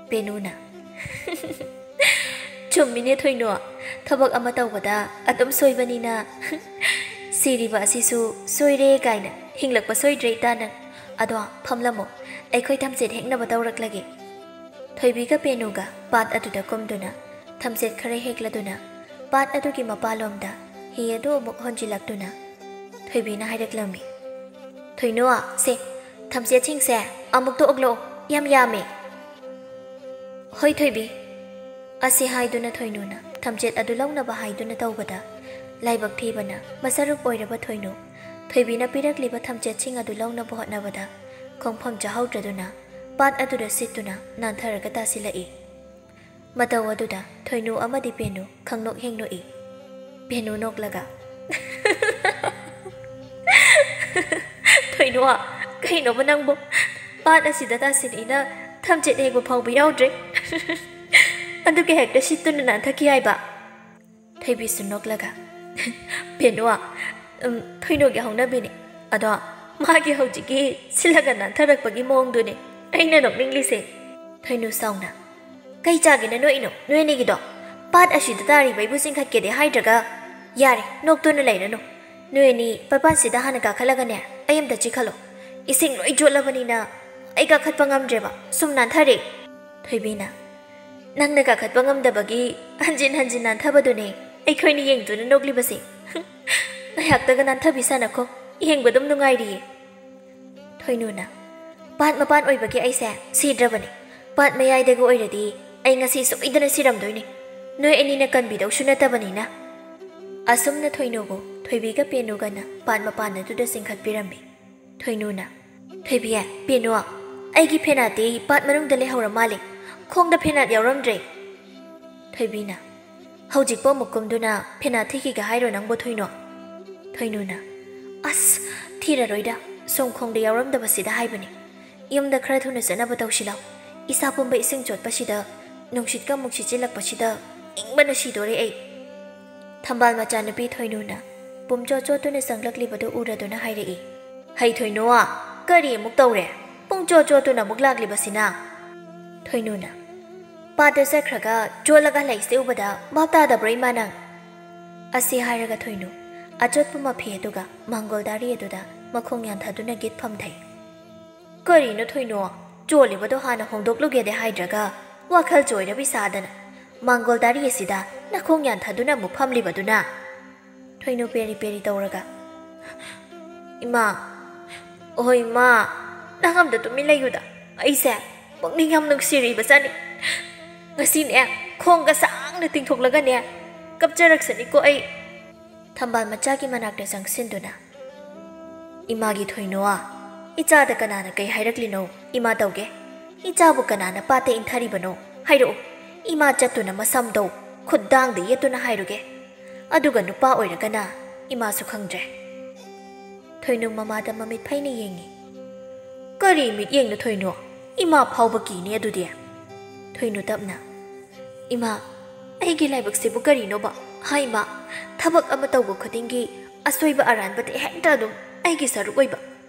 ꯄꯦꯅꯨꯅ, "ꯆꯨꯝꯃꯤꯅꯦ ꯊꯣꯏꯅꯨ, ꯊꯕꯛ ꯑꯃ ꯇꯧꯕꯗ ꯑꯗꯨꯝ ꯁꯣꯏꯕꯅꯤꯅ꯫ ꯁꯤꯔꯤꯕ ꯑꯁꯤꯁꯨ ꯁꯣꯏꯔꯦ ꯀꯥꯏꯅ ꯍꯤꯡꯂꯛꯄ ꯁꯣꯏꯗ꯭ꯔꯦ ꯏꯇꯥ ꯅꯪ꯫ ꯑꯗꯣ ꯐꯝꯂꯝꯃꯣ, ꯑꯩꯈꯣꯏ ꯊꯝꯆꯦꯠ ꯍꯦꯛꯅꯕ ꯇꯧꯔꯛꯂꯒꯦ"꯫ ꯊꯣꯏꯕꯤꯒ ꯄꯦꯅꯨꯒ ꯄꯥꯠ ꯑꯗꯨꯗ ꯀꯨꯝꯗꯨꯅ ꯊꯝꯆꯦꯠ ꯈꯔ ꯍꯦꯛꯂꯗꯨꯅ ꯄꯥꯠ ꯑꯗꯨꯒꯤ ꯃꯄꯥꯟꯂꯣꯝꯗ ꯍꯤ ꯑꯗꯨ ꯑꯃꯨꯛ ꯍꯣꯟꯖꯤꯜꯂꯛꯇꯨꯅ ꯊꯣꯏꯕꯤꯅ ꯍꯥꯏꯔꯛꯂꯝꯃꯤ, "ꯊꯣꯏꯅꯨ, ꯁꯦ, ꯊꯝꯆꯦꯠꯁꯤꯡꯁꯦ ꯑꯃꯨꯛ ꯇꯣꯛꯂꯛꯑꯣ, ꯌꯥꯝ ꯌꯥꯝꯃꯦ"꯫ "ꯍꯣꯏ ꯊꯣꯏꯕꯤ"꯫ ꯑꯁꯤ ꯍꯥꯏꯗꯨꯅ ꯊꯣꯏꯅꯨꯅ ꯊꯝꯆꯦꯠ ꯑꯗꯨ ꯂꯧꯅꯕ ꯍꯥꯏꯗꯨꯅ ꯇꯧꯕꯗ, ꯂꯥꯏꯕꯛ ꯊꯤꯕꯅ ꯃꯆꯥꯔꯨꯞ ꯑꯣꯏꯔꯕ ꯊꯣꯏꯅꯨ ꯊꯣꯏꯕꯤꯅ ꯄꯤꯔꯛꯂꯤꯕ ꯊꯝꯆꯦꯠꯁꯤꯡ ꯑꯗꯨ ꯂꯧꯅꯕ ꯍꯣꯠꯅꯕꯗ ꯈꯣꯡꯐꯝ ꯆꯥꯍꯧꯗ꯭ꯔꯗꯨꯅ ꯄꯥꯠ ꯑꯗꯨꯗ ꯁꯤꯠꯇꯨꯅ ꯅꯥꯟꯊꯔꯒ ꯇꯥꯁꯤꯜꯂꯛꯏ꯫ ꯃꯇꯧ ꯑꯗꯨꯗ ꯊꯣꯏꯅꯨ ꯑꯃꯗꯤ ꯄꯦꯅꯨ ꯈꯪꯅꯣꯛ ꯍꯦꯛ ꯅꯣꯛꯏ꯫ ꯄꯦꯅꯨ ꯅꯣꯛꯂꯒ, "ꯊꯣꯏꯅꯨ, ꯀꯩꯅꯣꯕ ꯅꯪꯕꯨ? ꯄꯥꯠ ꯑꯁꯤꯗ ꯇꯥꯁꯤꯜꯂꯛꯏꯅ ꯊꯝꯆꯦꯠ ꯍꯦꯛꯄ ꯐꯥꯎꯕ ꯌꯥꯎꯗ꯭ꯔꯦ"꯫ ꯑꯗꯨꯒ ꯍꯦꯛꯇ ꯁꯤꯠꯇꯨꯅ ꯅꯥꯟꯊꯈꯤ ꯍꯥꯏꯕ? ꯊꯣꯏꯕꯤꯁꯨ ꯅꯣꯛꯂꯒ, "ꯄꯦꯅꯨ, ꯎꯝ, ꯊꯣꯏꯅꯨꯒꯤ ꯍꯧꯅꯕꯤꯅꯤ꯫ ꯑꯗꯣ ꯃꯥꯒꯤ ꯍꯧꯖꯤꯛꯀꯤ ꯁꯤꯜꯂꯒ ꯅꯥꯟꯊꯔꯛꯄꯒꯤ ꯃꯑꯣꯡꯗꯨꯅꯤ ꯑꯩꯅ ꯅꯣꯛꯅꯤꯡꯂꯤꯁꯦ꯫" ꯊꯣꯏꯅꯨ ꯁꯥꯎꯅ, "ꯀꯩ ꯆꯥꯒꯦꯅ ꯅꯣꯛꯏꯅꯣ ꯅꯣꯏ ꯑꯅꯤꯒꯤꯗꯣ? ꯄꯥꯠ ꯑꯁꯤꯗ ꯇꯥꯔꯤꯕ ꯑꯩꯕꯨ ꯆꯤꯡꯈꯠꯀꯦꯗꯤ ꯍꯥꯏꯗ꯭ꯔꯒ? ꯌꯥꯔꯦ, ꯅꯣꯛꯇꯨꯅ ꯂꯩꯔꯅꯨ꯫ ꯅꯣꯏ ꯑꯅꯤ ꯄꯥꯠꯄꯥꯟꯁꯤꯗ ꯍꯥꯟꯅ ꯀꯥꯈꯠꯂꯒꯅꯦ, ꯑꯩ ꯑꯝꯇ ꯆꯤꯛꯍꯜꯂꯣ꯫ ꯏꯁꯤꯡ ꯂꯣꯏ ꯆꯣꯠꯂꯕꯅꯤꯅ ꯑꯩ ꯀꯥꯈꯠꯄ ꯉꯝꯗ꯭ꯔꯦꯕ, ꯁꯨꯝ ꯅꯥꯟꯊꯔꯦ꯫" ꯊꯣꯏꯕꯤꯅ, "ꯅꯪꯅ ꯀꯥꯈꯠꯄ ꯉꯝꯗꯕꯒꯤ ꯍꯟꯖꯤꯟ ꯍꯟꯖꯤꯟ ꯅꯥꯟꯊꯕꯗꯨꯅꯦ ꯑꯩꯈꯣꯏꯅ ꯌꯦꯡꯗꯨꯅ ꯅꯣꯛꯂꯤꯕꯁꯦ꯫ ꯉꯥꯏꯍꯥꯛꯇꯒ ꯅꯥꯟꯊꯕꯤ ꯁꯥꯟꯅꯈꯣ, ꯌꯦꯡꯕ ꯑꯗꯨꯝ ꯅꯨꯡꯉꯥꯏꯔꯤꯌꯦ꯫" ꯊꯣꯏꯅꯨꯅ, "ꯄꯥꯠ ꯃꯄꯥꯟ ꯑꯣꯏꯕꯒꯤ ꯑꯩꯁꯦ ꯁꯤꯗ꯭ꯔꯕꯅꯤ꯫ ꯄꯥꯠ ꯃꯌꯥꯏꯗꯒ ꯑꯣꯏꯔꯗꯤ ꯑꯩ ꯉꯁꯤ ꯁꯣꯏꯗꯅ ꯁꯤꯔꯝꯗꯣꯏꯅꯤ, ꯅꯣꯏ ꯑꯅꯤꯅ ꯀꯟꯕꯤꯗꯧꯁꯨ ꯅꯠꯇꯕꯅꯤꯅ꯫" ꯑꯁꯨꯝꯅ ꯊꯣꯏꯅꯨꯕꯨ ꯊꯣꯏꯕꯤꯒ ꯄꯦꯅꯨꯒꯅ ꯄꯥꯠ ꯃꯄꯥꯟ ꯑꯗꯨꯗ ꯆꯤꯡꯈꯠꯄꯤꯔꯝꯃꯤ꯫ ꯊꯣꯏꯅꯨꯅ, "ꯊꯣꯏꯕꯤ, ꯄꯦꯅꯨ, ꯑꯩꯒꯤ ꯐꯦꯅꯥꯠꯇꯤ ꯄꯥꯠ ꯃꯅꯨꯡꯗ ꯂꯩꯍꯧꯔ ꯃꯥꯜꯂꯦ꯫ ꯈꯣꯡꯗ ꯐꯦꯅꯥꯠ ꯌꯥꯎꯔꯝꯗ꯭ꯔꯦ꯫" ꯊꯣꯏꯕꯤꯅ, "ꯍꯧꯖꯤꯛꯄꯨ ꯑꯃꯨꯛ ꯀꯨꯝꯗꯨꯅ ꯐꯦꯅꯥꯠ ꯊꯤꯈꯤꯒꯦ ꯍꯥꯏꯔꯣ ꯅꯪꯕꯨ, ꯊꯣꯏꯅꯨ?" ꯊꯣꯏꯅꯨꯅ, "ꯑꯁ, ꯊꯤꯔꯔꯣꯏꯗ, ꯁꯣꯝ ꯈꯣꯡꯗ ꯌꯥꯎꯔꯝꯗꯕꯁꯤꯗ ꯍꯥꯏꯕꯅꯤ꯫ ꯌꯨꯝꯗ ꯈꯔ ꯊꯨꯅ ꯆꯠꯅꯕ ꯇꯧꯁꯤꯜꯂꯣ꯫ ꯏꯁꯥ ꯄꯨꯝꯕ ꯏꯁꯤꯡ ꯆꯣꯠꯄꯁꯤꯗ, ꯅꯨꯡꯁꯤꯠꯀ ꯑꯃꯨꯛ ꯁꯤꯠꯆꯤꯜꯂꯛꯄꯁꯤꯗ ꯏꯪꯕꯅ ꯁꯤꯗꯣꯔꯦ ꯑꯩ꯫" ꯊꯝꯕꯥꯜ ꯃꯆꯥꯅꯨꯄꯤ ꯊꯣꯏꯅꯨꯅ ꯄꯨꯝꯆꯣꯠ ꯆꯣꯠꯇꯨꯅ ꯆꯪꯂꯛꯂꯤꯕꯗꯨ ꯎꯔꯗꯨꯅ ꯍꯥꯏꯔꯛꯏ, "ꯍꯩ ꯊꯣꯏꯅꯨ, ꯀꯔꯤ ꯑꯃꯨꯛ ꯇꯧꯔꯦ? ꯄꯨꯡꯆꯣꯠ ꯆꯣꯠꯇꯨꯅ ꯑꯃꯨꯛ ꯂꯥꯛꯂꯤꯕꯁꯤꯅ?" ꯊꯣꯏꯅꯨꯅ, "ꯄꯥꯠꯇ ꯆꯠꯈ꯭ꯔꯒ ꯆꯣꯠꯂꯒ ꯂꯩꯁꯦ ꯎꯕꯗ ꯚꯥꯞ ꯇꯥꯗꯕ꯭ꯔꯣ, ꯏꯃꯥ, ꯅꯪ?" ꯑꯁꯤ ꯍꯥꯏꯔꯒ ꯊꯣꯏꯅꯨ ꯑꯆꯣꯠꯄ ꯃꯐꯤ ꯑꯗꯨꯒ ꯃꯥꯡꯒꯣꯜ ꯗꯥꯔꯤ ꯑꯗꯨꯗ ꯃꯈꯣꯡ ꯌꯥꯟꯊꯗꯨꯅ ꯒꯤꯠ ꯐꯝꯊꯩ꯫ "ꯀꯔꯤꯅꯣ ꯊꯣꯏꯅꯣ, ꯆꯣꯜꯂꯤꯕꯗꯣ ꯍꯥꯟꯅ ꯍꯣꯡꯗꯣꯛꯂꯨꯒꯦꯗꯤ ꯍꯥꯏꯗ꯭ꯔꯒ ꯋꯥꯈꯜ ꯆꯣꯏꯔꯕꯤ ꯁꯥꯗꯅ ꯃꯥꯡꯒꯣꯜ ꯗꯥꯔꯤ ꯑꯁꯤꯗ ꯅꯈꯣꯡ ꯌꯥꯟꯊꯗꯨꯅ ꯑꯃꯨꯛ ꯐꯝꯂꯤꯕꯗꯨꯅ?" ꯊꯣꯏꯅꯨ ꯄꯦꯔꯤ ꯄꯦꯔꯤ ꯇꯧꯔꯒ, "ꯏꯃꯥ, ꯑꯣ ꯏꯃꯥ, ꯅꯪ ꯑꯝꯇ ꯇꯨꯃꯤꯟ ꯂꯩꯌꯨꯗ꯫ ꯑꯩꯁꯦ ꯄꯨꯛꯅꯤꯡ ꯌꯥꯝ ꯅꯨꯡꯁꯤꯔꯤꯕ ꯆꯠꯅꯤ꯫ ꯉꯁꯤꯅꯦ, ꯈꯣꯡꯒ ꯁꯥꯡꯅ ꯇꯤꯡꯊꯣꯛꯂꯒꯅꯦ ꯀꯞꯆꯔꯛꯁꯅꯤꯀꯣ ꯑꯩ꯫" ꯊꯝꯕꯥꯜ ꯃꯆꯥꯒꯤ ꯃꯅꯥꯛꯇ ꯆꯪꯁꯤꯟꯗꯨꯅ, "ꯏꯃꯥꯒꯤ ꯊꯣꯏꯅꯣ, ꯏꯆꯥꯗ ꯀꯅꯥꯅ ꯀꯩ ꯍꯥꯏꯔꯛꯂꯤꯅꯣ? ꯏꯃꯥ ꯇꯧꯒꯦ꯫ ꯏꯆꯥꯕꯨ ꯀꯅꯥꯅ ꯄꯥꯠꯇ ꯏꯟꯊꯔꯤꯕꯅꯣ? ꯍꯥꯏꯔꯛꯎ꯫ ꯏꯃꯥ ꯆꯠꯇꯨꯅ ꯃꯁꯝꯗꯧ ꯈꯨꯠꯗꯥꯡꯗ ꯌꯦꯠꯇꯨꯅ ꯍꯥꯏꯔꯨꯒꯦ꯫ ꯑꯗꯨꯒ ꯅꯨꯄꯥ ꯑꯣꯏꯔꯒꯅ ꯏꯃꯥꯁꯨ ꯈꯪꯗ꯭ꯔꯦ꯫" ꯊꯣꯏꯅꯨ ꯃꯃꯥꯗ ꯃꯃꯤꯠ ꯐꯩꯅ ꯌꯦꯡꯉꯤ꯫ "ꯀꯔꯤ ꯃꯤꯠꯌꯦꯡꯅꯣ ꯊꯣꯏꯅꯨ? ꯏꯃꯥ ꯐꯥꯎꯕ ꯀꯤꯅꯤ ꯑꯗꯨꯗꯤ꯫" ꯊꯣꯏꯅꯨ ꯇꯞꯅ, "ꯏꯃꯥ, ꯑꯩꯒꯤ ꯂꯥꯏꯕꯛꯁꯤꯕꯨ ꯀꯔꯤꯅꯣꯕ? ꯍꯥ ꯏꯃꯥ, ꯊꯕꯛ ꯑꯃ ꯇꯧꯕ ꯈꯨꯗꯤꯡꯒꯤ ꯑꯁꯣꯏꯕ ꯑꯔꯥꯟꯕꯗ ꯍꯦꯛꯇ ꯑꯗꯨꯝ ꯑꯩꯒꯤ ꯁꯔꯨꯛ ꯑꯣꯏꯕ꯫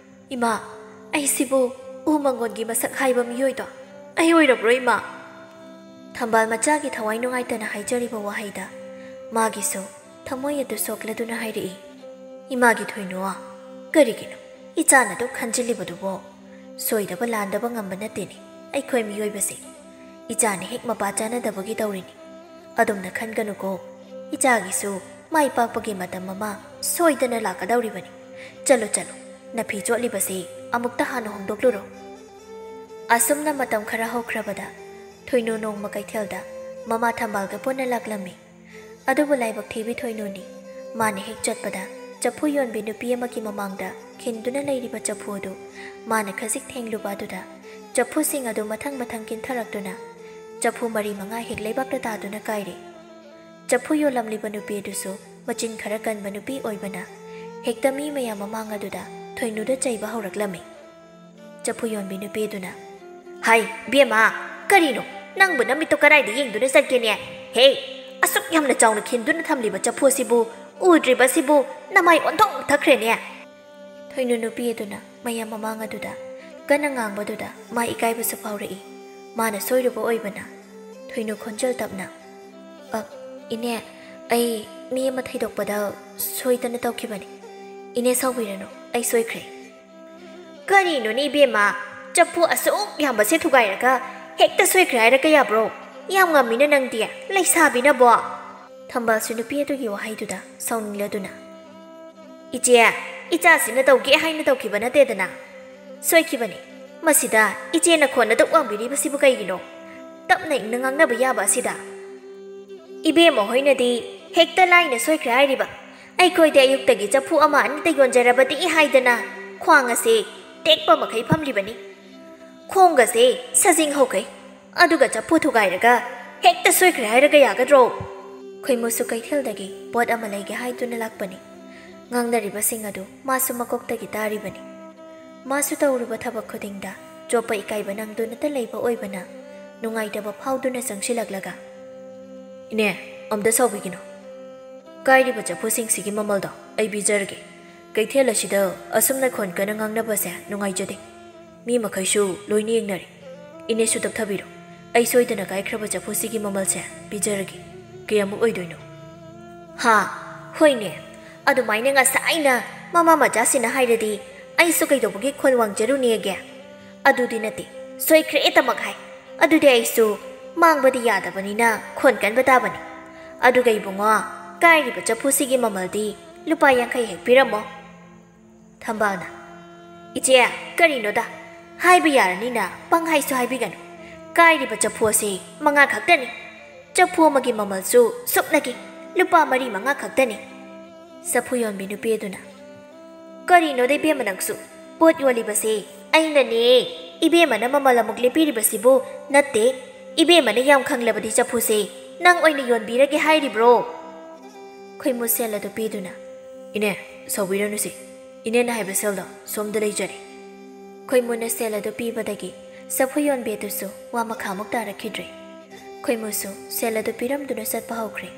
ꯏꯃꯥ, ꯑꯩꯁꯤꯕꯨ ꯎ ꯃꯪꯒꯣꯟꯒꯤ ꯃꯁꯛ ꯍꯥꯏꯕ ꯃꯤꯑꯣꯏꯗꯣ ꯑꯩ ꯑꯣꯏꯔꯕ꯭ꯔꯣ ꯏꯃꯥ?" ꯊꯝꯕꯥꯜ ꯃꯆꯥꯒꯤ ꯊꯋꯥꯏ ꯅꯨꯡꯉꯥꯏꯇꯅ ꯍꯥꯏꯖꯔꯤꯕ ꯋꯥꯍꯩꯗ ꯃꯥꯒꯤꯁꯨ ꯊꯃꯣꯏ ꯑꯗꯨ ꯁꯣꯛꯂꯗꯨꯅ ꯍꯥꯏꯔꯛꯏ, "ꯏꯃꯥꯒꯤ ꯊꯣꯏꯅꯨ, ꯀꯔꯤꯒꯤꯅꯣ ꯏꯆꯥꯅ ꯑꯗꯨꯛ ꯈꯟꯖꯤꯜꯂꯤꯕꯗꯨꯕꯣ? ꯁꯣꯏꯗꯕ ꯂꯥꯟꯗꯕ ꯉꯝꯕ ꯅꯠꯇꯦꯅꯦ ꯑꯩꯈꯣꯏ ꯃꯤꯑꯣꯏꯕꯁꯦ꯫ ꯏꯆꯥꯅ ꯍꯦꯛ ꯃꯄꯥ ꯆꯥꯅꯗꯕꯒꯤ ꯇꯧꯔꯤꯅꯤ꯫ ꯑꯗꯨꯝꯅ ꯈꯟꯒꯅꯨꯀꯣ, ꯏꯆꯥꯒꯤꯁꯨ ꯃꯥꯏ ꯄꯥꯛꯄꯒꯤ ꯃꯇꯝ ꯑꯃ ꯁꯣꯏꯗꯅ ꯂꯥꯛꯀꯗꯧꯔꯤꯕꯅꯤ꯫ ꯆꯠꯂꯣ ꯆꯠꯂꯣ, ꯅꯐꯤ ꯆꯣꯠꯂꯤꯕꯁꯤ ꯑꯃꯨꯛꯇ ꯍꯥꯟꯅ ꯍꯣꯡꯗꯣꯛꯂꯨꯔꯣ꯫" ꯑꯁꯨꯝꯅ ꯃꯇꯝ ꯈꯔ ꯍꯧꯈ꯭ꯔꯕꯗ ꯊꯣꯏꯅꯨ ꯅꯣꯡꯃ ꯀꯩꯊꯦꯜꯗ ꯃꯃꯥ ꯊꯝꯕꯥꯜꯒ ꯄꯨꯟꯅ ꯂꯥꯛꯂꯝꯃꯤ꯫ ꯑꯗꯨꯕꯨ ꯂꯥꯏꯕꯛ ꯊꯤꯕꯤ ꯊꯣꯏꯅꯨꯅꯤ꯫ ꯃꯥꯅ ꯍꯦꯛ ꯆꯠꯄꯗ ꯆꯐꯨ ꯌꯣꯟꯕꯤ ꯅꯨꯄꯤ ꯑꯃꯒꯤ ꯃꯃꯥꯡꯗ ꯈꯤꯟꯗꯨꯅ ꯂꯩꯔꯤꯕ ꯆꯐꯨ ꯑꯗꯨ ꯃꯥꯅ ꯈꯖꯤꯛ ꯊꯦꯡꯂꯨꯕ ꯑꯗꯨꯗ ꯆꯐꯨꯁꯤꯡ ꯑꯗꯨ ꯃꯊꯪ ꯃꯊꯪ ꯀꯤꯟꯊꯔꯛꯇꯨꯅ ꯆꯐꯨ ꯃꯔꯤ ꯃꯉꯥ ꯍꯦꯛ ꯂꯩꯕꯥꯛꯇ ꯇꯥꯗꯨꯅ ꯀꯥꯏꯔꯦ꯫ ꯆꯐꯨ ꯌꯣꯜꯂꯝꯂꯤꯕ ꯅꯨꯄꯤ ꯑꯗꯨꯁꯨ ꯃꯆꯤꯟ ꯈꯔ ꯀꯟꯕ ꯅꯨꯄꯤ ꯑꯣꯏꯕꯅ ꯍꯦꯛꯇ ꯃꯤ ꯃꯌꯥꯝ ꯃꯃꯥꯡ ꯑꯗꯨꯗ ꯊꯣꯏꯅꯨꯗ ꯆꯩꯕ ꯍꯧꯔꯛꯂꯝꯃꯤ꯫ ꯆꯐꯨ ꯌꯣꯟꯕꯤ ꯅꯨꯄꯤ ꯑꯗꯨꯅ, "ꯍꯥꯏ, ꯏꯕꯦꯝꯃ, ꯀꯔꯤꯅꯣ? ꯅꯪꯕꯨ ꯅꯃꯤꯠꯇꯣ ꯀꯗꯥꯏꯗ ꯌꯦꯡꯗꯨꯅ ꯆꯠꯀꯦꯅꯦ? ꯍꯦ, ꯑꯁꯨꯛ ꯌꯥꯝꯅ ꯆꯥꯎꯅ ꯈꯤꯟꯗꯨꯅ ꯊꯝꯂꯤꯕ ꯆꯐꯨ ꯑꯁꯤꯕꯨ ꯎꯗ꯭ꯔꯤꯕꯁꯤꯕꯨ ꯅꯃꯥꯏ ꯑꯣꯟꯊꯣꯛ ꯊꯛꯈ꯭ꯔꯦꯅꯦ!" ꯊꯣꯏꯅꯨ ꯅꯨꯄꯤ ꯑꯗꯨꯅ ꯃꯌꯥꯝ ꯃꯃꯥꯡ ꯑꯗꯨꯗ ꯀꯟꯅ ꯉꯥꯡꯕꯗꯨꯗ ꯃꯥ ꯏꯀꯥꯏꯕꯁꯨ ꯐꯥꯎꯔꯛꯏ꯫ ꯃꯥꯅ ꯁꯣꯏꯔꯨꯕ ꯑꯣꯏꯕꯅ ꯊꯣꯏꯅꯨ ꯈꯣꯟꯖꯦꯜ ꯇꯞꯅ, "ꯑ, ꯏꯅꯦ, ꯑꯩ ꯃꯤ ꯑꯃ ꯊꯩꯗꯣꯛꯄꯗ ꯁꯣꯏꯗꯅ ꯇꯧꯈꯤꯕꯅꯤ꯫ ꯏꯅꯦ ꯁꯥꯎꯕꯤꯔꯅꯨ, ꯑꯩ ꯁꯣꯏꯈ꯭ꯔꯦ꯫" "ꯀꯔꯤꯅꯣꯅꯦ ꯏꯕꯦꯝꯃ, ꯆꯐꯨ ꯑꯁꯨꯛ ꯌꯥꯝꯕꯁꯦ ꯊꯨꯒꯥꯏꯔꯒ ꯍꯦꯛꯇ ꯁꯣꯏꯈ꯭ꯔꯦ ꯍꯥꯏꯔꯒ ꯌꯥꯕ꯭ꯔꯣ? ꯌꯥꯝ ꯉꯝꯃꯤꯅ ꯅꯪꯗꯤ, ꯂꯩꯁꯥꯕꯤꯅꯕꯣ!" ꯊꯝꯕꯥꯜꯁꯨ ꯅꯨꯄꯤ ꯑꯗꯨꯒꯤ ꯋꯥꯍꯩꯗꯨꯗ ꯁꯥꯎꯅꯤꯡꯂꯗꯨꯅ, "ꯏꯆꯦ, ꯏꯆꯥꯁꯤꯅ ꯇꯧꯒꯦ ꯍꯥꯏꯅ ꯇꯧꯈꯤꯕ ꯅꯠꯇꯦꯗꯅ꯫ ꯁꯣꯏꯈꯤꯕꯅꯤ꯫ ꯃꯁꯤꯗ ꯏꯆꯦꯅ ꯈꯣꯟ ꯑꯗꯨꯛ ꯋꯥꯡꯕꯤꯔꯤꯕꯁꯤꯕꯨ ꯀꯩꯒꯤꯅꯣ? ꯇꯞꯅ ꯏꯪꯅ ꯉꯥꯡꯅꯕ ꯌꯥꯕ ꯑꯁꯤꯗ꯫ ꯏꯕꯦꯝꯃ ꯍꯣꯏꯅꯗꯤ ꯍꯦꯛꯇ ꯂꯥꯏꯅ ꯁꯣꯏꯈ꯭ꯔꯦ ꯍꯥꯏꯔꯤꯕ꯫ ꯑꯩꯈꯣꯏꯗꯤ ꯑꯌꯨꯛꯇꯒꯤ ꯆꯐꯨ ꯑꯃ ꯑꯅꯤꯇ ꯌꯣꯟꯖꯔꯕꯗꯤ ꯍꯥꯏꯗꯅ ꯈ꯭ꯋꯥꯡ ꯑꯁꯤ ꯇꯦꯛꯄ ꯃꯈꯩ ꯐꯝꯂꯤꯕꯅꯤ꯫ ꯈꯣꯡꯒꯁꯦ ꯁꯖꯤꯡ ꯍꯧꯈꯩ꯫ ꯑꯗꯨꯒ ꯆꯐꯨ ꯊꯨꯒꯥꯏꯔꯒ ꯍꯦꯛꯇ ꯁꯣꯏꯈ꯭ꯔꯦ ꯍꯥꯏꯔꯒ ꯌꯥꯒꯗ꯭ꯔꯣ?" ꯈꯣꯏꯃꯨꯁꯨ ꯀꯩꯊꯦꯜꯗꯒꯤ ꯄꯣꯠ ꯑꯃ ꯂꯩꯒꯦ ꯍꯥꯏꯗꯨꯅ ꯂꯥꯛꯄꯅꯤ꯫ ꯉꯥꯡꯅꯔꯤꯕꯁꯤꯡ ꯑꯗꯨ ꯃꯥꯁꯨ ꯃꯀꯣꯛꯇꯒꯤ ꯇꯥꯔꯤꯕꯅꯤ꯫ ꯃꯥꯁꯨ ꯇꯧꯔꯨꯕ ꯊꯕꯛ ꯈꯨꯗꯤꯡꯗ ꯆꯣꯞꯄ ꯏꯀꯥꯏꯕ ꯅꯪꯗꯨꯅꯇ ꯂꯩꯕ ꯑꯣꯏꯕꯅ ꯅꯨꯡꯉꯥꯏꯇꯕ ꯐꯥꯎꯗꯨꯅ ꯆꯪꯁꯤꯜꯂꯛꯂꯒ ꯏꯅꯦ, ꯑꯝꯇ ꯁꯥꯎꯕꯤꯒꯅꯨ꯫ ꯀꯥꯏꯔꯤꯕ ꯆꯐꯨꯁꯤꯡꯁꯤꯒꯤ ꯃꯃꯜꯗꯣ ꯑꯩ ꯄꯤꯖꯔꯒꯦ꯫ ꯀꯩꯊꯦꯜ ꯑꯁꯤꯗ ꯑꯁꯨꯝꯅ ꯈꯣꯟ ꯀꯟꯅ ꯉꯥꯡꯅꯕꯁꯦ ꯅꯨꯡꯉꯥꯏꯖꯗꯦ꯫ ꯃꯤ ꯃꯈꯩꯁꯨ ꯂꯣꯏꯅ ꯌꯦꯡꯅꯔꯦ꯫ ꯏꯅꯦꯁꯨ ꯇꯞꯊꯕꯤꯔꯣ꯫ ꯑꯩ ꯁꯣꯏꯗꯅ ꯀꯥꯏꯈ꯭ꯔꯕ ꯆꯐꯨꯁꯤꯒꯤ ꯃꯃꯜꯁꯦ ꯄꯤꯖꯔꯒꯦ꯫ ꯀꯌꯥꯃꯨꯛ ꯑꯣꯏꯗꯣꯏꯅꯣ? ꯍꯥ, ꯍꯣꯏꯅꯦ꯫ ꯑꯗꯨꯃꯥꯏꯅ ꯉꯁꯥꯏꯅ ꯃꯃꯥ ꯃꯆꯥꯁꯤꯅ ꯍꯥꯏꯔꯗꯤ ꯑꯩꯁꯨ ꯀꯩꯗꯧꯕꯒꯤ ꯈꯣꯟ ꯋꯥꯡꯖꯔꯨꯅꯦꯒꯦ? ꯑꯗꯨꯗꯤ ꯅꯠꯇꯦ, ꯁꯣꯏꯈ꯭ꯔꯦ ꯇꯃꯛ ꯍꯥꯏ꯫ ꯑꯗꯨꯗꯤ ꯑꯩꯁꯨ ꯃꯥꯡꯕꯗꯤ ꯌꯥꯗꯕꯅꯤꯅ ꯈꯣꯟ ꯀꯟꯕ ꯇꯥꯕꯅꯤ꯫ ꯑꯗꯨꯒ ꯏꯕꯨꯡꯉꯣ, ꯀꯥꯏꯔꯤꯕ ꯆꯐꯨꯁꯤꯒꯤ ꯃꯃꯜꯗꯤ ꯂꯨꯄꯥ ꯌꯥꯡꯈꯩ ꯍꯦꯛ ꯄꯤꯔꯝꯃꯣ꯫ ꯊꯝꯕꯥꯜꯅ, "ꯏꯆꯦ, ꯀꯔꯤꯅꯣꯗ? ꯍꯥꯏꯕ ꯌꯥꯔꯅꯤꯅ ꯄꯪꯍꯥꯏꯁꯨ ꯍꯥꯏꯕꯤꯒꯅꯨ꯫ ꯀꯥꯏꯔꯤꯕ ꯆꯐꯨ ꯑꯁꯤ ꯃꯉꯥ ꯈꯛꯇꯅꯤ꯫ ꯆꯐꯨ ꯑꯃꯒꯤ ꯃꯃꯜꯁꯨ ꯁꯨꯞꯅꯒꯤ ꯂꯨꯄꯥ ꯃꯔꯤ ꯃꯉꯥ ꯈꯛꯇꯅꯤ꯫" ꯆꯐꯨ ꯌꯣꯟꯕꯤ ꯅꯨꯄꯤ ꯑꯗꯨꯅ, "ꯀꯔꯤꯅꯣꯗ ꯏꯕꯦꯝꯃ ꯅꯪꯁꯨ? ꯄꯣꯠ ꯌꯣꯜꯂꯤꯕꯁꯦ ꯑꯩꯅꯅꯦ꯫ ꯏꯕꯦꯝꯃꯅ ꯃꯃꯜ ꯑꯃꯨꯛ ꯂꯦꯞꯄꯤꯔꯤꯕꯁꯤꯕꯨ ꯅꯠꯇꯦ꯫ ꯏꯕꯦꯝꯃꯅ ꯌꯥꯝ ꯈꯪꯂꯕꯗꯤ ꯆꯐꯨꯁꯦ ꯅꯪ ꯑꯣꯏꯅ ꯌꯣꯟꯕꯤꯔꯒꯦ ꯍꯥꯏꯔꯤꯕ꯭ꯔꯣ?" ꯈꯣꯏꯃꯨ ꯁꯦꯜ ꯑꯗꯨ ꯄꯤꯗꯨꯅ, "ꯏꯅꯦ, ꯁꯥꯎꯕꯤꯔꯅꯨꯁꯦ꯫ ꯏꯅꯦꯅ ꯍꯥꯏꯕ ꯁꯦꯜꯗꯣ ꯁꯣꯝꯗ ꯂꯩꯖꯔꯦ꯫" ꯈꯣꯏꯃꯨꯅ ꯁꯦꯜ ꯑꯗꯨ ꯄꯤꯕꯗꯒꯤ ꯆꯐꯨ ꯌꯣꯟꯕꯤ ꯑꯗꯨꯁꯨ ꯋꯥ ꯃꯈꯥꯃꯨꯛ ꯇꯥꯔꯛꯈꯤꯗ꯭ꯔꯦ꯫ ꯈꯣꯏꯃꯨꯁꯨ ꯁꯦꯜ ꯑꯗꯨ ꯄꯤꯔꯝꯗꯨꯅ ꯆꯠꯄ ꯍꯧꯈ꯭ꯔꯦ꯫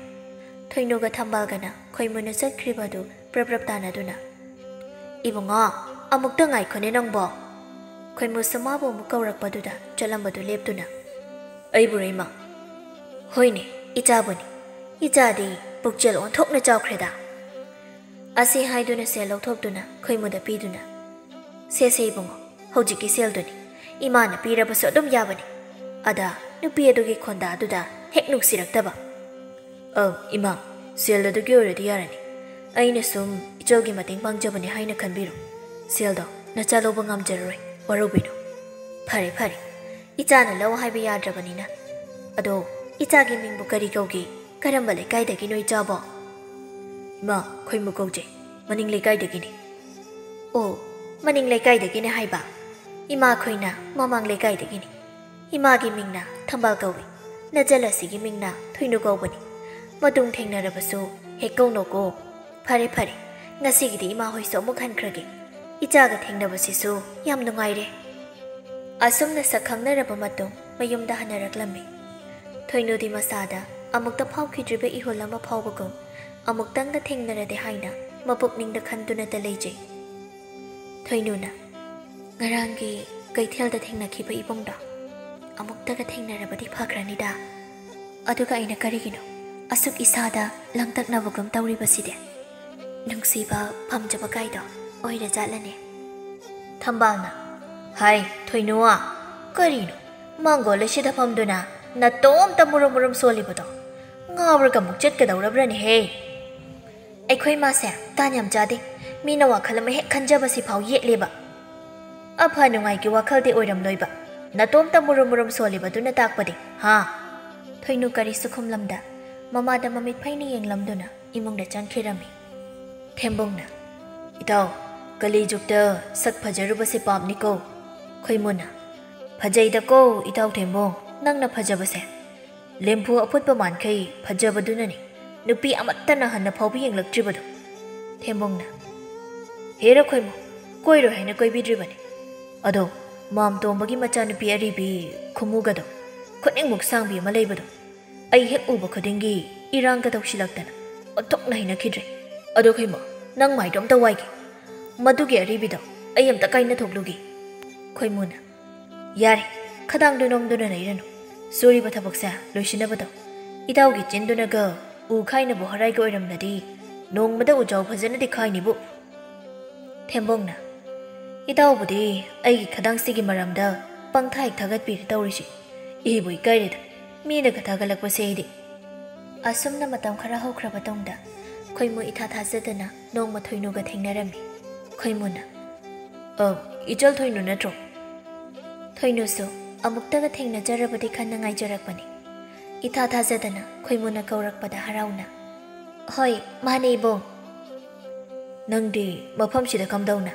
ꯊꯣꯏꯅꯨꯒ ꯊꯝꯕꯥꯜꯒꯅ ꯈꯣꯏꯃꯨꯅ ꯆꯠꯈ꯭ꯔꯤꯕ ꯑꯗꯨ ꯄ꯭ꯔꯞ ꯄ꯭ꯔꯞ ꯇꯥꯟꯅꯗꯨꯅ, "ꯏꯕꯨꯡꯉꯣ, ꯑꯃꯨꯛꯇ ꯉꯥꯏꯈꯣꯅꯦ ꯅꯪꯕꯣ꯫" ꯈꯣꯏꯃꯨꯁꯨ ꯃꯥꯕꯨ ꯑꯃꯨꯛ ꯀꯧꯔꯛꯄꯗꯨꯗ ꯆꯠꯂꯝꯕꯗꯨ ꯂꯦꯞꯇꯨꯅ, "ꯑꯩꯕꯨꯔꯣ ꯏꯃꯥ?" "ꯍꯣꯏꯅꯦ, ꯏꯆꯥꯕꯨꯅꯤ꯫ ꯏꯆꯥꯗꯤ ꯄꯨꯛꯆꯦꯜ ꯑꯣꯟꯊꯣꯛꯅ ꯆꯥꯎꯈ꯭ꯔꯦꯗ꯫" ꯑꯁꯤ ꯍꯥꯏꯗꯨꯅ ꯁꯦꯜ ꯂꯧꯊꯣꯛꯇꯨꯅ ꯈꯣꯏꯃꯨꯗ ꯄꯤꯗꯨꯅ, "ꯁꯦ ꯁꯦ ꯏꯕꯨꯡꯉꯣ, ꯍꯧꯖꯤꯛꯀꯤ ꯁꯦꯜꯗꯨꯅꯤ꯫ ꯏꯃꯥꯅ ꯄꯤꯔꯕꯁꯨ ꯑꯗꯨꯝ ꯌꯥꯕꯅꯤ꯫ ꯑꯗ ꯅꯨꯄꯤ ꯑꯗꯨꯒꯤ ꯈꯣꯟꯗꯥꯗꯨꯗ ꯍꯦꯛ ꯅꯨꯡꯁꯤꯔꯛꯇꯕ꯫" "ꯑ, ꯏꯃꯥ, ꯁꯦꯜ ꯑꯗꯨꯒꯤ ꯑꯣꯏꯔꯗꯤ ꯌꯥꯔꯅꯤ꯫ ꯑꯩꯅ ꯁꯨꯝ ꯏꯆꯜꯒꯤ ꯃꯇꯦꯡ ꯄꯥꯡꯖꯕꯅꯤ ꯍꯥꯏꯅ ꯈꯟꯕꯤꯔꯣ꯫ ꯁꯦꯜꯗꯣ ꯅꯆꯥ ꯂꯧꯕ ꯉꯝꯖꯔꯔꯣꯏ, ꯋꯥꯔꯧꯕꯤꯅꯨ꯫" "ꯐꯔꯦ, ꯐꯔꯦ꯫ ꯏꯆꯥꯅ ꯂꯧ ꯍꯥꯏꯕ ꯌꯥꯗ꯭ꯔꯕꯅꯤꯅ꯫ ꯑꯗꯣ ꯏꯆꯥꯒꯤ ꯃꯤꯡꯕꯨ ꯀꯔꯤ ꯀꯧꯒꯦ? ꯀꯔꯝꯕ ꯂꯩꯀꯥꯏꯗꯒꯤꯅꯣ ꯏꯆꯥꯕꯣ?" "ꯏꯃꯥ, ꯈꯣꯏꯃꯨ ꯀꯧꯖꯩ꯫ ꯃꯅꯤꯡ ꯂꯩꯀꯥꯏꯗꯒꯤꯅꯤ꯫" "ꯑꯣ, ꯃꯅꯤꯡ ꯂꯩꯀꯥꯏꯗꯒꯤꯅꯦ ꯍꯥꯏꯕ꯫ ꯏꯃꯥꯈꯣꯏꯅ ꯃꯃꯥꯡ ꯂꯩꯀꯥꯏꯗꯒꯤꯅꯤ꯫ ꯏꯃꯥꯒꯤ ꯃꯤꯡꯅ ꯊꯝꯕꯥꯜ ꯀꯧꯏ꯫ ꯅꯆꯜ ꯑꯁꯤꯒꯤ ꯃꯤꯡꯅ ꯊꯣꯏꯅꯨ ꯀꯧꯕꯅꯤ꯫ ꯃꯇꯨꯡ ꯊꯦꯡꯅꯔꯕꯁꯨ ꯍꯦꯛ ꯀꯧꯅꯧꯀꯣ꯫" "ꯐꯔꯦ, ꯐꯔꯦ꯫ ꯉꯁꯤꯒꯤꯗꯤ ꯏꯃꯥ ꯍꯣꯏꯁꯨ ꯑꯃꯨꯛ ꯍꯟꯈ꯭ꯔꯒꯦ꯫ ꯏꯆꯥꯒ ꯊꯦꯡꯅꯕꯁꯤꯁꯨ ꯌꯥꯝ ꯅꯨꯡꯉꯥꯏꯔꯦ꯫" ꯑꯁꯨꯝꯅ ꯁꯛ ꯈꯪꯅꯔꯕ ꯃꯇꯨꯡ ꯃꯌꯨꯝꯗ ꯍꯟꯅꯔꯛꯂꯝꯃꯤ꯫ ꯊꯣꯏꯅꯨꯗꯤ ꯃꯁꯥꯗ ꯑꯃꯨꯛꯇ ꯐꯥꯎꯈꯤꯗ꯭ꯔꯤꯕ ꯏꯍꯨꯜ ꯑꯃ ꯐꯥꯎꯕꯒꯨꯝ ꯑꯃꯨꯛꯇꯪꯒ ꯊꯦꯡꯅꯔꯗꯤ ꯍꯥꯏꯅ ꯃꯄꯨꯛꯅꯤꯡꯗ ꯈꯟꯗꯨꯅꯇ ꯂꯩꯖꯩ꯫ ꯊꯣꯏꯅꯨꯅ, "ꯉꯔꯥꯡꯒꯤ ꯀꯩꯊꯦꯜꯗ ꯊꯦꯡꯅꯈꯤꯕ ꯏꯕꯨꯡꯗꯣ ꯑꯃꯨꯛꯇꯒ ꯊꯦꯡꯅꯔꯕꯗꯤ ꯐꯈ꯭ꯔꯅꯤꯗ꯫ ꯑꯗꯨꯒ ꯑꯩꯅ ꯀꯔꯤꯒꯤꯅꯣ ꯑꯁꯨꯛ ꯏꯁꯥꯗ ꯂꯥꯡꯇꯛꯅꯕꯒꯨꯝ ꯇꯧꯔꯤꯕꯁꯤꯗꯤ? ꯅꯨꯡꯁꯤꯕ ꯄꯥꯝꯖꯕ ꯀꯥꯏꯗꯣ ꯑꯣꯏꯔꯖꯥꯠꯂꯅꯦ?" ꯊꯝꯕꯥꯜꯅ, "ꯍꯥꯏ, ꯊꯣꯏꯅꯨꯋꯥ, ꯀꯔꯤꯅꯣ ꯃꯥꯡꯒꯣꯜ ꯑꯁꯤꯗ ꯐꯝꯗꯨꯅ ꯅꯇꯣꯝꯇ ꯃꯨꯔꯨꯝ ꯃꯨꯔꯨꯝ ꯁꯣꯜꯂꯤꯕꯗꯣ? ꯉꯥꯎꯔꯒ ꯑꯃꯨꯛ ꯆꯠꯀꯗꯧꯔꯕ꯭ꯔꯅꯦꯍꯦ?" "ꯑꯩꯈꯣꯏ ꯃꯥꯁꯦ ꯇꯥꯟ ꯌꯥꯝ ꯆꯥꯗꯦ꯫ ꯃꯤꯅ ꯋꯥꯈꯜ ꯑꯃ ꯍꯦꯛ ꯈꯟꯖꯕꯁꯤ ꯐꯥꯎ ꯌꯦꯠꯂꯦꯕ꯫ ꯑꯐ ꯅꯨꯡꯉꯥꯏꯒꯤ ꯋꯥꯈꯜꯗꯤ ꯑꯣꯏꯔꯝꯂꯣꯏꯕ꯫ ꯅꯇꯣꯝꯇ ꯃꯨꯔꯨꯝ ꯃꯨꯔꯨꯝ ꯁꯣꯜꯂꯤꯕꯗꯨꯅ ꯇꯥꯛꯄꯗꯤ, ꯍꯥ?" ꯊꯣꯏꯅꯨ ꯀꯔꯤꯁꯨ ꯈꯨꯝꯂꯝꯗ ꯃꯃꯥꯗ ꯃꯃꯤꯠ ꯐꯩꯅ ꯌꯦꯡꯂꯝꯗꯨꯅ ꯏꯃꯨꯡꯗ ꯆꯪꯈꯤꯔꯝꯃꯤ꯫ ꯊꯦꯝꯕꯣꯡꯅ, "ꯏꯇꯥꯎ, ꯀꯂꯤ ꯖꯨꯛꯇ ꯁꯛ ꯐꯖꯔꯨꯕꯁꯦ ꯄꯥꯞꯅꯤꯀꯣ?" ꯈꯣꯏꯃꯨꯅ, "ꯐꯖꯩꯗꯀꯣ ꯏꯇꯥꯎ ꯊꯦꯝꯕꯣꯡ, ꯅꯪꯅ ꯐꯖꯕꯁꯦ꯫ ꯂꯦꯝꯐꯨ ꯑꯐꯨꯠꯄ ꯃꯥꯟꯈꯩ ꯐꯖꯕꯗꯨꯅꯅꯤ ꯅꯨꯄꯤ ꯑꯃꯠꯇꯅ ꯍꯟꯅ ꯐꯥꯎꯕ ꯌꯦꯡꯂꯛꯇ꯭ꯔꯤꯕꯗꯣ꯫" ꯊꯦꯝꯕꯣꯡꯅ, "ꯍꯦꯔ ꯈꯣꯏꯃꯨ, ꯀꯣꯏꯔꯣꯏ ꯍꯥꯏꯅ ꯀꯣꯏꯕꯤꯗ꯭ꯔꯤꯕꯅꯤ꯫ ꯑꯗꯣ ꯃꯥꯝꯇꯣꯝꯕꯒꯤ ꯃꯆꯥꯅꯨꯄꯤ ꯑꯔꯤꯕꯤ ꯈꯨꯃꯨꯒꯗꯣ, ꯈꯨꯅꯤꯡꯃꯨꯛ ꯁꯥꯡꯕꯤ ꯑꯃ ꯂꯩꯕꯗꯣ, ꯑꯩ ꯍꯦꯛ ꯎꯕ ꯈꯨꯗꯤꯡꯒꯤ ꯏꯔꯥꯡꯒ ꯇꯧꯁꯤꯜꯂꯛꯇꯅ ꯑꯣꯟꯊꯣꯛꯅ ꯍꯩꯅꯈꯤꯗ꯭ꯔꯦ꯫ ꯑꯗꯣ ꯈꯣꯏꯃꯨ, ꯅꯪ ꯃꯥꯏꯗꯣ ꯑꯝꯇ ꯋꯥꯏꯒꯦ꯫ ꯃꯗꯨꯒꯤ ꯑꯔꯤꯕꯤꯗꯣ ꯑꯩ ꯑꯝꯇ ꯀꯥꯏꯅꯊꯣꯛꯂꯨꯒꯦ꯫" ꯈꯣꯏꯃꯨꯅ, "ꯌꯥꯔꯦ, ꯈꯗꯥꯡꯗꯣ ꯅꯣꯝꯗꯨꯅ ꯂꯩꯔꯅꯨ꯫ ꯁꯨꯔꯤꯕ ꯊꯕꯛꯁꯦ ꯂꯣꯏꯁꯤꯟꯅꯕꯗꯣ꯫ ꯏꯇꯥꯎꯒꯤ ꯆꯤꯟꯗꯨꯅꯒ ꯎ ꯈꯥꯏꯅꯕ ꯍꯣꯔꯥꯏꯒ ꯑꯣꯏꯔꯝꯂꯗꯤ ꯅꯣꯡꯃꯗ ꯎꯖꯥꯎ ꯐꯖꯅꯗꯤ ꯈꯥꯏꯅꯤꯕꯨ꯫" ꯊꯦꯝꯕꯣꯡꯅ, "ꯏꯇꯥꯎꯕꯨꯗꯤ ꯑꯩꯒꯤ ꯈꯗꯥꯡꯁꯤꯒꯤ ꯃꯔꯝꯗ ꯄꯪꯊꯥ ꯍꯦꯛ ꯊꯥꯒꯠꯄꯤꯔꯦ ꯇꯧꯔꯤꯁꯤ꯫ ꯏꯕꯨ ꯏꯀꯥꯏꯔꯦꯗ, ꯃꯤꯅꯒ ꯊꯥꯒꯠꯂꯛꯄꯁꯦ ꯑꯩꯗꯤ꯫" ꯑꯁꯨꯝꯅ ꯃꯇꯝ ꯈꯔ ꯍꯧꯈ꯭ꯔꯕ ꯇꯨꯡꯗ ꯈꯣꯏꯃꯨ ꯏꯊꯥ ꯊꯥꯖꯗꯅ ꯅꯣꯡꯃ ꯊꯣꯏꯅꯨꯒ ꯊꯦꯡꯅꯔꯝꯃꯤ꯫ ꯈꯣꯏꯃꯨꯅ, "ꯑ, ꯏꯆꯜ ꯊꯣꯏꯅꯨ ꯅꯠꯇ꯭ꯔꯣ?" ꯊꯣꯏꯅꯨꯁꯨ ꯑꯃꯨꯛꯇꯒ ꯊꯦꯡꯅꯖꯔꯕꯗꯤ ꯈꯟꯅ ꯉꯥꯏꯖꯔꯛꯄꯅꯤ꯫ ꯏꯊꯥ ꯊꯥꯖꯗꯅ ꯈꯣꯏꯃꯨꯅ ꯀꯧꯔꯛꯄꯗ ꯍꯔꯥꯎꯅ, "ꯍꯣꯏ, ꯃꯥꯅꯦ ꯏꯕꯣ꯫" "ꯅꯪꯗꯤ ꯃꯐꯝꯁꯤꯗ ꯀꯝꯗꯧꯅ?"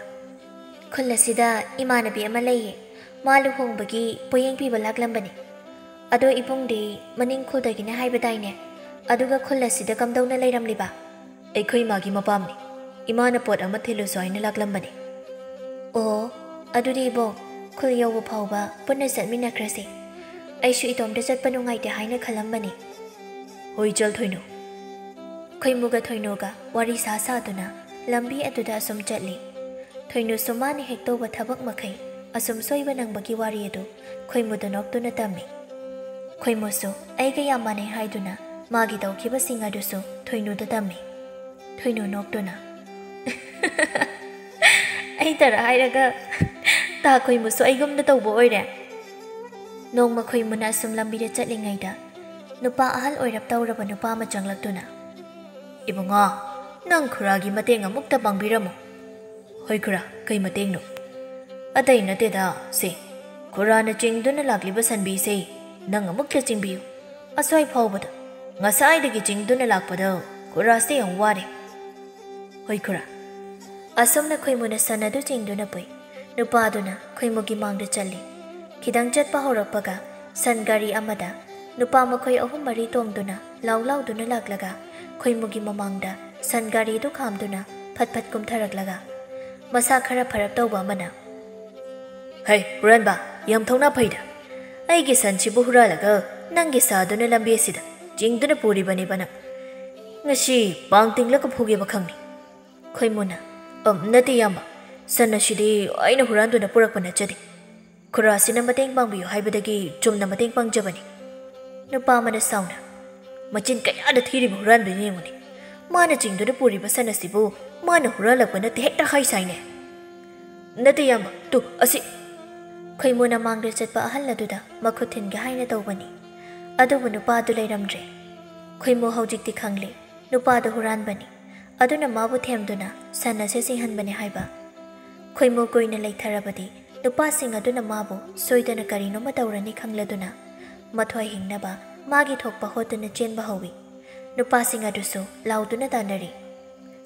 "ꯈꯨꯜ ꯑꯁꯤꯗ ꯏꯃꯥꯟꯅꯕꯤ ꯑꯃ ꯂꯩꯌꯦ꯫ ꯃꯥ ꯂꯨꯍꯣꯡꯕꯒꯤ ꯄꯣꯌꯦꯡ ꯄꯤꯕ ꯂꯥꯛꯂꯝꯕꯅꯤ꯫ ꯑꯗꯣ ꯏꯕꯨꯡꯗꯤ ꯃꯅꯤꯡ ꯈꯨꯜꯗꯒꯤꯅꯦ ꯍꯥꯏꯕꯗꯥꯏꯅꯦ? ꯑꯗꯨꯒ ꯈꯨꯜ ꯑꯁꯤꯗ ꯀꯝꯗꯧꯅ ꯂꯩꯔꯝꯂꯤꯕ?" "ꯑꯩꯈꯣꯏ ꯏꯃꯥꯒꯤ ꯃꯄꯥꯝꯅꯤ꯫ ꯏꯃꯥꯅ ꯄꯣꯠ ꯑꯃ ꯊꯤꯜꯂꯨꯁꯨ ꯍꯥꯏꯅ ꯂꯥꯛꯂꯝꯕꯅꯤ꯫" "ꯑꯣ, ꯑꯗꯨꯗꯤ ꯏꯕꯣ, ꯈꯨꯜ ꯌꯧꯕ ꯐꯥꯎꯕ ꯄꯨꯟꯅ ꯆꯠꯃꯤꯟꯅꯈ꯭ꯔꯁꯤ꯫ ꯑꯩꯁꯨ ꯏꯇꯣꯝꯇ ꯆꯠꯄ ꯅꯨꯡꯉꯥꯏꯇꯦ ꯍꯥꯏꯅ ꯈꯜꯂꯝꯕꯅꯤ꯫" ꯍꯣꯏ, ꯆꯜ ꯊꯣꯏꯅꯨ꯫ ꯈꯣꯏꯃꯨꯒ ꯊꯣꯏꯅꯨꯒ ꯋꯥꯔꯤ ꯁꯥ ꯁꯥꯗꯨꯅ ꯂꯝꯕꯤ ꯑꯗꯨꯗ ꯑꯁꯨꯝ ꯆꯠꯂꯤ꯫ ꯊꯣꯏꯅꯨꯁꯨ ꯃꯥꯅ ꯍꯦꯛ ꯇꯧꯕ ꯊꯕꯛ ꯃꯈꯩ ꯑꯁꯨꯝ ꯁꯣꯏꯕ ꯅꯪꯕꯒꯤ ꯋꯥꯔꯤ ꯑꯗꯨ ꯈꯣꯏꯃꯨꯗ ꯅꯣꯛꯇꯨꯅ ꯇꯝꯃꯤ꯫ ꯈꯣꯏꯃꯨꯁꯨ ꯑꯩꯒ ꯌꯥꯝ ꯃꯥꯟꯅꯩ ꯍꯥꯏꯗꯨꯅ ꯃꯥꯒꯤ ꯇꯧꯈꯤꯕꯁꯤꯡ ꯑꯗꯨꯁꯨ ꯊꯣꯏꯅꯨꯗ ꯇꯝꯃꯤ꯫ ꯊꯣꯏꯅꯨ ꯅꯣꯛꯇꯨꯅ, "ꯑꯩ ꯇꯔꯥ ꯍꯥꯏꯔꯒ ꯇꯥ ꯈꯣꯏꯃꯨꯁꯨ ꯑꯩꯒꯨꯝꯅ ꯇꯧꯕ ꯑꯣꯏꯔꯦ"꯫ ꯅꯣꯡꯃ ꯈꯣꯏꯃꯨꯅ ꯑꯁꯨꯝ ꯂꯝꯕꯤꯗ ꯆꯠꯂꯤꯉꯩꯗ ꯅꯨꯄꯥ ꯑꯍꯜ ꯑꯣꯏꯔꯞ ꯇꯧꯔꯕ ꯅꯨꯄꯥ ꯑꯃ ꯆꯪꯂꯛꯇꯨꯅ, "ꯏꯕꯨꯡꯉꯣ, ꯅꯪ ꯈꯨꯔꯥꯒꯤ ꯃꯇꯦꯡ ꯑꯃꯨꯛꯇ ꯄꯥꯡꯕꯤꯔꯝꯃꯨ"꯫ "ꯍꯣꯏ ꯈꯨꯔꯥ, ꯀꯩ ꯃꯇꯦꯡꯅꯣ?" "ꯑꯇꯩ ꯅꯠꯇꯦꯗ, ꯁꯦ, ꯈꯨꯔꯥꯅ ꯆꯤꯡꯗꯨꯅ ꯂꯥꯛꯂꯤꯕ ꯁꯟꯕꯤꯁꯦ ꯅꯪ ꯑꯃꯨꯛꯇ ꯆꯤꯡꯕꯤꯌꯨ꯫ ꯑꯁ꯭ꯋꯥꯏ ꯐꯥꯎꯕꯗ ꯉꯁꯥꯏꯗꯒꯤ ꯆꯤꯡꯗꯨꯅ ꯂꯥꯛꯄꯗ ꯈꯨꯔꯥꯁꯦ ꯌꯥꯝ ꯋꯥꯔꯦ"꯫ "ꯍꯣꯏ ꯈꯨꯔꯥ"꯫ ꯑꯁꯨꯝꯅ ꯈꯣꯏꯃꯨꯅ ꯁꯟ ꯑꯗꯨ ꯆꯤꯡꯗꯨꯅ ꯄꯨꯏ꯫ ꯅꯨꯄꯥꯗꯨꯅ ꯈꯣꯏꯃꯨꯒꯤ ꯃꯥꯡꯗ ꯆꯠꯂꯤ꯫ ꯈꯤꯇꯪ ꯆꯠꯄ ꯍꯧꯔꯛꯄꯒ ꯁꯟ ꯒꯥꯔꯤ ꯑꯃꯗ ꯅꯨꯄꯥ ꯃꯈꯣꯏ ꯑꯍꯨꯝ ꯃꯔꯤ ꯇꯣꯡꯗꯨꯅ ꯂꯥꯎ ꯂꯥꯎꯗꯨꯅ ꯂꯥꯛꯂꯒ ꯈꯣꯏꯃꯨꯒꯤ ꯃꯃꯥꯡꯗ ꯁꯟ ꯒꯥꯔꯤꯗꯨ ꯈꯥꯝꯗꯨꯅ ꯐꯠ ꯐꯠ ꯀꯨꯝꯊꯔꯛꯂꯒ ꯃꯁꯥ ꯈꯔ ꯐꯔꯞ ꯇꯧꯕ ꯑꯃꯅ, "ꯍꯩ, ꯍꯨꯔꯥꯟꯕ, ꯌꯥꯝ ꯊꯧꯅꯥ ꯐꯩꯗ꯫ ꯑꯩꯒꯤ ꯁꯟꯁꯤꯕꯨ ꯍꯨꯔꯥꯜꯂꯒ ꯅꯪꯒꯤ ꯁꯥꯗꯨꯅ ꯂꯝꯕꯤ ꯑꯁꯤꯗ ꯆꯤꯡꯗꯨꯅ ꯄꯨꯔꯤꯕꯅꯦꯕ ꯅꯪ꯫ ꯉꯁꯤ ꯄꯥꯡ ꯇꯤꯡꯂꯒ ꯐꯨꯒꯦꯕ ꯈꯪꯅꯤ"꯫ ꯈꯣꯏꯃꯨꯅ, "ꯑꯝ, ꯅꯠꯇꯦ ꯏꯌꯥꯝꯕ, ꯁꯟ ꯑꯁꯤꯗꯤ ꯑꯩꯅ ꯍꯨꯔꯥꯟꯗꯨꯅ ꯄꯨꯔꯛꯄ ꯅꯠꯆꯗꯦ꯫ ꯈꯨꯔꯥꯁꯤꯅ ꯃꯇꯦꯡ ꯄꯥꯡꯕꯤꯌꯨ ꯍꯥꯏꯕꯗꯒꯤ ꯆꯨꯝꯅ ꯃꯇꯦꯡ ꯄꯥꯡꯖꯕꯅꯤ"꯫ ꯅꯨꯄꯥ ꯑꯃꯅ ꯁꯥꯎꯅ, "ꯃꯆꯤꯟ ꯀꯌꯥꯗ ꯊꯤꯔꯤꯕ ꯍꯨꯔꯥꯟꯕꯅ ꯌꯦꯡꯉꯨꯅꯦ꯫ ꯃꯥꯅ ꯆꯤꯡꯗꯨꯅ ꯄꯨꯔꯤꯕ ꯁꯟ ꯑꯁꯤꯕꯨ ꯃꯥꯅ ꯍꯨꯔꯥꯜꯂꯛꯄ ꯅꯠꯇꯦ ꯍꯦꯛꯇ ꯍꯥꯏꯁꯥꯏꯅꯦ"꯫ "ꯅꯠꯇꯦ ꯏꯌꯥꯝꯕ, ꯇꯨ, ꯑꯁꯤ"꯫ ꯈꯣꯏꯃꯨꯅ ꯃꯥꯡꯗ ꯆꯠꯄ ꯑꯍꯜ ꯑꯗꯨꯗ ꯃꯈꯨꯠ ꯊꯤꯟꯒꯦ ꯍꯥꯏꯅ ꯇꯧꯕꯅꯤ꯫ ꯑꯗꯨꯕꯨ ꯅꯨꯄꯥ ꯑꯗꯨ ꯂꯩꯔꯝꯗ꯭ꯔꯦ꯫ ꯈꯣꯏꯃꯨ ꯍꯧꯖꯤꯛꯇꯤ ꯈꯪꯂꯦ, ꯅꯨꯄꯥꯗꯨ ꯍꯨꯔꯥꯟꯕꯅꯤ꯫ ꯑꯗꯨꯅ ꯃꯥꯕꯨ ꯊꯦꯝꯗꯨꯅ ꯁꯟ ꯑꯁꯤ ꯆꯤꯡꯍꯟꯕꯅꯤ ꯍꯥꯏꯕ꯫ ꯈꯣꯏꯃꯨ ꯀꯨꯏꯅ ꯂꯩꯊꯔꯕꯗꯤ ꯅꯨꯄꯥꯁꯤꯡ ꯑꯗꯨꯅ ꯃꯥꯕꯨ ꯁꯣꯏꯗꯅ ꯀꯔꯤꯅꯣꯃ ꯇꯧꯔꯅꯤ ꯈꯪꯂꯗꯨꯅ ꯃꯊ꯭ꯋꯥꯏ ꯍꯤꯡꯅꯕ ꯃꯥꯒꯤ ꯊꯣꯛꯄ ꯍꯣꯠꯇꯨꯅ ꯆꯦꯟꯕ ꯍꯧꯏ꯫ ꯅꯨꯄꯥꯁꯤꯡ ꯑꯗꯨꯁꯨ ꯂꯥꯎꯗꯨꯅ ꯇꯥꯟꯅꯔꯤ꯫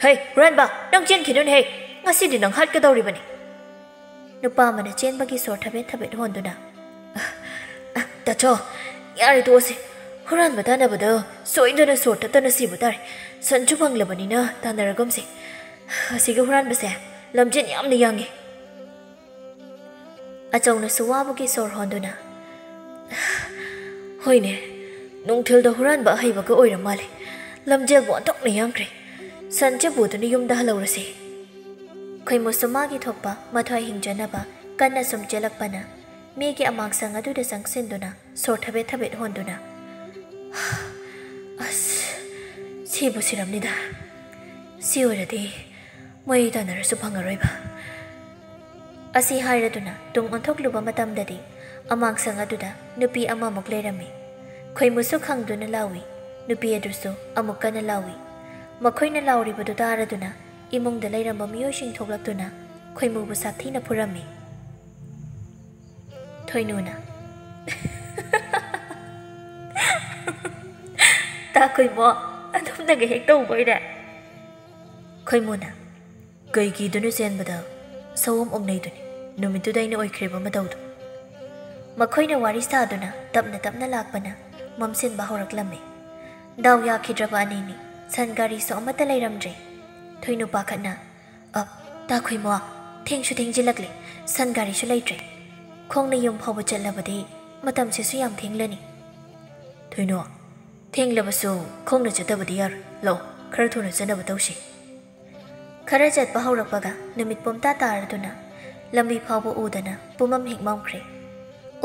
"ꯍꯩ, ꯍꯨꯔꯥꯟꯕ, ꯅꯪ ꯆꯦꯟꯈꯤꯅꯨꯅꯦ ꯍꯩ, ꯉꯁꯤꯗꯤ ꯅꯪ ꯍꯥꯠꯀꯗꯧꯔꯤꯕꯅꯤ"꯫ ꯅꯨꯄꯥ ꯑꯃꯅ ꯆꯦꯟꯕꯒꯤ ꯁꯣꯔ ꯊꯕꯦꯠ ꯊꯕꯦꯠ ꯍꯣꯟꯗꯨꯅ, "ꯑ, ꯑ, ꯇꯥꯆꯧ, ꯌꯥꯔꯦ ꯇꯣꯛꯑꯁꯦ꯫ ꯍꯨꯔꯥꯟꯕ ꯇꯥꯟꯅꯕꯗ ꯁꯣꯏꯗꯅ ꯁꯣꯔ ꯇꯠꯇꯅ ꯁꯤꯕ ꯇꯥꯔꯦ꯫ ꯁꯟꯁꯨ ꯐꯪꯂꯕꯅꯤꯅ ꯇꯥꯟꯅꯔꯒꯨꯝꯁꯦ꯫ ꯑꯁꯤꯒꯤ ꯍꯨꯔꯥꯟꯕꯁꯦ ꯂꯝꯖꯦꯟ ꯌꯥꯝꯅ ꯌꯥꯡꯉꯤ"꯫ ꯑꯆꯧꯅꯁꯨ ꯋꯥꯕꯒꯤ ꯁꯣꯔ ꯍꯣꯟꯗꯨꯅ, "ꯍꯣꯏꯅꯦ, ꯅꯨꯡꯊꯤꯜꯗ ꯍꯨꯔꯥꯟꯕ ꯑꯍꯩꯕꯒ ꯑꯣꯏꯔ ꯃꯥꯜꯂꯦ꯫ ꯂꯝꯖꯦꯜꯕꯨ ꯑꯣꯟꯊꯣꯛꯅ ꯌꯥꯡꯈ꯭ꯔꯦ꯫ ꯁꯟ ꯆꯦ ꯄꯨꯗꯨꯅ ꯌꯨꯝꯗ ꯍꯜꯍꯧꯔꯁꯤ꯫ ꯈꯣꯏꯃꯨꯁꯨ ꯃꯥꯒꯤ ꯊꯣꯛꯄ ꯃꯊ꯭ꯋꯥꯏ ꯍꯤꯡꯖꯅꯕ ꯀꯟꯅ ꯁꯨꯝ ꯆꯦꯜꯂꯛꯄꯅ ꯃꯤꯒꯤ ꯑꯃꯥꯡꯁꯪ ꯑꯗꯨꯗ ꯆꯪꯁꯤꯟꯗꯨꯅ ꯁꯣꯔ ꯊꯕꯦꯠ ꯊꯕꯦꯠ ꯍꯣꯟꯗꯨꯅ, "ꯑꯁ, ꯁꯤꯕꯨ ꯁꯤꯔꯝꯅꯤꯗ꯫ ꯁꯤ ꯑꯣꯏꯔꯗꯤ ꯃꯣꯏ ꯇꯥꯟꯅꯔꯁꯨ ꯐꯪꯉꯔꯣꯏꯕ" ꯑꯁꯤ ꯍꯥꯏꯔꯗꯨꯅ ꯇꯨꯡ ꯑꯣꯟꯊꯣꯛꯂꯨꯕ ꯃꯇꯝꯗꯗꯤ ꯑꯃꯥꯡꯁꯪ ꯑꯗꯨꯗ ꯅꯨꯄꯤ ꯑꯃꯃꯨꯛ ꯂꯩꯔꯝꯃꯤ꯫ ꯈꯣꯏꯃꯨꯁꯨ ꯈꯪꯗꯨꯅ ꯂꯥꯎꯏ꯫ ꯅꯨꯄꯤ ꯑꯗꯨꯁꯨ ꯑꯃꯨꯛ ꯀꯟꯅ ꯂꯥꯎꯏ꯫ ꯃꯈꯣꯏꯅ ꯂꯥꯎꯔꯤꯕꯗꯨ ꯇꯥꯔꯗꯨꯅ ꯏꯃꯨꯡꯗ ꯂꯩꯔꯝꯕ ꯃꯤꯑꯣꯏꯁꯤꯡ ꯊꯣꯛꯂꯛꯇꯨꯅ ꯈꯣꯏꯃꯨꯕꯨ ꯁꯥꯊꯤꯅ ꯐꯨꯔꯝꯃꯤ꯫ ꯊꯣꯏꯅꯨꯅ, "ꯇꯥ ꯈꯣꯏꯃꯣ, ꯑꯗꯨꯝꯅꯒ ꯍꯦꯛ ꯇꯧꯕꯣꯏꯔꯦ?" ꯈꯣꯏꯃꯨꯅ, "ꯀꯩ ꯀꯤꯗꯨꯅ ꯆꯦꯟꯕꯗ ꯁꯑꯣꯝ ꯑꯣꯛꯅꯩꯗꯨꯅꯤ, ꯅꯨꯃꯤꯠꯇꯨꯗ ꯑꯩꯅ ꯑꯣꯏꯈ꯭ꯔꯤꯕ ꯃꯇꯧꯗꯣ"꯫ ꯃꯈꯣꯏꯅ ꯋꯥꯔꯤ ꯁꯥꯗꯨꯅ ꯇꯞꯅ ꯇꯞꯅ ꯂꯥꯛꯄꯅ ꯃꯝꯁꯤꯟꯕ ꯍꯧꯔꯛꯂꯝꯃꯤ꯫ ꯗꯥꯎ ꯌꯥꯈꯤꯗ꯭ꯔꯕ ꯑꯅꯤꯅꯤ꯫ ꯁꯟ ꯒꯥꯔꯤꯁꯨ ꯑꯃꯠꯇ ꯂꯩꯔꯝꯗ꯭ꯔꯦ꯫ ꯊꯣꯏꯅꯨ ꯄꯥꯈꯠꯅ, "ꯑꯞ, ꯇꯥ ꯈꯣꯏꯃꯣ, ꯊꯦꯡꯁꯨ ꯊꯦꯡꯖꯤꯜꯂꯛꯂꯦ, ꯁꯟ ꯒꯥꯔꯤꯁꯨ ꯂꯩꯇ꯭ꯔꯦ꯫ ꯈꯣꯡꯅ ꯌꯨꯝ ꯐꯥꯎꯕ ꯆꯠꯂꯕꯗꯤ ꯃꯇꯝꯁꯤꯁꯨ ꯌꯥꯝ ꯊꯦꯡꯂꯅꯤ"꯫ "ꯊꯣꯏꯅꯨ, ꯊꯦꯡꯂꯕꯁꯨ ꯈꯣꯡꯅ ꯆꯠꯇꯕꯗꯤ ꯌꯥꯔꯣꯏ꯫ ꯂꯥꯛꯑꯣ, ꯈꯔ ꯊꯨꯅ ꯆꯠꯅꯕ ꯇꯧꯁꯤ"꯫ ꯈꯔ ꯆꯠꯄ ꯍꯧꯔꯛꯄꯒ ꯅꯨꯃꯤꯠ ꯄꯨꯝꯇꯥ ꯇꯥꯔꯗꯨꯅ ꯂꯝꯕꯤ ꯐꯥꯎꯕ ꯎꯗꯅ ꯄꯨꯝꯃꯝ ꯍꯦꯛ ꯃꯝꯈ꯭ꯔꯦ꯫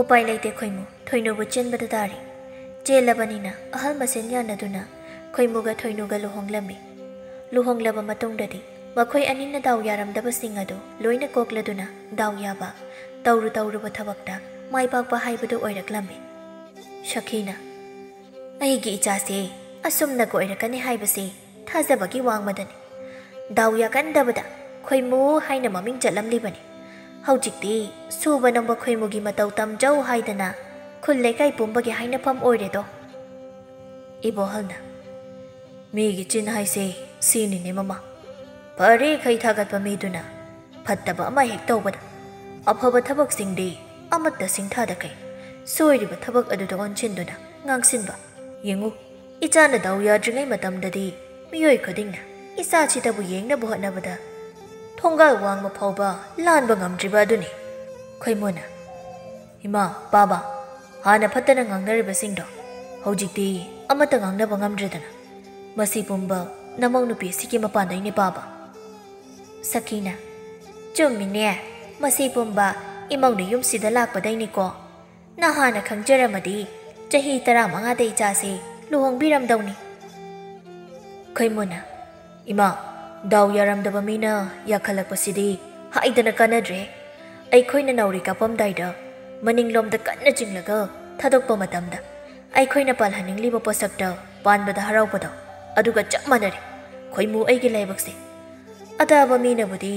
ꯎꯄꯥꯏ ꯂꯩꯇꯦ ꯈꯣꯏꯃꯨ, ꯊꯣꯏꯅꯨꯕꯨ ꯆꯦꯟꯕꯗ ꯇꯥꯔꯤ꯫ ꯆꯦꯜꯂꯕꯅꯤꯅ ꯑꯍꯜ ꯃꯁꯦꯟ ꯌꯥꯅꯗꯨꯅ ꯈꯣꯏꯃꯨꯒ ꯊꯣꯏꯅꯨꯒ ꯂꯨꯍꯣꯡꯂꯝꯃꯤ꯫ ꯂꯨꯍꯣꯡꯂꯕ ꯃꯇꯨꯡꯗꯗꯤ ꯃꯈꯣꯏ ꯑꯅꯤꯅ ꯗꯥꯎ ꯌꯥꯔꯝꯗꯕꯁꯤꯡ ꯑꯗꯨ ꯂꯣꯏꯅ ꯀꯣꯛꯂꯗꯨꯅ ꯗꯥꯎ ꯌꯥꯕ, ꯇꯧꯔꯨ ꯇꯧꯔꯨꯕ ꯊꯕꯛꯇ ꯃꯥꯏ ꯄꯥꯛꯄ ꯍꯥꯏꯕꯗꯨ ꯑꯣꯏꯔꯛꯂꯝꯃꯤ꯫ ꯁꯈꯤꯅ, "ꯑꯩꯒꯤ ꯏꯆꯥꯁꯦ ꯑꯁꯨꯝꯅ ꯑꯣꯏꯔꯛꯀꯅꯤ ꯍꯥꯏꯕꯁꯦ ꯊꯥꯖꯕꯒꯤ ꯋꯥꯡꯃꯗꯅꯤ꯫ ꯗꯥꯎ ꯌꯥꯒꯟꯗꯕꯗ ꯈꯣꯏꯃꯨ ꯍꯥꯏꯅ ꯃꯃꯤꯡ ꯆꯠꯂꯝꯂꯤꯕꯅꯤ꯫ ꯍꯧꯖꯤꯛꯇꯤ ꯁꯨꯕ ꯅꯣꯝꯕ ꯈꯣꯏꯃꯨꯒꯤ ꯃꯇꯧ ꯇꯝꯖꯧ ꯍꯥꯏꯗꯅ ꯈꯨꯜ ꯂꯩꯀꯥꯏ ꯄꯨꯝꯕꯒꯤ ꯍꯥꯏꯅꯐꯝ ꯑꯣꯏꯔꯦꯗꯣ"꯫ ꯏꯕꯣꯍꯜꯅ, "ꯃꯤꯒꯤ ꯆꯤꯟ ꯍꯥꯏꯁꯦ ꯁꯤꯅꯤꯅꯦ ꯃꯃꯥ꯫ ꯐꯔꯦꯈꯩ ꯊꯥꯒꯠꯄ ꯃꯤꯗꯨꯅ ꯐꯠꯇꯕ ꯑꯃ ꯍꯦꯛ ꯇꯧꯕꯗ, ꯑꯐꯕ ꯊꯕꯛꯁꯤꯡꯗꯤ ꯑꯃꯠꯇ ꯁꯤꯡꯊꯥꯗꯈꯩ ꯁꯣꯏꯔꯤꯕ ꯊꯕꯛ ꯑꯗꯨꯗ ꯑꯣꯟꯁꯤꯟꯗꯨꯅ ꯉꯥꯡꯁꯤꯟꯕ꯫ ꯌꯦꯡꯉꯨ, ꯏꯆꯥꯅ ꯗꯥꯎ ꯌꯥꯗ꯭ꯔꯤꯉꯩ ꯃꯇꯝꯗꯗꯤ ꯃꯤꯑꯣꯏ ꯈꯨꯗꯤꯡꯅ ꯏꯆꯥꯁꯤꯗꯕꯨ ꯌꯦꯡꯅꯕ ꯍꯣꯠꯅꯕꯗ ꯊꯣꯡꯒꯥꯜ ꯋꯥꯡꯃ ꯐꯥꯎꯕ ꯂꯥꯟꯕ ꯉꯝꯗ꯭ꯔꯤꯕ ꯑꯗꯨꯅꯤ"꯫ ꯈꯣꯏꯃꯨꯅ, "ꯏꯃꯥ, ꯄꯥꯕ, ꯍꯥꯟꯅ ꯐꯠꯇꯅ ꯉꯥꯡꯅꯔꯤꯕꯁꯤꯡꯗꯣ ꯍꯧꯖꯤꯛꯇꯤ ꯑꯃꯠꯇ ꯉꯥꯡꯅꯕ ꯉꯝꯗ꯭ꯔꯦꯗꯅ꯫ ꯃꯁꯤ ꯄꯨꯝꯕ ꯅꯃꯧ ꯅꯨꯄꯤ ꯑꯁꯤꯒꯤ ꯃꯄꯥꯟꯗꯩꯅꯦ ꯄꯥꯕ꯫ ꯁꯈꯤꯅ, ꯆꯨꯝꯃꯤꯅꯦ, ꯃꯁꯤ ꯄꯨꯝꯕ ꯏꯃꯧꯅ ꯌꯨꯝꯁꯤꯗ ꯂꯥꯛꯄꯗꯩꯅꯤꯀꯣ꯫ ꯅꯍꯥꯟꯅ ꯈꯪꯖꯔꯝꯃꯗꯤ ꯆꯍꯤ ꯇꯔꯥꯃꯉꯥꯗ ꯏꯆꯥꯁꯦ ꯂꯨꯍꯣꯡꯕꯤꯔꯝꯗꯧꯅꯤ꯫ ꯈꯣꯏꯃꯨꯅ, ꯏꯃꯥ, ꯗꯥꯎ ꯌꯥꯔꯝꯗꯕ ꯃꯤꯅ ꯌꯥꯈꯠꯂꯛꯄꯁꯤꯗꯤ ꯍꯥꯏꯗꯅ ꯀꯥꯟꯅꯗ꯭ꯔꯦ꯫ ꯑꯩꯈꯣꯏꯅ ꯅꯥꯎꯔꯤ ꯀꯥꯞꯄꯝꯗꯥꯏꯗ ꯃꯅꯤꯡꯂꯣꯝꯗ ꯀꯟꯅ ꯆꯤꯡꯂꯒ ꯊꯥꯗꯣꯛꯄ ꯃꯇꯝꯗ ꯑꯩꯈꯣꯏꯅ ꯄꯥꯜꯍꯟꯅꯤꯡꯂꯤꯕ ꯄꯣꯠꯁꯛꯇ ꯄꯥꯟꯕꯗ ꯍꯔꯥꯎꯕꯗꯣ, ꯑꯗꯨꯒ ꯆꯞ ꯃꯥꯟꯅꯔꯦ꯫ ꯈꯣꯏꯃꯨ ꯑꯩꯒꯤ ꯂꯥꯏꯕꯛꯁꯦ꯫ ꯑꯇꯥꯕ ꯃꯤꯅꯕꯨꯗꯤ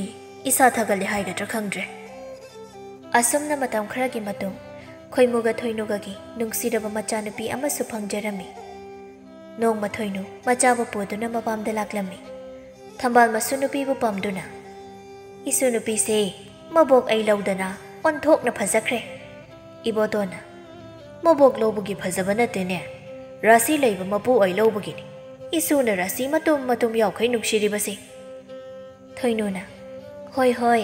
ꯏꯁꯥ ꯊꯥꯒꯠꯂꯦ ꯍꯥꯏꯒꯗ꯭ꯔꯥ ꯈꯪꯗ꯭ꯔꯦ꯫ ꯑꯁꯨꯝꯅ ꯃꯇꯝ ꯈꯔꯒꯤ ꯃꯇꯨꯡ ꯈꯣꯏꯃꯨꯒ ꯊꯣꯏꯅꯨꯒꯒꯤ ꯅꯨꯡꯁꯤꯔꯕ ꯃꯆꯥꯅꯨꯄꯤ ꯑꯃꯁꯨ ꯐꯪꯖꯔꯝꯃꯤ꯫ ꯅꯣꯡꯃ ꯊꯣꯏꯅꯨ ꯃꯆꯥꯕꯨ ꯄꯨꯗꯨꯅ ꯃꯄꯥꯝꯗ ꯂꯥꯛꯂꯝꯃꯤ꯫ ꯊꯝꯕꯥꯜ ꯃꯁꯨ ꯅꯨꯄꯤꯕꯨ ꯄꯝꯗꯨꯅ, "ꯏꯁꯨ ꯅꯨꯄꯤꯁꯦ ꯃꯕꯣꯛ ꯑꯩ ꯂꯧꯗꯅ ꯑꯣꯟꯊꯣꯛꯅ ꯐꯖꯈ꯭ꯔꯦ꯫" ꯏꯕꯣꯇꯣꯟꯅ, "ꯃꯕꯣꯛ ꯂꯧꯕꯒꯤ ꯐꯖꯕ ꯅꯠꯇꯦꯅꯦ, ꯔꯥꯁꯤ ꯂꯩꯕ ꯃꯄꯨ ꯑꯣꯏ ꯂꯧꯕꯒꯤꯅꯤ꯫ ꯏꯁꯨꯅ ꯔꯥꯁꯤ ꯃꯇꯨꯝ ꯃꯇꯨꯝ ꯌꯥꯎꯈꯩ ꯅꯨꯡꯁꯤꯔꯤꯕꯁꯦ꯫" ꯊꯣꯏꯅꯨꯅ, "ꯍꯣꯏ ꯍꯣꯏ,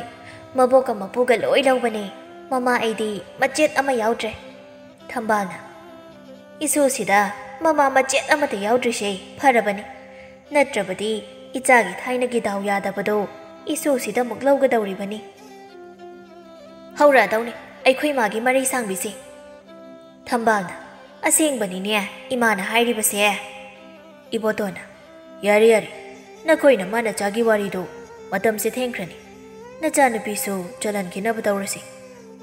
ꯃꯕꯣꯛꯀ ꯃꯄꯨꯒ ꯂꯣꯏ ꯂꯧꯕꯅꯦ꯫ ꯃꯃꯥ ꯑꯩꯗꯤ ꯃꯆꯦꯠ ꯑꯃ ꯌꯥꯎꯗ꯭ꯔꯦ꯫" ꯊꯝꯕꯥꯜꯅ, "ꯏꯁꯨꯁꯤꯗ ꯃꯃꯥ ꯃꯆꯦꯠ ꯑꯃꯠꯇ ꯌꯥꯎꯗ꯭ꯔꯤꯁꯦ ꯐꯔꯕꯅꯤ꯫ ꯅꯠꯇ꯭ꯔꯕꯗꯤ ꯏꯆꯥꯒꯤ ꯊꯥꯏꯅꯒꯤ ꯗꯥꯎ ꯌꯥꯗꯕꯗꯣ ꯏꯁꯨꯁꯤꯗ ꯑꯃꯨꯛ ꯂꯧꯒꯗꯧꯔꯤꯕꯅꯤ꯫" "ꯍꯧꯔꯛꯑꯗꯧꯅꯤ ꯑꯩꯈꯣꯏ ꯃꯥꯒꯤ ꯃꯔꯩ ꯁꯥꯡꯕꯤꯁꯦ꯫" ꯊꯝꯕꯥꯜꯅ, "ꯑꯁꯦꯡꯕꯅꯤꯅꯦ ꯏꯃꯥꯅ ꯍꯥꯏꯔꯤꯕꯁꯦ꯫" ꯏꯕꯣꯇꯣꯟꯅ, "ꯌꯥꯔꯦ ꯌꯥꯔꯦ, ꯅꯈꯣꯏ ꯅꯃꯥ ꯅꯆꯥꯒꯤ ꯋꯥꯔꯤꯗꯣ꯫ ꯃꯇꯝꯁꯦ ꯊꯦꯡꯈ꯭ꯔꯅꯤ꯫ ꯅꯆꯥꯅꯨꯄꯤꯁꯨ ꯆꯜꯍꯟꯈꯤꯅꯕ ꯇꯧꯔꯁꯤ꯫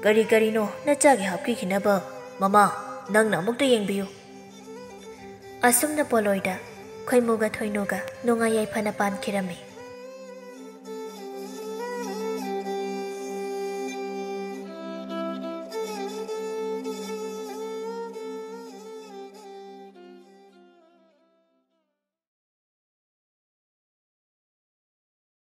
ꯀꯔꯤ ꯀꯔꯤꯅꯣ ꯅꯆꯥꯒꯤ ꯍꯥꯞꯄꯤꯈꯤꯅꯕ꯫ ꯃꯃꯥ, ꯅꯪꯅ ꯑꯃꯨꯛꯇ ꯌꯦꯡꯕꯤꯌꯨ꯫" ꯑꯁꯨꯝꯅ ꯄꯣꯂꯣꯏꯗ ꯈꯣꯏꯃꯨꯒ ꯊꯣꯏꯅꯨꯒ ꯅꯨꯡꯉꯥꯏ ꯌꯥꯏꯐꯅ ꯄꯥꯟꯈꯤꯔꯝꯃꯤ꯫